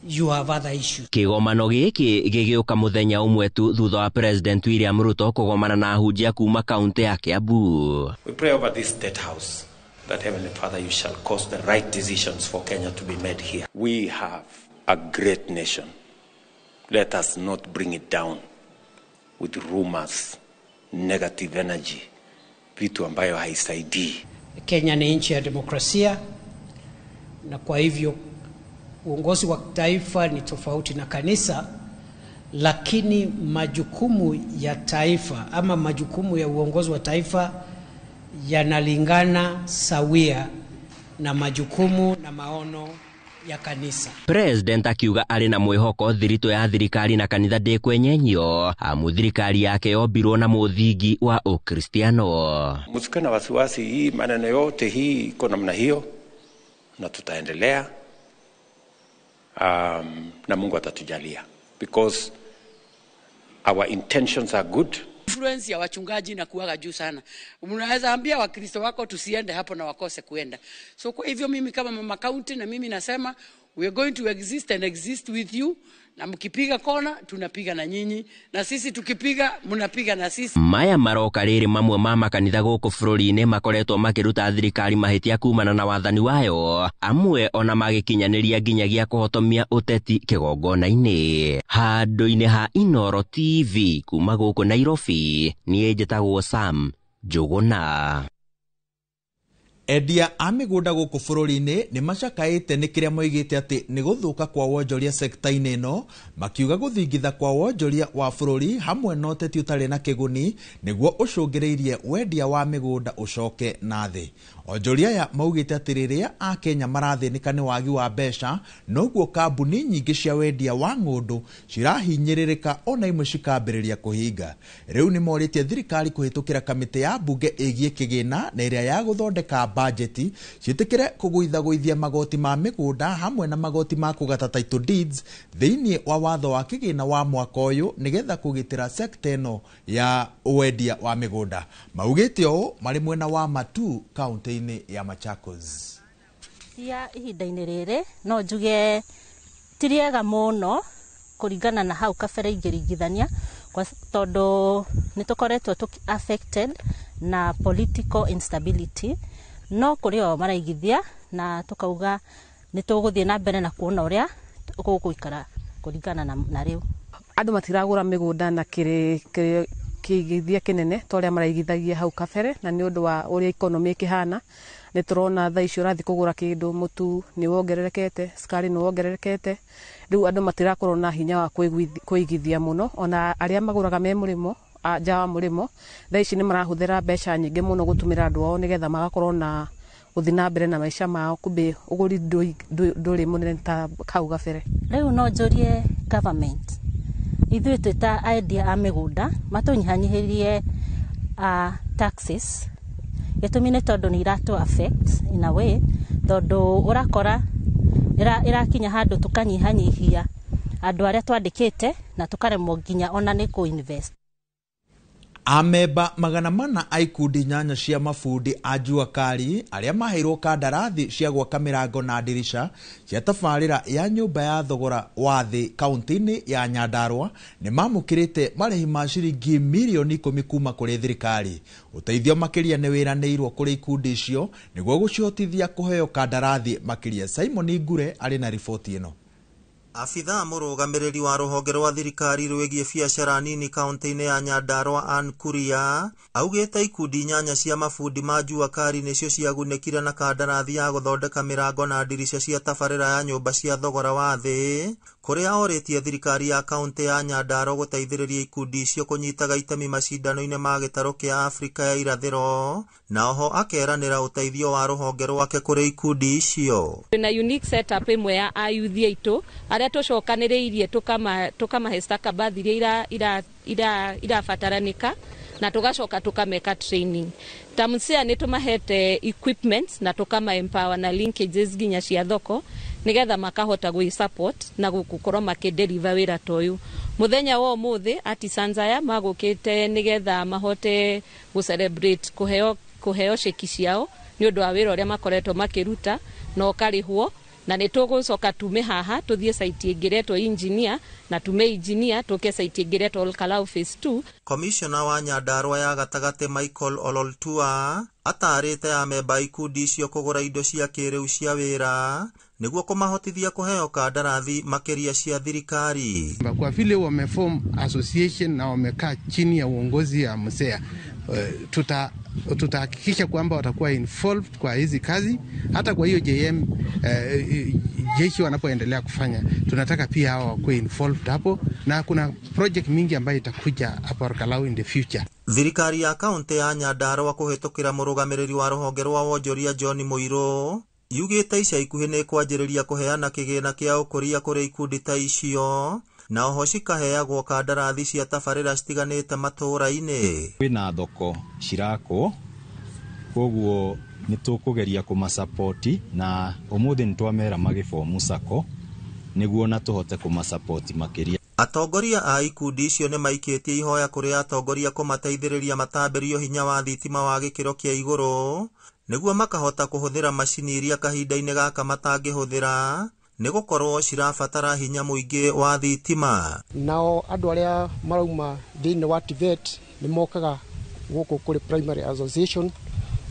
you have other issues. Kĩgomano gĩkĩ gĩgĩũka mũthenya ũmwe tu thutha wa President William Ruto kũgomana na ahunjia kuma kaunti ya Kiambu. We pray over this state house that Heavenly Father, you shall cause the right decisions for Kenya to be made here. We have a great nation. Let us not bring it down with rumors, negative energy, vitu ambayo haisaidii. Kenya ni nchi ya demokrasia, na kwa hivyo uongozi wa taifa ni tofauti na kanisa, lakini majukumu ya taifa ama majukumu ya uongozi wa taifa yanalingana sawia na majukumu na maono ya kanisa. President akiuga arĩ na mwĩhoko thiritũ ya thirikari na kanitha ndĩkwenyenyio amu thirikari yake yombirwo na mũthingi wa Ukristiano. Msikuwe na wasiwasi, hii maneno yote hii iko namna hiyo na tutaendelea, na Mungu atatujalia because our intentions are good. Influence ya wachungaji na kuwaga juu sana. Unaweza ambia Wakristo wako tusiende hapo na wakose kuenda. So kwa hivyo mimi kama mama county na mimi nasema We are going to exist and exist with you, na mkipiga kona tunapiga na nyinyi, na sisi tukipiga mnapiga na sisi. Maya maroka rĩrĩ mamwe ma makanitha gũkũ bũrũri-inĩ makoretwo makĩruta thirikari mahĩtia kumana na wathani wayo, amwe ona magĩkinyanĩria nginyagia kũhotomia ũteti kĩgongona-inĩ. Handũ-inĩ ha Inooro TV kuma gũkũ Nairobi, niĩ njĩtagwo Sam Njũgũna. Endia a mĩgũnda gũkũ bũrũri-inĩ nĩ macakaĩte nĩ kĩrĩa moigĩte atĩ nĩ gũthũka kwa wonjoria sekta-inĩ ĩno, makiuga gũthingitha kwa wonjoria wa bũrũri hamwe na ũteti ũtarĩ na kĩguni nĩguo ũcũngĩrĩirie wendia wa mĩgũnda ũcoke na thĩ. Onjoria aya maugĩte atĩ rĩrĩa Akenya marathĩnĩka nĩ wagi wa mbeca, noguo kambuni nyingĩ cia wendia wa ng'ũndũ cirahinyĩrĩrĩka ona imwe cikambĩrĩria kũhinga. Rĩu nĩ morĩtie thirikari kũhĩtũkĩra kamĩtĩ ya mbunge ĩgiĩ kĩgĩna na ĩrĩa ya gũthondeka bajeti ciĩtĩkĩre kũgũithagũithia magoti ma mĩgũnda hamwe na magoti ma kũgata title deeds thĩinĩ wa watho wa kĩgĩna wa mwaka ũyũ nĩgetha kũgitĩra sekta ĩno ya wendia wa mĩgũnda. Maugĩte ũũ marĩ mwena wa Matu kaunti-inĩ ya Machakos. Cia ihinda-inĩ rĩrĩ no njuge ti rĩega mũno kũringana na hau kabere ingĩringithania, tondũ nĩ tũkoretwo affected na political instability, no kũrĩ o maraigithia na tũkauga nĩ tũgũthiĩ na mbere na kuona ũrĩa gũgũikara kũringana na rĩu. Andũ matiragũra mĩgũnda na kĩigithia kĩnene ta ũrĩa maraigithagia hau kabere, na nĩ ũndũ wa ũrĩa economy ĩkĩhana nĩ tũrona thaa ici ũrathiĩ kũgũra kĩndũ mũtu nĩ wongererekete, cukari nĩ wongererekete, rĩu andũ matirakorwo na hinya wa kũigithia mũno. Ona arĩa magũraga me mũrĩmo nja wa mũrĩmo thaa ici nĩ marahũthĩra mbeca nyingĩ mũno gũtũmĩra andũ ao nĩgetha magakorwo na gũthiĩ na mbere na maica mao, kumbe ũgũri ndũrĩ mũnene ta hau kabere. Rĩu no njũrie government ithuĩ twĩ ta endia a mĩgũnda matũnyihanyihĩrie taxes, gĩtũmi nĩ tondũ nĩ iratũ affect in a way, tondũ ũrakora ĩrakinya handũ tũkanyihanyihia andũ arĩa twandĩkĩte na tũkaremwo nginya ona nĩ kũ invest. Amemba 400 a ikundi 8 cia mabundi a jua kali arĩa maheirwo kandarathi cia gwaka mĩrango na ndirica cia tabarĩra ya nyũmba ya thogora wa thĩ kaunti-inĩ ya Nyandarua nĩ mamũkĩrĩte marĩhi ma ciringi mirioni 10 kuma kũrĩ thirikari. Ũteithio makĩria nĩ wĩranĩirwo kũrĩ ikundi icio nĩguo gũcihotithia kũheo kandarathi makĩria. Simon Ngure arĩ na riboti ĩno. Abithaa mũrũgamĩrĩri wa rũhonge rwa thirikari rwĩgiĩ biacara nini kaunti-inĩ ya Nyandarua Ann Kuria augĩte ikundi 8 cia mabundi ma jua kali nĩcio ciagunĩkire na kandarathi ya gũthondeka mĩrango na ndirica cia tabarĩra ya nyũmba cia thogora wa thĩ, kũrĩa orĩtie thirikari ya kaunti ya Nyandarua gũteithĩrĩria ikundi icio kũnyitaga itemi macindano-inĩ ma gĩtarũ kĩa Afrika ya irathĩro, na oho akeranĩra ũteithio wa rũhonge rwake kũrĩ ikundi icio. Na unique setup ĩmwe ya ayuthi aitũ arĩa tũcokanĩrĩirie tũkamahe stakabadhi iria irabataranĩka na tũgacoka tũkameka training. Tamsia nĩ tũmahete equipment na tũkama empower na linkages nginya cia thoko nigetha makahota gwĩ support na gũkorwo makĩdeliver wĩra ta ũyũ. Mũthenya wa ũmũthĩ artisans aya magũkĩte nigetha mahote gũ celebrate kũheo ceki ciao nĩ ũndũ wa wĩra ũrĩa makoretwo makĩruta na ũkarĩhwo, na nĩ tũgũcoka tume haha tũthiĩ site ĩngĩ ĩretwo engineer na tume engineer tũke site ĩngĩ ĩretwo Olkalau phase 2. Komishona wa Nyandarua ya gatagatĩ Michael Ololtua atarĩte amemba ikundi icio kũgũra indo cia kĩrĩu cia wĩra nĩguo kũmahotithia kũheo kandarathi makĩria cia thirikari. Kwa vile wameform association na wamekaa chini ya uongozi ya MSEA, tutahakikisha kwamba watakuwa involved kwa hizi kazi. Hata kwa hiyo JM jeshi wanapoendelea kufanya, tunataka pia hao wakuwe involved hapo, na kuna project mingi ambayo itakuja hapo Olkalau in the future. Thirikari ya kaunti ya Nyandarua kũhĩtũkĩra mũrũgamĩrĩri wa rũhonge rwa wonjoria John Mũirũ yugĩte ica ikuhĩ nĩ kwanjĩrĩria kũheana kĩgĩna kĩa ũkũria kũrĩ ikundi ta icio, na oho cikaheagwo kandarathi cia tabarĩra citiganĩte matũũra-inĩ. Kwĩna thoko cirakwo, koguo nĩ tũkũgeria kũmasapoti, na ũmũthĩ nĩ twamera magĩbomu sacco nĩguo na tũhote kũmasapoti makĩria. Atongoria a ikundi icio nĩ maikĩtie ihoya kũrĩ atongoria kũmateithĩrĩria matambĩrio hinya wa thitima wa gĩkĩro kĩa igũrũ nĩguo makahota kũhũthĩra macini iria kahinda-inĩ gaka matangĩhũthĩra Nĩ gũkorwo cirabatara hinya mũingĩ wa thitima. Nao andũ arĩa marauma thĩinĩ wa TVET nĩ mokaga gũkũ kũrĩ Primary Association,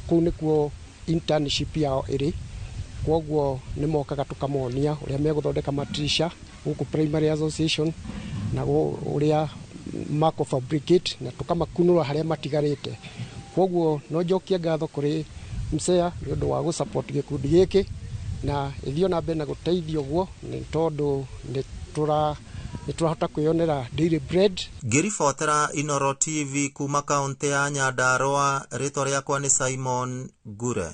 kũu nĩkuo internship yao ĩrĩ, kwoguo nĩ mokaga tũkamonia ũrĩa megũthondeka matirisha gũkũ Primary Association na ũrĩa mako fabricate na tũkamakunũra harĩa matigarĩte. Kwoguo no njokie ngatho kũrĩ MSEA nĩ ũndũ wa gũ-support gĩkundi gĩkĩ na ĩthiĩ na mbere na gũteithia ũguo nĩ tondũ nĩ tũrahota kwĩyonera daily bread. Ngĩribotera Inooro TV kuma kaũntĩ ya Nyandarua, rĩtwa rĩakwa nĩ Simon Ngure.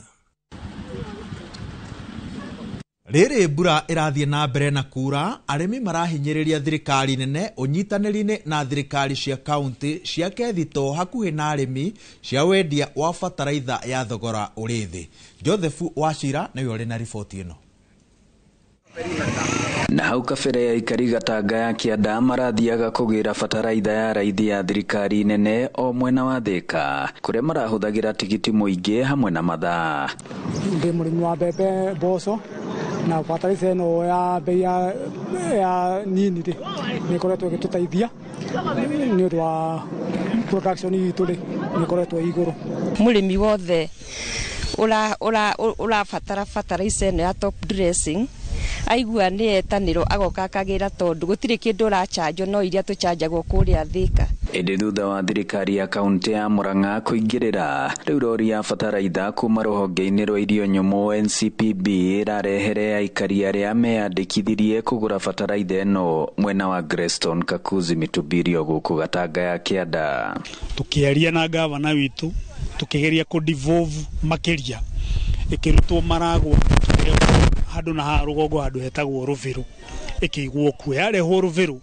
Rĩrĩ mbura ĩrathiĩ na mbere na kura, arĩmi marahinyĩrĩria thirikari nene ũnyitanĩri-inĩ na thirikari cia kaunti ciake thito hakuhĩ na arĩmi cia wendia wa bataraitha ya thogora ũrĩ thĩ. Joseph Wachira nĩwe ũrĩ na riboti ĩno. Na hau kabere aikari Gatanga ya Kĩanda marathiaga kũgĩra bataraitha ya raithi ya thirikari nene o mwena wa Thika kũrĩa marahũthagĩra tigiti mũingĩ hamwe na mathaa. Ndĩ mũrĩmi wa mbembe, mboco na bataraitha ĩno ya bei ya nini rĩ nĩ ĩkoretwo ĩgĩtũteithia nĩ ũndũ wa production itũ rĩ nĩ ĩkoretwo ĩ igũrũ. Mũrĩmi wothe ũrabatara bataraitha ĩno ya top dressing aigua nĩ etanĩrwo agoka akagĩra tondũ gũtirĩ kĩndũ ũrachanjwo no iria tũchanjagwo kũrĩa Thika. Ĩndĩ thutha wa thirikari ya kaunti ya Murang'a kũingĩrĩra, rĩu rori ya bataraitha kuma rũhonge-inĩ rwa irio nyũmũ NCPB ĩrarehere aikari arĩa meyandĩkithirie kũgũra bataraitha ĩno mwena wa Greston Kakuzi Mitubirio gũkũ Gatanga ya Kĩanda. Tũkĩaria na gavana witũ tũkĩgeria kũ devolve makĩria ĩkĩrutwo Maragwa handũ na haha rũgongo handũ hetagwo Rũvĩrũ ĩkĩigwo kuo, yarehwo Rũvĩrũ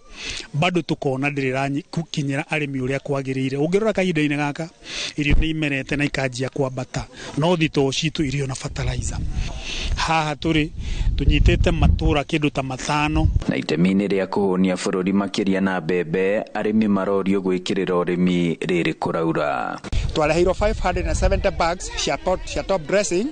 bado tukona ndĩrĩrakinyĩra arĩmi ũrĩa kwagĩrĩire. Ũngĩrora kahinda-inĩ gaka irio nĩ imerete na ikanjia kwambata no thitoo citũ irio na fertilizer. Haha tũrĩ tũnyitĩte matũra kĩndũ ta 5. Na itemi-inĩ rĩa kũhũnia bũrũri makĩria na mbembe, arĩmi marorio gwĩkĩrĩra ũrĩmi rĩrĩ kũraura. Twareheirwo 570 bags cia top dressing.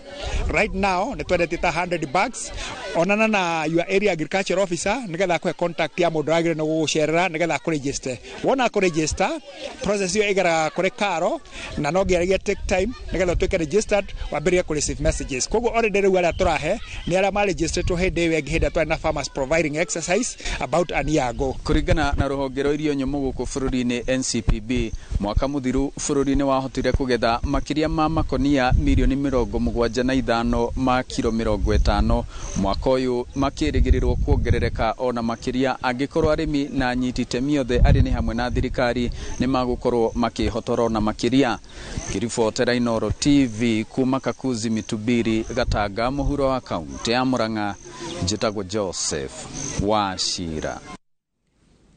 Right now nĩ twendetie ta 100 bags. Onana na your area agriculture officer nigetha akũhe contact ya mũndũ wagĩrĩire nĩ gũgũcerera nigetha akũregister. Wona akũregister, process ĩyo ĩgeraga kũrĩ karo na no nginya take time nigetha ũtuĩke registered wambĩrĩrie kũ receive messages. Koguo already rĩu arĩa tũrahe nĩ arĩa maregistered hĩndĩ ĩyo ĩngĩ hĩndĩ ĩrĩa twarĩ na farmers providing exercise about a year ago. Kũringana na rũhonge rwa irio nyũmũ gũkũ bũrũri-inĩ NCPB, mwaka mũthiru bũrũri-inĩ wahotire kũgetha makĩria ma makonia mirioni 75 ma kiro 50. Mwaka ũyũ makĩrĩgĩrĩrwo kuongerereka ona makĩria angĩkorwo arĩmi na anyiti itemi othe arĩa nĩ hamwe na thirikari nĩ magũkorwo makĩhotora na makĩria. Ngĩribotera Inooro TV kuma Kakuzi Mitubiri Gatanga mũhuro wa kaunti ya Murang'a, njĩtagwo Joseph Wachira.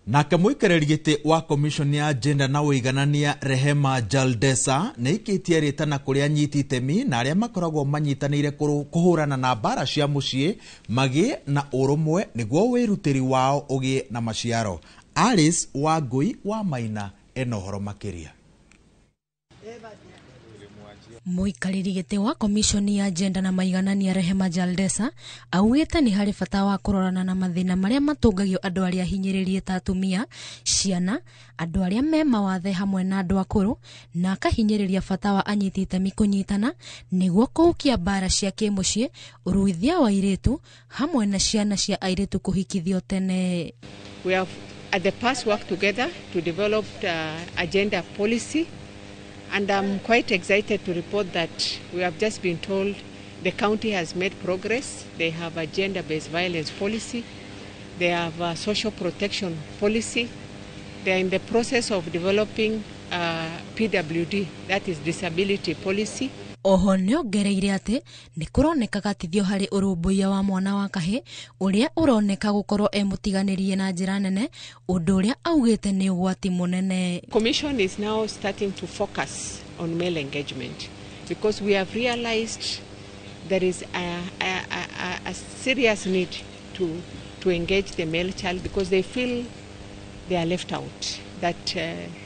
Nake mũikarĩri gĩtĩ wa commission ya gender na ũiganania Rehema Jaldesa nĩ ikĩtie rĩtana kũrĩ anyiti itemi na arĩa makoragwo manyitanĩire kũhũrana na mbara cia mũciĩ magĩe na ũrũmwe nĩguo wĩrutĩri wao ũgĩe na maciaro. Alice Wangui wa Maina ena ũhoro makĩria. Mũikarĩri gĩtĩ wa komishoni ya gender na maiganania Rehema Jaldesa augĩte nĩ harĩ bata wa kũrorana na mathĩna marĩa matũngagio andũ arĩa hinyĩrĩrie ta atumia, ciana, andũ arĩa me mawathe hamwe na andũ akũrũ, na akahinyĩrĩria bata wa anyiti itemi kũnyitana nĩguo kũhukia mbara cia kĩmũciĩ, ũruithia wa airĩtu hamwe na ciana cia airĩtu kũhikithio tene. We have at the past worked together to develop agenda policy. And I'm quite excited to report that we have just been told the county has made progress. They have a gender-based violence policy. They have a social protection policy. They are in the process of developing PWD, that is disability policy. Oho nĩongereire atĩ nĩ kũroneka gatithio harĩ ũrũmbũiya wa mwana wa kahĩ ũrĩa ũroneka gũkorwo e mũtiganĩrie na njĩra nene, ũndũ ũrĩa augĩte nĩ ũgwati mũnene. Commission is now starting to focus on male engagement because we have realized there is a serious need to engage the male child because they feel they are left out, that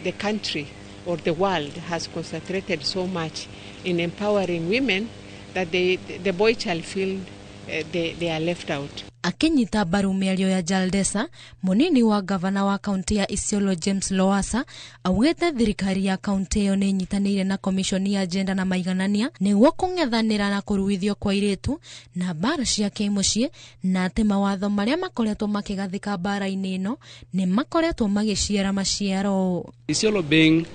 the country or the world has concentrated so much in empowering women that the boy child feel they are left out. Akinyita mbaru mĩario ya Jaldesa, mũnini wa gavana wa kaunti ya Isiolo James Lowassa augĩte thirikari ya kaunti ĩyo nĩ ĩnyitanĩire na komishoni ya jenda na maiganania nĩguo kũng'ethanĩra na kũruithio kwa airĩtu na mbara cia kĩmũciĩ, na atĩ mawatho marĩa makoretwo makĩgathĩka mbara-inĩ ĩno nĩ makoretwo magĩciara maciaro. Isiolo being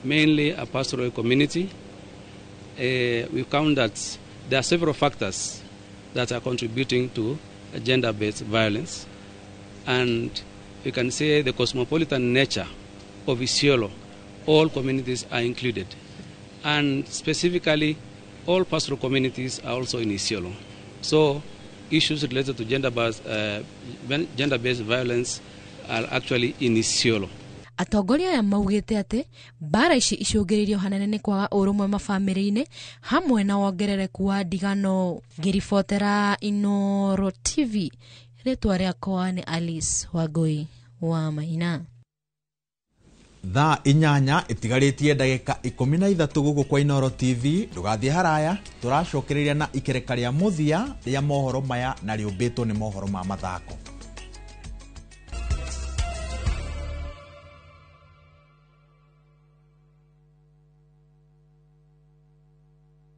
mainly a pastoral community, we found that there are several factors that are contributing to gender-based violence, and you can say the cosmopolitan nature of Isiolo, all communities are included, and specifically all pastoral communities are also in Isiolo. So issues related to gender-based violence are actually in Isiolo. Atongoria aya maugĩte atĩ mbara ici icũngĩrĩirio hanene nĩ kwaga ũrũmwe mabamĩrĩ-inĩ hamwe na wongerereku wa ndigano. Ngĩribotera Inooro TV, rĩtwa rĩakwa nĩ Alice Wangui wa Maina. Thaa 8 itigarĩtie ndagĩka 13 gũkũ kwa Inooro TV. Ndũgathiĩ haraya, tũracokereria na ikereka rĩa mũthia rĩa mohoro maya na rĩũmbĩtwo nĩ mohoro ma mathako.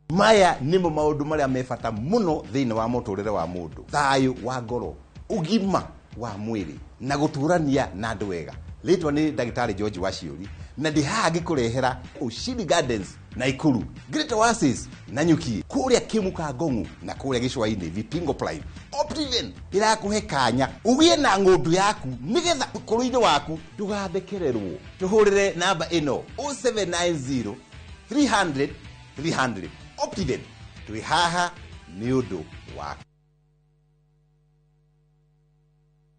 Maya nimo maundu maria me bata muno thiini wa muturire wa mundu, thayu wa ngoro, ugima wa mwiri na guturania na andu wega. Ritwa ni Ndagitari George Waciuri na ndi haha ngikurehera Ushindi Gardens Naikuru, Great Oasis Nanyuki, kuria Kimuka Ngongu na kuria Gicũa-inĩ Vipingo Prime. Optiven irakuhe kanya ugie na ng'ondu yaku nigetha ukuru-inĩ waku ndugathekererwo. Tuhurire namba ino 0790 300 300. Optiven twi haha ni undu waku.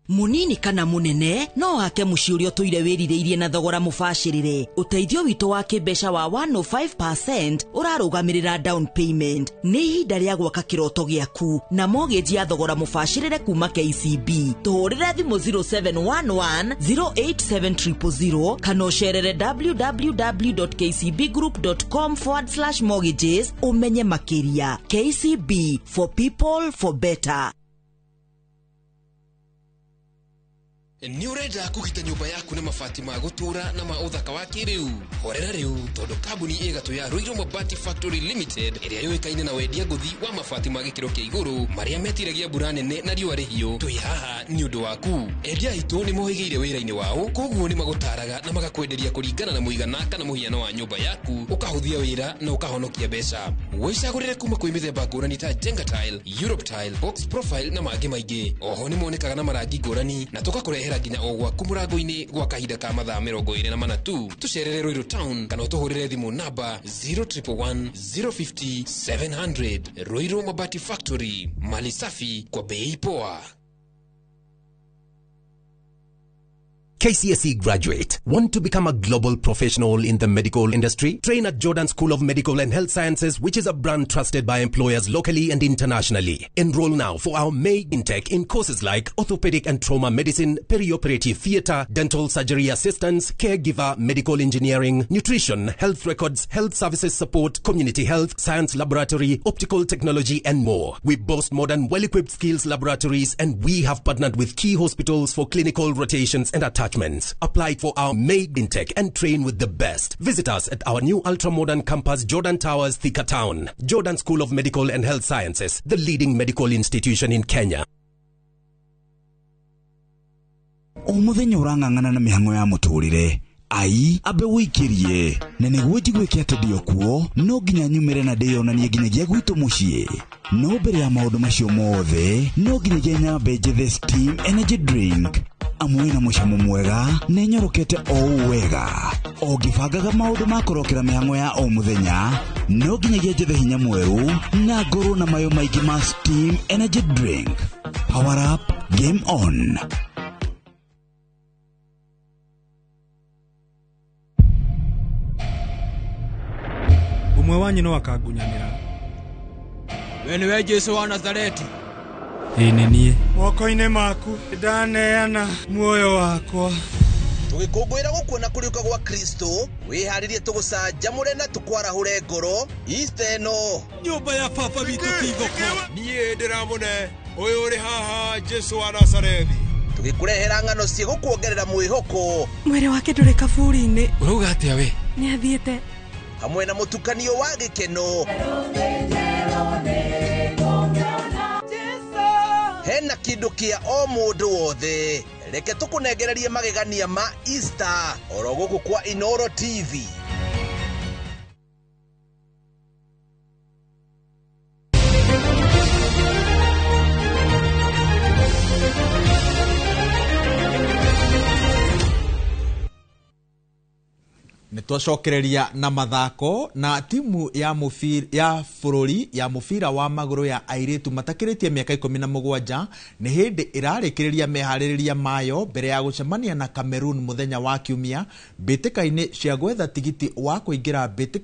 Munini kana munene no ake muciĩ ũrĩa ũtũire wĩrirĩirie na thogora mũbacĩrĩre. Ũteithio witũ wa kĩmbeca wa 105% ũrarũgamĩrĩra down payment. Nĩ ihinda rĩa gwaka kĩroto gĩaku na mortgage ya thogora mũbacĩrĩre kuma KCB. Tũhũrĩre thimũ 0711 087 000 kana ũcerere www.kcbgroup.com/mortgages ũmenye makĩria. KCB, for people for better. Nĩ ũrenda kũgita nyũmba yaku na mabati ma gũtũũra na ma ũthaka wa kĩrĩu? Horera rĩu, tondũ kambuni ĩgatũ ya Ruiru Mabati Factory Limited ĩrĩa yũĩkaine na wendia ngũthi wa mabati ma gĩkĩro kĩa igũrũ marĩa metiragia mbura nene na riũa rĩhiũ, twĩ haha nĩ ũndũ waku. Endia aitũ nĩ mohĩgĩire wĩra-inĩ wao, koguo nĩ magũtaraga na magakwenderia kũringana na mũigana kana mũhiano wa nyũmba yaku, ũkahũthia wĩra na ũkahonokia mbeca. Wĩcagũrĩre kuma kwĩ mĩthemba ngũrani ta Jenga Tile, Europe Tile, Box Profile na mangĩ maingĩ. Oho nĩ monekaga na marangi ngũrani na tũgakũrehera nginya o gwaku mũrango-inĩ gwa kahinda ka mathaa 24 tu. Tũcerere Ruiru Town kana ũtũhũrĩre thimũ namba 0111 050 700. Ruiru Mabati Factory, mali safi kwa bei poa. KCSE graduate. Want to become a global professional in the medical industry? Train at Jordan School of Medical and Health Sciences, which is a brand trusted by employers locally and internationally. Enroll now for our May intake in courses like orthopedic and trauma medicine, perioperative theater, dental surgery assistance, caregiver, medical engineering, nutrition, health records, health services support, community health, science laboratory, optical technology, and more. We boast modern, well-equipped skills laboratories, and we have partnered with key hospitals for clinical rotations and attachments. Apply for our May intake and train with the best. Visit us at our new ultra-modern campus, Jordan Towers, Thika Town. Jordan School of Medical and Health Sciences, the leading medical institution in Kenya. O muthenya ũrang'ang'ana na mĩhang'o ya mũtũrĩre, ai ambe wĩikĩrie, na nĩguo njiguĩke atĩ ndĩ o kuo no nginya nyumĩre na ndĩyonanie nginyagia gwitũ mũciĩ. No mbere ya maũndũ macio mothe no nginyagia nyambe njethe Steam Energy Drink, amu ĩna mũcamo mwega na ĩnyorokete o ũũ wega. O ngĩbangaga maũndũ ma kũrokera mĩhang'o ya o mũthenya no nginyagia njethe hinya mwerũ na ngorwo na mayo maingĩ ma Steam Energy Drink. Power up, game on. Ũmwe wanyu no akangunyanĩra. We nĩwe Jesũ wa Nazareti? Ĩĩ nĩ niĩ. Moko-inĩ maku ndaneana muoyo wakwa. Tũgĩkũngũĩra gũkuona kũriũka gwa Kristo, wĩharĩrie tũgũcanjamũre na tũkwarahũre ngoro Easter ĩno. Nyũmba ya baba witũ ti thoko. Niĩ ndĩramũne Ũyũ ũrĩ haha Jesu wa Nazarethi. Tũgĩkũrehera ng'ano cigũkuongerera mwĩhoko. Mwĩrĩ wake ndũrĩ kaburi-inĩ. Ũrauga atĩa we? Nĩ athiĩte. Hamwe na mũtukanio wa gĩkeno. Hena kĩndũ kĩa o mũndũ wothe. Reke tũkũnengererie magegania ma Easter oro gũkũ kwa Inoro TV. Nĩtwacokereria na mathako na timu ya mubira ya bũrũri ya mubira wa magũrũ ya airĩtu matakĩrĩtie mĩaka 17 nĩ hĩndĩ ĩrarĩkĩrĩria meharĩrĩria mayo mbere ya gũcemania na Cameroon mũthenya wa kiumia mbĩtĩka-inĩ cia gwetha tigiti wa kũingĩra mbĩtĩka.